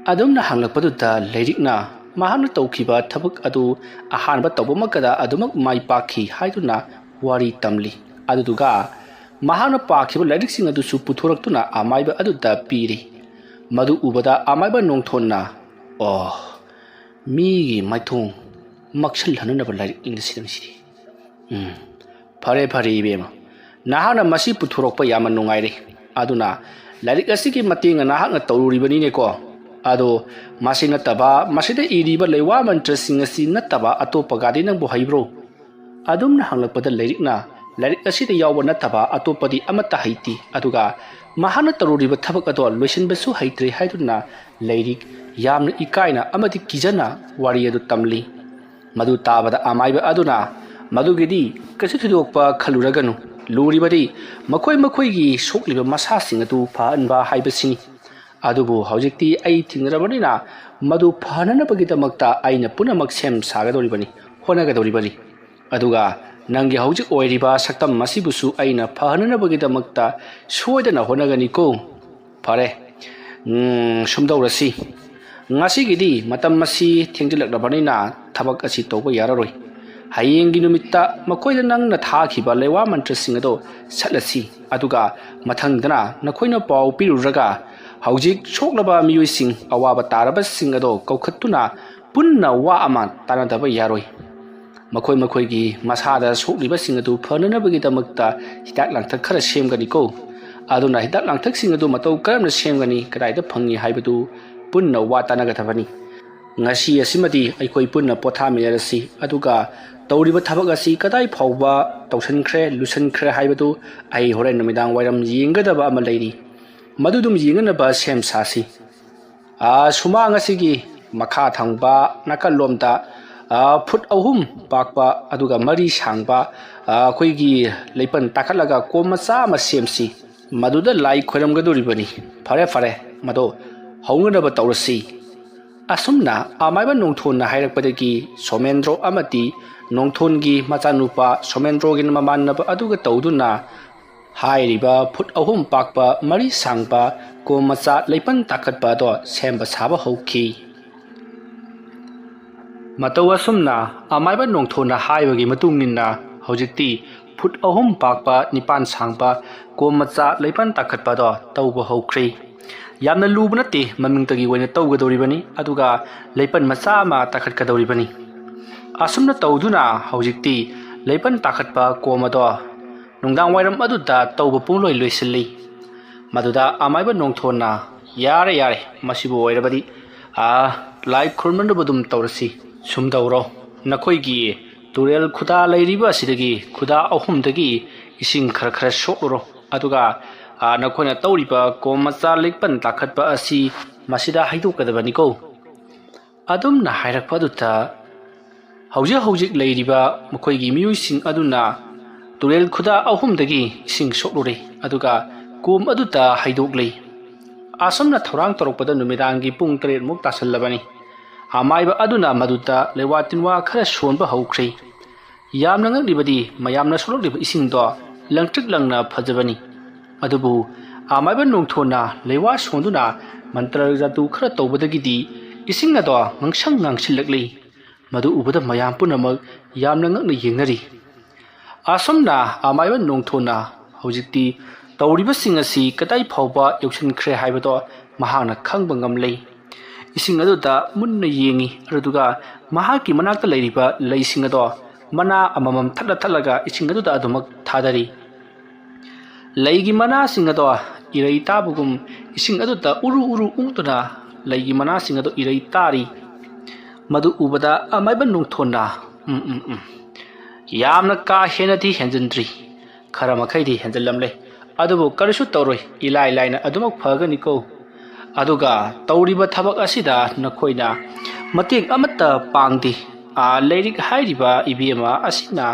ꯑꯗꯨꯝꯅ ꯍꯪꯂꯛꯄꯗꯨꯗ ꯂꯥꯏꯔꯤꯛꯅ ꯃꯍꯥꯛꯅ ꯇꯧꯈꯤꯕ ꯊꯕꯛ ꯑꯗꯨ ꯑꯍꯥꯟꯕ ꯇꯧꯕꯃꯛꯇꯗ ꯑꯗꯨꯃꯛ ꯃꯥꯏ ꯄꯥꯛꯈꯤ ꯍꯥꯏꯗꯨꯅ ꯋꯥꯔꯤ ꯇꯝꯂꯤ꯫ ꯑꯗꯨꯗꯨꯒ ꯃꯍꯥꯛꯅ ꯄꯥꯈꯤꯕ ꯂꯥꯏꯔꯤꯛꯁꯤꯡ ꯑꯗꯨꯁꯨ ꯄꯨꯊꯣꯔꯛꯇꯨꯅ ꯑꯃꯥꯏꯕ ꯑꯗꯨꯗ ꯄꯤꯔꯤ꯫ ꯃꯗꯨ ꯎꯕꯗ ꯑꯃꯥꯏꯕ ꯅꯣꯡꯊꯣꯟꯅ, "ꯑꯣ, ꯃꯤꯒꯤ ꯃꯥꯏꯊꯣꯡ ꯃꯛꯁꯜꯍꯟꯅꯅꯕ ꯂꯥꯏꯔꯤꯛꯅꯤꯅ ꯁꯤꯗꯪꯁꯤꯗꯤ꯫ ꯎꯝ, ꯐꯔꯦ, ꯐꯔꯦ, ꯏꯕꯦꯝꯃ, ꯅꯍꯥꯛꯅ ꯃꯁꯤ ꯄꯨꯊꯣꯔꯛꯄ ꯌꯥꯝꯅ ꯅꯨꯡꯉꯥꯏꯔꯦ꯫ ꯑꯗꯨꯅ ꯂꯥꯏꯔꯤꯛ ꯑꯁꯤꯒꯤ ꯃꯇꯦꯡꯅ ꯅꯍꯥꯛꯅ ꯇꯧꯔꯨꯔꯤꯕꯅꯤꯅꯦꯀꯣ꯫ ꯑꯗꯣ ꯃꯁꯤ ꯅꯠꯇꯕ, ꯃꯁꯤꯗ ꯏꯔꯤꯕ ꯂꯩꯋꯥ ꯃꯟꯇ꯭ꯔꯁꯤꯡ ꯑꯁꯤ ꯅꯠꯇꯕ ꯑꯇꯣꯞꯄꯒꯗꯤ ꯅꯪꯕꯨ ꯍꯩꯕ꯭ꯔꯣ?" ꯑꯗꯨꯝꯅ ꯍꯪꯂꯛꯄꯗ ꯂꯥꯏꯔꯤꯛꯅ, "ꯂꯥꯏꯔꯤꯛ ꯑꯁꯤꯗ ꯌꯥꯎꯕ ꯅꯠꯇꯕ ꯑꯇꯣꯞꯄꯗꯤ ꯑꯃꯠꯇ ꯍꯩꯇꯦ꯫ ꯑꯗꯨꯒ ꯃꯍꯥꯛꯅ ꯇꯧꯔꯨꯔꯤꯕ ꯊꯕꯛ ꯑꯗꯣ ꯂꯣꯏꯁꯤꯟꯕꯁꯨ ꯍꯩꯇ꯭ꯔꯦ" ꯍꯥꯏꯗꯨꯅ ꯂꯥꯏꯔꯤꯛ ꯌꯥꯝꯅ ꯏꯀꯥꯏꯅ ꯑꯃꯗꯤ ꯀꯤꯖꯅ ꯋꯥꯔꯤ ꯑꯗꯨ ꯇꯝꯂꯤ꯫ ꯃꯗꯨ ꯇꯥꯕꯗ ꯑꯃꯥꯏꯕ ꯑꯗꯨꯅ, "ꯃꯗꯨꯒꯤꯗꯤ ꯀꯩꯁꯨ ꯊꯣꯏꯗꯣꯛꯄ ꯈꯜꯂꯨꯔꯒꯅꯨ, ꯂꯨꯔꯤꯕꯗꯤ ꯃꯈꯣꯏ ꯃꯈꯣꯏꯒꯤ ꯁꯣꯛꯂꯤꯕ ꯃꯁꯥꯁꯤꯡ ꯑꯗꯨ ꯐꯍꯟꯕ ꯍꯥꯏꯕꯁꯤꯅꯤ꯫ ꯑꯗꯨꯕꯨ ꯍꯧꯖꯤꯛꯇꯤ ꯑꯩ ꯊꯦꯡꯅꯔꯕꯅꯤꯅ ꯃꯗꯨ ꯐꯍꯟꯅꯅꯕꯒꯤꯗꯃꯛꯇ ꯑꯩꯅ ꯄꯨꯝꯅꯃꯛ ꯁꯦꯝ ꯁꯥꯒꯗꯧꯔꯤꯕꯅꯤ, ꯍꯣꯠꯅꯒꯗꯧꯔꯤꯕꯅꯤ꯫ ꯑꯗꯨꯒ ꯅꯪꯒꯤ ꯍꯧꯖꯤꯛ ꯑꯣꯏꯔꯤꯕ ꯁꯛꯇꯝ ꯑꯁꯤꯕꯨꯁꯨ ꯑꯩꯅ ꯐꯍꯟꯅꯅꯕꯒꯤꯗꯃꯛꯇ ꯁꯣꯏꯗꯅ ꯍꯣꯠꯅꯒꯅꯤꯀꯣ꯫ ꯐꯔꯦ, ꯎꯝ, ꯁꯨꯝꯗꯧꯔꯁꯤ꯫ ꯉꯁꯤꯒꯤꯗꯤ ꯃꯇꯝ ꯑꯁꯤ ꯊꯦꯡꯖꯤꯜꯂꯛꯂꯕꯅꯤꯅ ꯊꯕꯛ ꯑꯁꯤ ꯇꯧꯕ ꯌꯥꯔꯔꯣꯏ꯫ ꯍꯌꯦꯡꯒꯤ ꯅꯨꯃꯤꯠꯇ ꯃꯈꯣꯏꯗ ꯅꯪꯅ ꯊꯥꯈꯤꯕ ꯂꯩꯋꯥ ꯃꯟꯇ꯭ꯔꯁꯤꯡ ꯑꯗꯣ ꯁꯠꯂꯁꯤ꯫ ꯑꯗꯨꯒ ꯃꯊꯪꯗꯅ ꯅꯈꯣꯏꯅ ꯄꯥꯎ ꯄꯤꯔꯨꯔꯒ ꯍꯧꯖꯤꯛ ꯁꯣꯛꯂꯕ ꯃꯤꯑꯣꯏꯁꯤꯡ, ꯑꯋꯥꯕ ꯇꯥꯔꯕꯁꯤꯡ ꯑꯗꯣ ꯀꯧꯈꯠꯇꯨꯅ ꯄꯨꯟꯅ ꯋꯥ ꯑꯃ ꯇꯥꯟꯅꯗꯕ ꯌꯥꯔꯣꯏ꯫ ꯃꯈꯣꯏ ꯃꯈꯣꯏꯒꯤ ꯃꯁꯥꯗ ꯁꯣꯛꯂꯤꯕꯁꯤꯡ ꯑꯗꯨ ꯐꯅꯅꯕꯒꯤꯗꯃꯛꯇ ꯍꯤꯗꯥꯛ ꯂꯥꯡꯊꯛ ꯈꯔ ꯁꯦꯝꯒꯅꯤꯀꯣ꯫ ꯑꯗꯨꯅ ꯍꯤꯗꯥꯛ ꯂꯥꯡꯊꯛꯁꯤꯡ ꯑꯗꯨ ꯃꯇꯧ ꯀꯔꯝꯅ ꯁꯦꯝꯒꯅꯤ, ꯀꯗꯥꯏꯗ ꯐꯪꯉꯤ ꯍꯥꯏꯕꯗꯨ ꯄꯨꯟꯅ ꯋꯥ ꯇꯥꯟꯅꯒꯗꯕꯅꯤ꯫ ꯉꯁꯤ ꯑꯁꯤꯃꯗꯤ ꯑꯩꯈꯣꯏ ꯄꯨꯟꯅ ꯄꯣꯊꯥꯃꯤꯟꯅꯔꯁꯤ, ꯑꯗꯨꯒ ꯇꯧꯔꯤꯕ ꯊꯕꯛ ꯑꯁꯤ ꯀꯗꯥꯏ ꯐꯥꯎꯕ ꯇꯧꯁꯤꯟꯈ꯭ꯔꯦ, ꯂꯨꯁꯤꯟꯈ꯭ꯔꯦ ꯍꯥꯏꯕꯗꯨ ꯑꯩ ꯍꯣꯔꯦꯟ ꯅꯨꯃꯤꯗꯥꯡ ꯋꯥꯏꯔꯝ ꯌꯦꯡꯒꯗꯕ ꯑꯃ ꯂꯩꯔꯤ꯫ ꯃꯗꯨꯗꯨꯝ ꯌꯦꯡꯅꯅꯕ ꯁꯦꯝ ꯁꯥꯁꯤ꯫ ꯑꯥ, ꯁꯨꯃꯥꯡ ꯑꯁꯤꯒꯤ ꯃꯈꯥ ꯊꯪꯕ ꯅꯥꯀꯜꯂꯣꯝꯗ, ꯑꯥ, ꯐꯨꯠ ꯑꯍꯨꯝ ꯄꯥꯛꯄ ꯑꯗꯨꯒ ꯃꯔꯤ ꯁꯥꯡꯕ, ꯑꯥ, ꯑꯩꯈꯣꯏꯒꯤ ꯂꯩꯄꯜ ꯇꯥꯈꯠꯂꯒ ꯀꯣꯝ ꯃꯆꯥ ꯑꯃ ꯁꯦꯝꯁꯤ꯫ ꯃꯗꯨꯗ ꯂꯥꯏ ꯈꯣꯏꯔꯝꯒꯗꯧꯔꯤꯕꯅꯤ꯫ ꯐꯔꯦ, ꯐꯔꯦ, ꯃꯗꯣ ꯍꯧꯅꯅꯕ ꯇꯧꯔꯁꯤ꯫ ꯑꯁꯨꯝꯅ ꯑꯃꯥꯏꯕ ꯅꯣꯡꯊꯣꯟꯅ ꯍꯥꯏꯔꯛꯄꯗꯒꯤ ꯁꯣꯃꯦꯟꯗ꯭ꯔꯣ ꯑꯃꯗꯤ ꯅꯣꯡꯊꯣꯟꯒꯤ ꯃꯆꯥꯅꯨꯄꯥ ꯁꯣꯃꯦꯟꯗ꯭ꯔꯣꯒꯤ ꯃꯃꯥꯟꯅꯕ ꯑꯗꯨꯒ ꯇꯧꯗꯨꯅ ꯍꯥꯏꯔꯤꯕ ꯐꯨꯠ ꯑꯍꯨꯝ ꯄꯥꯛꯄ, ꯃꯔꯤ ꯁꯥꯡꯕ ꯀꯣꯝ ꯃꯆꯥ ꯂꯩꯄꯟ ꯇꯥꯈꯠꯄ ꯑꯗꯣ ꯁꯦꯝꯕ ꯁꯥꯕ ꯍꯧꯈꯤ꯫ ꯃꯇꯧ ꯑꯁꯨꯝꯅ ꯑꯃꯥꯏꯕ ꯅꯣꯡꯊꯣꯟꯅ ꯍꯥꯏꯕꯒꯤ ꯃꯇꯨꯡ ꯏꯟꯅ ꯍꯧꯖꯤꯛꯇꯤ ꯐꯨꯠ ꯑꯍꯨꯝ ꯄꯥꯛꯄ, ꯅꯤꯄꯥꯟ ꯁꯥꯡꯕ ꯀꯣꯝ ꯃꯆꯥ ꯂꯩꯄꯟ ꯇꯥꯈꯠꯄ ꯑꯗꯣ ꯇꯧꯕ ꯍꯧꯈ꯭ꯔꯦ꯫ ꯌꯥꯝꯅ ꯂꯨꯕ ꯅꯠꯇꯦ, ꯃꯃꯤꯡꯇꯒꯤ ꯑꯣꯏꯅ ꯇꯧꯒꯗꯧꯔꯤꯕꯅꯤ, ꯑꯗꯨꯒ ꯂꯩꯄꯟ ꯃꯆꯥ ꯑꯃ ꯇꯥꯈꯠꯀꯗꯧꯔꯤꯕꯅꯤ꯫ ꯑꯁꯨꯝꯅ ꯇꯧꯗꯨꯅ ꯍꯧꯖꯤꯛꯇꯤ ꯂꯩꯄꯟ ꯇꯥꯈꯠꯄ ꯀꯣꯝ ꯑꯗꯣ ꯅꯨꯡꯗꯥꯡ ꯋꯥꯏꯔꯝ ꯑꯗꯨꯗ ꯇꯧꯕ ꯄꯨꯡꯂꯣꯏ ꯂꯣꯏꯁꯤꯜꯂꯤ꯫ ꯃꯗꯨꯗ ꯑꯃꯥꯏꯕ ꯅꯣꯡꯊꯣꯟꯅ, "ꯌꯥꯔꯦ, ꯌꯥꯔꯦ, ꯃꯁꯤꯕꯨ ꯑꯣꯏꯔꯕꯗꯤ, ꯑꯥ, ꯂꯥꯏ ꯈꯨꯔꯨꯝꯅꯕ ꯑꯗꯨꯝ ꯇꯧꯔꯁꯤ꯫ ꯁꯨꯝ ꯇꯧꯔꯣ, ꯅꯈꯣꯏꯒꯤ ꯇꯨꯔꯦꯜ ꯈꯨꯗꯥ ꯂꯩꯔꯤꯕ ꯑꯁꯤꯗꯒꯤ ꯈꯨꯗꯥ ꯑꯍꯨꯝꯗꯒꯤ ꯏꯁꯤꯡ ꯈꯔ ꯈꯔ ꯁꯣꯛꯂꯨꯔꯣ, ꯑꯗꯨꯒ, ꯑꯥ, ꯅꯈꯣꯏꯅ ꯇꯧꯔꯤꯕ ꯀꯣꯝ ꯃꯆꯥ ꯂꯩꯄꯟ ꯇꯥꯈꯠꯄ ꯑꯁꯤ ꯃꯁꯤꯗ ꯍꯩꯗꯣꯛꯀꯗꯕꯅꯤꯀꯣ"꯫ ꯑꯗꯨꯝꯅ ꯍꯥꯏꯔꯛꯄ ꯑꯗꯨꯗ ꯍꯧꯖꯤꯛ ꯍꯧꯖꯤꯛ ꯂꯩꯔꯤꯕ ꯃꯈꯣꯏꯒꯤ ꯃꯤꯑꯣꯏꯁꯤꯡ ꯑꯗꯨꯅ ꯇꯨꯔꯦꯜ ꯈꯨꯗꯥ ꯑꯍꯨꯝꯗꯒꯤ ꯏꯁꯤꯡ ꯁꯣꯛꯂꯨꯔꯦ, ꯑꯗꯨꯒ ꯀꯣꯝ ꯑꯗꯨꯗ ꯍꯩꯗꯣꯛꯂꯦ꯫ ꯑꯁꯨꯝꯅ ꯊꯧꯔꯥꯡ ꯇꯧꯔꯛꯄꯗ ꯅꯨꯃꯤꯗꯥꯡꯒꯤ ꯄꯨꯡ ꯇꯔꯦꯠꯃꯨꯛ ꯇꯥꯁꯜꯂꯕꯅꯤ꯫ ꯑꯃꯥꯏꯕ ꯑꯗꯨꯅ ꯃꯗꯨꯗ ꯂꯩꯋꯥ ꯇꯤꯟꯋꯥ ꯈꯔ ꯁꯣꯟꯕ ꯍꯧꯈ꯭ꯔꯦ꯫ ꯌꯥꯝꯅ ꯉꯛꯂꯤꯕꯗꯤ ꯃꯌꯥꯝꯅ ꯁꯣꯛꯂꯛꯂꯤꯕ ꯏꯁꯤꯡꯗꯣ ꯂꯪꯇ꯭ꯔꯤꯛ ꯂꯪꯅ ꯐꯖꯕꯅꯤ꯫ ꯑꯗꯨꯕꯨ ꯑꯃꯥꯏꯕ ꯅꯣꯡꯊꯣꯟꯅ ꯂꯩꯋꯥ ꯁꯣꯟꯗꯨꯅ ꯃꯟꯇ꯭ꯔ ꯖꯥꯗꯨ ꯈꯔ ꯇꯧꯕꯗꯒꯤꯗꯤ ꯏꯁꯤꯡ ꯑꯗꯣ ꯉꯥꯡꯁꯪ ꯉꯥꯡꯁꯤꯜꯂꯛꯂꯤ꯫ ꯃꯗꯨ ꯎꯕꯗ ꯃꯌꯥꯝ ꯄꯨꯝꯅꯃꯛ ꯌꯥꯝꯅ ꯉꯛꯅ ꯌꯦꯡꯅꯔꯤ꯫ ꯑꯁꯨꯝꯅ ꯑꯃꯥꯏꯕ ꯅꯣꯡꯊꯣꯟꯅ ꯍꯧꯖꯤꯛꯇꯤ ꯇꯧꯔꯤꯕꯁꯤꯡ ꯑꯁꯤ ꯀꯗꯥꯏ ꯐꯥꯎꯕ ꯌꯧꯁꯤꯟꯈ꯭ꯔꯦ ꯍꯥꯏꯕꯗꯣ ꯃꯍꯥꯛꯅ ꯈꯪꯕ ꯉꯝꯂꯦ꯫ ꯏꯁꯤꯡ ꯑꯗꯨꯗ ꯃꯨꯟꯅ ꯌꯦꯡꯉꯤ, ꯑꯗꯨꯒ ꯃꯍꯥꯛꯀꯤ ꯃꯅꯥꯛꯇ ꯂꯩꯔꯤꯕ ꯂꯩꯁꯤꯡ ꯑꯗꯣ ꯃꯅꯥ ꯑꯃꯃꯝ ꯊꯠꯂ ꯊꯠꯂꯒ ꯏꯁꯤꯡ ꯑꯗꯨꯗ ꯑꯗꯨꯃꯛ ꯊꯥꯗꯔꯤ꯫ ꯂꯩꯒꯤ ꯃꯅꯥꯁꯤꯡ ꯑꯗꯣ ꯏꯔꯩ ꯇꯥꯕꯒꯨꯝ ꯏꯁꯤꯡ ꯑꯗꯨꯗ ꯎꯔꯨ ꯎꯔꯨ ꯎꯪꯗꯨꯅ ꯂꯩꯒꯤ ꯃꯅꯥꯁꯤꯡ ꯑꯗꯨ ꯏꯔꯩ ꯇꯥꯔꯤ꯫ ꯃꯗꯨ ꯎꯕꯗ ꯑꯃꯥꯏꯕ ꯅꯣꯡꯊꯣꯟꯅ, "ꯎꯝ, ꯎꯝ, ꯎꯝ, ꯌꯥꯝꯅ ꯀꯥ ꯍꯦꯟꯅꯗꯤ ꯍꯦꯟꯖꯤꯟꯗ꯭ꯔꯤ, ꯈꯔ ꯃꯈꯩꯗꯤ ꯍꯦꯟꯖꯤꯜꯂꯝꯂꯦ, ꯑꯗꯨꯕꯨ ꯀꯔꯤꯁꯨ ꯇꯧꯔꯣꯏ, ꯏꯂꯥꯏ ꯂꯥꯏꯅ ꯑꯗꯨꯃꯛ ꯐꯒꯅꯤꯀꯣ꯫ ꯑꯗꯨꯒ ꯇꯧꯔꯤꯕ ꯊꯕꯛ ꯑꯁꯤꯗ ꯅꯈꯣꯏꯅ ꯃꯇꯦꯡ ꯑꯃꯠꯇ ꯄꯥꯡꯗꯦ꯫ ꯑꯥ, ꯂꯥꯏꯔꯤꯛ ꯍꯥꯏꯔꯤꯕ ꯏꯕꯦꯝꯃ ꯑꯁꯤꯅ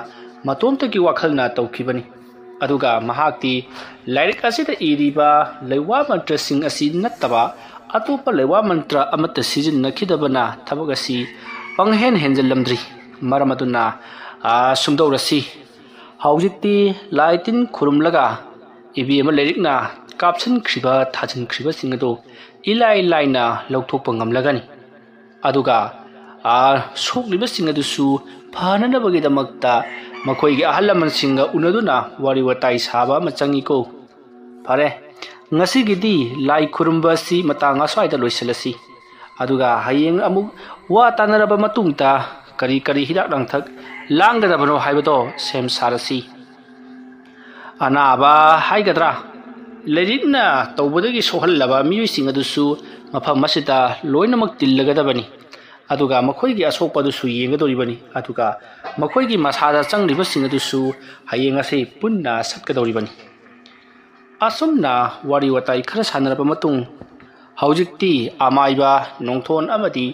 ꯃꯇꯣꯝꯇꯒꯤ ꯋꯥꯈꯜꯅ ꯇꯧꯈꯤꯕꯅꯤ꯫ ꯑꯗꯨꯒ ꯃꯍꯥꯛꯇꯤ ꯂꯥꯏꯔꯤꯛ ꯑꯁꯤꯗ ꯏꯔꯤꯕ ꯂꯩꯋꯥ ꯃꯟꯇ꯭ꯔꯁꯤꯡ ꯑꯁꯤ ꯅꯠꯇꯕ ꯑꯇꯣꯞꯄ ꯂꯩꯋꯥ ꯃꯟꯇ꯭ꯔ ꯑꯃꯠꯇ ꯁꯤꯖꯤꯟꯅꯈꯤꯗꯕꯅ ꯊꯕꯛ ꯑꯁꯤ ꯄꯪꯍꯦꯟ ꯍꯦꯟꯖꯜꯂꯝꯗ꯭ꯔꯤ꯫ ꯃꯔꯝ ꯑꯗꯨꯅ, ꯑꯥ, ꯁꯨꯝꯗꯧꯔꯁꯤ꯫ ꯍꯧꯖꯤꯛꯇꯤ ꯂꯥꯏ ꯇꯤꯟ ꯈꯨꯔꯨꯝꯂꯒ ꯏꯕꯦꯝꯃ ꯂꯥꯏꯔꯤꯛꯅ ꯀꯥꯞꯁꯤꯟꯈ꯭ꯔꯤꯕ ꯊꯥꯖꯤꯟꯈ꯭ꯔꯤꯕꯁꯤꯡ ꯑꯗꯨ ꯏꯂꯥꯏ ꯂꯥꯏꯅ ꯂꯧꯊꯣꯛꯄ ꯉꯝꯂꯒꯅꯤ꯫ ꯑꯗꯨꯒ, ꯑꯥ, ꯁꯣꯛꯂꯤꯕꯁꯤꯡ ꯑꯗꯨꯁꯨ ꯐꯅꯅꯕꯒꯤꯗꯃꯛꯇ ꯃꯈꯣꯏꯒꯤ ꯑꯍꯜ ꯂꯃꯟꯁꯤꯡꯒ ꯎꯅꯗꯨꯅ ꯋꯥꯔꯤ ꯋꯥꯇꯥꯏ ꯁꯥꯕ ꯑꯃ ꯆꯪꯉꯤꯀꯣ꯫ ꯐꯔꯦ, ꯉꯁꯤꯒꯤꯗꯤ ꯂꯥꯏ ꯈꯨꯔꯨꯝꯕ ꯑꯁꯤ ꯃꯇꯥꯡ ꯑꯁ꯭ꯋꯥꯏꯗ ꯂꯣꯏꯁꯤꯜꯂꯁꯤ꯫ ꯑꯗꯨꯒ ꯍꯌꯦꯡ ꯑꯃꯨꯛ ꯋꯥ ꯇꯥꯅꯔꯕ ꯃꯇꯨꯡꯗ ꯀꯔꯤ ꯀꯔꯤ ꯍꯤꯗꯥꯛ ꯂꯥꯡꯊꯛ ꯂꯥꯡꯒꯗꯕꯅꯣ ꯍꯥꯏꯕꯗꯣ ꯁꯦꯝ ꯁꯥꯔꯁꯤ꯫ ꯑꯅꯥꯕ ꯍꯥꯏꯒꯗ꯭ꯔꯥ, ꯂꯥꯏꯔꯤꯛꯅ ꯇꯧꯕꯗꯒꯤ ꯁꯣꯛꯍꯜꯂꯕ ꯃꯤꯑꯣꯏꯁꯤꯡ ꯑꯗꯨꯁꯨ ꯃꯐꯝ ꯑꯁꯤꯗ ꯂꯣꯏꯅꯃꯛ ꯇꯤꯜꯂꯒꯗꯕꯅꯤ꯫ ꯑꯗꯨꯒ ꯃꯈꯣꯏꯒꯤ ꯑꯁꯣꯛꯄ ꯑꯗꯨꯁꯨ ꯌꯦꯡꯒꯗꯧꯔꯤꯕꯅꯤ꯫ ꯑꯗꯨꯒ ꯃꯈꯣꯏꯒꯤ ꯃꯁꯥꯗ ꯆꯪꯂꯤꯕꯁꯤꯡ ꯑꯗꯨꯁꯨ ꯍꯌꯦꯡ ꯑꯁꯤ ꯄꯨꯟꯅ ꯁꯠꯀꯗꯧꯔꯤꯕꯅꯤ꯫ ꯑꯁꯨꯝꯅ ꯋꯥꯔꯤ ꯋꯥꯇꯥꯏ ꯈꯔ ꯁꯥꯟꯅꯔꯕ ꯃꯇꯨꯡ, ꯍꯧꯖꯤꯛꯇꯤ ꯑꯃꯥꯏꯕ, ꯅꯣꯡꯊꯣꯟ ꯑꯃꯗꯤ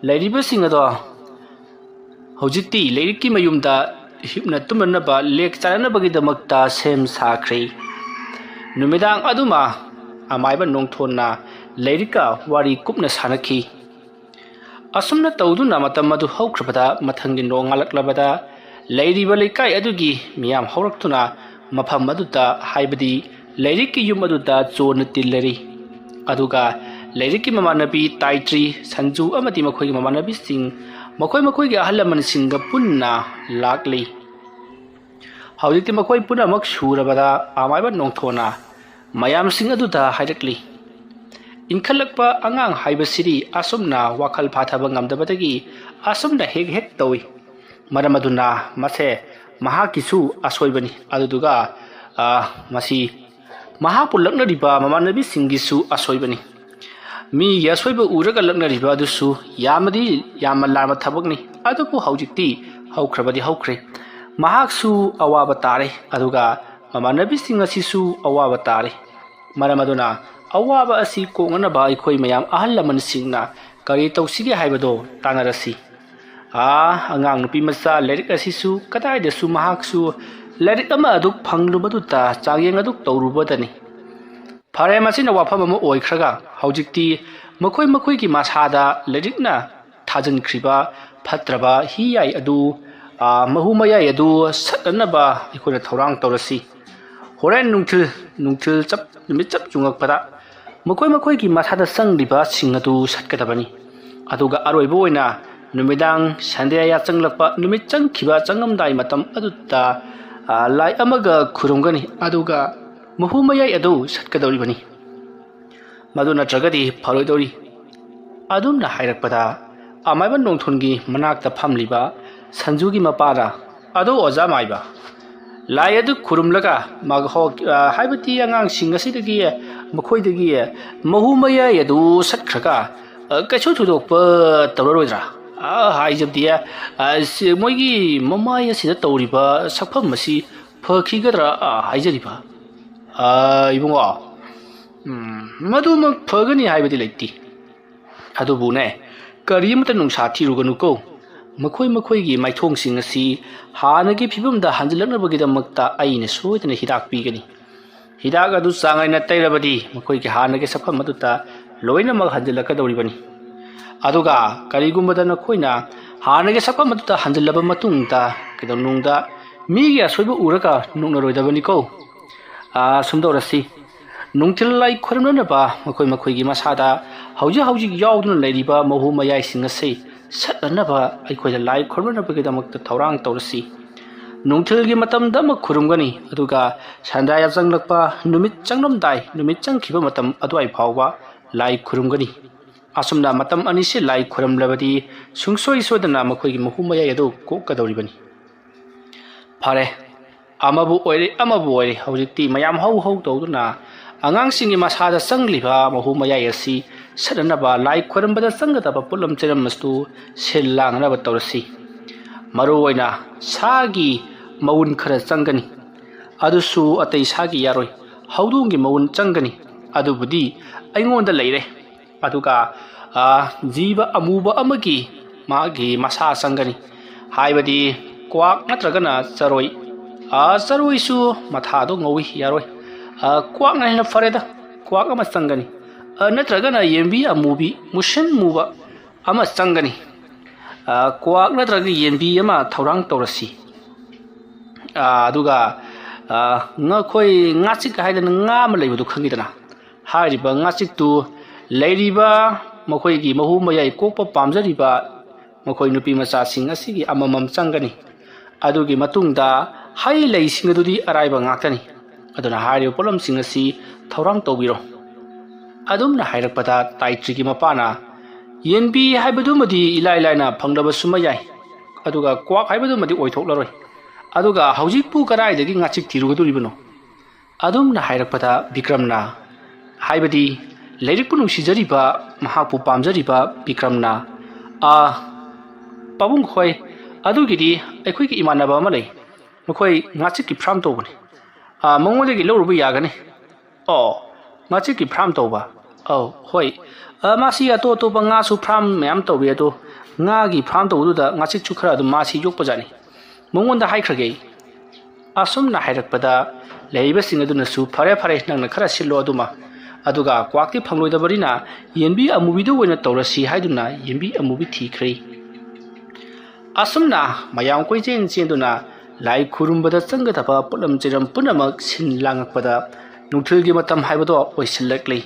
ꯂꯩꯔꯤꯕꯁꯤꯡ ꯑꯗꯣ ꯍꯧꯖꯤꯛꯇꯤ ꯂꯥꯏꯔꯤꯛꯀꯤ ꯃꯌꯨꯝꯗ ꯍꯤꯞꯅ ꯇꯨꯝꯅꯅꯕ ꯂꯦꯛ ꯆꯥꯅꯅꯕꯒꯤꯗꯃꯛꯇ ꯁꯦꯝ ꯁꯥꯈ꯭ꯔꯦ꯫ ꯅꯨꯃꯤꯗꯥꯡ ꯑꯗꯨꯃ ꯑꯃꯥꯏꯕ ꯅꯣꯡꯊꯣꯟꯅ ꯂꯥꯏꯔꯤꯛꯀ ꯋꯥꯔꯤ ꯀꯨꯞꯅ ꯁꯥꯟꯅꯈꯤ꯫ ꯑꯁꯨꯝꯅ ꯇꯧꯗꯨꯅ ꯃꯇꯝ ꯑꯗꯨ ꯍꯧꯈ꯭ꯔꯕꯗ, ꯃꯊꯪꯒꯤ ꯅꯣꯡꯉꯥꯜꯂꯛꯂꯕꯗ ꯂꯩꯔꯤꯕ ꯂꯩꯀꯥꯏ ꯑꯗꯨꯒꯤ ꯃꯤꯌꯥꯝ ꯍꯧꯔꯛꯇꯨꯅ ꯃꯐꯝ ꯑꯗꯨꯗ, ꯍꯥꯏꯕꯗꯤ ꯂꯥꯏꯔꯤꯛꯀꯤ ꯌꯨꯝ ꯑꯗꯨꯗ ꯆꯣꯟꯅ ꯇꯤꯜꯂꯔꯤ꯫ ꯑꯗꯨꯒ ꯂꯥꯏꯔꯤꯛꯀꯤ ꯃꯃꯥꯟꯅꯕꯤ ꯇꯥꯏꯇ꯭ꯔꯤ, ꯁꯟꯖꯨ ꯑꯃꯗꯤ ꯃꯈꯣꯏꯒꯤ ꯃꯃꯥꯟꯅꯕꯤꯁꯤꯡ ꯃꯈꯣꯏ ꯃꯈꯣꯏꯒꯤ ꯑꯍꯜ ꯂꯃꯟꯁꯤꯡꯒ ꯄꯨꯟꯅ ꯂꯥꯛꯂꯤ꯫ ꯍꯧꯖꯤꯛꯇꯤ ꯃꯈꯣꯏ ꯄꯨꯝꯅꯃꯛ ꯁꯨꯔꯕꯗ ꯑꯃꯥꯏꯕ ꯅꯣꯡꯊꯣꯟꯅ ꯃꯌꯥꯝꯁꯤꯡ ꯑꯗꯨꯗ ꯍꯥꯏꯔꯛꯂꯤ, "ꯏꯟꯈꯠꯂꯛꯄ ꯑꯉꯥꯡ ꯍꯥꯏꯕꯁꯤꯗꯤ ꯑꯁꯨꯝꯅ ꯋꯥꯈꯜ ꯐꯥꯊꯕ ꯉꯝꯗꯕꯗꯒꯤ ꯑꯁꯨꯝꯅ ꯍꯦꯛ ꯍꯦꯛ ꯇꯧꯏ꯫ ꯃꯔꯝ ꯑꯗꯨꯅ ꯃꯁꯦ ꯃꯍꯥꯛꯀꯤꯁꯨ ꯑꯁꯣꯏꯕꯅꯤ, ꯑꯗꯨꯗꯨꯒ, ꯑ, ꯃꯁꯤ ꯃꯍꯥꯛꯄꯨ ꯂꯛꯅꯔꯤꯕ ꯃꯃꯥꯟꯅꯕꯤꯁꯤꯡꯒꯤꯁꯨ ꯑꯁꯣꯏꯕꯅꯤ꯫ ꯃꯤꯒꯤ ꯑꯁꯣꯏꯕ ꯎꯔꯒ ꯂꯛꯅꯔꯤꯕ ꯑꯗꯨꯁꯨ ꯌꯥꯝꯅꯗꯤ ꯌꯥꯝꯅ ꯂꯥꯟꯕ ꯊꯕꯛꯅꯤ꯫ ꯑꯗꯨꯕꯨ ꯍꯧꯖꯤꯛꯇꯤ ꯍꯧꯈ꯭ꯔꯕꯗꯤ ꯍꯧꯈ꯭ꯔꯦ꯫ ꯃꯍꯥꯛꯁꯨ ꯑꯋꯥꯕ ꯇꯥꯔꯦ, ꯑꯗꯨꯒ ꯃꯃꯥꯟꯅꯕꯤꯁꯤꯡ ꯑꯁꯤꯁꯨ ꯑꯋꯥꯕ ꯇꯥꯔꯦ꯫ ꯃꯔꯝ ꯑꯗꯨꯅ ꯑꯋꯥꯕ ꯑꯁꯤ ꯀꯣꯛꯅꯅꯕ ꯑꯩꯈꯣꯏ ꯃꯌꯥꯝ ꯑꯍꯜ ꯂꯃꯟꯁꯤꯡꯅ ꯀꯔꯤ ꯇꯧꯁꯤꯒꯦ ꯍꯥꯏꯕꯗꯣ ꯇꯥꯟꯅꯔꯁꯤ꯫ ꯑꯥ, ꯑꯉꯥꯡ ꯅꯨꯄꯤ ꯃꯆꯥ ꯂꯥꯏꯔꯤꯛ ꯑꯁꯤꯁꯨ ꯀꯗꯥꯏꯗꯁꯨ ꯃꯍꯥꯛꯁꯨ ꯂꯥꯏꯔꯤꯛ ꯑꯃ ꯑꯗꯨ ꯐꯪꯂꯨꯕꯗꯨꯗ ꯆꯥꯡꯌꯦꯡ ꯑꯗꯨ ꯇꯧꯔꯨꯕꯗꯅꯤ꯫ ꯐꯔꯦ, ꯃꯁꯤꯅ ꯋꯥꯐꯝ ꯑꯃ ꯑꯣꯏꯈ꯭ꯔꯒ, ꯍꯧꯖꯤꯛꯇꯤ ꯃꯈꯣꯏ ꯃꯈꯣꯏꯒꯤ ꯃꯁꯥꯗ ꯂꯥꯏꯔꯤꯛꯅ ꯊꯥꯖꯤꯟꯈ꯭ꯔꯤꯕ ꯐꯠꯇ꯭ꯔꯕ ꯍꯤ ꯌꯥꯏ ꯑꯗꯨ, ꯑ, ꯃꯍꯨ ꯃꯌꯥꯏ ꯑꯗꯨ ꯁꯠꯅꯅꯕ ꯑꯩꯈꯣꯏꯅ ꯊꯧꯔꯥꯡ ꯇꯧꯔꯁꯤ꯫ ꯍꯣꯔꯦꯟ ꯅꯨꯡꯊꯤꯜ, ꯅꯨꯡꯊꯤꯜ ꯆꯞ, ꯅꯨꯃꯤꯠ ꯆꯞ ꯌꯨꯡꯉꯛꯄꯗ ꯃꯈꯣꯏ ꯃꯈꯣꯏꯒꯤ ꯃꯁꯥꯗ ꯆꯪꯂꯤꯕꯁꯤꯡ ꯑꯗꯨ ꯁꯠꯀꯗꯕꯅꯤ꯫ ꯑꯗꯨꯒ ꯑꯔꯣꯏꯕ ꯑꯣꯏꯅ ꯅꯨꯃꯤꯗꯥꯡ ꯁꯟꯗ꯭ꯌꯥ ꯆꯪꯂꯛꯄ, ꯅꯨꯃꯤꯠ ꯆꯪꯈꯤꯕ ꯆꯪꯉꯝꯗꯥꯏ ꯃꯇꯝ ꯑꯗꯨꯗ, ꯑ, ꯂꯥꯏ ꯑꯃꯒ ꯈꯨꯔꯨꯝꯒꯅꯤ, ꯑꯗꯨꯒ ꯃꯍꯨ ꯃꯌꯥꯏ ꯑꯗꯨ ꯁꯠꯀꯗꯧꯔꯤꯕꯅꯤ꯫ ꯃꯗꯨ ꯅꯠꯇ꯭ꯔꯒꯗꯤ ꯐꯔꯣꯏꯗꯧꯔꯤ꯫ ꯑꯗꯨꯝꯅ ꯍꯥꯏꯔꯛꯄꯗ, ꯑꯃꯥꯏꯕ ꯅꯣꯡꯊꯣꯟꯒꯤ ꯃꯅꯥꯛꯇ ꯐꯝꯂꯤꯕ ꯁꯟꯖꯨꯒꯤ ꯃꯄꯥꯅ, "ꯑꯗꯣ ꯑꯣꯖꯥ ꯃꯥꯏꯕ, ꯂꯥꯏ ꯑꯗꯨ ꯈꯨꯔꯨꯝꯂꯒ ꯃꯥꯒ ꯍꯣ-, ꯑ, ꯍꯥꯏꯕꯗꯤ ꯑꯉꯥꯡꯁꯤꯡ ꯑꯁꯤꯗꯒꯤ, ꯃꯈꯣꯏꯗꯒꯤ ꯃꯍꯨ ꯃꯌꯥꯏ ꯑꯗꯨ ꯁꯠꯈ꯭ꯔꯒ, ꯑ, ꯀꯩꯁꯨ ꯊꯣꯏꯗꯣꯛꯄ ꯇꯧꯔꯔꯣꯏꯗ꯭ꯔꯥ? ꯑ, ꯍꯥꯏꯖꯕꯗꯤ, ꯑ, ꯁꯤ ꯃꯣꯏꯒꯤ ꯃꯃꯥꯏ ꯑꯁꯤꯗ ꯇꯧꯔꯤꯕ ꯁꯛꯐꯝ ꯑꯁꯤ ꯐꯈꯤꯒꯗ꯭ꯔꯥ?" ꯑ, ꯍꯥꯏꯖꯔꯤꯕ꯫ ꯑ, ꯏꯕꯨꯡꯉꯣ, ꯎꯝ, ꯃꯗꯨꯃꯛ ꯐꯒꯅꯤ ꯍꯥꯏꯕꯗꯤ ꯂꯩꯇꯦ꯫ ꯑꯗꯨꯕꯨꯅꯦ, ꯀꯔꯤꯃꯇ ꯅꯨꯡꯁꯥ ꯊꯤꯔꯨꯒꯅꯨꯀꯣ꯫ ꯃꯈꯣꯏ ꯃꯈꯣꯏꯒꯤ ꯃꯥꯏꯊꯣꯡꯁꯤꯡ ꯑꯁꯤ ꯍꯥꯟꯅꯒꯤ ꯐꯤꯕꯝꯗ ꯍꯟꯖꯤꯜꯂꯛꯅꯕꯒꯤꯗꯃꯛꯇ ꯑꯩꯅ ꯁꯣꯏꯗꯅ ꯍꯤꯗꯥꯛ ꯄꯤꯒꯅꯤ꯫ ꯍꯤꯗꯥꯛ ꯑꯗꯨ ꯆꯥꯡ ꯅꯥꯏꯅ ꯇꯩꯔꯕꯗꯤ ꯃꯈꯣꯏꯒꯤ ꯍꯥꯟꯅꯒꯤ ꯁꯛꯐꯝ ꯑꯗꯨꯗ ꯂꯣꯏꯅꯃꯛ ꯍꯟꯖꯤꯜꯂꯛꯀꯗꯧꯔꯤꯕꯅꯤ꯫ ꯑꯗꯨꯒ ꯀꯔꯤꯒꯨꯝꯕꯗ ꯅꯈꯣꯏꯅ ꯍꯥꯟꯅꯒꯤ ꯁꯛꯐꯝ ꯑꯗꯨꯗ ꯍꯟꯖꯤꯜꯂꯕ ꯃꯇꯨꯡꯗ ꯀꯩꯗꯧꯅꯨꯡꯗ ꯃꯤꯒꯤ ꯑꯁꯣꯏꯕ ꯎꯔꯒ ꯅꯣꯛꯅꯔꯣꯏꯗꯕꯅꯤꯀꯣ꯫ ꯑꯥ, ꯁꯨꯝ ꯇꯧꯔꯁꯤ꯫ ꯅꯨꯡꯊꯤꯜ ꯂꯥꯏ ꯈꯨꯔꯨꯝꯅꯅꯕ ꯃꯈꯣꯏ ꯃꯈꯣꯏꯒꯤ ꯃꯁꯥꯗ ꯍꯧꯖꯤꯛ ꯍꯧꯖꯤꯛ ꯌꯥꯎꯗꯨꯅ ꯂꯩꯔꯤꯕ ꯃꯍꯨ ꯃꯌꯥꯏꯁꯤꯡ ꯑꯁꯤ ꯁꯠꯅꯅꯕ ꯑꯩꯈꯣꯏꯗ ꯂꯥꯏ ꯈꯨꯔꯨꯝꯅꯅꯕꯒꯤꯗꯃꯛꯇ ꯊꯧꯔꯥꯡ ꯇꯧꯔꯁꯤ꯫ ꯅꯨꯡꯊꯤꯜꯒꯤ ꯃꯇꯝꯗ ꯑꯃ ꯈꯨꯔꯨꯝꯒꯅꯤ, ꯑꯗꯨꯒ ꯁꯟꯗ꯭ꯌꯥ ꯆꯪꯂꯛꯄ, ꯅꯨꯃꯤꯠ ꯆꯪꯂꯝꯗꯥꯏ, ꯅꯨꯃꯤꯠ ꯆꯪꯈꯤꯕ ꯃꯇꯝ ꯑꯗꯨꯋꯥꯏ ꯐꯥꯎꯕ ꯂꯥꯏ ꯈꯨꯔꯨꯝꯒꯅꯤ꯫ ꯑꯁꯨꯝꯅ ꯃꯇꯝ ꯑꯅꯤꯁꯤ ꯂꯥꯏ ꯈꯨꯔꯨꯝꯂꯕꯗꯤ ꯁꯨꯡꯁꯣꯏ ꯁꯣꯏꯗꯅ ꯃꯈꯣꯏꯒꯤ ꯃꯍꯨ ꯃꯌꯥꯏ ꯑꯗꯨ ꯀꯣꯛꯀꯗꯧꯔꯤꯕꯅꯤ꯫ ꯐꯔꯦ, ꯑꯃꯕꯨ ꯑꯣꯏꯔꯦ, ꯑꯃꯕꯨ ꯑꯣꯏꯔꯦ, ꯍꯧꯖꯤꯛꯇꯤ ꯃꯌꯥꯝ ꯍꯧ ꯍꯧ ꯇꯧꯗꯨꯅ ꯑꯉꯥꯡꯁꯤꯡꯒꯤ ꯃꯁꯥꯗ ꯆꯪꯂꯤꯕ ꯃꯍꯨ ꯃꯌꯥꯏ ꯑꯁꯤ ꯁꯠꯅꯅꯕ ꯂꯥꯏ ꯈꯨꯔꯨꯝꯕꯗ ꯆꯪꯒꯗꯕ ꯄꯣꯠꯂꯝ ꯆꯩꯔꯝ ꯑꯗꯨ ꯁꯤꯜ ꯂꯥꯡꯅꯅꯕ ꯇꯧꯔꯁꯤ꯫ ꯃꯔꯨꯑꯣꯏꯅ ꯁꯥꯒꯤ ꯃꯎꯟ ꯈꯔ ꯆꯪꯒꯅꯤ꯫ ꯑꯗꯨꯁꯨ ꯑꯇꯩ ꯁꯥꯒꯤ ꯌꯥꯔꯣꯏ, ꯍꯧꯗꯣꯡꯒꯤ ꯃꯎꯟ ꯆꯪꯒꯅꯤ꯫ ꯑꯗꯨꯕꯨꯗꯤ ꯑꯩꯉꯣꯟꯗ ꯂꯩꯔꯦ꯫ ꯑꯗꯨꯒ, ꯑ, ꯖꯤꯕ ꯑꯃꯨꯕ ꯑꯃꯒꯤ ꯃꯥꯒꯤ ꯃꯁꯥ ꯆꯪꯒꯅꯤ, ꯍꯥꯏꯕꯗꯤ ꯀ꯭ꯋꯥꯛ ꯅꯠꯇ꯭ꯔꯒꯅ ꯆꯔꯣꯏ꯫ ꯑꯥ, ꯆꯔꯣꯏꯁꯨ ꯃꯊꯥꯗꯣ ꯉꯧꯏ, ꯌꯥꯔꯣꯏ꯫ ꯑꯥ, ꯀ꯭ꯋꯥꯛꯅ ꯍꯦꯟꯅ ꯐꯔꯦꯗ, ꯀ꯭ꯋꯥꯛ ꯑꯃ ꯆꯪꯒꯅꯤ꯫ ꯑꯥ, ꯅꯠꯇ꯭ꯔꯒꯅ ꯌꯦꯟꯕꯤ ꯑꯃꯨꯕꯤ, ꯃꯨꯁꯤꯟ ꯃꯨꯕ ꯑꯃ ꯆꯪꯒꯅꯤ꯫ ꯑꯥ, ꯀ꯭ꯋꯥꯛ ꯅꯠꯇ꯭ꯔꯒ ꯌꯦꯟꯕꯤ ꯑꯃ ꯊꯧꯔꯥꯡ ꯇꯧꯔꯁꯤ꯫ ꯑꯥ, ꯑꯗꯨꯒ, ꯑꯥ, ꯉꯈꯣꯏ ꯉꯥꯆꯤꯛ ꯍꯥꯏꯗꯅ ꯉꯥ ꯑꯃ ꯂꯩꯕꯗꯨ ꯈꯪꯉꯤꯗꯅ? ꯍꯥꯏꯔꯤꯕ ꯉꯥꯆꯤꯛꯇꯨ ꯂꯩꯔꯤꯕ ꯃꯈꯣꯏꯒꯤ ꯃꯍꯨ ꯃꯌꯥꯏ ꯀꯣꯛꯄ ꯄꯥꯝꯖꯔꯤꯕ ꯃꯈꯣꯏ ꯅꯨꯄꯤ ꯃꯆꯥꯁꯤꯡ ꯑꯁꯤꯒꯤ ꯑꯃꯃꯝ ꯆꯪꯒꯅꯤ꯫ ꯑꯗꯨꯒꯤ ꯃꯇꯨꯡꯗ ꯍꯩ ꯂꯩꯁꯤꯡ ꯑꯗꯨꯗꯤ ꯑꯔꯥꯏꯕ ꯉꯥꯛꯇꯅꯤ꯫ ꯑꯗꯨꯅ ꯍꯥꯏꯔꯤꯕ ꯄꯣꯠꯂꯝꯁꯤꯡ ꯑꯁꯤ ꯊꯧꯔꯥꯡ ꯇꯧꯕꯤꯔꯣ꯫ ꯑꯗꯨꯝꯅ ꯍꯥꯏꯔꯛꯄꯗ ꯇꯥꯏꯇ꯭ꯔꯤꯒꯤ ꯃꯄꯥꯅ, "ꯌꯦꯟꯕꯤ ꯍꯥꯏꯕꯗꯨꯃꯗꯤ ꯏꯂꯥꯏ ꯂꯥꯏꯅ ꯐꯪꯂꯕꯁꯨ ꯃꯌꯥꯏ, ꯑꯗꯨꯒ ꯀ꯭ꯋꯥꯛ ꯍꯥꯏꯕꯗꯨꯃꯗꯤ ꯑꯣꯏꯊꯣꯛꯂꯔꯣꯏ꯫ ꯑꯗꯨꯒ ꯍꯧꯖꯤꯛꯄꯨ ꯀꯗꯥꯏꯗꯒꯤ ꯉꯥꯆꯤꯛ ꯊꯤꯔꯨꯒꯗꯣꯔꯤꯕꯅꯣ?" ꯑꯗꯨꯝꯅ ꯍꯥꯏꯔꯛꯄꯗ ꯕꯤꯀ꯭ꯔꯝꯅ, ꯍꯥꯏꯕꯗꯤ ꯂꯥꯏꯔꯤꯛꯄꯨ ꯅꯨꯡꯁꯤꯖꯔꯤꯕ, ꯃꯍꯥꯛꯄꯨ ꯄꯥꯝꯖꯔꯤꯕ ꯕꯤꯀ꯭ꯔꯝꯅ, "ꯑꯥ, ꯄꯥꯕꯨꯡ ꯈꯣꯏ, ꯑꯗꯨꯒꯤꯗꯤ ꯑꯩꯈꯣꯏꯒꯤ ꯏꯃꯥꯟꯅꯕ ꯑꯃ ꯂꯩ꯫ ꯃꯈꯣꯏ ꯉꯥꯆꯤꯛꯀꯤ ꯐꯥꯔꯝ ꯇꯧꯕꯅꯤ꯫ ꯑꯥ, ꯃꯉꯣꯟꯗꯒꯤ ꯂꯧꯔꯨꯕ ꯌꯥꯒꯅꯤ꯫" "ꯑꯣ, ꯉꯥꯆꯤꯛꯀꯤ ꯐꯥꯔꯝ ꯇꯧꯕ?" "ꯑꯧ, ꯍꯣꯏ꯫ ꯑꯥ, ꯃꯥꯁꯤ ꯑꯇꯣꯞ ꯑꯇꯣꯞꯄ ꯉꯥꯁꯨ ꯐꯥꯔꯝ ꯃꯌꯥꯝ ꯇꯧꯏ, ꯑꯗꯣ ꯉꯥꯒꯤ ꯐꯥꯔꯝ ꯇꯧꯕꯗꯨꯗ ꯉꯥꯆꯤꯛꯁꯨ ꯈꯔ ꯑꯗꯨꯝ ꯃꯥꯁꯤ ꯌꯣꯛꯄꯖꯥꯠꯅꯤ꯫ ꯃꯉꯣꯟꯗ ꯍꯥꯏꯈ꯭ꯔꯒꯦ꯫" ꯑꯁꯨꯝꯅ ꯍꯥꯏꯔꯛꯄꯗ ꯂꯩꯔꯤꯕꯁꯤꯡ ꯑꯗꯨꯅꯁꯨ, "ꯐꯔꯦ, ꯐꯔꯦ, ꯅꯪꯅ ꯈꯔ ꯁꯤꯜꯂꯣ ꯑꯗꯨꯃ, ꯑꯗꯨꯒ ꯀ꯭ꯋꯥꯛꯇꯤ ꯐꯪꯂꯣꯏꯗꯕꯅꯤꯅ ꯌꯦꯟꯕꯤ ꯑꯃꯨꯕꯤꯗꯨ ꯑꯣꯏꯅ ꯇꯧꯔꯁꯤ" ꯍꯥꯏꯗꯨꯅ ꯌꯦꯟꯕꯤ ꯑꯃꯨꯕꯤ ꯊꯤꯈ꯭ꯔꯦ꯫ ꯑꯁꯨꯝꯅ ꯃꯌꯥꯝ ꯀꯣꯏꯆꯦꯟ ꯆꯦꯟꯗꯨꯅ ꯂꯥꯏ ꯈꯨꯔꯨꯝꯕꯗ ꯆꯪꯒꯗꯕ ꯄꯣꯠꯂꯝ ꯆꯩꯔꯝ ꯄꯨꯝꯅꯃꯛ ꯁꯤꯟ ꯂꯥꯡꯉꯛꯄꯗ ꯅꯨꯡꯊꯤꯜꯒꯤ ꯃꯇꯝ ꯍꯥꯏꯕꯗꯣ ꯑꯣꯏꯁꯤꯜꯂꯛꯂꯤ꯫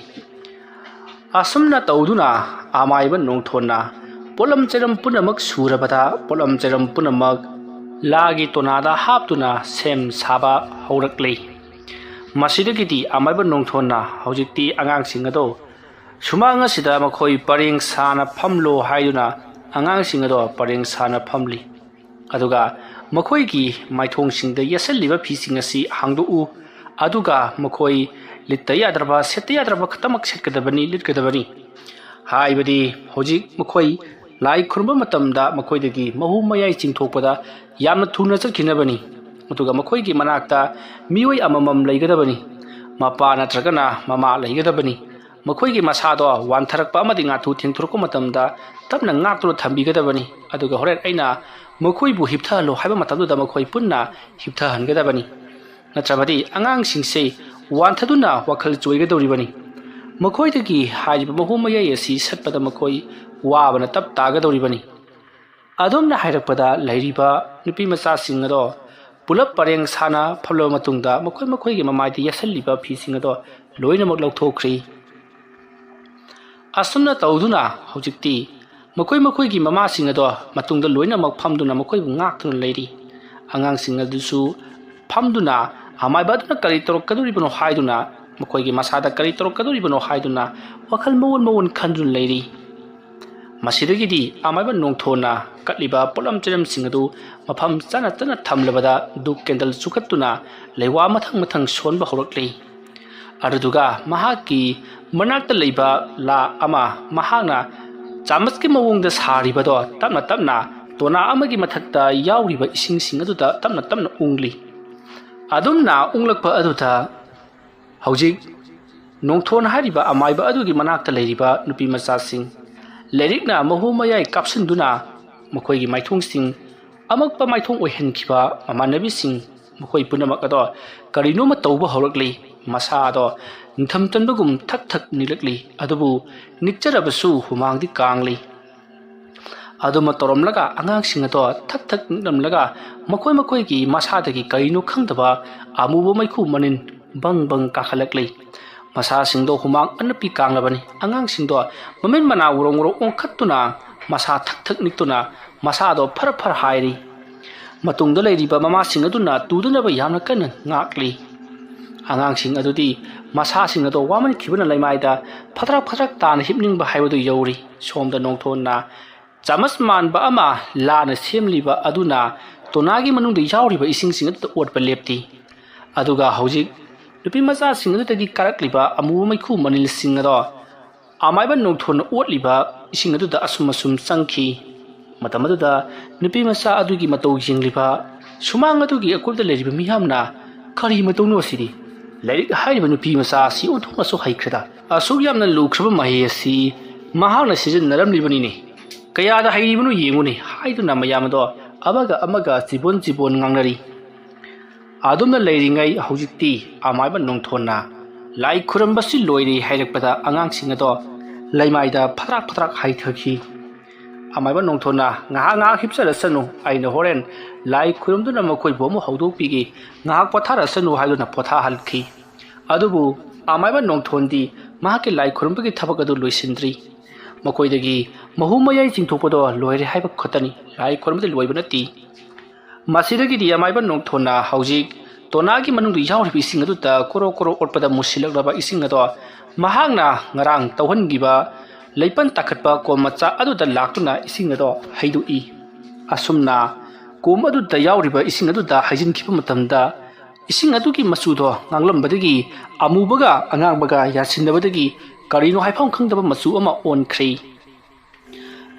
ꯑꯁꯨꯝꯅ ꯇꯧꯗꯨꯅ ꯑꯃꯥꯏꯕ ꯅꯣꯡꯊꯣꯟꯅ ꯄꯣꯠꯂꯝ ꯆꯩꯔꯝ ꯄꯨꯝꯅꯃꯛ ꯁꯨꯔꯕꯗ ꯄꯣꯠꯂꯝ ꯆꯩꯔꯝ ꯄꯨꯝꯅꯃꯛ ꯂꯥꯒꯤ ꯇꯣꯅꯥꯗ ꯍꯥꯞꯇꯨꯅ ꯁꯦꯝ ꯁꯥꯕ ꯍꯧꯔꯛꯂꯤ꯫ ꯃꯁꯤꯗꯒꯤꯗꯤ ꯑꯃꯥꯏꯕ ꯅꯣꯡꯊꯣꯟꯅ ꯍꯧꯖꯤꯛꯇꯤ ꯑꯉꯥꯡꯁꯤꯡ ꯑꯗꯣ ꯁꯨꯃꯥꯡ ꯑꯁꯤꯗ ꯃꯈꯣꯏ ꯄꯔꯦꯡ ꯁꯥꯅ ꯐꯝꯂꯣ ꯍꯥꯏꯗꯨꯅ ꯑꯉꯥꯡꯁꯤꯡ ꯑꯗꯣ ꯄꯔꯦꯡ ꯁꯥꯅ ꯐꯝꯂꯤ꯫ ꯑꯗꯨꯒ ꯃꯈꯣꯏꯒꯤ ꯃꯥꯏꯊꯣꯡꯁꯤꯡꯗ ꯌꯦꯠꯁꯤꯜꯂꯤꯕ ꯐꯤꯁꯤꯡ ꯑꯁꯤ ꯍꯥꯡꯗꯣꯛꯎ꯫ ꯑꯗꯨꯒ ꯃꯈꯣꯏ ꯂꯤꯠꯇ ꯌꯥꯗ꯭ꯔꯕ, ꯁꯦꯠꯇ ꯌꯥꯗ꯭ꯔꯕ ꯈꯛꯇꯃꯛ ꯁꯦꯠꯀꯗꯕꯅꯤ, ꯂꯤꯠꯀꯗꯕꯅꯤ꯫ ꯍꯥꯏꯕꯗꯤ ꯍꯧꯖꯤꯛ ꯃꯈꯣꯏ ꯂꯥꯏ ꯈꯨꯔꯨꯝꯕ ꯃꯇꯝꯗ ꯃꯈꯣꯏꯗꯒꯤ ꯃꯍꯨ ꯃꯌꯥꯏ ꯆꯤꯡꯊꯣꯛꯄꯗ ꯌꯥꯝꯅ ꯊꯨꯅ ꯆꯠꯈꯤꯅꯕꯅꯤ꯫ ꯑꯗꯨꯒ ꯃꯈꯣꯏꯒꯤ ꯃꯅꯥꯛꯇ ꯃꯤꯑꯣꯏ ꯑꯃꯃꯝ ꯂꯩꯒꯗꯕꯅꯤ꯫ ꯃꯄꯥ ꯅꯠꯇ꯭ꯔꯒꯅ ꯃꯃꯥ ꯂꯩꯒꯗꯕꯅꯤ꯫ ꯃꯈꯣꯏꯒꯤ ꯃꯁꯥꯗꯣ ꯋꯥꯟꯊꯔꯛꯄ ꯑꯃꯗꯤ ꯉꯥꯊꯨ ꯊꯦꯡꯊꯣꯔꯛꯄ ꯃꯇꯝꯗ ꯇꯞꯅ ꯉꯥꯛꯇꯨꯅ ꯊꯝꯕꯤꯒꯗꯕꯅꯤ꯫ ꯑꯗꯨꯒ ꯍꯣꯔꯦꯟ ꯑꯩꯅ ꯃꯈꯣꯏꯕꯨ ꯍꯤꯞꯊꯍꯜꯂꯣ ꯍꯥꯏꯕ ꯃꯇꯝꯗꯨꯗ ꯃꯈꯣꯏ ꯄꯨꯟꯅ ꯍꯤꯞꯊꯍꯟꯒꯗꯕꯅꯤ꯫ ꯅꯠꯇ꯭ꯔꯕꯗꯤ ꯑꯉꯥꯡꯁꯤꯡꯁꯦ ꯋꯥꯟꯊꯗꯨꯅ ꯋꯥꯈꯜ ꯆꯣꯏꯒꯗꯧꯔꯤꯕꯅꯤ꯫ ꯃꯈꯣꯏꯗꯒꯤ ꯍꯥꯏꯔꯤꯕ ꯃꯍꯨ ꯃꯌꯥꯏ ꯑꯁꯤ ꯁꯠꯄꯗ ꯃꯈꯣꯏ ꯋꯥꯕꯅ ꯇꯞ ꯇꯥꯒꯗꯧꯔꯤꯕꯅꯤ꯫ ꯑꯗꯣꯝꯅ ꯍꯥꯏꯔꯛꯄꯗ ꯂꯩꯔꯤꯕ ꯅꯨꯄꯤ ꯃꯆꯥꯁꯤꯡ ꯑꯗꯣ ꯄꯨꯂꯞ ꯄꯔꯦꯡ ꯁꯥꯅ ꯐꯝꯂꯕ ꯃꯇꯨꯡꯗ ꯃꯈꯣꯏ ꯃꯈꯣꯏꯒꯤ ꯃꯃꯥꯏꯗ ꯌꯦꯠꯁꯜꯂꯤꯕ ꯐꯤꯁꯤꯡ ꯑꯗꯣ ꯂꯣꯏꯅꯃꯛ ꯂꯧꯊꯣꯛꯈ꯭ꯔꯤ꯫ ꯑꯁꯨꯝꯅ ꯇꯧꯗꯨꯅ ꯍꯧꯖꯤꯛꯇꯤ ꯃꯈꯣꯏ ꯃꯈꯣꯏꯒꯤ ꯃꯃꯥꯁꯤꯡ ꯑꯗꯣ ꯃꯇꯨꯡꯗ ꯂꯣꯏꯅꯃꯛ ꯐꯝꯗꯨꯅ ꯃꯈꯣꯏꯕꯨ ꯉꯥꯛꯇꯨꯅ ꯂꯩꯔꯤ꯫ ꯑꯉꯥꯡꯁꯤꯡ ꯑꯗꯨꯁꯨ ꯐꯝꯗꯨꯅ ꯑꯃꯥꯏꯕ ꯑꯗꯨꯅ ꯀꯔꯤ ꯇꯧꯔꯛꯀꯗꯧꯔꯤꯕꯅꯣ ꯍꯥꯏꯗꯨꯅ, ꯃꯈꯣꯏꯒꯤ ꯃꯁꯥꯗ ꯀꯔꯤ ꯇꯧꯔꯛꯀꯗꯧꯔꯤꯕꯅꯣ ꯍꯥꯏꯗꯨꯅ ꯋꯥꯈꯜ ꯃꯑꯣꯟ ꯃꯑꯣꯟ ꯈꯟꯗꯨꯅ ꯂꯩꯔꯤ꯫ ꯃꯁꯤꯗꯒꯤꯗꯤ ꯑꯃꯥꯏꯕ ꯅꯣꯡꯊꯣꯟꯅ ꯀꯠꯂꯤꯕ ꯄꯣꯠꯂꯝ ꯆꯩꯔꯝꯁꯤꯡ ꯑꯗꯨ ꯃꯐꯝ ꯆꯥꯅ ꯆꯥꯅ ꯊꯝꯂꯕꯗ ꯙꯨꯞ ꯀꯦꯟꯗꯜ ꯆꯨꯈꯠꯇꯨꯅ ꯂꯩꯋꯥ ꯃꯊꯪ ꯃꯊꯪ ꯁꯣꯟꯕ ꯍꯧꯔꯛꯂꯤ꯫ ꯑꯗꯨꯗꯨꯒ ꯃꯍꯥꯛꯀꯤ ꯃꯅꯥꯛꯇ ꯂꯩꯕ ꯂꯥ ꯑꯃ ꯃꯍꯥꯛꯅ ꯆꯥꯃꯁꯀꯤ ꯃꯑꯣꯡꯗ ꯁꯥꯔꯤꯕꯗꯣ ꯇꯞꯅ ꯇꯞꯅ ꯇꯣꯅꯥ ꯑꯃꯒꯤ ꯃꯊꯛꯇ ꯌꯥꯎꯔꯤꯕ ꯏꯁꯤꯡꯁꯤꯡ ꯑꯗꯨꯗ ꯇꯞꯅ ꯇꯞꯅ ꯎꯪꯂꯤ꯫ ꯑꯗꯨꯝꯅ ꯎꯪꯂꯛꯄ ꯑꯗꯨꯗ ꯍꯧꯖꯤꯛ ꯅꯣꯡꯊꯣꯟ ꯍꯥꯏꯔꯤꯕ ꯑꯃꯥꯏꯕ ꯑꯗꯨꯒꯤ ꯃꯅꯥꯛꯇ ꯂꯩꯔꯤꯕ ꯅꯨꯄꯤ ꯃꯆꯥꯁꯤꯡ ꯂꯥꯏꯔꯤꯛꯅ ꯃꯍꯨ ꯃꯌꯥꯏ ꯀꯥꯞꯁꯤꯟꯗꯨꯅ ꯃꯈꯣꯏꯒꯤ ꯃꯥꯏꯊꯣꯡꯁꯤꯡ ꯑꯃꯛꯄ ꯃꯥꯏꯊꯣꯡ ꯑꯣꯏꯍꯟꯈꯤꯕ ꯃꯃꯥꯟꯅꯕꯤꯁꯤꯡ ꯃꯈꯣꯏ ꯄꯨꯝꯅꯃꯛ ꯑꯗꯣ ꯀꯔꯤꯅꯣꯃ ꯇꯧꯕ ꯍꯧꯔꯛꯂꯤ꯫ ꯃꯁꯥ ꯑꯗꯣ ꯅꯤꯡꯊꯝ ꯆꯟꯕꯒꯨꯝ ꯊꯛ ꯊꯛ ꯅꯤꯛꯂꯛꯂꯤ꯫ ꯑꯗꯨꯕꯨ ꯅꯤꯛꯆꯔꯕꯁꯨ ꯍꯨꯃꯥꯡꯗꯤ ꯀꯥꯡꯂꯤ꯫ ꯑꯗꯨꯃ ꯇꯧꯔꯝꯂꯒ ꯑꯉꯥꯡꯁꯤꯡ ꯑꯗꯣ ꯊꯛ ꯊꯛ ꯅꯤꯛꯂꯝꯂꯒ ꯃꯈꯣꯏ ꯃꯈꯣꯏꯒꯤ ꯃꯁꯥꯗꯒꯤ ꯀꯔꯤꯅꯣ ꯈꯪꯗꯕ ꯑꯃꯨꯕ ꯃꯩꯈꯨ ꯃꯅꯤꯟ ꯕꯪ ꯕꯪ ꯀꯥꯈꯠꯂꯛꯂꯤ꯫ ꯃꯁꯥꯁꯤꯡꯗꯣ ꯍꯨꯃꯥꯡ ꯑꯅꯞꯄꯤ ꯀꯥꯡꯂꯕꯅꯤ꯫ ꯑꯉꯥꯡꯁꯤꯡꯗꯣ ꯃꯃꯤꯠ ꯃꯅꯥ ꯎꯔꯣꯡ ꯎꯔꯣꯡ ꯑꯣꯟꯈꯠꯇꯨꯅ ꯃꯁꯥ ꯊꯛ ꯊꯛ ꯅꯤꯛꯇꯨꯅ ꯃꯁꯥꯗꯣ ꯐꯔ ꯐꯔ ꯍꯥꯏꯔꯤ꯫ ꯃꯇꯨꯡꯗ ꯂꯩꯔꯤꯕ ꯃꯃꯥꯁꯤꯡ ꯑꯗꯨꯅ ꯇꯨꯗꯅꯕ ꯌꯥꯝꯅ ꯀꯟꯅ ꯉꯥꯛꯂꯤ꯫ ꯑꯉꯥꯡꯁꯤꯡ ꯑꯗꯨꯗꯤ ꯃꯁꯥꯁꯤꯡ ꯑꯗꯣ ꯋꯥꯃꯟꯈꯤꯕꯅ ꯂꯩꯃꯥꯏꯗ ꯐꯗ꯭ꯔꯛ ꯐꯗ꯭ꯔꯛ ꯇꯥꯅ ꯍꯤꯞꯅꯤꯡꯕ ꯍꯥꯏꯕꯗꯨ ꯌꯧꯔꯤ꯫ ꯁꯣꯝꯗ ꯅꯣꯡꯊꯣꯟꯅ ꯆꯥꯃꯁ ꯃꯥꯟꯕ ꯑꯃ ꯂꯥꯅ ꯁꯦꯝꯂꯤꯕ ꯑꯗꯨꯅ ꯇꯣꯅꯥꯒꯤ ꯃꯅꯨꯡꯗ ꯌꯥꯎꯔꯤꯕ ꯏꯁꯤꯡꯁꯤꯡ ꯑꯗꯨꯗ ꯑꯣꯠꯄ ꯂꯦꯞꯇꯦ꯫ ꯑꯗꯨꯒ ꯍꯧꯖꯤꯛ ꯅꯨꯄꯤ ꯃꯆꯥꯁꯤꯡ ꯑꯗꯨꯗꯒꯤ ꯀꯥꯔꯛꯂꯤꯕ ꯑꯃꯨꯕ ꯃꯩꯈꯨ ꯃꯅꯤꯜꯁꯤꯡ ꯑꯗꯣ ꯑꯃꯥꯏꯕ ꯅꯣꯡꯊꯣꯟꯅ ꯑꯣꯠꯂꯤꯕ ꯏꯁꯤꯡ ꯑꯗꯨꯗ ꯑꯁꯨꯝ ꯑꯁꯨꯝ ꯆꯪꯈꯤ꯫ ꯃꯇꯝ ꯑꯗꯨꯗ ꯅꯨꯄꯤ ꯃꯆꯥ ꯑꯗꯨꯒꯤ ꯃꯇꯧ ꯌꯦꯡꯂꯤꯕ ꯁꯨꯃꯥꯡ ꯑꯗꯨꯒꯤ ꯑꯀꯣꯏꯕꯗ ꯂꯩꯔꯤꯕ ꯃꯤꯌꯥꯝꯅ, "ꯀꯔꯤ ꯃꯇꯧꯅꯣ ꯑꯁꯤꯗꯤ? ꯂꯥꯏꯔꯤꯛ ꯍꯥꯏꯔꯤꯕ ꯅꯨꯄꯤ ꯃꯆꯥ ꯑꯁꯤ ꯑꯣꯟꯊꯣꯛꯅꯁꯨ ꯍꯩꯈ꯭ꯔꯦꯗ꯫ ꯑꯁꯨꯛ ꯌꯥꯝꯅ ꯂꯨꯈ꯭ꯔꯕ ꯃꯍꯩ ꯑꯁꯤ ꯃꯍꯥꯛꯅ ꯁꯤꯖꯤꯟꯅꯔꯝꯂꯤꯕꯅꯤꯅꯦ꯫ ꯀꯌꯥꯗ ꯍꯩꯔꯤꯕꯅꯣ ꯌꯦꯡꯉꯨꯅꯦ" ꯍꯥꯏꯗꯨꯅ ꯃꯌꯥꯝ ꯑꯗꯣ ꯑꯃꯒ ꯑꯃꯒ ꯆꯤꯕꯣꯟ ꯆꯤꯕꯣꯟ ꯉꯥꯡꯅꯔꯤ꯫ ꯑꯗꯨꯝꯅ ꯂꯩꯔꯤꯉꯩ ꯍꯧꯖꯤꯛꯇꯤ ꯑꯃꯥꯏꯕ ꯅꯣꯡꯊꯣꯟꯅ ꯂꯥꯏ ꯈꯨꯔꯝꯕꯁꯤ ꯂꯣꯏꯔꯦ ꯍꯥꯏꯔꯛꯄꯗ ꯑꯉꯥꯡꯁꯤꯡ ꯑꯗꯣ ꯂꯩꯃꯥꯏꯗ ꯐꯇ꯭ꯔꯥꯛ ꯐꯇ꯭ꯔꯥꯛ ꯍꯥꯏꯊꯈꯤ꯫ ꯑꯃꯥꯏꯕ ꯅꯣꯡꯊꯣꯟꯅ "ꯉꯥꯏꯍꯥꯛ ꯉꯥꯏꯍꯥꯛ ꯍꯤꯞꯆꯔꯁꯅꯨ, ꯑꯩꯅ ꯍꯣꯔꯦꯟ ꯂꯥꯏ ꯈꯨꯔꯨꯝꯗꯨꯅ ꯃꯈꯣꯏꯕꯨ ꯑꯃꯨꯛ ꯍꯧꯗꯣꯛꯄꯤꯒꯦ, ꯉꯥꯏꯍꯥꯛ ꯄꯣꯊꯥꯔꯁꯅꯨ" ꯍꯥꯏꯗꯨꯅ ꯄꯣꯊꯥꯍꯟꯈꯤ꯫ ꯑꯗꯨꯕꯨ ꯑꯃꯥꯏꯕ ꯅꯣꯡꯊꯣꯟꯗꯤ ꯃꯍꯥꯛꯀꯤ ꯂꯥꯏ ꯈꯨꯔꯨꯝꯕꯒꯤ ꯊꯕꯛ ꯑꯗꯨ ꯂꯣꯏꯁꯤꯟꯗ꯭ꯔꯤ꯫ ꯃꯈꯣꯏꯗꯒꯤ ꯃꯍꯨ ꯃꯌꯥꯏ ꯆꯤꯡꯊꯣꯛꯄꯗꯣ ꯂꯣꯏꯔꯦ ꯍꯥꯏꯕ ꯈꯛꯇꯅꯤ, ꯂꯥꯏ ꯈꯨꯔꯨꯝꯕꯗꯤ ꯂꯣꯏꯕ ꯅꯠꯇꯦ꯫ ꯃꯁꯤꯗꯒꯤꯗꯤ ꯑꯃꯥꯏꯕ ꯅꯣꯡꯊꯣꯟꯅ ꯍꯧꯖꯤꯛ ꯇꯣꯅꯥꯒꯤ ꯃꯅꯨꯡꯗ ꯌꯥꯎꯔꯤꯕ ꯏꯁꯤꯡ ꯑꯗꯨꯗ ꯀꯣꯔꯣ ꯀꯣꯔꯣ ꯑꯣꯠꯄꯗ ꯃꯨꯁꯤꯜꯂꯛꯂꯕ ꯏꯁꯤꯡ ꯑꯗꯣ ꯃꯍꯥꯛꯅ ꯉꯔꯥꯡ ꯇꯧꯍꯟꯈꯤꯕ ꯂꯩꯄꯟ ꯇꯥꯈꯠꯄ ꯀꯣꯝ ꯃꯆꯥ ꯑꯗꯨꯗ ꯂꯥꯛꯇꯨꯅ ꯏꯁꯤꯡ ꯑꯗꯣ ꯍꯩꯗꯣꯛꯏ꯫ ꯑꯁꯨꯝꯅ ꯀꯣꯝ ꯑꯗꯨꯗ ꯌꯥꯎꯔꯤꯕ ꯏꯁꯤꯡ ꯑꯗꯨꯗ ꯍꯩꯖꯤꯟꯈꯤꯕ ꯃꯇꯝꯗ ꯏꯁꯤꯡ ꯑꯗꯨꯒꯤ ꯃꯆꯨꯗꯣ ꯉꯥꯡꯂꯝꯕꯗꯒꯤ ꯑꯃꯨꯕꯒ ꯑꯉꯥꯡꯕꯒ ꯌꯥꯟꯁꯤꯟꯅꯕꯗꯒꯤ ꯀꯔꯤꯅꯣ ꯍꯥꯏꯐꯝ ꯈꯪꯗꯕ ꯃꯆꯨ ꯑꯃ ꯑꯣꯟꯈ꯭ꯔꯦ꯫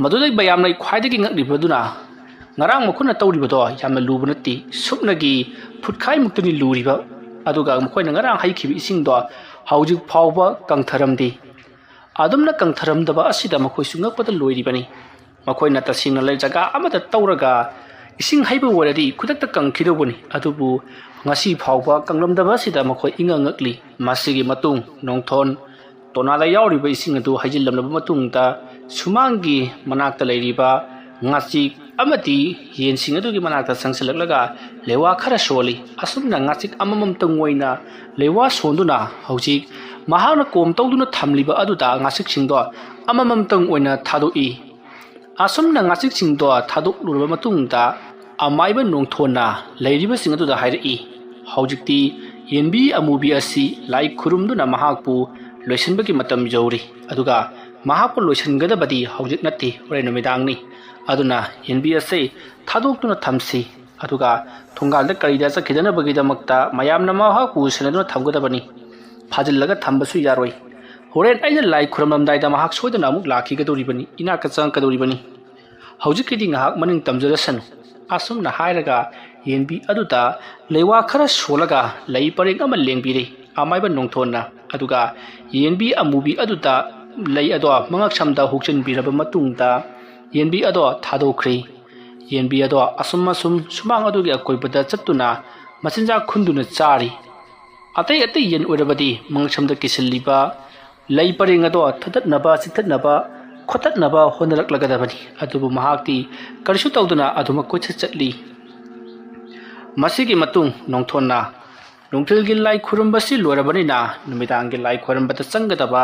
ꯃꯗꯨꯗꯩ ꯃꯌꯥꯝꯅ ꯈ꯭ꯋꯥꯏꯗꯒꯤ ꯉꯛꯂꯤꯕꯗꯨꯅ ꯉꯔꯥꯡ ꯃꯈꯣꯏꯅ ꯇꯧꯔꯤꯕꯗꯣ ꯌꯥꯝꯅ ꯂꯨꯕ ꯅꯠꯇꯦ, ꯁꯨꯞꯅꯒꯤ ꯐꯨꯠꯈꯥꯏꯃꯨꯛꯇꯅꯤ ꯂꯨꯔꯤꯕ꯫ ꯑꯗꯨꯒ ꯃꯈꯣꯏꯅ ꯉꯔꯥꯡ ꯍꯩꯈꯤꯕ ꯏꯁꯤꯡꯗꯣ ꯍꯧꯖꯤꯛ ꯐꯥꯎꯕ ꯀꯪꯊꯔꯝꯗꯦ꯫ ꯑꯗꯨꯝꯅ ꯀꯪꯊꯔꯝꯗꯕ ꯑꯁꯤꯗ ꯃꯈꯣꯏꯁꯨ ꯉꯛꯄꯗ ꯂꯣꯏꯔꯤꯕꯅꯤ꯫ ꯃꯈꯣꯏꯅ ꯇꯁꯦꯡꯅ ꯂꯩ ꯖꯒꯥ ꯑꯃꯗ ꯇꯧꯔꯒ ꯏꯁꯤꯡ ꯍꯩꯕ ꯑꯣꯏꯔꯗꯤ ꯈꯨꯗꯛꯇ ꯀꯪꯈꯤꯗꯧꯕꯅꯤ, ꯑꯗꯨꯕꯨ ꯉꯁꯤ ꯐꯥꯎꯕ ꯀꯪꯂꯝꯗꯕ ꯑꯁꯤꯗ ꯃꯈꯣꯏ ꯏꯉꯛ ꯉꯛꯂꯤ꯫ ꯃꯁꯤꯒꯤ ꯃꯇꯨꯡ ꯅꯣꯡꯊꯣꯟ ꯇꯣꯅꯥꯗ ꯌꯥꯎꯔꯤꯕ ꯏꯁꯤꯡ ꯑꯗꯨ ꯍꯩꯖꯤꯜꯂꯝꯂꯕ ꯃꯇꯨꯡꯗ ꯁꯨꯃꯥꯡꯒꯤ ꯃꯅꯥꯛꯇ ꯂꯩꯔꯤꯕ ꯉꯥꯆꯤꯛ ꯑꯃꯗꯤ ꯌꯦꯟꯁꯤꯡ ꯑꯗꯨꯒꯤ ꯃꯅꯥꯛꯇ ꯆꯪꯁꯤꯜꯂꯛꯂꯒ ꯂꯩꯋꯥ ꯈꯔ ꯁꯣꯜꯂꯤ꯫ ꯑꯁꯨꯝꯅ ꯉꯥꯆꯤꯛ ꯑꯃꯃꯝꯇꯪ ꯑꯣꯏꯅ ꯂꯩꯋꯥ ꯁꯣꯟꯗꯨꯅ ꯍꯧꯖꯤꯛ ꯃꯍꯥꯛꯅ ꯀꯣꯝ ꯇꯧꯗꯨꯅ ꯊꯝꯂꯤꯕ ꯑꯗꯨꯗ ꯉꯥꯆꯤꯛꯁꯤꯡꯗꯣ ꯑꯃꯃꯝꯇꯪ ꯑꯣꯏꯅ ꯊꯥꯗꯣꯛꯏ꯫ ꯑꯁꯨꯝꯅ ꯉꯥꯆꯤꯛꯁꯤꯡꯗꯣ ꯊꯥꯗꯣꯛꯂꯨꯔꯕ ꯃꯇꯨꯡꯗ ꯑꯃꯥꯏꯕ ꯅꯣꯡꯊꯣꯟꯅ ꯂꯩꯔꯤꯕꯁꯤꯡ ꯑꯗꯨꯗ ꯍꯥꯏꯔꯛꯏ, "ꯍꯧꯖꯤꯛꯇꯤ ꯌꯦꯟꯕꯤ ꯑꯃꯨꯕꯤ ꯑꯁꯤ ꯂꯥꯏ ꯈꯨꯔꯨꯝꯗꯨꯅ ꯃꯍꯥꯛꯄꯨ ꯂꯣꯏꯁꯤꯟꯕꯒꯤ ꯃꯇꯝ ꯌꯧꯔꯤ꯫ ꯑꯗꯨꯒ ꯃꯍꯥꯛꯄꯨ ꯂꯣꯏꯁꯤꯟꯒꯗꯕꯗꯤ ꯍꯧꯖꯤꯛ ꯅꯠꯇꯦ, ꯍꯣꯔꯦꯟ ꯅꯨꯃꯤꯗꯥꯡꯅꯤ꯫ ꯑꯗꯨꯅ ꯌꯦꯟꯕꯤ ꯑꯁꯤ ꯊꯥꯗꯣꯛꯇꯨꯅ ꯊꯝꯁꯤ꯫ ꯑꯗꯨꯒ ꯊꯣꯡꯒꯥꯜꯗ ꯀꯔꯤꯗ ꯆꯠꯈꯤꯗꯅꯕꯒꯤꯗꯃꯛꯇ ꯃꯌꯥꯝꯅ ꯃꯍꯥꯛꯄꯨ ꯁꯦꯟꯅꯗꯨꯅ ꯊꯝꯒꯗꯕꯅꯤ꯫ ꯐꯥꯖꯤꯜꯂꯒ ꯊꯝꯕꯁꯨ ꯌꯥꯔꯣꯏ꯫ ꯍꯣꯔꯦꯟ ꯑꯩꯅ ꯂꯥꯏ ꯈꯨꯔꯝꯂꯝꯗꯥꯏꯗ ꯃꯍꯥꯛ ꯁꯣꯏꯗꯅ ꯑꯃꯨꯛ ꯂꯥꯛꯈꯤꯒꯗꯧꯔꯤꯕꯅꯤ, ꯏꯅꯥꯛꯇ ꯆꯪꯉꯛꯀꯗꯧꯔꯤꯕꯅꯤ꯫ ꯍꯧꯖꯤꯛꯀꯤꯗꯤ ꯉꯥꯏꯍꯥꯛ ꯃꯅꯤꯡ ꯇꯝꯖꯔꯁꯅꯨ꯫" ꯑꯁꯨꯝꯅ ꯍꯥꯏꯔꯒ ꯌꯦꯟꯕꯤ ꯑꯗꯨꯗ ꯂꯩꯋꯥ ꯈꯔ ꯁꯣꯜꯂꯒ ꯂꯩ ꯄꯔꯦꯡ ꯑꯃ ꯂꯦꯡꯕꯤꯔꯦ ꯑꯃꯥꯏꯕ ꯅꯣꯡꯊꯣꯟꯅ꯫ ꯑꯗꯨꯒ ꯌꯦꯟꯕꯤ ꯑꯃꯨꯕꯤ ꯑꯗꯨꯗ ꯂꯩ ꯑꯗꯣ ꯃꯉꯛꯁꯝꯗ ꯍꯨꯛꯆꯤꯟꯕꯤꯔꯕ ꯃꯇꯨꯡꯗ ꯌꯦꯟꯕꯤ ꯑꯗꯣ ꯊꯥꯗꯣꯛꯈ꯭ꯔꯦ꯫ ꯌꯦꯟꯕꯤ ꯑꯗꯣ ꯑꯁꯨꯝ ꯑꯁꯨꯝ ꯁꯨꯃꯥꯡ ꯑꯗꯨꯒꯤ ꯑꯀꯣꯏꯕꯗ ꯆꯠꯇꯨꯅ ꯃꯆꯤꯟꯖꯥꯛ ꯈꯨꯟꯗꯨꯅ ꯆꯥꯔꯤ꯫ ꯑꯇꯩ ꯑꯇꯩ ꯌꯦꯟ ꯑꯣꯏꯔꯕꯗꯤ ꯃꯉꯛꯁꯝꯗ ꯀꯤꯁꯤꯜꯂꯤꯕ ꯂꯩ ꯄꯔꯦꯡ ꯑꯗꯣ ꯊꯗꯠꯅꯕ, ꯆꯤꯛꯊꯠꯅꯕ, ꯈꯣꯠꯇꯠꯅꯕ ꯍꯣꯠꯅꯔꯛꯂꯒꯗꯕꯅꯤ꯫ ꯑꯗꯨꯕꯨ ꯃꯍꯥꯛꯇꯤ ꯀꯔꯤꯁꯨ ꯇꯧꯗꯅ ꯑꯗꯨꯃꯛ ꯀꯣꯏꯆꯠ ꯆꯠꯂꯤ꯫ ꯃꯁꯤꯒꯤ ꯃꯇꯨꯡ ꯅꯣꯡꯊꯣꯟꯅ ꯅꯨꯡꯊꯤꯜꯒꯤ ꯂꯥꯏ ꯈꯨꯔꯨꯝꯕꯁꯤ ꯂꯣꯏꯔꯕꯅꯤꯅ ꯅꯨꯃꯤꯗꯥꯡꯒꯤ ꯂꯥꯏ ꯈꯨꯔꯨꯝꯕꯗ ꯆꯪꯒꯗꯕ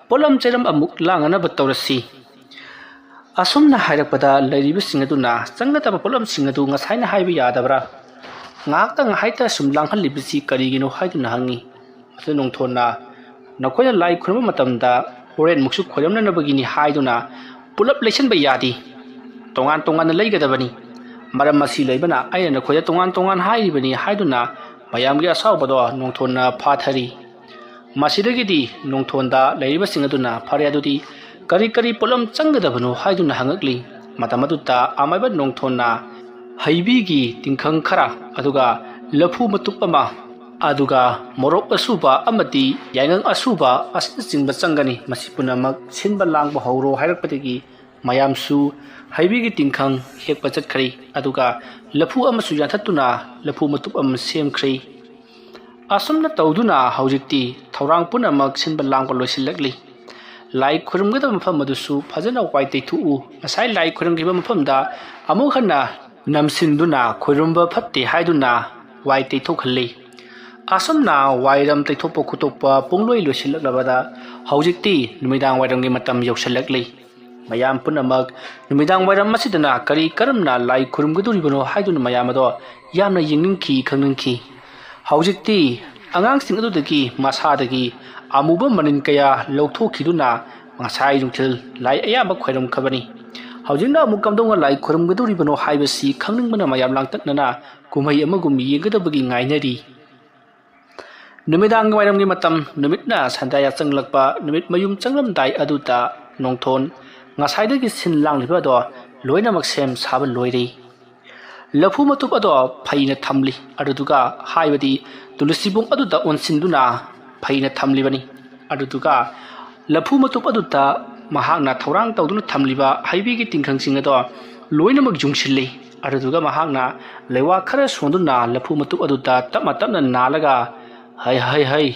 ꯄꯣꯠꯂꯝ ꯆꯩꯔꯝ ꯑꯃꯨꯛ ꯂꯥꯡꯅꯅꯕ ꯇꯧꯔꯁꯤ꯫ ꯑꯁꯨꯝꯅ ꯍꯥꯏꯔꯛꯄꯗ ꯂꯩꯔꯤꯕꯁꯤꯡ ꯑꯗꯨꯅ ꯆꯪꯒꯗꯕ ꯄꯣꯠꯂꯝꯁꯤꯡ ꯑꯗꯨ ꯉꯁꯥꯏꯅ ꯍꯥꯏꯕ ꯌꯥꯗꯕ꯭ꯔꯥ? ꯉꯥꯏꯍꯥꯛꯇꯪ ꯍꯥꯏꯇ ꯁꯨꯝ ꯂꯥꯡꯍꯜꯂꯤꯕꯁꯤ ꯀꯔꯤꯒꯤꯅꯣ ꯍꯥꯏꯗꯨꯅ ꯍꯪꯉꯤ꯫ ꯑꯗꯨ ꯅꯣꯡꯊꯣꯟꯅ, "ꯅꯈꯣꯏꯅ ꯂꯥꯏ ꯈꯨꯔꯨꯝꯕ ꯃꯇꯝꯗ ꯍꯣꯔꯦꯟ ꯃꯨꯛꯁꯨ ꯈꯣꯏꯔꯝꯅꯅꯕꯒꯤꯅꯤ ꯍꯥꯏꯗꯨꯅ ꯄꯨꯂꯞ ꯂꯩꯁꯟꯕ ꯌꯥꯗꯦ꯫ ꯇꯣꯉꯥꯟ ꯇꯣꯉꯥꯟꯅ ꯂꯩꯒꯗꯕꯅꯤ꯫ ꯃꯔꯝ ꯑꯁꯤ ꯂꯩꯕꯅ ꯑꯩꯅ ꯅꯈꯣꯏꯗ ꯇꯣꯉꯥꯟ ꯇꯣꯉꯥꯟ ꯍꯥꯏꯔꯤꯕꯅꯤ" ꯍꯥꯏꯗꯨꯅ ꯃꯌꯥꯝꯒꯤ ꯑꯁꯥꯎꯕꯗꯣ ꯅꯣꯡꯊꯣꯟꯅ ꯐꯥꯊꯔꯤ꯫ ꯃꯁꯤꯗꯒꯤꯗꯤ ꯅꯣꯡꯊꯣꯟꯗ ꯂꯩꯔꯤꯕꯁꯤꯡ ꯑꯗꯨꯅ, "ꯐꯔꯦ, ꯑꯗꯨꯗꯤ ꯀꯔꯤ ꯀꯔꯤ ꯄꯣꯠꯂꯝ ꯆꯪꯒꯗꯕꯅꯣ?" ꯍꯥꯏꯗꯨꯅ ꯍꯪꯉꯛꯂꯤ꯫ ꯃꯇꯝ ꯑꯗꯨꯗ ꯑꯃꯥꯏꯕ ꯅꯣꯡꯊꯣꯟꯅ ꯍꯩꯕꯤꯒꯤ ꯇꯤꯡꯈꯪ ꯈꯔ, ꯑꯗꯨꯒ ꯂꯐꯨ ꯃꯇꯨꯞ ꯑꯃ, ꯑꯗꯨꯒ ꯃꯣꯔꯣꯛ ꯑꯁꯨꯕ ꯑꯃꯗꯤ ꯌꯥꯏꯉꯪ ꯑꯁꯨꯕ ꯑꯁꯤꯅꯆꯤꯡꯕ ꯆꯪꯒꯅꯤ꯫ ꯃꯁꯤ ꯄꯨꯝꯅꯃꯛ ꯁꯤꯟꯕ ꯂꯥꯡꯕ ꯍꯧꯔꯣ ꯍꯥꯏꯔꯛꯄꯗꯒꯤ ꯃꯌꯥꯝꯁꯨ ꯍꯩꯕꯤꯒꯤ ꯇꯤꯡꯈꯪ ꯍꯦꯛꯄ ꯆꯠꯈ꯭ꯔꯦ꯫ ꯑꯗꯨꯒ ꯂꯐꯨ ꯑꯃꯁꯨ ꯌꯥꯟꯊꯠꯇꯨꯅ ꯂꯐꯨ ꯃꯇꯨꯞ ꯑꯃ ꯁꯦꯝꯈ꯭ꯔꯦ꯫ ꯑꯁꯨꯝꯅ ꯇꯧꯗꯨꯅ ꯍꯧꯖꯤꯛꯇꯤ ꯊꯧꯔꯥꯡ ꯄꯨꯝꯅꯃꯛ ꯁꯤꯟꯕ ꯂꯥꯡꯕ ꯂꯣꯏꯁꯤꯜꯂꯛꯂꯤ꯫ ꯂꯥꯏ ꯈꯨꯔꯨꯝꯒꯗꯕ ꯃꯐꯝ ꯑꯗꯨꯁꯨ ꯐꯖꯅ ꯋꯥꯏ ꯇꯩꯊꯣꯛꯎ꯫ ꯉꯁꯥꯏ ꯂꯥꯏ ꯈꯨꯔꯨꯝꯈꯤꯕ ꯃꯐꯝꯗ ꯑꯃꯨꯛ ꯍꯟꯅ ꯅꯝꯁꯤꯟꯗꯨꯅ ꯈꯨꯔꯨꯝꯕ ꯐꯠꯇꯦ ꯍꯥꯏꯗꯨꯅ ꯋꯥꯏ ꯇꯩꯊꯣꯛꯍꯜꯂꯤ꯫ ꯑꯁꯨꯝꯅ ꯋꯥꯏꯔꯝ ꯇꯩꯊꯣꯛꯄ ꯈꯣꯠꯇꯣꯛꯄ ꯄꯨꯡꯂꯣꯏ ꯂꯣꯏꯁꯤꯜꯂꯛꯂꯕꯗ ꯍꯧꯖꯤꯛꯇꯤ ꯅꯨꯃꯤꯗꯥꯡ ꯋꯥꯏꯔꯝꯒꯤ ꯃꯇꯝ ꯌꯧꯁꯤꯜꯂꯛꯂꯤ꯫ ꯃꯌꯥꯝ ꯄꯨꯝꯅꯃꯛ ꯅꯨꯃꯤꯗꯥꯡ ꯋꯥꯏꯔꯝ ꯑꯁꯤꯗꯅ ꯀꯔꯤ ꯀꯔꯝꯅ ꯂꯥꯏ ꯈꯨꯔꯨꯝꯒꯗꯧꯔꯤꯕꯅꯣ ꯍꯥꯏꯗꯨꯅ ꯃꯌꯥꯝ ꯑꯗꯣ ꯌꯥꯝꯅ ꯌꯦꯡꯅꯤꯡꯈꯤ, ꯈꯪꯅꯤꯡꯈꯤ꯫ ꯍꯧꯖꯤꯛꯇꯤ ꯑꯉꯥꯡꯁꯤꯡ ꯑꯗꯨꯗꯒꯤ ꯃꯁꯥꯗꯒꯤ ꯑꯃꯨꯕ ꯃꯅꯤꯟ ꯀꯌꯥ ꯂꯧꯊꯣꯛꯈꯤꯗꯨꯅ ꯉꯁꯥꯏ ꯅꯨꯡꯊꯤꯜ ꯂꯥꯏ ꯑꯌꯥꯝꯕ ꯈꯣꯏꯔꯝꯈ꯭ꯔꯕꯅꯤ꯫ ꯍꯧꯖꯤꯛꯅ ꯑꯃꯨꯛ ꯀꯝꯗꯧꯅ ꯂꯥꯏ ꯈꯨꯔꯨꯝꯒꯗꯧꯔꯤꯕꯅꯣ ꯍꯥꯏꯕꯁꯤ ꯈꯪꯅꯤꯡꯕꯅ ꯃꯌꯥꯝ ꯂꯥꯡꯇꯛꯅꯅ ꯀꯨꯝꯍꯩ ꯑꯃꯒꯨꯝ ꯌꯦꯡꯒꯗꯕꯒꯤ ꯉꯥꯏꯅꯔꯤ꯫ ꯅꯨꯃꯤꯗꯥꯡ ꯋꯥꯏꯔꯝꯒꯤ ꯃꯇꯝ, ꯅꯨꯃꯤꯠꯅ ꯁꯟꯗꯥ ꯌꯥꯆꯪꯂꯛꯄ, ꯅꯨꯃꯤꯠ ꯃꯌꯨꯝ ꯆꯪꯂꯝꯗꯥꯏ ꯑꯗꯨꯗ ꯅꯣꯡꯊꯣꯟ ꯉꯁꯥꯏꯗꯒꯤ ꯁꯤꯟ ꯂꯥꯡꯂꯤꯕ ꯑꯗꯣ ꯂꯣꯏꯅꯃꯛ ꯁꯦꯝ ꯁꯥꯕ ꯂꯣꯏꯔꯦ꯫ ꯂꯐꯨ ꯃꯇꯨꯞ ꯑꯗꯣ ꯐꯩꯅ ꯊꯝꯂꯤ꯫ ꯑꯗꯨꯗꯨꯒ, ꯍꯥꯏꯕꯗꯤ ꯇꯨꯂꯁꯤꯕꯣꯡ ꯑꯗꯨꯗ ꯑꯣꯟꯁꯤꯟꯗꯨꯅ ꯐꯩꯅ ꯊꯝꯂꯤꯕꯅꯤ꯫ ꯑꯗꯨꯗꯨꯒ ꯂꯐꯨ ꯃꯇꯨꯞ ꯑꯗꯨꯗ ꯃꯍꯥꯛꯅ ꯊꯧꯔꯥꯡ ꯇꯧꯗꯨꯅ ꯊꯝꯂꯤꯕ ꯍꯩꯕꯤꯒꯤ ꯇꯤꯡꯈꯪꯁꯤꯡ ꯑꯗꯣ ꯂꯣꯏꯅꯃꯛ ꯌꯨꯡꯁꯤꯜꯂꯤ꯫ ꯑꯗꯨꯗꯨꯒ ꯃꯍꯥꯛꯅ ꯂꯩꯋꯥ ꯈꯔ ꯁꯣꯟꯗꯨꯅ ꯂꯐꯨ ꯃꯇꯨꯞ ꯑꯗꯨꯗ ꯇꯞꯅ ꯇꯞꯅ ꯅꯥꯜꯂꯒ, "ꯍꯩ, ꯍꯩ, ꯍꯩ,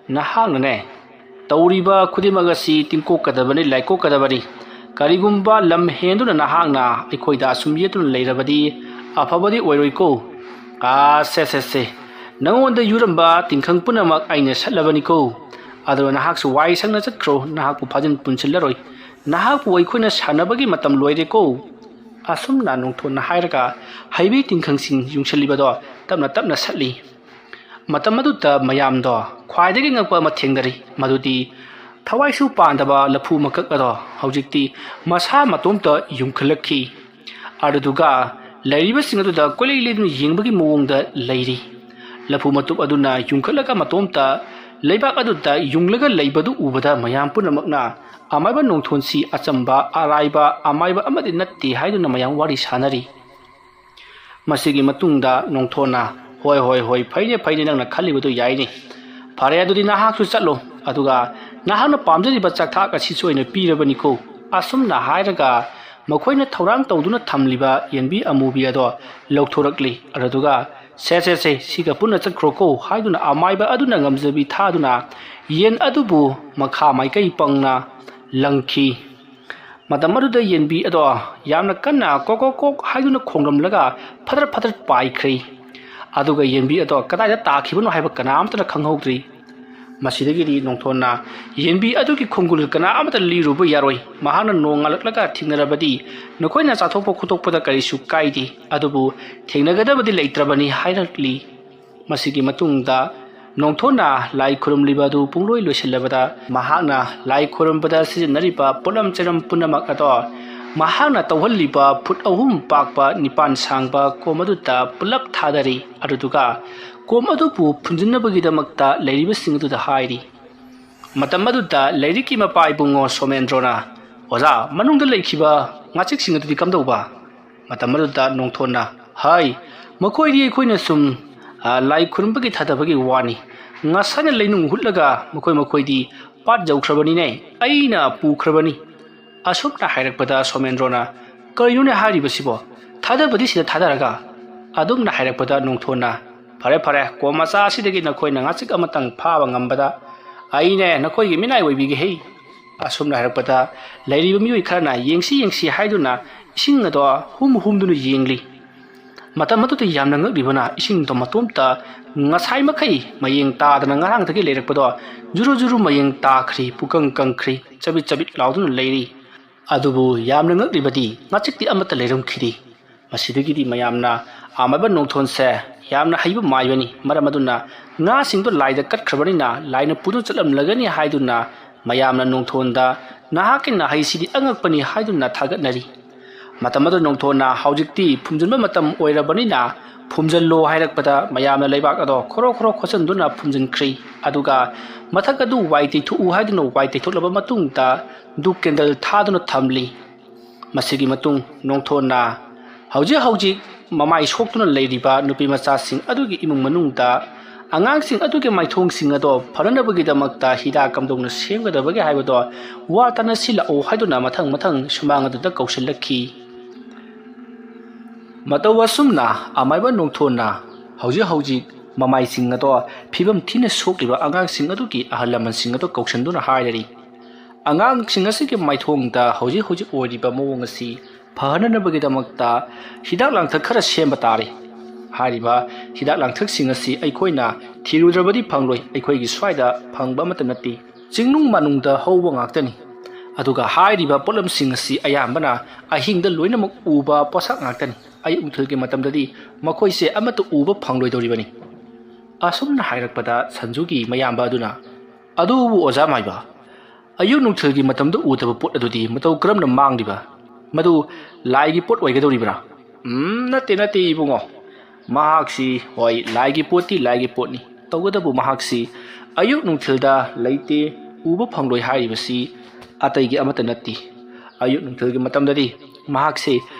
ꯅꯍꯥꯛꯅꯅꯦ ꯇꯧꯔꯤꯕ ꯈꯨꯗꯤꯡꯃꯛ ꯑꯁꯤ ꯇꯤꯡꯀꯣꯛꯀꯗꯕꯅꯤ, ꯂꯥꯏꯀꯣꯛꯀꯗꯕꯅꯤ꯫ ꯀꯔꯤꯒꯨꯝꯕ ꯂꯝ ꯍꯦꯟꯗꯨꯅ ꯅꯍꯥꯛꯅ ꯑꯩꯈꯣꯏꯗ ꯑꯁꯨꯝ ꯌꯦꯠꯇꯨꯅ ꯂꯩꯔꯕꯗꯤ ꯑꯐꯕꯗꯤ ꯑꯣꯏꯔꯣꯏꯀꯣ꯫ ꯑꯥ, ꯁꯦ, ꯁꯦ, ꯁꯦ, ꯅꯉꯣꯟꯗ ꯌꯨꯔꯝꯕ ꯇꯤꯡꯈꯪ ꯄꯨꯝꯅꯃꯛ ꯑꯩꯅ ꯁꯠꯂꯕꯅꯤꯀꯣ꯫ ꯑꯗꯨꯒ ꯅꯍꯥꯛꯁꯨ ꯋꯥꯏ ꯁꯪꯅ ꯆꯠꯈ꯭ꯔꯣ, ꯅꯍꯥꯛꯄꯨ ꯐꯥꯖꯤꯟ ꯄꯨꯟꯁꯤꯜꯂꯔꯣꯏ꯫ ꯅꯍꯥꯛꯄꯨ ꯑꯩꯈꯣꯏꯅ ꯁꯥꯟꯅꯕꯒꯤ ꯃꯇꯝ ꯂꯣꯏꯔꯦꯀꯣ꯫" ꯑꯁꯨꯝꯅ ꯅꯣꯡꯊꯣꯟꯅ ꯍꯥꯏꯔꯒ ꯍꯩꯕꯤ ꯇꯤꯡꯈꯪꯁꯤꯡ ꯌꯨꯡꯁꯤꯜꯂꯤꯕꯗꯣ ꯇꯞꯅ ꯇꯞꯅ ꯁꯠꯂꯤ꯫ ꯃꯇꯝ ꯑꯗꯨꯗ ꯃꯌꯥꯝꯗꯣ ꯈ꯭ꯋꯥꯏꯗꯒꯤ ꯉꯛꯄ ꯑꯃ ꯊꯦꯡꯅꯔꯤ, ꯃꯗꯨꯗꯤ ꯊꯋꯥꯏꯁꯨ ꯄꯥꯟꯗꯕ ꯂꯐꯨ ꯃꯀꯛ ꯑꯗꯣ ꯍꯧꯖꯤꯛꯇꯤ ꯃꯁꯥ ꯃꯇꯣꯝꯇ ꯌꯨꯡꯈꯠꯂꯛꯈꯤ꯫ ꯑꯗꯨꯗꯨꯒ ꯂꯩꯔꯤꯕꯁꯤꯡ ꯑꯗꯨꯗ ꯀꯣꯏꯂꯩ ꯂꯩꯗꯨꯅ ꯌꯦꯡꯕꯒꯤ ꯃꯑꯣꯡꯗ ꯂꯩꯔꯤ꯫ ꯂꯐꯨ ꯃꯇꯨꯞ ꯑꯗꯨꯅ ꯌꯨꯡꯈꯠꯂꯒ ꯃꯇꯣꯝꯇ ꯂꯩꯕꯥꯛ ꯑꯗꯨꯗ ꯌꯨꯡꯂꯒ ꯂꯩꯕꯗꯨ ꯎꯕꯗ ꯃꯌꯥꯝ ꯄꯨꯝꯅꯃꯛꯅ ꯑꯃꯥꯏꯕ ꯅꯣꯡꯊꯣꯟꯁꯤ ꯑꯆꯝꯕ, ꯑꯔꯥꯏꯕ ꯑꯃꯥꯏꯕ ꯑꯃꯗꯤ ꯅꯠꯇꯦ ꯍꯥꯏꯗꯨꯅ ꯃꯌꯥꯝ ꯋꯥꯔꯤ ꯁꯥꯅꯔꯤ꯫ ꯃꯁꯤꯒꯤ ꯃꯇꯨꯡꯗ ꯅꯣꯡꯊꯣꯟꯅ, "ꯍꯣꯏ, ꯍꯣꯏ, ꯍꯣꯏ, ꯐꯩꯅꯦ, ꯐꯩꯅꯦ, ꯅꯪꯅ ꯈꯜꯂꯤꯕꯗꯨ ꯌꯥꯏꯅꯦ꯫ ꯐꯔꯦ, ꯑꯗꯨꯗꯤ ꯅꯍꯥꯛꯁꯨ ꯆꯠꯂꯣ, ꯑꯗꯨꯒ ꯅꯍꯥꯛꯅ ꯄꯥꯝꯖꯔꯤꯕ ꯆꯥꯛꯊꯥꯛ ꯑꯁꯤꯁꯨ ꯑꯩꯅ ꯄꯤꯔꯕꯅꯤꯀꯣ꯫" ꯑꯁꯨꯝꯅ ꯍꯥꯏꯔꯒ ꯃꯈꯣꯏꯅ ꯊꯧꯔꯥꯡ ꯇꯧꯗꯨꯅ ꯊꯝꯂꯤꯕ ꯌꯦꯟꯕꯤ ꯑꯃꯨꯕꯤ ꯑꯗꯣ ꯂꯧꯊꯣꯔꯛꯂꯤ꯫ ꯑꯗꯨꯗꯨꯒ, "ꯁꯦ, ꯁꯦ, ꯁꯦ, ꯁꯤꯒ ꯄꯨꯟꯅ ꯆꯠꯈ꯭ꯔꯣꯀꯣ" ꯍꯥꯏꯗꯨꯅ ꯑꯃꯥꯏꯕ ꯑꯗꯨꯅ ꯉꯝꯖꯕꯤ ꯊꯥꯗꯨꯅ ꯌꯦꯟ ꯑꯗꯨꯕꯨ ꯃꯈꯥ ꯃꯥꯏꯀꯩ ꯄꯪꯅ ꯂꯪꯈꯤ꯫ ꯃꯇꯝ ꯑꯗꯨꯗ ꯌꯦꯟꯕꯤ ꯑꯗꯣ ꯌꯥꯝꯅ ꯀꯟꯅ ꯀꯣꯛ ꯀꯣꯛ ꯀꯣꯛ ꯍꯥꯏꯗꯨꯅ ꯈꯣꯡꯂꯝꯂꯒ ꯐꯗ꯭ꯔꯠ ꯐꯗ꯭ꯔꯠ ꯄꯥꯏꯈ꯭ꯔꯦ꯫ ꯑꯗꯨꯒ ꯌꯦꯟꯕꯤ ꯑꯗꯣ ꯀꯗꯥꯏꯗ ꯇꯥꯈꯤꯕꯅꯣ ꯍꯥꯏꯕ ꯀꯅꯥ ꯑꯃꯠꯇꯅ ꯈꯪꯍꯧꯗ꯭ꯔꯤ꯫ ꯃꯁꯤꯗꯒꯤꯗꯤ ꯅꯣꯡꯊꯣꯟꯅ ꯌꯦꯟꯕꯤ ꯑꯗꯨꯒꯤ ꯈꯣꯡꯒꯨꯜ ꯀꯅꯥ ꯑꯃꯠꯇ ꯂꯤꯔꯨꯕ ꯌꯥꯔꯣꯏ꯫ ꯃꯍꯥꯛꯅ ꯅꯣꯡꯉꯥꯜꯂꯛꯂꯒ ꯊꯦꯡꯅꯔꯕꯗꯤ ꯅꯈꯣꯏꯅ ꯆꯥꯊꯣꯛꯄ ꯈꯣꯠꯇꯣꯛꯄꯗ ꯀꯔꯤꯁꯨ ꯀꯥꯏꯗꯦ, ꯑꯗꯨꯕꯨ ꯊꯦꯡꯅꯒꯗꯕꯗꯤ ꯂꯩꯇ꯭ꯔꯕꯅꯤ ꯍꯥꯏꯔꯛꯂꯤ꯫ ꯃꯁꯤꯒꯤ ꯃꯇꯨꯡꯗ ꯅꯣꯡꯊꯣꯟꯅ ꯂꯥꯏ ꯈꯨꯔꯨꯝꯂꯤꯕ ꯑꯗꯨ ꯄꯨꯡꯂꯣꯏ ꯂꯣꯏꯁꯤꯜꯂꯕꯗ ꯃꯍꯥꯛꯅ ꯂꯥꯏ ꯈꯨꯔꯨꯝꯕꯗ ꯁꯤꯖꯤꯟꯅꯔꯤꯕ ꯄꯣꯠꯂꯝ ꯆꯩꯔꯝ ꯄꯨꯝꯅꯃꯛ ꯑꯗꯣ ꯃꯍꯥꯛꯅ ꯇꯧꯍꯜꯂꯤꯕ ꯐꯨꯠ ꯑꯍꯨꯝ ꯄꯥꯛꯄ ꯅꯤꯄꯥꯟ ꯁꯥꯡꯕ ꯀꯣꯝ ꯑꯗꯨꯗ ꯄꯨꯂꯞ ꯊꯥꯗꯔꯤ꯫ ꯑꯗꯨꯗꯨꯒ ꯀꯣꯝ ꯑꯗꯨꯕꯨ ꯐꯨꯟꯖꯤꯟꯅꯕꯒꯤꯗꯃꯛꯇ ꯂꯩꯔꯤꯕꯁꯤꯡ ꯑꯗꯨꯗ ꯍꯥꯏꯔꯤ꯫ ꯃꯇꯝ ꯑꯗꯨꯗ ꯂꯥꯏꯔꯤꯛꯀꯤ ꯃꯄꯥ ꯏꯕꯨꯡꯉꯣ ꯁꯣꯃꯦꯟꯗ꯭ꯔꯣꯅ, "ꯑꯣꯖꯥ, ꯃꯅꯨꯡꯗ ꯂꯩꯈꯤꯕ ꯉꯥꯆꯤꯛꯁꯤꯡ ꯑꯗꯨꯗꯤ ꯀꯝꯗꯧꯕ?" ꯃꯇꯝ ꯑꯗꯨꯗ ꯅꯣꯡꯊꯣꯟꯅ, "ꯍꯥꯏ, ꯃꯈꯣꯏꯗꯤ ꯑꯩꯈꯣꯏꯅ ꯁꯨꯝ, ꯑ, ꯂꯥꯏ ꯈꯨꯔꯨꯝꯕꯒꯤ ꯊꯥꯗꯕꯒꯤ ꯋꯥꯅꯤ꯫ ꯉꯁꯥꯏꯅ ꯂꯩꯅꯨꯡ ꯍꯨꯠꯂꯒ ꯃꯈꯣꯏ ꯃꯈꯣꯏꯗꯤ ꯄꯥꯠ ꯌꯧꯈ꯭ꯔꯕꯅꯤꯅꯦ, ꯑꯩꯅ ꯄꯨꯈ꯭ꯔꯕꯅꯤ꯫" ꯑꯁꯨꯝꯅ ꯍꯥꯏꯔꯛꯄꯗ ꯁꯣꯃꯦꯟꯗ꯭ꯔꯣꯅ, "ꯀꯔꯤꯅꯣꯅꯦ ꯍꯥꯏꯔꯤꯕꯁꯤꯕꯣ? ꯊꯥꯗꯕꯗꯤ ꯁꯤꯗ ꯊꯥꯗꯔꯒ?" ꯑꯗꯨꯝꯅ ꯍꯥꯏꯔꯛꯄꯗ ꯅꯣꯡꯊꯣꯟꯅ, "ꯐꯔꯦ ꯐꯔꯦ, ꯀꯣꯝ ꯃꯆꯥ ꯑꯁꯤꯗꯒꯤ ꯅꯈꯣꯏꯅ ꯉꯥꯆꯤꯛ ꯑꯃꯇꯪ ꯐꯥꯕ ꯉꯝꯕꯗ ꯑꯩꯅꯦ ꯅꯈꯣꯏꯒꯤ ꯃꯤꯅꯥꯏ ꯑꯣꯏꯕꯤꯒꯦ ꯍꯦ!" ꯑꯁꯨꯝꯅ ꯍꯥꯏꯔꯛꯄꯗ ꯂꯩꯔꯤꯕ ꯃꯤꯑꯣꯏ ꯈꯔꯅ ꯌꯦꯡꯁꯤ ꯌꯦꯡꯁꯤ ꯍꯥꯏꯗꯨꯅ ꯏꯁꯤꯡ ꯑꯗꯣ ꯍꯨꯝ ꯍꯨꯝꯗꯨꯅ ꯌꯦꯡꯂꯤ꯫ ꯃꯇꯝ ꯑꯗꯨꯗ ꯌꯥꯝꯅ ꯉꯛꯂꯤꯕꯅ ꯏꯁꯤꯡꯗꯣ ꯃꯇꯣꯝꯇ ꯉꯁꯥꯏ ꯃꯈꯩ ꯃꯌꯦꯡ ꯇꯥꯗꯅ ꯉꯔꯥꯡꯗꯒꯤ ꯂꯩꯔꯛꯄꯗꯣ ꯖꯨꯔꯨ ꯖꯨꯔꯨ ꯃꯌꯦꯡ ꯇꯥꯈ꯭ꯔꯤ, ꯄꯨꯀꯪ ꯀꯪꯈ꯭ꯔꯤ, ꯆꯕꯤꯠ ꯆꯕꯤꯠ ꯂꯥꯎꯗꯨꯅ ꯂꯩꯔꯤ꯫ ꯑꯗꯨꯕꯨ ꯌꯥꯝꯅ ꯉꯛꯂꯤꯕꯗꯤ ꯉꯥꯆꯤꯛꯇꯤ ꯑꯃꯠꯇ ꯂꯩꯔꯝꯈꯤꯗꯦ꯫ ꯃꯁꯤꯗꯒꯤꯗꯤ ꯃꯌꯥꯝꯅ ꯑꯃꯥꯏꯕ ꯅꯣꯡꯊꯣꯟꯁꯦ ꯌꯥꯝꯅ ꯍꯩꯕ ꯃꯥꯏꯕꯅꯤ, ꯃꯔꯝ ꯑꯗꯨꯅ ꯉꯥꯁꯤꯡꯗꯣ ꯂꯥꯏꯗ ꯀꯠꯈ꯭ꯔꯕꯅꯤꯅ ꯂꯥꯏꯅ ꯄꯨꯗꯨꯅ ꯆꯠꯂꯝꯂꯒꯅꯤ ꯍꯥꯏꯗꯨꯅ ꯃꯌꯥꯝꯅ ꯅꯣꯡꯊꯣꯟꯗ "ꯅꯍꯥꯛꯀꯤ ꯅꯍꯩꯁꯤꯗꯤ ꯑꯉꯛꯄꯅꯤ" ꯍꯥꯏꯗꯨꯅ ꯊꯥꯒꯠꯅꯔꯤ꯫ ꯃꯇꯝ ꯑꯗꯨ ꯅꯣꯡꯊꯣꯟꯅ "ꯍꯧꯖꯤꯛꯇꯤ ꯐꯨꯝꯖꯤꯟꯕ ꯃꯇꯝ ꯑꯣꯏꯔꯕꯅꯤꯅ ꯐꯨꯝꯖꯤꯜꯂꯣ" ꯍꯥꯏꯔꯛꯄꯗ ꯃꯌꯥꯝꯅ ꯂꯩꯕꯥꯛ ꯑꯗꯣ ꯈꯣꯔꯣ ꯈꯣꯔꯣ ꯈꯣꯠꯆꯤꯟꯗꯨꯅ ꯐꯨꯝꯖꯤꯟꯈ꯭ꯔꯤ꯫ ꯑꯗꯨꯒ ꯃꯊꯛ ꯑꯗꯨ ꯋꯥꯏ ꯇꯩꯊꯣꯛꯎ ꯍꯥꯏꯗꯨꯅ ꯋꯥꯏ ꯇꯩꯊꯣꯛꯂꯕ ꯃꯇꯨꯡꯗ ꯙꯨꯞ ꯀꯦꯟꯗꯜ ꯊꯥꯗꯨꯅ ꯊꯝꯂꯤ꯫ ꯃꯁꯤꯒꯤ ꯃꯇꯨꯡ ꯅꯣꯡꯊꯣꯟꯅ ꯍꯧꯖꯤꯛ ꯍꯧꯖꯤꯛ ꯃꯃꯥꯏ ꯁꯣꯛꯇꯨꯅ ꯂꯩꯔꯤꯕ ꯅꯨꯄꯤ ꯃꯆꯥꯁꯤꯡ ꯑꯗꯨꯒꯤ ꯏꯃꯨꯡ ꯃꯅꯨꯡꯗ ꯑꯉꯥꯡꯁꯤꯡ ꯑꯗꯨꯒꯤ ꯃꯥꯏꯊꯣꯡꯁꯤꯡ ꯑꯗꯣ ꯐꯅꯅꯕꯒꯤꯗꯃꯛꯇ ꯍꯤꯗꯥꯛ ꯀꯝꯗꯧꯅ ꯁꯦꯝꯒꯗꯕꯒꯦ ꯍꯥꯏꯕꯗꯣ ꯋꯥ ꯇꯥꯅꯁꯤꯜꯂꯛꯎ ꯍꯥꯏꯗꯨꯅ ꯃꯊꯪ ꯃꯊꯪ ꯁꯨꯃꯥꯡ ꯑꯗꯨꯗ ꯀꯧꯁꯤꯜꯂꯛꯈꯤ꯫ ꯃꯇꯧ ꯑꯁꯨꯝꯅ ꯑꯃꯥꯏꯕ ꯅꯣꯡꯊꯣꯟꯅ ꯍꯧꯖꯤꯛ ꯍꯧꯖꯤꯛ ꯃꯃꯥꯏꯁꯤꯡ ꯑꯗꯣ ꯐꯤꯕꯝ ꯊꯤꯅ ꯁꯣꯛꯂꯤꯕ ꯑꯉꯥꯡꯁꯤꯡ ꯑꯗꯨꯒꯤ ꯑꯍꯜ ꯂꯃꯟꯁꯤꯡ ꯑꯗꯣ ꯀꯧꯁꯤꯟꯗꯨꯅ ꯍꯥꯏꯔꯔꯤ꯫ ꯑꯉꯥꯡꯁꯤꯡ ꯑꯁꯤꯒꯤ ꯃꯥꯏꯊꯣꯡꯗ ꯍꯧꯖꯤꯛ ꯍꯧꯖꯤꯛ ꯑꯣꯏꯔꯤꯕ ꯃꯑꯣꯡ ꯑꯁꯤ ꯐꯍꯟꯅꯅꯕꯒꯤꯗꯃꯛꯇ ꯍꯤꯗꯥꯛ ꯂꯥꯡꯊꯛ ꯈꯔ ꯁꯦꯝꯕ ꯇꯥꯔꯦ꯫ ꯍꯥꯏꯔꯤꯕ ꯍꯤꯗꯥꯛ ꯂꯥꯡꯊꯛꯁꯤꯡ ꯑꯁꯤ ꯑꯩꯈꯣꯏꯅ ꯊꯤꯔꯨꯗ꯭ꯔꯕꯗꯤ ꯐꯪꯂꯣꯏ, ꯑꯩꯈꯣꯏꯒꯤ ꯁ꯭ꯋꯥꯏꯗ ꯐꯪꯕ ꯑꯃꯠꯇ ꯅꯠꯇꯦ꯫ ꯆꯤꯡꯅꯨꯡ ꯃꯥꯅꯨꯡꯗ ꯍꯧꯕ ꯉꯥꯛꯇꯅꯤ꯫ ꯑꯗꯨꯒ ꯍꯥꯏꯔꯤꯕ ꯄꯣꯠꯂꯝꯁꯤꯡ ꯑꯁꯤ ꯑꯌꯥꯝꯕꯅ ꯑꯍꯤꯡꯗ ꯂꯣꯏꯅꯃꯛ ꯎꯕ ꯄꯣꯠꯁꯛ ꯉꯥꯛꯇꯅꯤ꯫ ꯑꯌꯨꯛ ꯅꯨꯡꯊꯤꯜꯒꯤ ꯃꯇꯝꯗꯗꯤ ꯃꯈꯣꯏꯁꯦ ꯑꯃꯠꯇ ꯎꯕ ꯐꯪꯂꯣꯏꯗꯧꯔꯤꯕꯅꯤ꯫ ꯑꯁꯨꯝꯅ ꯍꯥꯏꯔꯛꯄꯗ ꯁꯟꯖꯨꯒꯤ ꯃꯌꯥꯝꯕ ꯑꯗꯨꯅ, "ꯑꯗꯨꯕꯨ ꯑꯣꯖꯥ ꯃꯥꯏꯕ, ꯑꯌꯨꯛ ꯅꯨꯡꯊꯤꯜꯒꯤ ꯃꯇꯝꯗ ꯎꯗꯕ ꯄꯣꯠ ꯑꯗꯨꯗꯤ ꯃꯇꯧ ꯀꯔꯝꯅ ꯃꯥꯡꯂꯤꯕ? ꯃꯗꯨ ꯂꯥꯏꯒꯤ ꯄꯣꯠ ꯑꯣꯏꯒꯗꯧꯔꯤꯕ꯭ꯔꯥ?" "ꯎꯝ, ꯅꯠꯇꯦ, ꯅꯠꯇꯦ ꯏꯕꯨꯡꯉꯣ꯫ ꯃꯍꯥꯛꯁꯤ, ꯍꯣꯏ, ꯂꯥꯏꯒꯤ ꯄꯣꯠꯇꯤ ꯂꯥꯏꯒꯤ ꯄꯣꯠꯅꯤ꯫ ꯇꯧꯕꯇꯕꯨ ꯃꯍꯥꯛꯁꯤ ꯑꯌꯨꯛ ꯅꯨꯡꯊꯤꯜꯗ ꯂꯩꯇꯦ, ꯎꯕ ꯐꯪꯂꯣꯏ ꯍꯥꯏꯔꯤꯕꯁꯤ ꯑꯇꯩꯒꯤ ꯑꯃꯠꯇ ꯅꯠꯇꯦ꯫ ꯑꯌꯨꯛ ꯅꯨꯡꯊꯤꯜꯒꯤ ꯃꯇꯝꯗꯗꯤ ꯃꯍꯥꯛꯁꯦ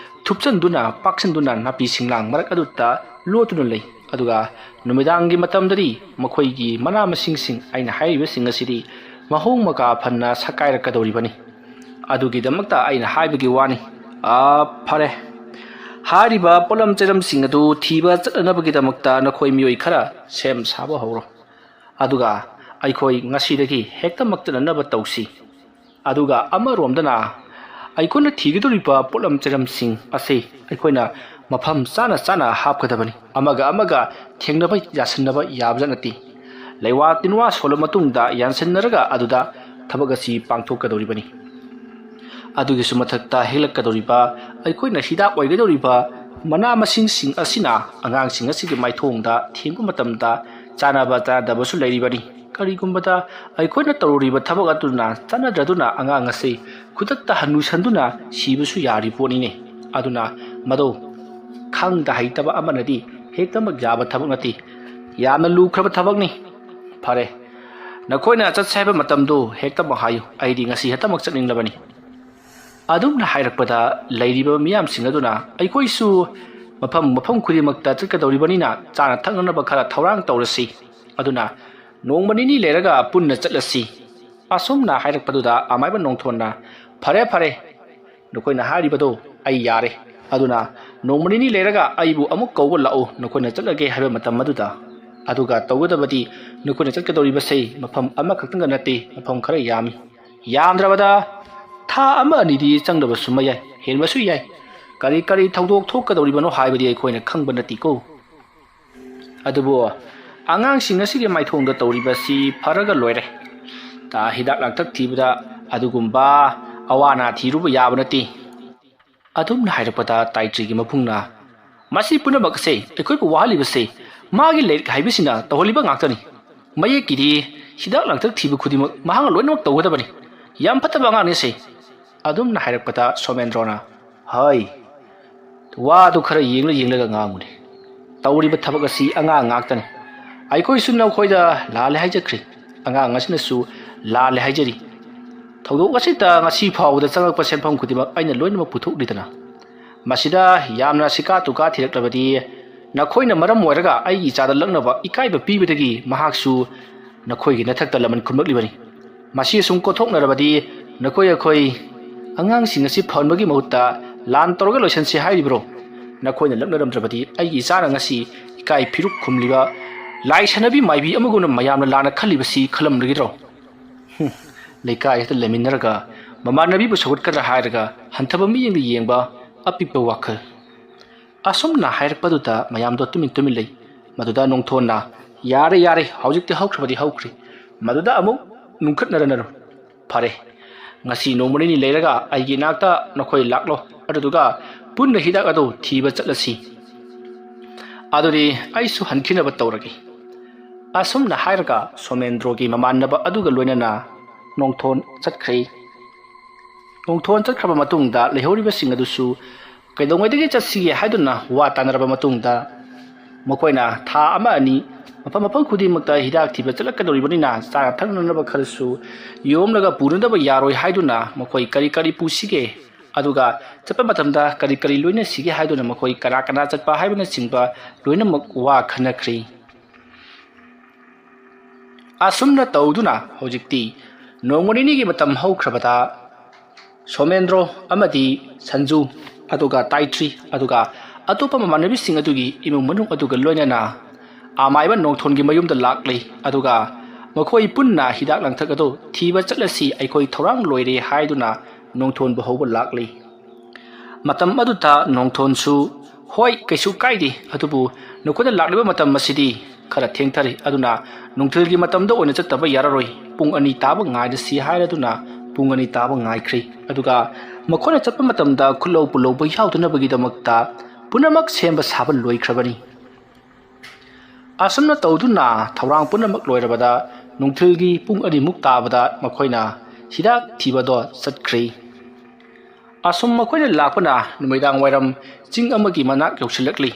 ꯊꯨꯞꯆꯟꯗꯨꯅ, ꯄꯥꯛꯁꯟꯗꯨꯅ ꯅꯥꯄꯤ ꯁꯤꯡꯂꯥꯡ ꯃꯔꯛ ꯑꯗꯨꯗ ꯂꯣꯠꯇꯨꯅ ꯂꯩ꯫ ꯑꯗꯨꯒ ꯅꯨꯃꯤꯗꯥꯡꯒꯤ ꯃꯇꯝꯗꯗꯤ ꯃꯈꯣꯏꯒꯤ ꯃꯅꯥ ꯃꯁꯤꯡꯁꯤꯡ ꯑꯩꯅ ꯍꯥꯏꯔꯤꯕꯁꯤꯡ ꯑꯁꯤꯗꯤ ꯃꯍꯣꯡ ꯃꯀꯥ ꯐꯅ ꯁꯛꯀꯥꯏꯔꯛꯀꯗꯧꯔꯤꯕꯅꯤ꯫ ꯑꯗꯨꯒꯤꯗꯃꯛꯇ ꯑꯩꯅ ꯍꯥꯏꯕꯒꯤ ꯋꯥꯅꯤ꯫ ꯑꯥ, ꯐꯔꯦ꯫ ꯍꯥꯏꯔꯤꯕ ꯄꯣꯠꯂꯝ ꯆꯩꯔꯝꯁꯤꯡ ꯑꯗꯨ ꯊꯤꯕ ꯆꯠꯅꯅꯕꯒꯤꯗꯃꯛꯇ ꯅꯈꯣꯏ ꯃꯤꯑꯣꯏ ꯈꯔ ꯁꯦꯝ ꯁꯥꯕ ꯍꯧꯔꯣ꯫ ꯑꯗꯨꯒ ꯑꯩꯈꯣꯏ ꯉꯁꯤꯗꯒꯤ ꯍꯦꯛꯇꯃꯛ ꯆꯠꯅꯅꯕ ꯇꯧꯁꯤ꯫ ꯑꯗꯨꯒ ꯑꯃꯔꯣꯝꯗꯅ ꯑꯩꯈꯣꯏꯅ ꯊꯤꯒꯗꯧꯔꯤꯕ ꯄꯣꯠꯂꯝ ꯆꯩꯔꯝꯁꯤꯡ ꯑꯁꯤ ꯑꯩꯈꯣꯏꯅ ꯃꯐꯝ ꯆꯥꯅ ꯆꯥꯅ ꯍꯥꯞꯀꯗꯕꯅꯤ꯫ ꯑꯃꯒ ꯑꯃꯒ ꯊꯦꯡꯅꯕ ꯌꯥꯁꯤꯟꯅꯕ ꯌꯥꯕꯖꯥꯠ ꯅꯠꯇꯦ꯫ ꯂꯩꯋꯥ ꯇꯤꯟꯋꯥ ꯁꯣꯜꯂ ꯃꯇꯨꯡꯗ ꯌꯥꯟꯁꯤꯟꯅꯔꯒ ꯑꯗꯨꯗ ꯊꯕꯛ ꯑꯁꯤ ꯄꯥꯡꯊꯣꯛꯀꯗꯧꯔꯤꯕꯅꯤ꯫ ꯑꯗꯨꯒꯤꯁꯨ ꯃꯊꯛꯇ ꯍꯦꯛꯂꯛꯀꯗꯧꯔꯤꯕ ꯑꯩꯈꯣꯏꯅ ꯍꯤꯗꯥꯛ ꯑꯣꯏꯒꯗꯧꯔꯤꯕ ꯃꯅꯥ ꯃꯁꯤꯡꯁꯤꯡ ꯑꯁꯤꯅ ꯑꯉꯥꯡꯁꯤꯡ ꯑꯁꯤꯒꯤ ꯃꯥꯏꯊꯣꯡꯗ ꯊꯦꯡꯕ ꯃꯇꯝꯗ ꯆꯥꯅꯕ ꯆꯥꯅꯗꯕꯁꯨ ꯂꯩꯔꯤꯕꯅꯤ꯫ ꯀꯔꯤꯒꯨꯝꯕꯗ ꯑꯩꯈꯣꯏꯅ ꯇꯧꯔꯨꯔꯤꯕ ꯊꯕꯛ ꯑꯗꯨꯅ ꯆꯠꯅꯗ꯭ꯔꯗꯨꯅ ꯑꯉꯥꯡ ꯑꯁꯤ ꯈꯨꯗꯛꯇ ꯍꯟꯅꯨꯁꯟꯗꯨꯅ ꯁꯤꯕꯁꯨ ꯌꯥꯔꯤ ꯄꯣꯠꯅꯤꯅꯦ꯫ ꯑꯗꯨꯅ ꯃꯗꯨ ꯈꯪꯗ ꯍꯩꯇꯕ ꯑꯃꯅꯗꯤ ꯍꯦꯛꯇꯃꯛ ꯌꯥꯕ ꯊꯕꯛ ꯅꯠꯇꯦ꯫ ꯌꯥꯝꯅ ꯂꯨꯈ꯭ꯔꯕ ꯊꯕꯛꯅꯤ꯫ ꯐꯔꯦ, ꯅꯈꯣꯏꯅ ꯆꯠꯁꯦ ꯍꯥꯏꯕ ꯃꯇꯝꯗꯨ ꯍꯦꯛꯇꯃꯛ ꯍꯥꯏꯌꯨ꯫ ꯑꯩꯗꯤ ꯉꯁꯤ ꯍꯦꯛꯇꯃꯛ ꯆꯠꯅꯤꯡꯂꯕꯅꯤ꯫ ꯑꯗꯨꯝꯅ ꯍꯥꯏꯔꯛꯄꯗ ꯂꯩꯔꯤꯕ ꯃꯤꯌꯥꯝꯁꯤꯡ ꯑꯗꯨꯅ ꯑꯩꯈꯣꯏꯁꯨ ꯃꯐꯝ ꯃꯐꯝ ꯈꯨꯗꯤꯡꯃꯛꯇ ꯆꯠꯀꯗꯧꯔꯤꯕꯅꯤꯅ ꯆꯥꯅ ꯊꯛꯅꯅꯕ ꯈꯔ ꯊꯧꯔꯥꯡ ꯇꯧꯔꯁꯤ꯫ ꯑꯗꯨꯅ ꯅꯣꯡꯃ ꯅꯤꯅꯤ ꯂꯩꯔꯒ ꯄꯨꯟꯅ ꯆꯠꯂꯁꯤ꯫ ꯑꯁꯨꯝꯅ ꯍꯥꯏꯔꯛꯄꯗꯨꯗ ꯑꯃꯥꯏꯕ ꯅꯣꯡꯊꯣꯟꯅ, "ꯐꯔꯦ, ꯐꯔꯦ, ꯅꯈꯣꯏꯅ ꯍꯥꯏꯔꯤꯕꯗꯣ ꯑꯩ ꯌꯥꯔꯦ꯫ ꯑꯗꯨꯅ ꯅꯣꯡꯃ ꯅꯤꯅꯤ ꯂꯩꯔꯒ ꯑꯩꯕꯨ ꯑꯃꯨꯛ ꯀꯧꯕ ꯂꯥꯛꯎ, ꯅꯈꯣꯏꯅ ꯆꯠꯂꯒꯦ ꯍꯥꯏꯕ ꯃꯇꯝ ꯑꯗꯨꯗ꯫ ꯑꯗꯨꯒ ꯇꯧꯒꯗꯕꯗꯤ ꯅꯈꯣꯏꯅ ꯆꯠꯀꯗꯧꯔꯤꯕꯁꯤ ꯃꯐꯝ ꯑꯃꯈꯛꯇꯪꯒ ꯅꯠꯇꯦ, ꯃꯐꯝ ꯈꯔ ꯌꯥꯝꯃꯤ꯫ ꯌꯥꯝꯗ꯭ꯔꯕꯗ ꯊꯥ ꯑꯃ ꯑꯅꯤꯗꯤ ꯆꯪꯗꯕꯁꯨ ꯃꯌꯥꯏ, ꯍꯦꯟꯕꯁꯨ ꯌꯥꯏ꯫ ꯀꯔꯤ ꯀꯔꯤ ꯊꯧꯗꯣꯛ ꯊꯣꯛꯀꯗꯧꯔꯤꯕꯅꯣ ꯍꯥꯏꯕꯗꯤ ꯑꯩꯈꯣꯏꯅ ꯈꯪꯕ ꯅꯠꯇꯦꯀꯣ꯫ ꯑꯗꯨꯕꯨ ꯑꯉꯥꯡꯁꯤꯡ ꯑꯁꯤꯒꯤ ꯃꯥꯏꯊꯣꯡꯗ ꯇꯧꯔꯤꯕꯁꯤ ꯐꯔꯒ ꯂꯣꯏꯔꯦ꯫ ꯇ-, ꯍꯤꯗꯥꯛ ꯂꯥꯡꯊꯛ ꯊꯤꯕꯗ ꯑꯗꯨꯒꯨꯝꯕ ꯑꯋꯥ ꯑꯅꯥ ꯊꯤꯔꯨꯕ ꯌꯥꯕ ꯅꯠꯇꯦ꯫" ꯑꯗꯨꯝꯅ ꯍꯥꯏꯔꯛꯄꯗ ꯇꯥꯏꯇ꯭ꯔꯤꯒꯤ ꯃꯕꯨꯡꯅ, "ꯃꯁꯤ ꯄꯨꯝꯅꯃꯛ ꯑꯁꯦ ꯑꯩꯈꯣꯏꯕꯨ ꯋꯥꯍꯜꯂꯤꯕꯁꯦ ꯃꯥꯒꯤ ꯂꯥꯏꯔꯤꯛ ꯍꯥꯏꯕꯁꯤꯅ ꯇꯧꯍꯜꯂꯤꯕ ꯉꯥꯛꯇꯅꯤ꯫ ꯃꯌꯦꯛꯀꯤꯗꯤ ꯍꯤꯗꯥꯛ ꯂꯥꯡꯊꯛ ꯊꯤꯕ ꯈꯨꯗꯤꯡꯃꯛ ꯃꯍꯥꯛꯅ ꯂꯣꯏꯅꯃꯛ ꯇꯧꯒꯗꯕꯅꯤ꯫ ꯌꯥꯝ ꯐꯠꯇꯕ ꯑꯉꯥꯡꯅꯤ ꯑꯁꯦ꯫" ꯑꯗꯨꯝꯅ ꯍꯥꯏꯔꯛꯄꯗ ꯁꯣꯃꯦꯟꯗ꯭ꯔꯣꯅ, "ꯍꯣꯏ, ꯋꯥꯗꯨ ꯈꯔ ꯌꯦꯡꯂ ꯌꯦꯡꯂꯒ ꯉꯥꯡꯉꯨꯅꯦ꯫ ꯇꯧꯔꯤꯕ ꯊꯕꯛ ꯑꯁꯤ ꯑꯉꯥꯡ ꯉꯥꯛꯇꯅꯤ꯫ ꯑꯩꯈꯣꯏꯁꯨ ꯅꯈꯣꯏꯗ ꯂꯥꯜꯂꯦ ꯍꯥꯏꯖꯈ꯭ꯔꯦ꯫ ꯑꯉꯥꯡ ꯑꯁꯤꯅꯁꯨ ꯂꯥꯜꯂꯦ ꯍꯥꯏꯖꯔꯤ꯫ ꯊꯧꯗꯣꯛ ꯑꯁꯤꯗ ꯉꯁꯤ ꯐꯥꯎꯕꯗ ꯆꯪꯂꯛꯄ ꯁꯦꯟꯐꯝ ꯈꯨꯗꯤꯡꯃꯛ ꯑꯩꯅ ꯂꯣꯏꯅꯃꯛ ꯄꯨꯊꯣꯛꯂꯤꯗꯅ꯫ ꯃꯁꯤꯗ ꯌꯥꯝꯅ ꯁꯤꯀꯥ ꯇꯨꯀꯥ ꯊꯤꯔꯛꯂꯕꯗꯤ ꯅꯈꯣꯏꯅ ꯃꯔꯝ ꯑꯣꯏꯔꯒ ꯑꯩꯒꯤ ꯏꯆꯥꯗ ꯂꯛꯅꯕ ꯏꯀꯥꯏꯕ ꯄꯤꯕꯗꯒꯤ ꯃꯍꯥꯛꯁꯨ ꯅꯈꯣꯏꯒꯤ ꯅꯊꯛꯇ ꯂꯃꯟ ꯈꯨꯝꯂꯛꯂꯤꯕꯅꯤ꯫ ꯃꯁꯤ ꯑꯁꯨꯝ ꯀꯣꯠꯊꯣꯛꯅꯔꯕꯗꯤ ꯅꯈꯣꯏ ꯑꯩꯈꯣꯏ ꯑꯉꯥꯡꯁꯤꯡ ꯑꯁꯤ ꯐꯍꯟꯕꯒꯤ ꯃꯍꯨꯠꯇ ꯂꯥꯟ ꯇꯧꯔꯒ ꯂꯣꯏꯁꯤꯟꯁꯤ ꯍꯥꯏꯔꯤꯕ꯭ꯔꯣ? ꯅꯈꯣꯏꯅ ꯂꯛꯅꯔꯝꯗ꯭ꯔꯕꯗꯤ ꯑꯩꯒꯤ ꯏꯆꯥꯅ ꯉꯁꯤ ꯏꯀꯥꯏ ꯐꯤꯔꯨꯛ ꯈꯨꯝꯂꯤꯕ ꯂꯥꯏ ꯁꯥꯟꯅꯕꯤ ꯃꯥꯏꯕꯤ ꯑꯃꯒꯨꯝꯅ ꯃꯌꯥꯝꯅ ꯂꯥꯟꯅ ꯈꯜꯂꯤꯕꯁꯤ ꯈꯜꯂꯝꯂꯒꯗ꯭ꯔꯣ? ꯍꯨꯝ, ꯂꯩꯀꯥꯏ ꯑꯁꯤꯗ ꯂꯩꯃꯤꯟꯅꯔꯒ ꯃꯃꯥꯟꯅꯕꯤꯕꯨ ꯁꯧꯒꯠꯀꯗ꯭ꯔꯥ ꯍꯥꯏꯔꯒ ꯍꯟꯊꯕ ꯃꯤꯠꯌꯦꯡꯗ ꯌꯦꯡꯕ ꯑꯄꯤꯛꯄ ꯋꯥꯈꯜ꯫ ꯑꯁꯨꯝꯅ ꯍꯥꯏꯔꯛꯄꯗꯨꯗ ꯃꯌꯥꯝꯗꯣ ꯇꯨꯃꯤꯟ ꯇꯨꯃꯤꯟ ꯂꯩ꯫ ꯃꯗꯨꯗ ꯅꯣꯡꯊꯣꯟꯅ, "ꯌꯥꯔꯦ, ꯌꯥꯔꯦ, ꯍꯧꯖꯤꯛꯇꯤ ꯍꯧꯈ꯭ꯔꯕꯗꯤ ꯍꯧꯈ꯭ꯔꯦ꯫ ꯃꯗꯨꯗ ꯑꯃꯨꯛ ꯅꯨꯡꯈꯠꯅꯔꯅꯔꯨ꯫ ꯐꯔꯦ, ꯉꯁꯤ ꯅꯣꯡꯃ ꯅꯤꯅꯤ ꯂꯩꯔꯒ ꯑꯩꯒꯤ ꯏꯅꯥꯛꯇ ꯅꯈꯣꯏ ꯂꯥꯛꯂꯣ, ꯑꯗꯨꯗꯨꯒ ꯄꯨꯟꯅ ꯍꯤꯗꯥꯛ ꯑꯗꯨ ꯊꯤꯕ ꯆꯠꯂꯁꯤ꯫ ꯑꯗꯨꯗꯤ ꯑꯩꯁꯨ ꯍꯟꯈꯤꯅꯕ ꯇꯧꯔꯒꯦ"꯫ ꯑꯁꯨꯝꯅ ꯍꯥꯏꯔꯒ ꯁꯣꯃꯦꯟꯗ꯭ꯔꯣꯒꯤ ꯃꯃꯥꯟꯅꯕ ꯑꯗꯨꯒ ꯂꯣꯏꯅꯅ ꯅꯣꯡꯊꯣꯟ ꯆꯠꯈ꯭ꯔꯦ꯫ ꯅꯣꯡꯊꯣꯟ ꯆꯠꯈ꯭ꯔꯕ ꯃꯇꯨꯡꯗ ꯂꯩꯍꯧꯔꯤꯕꯁꯤꯡ ꯑꯗꯨꯁꯨ ꯀꯩꯗꯧꯉꯩꯗꯒꯤ ꯆꯠꯁꯤꯒꯦ ꯍꯥꯏꯗꯨꯅ ꯋꯥ ꯇꯥꯅꯔꯕ ꯃꯇꯨꯡꯗ, ꯃꯈꯣꯏꯅ ꯊꯥ ꯑꯃ ꯑꯅꯤ ꯃꯐꯝ ꯃꯐꯝ ꯈꯨꯗꯤꯡꯃꯛꯇ ꯍꯤꯗꯥꯛ ꯊꯤꯕ ꯆꯠꯂꯛꯀꯗꯧꯔꯤꯕꯅꯤꯅ ꯆꯥꯅ ꯊꯛꯅꯅꯕ ꯈꯔꯁꯨ ꯌꯣꯝꯂꯒ ꯄꯨꯅꯗꯕ ꯌꯥꯔꯣꯏ ꯍꯥꯏꯗꯨꯅ ꯃꯈꯣꯏ ꯀꯔꯤ ꯀꯔꯤ ꯄꯨꯁꯤꯒꯦ, ꯑꯗꯨꯒ ꯆꯠꯄ ꯃꯇꯝꯗ ꯀꯔꯤ ꯀꯔꯤ ꯂꯣꯏꯅꯁꯤꯒꯦ ꯍꯥꯏꯗꯨꯅ ꯃꯈꯣꯏ ꯀꯅꯥ ꯀꯅꯥ ꯆꯠꯄ ꯍꯥꯏꯕꯅꯆꯤꯡꯕ ꯂꯣꯏꯅꯃꯛ ꯋꯥ ꯈꯟꯅꯈ꯭ꯔꯦ꯫ ꯑꯁꯨꯝꯅ ꯇꯧꯗꯨꯅ ꯍꯧꯖꯤꯛꯇꯤ ꯅꯣꯡꯃ ꯅꯤꯅꯤꯒꯤ ꯃꯇꯝ ꯍꯧꯈ꯭ꯔꯕꯗ ꯁꯣꯃꯦꯟꯗ꯭ꯔꯣ ꯑꯃꯗꯤ ꯁꯟꯖꯨ, ꯑꯗꯨꯒ ꯇꯥꯏꯇ꯭ꯔꯤ, ꯑꯗꯨꯒ ꯑꯇꯣꯞꯄ ꯃꯃꯥꯟꯅꯕꯤꯁꯤꯡ ꯑꯗꯨꯒꯤ ꯏꯃꯨꯡ ꯃꯅꯨꯡ ꯑꯗꯨꯒ ꯂꯣꯏꯅꯅ ꯑꯃꯥꯏꯕ ꯅꯣꯡꯊꯣꯟꯒꯤ ꯃꯌꯨꯝꯗ ꯂꯥꯛꯂꯤ꯫ ꯑꯗꯨꯒ ꯃꯈꯣꯏ ꯄꯨꯟꯅ ꯍꯤꯗꯥꯛ ꯂꯥꯡꯊꯛ ꯑꯗꯨ ꯊꯤꯕ ꯆꯠꯂꯁꯤ, ꯑꯩꯈꯣꯏ ꯊꯧꯔꯥꯡ ꯂꯣꯏꯔꯦ ꯍꯥꯏꯗꯨꯅ ꯅꯣꯡꯊꯣꯟꯕꯨ ꯍꯧꯕ ꯂꯥꯛꯂꯤ꯫ ꯃꯇꯝ ꯑꯗꯨꯗ ꯅꯣꯡꯊꯣꯟꯁꯨ, "ꯍꯣꯏ, ꯀꯩꯁꯨ ꯀꯥꯏꯗꯦ, ꯑꯗꯨꯕꯨ ꯅꯈꯣꯏꯅ ꯂꯥꯛꯂꯤꯕ ꯃꯇꯝ ꯑꯁꯤꯗꯤ ꯈꯔ ꯊꯦꯡꯊꯔꯦ, ꯑꯗꯨꯅ ꯅꯨꯡꯊꯤꯜꯒꯤ ꯃꯇꯝꯗ ꯑꯣꯏꯅ ꯆꯠꯇꯕ ꯌꯥꯔꯔꯣꯏ꯫ ꯄꯨꯡ ꯑꯅꯤ ꯇꯥꯕ ꯉꯥꯏꯔꯁꯤ" ꯍꯥꯏꯔꯗꯨꯅ ꯄꯨꯡ ꯑꯅꯤ ꯇꯥꯕ ꯉꯥꯏꯈ꯭ꯔꯦ꯫ ꯑꯗꯨꯒ ꯃꯈꯣꯏꯅ ꯆꯠꯄ ꯃꯇꯝꯗ ꯈꯨꯜꯂꯧ ꯄꯨꯜꯂꯧꯕ ꯌꯥꯎꯗꯅꯕꯒꯤꯗꯃꯛꯇ ꯄꯨꯝꯅꯃꯛ ꯁꯦꯝꯕ ꯁꯥꯕ ꯂꯣꯏꯈ꯭ꯔꯕꯅꯤ꯫ ꯑꯁꯨꯝꯅ ꯇꯧꯗꯨꯅ ꯊꯧꯔꯥꯡ ꯄꯨꯝꯅꯃꯛ ꯂꯣꯏꯔꯕꯗ ꯅꯨꯡꯊꯤꯜꯒꯤ ꯄꯨꯡ ꯑꯅꯤꯃꯨꯛ ꯇꯥꯕꯗ ꯃꯈꯣꯏꯅ ꯍꯤꯗꯥꯛ ꯊꯤꯕꯗꯣ ꯆꯠꯈ꯭ꯔꯦ꯫ ꯑꯁꯨꯝ ꯃꯈꯣꯏꯅ ꯂꯥꯛꯄꯅ ꯅꯨꯃꯤꯗꯥꯡ ꯋꯥꯏꯔꯝ ꯆꯤꯡ ꯑꯃꯒꯤ ꯃꯅꯥꯛ ꯌꯧꯁꯤꯜꯂꯛꯂꯤ꯫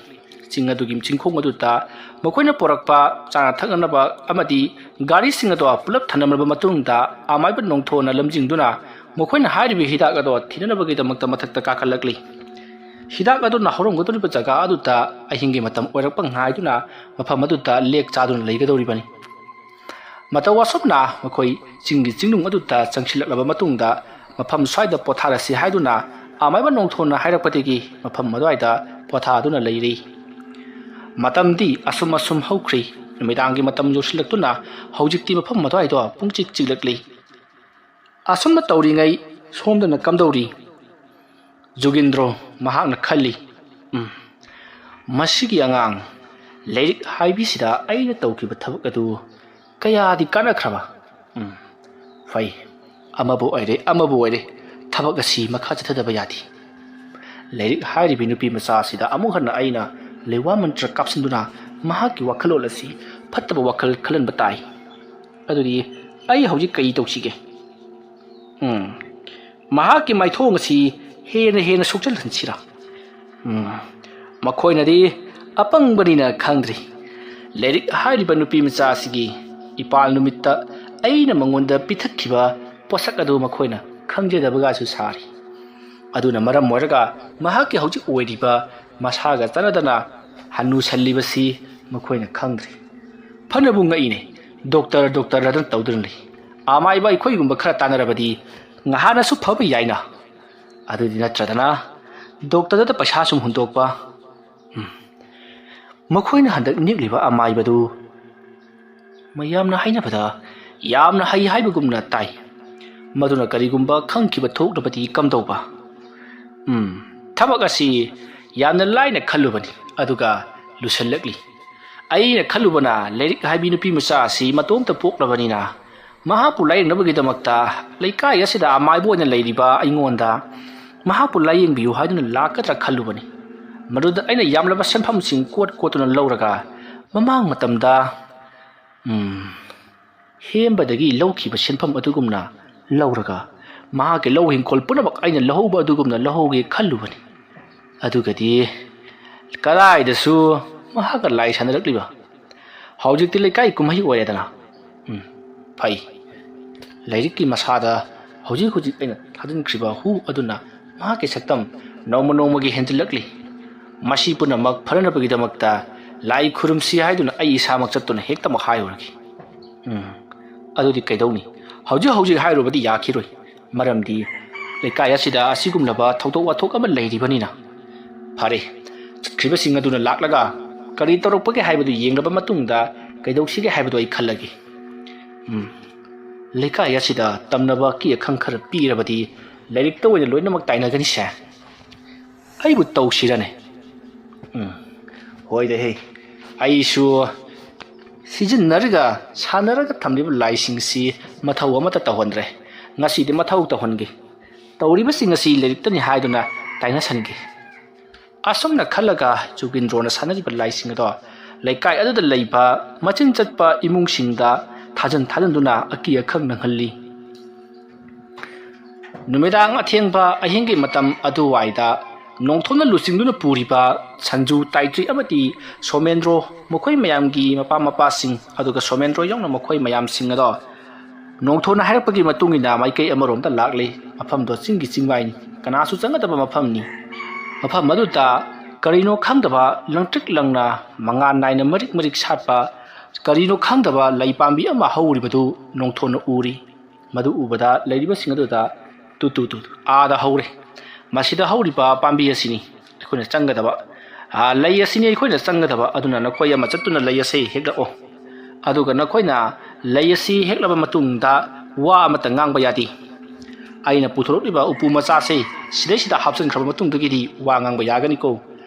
ꯆꯤꯡ ꯑꯗꯨꯒꯤ ꯆꯤꯡꯈꯣꯡ ꯑꯗꯨꯗ ꯃꯈꯣꯏꯅ ꯄꯨꯔꯛꯄ ꯆꯥꯅ ꯊꯛꯅꯅꯕ ꯑꯃꯗꯤ ꯒꯥꯔꯤꯁꯤꯡ ꯑꯗꯣ ꯄꯨꯂꯞ ꯊꯅꯝꯂꯕ ꯃꯇꯨꯡꯗ ꯑꯃꯥꯏꯕ ꯅꯣꯡꯊꯣꯟꯅ ꯂꯝꯖꯤꯡꯗꯨꯅ ꯃꯈꯣꯏꯅ ꯍꯥꯏꯔꯤꯕ ꯍꯤꯗꯥꯛ ꯑꯗꯣ ꯊꯤꯅꯅꯕꯒꯤꯗꯃꯛꯇ ꯃꯊꯛꯇ ꯀꯥꯈꯠꯂꯛꯂꯤ꯫ ꯍꯤꯗꯥꯛ ꯑꯗꯨꯅ ꯍꯧꯔꯝꯒꯗꯧꯔꯤꯕ ꯖꯒꯥ ꯑꯗꯨꯗ ꯑꯍꯤꯡꯒꯤ ꯃꯇꯝ ꯑꯣꯏꯔꯛꯄ ꯉꯥꯏꯗꯨꯅ ꯃꯐꯝ ꯑꯗꯨꯗ ꯂꯦꯛ ꯆꯥꯗꯨꯅ ꯂꯩꯒꯗꯧꯔꯤꯕꯅꯤ꯫ ꯃꯇꯧ ꯑꯁꯨꯝꯅ ꯃꯈꯣꯏ ꯆꯤꯡꯒꯤ ꯆꯤꯡꯅꯨꯡ ꯑꯗꯨꯗ ꯆꯪꯁꯤꯜꯂꯛꯂꯕ ꯃꯇꯨꯡꯗ ꯃꯐꯝ ꯁ꯭ꯋꯥꯏꯗ ꯄꯣꯊꯥꯔꯁꯤ ꯍꯥꯏꯗꯨꯅ ꯑꯃꯥꯏꯕ ꯅꯣꯡꯊꯣꯟꯅ ꯍꯥꯏꯔꯛꯄꯗꯒꯤ ꯃꯐꯝ ꯑꯗꯨꯋꯥꯏꯗ ꯄꯣꯊꯥꯗꯨꯅ ꯂꯩꯔꯤ꯫ ꯃꯇꯝꯗꯤ ꯑꯁꯨꯝ ꯑꯁꯨꯝ ꯍꯧꯈ꯭ꯔꯤ꯫ ꯅꯨꯃꯤꯗꯥꯡꯒꯤ ꯃꯇꯝ ꯌꯧꯁꯤꯜꯂꯛꯇꯨꯅ ꯍꯧꯖꯤꯛꯇꯤ ꯃꯐꯝ ꯑꯗꯨꯋꯥꯏꯗꯣ ꯄꯨꯡꯆꯤꯛ ꯆꯤꯛꯂꯛꯂꯤ꯫ ꯑꯁꯨꯝꯅ ꯇꯧꯔꯤꯉꯩ ꯁꯣꯝꯗꯅ ꯀꯝꯗꯧꯔꯤ? ꯖꯨꯒꯤꯟꯗ꯭ꯔꯣ ꯃꯍꯥꯛꯅ ꯈꯜꯂꯤ, "ꯎꯝ, ꯃꯁꯤꯒꯤ ꯑꯉꯥꯡ ꯂꯥꯏꯔꯤꯛ ꯍꯥꯏꯕꯤꯁꯤꯗ ꯑꯩꯅ ꯇꯧꯈꯤꯕ ꯊꯕꯛ ꯑꯗꯨ ꯀꯌꯥꯗꯤ ꯀꯥꯟꯅꯈ꯭ꯔꯕ? ꯎꯝ, ꯐꯩ, ꯑꯃꯕꯨ ꯑꯣꯏꯔꯦ, ꯑꯃꯕꯨ ꯑꯣꯏꯔꯦ, ꯊꯕꯛ ꯑꯁꯤ ꯃꯈꯥ ꯆꯠꯊꯗꯕ ꯌꯥꯗꯦ꯫ ꯂꯥꯏꯔꯤꯛ ꯍꯥꯏꯔꯤꯕꯤ ꯅꯨꯄꯤ ꯃꯆꯥ ꯑꯁꯤꯗ ꯑꯃꯨꯛ ꯍꯟꯅ ꯑꯩꯅ ꯂꯩꯋꯥ ꯃꯟꯇ꯭ꯔ ꯀꯥꯞꯁꯤꯟꯗꯨꯅ ꯃꯍꯥꯛꯀꯤ ꯋꯥꯈꯜꯂꯣꯟ ꯑꯁꯤ ꯐꯠꯇꯕ ꯋꯥꯈꯜ ꯈꯜꯍꯟꯕ ꯇꯥꯏ꯫ ꯑꯗꯨꯗꯤ ꯑꯩ ꯍꯧꯖꯤꯛ ꯀꯔꯤ ꯇꯧꯁꯤꯒꯦ? ꯎꯝ, ꯃꯍꯥꯛꯀꯤ ꯃꯥꯏꯊꯣꯡ ꯑꯁꯤ ꯍꯦꯟꯅ ꯍꯦꯟꯅ ꯁꯣꯛꯆꯜꯍꯟꯁꯤꯔꯥ? ꯎꯝ, ꯃꯈꯣꯏꯅꯗꯤ ꯑꯄꯪꯕꯅꯤꯅ ꯈꯪꯗ꯭ꯔꯤ꯫ ꯂꯥꯏꯔꯤꯛ ꯍꯥꯏꯔꯤꯕ ꯅꯨꯄꯤ ꯃꯆꯥ ꯑꯁꯤꯒꯤ ꯏꯄꯥꯜ ꯅꯨꯃꯤꯠꯇ ꯑꯩꯅ ꯃꯉꯣꯟꯗ ꯄꯤꯊꯛꯈꯤꯕ ꯄꯣꯠꯁꯛ ꯑꯗꯨ ꯃꯈꯣꯏꯅ ꯈꯪꯖꯗꯕꯒꯁꯨ ꯁꯥꯔꯤ꯫ ꯑꯗꯨꯅ ꯃꯔꯝ ꯑꯣꯏꯔꯒ ꯃꯍꯥꯛꯀꯤ ꯍꯧꯖꯤꯛ ꯑꯣꯏꯔꯤꯕ ꯃꯁꯥꯒ ꯆꯥꯟꯅꯗꯅ ꯍꯟꯅꯨꯁꯜꯂꯤꯕꯁꯤ ꯃꯈꯣꯏꯅ ꯈꯪꯗ꯭ꯔꯤ꯫ ꯐꯅꯕꯨ ꯉꯛꯏꯅꯦ, ꯗꯣꯛꯇꯔ, ꯗꯣꯛꯇꯔ ꯍꯥꯏꯗꯨꯅ ꯇꯧꯗꯨꯅ ꯂꯩ꯫ ꯑꯃꯥꯏꯕ ꯑꯩꯈꯣꯏꯒꯨꯝꯕ ꯈꯔ ꯇꯥꯟꯅꯔꯕꯗꯤ ꯉꯍꯥꯟꯅꯁꯨ ꯐꯕ ꯌꯥꯏꯅ꯫ ꯑꯗꯨꯗꯤ ꯅꯠꯇ꯭ꯔꯗꯅ ꯗꯣꯛꯇꯔꯗ ꯄꯩꯁꯥ ꯁꯨꯝ ꯍꯨꯟꯗꯣꯛꯄ꯫ ꯎꯝ꯫ ꯃꯈꯣꯏꯅ ꯍꯟꯗꯛ ꯅꯦꯛꯂꯤꯕ ꯑꯃꯥꯏꯕꯗꯨ ꯃꯌꯥꯝꯅ ꯍꯥꯏꯅꯕꯗ ꯌꯥꯝꯅ ꯍꯩ ꯍꯥꯏꯕꯒꯨꯝꯅ ꯇꯥꯏ꯫ ꯃꯗꯨꯅ ꯀꯔꯤꯒꯨꯝꯕ ꯈꯪꯈꯤꯕ ꯊꯣꯛꯂꯕꯗꯤ ꯀꯝꯗꯧꯕ? ꯎꯝ, ꯊꯕꯛ ꯑꯁꯤ ꯌꯥꯝꯅ ꯂꯥꯏꯅ ꯈꯜꯂꯨꯕꯅꯤ, ꯑꯗꯨꯒ ꯂꯨꯁꯜꯂꯛꯂꯤ꯫ ꯑꯩꯅ ꯈꯜꯂꯨꯕꯅ ꯂꯥꯏꯔꯤꯛ ꯍꯥꯏꯕꯤ ꯅꯨꯄꯤ ꯃꯆꯥ ꯑꯁꯤ ꯃꯇꯣꯝꯇ ꯄꯣꯛꯂꯕꯅꯤꯅ ꯃꯍꯥꯛꯄꯨ ꯂꯥꯌꯦꯡꯅꯕꯒꯤꯗꯃꯛꯇ ꯂꯩꯀꯥꯏ ꯑꯁꯤꯗ ꯑꯃꯥꯏꯕ ꯑꯣꯏꯅ ꯂꯩꯔꯤꯕ ꯑꯩꯉꯣꯟꯗ ꯃꯍꯥꯛꯄꯨ ꯂꯥꯌꯦꯡꯕꯤꯌꯨ ꯍꯥꯏꯗꯨꯅ ꯂꯥꯛꯀꯗ꯭ꯔꯥ ꯈꯜꯂꯨꯕꯅꯤ꯫ ꯃꯗꯨꯗ ꯑꯩꯅ ꯌꯥꯝꯂꯕ ꯁꯦꯟꯐꯝꯁꯤꯡ ꯀꯣꯠ ꯀꯣꯠꯇꯨꯅ ꯂꯧꯔꯒ ꯃꯃꯥꯡ ꯃꯇꯝꯗ, ꯎꯝ, ꯍꯦꯝꯕꯗꯒꯤ ꯂꯧꯈꯤꯕ ꯁꯦꯟꯐꯝ ꯑꯗꯨꯒꯨꯝꯅ ꯂꯧꯔꯒ ꯃꯍꯥꯛꯀꯤ ꯂꯧ ꯍꯤꯡꯈꯣꯜ ꯄꯨꯝꯅꯃꯛ ꯑꯩꯅ ꯂꯧꯍꯧꯕ ꯑꯗꯨꯒꯨꯝꯅ ꯂꯧꯍꯧꯒꯦ ꯈꯜꯂꯨꯕꯅꯤ꯫ ꯑꯗꯨꯒꯗꯤ ꯀꯗꯥꯏꯗꯁꯨ ꯃꯍꯥꯛꯀ ꯂꯥꯏ ꯁꯥꯟꯅꯔꯛꯂꯤꯕ? ꯍꯧꯖꯤꯛꯇꯤ ꯂꯩꯀꯥꯏ ꯀꯨꯝꯍꯩ ꯑꯣꯏꯔꯦꯗꯅ꯫ ꯎꯝ, ꯐꯩ꯫ ꯂꯥꯏꯔꯤꯛꯀꯤ ꯃꯁꯥꯗ ꯍꯧꯖꯤꯛ ꯍꯧꯖꯤꯛ ꯑꯩꯅ ꯊꯥꯖꯤꯟꯈ꯭ꯔꯤꯕ ꯍꯨ ꯑꯗꯨꯅ ꯃꯍꯥꯛꯀꯤ ꯁꯛꯇꯝ ꯅꯣꯡꯃ ꯅꯣꯡꯃꯒꯤ ꯍꯦꯟꯖꯤꯜꯂꯛꯂꯤ꯫ ꯃꯁꯤ ꯄꯨꯝꯅꯃꯛ ꯐꯅꯅꯕꯒꯤꯗꯃꯛꯇ ꯂꯥꯏ ꯈꯨꯔꯨꯝꯁꯤ ꯍꯥꯏꯗꯨꯅ ꯑꯩ ꯏꯁꯥꯃꯛ ꯆꯠꯇꯨꯅ ꯍꯦꯛꯇꯃꯛ ꯍꯥꯏꯔꯨꯔꯒꯦ꯫ ꯎꯝ, ꯑꯗꯨꯗꯤ ꯀꯩꯗꯧꯅꯤ? ꯍꯧꯖꯤꯛ ꯍꯧꯖꯤꯛ ꯍꯥꯏꯔꯨꯕꯗꯤ ꯌꯥꯈꯤꯔꯣꯏ꯫ ꯃꯔꯝꯗꯤ ꯂꯩꯀꯥꯏ ꯑꯁꯤꯗ ꯑꯁꯤꯒꯨꯝꯂꯕ ꯊꯧꯗꯣꯛ ꯋꯥꯊꯣꯛ ꯑꯃ ꯂꯩꯔꯤꯕꯅꯤꯅ꯫ ꯐꯔꯦ, ꯆꯠꯈ꯭ꯔꯤꯕꯁꯤꯡ ꯑꯗꯨꯅ ꯂꯥꯛꯂꯒ ꯀꯔꯤ ꯇꯧꯔꯛꯄꯒꯦ ꯍꯥꯏꯕꯗꯨ ꯌꯦꯡꯂꯕ ꯃꯇꯨꯡꯗ ꯀꯩꯗꯧꯁꯤꯒꯦ ꯍꯥꯏꯕꯗꯨ ꯑꯩ ꯈꯜꯂꯒꯦ꯫ ꯎꯝ, ꯂꯩꯀꯥꯏ ꯑꯁꯤꯗ ꯇꯝꯅꯕ ꯑꯀꯤ ꯑꯈꯪ ꯈꯔ ꯄꯤꯔꯕꯗꯤ ꯂꯥꯏꯔꯤꯛꯇ ꯑꯣꯏꯅ ꯂꯣꯏꯅꯃꯛ ꯇꯥꯏꯅꯒꯅꯤꯁꯦ꯫ ꯑꯩꯕꯨ ꯇꯧꯁꯤꯔꯅꯦ? ꯎꯝ, ꯍꯣꯏꯗ ꯍꯦ, ꯑꯩꯁꯨ ꯁꯤꯖꯤꯟꯅꯔꯒ ꯁꯥꯟꯅꯔꯒ ꯊꯝꯂꯤꯕ ꯂꯥꯏꯁꯤꯡꯁꯤ ꯃꯊꯧ ꯑꯃꯠꯇ ꯇꯧꯍꯟꯗ꯭ꯔꯦ꯫ ꯉꯁꯤꯗꯤ ꯃꯊꯧ ꯇꯧꯍꯟꯒꯦ꯫ ꯇꯧꯔꯤꯕꯁꯤꯡ ꯑꯁꯤ ꯂꯥꯏꯔꯤꯛꯇꯅꯤ ꯍꯥꯏꯗꯨꯅ ꯇꯥꯏꯅꯁꯟꯒꯦ꯫ ꯑꯁꯨꯝꯅ ꯈꯜꯂꯒ ꯖꯨꯒꯤꯟꯗ꯭ꯔꯣꯅ ꯁꯥꯟꯅꯔꯤꯕ ꯂꯥꯏꯁꯤꯡ ꯑꯗꯣ ꯂꯩꯀꯥꯏ ꯑꯗꯨꯗ ꯂꯩꯕ ꯃꯆꯤꯟ ꯆꯠꯄ ꯏꯃꯨꯡꯁꯤꯡꯗ ꯊꯥꯖꯟ ꯊꯥꯖꯟꯗꯨꯅ ꯑꯀꯤ ꯑꯈꯪ ꯅꯪꯍꯜꯂꯤ꯫ ꯅꯨꯃꯤꯗꯥꯡ ꯑꯊꯦꯡꯕ ꯑꯍꯤꯡꯒꯤ ꯃꯇꯝ ꯑꯗꯨꯋꯥꯏꯗ ꯅꯣꯡꯊꯣꯟꯅ ꯂꯨꯆꯤꯡꯗꯨꯅ ꯄꯨꯔꯤꯕ ꯁꯟꯖꯨ, ꯇꯥꯏꯇ꯭ꯔꯤ ꯑꯃꯗꯤ ꯁꯣꯃꯦꯟꯗ꯭ꯔꯣ, ꯃꯈꯣꯏ ꯃꯌꯥꯝꯒꯤ ꯃꯄꯥ ꯃꯄꯥꯁꯤꯡ, ꯑꯗꯨꯒ ꯁꯣꯃꯦꯟꯗ꯭ꯔꯣ ꯌꯥꯎꯅ ꯃꯈꯣꯏ ꯃꯌꯥꯝꯁꯤꯡ ꯑꯗꯣ ꯅꯣꯡꯊꯣꯟꯅ ꯍꯥꯏꯔꯛꯄꯒꯤ ꯃꯇꯨꯡ ꯏꯟꯅ ꯃꯥꯏꯀꯩ ꯑꯃꯔꯣꯝꯗ ꯂꯥꯛꯂꯤ꯫ ꯃꯐꯝꯗꯣ ꯆꯤꯡꯒꯤ ꯆꯤꯡꯋꯥꯏꯅꯤ, ꯀꯅꯥꯁꯨ ꯆꯪꯒꯗꯕ ꯃꯐꯝꯅꯤ꯫ ꯃꯐꯝ ꯑꯗꯨꯗ ꯀꯔꯤꯅꯣ ꯈꯪꯗꯕ ꯂꯪꯇ꯭ꯔꯤꯛ ꯂꯪꯅ ꯃꯉꯥꯜ ꯅꯥꯏꯅ ꯃꯔꯤꯛ ꯃꯔꯤꯛ ꯁꯥꯠꯄ ꯀꯔꯤꯅꯣ ꯈꯪꯗꯕ ꯂꯩ ꯄꯥꯝꯕꯤ ꯑꯃ ꯍꯧꯔꯤꯕꯗꯨ ꯅꯣꯡꯊꯣꯟꯅ ꯎꯔꯤ꯫ ꯃꯗꯨ ꯎꯕꯗ ꯂꯩꯔꯤꯕꯁꯤꯡ ꯑꯗꯨꯗ, "ꯇꯨ, ꯇꯨ, ꯇꯨ, ꯇꯨ, ꯑꯥꯗ ꯍꯧꯔꯦ꯫ ꯃꯁꯤꯗ ꯍꯧꯔꯤꯕ ꯄꯥꯝꯕꯤ ꯑꯁꯤꯅꯤ ꯑꯩꯈꯣꯏꯅ ꯆꯪꯒꯗꯕ꯫ ꯑꯥ, ꯂꯩ ꯑꯁꯤꯅꯤ ꯑꯩꯈꯣꯏꯅ ꯆꯪꯒꯗꯕ꯫ ꯑꯗꯨꯅ ꯅꯈꯣꯏ ꯑꯃ ꯆꯠꯇꯨꯅ ꯂꯩ ꯑꯁꯤ ꯍꯦꯛꯂꯛꯑꯣ꯫ ꯑꯗꯨꯒ ꯅꯈꯣꯏꯅ ꯂꯩ ꯑꯁꯤ ꯍꯦꯛꯂꯕ ꯃꯇꯨꯡꯗ ꯋꯥ ꯑꯃꯠꯇ ꯉꯥꯡꯕ ꯌꯥꯗꯦ꯫ ꯑꯩꯅ ꯄꯨꯊꯣꯔꯛꯂꯤꯕ ꯎꯄꯨ ꯃꯆꯥꯁꯤ ꯁꯤꯗꯩꯁꯤꯗ ꯍꯥꯞꯆꯤꯟꯈ꯭ꯔꯕ ꯃꯇꯨꯡꯗꯒꯤꯗꯤ ꯋꯥ ꯉꯥꯡꯕ ꯌꯥꯒꯅꯤꯀꯣ꯫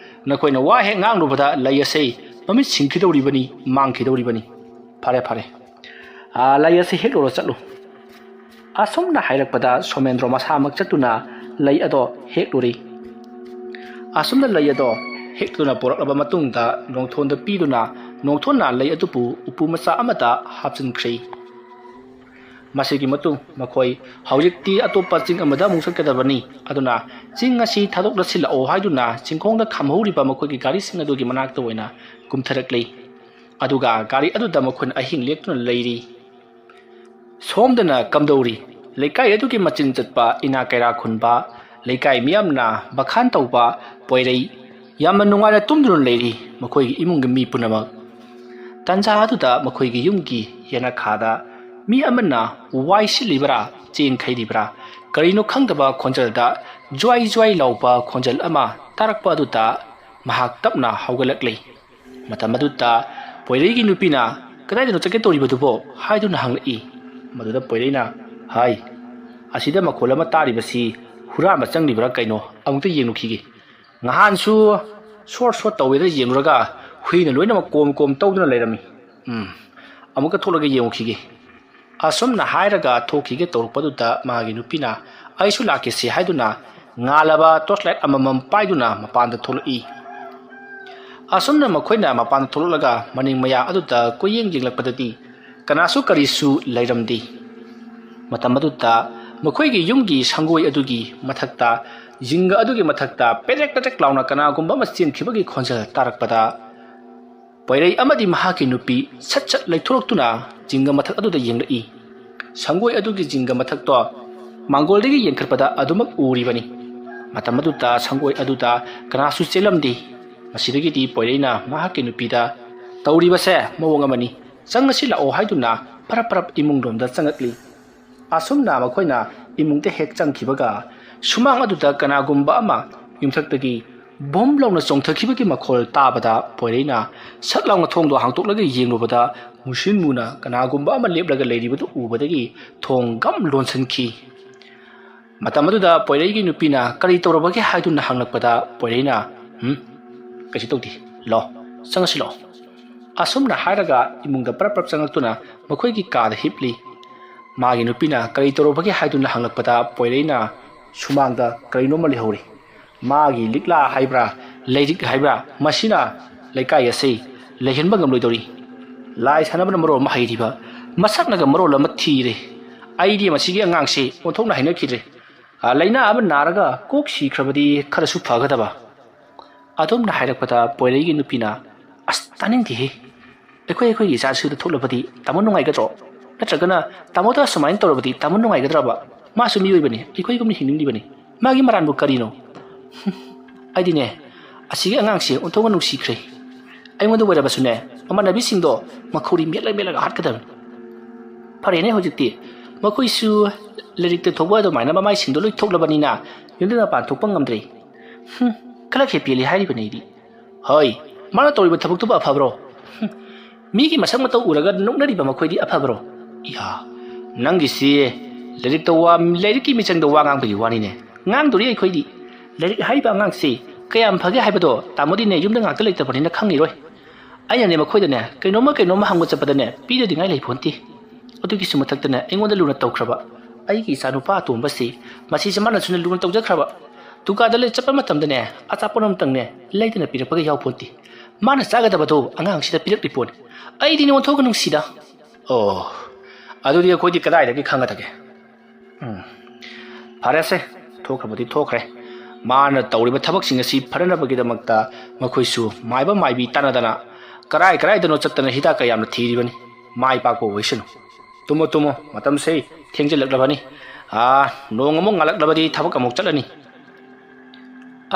ꯅꯈꯣꯏꯅ ꯋꯥ ꯍꯦꯛ ꯉꯥꯡꯂꯨꯕꯗ ꯂꯩ ꯑꯁꯤ ꯃꯃꯤꯠ ꯁꯤꯡꯈꯤꯗꯧꯔꯤꯕꯅꯤ, ꯃꯥꯡꯈꯤꯗꯧꯔꯤꯕꯅꯤ꯫ ꯐꯔꯦ, ꯐꯔꯦ꯫ ꯑꯥ, ꯂꯩ ꯑꯁꯤ ꯍꯦꯛꯂꯨꯔꯣ ꯆꯠꯂꯨ꯫" ꯑꯁꯨꯝꯅ ꯍꯥꯏꯔꯛꯄꯗ ꯁꯣꯃꯦꯟꯗ꯭ꯔꯣ ꯃꯁꯥꯃꯛ ꯆꯠꯇꯨꯅ ꯂꯩ ꯑꯗꯣ ꯍꯦꯛꯂꯨꯔꯤ꯫ ꯑꯁꯨꯝꯅ ꯂꯩ ꯑꯗꯣ ꯍꯦꯛꯇꯨꯅ ꯄꯨꯔꯛꯂꯕ ꯃꯇꯨꯡꯗ ꯅꯣꯡꯊꯣꯟꯗ ꯄꯤꯗꯨꯅ ꯅꯣꯡꯊꯣꯟꯅ ꯂꯩ ꯑꯗꯨꯕꯨ ꯎꯄꯨ ꯃꯆꯥ ꯑꯃꯗ ꯍꯥꯞꯆꯤꯟꯈ꯭ꯔꯤ꯫ ꯃꯁꯤꯒꯤ ꯃꯇꯨꯡ ꯃꯈꯣꯏ ꯍꯧꯖꯤꯛꯇꯤ ꯑꯇꯣꯞꯄ ꯆꯤꯡ ꯑꯃꯗ ꯑꯃꯨꯛ ꯆꯠꯀꯗꯕꯅꯤ꯫ ꯑꯗꯨꯅ ꯆꯤꯡ ꯑꯁꯤ ꯊꯥꯗꯣꯛꯅ ꯁꯤꯜꯂꯛꯑꯣ ꯍꯥꯏꯗꯨꯅ ꯆꯤꯡꯈꯣꯡꯗ ꯈꯝꯍꯧꯔꯤꯕ ꯃꯈꯣꯏꯒꯤ ꯒꯥꯔꯤꯁꯤꯡ ꯑꯗꯨꯒꯤ ꯃꯅꯥꯛꯇ ꯑꯣꯏꯅ ꯀꯨꯝꯊꯔꯛꯂꯤ꯫ ꯑꯗꯨꯒ ꯒꯥꯔꯤ ꯑꯗꯨꯗ ꯃꯈꯣꯏꯅ ꯑꯍꯤꯡ ꯂꯦꯛꯇꯨꯅ ꯂꯩꯔꯤ꯫ ꯁꯣꯝꯗꯅ ꯀꯝꯗꯧꯔꯤ? ꯂꯩꯀꯥꯏ ꯑꯗꯨꯒꯤ ꯃꯆꯤꯟ ꯆꯠꯄ, ꯏꯅꯥ ꯀꯩꯔꯥ ꯈꯨꯟꯕ, ꯂꯩꯀꯥꯏ ꯃꯤꯌꯥꯝꯅ ꯕꯈꯥꯟ ꯇꯧꯕ, ꯄꯣꯏꯔꯩ ꯌꯥꯝꯅ ꯅꯨꯡꯉꯥꯏꯅ ꯇꯨꯝꯗꯨꯅ ꯂꯩꯔꯤ ꯃꯈꯣꯏꯒꯤ ꯏꯃꯨꯡꯒꯤ ꯃꯤ ꯄꯨꯝꯅꯃꯛ꯫ ꯇꯟꯖꯥ ꯑꯗꯨꯗ ꯃꯈꯣꯏꯒꯤ ꯌꯨꯝꯒꯤ ꯌꯦꯅꯈꯥꯗ ꯃꯤ ꯑꯃꯅ ꯋꯥꯏ ꯁꯤꯠꯂꯤꯕ꯭ꯔꯥ, ꯆꯦꯡ ꯈꯩꯔꯤꯕ꯭ꯔꯥ, ꯀꯔꯤꯅꯣ ꯈꯪꯗꯕ ꯈꯣꯟꯖꯦꯜꯗ ꯖ꯭ꯋꯥꯏ ꯖ꯭ꯋꯥꯏ ꯂꯥꯎꯕ ꯈꯣꯟꯖꯦꯜ ꯑꯃ ꯇꯥꯔꯛꯄ ꯑꯗꯨꯗ ꯃꯍꯥꯛ ꯇꯞꯅ ꯍꯧꯒꯠꯂꯛꯂꯤ꯫ ꯃꯇꯝ ꯑꯗꯨꯗ ꯄꯣꯏꯔꯩꯒꯤ ꯅꯨꯄꯤꯅ, "ꯀꯗꯥꯏꯗꯅꯣ ꯆꯠꯀꯦ ꯇꯧꯔꯤꯕꯗꯨꯕꯣ?" ꯍꯥꯏꯗꯨꯅ ꯍꯪꯂꯛꯏ꯫ ꯃꯗꯨꯗ ꯄꯣꯏꯔꯩꯅ, "ꯍꯥꯏ, ꯑꯁꯤꯗ ꯃꯈꯣꯜ ꯑꯃ ꯇꯥꯔꯤꯕꯁꯤ ꯍꯨꯔꯥꯟꯕ ꯆꯪꯂꯤꯕ꯭ꯔꯥ ꯀꯩꯅꯣ? ꯑꯃꯨꯛꯇ ꯌꯦꯡꯂꯨꯈꯤꯒꯦ꯫ ꯉꯍꯥꯟꯁꯨ ꯁꯣꯔꯠ ꯁꯣꯔꯠ ꯇꯧꯋꯦꯗ ꯌꯦꯡꯂꯨꯔꯒ ꯍꯨꯏꯅ ꯂꯣꯏꯅꯃꯛ ꯀꯣꯝ ꯀꯣꯝ ꯇꯧꯗꯨꯅ ꯂꯩꯔꯝꯃꯤ꯫ ꯎꯝ, ꯑꯃꯨꯛꯀ ꯊꯣꯛꯂꯒ ꯌꯦꯡꯉꯨꯈꯤꯒꯦ"꯫ ꯑꯁꯨꯝꯅ ꯍꯥꯏꯔꯒ ꯊꯣꯛꯈꯤꯒꯦ ꯇꯧꯔꯛꯄꯗꯨꯗ ꯃꯥꯒꯤ ꯅꯨꯄꯤꯅ, "ꯑꯩꯁꯨ ꯂꯥꯛꯀꯦꯁꯦ" ꯍꯥꯏꯗꯨꯅ ꯉꯥꯜꯂꯕ ꯇꯣꯔꯆ ꯂꯥꯏꯠ ꯑꯃꯃꯝ ꯄꯥꯏꯗꯨꯅ ꯃꯄꯥꯟꯗ ꯊꯣꯛꯂꯛꯏ꯫ ꯑꯁꯨꯝꯅ ꯃꯈꯣꯏꯅ ꯃꯄꯥꯟꯗ ꯊꯣꯛꯂꯛꯂꯒ ꯃꯅꯤꯡ ꯃꯌꯥ ꯑꯗꯨꯗ ꯀꯣꯏꯌꯦꯡ ꯌꯦꯡꯂꯛꯄꯗꯗꯤ ꯀꯅꯥꯁꯨ ꯀꯔꯤꯁꯨ ꯂꯩꯔꯝꯗꯦ꯫ ꯃꯇꯝ ꯑꯗꯨꯗ ꯃꯈꯣꯏꯒꯤ ꯌꯨꯝꯒꯤ ꯁꯪꯒꯣꯏ ꯑꯗꯨꯒꯤ ꯃꯊꯛꯇ, ꯖꯤꯡꯒ ꯑꯗꯨꯒꯤ ꯃꯊꯛꯇ ꯄꯦꯗ꯭ꯔꯦꯛ ꯄꯦꯗ꯭ꯔꯦꯛ ꯂꯥꯎꯅ ꯀꯅꯥꯒꯨꯝꯕ ꯑꯃ ꯆꯦꯟꯈꯤꯕꯒꯤ ꯈꯣꯟꯖꯦꯜ ꯇꯥꯔꯛꯄꯗ, ꯄꯣꯏꯔꯩ ꯑꯃꯗꯤ ꯃꯍꯥꯛꯀꯤ ꯅꯨꯄꯤ ꯁꯠ ꯁꯠ ꯂꯩꯊꯣꯔꯛꯇꯨꯅ ꯖꯤꯡꯒ ꯃꯊꯛ ꯑꯗꯨꯗ ꯌꯦꯡꯂꯛꯏ꯫ ꯁꯪꯒꯣꯏ ꯑꯗꯨꯒꯤ ꯖꯤꯡꯒ ꯃꯊꯛꯇꯣ ꯃꯥꯡꯒꯣꯜꯗꯒꯤ ꯌꯦꯡꯈꯠꯄꯗ ꯑꯗꯨꯃꯛ ꯎꯔꯤꯕꯅꯤ꯫ ꯃꯇꯝ ꯑꯗꯨꯗ ꯁꯪꯒꯣꯏ ꯑꯗꯨꯗ ꯀꯅꯥꯁꯨ ꯆꯦꯜꯂꯝꯗꯦ꯫ ꯃꯁꯤꯗꯒꯤꯗꯤ ꯄꯣꯏꯔꯩꯅ ꯃꯍꯥꯛꯀꯤ ꯅꯨꯄꯤꯗ, "ꯇꯧꯔꯤꯕꯁꯦ ꯃꯑꯣꯡ ꯑꯃꯅꯤ, ꯆꯪꯉꯁꯤ ꯂꯥꯛꯑꯣ" ꯍꯥꯏꯗꯨꯅ ꯄꯔꯞ ꯄꯔꯞ ꯏꯃꯨꯡꯂꯣꯝꯗ ꯆꯪꯉꯛꯂꯤ꯫ ꯑꯁꯨꯝꯅ ꯃꯈꯣꯏꯅ ꯏꯃꯨꯡꯗ ꯍꯦꯛ ꯆꯪꯈꯤꯕꯒ, ꯁꯨꯃꯥꯡ ꯑꯗꯨꯗ ꯀꯅꯥꯒꯨꯝꯕ ꯑꯃ ꯌꯨꯝꯊꯛꯇꯒꯤ ꯕꯣꯝ ꯂꯥꯎꯅ ꯆꯣꯡꯊꯈꯤꯕꯒꯤ ꯃꯈꯣꯜ ꯇꯥꯕꯗ, ꯄꯣꯏꯔꯩꯅ ꯁꯠ ꯂꯥꯎꯅ ꯊꯣꯡꯗꯣ ꯍꯥꯡꯇꯣꯛꯂꯒ ꯌꯦꯡꯂꯨꯕꯗ, ꯃꯨꯁꯤꯟ ꯃꯨꯅ ꯀꯅꯥꯒꯨꯝꯕ ꯑꯃ ꯂꯦꯞꯂꯒ ꯂꯩꯔꯤꯕꯗꯨ ꯎꯕꯗꯒꯤ ꯊꯣꯡ ꯒꯝ ꯂꯣꯟꯁꯤꯟꯈꯤ꯫ ꯃꯇꯝ ꯑꯗꯨꯗ ꯄꯣꯏꯔꯩꯒꯤ ꯅꯨꯄꯤꯅ ꯀꯔꯤ ꯇꯧꯔꯕꯒꯦ ꯍꯥꯏꯗꯨꯅ ꯍꯪꯂꯛꯄꯗ, ꯄꯣꯏꯔꯩꯅ, "ꯎꯝ, ꯀꯩꯁꯨ ꯇꯧꯗꯦ, ꯂꯥꯛꯑꯣ, ꯆꯪꯉꯁꯤ ꯂꯥꯛꯑꯣ" ꯑꯁꯨꯝꯅ ꯍꯥꯏꯔꯒ ꯏꯃꯨꯡꯗ ꯄꯔꯞ ꯄꯔꯞ ꯆꯪꯉꯛꯇꯨꯅ ꯃꯈꯣꯏꯒꯤ ꯀꯥꯗ ꯍꯤꯞꯂꯤ꯫ ꯃꯥꯒꯤ ꯅꯨꯄꯤꯅ ꯀꯔꯤ ꯇꯧꯔꯕꯒꯦ ꯍꯥꯏꯗꯨꯅ ꯍꯪꯂꯛꯄꯗ, ꯄꯣꯏꯔꯩꯅ ꯁꯨꯃꯥꯡꯗ ꯀꯔꯤꯅꯣꯝꯃ ꯂꯩꯍꯧꯔꯤ꯫ ꯃꯥꯒꯤ ꯂꯤꯛꯂꯥ ꯍꯥꯏꯕ꯭ꯔꯥ, ꯂꯥꯏꯔꯤꯛ ꯍꯥꯏꯕ꯭ꯔꯥ, ꯃꯁꯤꯅ ꯂꯩꯀꯥꯏ ꯑꯁꯤ ꯂꯩꯍꯟꯕ ꯉꯝꯂꯣꯏꯗꯧꯔꯤ꯫ ꯂꯥꯏ ꯁꯥꯟꯅꯕꯅ ꯃꯔꯣꯜ ꯑꯃ ꯍꯩꯔꯤꯕ, ꯃꯁꯛꯅꯒ ꯃꯔꯣꯜ ꯑꯃ ꯊꯤꯔꯦ꯫ ꯑꯩꯗꯤ ꯃꯁꯤꯒꯤ ꯑꯉꯥꯡꯁꯤ ꯑꯣꯟꯊꯣꯛꯅ ꯍꯩꯅꯈꯤꯗ꯭ꯔꯦ꯫ ꯑ, ꯂꯥꯏꯅꯥ ꯑꯃ ꯅꯥꯔꯒ ꯀꯣꯛ ꯁꯤꯈ꯭ꯔꯕꯗꯤ ꯈꯔꯁꯨ ꯐꯒꯗꯕ꯫ ꯑꯗꯨꯝꯅ ꯍꯥꯏꯔꯛꯄꯗ ꯄꯣꯏꯔꯩꯒꯤ ꯅꯨꯄꯤꯅ, "ꯑꯁ, ꯇꯥꯅꯤꯡꯗꯦꯍꯦ꯫ ꯑꯩꯈꯣꯏ ꯑꯩꯈꯣꯏꯒꯤ ꯏꯆꯥꯁꯨꯗ ꯊꯣꯛꯂꯕꯗꯤ ꯇꯥꯃꯣ ꯅꯨꯡꯉꯥꯏꯒꯗ꯭ꯔꯣ? ꯅꯠꯇ꯭ꯔꯒꯅ ꯇꯥꯃꯣꯗ ꯁꯨꯃꯥꯏꯅ ꯇꯧꯔꯕꯗꯤ ꯇꯥꯃꯣ ꯅꯨꯡꯉꯥꯏꯒꯗ꯭ꯔꯕ? ꯃꯥꯁꯨ ꯃꯤꯑꯣꯏꯕꯅꯤ, ꯑꯩꯈꯣꯏꯒꯨꯝꯅ ꯍꯤꯡꯅꯤꯡꯂꯤꯕꯅꯤ꯫ ꯃꯥꯒꯤ ꯃꯔꯥꯟꯕꯨ ꯀꯔꯤꯅꯣ?" "ꯑꯩꯗꯤꯅꯦ, ꯑꯁꯤꯒꯤ ꯑꯉꯥꯡꯁꯦ ꯑꯣꯟꯊꯣꯛꯅ ꯅꯨꯡꯁꯤꯈ꯭ꯔꯦ꯫ ꯑꯩꯉꯣꯟꯗ ꯑꯣꯏꯔꯕꯁꯨꯅꯦ, ꯃꯃꯥꯟꯅꯕꯤꯁꯤꯡꯗꯣ ꯃꯈꯧꯔꯤ ꯃꯦꯠꯂ ꯃꯦꯠꯂꯒ ꯍꯥꯠꯀꯗꯕꯅꯤ꯫ ꯐꯔꯦꯅꯦ, ꯍꯧꯖꯤꯛꯇꯤ ꯃꯈꯣꯏꯁꯨ ꯂꯥꯏꯔꯤꯛꯇ ꯊꯣꯛꯄ ꯑꯗꯨꯃꯥꯏꯅ ꯃꯃꯥꯏꯁꯤꯡꯗꯣ ꯂꯣꯏ ꯊꯣꯛꯂꯕꯅꯤꯅ ꯌꯨꯝꯗ ꯃꯄꯥꯟ ꯊꯣꯛꯄ ꯉꯝꯗ꯭ꯔꯦ꯫ ꯍꯨꯝ, ꯈꯔ ꯈꯦꯄꯦꯜꯂꯤ ꯍꯥꯏꯔꯤꯕꯅꯦ ꯑꯩꯗꯤ꯫ ꯍꯣꯏ, ꯃꯥꯅ ꯇꯧꯔꯤꯕ ꯊꯕꯛꯇꯨꯕꯨ ꯑꯐꯕ꯭ꯔꯣ? ꯍꯨꯝ, ꯃꯤꯒꯤ ꯃꯁꯛ ꯃꯇꯧ ꯎꯔꯒ ꯅꯣꯛꯅꯔꯤꯕ ꯃꯈꯣꯏꯗꯤ ꯑꯐꯕ꯭ꯔꯣ? ꯏꯍꯥ, ꯅꯪꯒꯤꯁꯤ ꯂꯥꯏꯔꯤꯛꯇ ꯋꯥ, ꯂꯥꯏꯔꯤꯛꯀꯤ ꯃꯤꯆꯪꯗ ꯋꯥ ꯉꯥꯡꯕꯒꯤ ꯋꯥꯅꯤꯅꯦ꯫ ꯉꯥꯡꯗꯣꯔꯤ ꯑꯩꯈꯣꯏꯗꯤ꯫ ꯂꯥꯏꯔꯤꯛ ꯍꯥꯏꯔꯤꯕ ꯑꯉꯥꯡꯁꯤ ꯀꯌꯥꯝ ꯐꯒꯦ ꯍꯥꯏꯕꯗꯣ ꯇꯥꯃꯣꯗꯤꯅꯦ ꯌꯨꯝꯗ ꯉꯥꯛꯇ ꯂꯩꯇꯕꯅꯤꯅ ꯈꯪꯉꯤꯔꯣꯏ꯫ ꯑꯩꯅꯅꯦ ꯃꯈꯣꯏꯗꯅꯦ ꯀꯩꯅꯣꯝꯃ ꯀꯩꯅꯣꯝꯃ ꯍꯪꯕ ꯆꯠꯄꯗꯅꯦ ꯄꯤꯗꯅꯤꯡꯉꯥꯏ ꯂꯩ ꯄꯣꯟꯇꯦ꯫ ꯑꯗꯨꯒꯤꯁꯨ ꯃꯊꯛꯇꯅꯦ ꯑꯩꯉꯣꯟꯗ ꯂꯨꯅ ꯇꯧꯈ꯭ꯔꯕ ꯑꯩꯒꯤ ꯏꯆꯥꯅꯨꯄꯥ ꯑꯇꯣꯝꯕꯁꯤ, ꯃꯁꯤꯁꯦ ꯃꯥꯅꯁꯨꯅꯦ ꯂꯨꯅ ꯇꯧꯖꯈ꯭ꯔꯕ꯫ ꯗꯨꯀꯥꯟꯗ ꯂꯩ ꯆꯠꯄ ꯃꯇꯝꯗꯅꯦ ꯑꯆꯥꯄꯣꯠ ꯑꯃꯇꯪꯅꯦ ꯂꯩꯗꯅ ꯄꯤꯔꯛꯄꯒ ꯌꯥꯎ ꯄꯣꯟꯇꯦ꯫ ꯃꯥꯅ ꯆꯥꯒꯗꯕꯗꯣ ꯑꯉꯥꯡꯁꯤꯗ ꯄꯤꯔꯛꯂꯤ ꯄꯣꯠꯅꯤ꯫ ꯑꯩꯗꯤ ꯅꯉꯣꯟ ꯊꯣꯛꯒ ꯅꯨꯡꯁꯤꯗ꯫ ꯑꯣ, ꯑꯗꯨꯗꯤ ꯑꯩꯈꯣꯏꯗꯤ ꯀꯗꯥꯏꯗꯒꯤ ꯈꯪꯒꯗꯒꯦ? ꯎꯝ, ꯐꯔꯦꯁꯦ, ꯊꯣꯛꯈ꯭ꯔꯕꯗꯤ ꯊꯣꯛꯈ꯭ꯔꯦ꯫ ꯃꯥꯅ ꯇꯧꯔꯤꯕ ꯊꯕꯛꯁꯤꯡ ꯑꯁꯤ ꯐꯅꯅꯕꯒꯤꯗꯃꯛꯇ ꯃꯈꯣꯏꯁꯨ ꯃꯥꯏꯕ ꯃꯥꯏꯕꯤ ꯇꯥꯟꯅꯗꯅ ꯀꯔꯥꯏ ꯀꯔꯥꯏꯗꯅꯣ ꯆꯠꯇꯅ ꯍꯤꯗꯥꯛ ꯀꯌꯥꯝꯅ ꯊꯤꯔꯤꯕꯅꯤ꯫ ꯃꯥꯏ ꯄꯥꯛꯄ ꯑꯣꯏꯁꯅꯨ꯫ ꯇꯨꯝꯃꯣ, ꯇꯨꯝꯃꯣ, ꯃꯇꯝꯁꯦ ꯊꯦꯡꯖꯤꯜꯂꯛꯂꯕꯅꯤ꯫ ꯑꯥ, ꯅꯣꯡ ꯑꯃꯨꯛ ꯉꯥꯜꯂꯛꯂꯕꯗꯤ ꯊꯕꯛ ꯑꯃꯨꯛ ꯆꯠꯂꯅꯤ꯫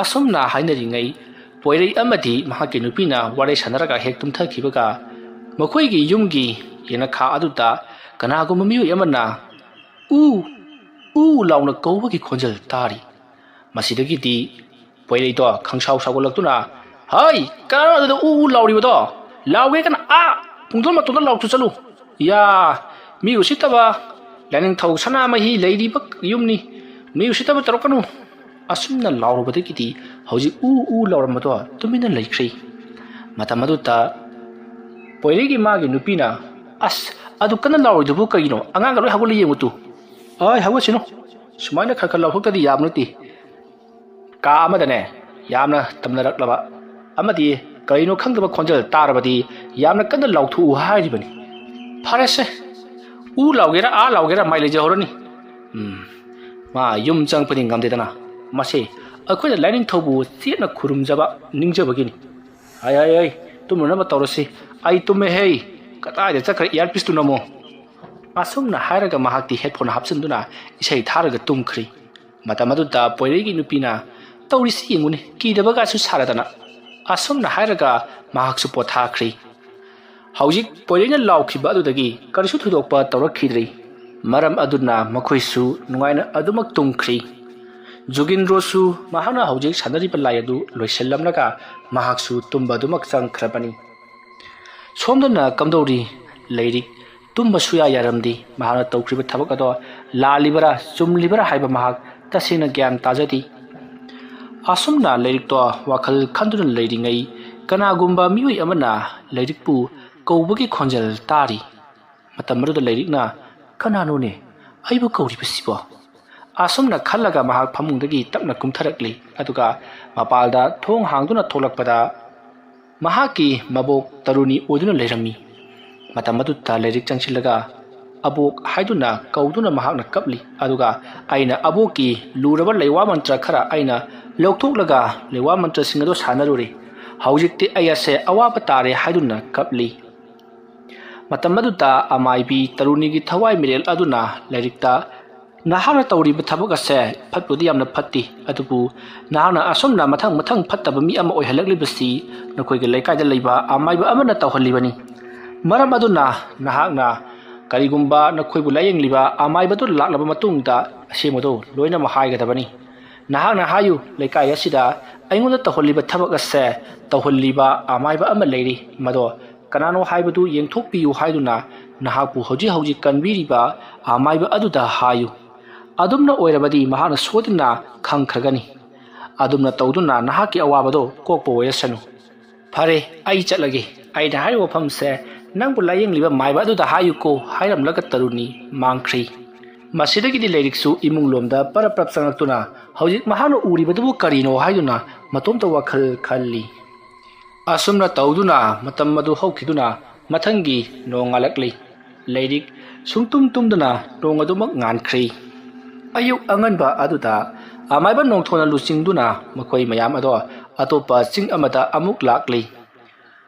ꯑꯁꯨꯝꯅ ꯍꯥꯏꯅꯔꯤꯉꯩ ꯄꯣꯏꯔꯩ ꯑꯃꯗꯤ ꯃꯍꯥꯛꯀꯤ ꯅꯨꯄꯤꯅ ꯋꯥꯔꯤ ꯁꯥꯟꯅꯔꯒ ꯍꯦꯛ ꯇꯨꯝꯊꯈꯤꯕꯒ ꯃꯈꯣꯏꯒꯤ ꯌꯨꯝꯒꯤ ꯌꯦꯅꯈꯥ ꯑꯗꯨꯗ ꯀꯅꯥꯒꯨꯝꯕ ꯃꯤꯑꯣꯏ ꯑꯃꯅ "ꯎ, ꯎ" ꯂꯥꯎꯅ ꯀꯧꯕꯒꯤ ꯈꯣꯟꯖꯦꯜ ꯇꯥꯔꯤ꯫ ꯃꯁꯤꯗꯒꯤꯗꯤ ꯄꯣꯏꯔꯩꯗꯣ ꯈꯪꯁꯥꯎ ꯁꯥꯎꯒꯠꯂꯛꯇꯨꯅ, "ꯍꯩ, ꯀꯅꯥꯅꯣ ꯑꯗꯨꯗ ꯎ ꯎ ꯂꯥꯎꯔꯤꯕꯗꯣ? ꯂꯥꯎꯒꯦ ꯀꯅꯥ? ꯑꯥ ꯄꯨꯡꯗꯣꯟ ꯃꯇꯣꯟꯗ ꯂꯥꯎꯊꯣꯛ ꯆꯠꯂꯨ꯫ ꯌꯥ, ꯃꯤ ꯎꯁꯤꯠꯇꯕ, ꯂꯥꯏꯅꯤꯡꯊꯧ ꯁꯅꯥꯃꯍꯤ ꯂꯩꯔꯤꯕ ꯌꯨꯝꯅꯤ꯫ ꯃꯤ ꯎꯁꯤꯠꯇꯕ ꯇꯧꯔꯛꯀꯅꯨ꯫" ꯑꯁꯨꯝꯅ ꯂꯥꯎꯔꯨꯕꯗꯒꯤꯗꯤ ꯍꯧꯖꯤꯛ ꯎ ꯎ ꯂꯥꯎꯔꯝꯕꯗꯣ ꯇꯨꯃꯤꯟꯅ ꯂꯩꯈ꯭ꯔꯦ꯫ ꯃꯇꯝ ꯑꯗꯨꯗ ꯄꯣꯏꯔꯩꯒꯤ ꯃꯥꯒꯤ ꯅꯨꯄꯤꯅ, "ꯑꯁ, ꯑꯗꯨ ꯀꯟꯅ ꯂꯥꯎꯔꯤꯗꯨꯕꯨ ꯀꯩꯒꯤꯅꯣ? ꯑꯉꯥꯡꯒ ꯂꯣꯏ ꯍꯧꯒꯠꯂ ꯌꯦꯡꯉꯨ ꯇꯨ꯫ ꯑꯩ ꯍꯧꯒꯠꯁꯤꯅꯨ꯫ ꯁꯨꯃꯥꯏꯅ ꯈꯔ ꯈꯔ ꯂꯥꯎꯊꯣꯛꯇꯗꯤ ꯌꯥꯕ ꯅꯠꯇꯦ꯫" ꯀꯥ ꯑꯃꯗꯅꯦ ꯌꯥꯝꯅ ꯇꯝꯅꯔꯛꯂꯕ ꯑꯃꯗꯤ ꯀꯔꯤꯅꯣ ꯈꯪꯗꯕ ꯈꯣꯟꯖꯦꯜ ꯇꯥꯔꯕꯗꯤ ꯌꯥꯝꯅ ꯀꯟꯅ ꯂꯥꯎꯊꯣꯛꯎ ꯍꯥꯏꯔꯤꯕꯅꯤ꯫ ꯐꯔꯦꯁꯦ, ꯎ ꯂꯥꯎꯒꯦꯔꯥ ꯑꯥ ꯂꯥꯎꯒꯦꯔꯥ ꯃꯥꯏ ꯂꯩꯖꯍꯧꯔꯅꯤ꯫ ꯎꯝ, ꯃꯥ ꯌꯨꯝ ꯆꯪꯉꯛꯄꯗꯤ ꯉꯝꯗꯦꯗꯅ꯫ ꯃꯁꯦ ꯑꯩꯈꯣꯏꯅ ꯂꯥꯏꯅꯤꯡꯊꯧꯕꯨ ꯆꯦꯠꯅ ꯈꯨꯔꯨꯝꯖꯕ ꯅꯤꯡꯖꯕꯒꯤꯅꯤ꯫ "ꯍꯩ, ꯍꯩ, ꯍꯩ, ꯇꯨꯝꯅꯅꯕ ꯇꯧꯔꯁꯤ꯫ ꯑꯩ ꯇꯨꯝꯃꯦ ꯍꯦ꯫ ꯀꯗꯥꯏꯗ ꯆꯠꯈ꯭ꯔꯦ ꯏꯌꯥꯔꯄꯤꯁꯇꯨꯅ ꯑꯃꯨꯛ?" ꯑꯁꯨꯝꯅ ꯍꯥꯏꯔꯒ ꯃꯍꯥꯛꯇꯤ ꯍꯦꯠꯐꯣꯟ ꯍꯥꯞꯆꯤꯟꯗꯨꯅ ꯏꯁꯩ ꯊꯥꯔꯒ ꯇꯨꯝꯈ꯭ꯔꯦ꯫ ꯃꯇꯝ ꯑꯗꯨꯗ ꯄꯣꯏꯔꯩꯒꯤ ꯅꯨꯄꯤꯅ, "ꯇꯧꯔꯤꯁꯤ ꯌꯦꯡꯉꯨꯅꯦ, ꯀꯤꯗꯕꯒꯁꯨ ꯁꯥꯔꯗꯅ꯫" ꯑꯁꯨꯝꯅ ꯍꯥꯏꯔꯒ ꯃꯍꯥꯛꯁꯨ ꯄꯣꯊꯥꯈ꯭ꯔꯦ꯫ ꯍꯧꯖꯤꯛ ꯄꯣꯏꯔꯩꯅ ꯂꯥꯎꯈꯤꯕ ꯑꯗꯨꯗꯒꯤ ꯀꯔꯤꯁꯨ ꯊꯣꯏꯗꯣꯛꯄ ꯇꯧꯔꯛꯈꯤꯗ꯭ꯔꯦ꯫ ꯃꯔꯝ ꯑꯗꯨꯅ ꯃꯈꯣꯏꯁꯨ ꯅꯨꯡꯉꯥꯏꯅ ꯑꯗꯨꯃꯛ ꯇꯨꯝꯈ꯭ꯔꯤ꯫ ꯖꯨꯒꯤꯟꯗ꯭ꯔꯣꯁꯨ ꯃꯍꯥꯛꯅ ꯍꯧꯖꯤꯛ ꯁꯥꯟꯅꯔꯤꯕ ꯂꯥꯏ ꯑꯗꯨ ꯂꯣꯏꯁꯤꯜꯂꯝꯂꯒ ꯃꯍꯥꯛꯁꯨ ꯇꯨꯝꯕ ꯑꯗꯨꯃꯛ ꯆꯪꯈ꯭ꯔꯕꯅꯤ꯫ ꯁꯣꯝꯗꯅ ꯀꯝꯗꯧꯔꯤ? ꯂꯩꯔꯤꯛ ꯇꯨꯝꯕ ꯁꯨꯌꯥ ꯌꯥꯔꯝꯗꯦ꯫ ꯃꯍꯥꯛꯅ ꯇꯧꯈ꯭ꯔꯤꯕ ꯊꯕꯛ ꯑꯗꯣ ꯂꯥꯜꯂꯤꯕꯔꯥ ꯆꯨꯝꯂꯤꯕꯔꯥ ꯍꯥꯏꯕ ꯃꯍꯥꯛ ꯇꯁꯦꯡꯅ ꯒ꯭ꯌꯥꯟ ꯇꯥꯖꯗꯦ꯫ ꯑꯁꯨꯝꯅ ꯂꯩꯔꯤꯛꯇꯣ ꯋꯥꯈꯜ ꯈꯟꯗꯨꯅ ꯂꯩꯔꯤꯉꯩ ꯀꯅꯥꯒꯨꯝꯕ ꯃꯤꯑꯣꯏ ꯑꯃꯅ ꯂꯩꯔꯤꯛꯄꯨ ꯀꯧꯕꯒꯤ ꯈꯣꯟꯖꯦꯜ ꯇꯥꯔꯤ꯫ ꯃꯇꯝ ꯑꯗꯨꯗ ꯂꯩꯔꯤꯛꯅ, "ꯀꯅꯥꯅꯣꯅꯦ ꯑꯩꯕꯨ ꯀꯧꯔꯤꯕꯁꯤꯕꯣ?" ꯑꯁꯨꯝꯅ ꯈꯜꯂꯒ ꯃꯍꯥꯛ ꯐꯃꯨꯡꯗꯒꯤ ꯇꯞꯅ ꯀꯨꯝꯊꯔꯛꯂꯤ꯫ ꯑꯗꯨꯒ ꯃꯄꯥꯜꯗ ꯊꯣꯡ ꯍꯥꯡꯗꯨꯅ ꯊꯣꯛꯂꯛꯄꯗ ꯃꯍꯥꯛꯀꯤ ꯃꯕꯣꯛ ꯇꯔꯨꯅꯤ ꯑꯣꯏꯗꯨꯅ ꯂꯩꯔꯝꯃꯤ꯫ ꯃꯇꯝ ꯑꯗꯨꯗ ꯂꯩꯔꯤꯛ ꯆꯪꯁꯤꯜꯂꯒ "ꯑꯕꯣꯛ" ꯍꯥꯏꯗꯨꯅ ꯀꯧꯗꯨꯅ ꯃꯍꯥꯛꯅ ꯀꯞꯂꯤ꯫ ꯑꯗꯨꯒ ꯑꯩꯅ ꯑꯕꯣꯛꯀꯤ ꯂꯨꯔꯕ ꯂꯩꯋꯥ ꯃꯟꯇ꯭ꯔ ꯈꯔ ꯑꯩꯅ ꯂꯧꯊꯣꯛꯂꯒ ꯂꯩꯋꯥ ꯃꯟꯇ꯭ꯔꯁꯤꯡ ꯑꯗꯨ ꯁꯥꯟꯅꯔꯨꯔꯦ꯫ ꯍꯧꯖꯤꯛꯇꯤ ꯑꯩ ꯑꯁꯦ ꯑꯋꯥꯕ ꯇꯥꯔꯦ ꯍꯥꯏꯗꯨꯅ ꯀꯞꯂꯤ꯫ ꯃꯇꯝ ꯑꯗꯨꯗ ꯑꯃꯥꯏꯕꯤ ꯇꯔꯨꯅꯤꯒꯤ ꯊꯋꯥꯏ ꯃꯤꯔꯦꯜ ꯑꯗꯨꯅ ꯂꯩꯔꯤꯛꯇ, "ꯅꯍꯥꯛꯅ ꯇꯧꯔꯤꯕ ꯊꯕꯛ ꯑꯁꯦ ꯐꯠꯄꯨꯗꯤ ꯌꯥꯝꯅ ꯐꯠꯇꯦ, ꯑꯗꯨꯕꯨ ꯅꯍꯥꯛꯅ ꯑꯁꯨꯝꯅ ꯃꯊꯪ ꯃꯊꯪ ꯐꯠꯇꯕ ꯃꯤ ꯑꯃ ꯑꯣꯏꯍꯜꯂꯛꯂꯤꯕꯁꯤ ꯅꯈꯣꯏꯒꯤ ꯂꯩꯀꯥꯏꯗ ꯂꯩꯕ ꯑꯃꯥꯏꯕ ꯑꯃꯅ ꯇꯧꯍꯜꯂꯤꯕꯅꯤ꯫ ꯃꯔꯝ ꯑꯗꯨꯅ ꯅꯍꯥꯛꯅ ꯀꯔꯤꯒꯨꯝꯕ ꯅꯈꯣꯏꯕꯨ ꯂꯥꯌꯦꯡꯂꯤꯕ ꯑꯃꯥꯏꯕꯗꯨ ꯂꯥꯛꯂꯕ ꯃꯇꯨꯡꯗ ꯑꯁꯦꯡꯕꯗꯨ ꯂꯣꯏꯅꯃꯛ ꯍꯥꯏꯒꯗꯕꯅꯤ꯫ ꯅꯍꯥꯛꯅ ꯍꯥꯏꯌꯨ, ꯂꯩꯀꯥꯏ ꯑꯁꯤꯗ ꯑꯩꯉꯣꯟꯗ ꯇꯧꯍꯜꯂꯤꯕ ꯊꯕꯛ ꯑꯁꯦ ꯇꯧꯍꯜꯂꯤꯕ ꯑꯃꯥꯏꯕ ꯑꯃ ꯂꯩꯔꯤ, ꯃꯗꯣ ꯀꯅꯥꯅꯣ ꯍꯥꯏꯕꯗꯨ ꯌꯦꯡꯊꯣꯛꯄꯤꯌꯨ" ꯍꯥꯏꯗꯨꯅ ꯅꯍꯥꯛꯄꯨ ꯍꯧꯖꯤꯛ ꯍꯧꯖꯤꯛ ꯀꯟꯕꯤꯔꯤꯕ ꯑꯃꯥꯏꯕ ꯑꯗꯨꯗ ꯍꯥꯏꯌꯨ꯫ ꯑꯗꯨꯝꯅ ꯑꯣꯏꯔꯕꯗꯤ ꯃꯍꯥꯛꯅ ꯁꯣꯏꯗꯅ ꯈꯪꯈ꯭ꯔꯒꯅꯤ꯫ ꯑꯗꯨꯝꯅ ꯇꯧꯗꯨꯅ ꯅꯍꯥꯛꯀꯤ ꯑꯋꯥꯕꯗꯣ ꯀꯣꯛꯄ ꯑꯣꯏꯔꯁꯅꯨ꯫ "ꯐꯔꯦ, ꯑꯩ ꯆꯠꯂꯒꯦ꯫ ꯑꯩꯅ ꯍꯥꯏꯔꯤꯕ ꯋꯥꯐꯝꯁꯦ ꯅꯪꯕꯨ ꯂꯥꯌꯦꯡꯂꯤꯕ ꯃꯥꯏꯕ ꯑꯗꯨꯗ ꯍꯥꯏꯌꯨꯀꯣ" ꯍꯥꯏꯔꯝꯂꯒ ꯇꯔꯨꯅꯤ ꯃꯥꯡꯈ꯭ꯔꯤ꯫ ꯃꯁꯤꯗꯒꯤꯗꯤ ꯂꯩꯔꯤꯛꯁꯨ ꯏꯃꯨꯡ ꯂꯣꯝꯗ ꯄꯔꯞ ꯄꯔꯞ ꯆꯪꯂꯛꯇꯨꯅ ꯍꯧꯖꯤꯛ ꯃꯍꯥꯛꯅ ꯎꯔꯤꯕꯗꯨꯕꯨ ꯀꯔꯤꯅꯣ ꯍꯥꯏꯗꯨꯅ ꯃꯇꯣꯝꯇ ꯋꯥꯈꯜ ꯈꯜꯂꯤ꯫ ꯑꯁꯨꯝꯅ ꯇꯧꯗꯨꯅ ꯃꯇꯝ ꯑꯗꯨ ꯍꯧꯈꯤꯗꯨꯅ ꯃꯊꯪꯒꯤ ꯅꯣꯡꯉꯥꯜꯂꯛꯂꯤ꯫ ꯂꯩꯔꯤꯛ ꯁꯨꯡꯇꯨꯝ ꯇꯨꯝꯗꯅ ꯅꯣꯡ ꯑꯗꯨꯃꯛ ꯉꯥꯟꯈ꯭ꯔꯤ꯫ ꯑꯌꯨꯛ ꯑꯉꯟꯕ ꯑꯗꯨꯗ ꯑꯃꯥꯏꯕ ꯅꯣꯡꯊꯣꯟꯅ ꯂꯨꯆꯤꯡꯗꯨꯅ ꯃꯈꯣꯏ ꯃꯌꯥꯝ ꯑꯗꯣ ꯑꯇꯣꯞꯄ ꯆꯤꯡ ꯑꯃꯗ ꯑꯃꯨꯛ ꯂꯥꯛꯂꯤ꯫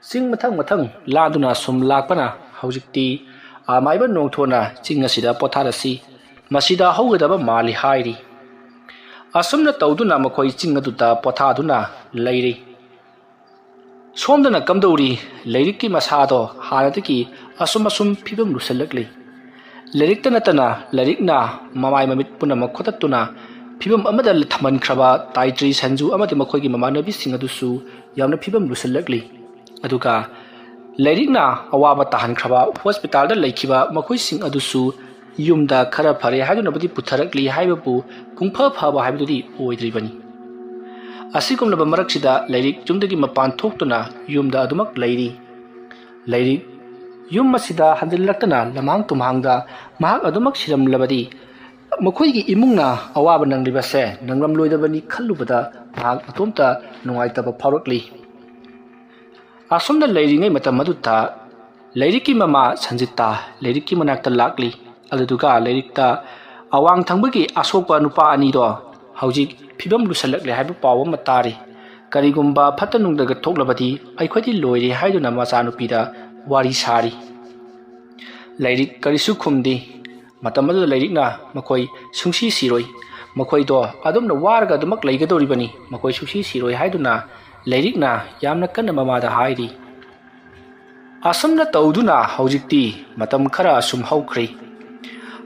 ꯆꯤꯡ ꯃꯊꯪ ꯃꯊꯪ ꯂꯥꯟꯗꯨꯅ ꯁꯨꯝ ꯂꯥꯛꯄꯅ ꯍꯧꯖꯤꯛꯇꯤ ꯑꯃꯥꯏꯕ ꯅꯣꯡꯊꯣꯟꯅ ꯆꯤꯡ ꯑꯁꯤꯗ ꯄꯣꯊꯥꯔꯁꯤ, ꯃꯁꯤꯗ ꯍꯧꯒꯗꯕ ꯃꯥꯜꯂꯤ ꯍꯥꯏꯔꯤ꯫ ꯑꯁꯨꯝꯅ ꯇꯧꯗꯨꯅ ꯃꯈꯣꯏ ꯆꯤꯡ ꯑꯗꯨꯗ ꯄꯣꯊꯥꯗꯨꯅ ꯂꯩꯔꯤ꯫ ꯁꯣꯝꯗꯅ ꯀꯝꯗꯧꯔꯤ? ꯂꯩꯔꯤꯛꯀꯤ ꯃꯁꯥꯗꯣ ꯍꯥꯟꯅꯗꯒꯤ ꯑꯁꯨꯝ ꯑꯁꯨꯝ ꯐꯤꯕꯝ ꯂꯨꯁꯜꯂꯛꯂꯤ꯫ ꯂꯥꯏꯔꯤꯛꯇ ꯅꯠꯇꯅ ꯂꯥꯏꯔꯤꯛꯅ ꯃꯃꯥꯏ ꯃꯃꯤꯠ ꯄꯨꯝꯅꯃꯛ ꯈꯣꯠꯇꯠꯇꯨꯅ ꯐꯤꯕꯝ ꯑꯃꯗ ꯊꯝꯍꯟꯈ꯭ꯔꯕ ꯇꯥꯏꯇ꯭ꯔꯤ, ꯁꯟꯖꯨ ꯑꯃꯗꯤ ꯃꯈꯣꯏꯒꯤ ꯃꯃꯥꯟꯅꯕꯤꯁꯤꯡ ꯑꯗꯨꯁꯨ ꯌꯥꯝꯅ ꯐꯤꯕꯝ ꯂꯨꯁꯜꯂꯛꯂꯤ꯫ ꯑꯗꯨꯒ ꯂꯥꯏꯔꯤꯛꯅ ꯑꯋꯥꯕ ꯇꯥꯍꯟꯈ꯭ꯔꯕ ꯍꯣꯁꯄꯤꯇꯥꯜꯗ ꯂꯩꯈꯤꯕ ꯃꯈꯣꯏꯁꯤꯡ ꯑꯗꯨꯁꯨ ꯌꯨꯝꯗ ꯈꯔ ꯐꯔꯦ ꯍꯥꯏꯗꯨꯅꯕꯨꯗꯤ ꯄꯨꯊꯔꯛꯂꯤ ꯍꯥꯏꯕꯕꯨ ꯄꯨꯡꯐ ꯐꯕ ꯍꯥꯏꯕꯗꯨꯗꯤ ꯑꯣꯏꯗ꯭ꯔꯤꯕꯅꯤ꯫ ꯑꯁꯤꯒꯨꯝꯂꯕ ꯃꯔꯛꯁꯤꯗ ꯂꯥꯏꯔꯤꯛ ꯌꯨꯝꯗꯒꯤ ꯃꯄꯥꯟ ꯊꯣꯛꯇꯨꯅ ꯌꯨꯝꯗ ꯑꯗꯨꯃꯛ ꯂꯩꯔꯤ꯫ ꯂꯥꯏꯔꯤꯛ ꯌꯨꯝ ꯑꯁꯤꯗ ꯍꯟꯖꯤꯜꯂꯛꯇꯅ ꯂꯝꯍꯥꯡ ꯇꯨꯝꯍꯥꯡꯗ ꯃꯍꯥꯛ ꯑꯗꯨꯃꯛ ꯁꯤꯔꯝꯂꯕꯗꯤ ꯃꯈꯣꯏꯒꯤ ꯏꯃꯨꯡꯅ ꯑꯋꯥꯕ ꯅꯪꯂꯤꯕꯁꯦ ꯅꯪꯂꯝꯂꯣꯏꯗꯕꯅꯤ ꯈꯜꯂꯨꯕꯗ ꯃꯍꯥꯛ ꯃꯇꯣꯝꯇ ꯅꯨꯡꯉꯥꯏꯇꯕ ꯐꯥꯎꯔꯛꯂꯤ꯫ ꯑꯁꯨꯝꯅ ꯂꯩꯔꯤꯉꯩ ꯃꯇꯝ ꯑꯗꯨꯗ ꯂꯥꯏꯔꯤꯛꯀꯤ ꯃꯃꯥ ꯁꯟꯖꯤꯇꯥ ꯂꯥꯏꯔꯤꯛꯀꯤ ꯃꯅꯥꯛꯇ ꯂꯥꯛꯂꯤ꯫ ꯑꯗꯨꯗꯨꯒ ꯂꯥꯏꯔꯤꯛꯇ ꯑꯋꯥꯡ ꯊꯪꯕꯒꯤ ꯑꯁꯣꯛꯄ ꯅꯨꯄꯥ ꯑꯅꯤꯗꯣ ꯍꯧꯖꯤꯛ ꯐꯤꯕꯝ ꯂꯨꯁꯜꯂꯛꯂꯦ ꯍꯥꯏꯕ ꯄꯥꯎ ꯑꯃ ꯇꯥꯔꯤ꯫ ꯀꯔꯤꯒꯨꯝꯕ ꯐꯠꯇ ꯅꯨꯡꯗꯒ ꯊꯣꯛꯂꯕꯗꯤ ꯑꯩꯈꯣꯏꯗꯤ ꯂꯣꯏꯔꯦ ꯍꯥꯏꯗꯨꯅ ꯃꯆꯥꯅꯨꯄꯤꯗ ꯋꯥꯔꯤ ꯁꯥꯔꯤ꯫ ꯂꯥꯏꯔꯤꯛ ꯀꯔꯤꯁꯨ ꯈꯨꯝꯗꯦ꯫ ꯃꯇꯝ ꯑꯗꯨꯗ ꯂꯥꯏꯔꯤꯛꯅ ꯃꯈꯣꯏ ꯁꯨꯡꯁꯤ ꯁꯤꯔꯣꯏ, ꯃꯈꯣꯏꯗꯣ ꯑꯗꯨꯝꯅ ꯋꯥꯔꯒ ꯑꯗꯨꯃꯛ ꯂꯩꯒꯗꯧꯔꯤꯕꯅꯤ, ꯃꯈꯣꯏ ꯁꯨꯡꯁꯤ ꯁꯤꯔꯣꯏ ꯍꯥꯏꯗꯨꯅ ꯂꯥꯏꯔꯤꯛꯅ ꯌꯥꯝꯅ ꯀꯟꯅ ꯃꯃꯥꯗ ꯍꯥꯏꯔꯤ꯫ ꯑꯁꯨꯝꯅ ꯇꯧꯗꯨꯅ ꯍꯧꯖꯤꯛꯇꯤ ꯃꯇꯝ ꯈꯔ ꯑꯁꯨꯝ ꯍꯧꯈ꯭ꯔꯦ꯫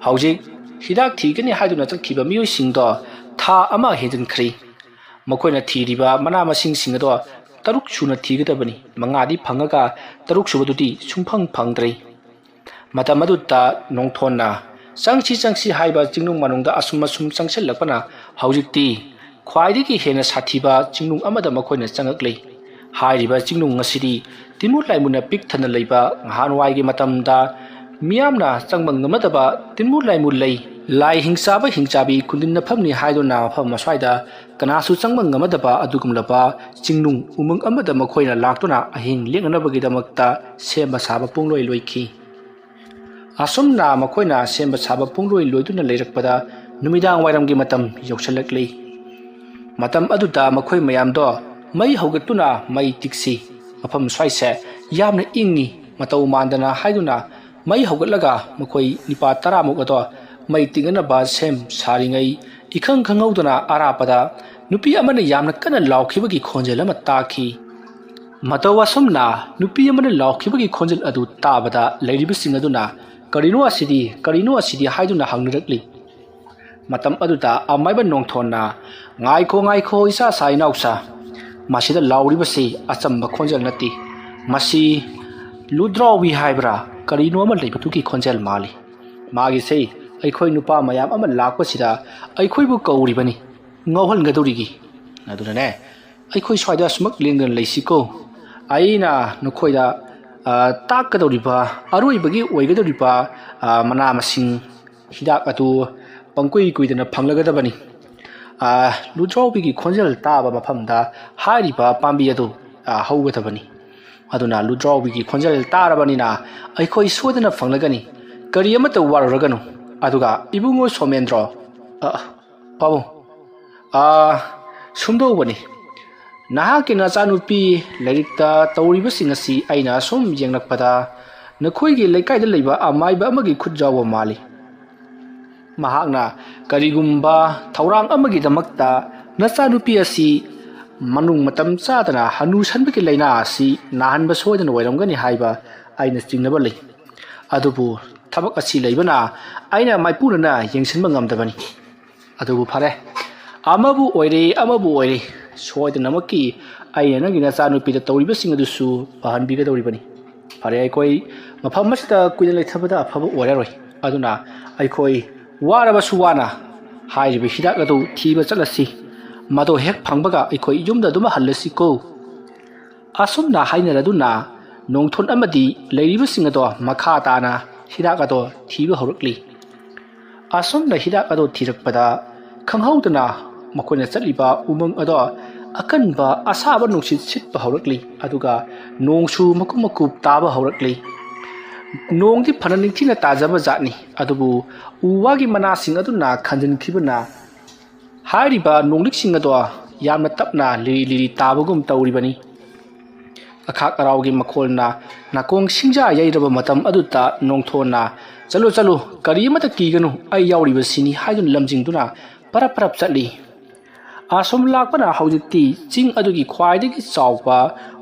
ꯍꯧꯖꯤꯛ ꯍꯤꯗꯥꯛ ꯊꯤꯒꯅꯤ ꯍꯥꯏꯗꯨꯅ ꯆꯠꯈꯤꯕ ꯃꯤꯑꯣꯏꯁꯤꯡꯗꯣ ꯊꯥ ꯑꯃ ꯍꯦꯟꯖꯤꯟꯈ꯭ꯔꯦ꯫ ꯃꯈꯣꯏꯅ ꯊꯤꯔꯤꯕ ꯃꯅꯥ ꯃꯁꯤꯡꯁꯤꯡ ꯑꯗꯣ ꯇꯔꯨꯛ ꯁꯨꯅ ꯊꯤꯒꯗꯕꯅꯤ, ꯃꯉꯥꯗꯤ ꯐꯪꯉꯒ ꯇꯔꯨꯛ ꯁꯨꯕꯗꯨꯗꯤ ꯁꯨꯡꯐꯪ ꯐꯪꯗ꯭ꯔꯦ꯫ ꯃꯇꯝ ꯑꯗꯨꯗ ꯅꯣꯡꯊꯣꯟꯅ ꯆꯪꯁꯤ ꯆꯪꯁꯤ ꯍꯥꯏꯕ ꯆꯤꯡꯅꯨꯡ ꯃꯅꯨꯡꯗ ꯑꯁꯨꯝ ꯑꯁꯨꯝ ꯆꯪꯁꯤꯜꯂꯛꯄꯅ ꯍꯧꯖꯤꯛꯇꯤ ꯈ꯭ꯋꯥꯏꯗꯒꯤ ꯍꯦꯟꯅ ꯁꯥꯊꯤꯕ ꯆꯤꯡꯅꯨꯡ ꯑꯃꯗ ꯃꯈꯣꯏꯅ ꯆꯪꯉꯛꯂꯦ꯫ ꯍꯥꯏꯔꯤꯕ ꯆꯤꯡꯅꯨꯡ ꯑꯁꯤꯗꯤ ꯇꯤꯟꯃꯨ ꯂꯥꯏꯃꯨꯅ ꯄꯤꯛ ꯊꯟꯅ ꯂꯩꯕ ꯉꯍꯥꯟꯋꯥꯏꯒꯤ ꯃꯇꯝꯗ ꯃꯤꯌꯥꯝꯅ ꯆꯪꯕ ꯉꯝꯅꯗꯕ ꯇꯤꯟꯃꯨ ꯂꯥꯏꯃꯨ ꯂꯩ꯫ ꯂꯥꯏ ꯍꯤꯡꯆꯥꯕ ꯍꯤꯡꯆꯥꯕꯤ ꯈꯨꯟꯗꯤꯟꯅꯐꯝꯅꯤ ꯍꯥꯏꯗꯨꯅ ꯃꯐꯝ ꯑꯁ꯭ꯋꯥꯏꯗ ꯀꯅꯥꯁꯨ ꯆꯪꯕ ꯉꯝꯅꯗꯕ ꯑꯗꯨꯒꯨꯝꯂꯕ ꯆꯤꯡꯅꯨꯡ ꯎꯃꯪ ꯑꯃꯗ ꯃꯈꯣꯏꯅ ꯂꯥꯛꯇꯨꯅ ꯑꯍꯤꯡ ꯂꯦꯛꯅꯅꯕꯒꯤꯗꯃꯛꯇ ꯁꯦꯝꯕ ꯁꯥꯕ ꯄꯨꯡꯂꯣꯏ ꯂꯣꯏꯈꯤ꯫ ꯑꯁꯨꯝꯅ ꯃꯈꯣꯏꯅ ꯁꯦꯝꯕ ꯁꯥꯕ ꯄꯨꯡꯂꯣꯏ ꯂꯣꯏꯗꯨꯅ ꯂꯩꯔꯛꯄꯗ ꯅꯨꯃꯤꯗꯥꯡ ꯋꯥꯏꯔꯝꯒꯤ ꯃꯇꯝ ꯌꯧꯁꯤꯜꯂꯛꯂꯤ꯫ ꯃꯇꯝ ꯑꯗꯨꯗ ꯃꯈꯣꯏ ꯃꯌꯥꯝꯗꯣ ꯃꯩ ꯍꯧꯒꯠꯇꯨꯅ ꯃꯩ ꯇꯤꯛꯁꯤ꯫ ꯃꯐꯝ ꯁ꯭ꯋꯥꯏꯁꯦ ꯌꯥꯝꯅ ꯏꯪꯉꯤ, ꯃꯇꯧ ꯃꯥꯟꯗꯅ ꯍꯥꯏꯗꯨꯅ ꯃꯩ ꯍꯧꯒꯠꯂꯒ ꯃꯈꯣꯏ ꯅꯤꯄꯥ ꯇꯔꯥꯃꯨꯛ ꯑꯗꯣ ꯃꯩ ꯇꯤꯛꯅꯅꯕ ꯁꯦꯝ ꯁꯥꯔꯤꯉꯩ ꯏꯈꯪ ꯈꯪꯍꯧꯗꯅ ꯑꯔꯥꯞꯄꯗ ꯅꯨꯄꯤ ꯑꯃꯅ ꯌꯥꯝꯅ ꯀꯟꯅ ꯂꯥꯎꯈꯤꯕꯒꯤ ꯈꯣꯟꯖꯦꯜ ꯑꯃ ꯇꯥꯈꯤ꯫ ꯃꯇꯧ ꯑꯁꯨꯝꯅ ꯅꯨꯄꯤ ꯑꯃꯅ ꯂꯥꯎꯈꯤꯕꯒꯤ ꯈꯣꯟꯖꯦꯜ ꯑꯗꯨ ꯇꯥꯕꯗ ꯂꯩꯔꯤꯕꯁꯤꯡ ꯑꯗꯨꯅ "ꯀꯔꯤꯅꯣ ꯑꯁꯤꯗꯤ, ꯀꯔꯤꯅꯣ ꯑꯁꯤꯗꯤ?" ꯍꯥꯏꯗꯨꯅ ꯍꯪꯅꯔꯛꯂꯤ꯫ ꯃꯇꯝ ꯑꯗꯨꯗ ꯑꯃꯥꯏꯕ ꯅꯣꯡꯊꯣꯟꯅ, "ꯉꯥꯏꯈꯣ, ꯉꯥꯏꯈꯣ, ꯏꯆꯥ ꯁꯥ ꯏꯅꯥꯎꯁꯥ, ꯃꯁꯤꯗ ꯂꯥꯎꯔꯤꯕꯁꯤ ꯑꯆꯝꯕ ꯈꯣꯟꯖꯦꯜ ꯅꯠꯇꯦ꯫ ꯃꯁꯤ ꯂꯨꯗ꯭ꯔꯥꯎꯕꯤ ꯍꯥꯏꯕ꯭ꯔꯥ, ꯀꯔꯤꯅꯣ ꯑꯃ ꯂꯩꯕꯗꯨꯒꯤ ꯈꯣꯟꯖꯦꯜ ꯃꯥꯜꯂꯤ꯫ ꯃꯥꯒꯤꯁꯦ ꯑꯩꯈꯣꯏ ꯅꯨꯄꯥ ꯃꯌꯥꯝ ꯑꯃ ꯂꯥꯛꯄꯁꯤꯗ ꯑꯩꯈꯣꯏꯕꯨ ꯀꯧꯔꯤꯕꯅꯤ, ꯉꯥꯎꯍꯟꯒꯗꯧꯔꯤꯒꯤ꯫ ꯑꯗꯨꯅꯅꯦ, ꯑꯩꯈꯣꯏ ꯁ꯭ꯋꯥꯏꯗ ꯁꯨꯃꯛ ꯂꯦꯡꯗꯅ ꯂꯩꯁꯤꯀꯣ꯫ ꯑꯩꯅ ꯅꯈꯣꯏꯗ, ꯑ, ꯇꯥꯛꯀꯗꯧꯔꯤꯕ, ꯑꯔꯣꯏꯕꯒꯤ ꯑꯣꯏꯒꯗꯧꯔꯤꯕ, ꯑ, ꯃꯅꯥ ꯃꯁꯤꯡ ꯍꯤꯗꯥꯛ ꯑꯗꯨ ꯄꯪꯀꯨꯏ ꯀꯨꯏꯗꯅ ꯐꯪꯂꯒꯗꯕꯅꯤ꯫ ꯑ, ꯂꯨꯗ꯭ꯔꯥꯎꯕꯤꯒꯤ ꯈꯣꯟꯖꯦꯜ ꯇꯥꯕ ꯃꯐꯝꯗ ꯍꯥꯏꯔꯤꯕ ꯄꯥꯝꯕꯤ ꯑꯗꯨ, ꯑ, ꯍꯧꯒꯗꯕꯅꯤ꯫ ꯑꯗꯨꯅ ꯂꯨꯗ꯭ꯔꯥꯎꯕꯤꯒꯤ ꯈꯣꯟꯖꯦꯜ ꯇꯥꯔꯕꯅꯤꯅ ꯑꯩꯈꯣꯏ ꯁꯣꯏꯗꯅ ꯐꯪꯂꯒꯅꯤ꯫ ꯀꯔꯤ ꯑꯃꯠꯇ ꯋꯥꯔꯨꯔꯒꯅꯨ꯫ ꯑꯗꯨꯒ ꯏꯕꯨꯡꯉꯣ ꯁꯣꯃꯦꯟꯗ꯭ꯔꯣ, ꯑ, ꯄꯥꯕꯨꯡ, ꯑ, ꯁꯨꯝꯗꯧꯕꯅꯤ꯫ ꯅꯍꯥꯛꯀꯤ ꯅꯆꯥꯅꯨꯄꯤ ꯂꯥꯏꯔꯤꯛꯇ ꯇꯧꯔꯤꯕꯁꯤꯡ ꯑꯁꯤ ꯑꯩꯅ ꯑꯁꯨꯝ ꯌꯦꯡꯂꯛꯄꯗ ꯅꯈꯣꯏꯒꯤ ꯂꯩꯀꯥꯏꯗ ꯂꯩꯕ ꯑꯃꯥꯏꯕ ꯑꯃꯒꯤ ꯈꯨꯠ ꯌꯥꯎꯕ ꯃꯥꯜꯂꯤ꯫ ꯃꯍꯥꯛꯅ ꯀꯔꯤꯒꯨꯝꯕ ꯊꯧꯔꯥꯡ ꯑꯃꯒꯤꯗꯃꯛꯇ ꯅꯆꯥꯅꯨꯄꯤ ꯑꯁꯤ ꯃꯅꯨꯡ ꯃꯇꯝ ꯆꯥꯗꯅ ꯍꯅꯨꯁꯟꯕꯒꯤ ꯂꯥꯏꯅꯥ ꯑꯁꯤ ꯅꯥꯍꯟꯕ ꯁꯣꯏꯗꯅ ꯑꯣꯏꯔꯝꯒꯅꯤ ꯍꯥꯏꯕ ꯑꯩꯅ ꯆꯤꯡꯅꯕ ꯂꯩ꯫ ꯑꯗꯨꯕꯨ ꯊꯕꯛ ꯑꯁꯤ ꯂꯩꯕꯅ ꯑꯩꯅ ꯃꯥꯏꯄꯨꯅꯅ ꯌꯦꯡꯁꯤꯟꯕ ꯉꯝꯗꯕꯅꯤ꯫ ꯑꯗꯨꯕꯨ ꯐꯔꯦ, ꯑꯃꯕꯨ ꯑꯣꯏꯔꯦ, ꯑꯃꯕꯨ ꯑꯣꯏꯔꯦ, ꯁꯣꯏꯗꯅꯃꯛꯀꯤ ꯑꯩꯅ ꯅꯪꯒꯤ ꯅꯆꯥꯅꯨꯄꯤꯗ ꯇꯧꯔꯤꯕꯁꯤꯡ ꯑꯗꯨꯁꯨ ꯐꯍꯟꯕꯤꯒꯗꯧꯔꯤꯕꯅꯤ꯫ ꯐꯔꯦ, ꯑꯩꯈꯣꯏ ꯃꯐꯝ ꯑꯁꯤꯗ ꯀꯨꯏꯅ ꯂꯩꯊꯕꯗ ꯑꯐꯕ ꯑꯣꯏꯔꯔꯣꯏ꯫ ꯑꯗꯨꯅ ꯑꯩꯈꯣꯏ ꯋꯥꯔꯕꯁꯨ ꯋꯥꯅ ꯍꯥꯏꯔꯤꯕ ꯍꯤꯗꯥꯛ ꯑꯗꯨ ꯊꯤꯕ ꯆꯠꯂꯁꯤ꯫ ꯃꯗꯨ ꯍꯦꯛ ꯐꯪꯕꯒ ꯑꯩꯈꯣꯏ ꯌꯨꯝꯗ ꯑꯗꯨꯝ ꯍꯜꯂꯁꯤꯀꯣ꯫ ꯑꯁꯨꯝꯅ ꯍꯥꯏꯅꯔꯗꯨꯅ ꯅꯣꯡꯊꯣꯟ ꯑꯃꯗꯤ ꯂꯩꯔꯤꯕꯁꯤꯡ ꯑꯗꯣ ꯃꯈꯥ ꯇꯥꯅ ꯍꯤꯗꯥꯛ ꯑꯗꯣ ꯊꯤꯕ ꯍꯧꯔꯛꯂꯤ꯫ ꯑꯁꯨꯝꯅ ꯍꯤꯗꯥꯛ ꯑꯗꯣ ꯊꯤꯔꯛꯄꯗ ꯈꯪꯍꯧꯗꯅ ꯃꯈꯣꯏꯅ ꯆꯠꯂꯤꯕ ꯎꯃꯪ ꯑꯗꯣ ꯑꯀꯟꯕ ꯑꯁꯥꯕ ꯅꯨꯡꯁꯤꯠ ꯁꯤꯠꯄ ꯍꯧꯔꯛꯂꯤ꯫ ꯑꯗꯨꯒ ꯅꯣꯡꯁꯨ ꯃꯀꯨꯞ ꯃꯀꯨꯞ ꯇꯥꯕ ꯍꯧꯔꯛꯂꯤ꯫ ꯅꯣꯡꯗꯤ ꯐꯅ ꯅꯤꯡꯊꯤꯅ ꯇꯥꯖꯕ ꯖꯥꯠꯅꯤ, ꯑꯗꯨꯕꯨ ꯎ ꯋꯥꯒꯤ ꯃꯅꯥꯁꯤꯡ ꯑꯗꯨꯅ ꯈꯟꯖꯤꯟꯈꯤꯕꯅ ꯍꯥꯏꯔꯤꯕ ꯅꯣꯡꯂꯤꯛꯁꯤꯡ ꯑꯗꯣ ꯌꯥꯝꯅ ꯇꯞꯅ ꯂꯤꯔꯤ ꯂꯤꯔꯤ ꯇꯥꯕꯒꯨꯝ ꯇꯧꯔꯤꯕꯅꯤ꯫ ꯑꯈꯥꯛ ꯑꯔꯥꯎꯒꯤ ꯃꯈꯣꯜꯅ ꯅꯥꯀꯣꯡ ꯁꯤꯡꯖꯥ ꯌꯩꯔꯕ ꯃꯇꯝ ꯑꯗꯨꯗ ꯅꯣꯡꯊꯣꯟꯅ, "ꯆꯠꯂꯨ, ꯆꯠꯂꯨ, ꯀꯔꯤ ꯑꯃꯠꯇ ꯀꯤꯒꯅꯨ, ꯑꯩ ꯌꯥꯎꯔꯤꯕꯁꯤꯅꯤ" ꯍꯥꯏꯗꯨꯅ ꯂꯝꯖꯤꯡꯗꯨꯅ ꯄꯔꯞ ꯄꯔꯞ ꯆꯠꯂꯤ꯫ ꯑꯁꯨꯝ ꯂꯥꯛꯄꯅ ꯍꯧꯖꯤꯛꯇꯤ ꯆꯤꯡ ꯑꯗꯨꯒꯤ ꯈ꯭ꯋꯥꯏꯗꯒꯤ ꯆꯥꯎꯕ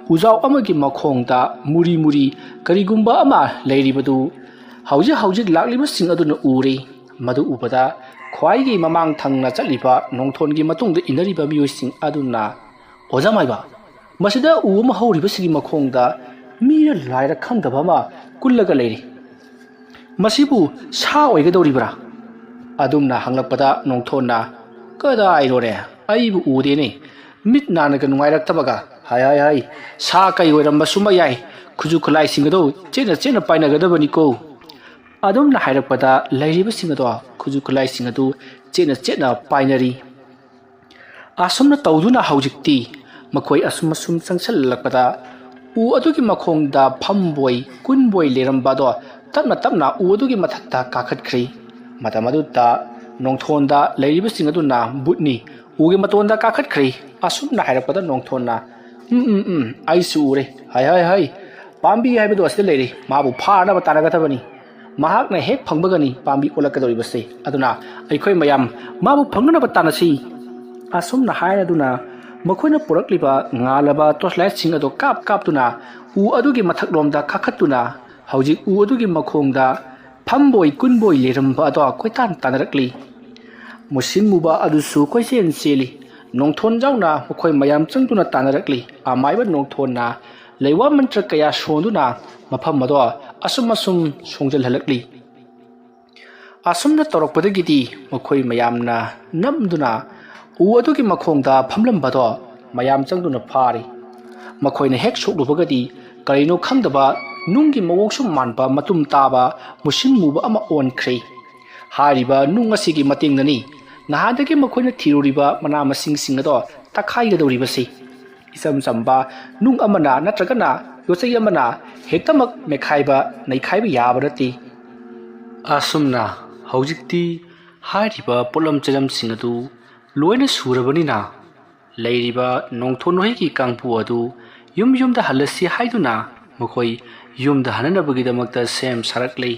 ꯎꯖꯥꯎ ꯑꯃꯒꯤ ꯃꯈꯣꯡꯗ ꯃꯨꯔꯤ ꯃꯨꯔꯤ ꯀꯔꯤꯒꯨꯝꯕ ꯑꯃ ꯂꯩꯔꯤꯕꯗꯨ ꯍꯧꯖꯤꯛ ꯍꯧꯖꯤꯛ ꯂꯥꯛꯂꯤꯕꯁꯤꯡ ꯑꯗꯨꯅ ꯎꯔꯦ꯫ ꯃꯗꯨ ꯎꯕꯗ ꯈ꯭ꯋꯥꯏꯒꯤ ꯃꯃꯥꯡ ꯊꯪꯅ ꯆꯠꯂꯤꯕ ꯅꯣꯡꯊꯣꯟꯒꯤ ꯃꯇꯨꯡꯗ ꯏꯟꯅꯔꯤꯕ ꯃꯤꯑꯣꯏꯁꯤꯡ ꯑꯗꯨꯅ, "ꯑꯣꯖꯥ ꯃꯥꯏꯕ, ꯃꯁꯤꯗ ꯎ ꯑꯃ ꯍꯧꯔꯤꯕꯁꯤꯒꯤ ꯃꯈꯣꯡꯗ ꯃꯤꯔ ꯂꯥꯏꯔ ꯈꯪꯗꯕ ꯑꯃ ꯀꯨꯜꯂꯒ ꯂꯩꯔꯤ꯫ ꯃꯁꯤꯕꯨ ꯁꯥ ꯑꯣꯏꯒꯗꯧꯔꯤꯕ꯭ꯔꯥ?" ꯑꯗꯨꯝꯅ ꯍꯪꯂꯛꯄꯗ ꯅꯣꯡꯊꯣꯟꯅ, "ꯀꯗꯥꯏꯅꯣꯅꯦ, ꯑꯩꯕꯨ ꯎꯗꯦꯅꯦ, ꯃꯤꯠ ꯅꯥꯅꯒ ꯅꯨꯡꯉꯥꯏꯔꯛꯇꯕꯒ꯫ ꯍꯥꯏ, ꯍꯥꯏ, ꯍꯥꯏ, ꯁꯥ ꯀꯩ ꯑꯣꯏꯔꯝꯕꯁꯨ ꯃꯌꯥꯏ, ꯈꯨꯠꯁꯨ ꯈꯨꯠꯂꯥꯏꯁꯤꯡ ꯑꯗꯨ ꯆꯦꯠꯅ ꯆꯦꯠꯅ ꯄꯥꯏꯅꯒꯗꯕꯅꯤꯀꯣ"꯫ ꯑꯗꯨꯝꯅ ꯍꯥꯏꯔꯛꯄꯗ ꯂꯩꯔꯤꯕꯁꯤꯡ ꯑꯗꯣ ꯈꯨꯠꯁꯨ ꯈꯨꯠꯂꯥꯏꯁꯤꯡ ꯑꯗꯨ ꯆꯦꯠꯅ ꯆꯦꯠꯅ ꯄꯥꯏꯅꯔꯤ꯫ ꯑꯁꯨꯝꯅ ꯇꯧꯗꯨꯅ ꯍꯧꯖꯤꯛꯇꯤ ꯃꯈꯣꯏ ꯑꯁꯨꯝ ꯑꯁꯨꯝ ꯆꯪꯁꯤꯜꯂꯛꯄꯗ ꯎ ꯑꯗꯨꯒꯤ ꯃꯈꯣꯡꯗ ꯐꯝꯕꯣꯏ ꯀꯨꯟꯕꯣꯏ ꯂꯩꯔꯝꯕ ꯑꯗꯣ ꯇꯞꯅ ꯇꯞꯅ ꯎ ꯑꯗꯨꯒꯤ ꯃꯊꯛꯇ ꯀꯥꯈꯠꯈ꯭ꯔꯦ꯫ ꯃꯇꯝ ꯑꯗꯨꯗ ꯅꯣꯡꯊꯣꯟꯗ ꯂꯩꯔꯤꯕꯁꯤꯡ ꯑꯗꯨꯅ ꯕꯨꯠꯅꯤ, ꯎꯒꯤ ꯃꯇꯣꯟꯗ ꯀꯥꯈꯠꯈ꯭ꯔꯦ꯫ ꯑꯁꯨꯝꯅ ꯍꯥꯏꯔꯛꯄꯗ ꯅꯣꯡꯊꯣꯟꯅ, "ꯎꯝ, ꯎꯝ, ꯎꯝ, ꯑꯩꯁꯨ ꯎꯔꯦ꯫ ꯍꯥꯏ, ꯍꯥꯏ, ꯍꯥꯏ, ꯄꯥꯝꯕꯤ ꯍꯥꯏꯕꯗꯣ ꯑꯁꯤꯗ ꯂꯩꯔꯦ꯫ ꯃꯥꯕꯨ ꯐꯥꯅꯕ ꯇꯥꯟꯅꯒꯗꯕꯅꯤ꯫ ꯃꯍꯥꯛꯅ ꯍꯦꯛ ꯐꯪꯕꯒꯅꯤ ꯄꯥꯝꯕꯤ ꯑꯣꯜꯂꯛꯀꯗꯧꯔꯤꯕꯁꯦ꯫ ꯑꯗꯨꯅ ꯑꯩꯈꯣꯏ ꯃꯌꯥꯝ ꯃꯥꯕꯨ ꯐꯪꯅꯅꯕ ꯇꯥꯟꯅꯁꯤ"꯫ ꯑꯁꯨꯝꯅ ꯍꯥꯏꯔꯗꯨꯅ ꯃꯈꯣꯏꯅ ꯄꯨꯔꯛꯂꯤꯕ ꯉꯥꯜꯂꯕ ꯇꯣꯔꯆ ꯂꯥꯏꯠꯁꯤꯡ ꯑꯗꯨ ꯀꯥꯞ ꯀꯥꯞꯇꯨꯅ ꯎ ꯑꯗꯨꯒꯤ ꯃꯊꯛꯂꯣꯝꯗ ꯀꯥꯈꯠꯇꯨꯅ ꯍꯧꯖꯤꯛ ꯎ ꯑꯗꯨꯒꯤ ꯃꯈꯣꯡꯗ ꯐꯝꯕꯣꯏ ꯀꯨꯟꯕꯣꯏ ꯂꯩꯔꯝꯕ ꯑꯗꯣ ꯀꯣꯏꯇꯥꯟ ꯇꯥꯟꯅꯔꯛꯂꯤ꯫ ꯃꯨꯁꯤꯟ ꯃꯨꯕ ꯑꯗꯨꯁꯨ ꯀꯣꯏꯆꯦꯟ ꯆꯦꯜꯂꯤ꯫ ꯅꯣꯡꯊꯣꯟ ꯌꯥꯎꯅ ꯃꯈꯣꯏ ꯃꯌꯥꯝ ꯆꯪꯗꯨꯅ ꯇꯥꯟꯅꯔꯛꯂꯤ꯫ ꯑꯃꯥꯏꯕ ꯅꯣꯡꯊꯣꯟꯅ ꯂꯩꯋꯥ ꯃꯟꯇ꯭ꯔ ꯀꯌꯥ ꯁꯣꯟꯗꯨꯅ ꯃꯐꯝ ꯑꯗꯣ ꯑꯁꯨꯝ ꯑꯁꯨꯝ ꯁꯣꯡꯖꯜꯍꯜꯂꯛꯂꯤ꯫ ꯑꯁꯨꯝꯅ ꯇꯧꯔꯛꯄꯗꯒꯤꯗꯤ ꯃꯈꯣꯏ ꯃꯌꯥꯝꯅ ꯅꯝꯗꯨꯅ ꯎ ꯑꯗꯨꯒꯤ ꯃꯈꯣꯡꯗ ꯐꯝꯂꯝꯕꯗꯣ ꯃꯌꯥꯝ ꯆꯪꯗꯨꯅ ꯐꯥꯔꯤ꯫ ꯃꯈꯣꯏꯅ ꯍꯦꯛ ꯁꯣꯛꯂꯨꯕꯒꯗꯤ ꯀꯔꯤꯅꯣ ꯈꯪꯗꯕ ꯅꯨꯡꯒꯤ ꯃꯑꯣꯡꯁꯨ ꯃꯥꯟꯕ ꯃꯇꯨꯝ ꯇꯥꯕ ꯃꯨꯁꯤꯟ ꯃꯨꯕ ꯑꯃ ꯑꯣꯟꯈ꯭ꯔꯦ꯫ ꯍꯥꯏꯔꯤꯕ ꯅꯨꯡ ꯑꯁꯤꯒꯤ ꯃꯇꯦꯡꯅꯅꯤ ꯅꯍꯥꯟꯗꯒꯤ ꯃꯈꯣꯏꯅ ꯊꯤꯔꯨꯔꯤꯕ ꯃꯅꯥ ꯃꯁꯤꯡꯁꯤꯡ ꯑꯗꯣ ꯇꯛꯈꯥꯏꯒꯗꯧꯔꯤꯕꯁꯤ꯫ ꯏꯆꯝ ꯆꯝꯕ ꯅꯨꯡ ꯑꯃꯅ ꯅꯠꯇ꯭ꯔꯒꯅ ꯌꯣꯠꯆꯩ ꯑꯃꯅ ꯍꯦꯛꯇꯃꯛ ꯃꯦꯠꯈꯥꯏꯕ, ꯅꯩꯈꯥꯏꯕ ꯌꯥꯕ ꯅꯠꯇꯦ꯫ ꯑꯁꯨꯝꯅ ꯍꯧꯖꯤꯛꯇꯤ ꯍꯥꯏꯔꯤꯕ ꯄꯣꯠꯂꯝ ꯆꯩꯂꯝꯁꯤꯡ ꯑꯗꯨ ꯂꯣꯏꯅ ꯁꯨꯔꯕꯅꯤꯅ, ꯂꯩꯔꯤꯕ ꯅꯣꯡꯊꯣꯟ ꯍꯣꯏꯒꯤ ꯀꯥꯡꯕꯨ ꯑꯗꯨ ꯌꯨꯝ ꯌꯨꯝꯗ ꯍꯜꯂꯁꯤ ꯍꯥꯏꯗꯨꯅ ꯃꯈꯣꯏ ꯌꯨꯝꯗ ꯍꯟꯅꯅꯕꯒꯤꯗꯃꯛꯇ ꯁꯦꯝ ꯁꯥꯔꯛꯂꯤ꯫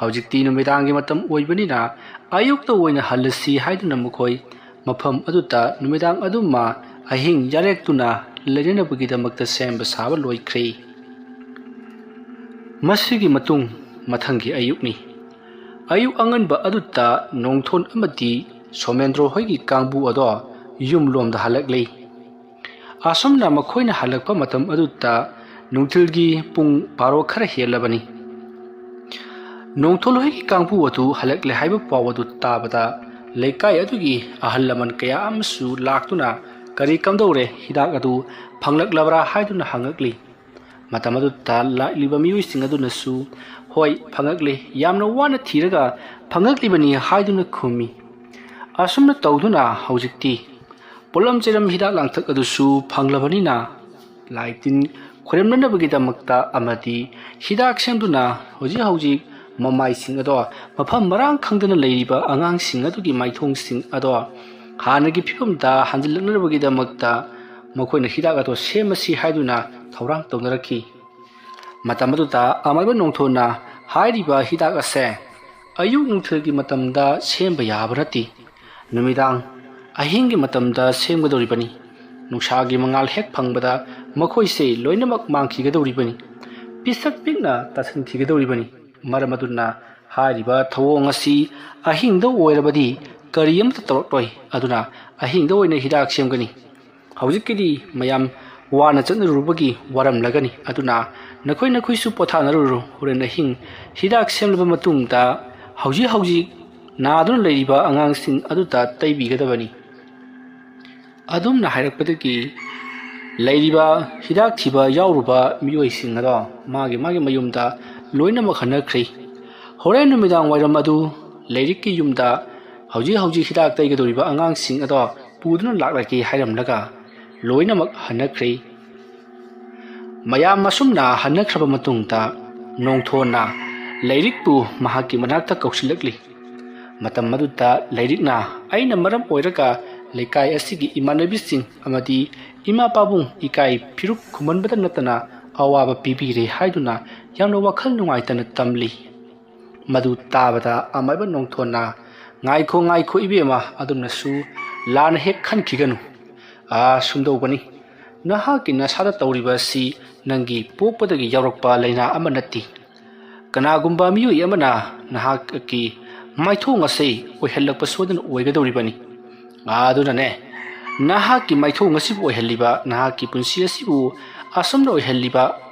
ꯍꯧꯖꯤꯛꯇꯤ ꯅꯨꯃꯤꯗꯥꯡꯒꯤ ꯃꯇꯝ ꯑꯣꯏꯕꯅꯤꯅ ꯑꯌꯨꯛꯇ ꯑꯣꯏꯅ ꯍꯜꯂꯁꯤ ꯍꯥꯏꯗꯨꯅ ꯃꯈꯣꯏ ꯃꯐꯝ ꯑꯗꯨꯗ ꯅꯨꯃꯤꯗꯥꯡ ꯑꯗꯨꯃ ꯑꯍꯤꯡ ꯌꯥꯔꯦꯛꯇꯨꯅ ꯂꯩꯅꯅꯕꯒꯤꯗꯃꯛꯇ ꯁꯦꯝꯕ ꯁꯥꯕ ꯂꯣꯏꯈ꯭ꯔꯦ꯫ ꯃꯁꯤꯒꯤ ꯃꯇꯨꯡ ꯃꯊꯪꯒꯤ ꯑꯌꯨꯛꯅꯤ꯫ ꯑꯌꯨꯛ ꯑꯉꯟꯕ ꯑꯗꯨꯗ ꯅꯣꯡꯊꯣꯟ ꯑꯃꯗꯤ ꯁꯣꯃꯦꯟꯗ꯭ꯔꯣ ꯍꯣꯏꯒꯤ ꯀꯥꯡꯕꯨ ꯑꯗꯣ ꯌꯨꯝꯂꯣꯝꯗ ꯍꯜꯂꯛꯂꯤ꯫ ꯑꯁꯨꯝꯅ ꯃꯈꯣꯏꯅ ꯍꯜꯂꯛꯄ ꯃꯇꯝ ꯑꯗꯨꯗ ꯅꯨꯡꯊꯤꯜꯒꯤ ꯄꯨꯡ ꯕꯥꯔꯣ ꯈꯔ ꯍꯦꯜꯂꯕꯅꯤ꯫ ꯅꯣꯡꯊꯣꯜ ꯍꯣꯏꯒꯤ ꯀꯥꯡꯕꯨ ꯑꯗꯨ ꯍꯜꯂꯛꯂꯦ ꯍꯥꯏꯕ ꯄꯥꯎ ꯑꯗꯨ ꯇꯥꯕꯗ ꯂꯩꯀꯥꯏ ꯑꯗꯨꯒꯤ ꯑꯍꯜ ꯂꯃꯟ ꯀꯌꯥ ꯑꯃꯁꯨ ꯂꯥꯛꯇꯨꯅ, "ꯀꯔꯤ ꯀꯝꯗꯧꯔꯦ? ꯍꯤꯗꯥꯛ ꯑꯗꯨ ꯐꯪꯂꯛꯂꯕ꯭ꯔꯥ?" ꯍꯥꯏꯗꯨꯅ ꯍꯪꯉꯛꯂꯤ꯫ ꯃꯇꯝ ꯑꯗꯨꯗ ꯂꯥꯛꯂꯤꯕ ꯃꯤꯑꯣꯏꯁꯤꯡ ꯑꯗꯨꯅꯁꯨ, "ꯍꯣꯏ, ꯐꯪꯉꯛꯂꯦ, ꯌꯥꯝꯅ ꯋꯥꯅ ꯊꯤꯔꯒ ꯐꯪꯉꯛꯂꯤꯕꯅꯤ" ꯍꯥꯏꯗꯨꯅ ꯈꯨꯝꯃꯤ꯫ ꯑꯁꯨꯝꯅ ꯇꯧꯗꯨꯅ ꯍꯧꯖꯤꯛꯇꯤ ꯄꯣꯠꯂꯝ ꯆꯩꯔꯝ ꯍꯤꯗꯥꯛ ꯂꯥꯡꯊꯛ ꯑꯗꯨꯁꯨ ꯐꯪꯂꯕꯅꯤꯅ, ꯂꯥꯏ ꯇꯤꯟ ꯈꯣꯏꯔꯝꯅꯅꯕꯒꯤꯗꯃꯛꯇ ꯑꯃꯗꯤ ꯍꯤꯗꯥꯛ ꯁꯦꯝꯗꯨꯅ ꯍꯧꯖꯤꯛ ꯍꯧꯖꯤꯛ ꯃꯃꯥꯏꯁꯤꯡ ꯑꯗꯣ ꯃꯐꯝ ꯃꯔꯥꯡ ꯈꯪꯗꯅ ꯂꯩꯔꯤꯕ ꯑꯉꯥꯡꯁꯤꯡ ꯑꯗꯨꯒꯤ ꯃꯥꯏꯊꯣꯡꯁꯤꯡ ꯑꯗꯣ ꯍꯥꯟꯅꯒꯤ ꯐꯤꯕꯝꯗ ꯍꯟꯖꯤꯜꯂꯛꯅꯕꯒꯤꯗꯃꯛꯇ ꯃꯈꯣꯏꯅ ꯍꯤꯗꯥꯛ ꯑꯗꯣ ꯁꯦꯝꯃꯁꯤ ꯍꯥꯏꯗꯨꯅ ꯊꯧꯔꯥꯡ ꯇꯧꯅꯔꯛꯈꯤ꯫ ꯃꯇꯝ ꯑꯗꯨꯗ ꯑꯃꯥꯏꯕ ꯅꯣꯡꯊꯣꯟꯅ ꯍꯥꯏꯔꯤꯕ ꯍꯤꯗꯥꯛ ꯑꯁꯦ ꯑꯌꯨꯛ ꯅꯨꯡꯊꯤꯜꯒꯤ ꯃꯇꯝꯗ ꯁꯦꯝꯕ ꯌꯥꯕ ꯅꯠꯇꯦ꯫ ꯅꯨꯃꯤꯗꯥꯡ ꯑꯍꯤꯡꯒꯤ ꯃꯇꯝꯗ ꯁꯦꯝꯒꯗꯧꯔꯤꯕꯅꯤ꯫ ꯅꯨꯡꯁꯥꯒꯤ ꯃꯉꯥꯜ ꯍꯦꯛ ꯐꯪꯕꯗ ꯃꯈꯣꯏꯁꯦ ꯂꯣꯏꯅꯃꯛ ꯃꯥꯡꯈꯤꯒꯗꯧꯔꯤꯕꯅꯤ, ꯄꯤꯁꯛ ꯄꯤꯛꯅ ꯇꯥꯁꯤꯟꯈꯤꯒꯗꯧꯔꯤꯕꯅꯤ꯫ ꯃꯔꯝ ꯑꯗꯨꯅ ꯍꯥꯏꯔꯤꯕ ꯊꯧꯑꯣꯡ ꯑꯁꯤ ꯑꯍꯤꯡꯗ ꯑꯣꯏꯔꯕꯗꯤ ꯀꯔꯤ ꯑꯃꯠꯇ ꯇꯧꯔꯛꯂꯣꯏ꯫ ꯑꯗꯨꯅ ꯑꯍꯤꯡꯗ ꯑꯣꯏꯅ ꯍꯤꯗꯥꯛ ꯁꯦꯝꯒꯅꯤ꯫ ꯍꯧꯖꯤꯛꯀꯤꯗꯤ ꯃꯌꯥꯝ ꯋꯥꯅ ꯆꯠꯅꯔꯨꯕꯒꯤ ꯋꯥꯔꯝꯂꯒꯅꯤ꯫ ꯑꯗꯨꯅ ꯅꯈꯣꯏ ꯅꯈꯣꯏꯁꯨ ꯄꯣꯊꯥꯅꯔꯨꯔꯣ꯫ ꯍꯣꯔꯦꯟ ꯑꯍꯤꯡ ꯍꯤꯗꯥꯛ ꯁꯦꯝꯂꯕ ꯃꯇꯨꯡꯗ ꯍꯧꯖꯤꯛ ꯍꯧꯖꯤꯛ ꯅꯥꯗꯨꯅ ꯂꯩꯔꯤꯕ ꯑꯉꯥꯡꯁꯤꯡ ꯑꯗꯨꯗ ꯇꯩꯕꯤꯒꯗꯕꯅꯤ꯫ ꯑꯗꯨꯝꯅ ꯍꯥꯏꯔꯛꯄꯗꯒꯤ ꯂꯩꯔꯤꯕ ꯍꯤꯗꯥꯛ ꯊꯤꯕ ꯌꯥꯎꯔꯨꯕ ꯃꯤꯑꯣꯏꯁꯤꯡ ꯑꯗꯣ ꯃꯥꯒꯤ ꯃꯥꯒꯤ ꯃꯌꯨꯝꯗ ꯂꯣꯏꯅꯃꯛ ꯍꯟꯅꯈ꯭ꯔꯦ꯫ ꯍꯣꯔꯦꯟ ꯅꯨꯃꯤꯗꯥꯡ ꯋꯥꯏꯔꯝ ꯑꯗꯨ ꯂꯩꯔꯤꯛꯀꯤ ꯌꯨꯝꯗ ꯍꯧꯖꯤꯛ ꯍꯧꯖꯤꯛ ꯍꯤꯗꯥꯛ ꯇꯩꯒꯗꯧꯔꯤꯕ ꯑꯉꯥꯡꯁꯤꯡ ꯑꯗꯣ ꯄꯨꯗꯨꯅ ꯂꯥꯛꯂꯒꯦ ꯍꯥꯏꯔꯝꯂꯒ ꯂꯣꯏꯅꯃꯛ ꯍꯟꯅꯈ꯭ꯔꯦ꯫ ꯃꯌꯥꯝ ꯑꯁꯨꯝꯅ ꯍꯟꯅꯈ꯭ꯔꯕ ꯃꯇꯨꯡꯗ ꯅꯣꯡꯊꯣꯟꯅ ꯂꯩꯔꯤꯛꯄꯨ ꯃꯍꯥꯛꯀꯤ ꯃꯅꯥꯛꯇ ꯀꯧꯁꯤꯜꯂꯛꯂꯤ꯫ ꯃꯇꯝ ꯑꯗꯨꯗ ꯂꯩꯔꯤꯛꯅ "ꯑꯩꯅ ꯃꯔꯝ ꯑꯣꯏꯔꯒ ꯂꯩꯀꯥꯏ ꯑꯁꯤꯒꯤ ꯏꯃꯥꯟꯅꯕꯤꯁꯤꯡ ꯑꯃꯗꯤ ꯏꯃꯥ ꯄꯥꯕꯨꯡ ꯏꯀꯥꯏ ꯐꯤꯔꯨꯛ ꯈꯨꯝꯍꯟꯕꯗ ꯅꯠꯇꯅ ꯑꯋꯥꯕ ꯄꯤꯕꯤꯔꯦ" ꯍꯥꯏꯗꯨꯅ ꯌꯥꯝꯅ ꯋꯥꯈꯜ ꯅꯨꯡꯉꯥꯏꯇꯅ ꯇꯝꯂꯤ꯫ ꯃꯗꯨ ꯇꯥꯕꯗ ꯑꯃꯥꯏꯕ ꯅꯣꯡꯊꯣꯟꯅ, "ꯉꯥꯏꯈꯣ, ꯉꯥꯏꯈꯣ ꯏꯕꯦꯝꯃ, ꯑꯗꯨꯝꯅꯁꯨ ꯂꯥꯟꯅ ꯍꯦꯛ ꯈꯟꯈꯤꯒꯅꯨ꯫ ꯑꯥ, ꯁꯨꯝꯗꯧꯕꯅꯤ, ꯅꯍꯥꯛꯀꯤ ꯅꯁꯥꯗ ꯇꯧꯔꯤꯕ ꯑꯁꯤ ꯅꯪꯒꯤ ꯄꯣꯛꯄꯗꯒꯤ ꯌꯥꯎꯔꯛꯄ ꯂꯥꯏꯅꯥ ꯑꯃ ꯅꯠꯇꯦ꯫ ꯀꯅꯥꯒꯨꯝꯕ ꯃꯤꯑꯣꯏ ꯑꯃꯅ ꯅꯍꯥꯛꯀꯤ ꯃꯥꯏꯊꯣꯡ ꯑꯁꯤ ꯑꯣꯏꯍꯜꯂꯛꯄ ꯁꯣꯏꯗꯅ ꯑꯣꯏꯒꯗꯧꯔꯤꯕꯅꯤ꯫ ꯑꯗꯨꯅꯅꯦ, ꯅꯍꯥꯛꯀꯤ ꯃꯥꯏꯊꯣꯡ ꯑꯁꯤꯕꯨ ꯑꯣꯏꯍꯜꯂꯤꯕ, ꯅꯍꯥꯛꯀꯤ ꯄꯨꯟꯁꯤ ꯑꯁꯤꯕꯨ ꯑꯁꯨꯝꯅ ꯑꯣꯏꯍꯜꯂꯤꯕ,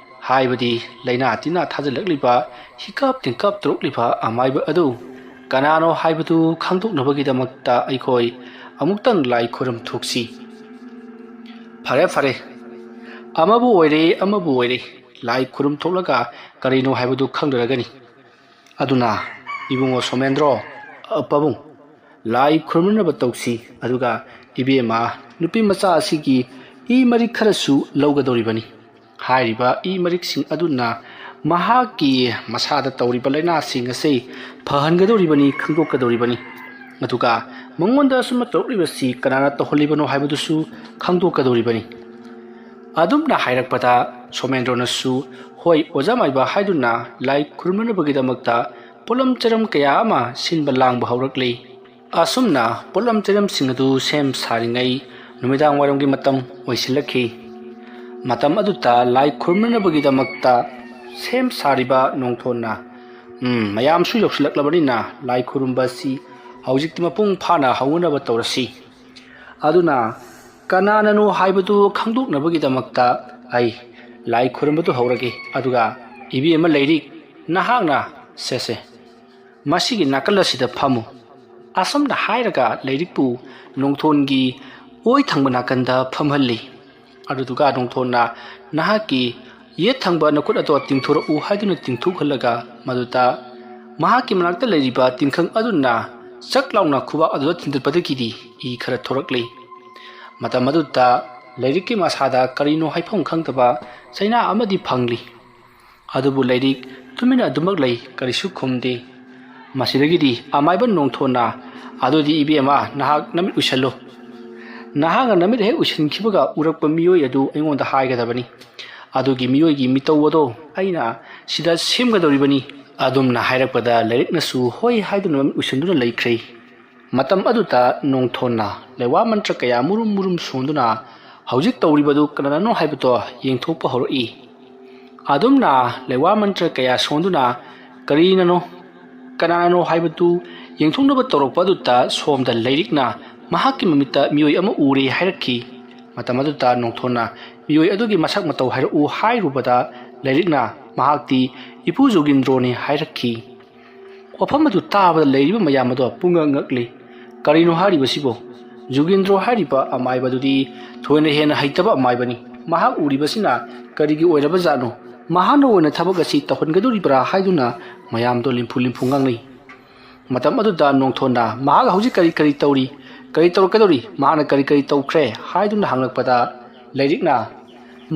ꯍꯥꯏꯕꯗꯤ ꯂꯥꯏꯅꯥ ꯇꯤꯟꯅꯥ ꯊꯥꯖꯤꯜꯂꯛꯂꯤꯕ, ꯍꯤꯀꯥꯞ ꯇꯦꯡꯀꯥꯞ ꯇꯧꯔꯛꯂꯤꯕ ꯑꯃꯥꯏꯕ ꯑꯗꯨ ꯀꯅꯥꯅꯣ ꯍꯥꯏꯕꯗꯨ ꯈꯪꯗꯣꯛꯅꯕꯒꯤꯗꯃꯛꯇ ꯑꯩꯈꯣꯏ ꯑꯃꯨꯛꯇꯪ ꯂꯥꯏ ꯈꯨꯔꯨꯝ ꯊꯣꯛꯁꯤ꯫ ꯐꯔꯦ, ꯐꯔꯦ, ꯑꯃꯕꯨ ꯑꯣꯏꯔꯦ, ꯑꯃꯕꯨ ꯑꯣꯏꯔꯦ, ꯂꯥꯏ ꯈꯨꯔꯨꯝ ꯊꯣꯛꯂꯒ ꯀꯔꯤꯅꯣ ꯍꯥꯏꯕꯗꯨ ꯈꯪꯗꯔꯒꯅꯤ꯫ ꯑꯗꯨꯅ, ꯏꯕꯨꯡꯉꯣ ꯁꯣꯃꯦꯟꯗ꯭ꯔꯣ, ꯑ, ꯄꯥꯕꯨꯡ, ꯂꯥꯏ ꯈꯨꯔꯨꯝꯅꯅꯕ ꯇꯧꯁꯤ꯫ ꯑꯗꯨꯒ ꯏꯕꯦꯝꯃ, ꯅꯨꯄꯤ ꯃꯆꯥ ꯑꯁꯤꯒꯤ ꯏ ꯃꯔꯤꯛ ꯈꯔꯁꯨ ꯂꯧꯒꯗꯧꯔꯤꯕꯅꯤ꯫ ꯍꯥꯏꯔꯤꯕ ꯏ ꯃꯔꯤꯛꯁꯤꯡ ꯑꯗꯨꯅ ꯃꯍꯥꯛꯀꯤ ꯃꯁꯥꯗ ꯇꯧꯔꯤꯕ ꯂꯥꯏꯅꯥꯁꯤꯡ ꯑꯁꯤ ꯐꯍꯟꯒꯗꯧꯔꯤꯕꯅꯤ, ꯈꯪꯗꯣꯛꯀꯗꯧꯔꯤꯕꯅꯤ꯫ ꯑꯗꯨꯒ ꯃꯉꯣꯟꯗ ꯑꯁꯨꯝꯅ ꯇꯧꯔꯛꯂꯤꯕꯁꯤ ꯀꯅꯥꯅ ꯇꯧꯍꯜꯂꯤꯕꯅꯣ ꯍꯥꯏꯕꯗꯨꯁꯨ ꯈꯪꯗꯣꯛꯀꯗꯧꯔꯤꯕꯅꯤ꯫ ꯑꯗꯨꯝꯅ ꯍꯥꯏꯔꯛꯄꯗ ꯁꯣꯃꯦꯟꯗ꯭ꯔꯣꯅꯁꯨ "ꯍꯣꯏ, ꯑꯣꯖꯥ ꯃꯥꯏꯕ" ꯍꯥꯏꯗꯨꯅ ꯂꯥꯏ ꯈꯨꯔꯨꯝꯅꯅꯕꯒꯤꯗꯃꯛꯇ ꯄꯣꯠꯂꯝ ꯆꯔꯝ ꯀꯌꯥ ꯑꯃ ꯁꯤꯟꯕ ꯂꯥꯡꯕ ꯍꯧꯔꯛꯂꯤ꯫ ꯑꯁꯨꯝꯅ ꯄꯣꯠꯂꯝ ꯆꯔꯝꯁꯤꯡ ꯑꯗꯨ ꯁꯦꯝ ꯁꯥꯔꯤꯉꯩ ꯅꯨꯃꯤꯗꯥꯡ ꯋꯥꯏꯔꯝꯒꯤ ꯃꯇꯝ ꯑꯣꯏꯁꯤꯜꯂꯛꯈꯤ꯫ ꯃꯇꯝ ꯑꯗꯨꯗ ꯂꯥꯏ ꯈꯨꯔꯨꯝꯅꯅꯕꯒꯤꯗꯃꯛꯇ ꯁꯦꯝ ꯁꯥꯔꯤꯕ ꯅꯣꯡꯊꯣꯟꯅ, "ꯎꯝ, ꯃꯌꯥꯝꯁꯨ ꯌꯧꯁꯤꯜꯂꯛꯂꯕꯅꯤꯅ ꯂꯥꯏ ꯈꯨꯔꯨꯝꯕ ꯑꯁꯤ ꯍꯧꯖꯤꯛꯇꯤ ꯃꯄꯨꯡ ꯐꯥꯅ ꯍꯧꯅꯅꯕ ꯇꯧꯔꯁꯤ꯫ ꯑꯗꯨꯅ ꯀꯅꯥꯅꯅꯣ ꯍꯥꯏꯕꯗꯨ ꯈꯪꯗꯣꯛꯅꯕꯒꯤꯗꯃꯛꯇ ꯑꯩ ꯂꯥꯏ ꯈꯨꯔꯨꯝꯕꯗꯨ ꯍꯧꯔꯒꯦ꯫ ꯑꯗꯨꯒ ꯏꯕꯦꯝꯃ ꯂꯩꯔꯤꯛ, ꯅꯍꯥꯛꯅ, ꯁꯦ, ꯁꯦ, ꯃꯁꯤꯒꯤ ꯅꯥꯀꯜ ꯑꯁꯤꯗ ꯐꯝꯃꯨ"꯫ ꯑꯁꯨꯝꯅ ꯍꯥꯏꯔꯒ ꯂꯩꯔꯤꯛꯄꯨ ꯅꯣꯡꯊꯣꯟꯒꯤ ꯑꯣꯏ ꯊꯪꯕ ꯅꯥꯀꯟꯗ ꯐꯝꯍꯜꯂꯤ꯫ ꯑꯗꯨꯗꯨꯒ ꯅꯣꯡꯊꯣꯟꯅ "ꯅꯍꯥꯛꯀꯤ ꯌꯦꯠ ꯊꯪꯕ ꯅꯈꯨꯠ ꯑꯗꯣ ꯇꯤꯡꯊꯣꯔꯛꯎ" ꯍꯥꯏꯗꯨꯅ ꯇꯤꯡꯊꯣꯛꯍꯜꯂꯒ ꯃꯗꯨꯗ ꯃꯍꯥꯛꯀꯤ ꯃꯅꯥꯛꯇ ꯂꯩꯔꯤꯕ ꯇꯤꯡꯈꯪ ꯑꯗꯨꯅ ꯆꯛ ꯂꯥꯎꯅ ꯈꯨꯕꯥꯛ ꯑꯗꯨꯗ ꯊꯤꯟꯗꯠꯄꯗꯒꯤꯗꯤ ꯏ ꯈꯔ ꯊꯣꯔꯛꯂꯤ꯫ ꯃꯇꯝ ꯑꯗꯨꯗ ꯂꯩꯔꯤꯛꯀꯤ ꯃꯁꯥꯗ ꯀꯔꯤꯅꯣ ꯍꯥꯏꯐꯝ ꯈꯪꯗꯕ ꯆꯩꯅꯥ ꯑꯃꯗꯤ ꯐꯪꯂꯤ꯫ ꯑꯗꯨꯕꯨ ꯂꯩꯔꯤꯛ ꯇꯨꯃꯤꯟꯅ ꯑꯗꯨꯃꯛ ꯂꯩ, ꯀꯔꯤꯁꯨ ꯈꯨꯝꯗꯦ꯫ ꯃꯁꯤꯗꯒꯤꯗꯤ ꯑꯃꯥꯏꯕ ꯅꯣꯡꯊꯣꯟꯅ, "ꯑꯗꯨꯗꯤ ꯏꯕꯦꯝꯃ, ꯅꯍꯥꯛ ꯅꯃꯤꯠ ꯎꯏꯁꯜꯂꯨ꯫ ꯅꯍꯥꯛꯅ ꯅꯃꯤꯠ ꯍꯦꯛ ꯎꯏꯁꯟꯈꯤꯕꯒ ꯎꯔꯛꯄ ꯃꯤꯑꯣꯏ ꯑꯗꯨ ꯑꯩꯉꯣꯟꯗ ꯍꯥꯏꯒꯗꯕꯅꯤ꯫ ꯑꯗꯨꯒꯤ ꯃꯤꯑꯣꯏꯒꯤ ꯃꯤꯇꯧ ꯑꯗꯣ ꯑꯩꯅ ꯁꯤꯗ ꯁꯦꯝꯒꯗꯧꯔꯤꯕꯅꯤ"꯫ ꯑꯗꯨꯝꯅ ꯍꯥꯏꯔꯛꯄꯗ ꯂꯩꯔꯤꯛꯅꯁꯨ ꯍꯣꯏ ꯍꯥꯏꯗꯨꯅ ꯃꯃꯤꯠ ꯎꯏꯁꯟꯗꯨꯅ ꯂꯩꯈ꯭ꯔꯦ꯫ ꯃꯇꯝ ꯑꯗꯨꯗ ꯅꯣꯡꯊꯣꯟꯅ ꯂꯩꯋꯥ ꯃꯟꯇ꯭ꯔ ꯀꯌꯥ ꯃꯨꯔꯨꯝ ꯃꯨꯔꯨꯝ ꯁꯣꯟꯗꯨꯅ ꯍꯧꯖꯤꯛ ꯇꯧꯔꯤꯕꯗꯨ ꯀꯅꯥꯅꯅꯣ ꯍꯥꯏꯕꯗꯣ ꯌꯦꯡꯊꯣꯛꯄ ꯍꯧꯔꯛꯏ꯫ ꯑꯗꯨꯝꯅ ꯂꯩꯋꯥ ꯃꯟꯇ꯭ꯔ ꯀꯌꯥ ꯁꯣꯟꯗꯨꯅ ꯀꯔꯤꯅꯅꯣ, ꯀꯅꯥꯅꯅꯣ ꯍꯥꯏꯕꯗꯨ ꯌꯦꯡꯊꯣꯛꯅꯕ ꯇꯧꯔꯛꯄ ꯑꯗꯨꯗ ꯁꯣꯝꯗ ꯂꯩꯔꯤꯛꯅ ꯃꯍꯥꯛꯀꯤ ꯃꯃꯤꯠꯇ ꯃꯤꯑꯣꯏ ꯑꯃ ꯎꯔꯦ ꯍꯥꯏꯔꯛꯈꯤ꯫ ꯃꯇꯝ ꯑꯗꯨꯗ ꯅꯣꯡꯊꯣꯟꯅ ꯃꯤꯑꯣꯏ ꯑꯗꯨꯒꯤ ꯃꯁꯛ ꯃꯇꯧ ꯍꯥꯏꯔꯛꯎ ꯍꯥꯏꯔꯨꯕꯗ ꯂꯩꯔꯤꯛꯅ ꯃꯍꯥꯛꯇꯤ ꯏꯄꯨ ꯖꯣꯒꯤꯟꯗ꯭ꯔꯣꯅꯤ ꯍꯥꯏꯔꯛꯈꯤ꯫ ꯋꯥꯐꯝ ꯑꯗꯨ ꯇꯥꯕꯗ ꯂꯩꯔꯤꯕ ꯃꯌꯥꯝ ꯑꯗꯣ ꯄꯨꯡꯉꯛ ꯉꯛꯂꯤ꯫ ꯀꯔꯤꯅꯣ ꯍꯥꯏꯔꯤꯕꯁꯤꯕꯨ? ꯖꯣꯒꯤꯟꯗ꯭ꯔꯣ ꯍꯥꯏꯔꯤꯕ ꯑꯃꯥꯏꯕꯗꯨꯗꯤ ꯊꯣꯏꯅ ꯍꯦꯟꯅ ꯍꯩꯇꯕ ꯑꯃꯥꯏꯕꯅꯤ꯫ ꯃꯍꯥꯛ ꯎꯔꯤꯕꯁꯤꯅ ꯀꯔꯤꯒꯤ ꯑꯣꯏꯔꯕ ꯖꯥꯠꯅꯣ? ꯃꯍꯥꯛꯅ ꯑꯣꯏꯅ ꯊꯕꯛ ꯑꯁꯤ ꯇꯧꯍꯟꯒꯗꯧꯔꯤꯕ꯭ꯔꯥ ꯍꯥꯏꯗꯨꯅ ꯃꯌꯥꯝꯗꯣ ꯂꯤꯝꯐꯨ ꯂꯤꯝꯐꯨ ꯉꯥꯡꯅꯩ꯫ ꯃꯇꯝ ꯑꯗꯨꯗ ꯅꯣꯡꯊꯣꯟꯅ ꯃꯍꯥꯛ ꯍꯧꯖꯤꯛ ꯀꯔꯤ ꯀꯔꯤ ꯇꯧꯔꯤ, ꯀꯔꯤ ꯇꯧꯔꯛꯀꯗꯧꯔꯤ, ꯃꯍꯥꯛꯅ ꯀꯔꯤ ꯀꯔꯤ ꯇꯧꯈ꯭ꯔꯦ ꯍꯥꯏꯗꯨꯅ ꯍꯪꯂꯛꯄꯗ ꯂꯩꯔꯤꯛꯅ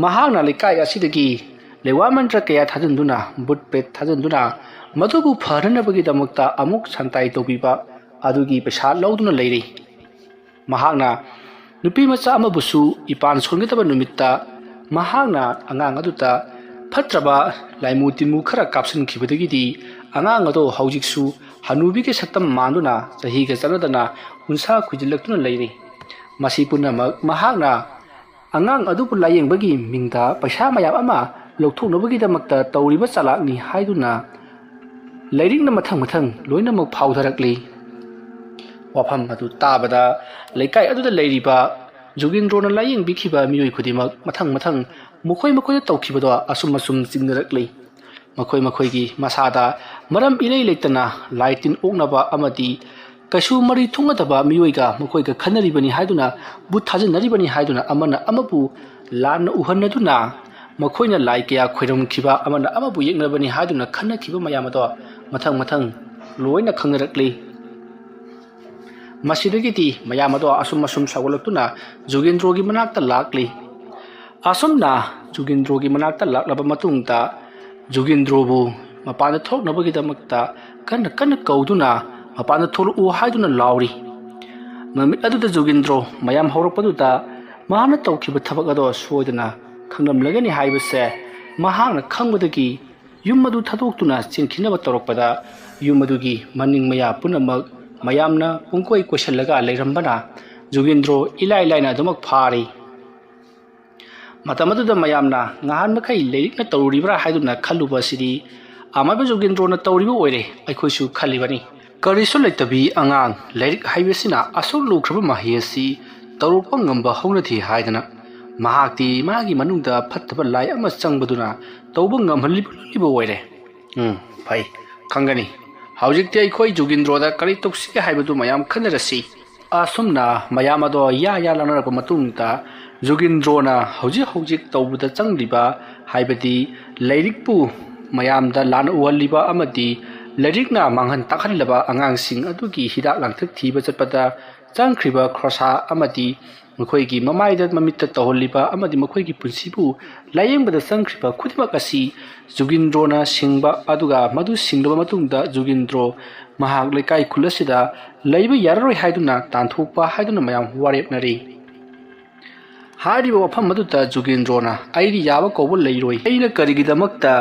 ꯃꯍꯥꯛꯅ ꯂꯩꯀꯥꯏ ꯑꯁꯤꯗꯒꯤ ꯂꯩꯋꯥ ꯃꯟꯇ꯭ꯔ ꯀꯌꯥ ꯊꯥꯖꯤꯟꯗꯨꯅ, ꯕꯨꯠ ꯄ꯭ꯔꯦꯠ ꯊꯥꯖꯤꯟꯗꯨꯅ ꯃꯗꯨꯕꯨ ꯐꯅꯅꯕꯒꯤꯗꯃꯛꯇ ꯑꯃꯨꯛ ꯁꯟꯇꯥꯏ ꯇꯧꯕꯤꯕ ꯑꯗꯨꯒꯤ ꯄꯩꯁꯥ ꯂꯧꯗꯨꯅ ꯂꯩꯔꯤ꯫ ꯃꯍꯥꯛꯅ ꯅꯨꯄꯤ ꯃꯆꯥ ꯑꯃꯕꯨꯁꯨ ꯏꯄꯥꯟ ꯁꯣꯟꯒꯗꯕ ꯅꯨꯃꯤꯠꯇ ꯃꯍꯥꯛꯅ ꯑꯉꯥꯡ ꯑꯗꯨꯗ ꯐꯠꯇ꯭ꯔꯕ ꯂꯥꯏꯃꯨ ꯇꯤꯟꯃꯨ ꯈꯔ ꯀꯥꯞꯁꯤꯟꯈꯤꯕꯗꯒꯤꯗꯤ ꯑꯉꯥꯡ ꯑꯗꯨ ꯍꯧꯖꯤꯛꯁꯨ ꯍꯅꯨꯕꯤꯒꯤ ꯁꯛꯇꯝ ꯃꯥꯟꯗꯨꯅ ꯆꯍꯤꯒ ꯆꯠꯅꯗꯅ ꯎꯟꯁꯥ ꯈꯨꯏꯖꯤꯜꯂꯛꯇꯨꯅ ꯂꯩꯔꯤ꯫ ꯃꯁꯤ ꯄꯨꯝꯅꯃꯛ ꯃꯍꯥꯛꯅ ꯑꯉꯥꯡ ꯑꯗꯨꯕꯨ ꯂꯥꯌꯦꯡꯕꯒꯤ ꯃꯤꯡꯗ ꯄꯩꯁꯥ ꯃꯌꯥꯝ ꯑꯃ ꯂꯧꯊꯣꯛꯅꯕꯒꯤꯗꯃꯛꯇ ꯇꯧꯔꯤꯕ ꯆꯥꯂꯥꯛꯅꯤ ꯍꯥꯏꯗꯨꯅ ꯂꯩꯔꯤꯛꯅ ꯃꯊꯪ ꯃꯊꯪ ꯂꯣꯏꯅꯃꯛ ꯐꯥꯎꯊꯔꯛꯂꯤ꯫ ꯋꯥꯐꯝ ꯑꯗꯨ ꯇꯥꯕꯗ ꯂꯩꯀꯥꯏ ꯑꯗꯨꯗ ꯂꯩꯔꯤꯕ ꯖꯣꯒꯤꯟꯗ꯭ꯔꯣꯅ ꯂꯥꯌꯦꯡꯕꯤꯈꯤꯕ ꯃꯤꯑꯣꯏ ꯈꯨꯗꯤꯡꯃꯛ ꯃꯊꯪ ꯃꯊꯪ ꯃꯈꯣꯏ ꯃꯈꯣꯏꯗ ꯇꯧꯈꯤꯕꯗꯣ ꯑꯁꯨꯝ ꯑꯁꯨꯝ ꯆꯤꯡꯅꯔꯛꯂꯤ꯫ ꯃꯈꯣꯏ ꯃꯈꯣꯏꯒꯤ ꯃꯁꯥꯗ ꯃꯔꯝ ꯏꯂꯩ ꯂꯩꯇꯅ ꯂꯥꯏ ꯇꯤꯟ ꯑꯣꯛꯅꯕ ꯑꯃꯗꯤ ꯀꯩꯁꯨ ꯃꯔꯤ ꯊꯨꯡꯅꯗꯕ ꯃꯤꯑꯣꯏꯒ ꯃꯈꯣꯏꯒ ꯈꯟꯅꯔꯤꯕꯅꯤ ꯍꯥꯏꯗꯨꯅ, ꯕꯨꯠ ꯊꯥꯖꯤꯟꯅꯔꯤꯕꯅꯤ ꯍꯥꯏꯗꯨꯅ ꯑꯃꯅ ꯑꯃꯕꯨ ꯂꯥꯟꯅ ꯎꯍꯟꯅꯗꯨꯅ ꯃꯈꯣꯏꯅ ꯂꯥꯏ ꯀꯌꯥ ꯈꯣꯏꯔꯝꯈꯤꯕ ꯑꯃꯅ ꯑꯃꯕꯨ ꯌꯦꯛꯅꯕꯅꯤ ꯍꯥꯏꯗꯨꯅ ꯈꯟꯅꯈꯤꯕ ꯃꯌꯥꯝ ꯑꯗꯣ ꯃꯊꯪ ꯃꯊꯪ ꯂꯣꯏꯅ ꯈꯪꯅꯔꯛꯂꯤ꯫ ꯃꯁꯤꯗꯒꯤꯗꯤ ꯃꯌꯥꯝ ꯑꯗꯣ ꯑꯁꯨꯝ ꯑꯁꯨꯝ ꯁꯧꯒꯠꯂꯛꯇꯨꯅ ꯖꯣꯒꯦꯟꯗ꯭ꯔꯣꯒꯤ ꯃꯅꯥꯛꯇ ꯂꯥꯛꯂꯤ꯫ ꯑꯁꯨꯝꯅ ꯖꯣꯒꯦꯟꯗ꯭ꯔꯣꯒꯤ ꯃꯅꯥꯛꯇ ꯂꯥꯛꯂꯕ ꯃꯇꯨꯡꯗ ꯖꯣꯒꯦꯟꯗ꯭ꯔꯣꯕꯨ ꯃꯄꯥꯟꯗ ꯊꯣꯛꯅꯕꯒꯤꯗꯃꯛꯇ ꯀꯟꯅ ꯀꯟꯅ ꯀꯧꯗꯨꯅ ꯃꯄꯥꯟꯗ ꯊꯣꯛꯂꯛꯎ ꯍꯥꯏꯗꯨꯅ ꯂꯥꯎꯔꯤ꯫ ꯅꯨꯃꯤꯠ ꯑꯗꯨꯗ ꯖꯣꯒꯦꯟꯗ꯭ꯔꯣ ꯃꯌꯥꯝ ꯍꯧꯔꯛꯄꯗꯨꯗ ꯃꯍꯥꯛꯅ ꯇꯧꯈꯤꯕ ꯊꯕꯛ ꯑꯗꯣ ꯁꯣꯏꯗꯅ ꯈꯪꯂꯝꯂꯒꯅꯤ ꯍꯥꯏꯕꯁꯦ ꯃꯍꯥꯛꯅ ꯈꯪꯕꯗꯒꯤ ꯌꯨꯝ ꯑꯗꯨ ꯊꯥꯗꯣꯛꯇꯨꯅ ꯆꯦꯟꯈꯤꯅꯕ ꯇꯧꯔꯛꯄꯗ ꯌꯨꯝ ꯑꯗꯨꯒꯤ ꯃꯅꯤꯡ ꯃꯌꯥ ꯄꯨꯝꯅꯃꯛ ꯃꯌꯥꯝꯅ ꯄꯨꯡꯀꯣꯏ ꯀꯣꯏꯁꯤꯜꯂꯒ ꯂꯩꯔꯝꯕꯅ ꯖꯣꯒꯦꯟꯗ꯭ꯔꯣ ꯏꯂꯥꯏ ꯂꯥꯏꯅ ꯑꯗꯨꯃꯛ ꯐꯥꯔꯤ꯫ ꯃꯇꯝ ꯑꯗꯨꯗ ꯃꯌꯥꯝꯅ ꯉꯍꯥꯟ ꯃꯈꯩ ꯂꯥꯏꯔꯤꯛꯅ ꯇꯧꯔꯤꯕ꯭ꯔꯥ ꯍꯥꯏꯗꯨꯅ ꯈꯜꯂꯨꯕ ꯑꯁꯤꯗꯤ ꯑꯃꯥꯏꯕ ꯖꯣꯒꯤꯟꯗ꯭ꯔꯣꯅ ꯇꯧꯔꯤꯕ ꯑꯣꯏꯔꯦ꯫ ꯑꯩꯈꯣꯏꯁꯨ ꯈꯜꯂꯤꯕꯅꯤ꯫ ꯀꯔꯤꯁꯨ ꯂꯩꯇꯕꯤ ꯑꯉꯥꯡ ꯂꯥꯏꯔꯤꯛ ꯍꯩꯕꯁꯤꯅ ꯑꯁꯨꯛ ꯂꯨꯈ꯭ꯔꯕ ꯃꯍꯩ ꯑꯁꯤ ꯇꯧꯔꯛꯄ ꯉꯝꯕ ꯍꯧꯅꯗꯦ ꯍꯥꯏꯗꯅ ꯃꯍꯥꯛꯇꯤ ꯃꯥꯒꯤ ꯃꯅꯨꯡꯗ ꯐꯠꯇꯕ ꯂꯥꯏ ꯑꯃ ꯆꯪꯕꯗꯨꯅ ꯇꯧꯕ ꯉꯝꯍꯜꯂꯤꯕ ꯑꯣꯏꯔꯦ꯫ ꯎꯝ, ꯐꯩ, ꯈꯪꯒꯅꯤ꯫ ꯍꯧꯖꯤꯛꯇꯤ ꯑꯩꯈꯣꯏ ꯖꯣꯒꯤꯟꯗ꯭ꯔꯣꯗ ꯀꯔꯤ ꯇꯧꯁꯤꯒꯦ ꯍꯥꯏꯕꯗꯨ ꯃꯌꯥꯝ ꯈꯟꯅꯔꯁꯤ꯫ ꯑꯁꯨꯝꯅ ꯃꯌꯥꯝ ꯑꯗꯣ ꯌꯥ ꯌꯥ ꯂꯥꯡꯅꯔꯛꯄ ꯃꯇꯨꯡꯗ ꯖꯣꯒꯤꯟꯗ꯭ꯔꯣꯅ ꯍꯧꯖꯤꯛ ꯍꯧꯖꯤꯛ ꯇꯧꯕꯗ ꯆꯪꯂꯤꯕ, ꯍꯥꯏꯕꯗꯤ ꯂꯥꯏꯔꯤꯛꯄꯨ ꯃꯌꯥꯝꯗ ꯂꯥꯟꯅ ꯎꯍꯜꯂꯤꯕ ꯑꯃꯗꯤ ꯂꯥꯏꯔꯤꯛꯅ ꯃꯥꯡꯍꯟ ꯇꯥꯛꯍꯜꯂꯕ ꯑꯉꯥꯡꯁꯤꯡ ꯑꯗꯨꯒꯤ ꯍꯤꯗꯥꯛ ꯂꯥꯡꯊꯛ ꯊꯤꯕ ꯆꯠꯄꯗ ꯆꯪꯈ꯭ꯔꯤꯕ ꯈꯣꯔꯁꯥ ꯑꯃꯗꯤ ꯃꯈꯣꯏꯒꯤ ꯃꯃꯥꯏꯗ ꯃꯃꯤꯠꯇ ꯇꯧꯍꯜꯂꯤꯕ ꯑꯃꯗꯤ ꯃꯈꯣꯏꯒꯤ ꯄꯨꯟꯁꯤꯕꯨ ꯂꯥꯌꯦꯡꯕꯗ ꯆꯪꯈ꯭ꯔꯤꯕ ꯈꯨꯗꯤꯡꯃꯛ ꯑꯁꯤ ꯖꯨꯒꯤꯟꯗ꯭ꯔꯣꯅ ꯁꯤꯡꯕ, ꯑꯗꯨꯒ ꯃꯗꯨ ꯁꯤꯡꯂꯕ ꯃꯇꯨꯡꯗ ꯖꯨꯒꯤꯟꯗ꯭ꯔꯣ ꯃꯍꯥꯛ ꯂꯩꯀꯥꯏ ꯈꯨꯜ ꯑꯁꯤꯗ ꯂꯩꯕ ꯌꯥꯔꯔꯣꯏ ꯍꯥꯏꯗꯨꯅ ꯇꯥꯟꯊꯣꯛꯄ ꯍꯥꯏꯗꯨꯅ ꯃꯌꯥꯝ ꯋꯥꯔꯦꯞꯅꯔꯤ꯫ ꯍꯥꯏꯔꯤꯕ ꯋꯥꯐꯝ ꯑꯗꯨꯗ ꯖꯨꯒꯤꯟꯗ꯭ꯔꯣꯅ, "ꯑꯩꯗꯤ ꯌꯥꯕ ꯀꯧꯕ ꯂꯩꯔꯣꯏ꯫ ꯑꯩꯅ ꯀꯔꯤꯒꯤꯗꯃꯛꯇ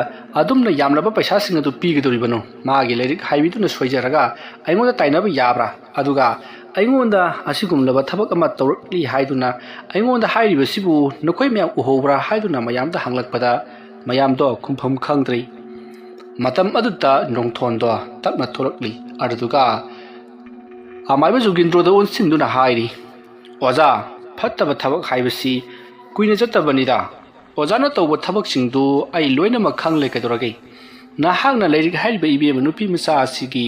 ꯑꯗꯨꯝꯅ ꯌꯥꯝꯂꯕ ꯄꯩꯁꯥꯁꯤꯡ ꯑꯗꯨ ꯄꯤꯒꯗꯧꯔꯤꯕꯅꯣ? ꯃꯥꯒꯤ ꯂꯥꯏꯔꯤꯛ ꯍꯥꯏꯕꯤꯗꯨꯅ ꯁꯣꯏꯖꯔꯒ ꯑꯩꯉꯣꯟꯗ ꯇꯥꯏꯅꯕ ꯌꯥꯕ꯭ꯔꯥ? ꯑꯗꯨꯒ ꯑꯩꯉꯣꯟꯗ ꯑꯁꯤꯒꯨꯝꯂꯕ ꯊꯕꯛ ꯑꯃ ꯇꯧꯔꯛꯂꯤ ꯍꯥꯏꯗꯨꯅ ꯑꯩꯉꯣꯟꯗ ꯍꯥꯏꯔꯤꯕꯁꯤꯕꯨ ꯅꯈꯣꯏ ꯃꯌꯥꯝ ꯎꯍꯧꯕ꯭ꯔꯥ?" ꯍꯥꯏꯗꯨꯅ ꯃꯌꯥꯝꯗ ꯍꯪꯂꯛꯄꯗ ꯃꯌꯥꯝꯗꯣ ꯈꯨꯝꯐꯝ ꯈꯪꯗ꯭ꯔꯤ꯫ ꯃꯇꯝ ꯑꯗꯨꯗ ꯅꯣꯡꯊꯣꯟꯗꯣ ꯇꯞꯅ ꯊꯣꯛꯂꯛꯂꯤ꯫ ꯑꯗꯨꯗꯨꯒ ꯑꯃꯥꯏꯕ ꯖꯨꯒꯤꯟꯗ꯭ꯔꯣꯗ ꯑꯣꯟꯁꯤꯟꯗꯨꯅ ꯍꯥꯏꯔꯤ, "ꯑꯣꯖꯥ, ꯐꯠꯇꯕ ꯊꯕꯛ ꯍꯥꯏꯕꯁꯤ ꯀꯨꯏꯅ ꯆꯠꯇꯕꯅꯤꯗ꯫ ꯑꯣꯖꯥꯅ ꯇꯧꯕ ꯊꯕꯛꯁꯤꯡꯗꯨ ꯑꯩ ꯂꯣꯏꯅꯃꯛ ꯈꯪꯂꯦ꯫ ꯀꯩꯗꯧꯔꯒꯦ? ꯅꯍꯥꯛꯅ ꯂꯥꯏꯔꯤꯛ ꯍꯥꯏꯔꯤꯕ ꯏꯕꯦꯝꯃ ꯅꯨꯄꯤ ꯃꯆꯥ ꯑꯁꯤꯒꯤ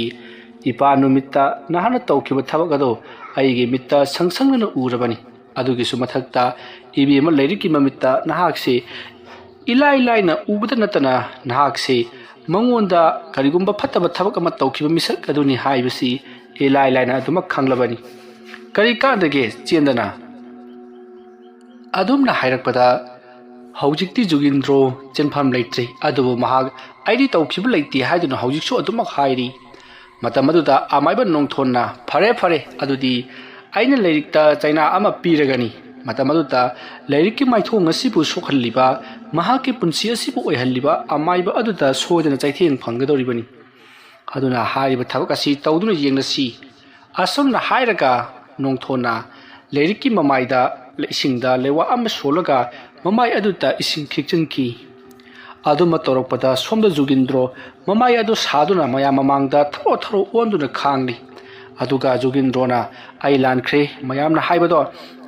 ꯏꯄꯥ ꯅꯨꯃꯤꯠꯇ ꯅꯍꯥꯛꯅ ꯇꯧꯈꯤꯕ ꯊꯕꯛ ꯑꯗꯣ ꯑꯩꯒꯤ ꯃꯤꯠꯇ ꯁꯪ ꯁꯪꯅꯅ ꯎꯔꯕꯅꯤ꯫ ꯑꯗꯨꯒꯤꯁꯨ ꯃꯊꯛꯇ ꯏꯕꯦꯝꯃ ꯂꯥꯏꯔꯤꯛꯀꯤ ꯃꯃꯤꯠꯇ ꯅꯍꯥꯛꯁꯤ ꯏꯂꯥꯏ ꯂꯥꯏꯅ ꯎꯕꯗ ꯅꯠꯇꯅ ꯅꯍꯥꯛꯁꯤ ꯃꯉꯣꯟꯗ ꯀꯔꯤꯒꯨꯝꯕ ꯐꯠꯇꯕ ꯊꯕꯛ ꯑꯃ ꯇꯧꯈꯤꯕ ꯃꯤꯁꯛ ꯑꯗꯨꯅꯤ ꯍꯥꯏꯕꯁꯤ ꯏꯂꯥꯏ ꯂꯥꯏꯅ ꯑꯗꯨꯃꯛ ꯈꯪꯂꯕꯅꯤ꯫ ꯀꯔꯤ ꯀꯥꯟꯗꯒꯦ ꯆꯦꯟꯗꯅ?" ꯑꯗꯨꯝꯅ ꯍꯥꯏꯔꯛꯄꯗ ꯍꯧꯖꯤꯛꯇꯤ ꯖꯨꯒꯤꯟꯗ꯭ꯔꯣ ꯆꯦꯟꯐꯝ ꯂꯩꯇ꯭ꯔꯦ꯫ ꯑꯗꯨꯕꯨ ꯃꯍꯥꯛ "ꯑꯩꯗꯤ ꯇꯧꯈꯤꯕ ꯂꯩꯇꯦ" ꯍꯥꯏꯗꯨꯅ ꯍꯧꯖꯤꯛꯁꯨ ꯑꯗꯨꯃꯛ ꯍꯥꯏꯔꯤ꯫ ꯃꯇꯝ ꯑꯗꯨꯗ ꯑꯃꯥꯏꯕ ꯅꯣꯡꯊꯣꯟꯅ, "ꯐꯔꯦ, ꯐꯔꯦ, ꯑꯗꯨꯗꯤ ꯑꯩꯅ ꯂꯥꯏꯔꯤꯛꯇ ꯆꯩꯅꯥ ꯑꯃ ꯄꯤꯔꯒꯅꯤ꯫ ꯃꯇꯝ ꯑꯗꯨꯗ ꯂꯥꯏꯔꯤꯛꯀꯤ ꯃꯥꯏꯊꯣꯡ ꯑꯁꯤꯕꯨ ꯁꯣꯛꯍꯜꯂꯤꯕ, ꯃꯍꯥꯛꯀꯤ ꯄꯨꯟꯁꯤ ꯑꯁꯤꯕꯨ ꯑꯣꯏꯍꯜꯂꯤꯕ ꯑꯃꯥꯏꯕ ꯑꯗꯨꯗ ꯁꯣꯏꯗꯅ ꯆꯩꯊꯦꯡ ꯐꯪꯒꯗꯧꯔꯤꯕꯅꯤ꯫ ꯑꯗꯨꯅ ꯍꯥꯏꯔꯤꯕ ꯊꯕꯛ ꯑꯁꯤ ꯇꯧꯗꯨꯅ ꯌꯦꯡꯂꯁꯤ"꯫ ꯑꯁꯨꯝꯅ ꯍꯥꯏꯔꯒ ꯅꯣꯡꯊꯣꯟꯅ ꯂꯥꯏꯔꯤꯛꯀꯤ ꯃꯃꯥꯏꯗ ꯏꯁꯤꯡꯗ ꯂꯩꯋꯥ ꯑꯃ ꯁꯣꯜꯂꯒ ꯃꯃꯥꯏ ꯑꯗꯨꯗ ꯏꯁꯤꯡ ꯈꯤꯛꯆꯤꯟꯈꯤ꯫ ꯑꯗꯨꯃ ꯇꯧꯔꯛꯄꯗ ꯁꯣꯝꯗ ꯖꯨꯒꯤꯟꯗ꯭ꯔꯣ ꯃꯃꯥꯏ ꯑꯗꯨ ꯁꯥꯗꯨꯅ ꯃꯌꯥꯝ ꯃꯃꯥꯡꯗ ꯊꯔꯣ ꯊꯔꯣ ꯑꯣꯟꯗꯨꯅ ꯈꯥꯡꯂꯤ꯫ ꯑꯗꯨꯒ ꯖꯨꯒꯤꯟꯗ꯭ꯔꯣꯅ "ꯑꯩ ꯂꯥꯟꯈ꯭ꯔꯦ, ꯃꯌꯥꯝꯅ ꯍꯥꯏꯕꯗꯣ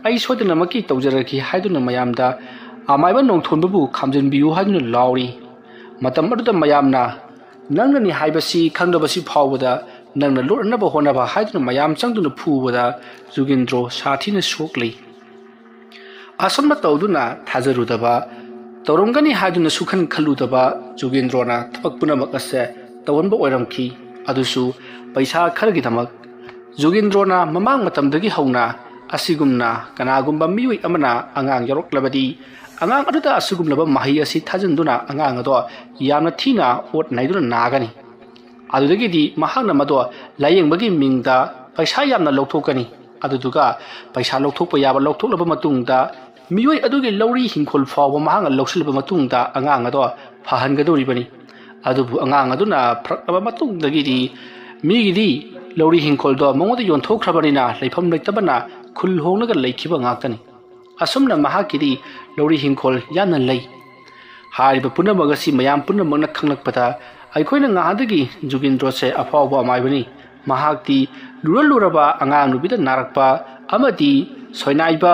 ꯑꯩ ꯁꯣꯏꯗꯅꯃꯛꯀꯤ ꯇꯧꯖꯔꯒꯦ" ꯍꯥꯏꯗꯨꯅ ꯃꯌꯥꯝꯗ "ꯑꯃꯥꯏꯕ ꯅꯣꯡꯊꯣꯟꯕꯕꯨ ꯈꯥꯝꯖꯤꯟꯕꯤꯌꯨ" ꯍꯥꯏꯗꯨꯅ ꯂꯥꯎꯔꯤ꯫ ꯃꯇꯝ ꯑꯗꯨꯗ ꯃꯌꯥꯝꯅ "ꯅꯪꯅꯅꯤ ꯍꯥꯏꯕꯁꯤ ꯈꯪꯗꯕꯁꯤ ꯐꯥꯎꯕꯗ ꯅꯪꯅ ꯂꯣꯠꯅꯅꯕ ꯍꯣꯠꯅꯕ" ꯍꯥꯏꯗꯨꯅ ꯃꯌꯥꯝ ꯆꯪꯗꯨꯅ ꯐꯨꯕꯗ ꯖꯨꯒꯤꯟꯗ꯭ꯔꯣ ꯁꯥꯊꯤꯅ ꯁꯣꯛꯂꯤ꯫ ꯑꯁꯨꯝꯅ ꯇꯧꯗꯨꯅ ꯊꯥꯖꯔꯨꯗꯕ, ꯇꯧꯔꯝꯒꯅꯤ ꯍꯥꯏꯗꯨꯅ ꯁꯨꯈꯟ ꯈꯜꯂꯨꯗꯕ ꯖꯨꯒꯤꯟꯗ꯭ꯔꯣꯅ ꯊꯕꯛ ꯄꯨꯝꯅꯃꯛ ꯑꯁꯦ ꯇꯧꯍꯟꯕ ꯑꯣꯏꯔꯝꯈꯤ, ꯑꯗꯨꯁꯨ ꯄꯩꯁꯥ ꯈꯔꯒꯤꯗꯃꯛ꯫ ꯖꯨꯒꯤꯟꯗ꯭ꯔꯣꯅ ꯃꯃꯥꯡ ꯃꯇꯝꯗꯒꯤ ꯍꯧꯅ ꯑꯁꯤꯒꯨꯝꯅ ꯀꯅꯥꯒꯨꯝꯕ ꯃꯤꯑꯣꯏ ꯑꯃꯅ ꯑꯉꯥꯡ ꯌꯥꯎꯔꯛꯂꯕꯗꯤ ꯑꯉꯥꯡ ꯑꯗꯨꯗ ꯑꯁꯤꯒꯨꯝꯂꯕ ꯃꯍꯩ ꯑꯁꯤ ꯊꯥꯖꯤꯟꯗꯨꯅ ꯑꯉꯥꯡ ꯑꯗꯣ ꯌꯥꯝꯅ ꯊꯤꯅ ꯑꯣꯠ ꯅꯩꯗꯨꯅ ꯅꯥꯒꯅꯤ꯫ ꯑꯗꯨꯗꯒꯤꯗꯤ ꯃꯍꯥꯛꯅ ꯃꯗꯣ ꯂꯥꯌꯦꯡꯕꯒꯤ ꯃꯤꯡꯗ ꯄꯩꯁꯥ ꯌꯥꯝꯅ ꯂꯧꯊꯣꯛꯀꯅꯤ꯫ ꯑꯗꯨꯗꯨꯒ ꯄꯩꯁꯥ ꯂꯧꯊꯣꯛꯄ ꯌꯥꯕ ꯂꯧꯊꯣꯛꯂꯕ ꯃꯇꯨꯡꯗ ꯃꯤꯑꯣꯏ ꯑꯗꯨꯒꯤ ꯂꯧꯔꯤ ꯍꯤꯡꯈꯣꯜ ꯐꯥꯎꯕ ꯃꯍꯥꯛꯅ ꯂꯧꯁꯤꯜꯂꯕ ꯃꯇꯨꯡꯗ ꯑꯉꯥꯡ ꯑꯗꯣ ꯐꯍꯟꯒꯗꯧꯔꯤꯕꯅꯤ꯫ ꯑꯗꯨꯕꯨ ꯑꯉꯥꯡ ꯑꯗꯨꯅ ꯐꯔꯛꯂꯕ ꯃꯇꯨꯡꯗꯒꯤꯗꯤ ꯃꯤꯒꯤꯗꯤ ꯂꯧꯔꯤ ꯍꯤꯡꯈꯣꯜꯗꯣ ꯃꯉꯣꯟꯗ ꯌꯣꯟꯊꯣꯛꯈ꯭ꯔꯕꯅꯤꯅ ꯂꯩꯐꯝ ꯂꯩꯇꯕꯅ ꯈꯨꯜ ꯍꯣꯡꯂꯒ ꯂꯩꯈꯤꯕ ꯉꯥꯛꯇꯅꯤ꯫ ꯑꯁꯨꯝꯅ ꯃꯍꯥꯛꯀꯤꯗꯤ ꯂꯧꯔꯤ ꯍꯤꯡꯈꯣꯜ ꯌꯥꯝꯅ ꯂꯩ꯫ ꯍꯥꯏꯔꯤꯕ ꯄꯨꯝꯅꯃꯛ ꯑꯁꯤ ꯃꯌꯥꯝ ꯄꯨꯝꯅꯃꯛꯅ ꯈꯪꯂꯛꯄꯗ ꯑꯩꯈꯣꯏꯅ ꯉꯍꯥꯟꯗꯒꯤ ꯖꯨꯒꯤꯟꯗ꯭ꯔꯣꯁꯦ ꯑꯐꯥꯎꯕ ꯑꯃꯥꯏꯕꯅꯤ꯫ ꯃꯍꯥꯛꯇꯤ ꯂꯨꯔ ꯂꯨꯔꯕ ꯑꯉꯥꯡ ꯅꯨꯄꯤꯗ ꯅꯥꯔꯛꯄ ꯑꯃꯗꯤ ꯁꯣꯏꯅꯥꯏꯕ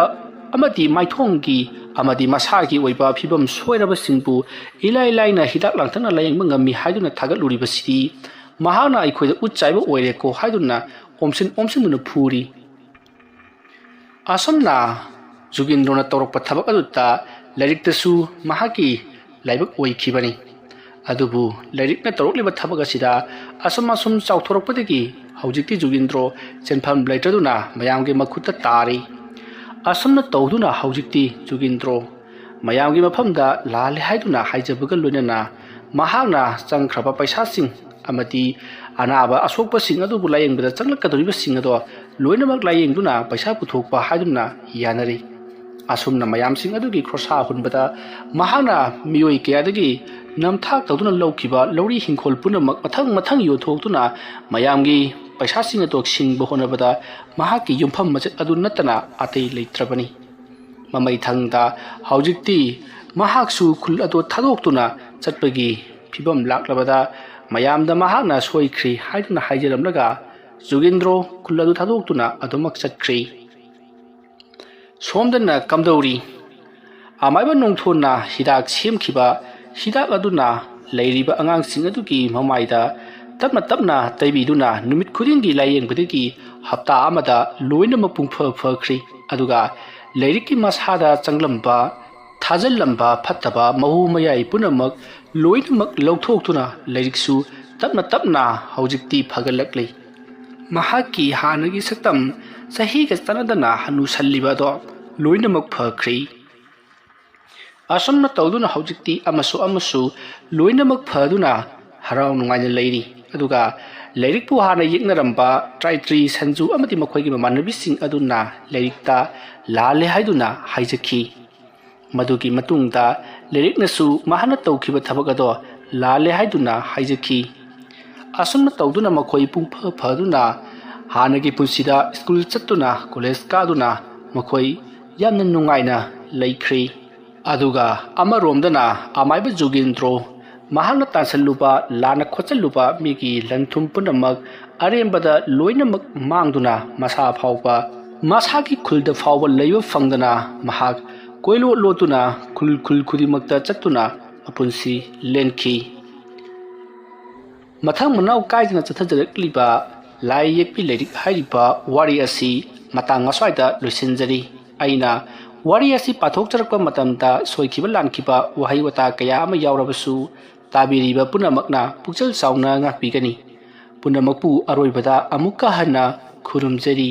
ꯑꯃꯗꯤ ꯃꯥꯏꯊꯣꯡꯒꯤ ꯑꯃꯗꯤ ꯃꯁꯥꯒꯤ ꯑꯣꯏꯕ ꯐꯤꯕꯝ ꯁꯣꯏꯔꯕꯁꯤꯡꯕꯨ ꯏꯂꯥꯏ ꯂꯥꯏꯅ ꯍꯤꯗꯥꯛ ꯂꯥꯡꯊꯛꯅ ꯂꯥꯌꯦꯡꯕ ꯉꯝꯃꯤ ꯍꯥꯏꯗꯨꯅ ꯊꯥꯒꯠꯂꯨꯔꯤꯕꯁꯤꯗꯤ ꯃꯍꯥꯛꯅ ꯑꯩꯈꯣꯏꯗ ꯎꯠ ꯆꯥꯏꯕ ꯑꯣꯏꯔꯦꯀꯣ ꯍꯥꯏꯗꯨꯅ ꯑꯣꯝꯁꯤꯟ ꯑꯣꯝꯁꯤꯟꯗꯨꯅ ꯐꯨꯔꯤ꯫ ꯑꯁꯨꯝꯅ ꯖꯨꯒꯤꯟꯗ꯭ꯔꯣꯅ ꯇꯧꯔꯛꯄ ꯊꯕꯛ ꯑꯗꯨꯗ ꯂꯥꯏꯔꯤꯛꯇꯁꯨ ꯃꯍꯥꯛꯀꯤ ꯂꯥꯏꯕꯛ ꯑꯣꯏꯈꯤꯕꯅꯤ꯫ ꯑꯗꯨꯕꯨ ꯂꯥꯏꯔꯤꯛꯅ ꯇꯧꯔꯛꯂꯤꯕ ꯊꯕꯛ ꯑꯁꯤꯗ ꯑꯁꯨꯝ ꯑꯁꯨꯝ ꯆꯥꯎꯊꯣꯔꯛꯄꯗꯒꯤ ꯍꯧꯖꯤꯛꯇꯤ ꯖꯨꯒꯤꯟꯗ꯭ꯔꯣ ꯁꯤꯟꯐꯝ ꯂꯩꯇꯗꯨꯅ ꯃꯌꯥꯝꯒꯤ ꯃꯈꯨꯠꯇ ꯇꯥꯔꯤ꯫ ꯑꯁꯨꯝꯅ ꯇꯧꯗꯨꯅ ꯍꯧꯖꯤꯛꯇꯤ ꯖꯨꯒꯤꯟꯗ꯭ꯔꯣ ꯃꯌꯥꯝꯒꯤ ꯃꯐꯝꯗ ꯂꯥꯜꯂꯦ ꯍꯥꯏꯗꯨꯅ ꯍꯥꯏꯖꯕꯒ ꯂꯣꯏꯅꯅ ꯃꯍꯥꯛꯅ ꯆꯪꯈ꯭ꯔꯕ ꯄꯩꯁꯥꯁꯤꯡ ꯑꯃꯗꯤ ꯑꯅꯥꯕ ꯑꯁꯣꯛꯄꯁꯤꯡ ꯑꯗꯨꯕꯨ ꯂꯥꯌꯦꯡꯕꯗ ꯆꯪꯂꯛꯀꯗꯧꯔꯤꯕꯁꯤꯡ ꯑꯗꯣ ꯂꯣꯏꯅꯃꯛ ꯂꯥꯌꯦꯡꯗꯨꯅ ꯄꯩꯁꯥ ꯄꯨꯊꯣꯛꯄ ꯍꯥꯏꯗꯨꯅ ꯌꯥꯅꯔꯤ꯫ ꯑꯁꯨꯝꯅ ꯃꯌꯥꯝꯁꯤꯡ ꯑꯗꯨꯒꯤ ꯈꯣꯔꯁꯥ ꯍꯨꯟꯕꯗ ꯃꯍꯥꯛꯅ ꯃꯤꯑꯣꯏ ꯀꯌꯥꯗꯒꯤ ꯅꯝꯊꯥꯛ ꯇꯧꯗꯨꯅ ꯂꯧꯈꯤꯕ ꯂꯧꯔꯤ ꯍꯤꯡꯈꯣꯜ ꯄꯨꯝꯅꯃꯛ ꯃꯊꯪ ꯃꯊꯪ ꯌꯣꯟꯊꯣꯛꯇꯨꯅ ꯃꯌꯥꯝꯒꯤ ꯄꯩꯁꯥꯁꯤꯡ ꯑꯗꯨ ꯁꯤꯡꯕ ꯍꯣꯠꯅꯕꯗ ꯃꯍꯥꯛꯀꯤ ꯌꯨꯝꯐꯝ ꯃꯆꯦꯠ ꯑꯗꯨ ꯅꯠꯇꯅ ꯑꯇꯩ ꯂꯩꯇ꯭ꯔꯕꯅꯤ꯫ ꯃꯃꯩꯊꯪꯗ ꯍꯧꯖꯤꯛꯇꯤ ꯃꯍꯥꯛꯁꯨ ꯈꯨꯜ ꯑꯗꯨ ꯊꯥꯗꯣꯛꯇꯨꯅ ꯆꯠꯄꯒꯤ ꯐꯤꯕꯝ ꯂꯥꯛꯂꯕꯗ ꯃꯌꯥꯝꯗ ꯃꯍꯥꯛꯅ ꯁꯣꯏꯈ꯭ꯔꯦ ꯍꯥꯏꯗꯨꯅ ꯍꯥꯏꯖꯔꯝꯂꯒ ꯖꯨꯒꯦꯟꯗ꯭ꯔꯣ ꯈꯨꯜ ꯑꯗꯨ ꯊꯥꯗꯣꯛꯇꯨꯅ ꯑꯗꯨꯃꯛ ꯆꯠꯈ꯭ꯔꯦ꯫ ꯁꯣꯝꯗꯅ ꯀꯝꯗꯧꯔꯤ? ꯑꯃꯥꯏꯕ ꯅꯣꯡꯊꯣꯟꯅ ꯍꯤꯗꯥꯛ ꯁꯦꯝꯈꯤꯕ ꯍꯤꯗꯥꯛ ꯑꯗꯨꯅ ꯂꯩꯔꯤꯕ ꯑꯉꯥꯡꯁꯤꯡ ꯑꯗꯨꯒꯤ ꯃꯃꯥꯏꯗ ꯇꯞꯅ ꯇꯞꯅ ꯇꯩꯕꯤꯗꯨꯅ ꯅꯨꯃꯤꯠ ꯈꯨꯗꯤꯡꯒꯤ ꯂꯥꯌꯦꯡꯕꯗꯒꯤ ꯍꯞꯇꯥ ꯑꯃꯗ ꯂꯣꯏꯅꯃꯛ ꯄꯨꯡꯐ ꯐꯈ꯭ꯔꯦ꯫ ꯑꯗꯨꯒ ꯂꯥꯏꯔꯤꯛꯀꯤ ꯃꯁꯥꯗ ꯆꯪꯂꯝꯕ, ꯊꯥꯖꯤꯜꯂꯝꯕ ꯐꯠꯇꯕ ꯃꯍꯨ ꯃꯌꯥꯏ ꯄꯨꯝꯅꯃꯛ ꯂꯣꯏꯅꯃꯛ ꯂꯧꯊꯣꯛꯇꯨꯅ ꯂꯥꯏꯔꯤꯛꯁꯨ ꯇꯞꯅ ꯇꯞꯅ ꯍꯧꯖꯤꯛꯇꯤ ꯐꯒꯠꯂꯛꯂꯤ꯫ ꯃꯍꯥꯛꯀꯤ ꯍꯥꯟꯅꯒꯤ ꯁꯛꯇꯝ, ꯆꯍꯤꯒ ꯆꯥꯟꯅꯗꯅ ꯍꯅꯨꯁꯜꯂꯤꯕ ꯑꯗꯣ ꯂꯣꯏꯅꯃꯛ ꯐꯈ꯭ꯔꯦ꯫ ꯑꯁꯨꯝꯅ ꯇꯧꯗꯨꯅ ꯍꯧꯖꯤꯛꯇꯤ ꯑꯃꯁꯨ ꯑꯃꯁꯨ ꯂꯣꯏꯅꯃꯛ ꯐꯗꯨꯅ ꯍꯔꯥꯎ ꯅꯨꯡꯉꯥꯏꯅ ꯂꯩꯔꯤ꯫ ꯑꯗꯨꯒ ꯂꯥꯏꯔꯤꯛꯄꯨ ꯍꯥꯟꯅ ꯌꯦꯛꯅꯔꯝꯕ ꯇ꯭ꯔꯥꯏꯇ꯭ꯔꯤ, ꯁꯟꯖꯨ ꯑꯃꯗꯤ ꯃꯈꯣꯏꯒꯤ ꯃꯃꯥꯟꯅꯕꯤꯁꯤꯡ ꯑꯗꯨꯅ ꯂꯥꯏꯔꯤꯛꯇ ꯂꯥꯜꯂꯦ ꯍꯥꯏꯗꯨꯅ ꯍꯥꯏꯖꯈꯤ꯫ ꯃꯗꯨꯒꯤ ꯃꯇꯨꯡꯗ ꯂꯥꯏꯔꯤꯛꯅꯁꯨ ꯃꯍꯥꯛꯅ ꯇꯧꯈꯤꯕ ꯊꯕꯛ ꯑꯗꯣ ꯂꯥꯜꯂꯦ ꯍꯥꯏꯗꯨꯅ ꯍꯥꯏꯖꯈꯤ꯫ ꯑꯁꯨꯝꯅ ꯇꯧꯗꯨꯅ ꯃꯈꯣꯏ ꯄꯨꯡꯐ ꯐꯗꯨꯅ ꯍꯥꯟꯅꯒꯤ ꯄꯨꯟꯁꯤꯗ ꯁ꯭ꯀꯨꯜ ꯆꯠꯇꯨꯅ ꯀꯣꯂꯦꯖ ꯀꯥꯗꯨꯅ ꯃꯈꯣꯏ ꯌꯥꯝꯅ ꯅꯨꯡꯉꯥꯏꯅ ꯂꯩꯈ꯭ꯔꯦ꯫ ꯑꯗꯨꯒ ꯑꯃꯔꯣꯝꯗꯅ ꯑꯃꯥꯏꯕ ꯖꯣꯒꯦꯟꯗ꯭ꯔꯣ ꯃꯍꯥꯛꯅ ꯇꯥꯟꯁꯤꯜꯂꯨꯕ, ꯂꯥꯟꯅ ꯈꯣꯠꯆꯜꯂꯨꯕ ꯃꯤꯒꯤ ꯂꯟ ꯊꯨꯝ ꯄꯨꯝꯅꯃꯛ ꯑꯔꯦꯝꯕꯗ ꯂꯣꯏꯅꯃꯛ ꯃꯥꯡꯗꯨꯅ ꯃꯁꯥ ꯐꯥꯎꯕ, ꯃꯁꯥꯒꯤ ꯈꯨꯜꯗ ꯐꯥꯎꯕ ꯂꯩꯕ ꯐꯪꯗꯅ ꯃꯍꯥꯛ ꯀꯣꯏꯂꯣꯠ ꯂꯣꯠꯇꯨꯅ ꯈꯨꯜ ꯈꯨꯜ ꯈꯨꯗꯤꯡꯃꯛꯇ ꯆꯠꯇꯨꯅ ꯃꯄꯨꯟꯁꯤ ꯂꯦꯟꯈꯤ꯫ ꯃꯊꯪ ꯃꯅꯥꯎ ꯀꯥꯏꯗꯅ ꯆꯠꯊꯖꯔꯛꯂꯤꯕ ꯂꯥꯏ ꯌꯦꯛꯄꯤ ꯂꯥꯏꯔꯤꯛ ꯍꯥꯏꯔꯤꯕ ꯋꯥꯔꯤ ꯑꯁꯤ ꯃꯇꯥꯡ ꯑꯁ꯭ꯋꯥꯏꯗ ꯂꯣꯏꯁꯤꯟꯖꯔꯤ꯫ ꯑꯩꯅ ꯋꯥꯔꯤ ꯑꯁꯤ ꯄꯥꯊꯣꯛꯆꯔꯛꯄ ꯃꯇꯝꯗ ꯁꯣꯏꯈꯤꯕ ꯂꯥꯟꯈꯤꯕ ꯋꯥꯍꯩ ꯋꯥꯇꯥ ꯀꯌꯥ ꯑꯃ ꯌꯥꯎꯔꯕꯁꯨ ꯇꯥꯕꯤꯔꯤꯕ ꯄꯨꯝꯅꯃꯛꯅ ꯄꯨꯛꯆꯦꯜ ꯆꯥꯎꯅ ꯉꯥꯛꯄꯤꯒꯅꯤ꯫ ꯄꯨꯝꯅꯃꯛꯄꯨ ꯑꯔꯣꯏꯕꯗ ꯑꯃꯨꯛꯀ ꯍꯟꯅ ꯈꯨꯔꯨꯝꯖꯔꯤ꯫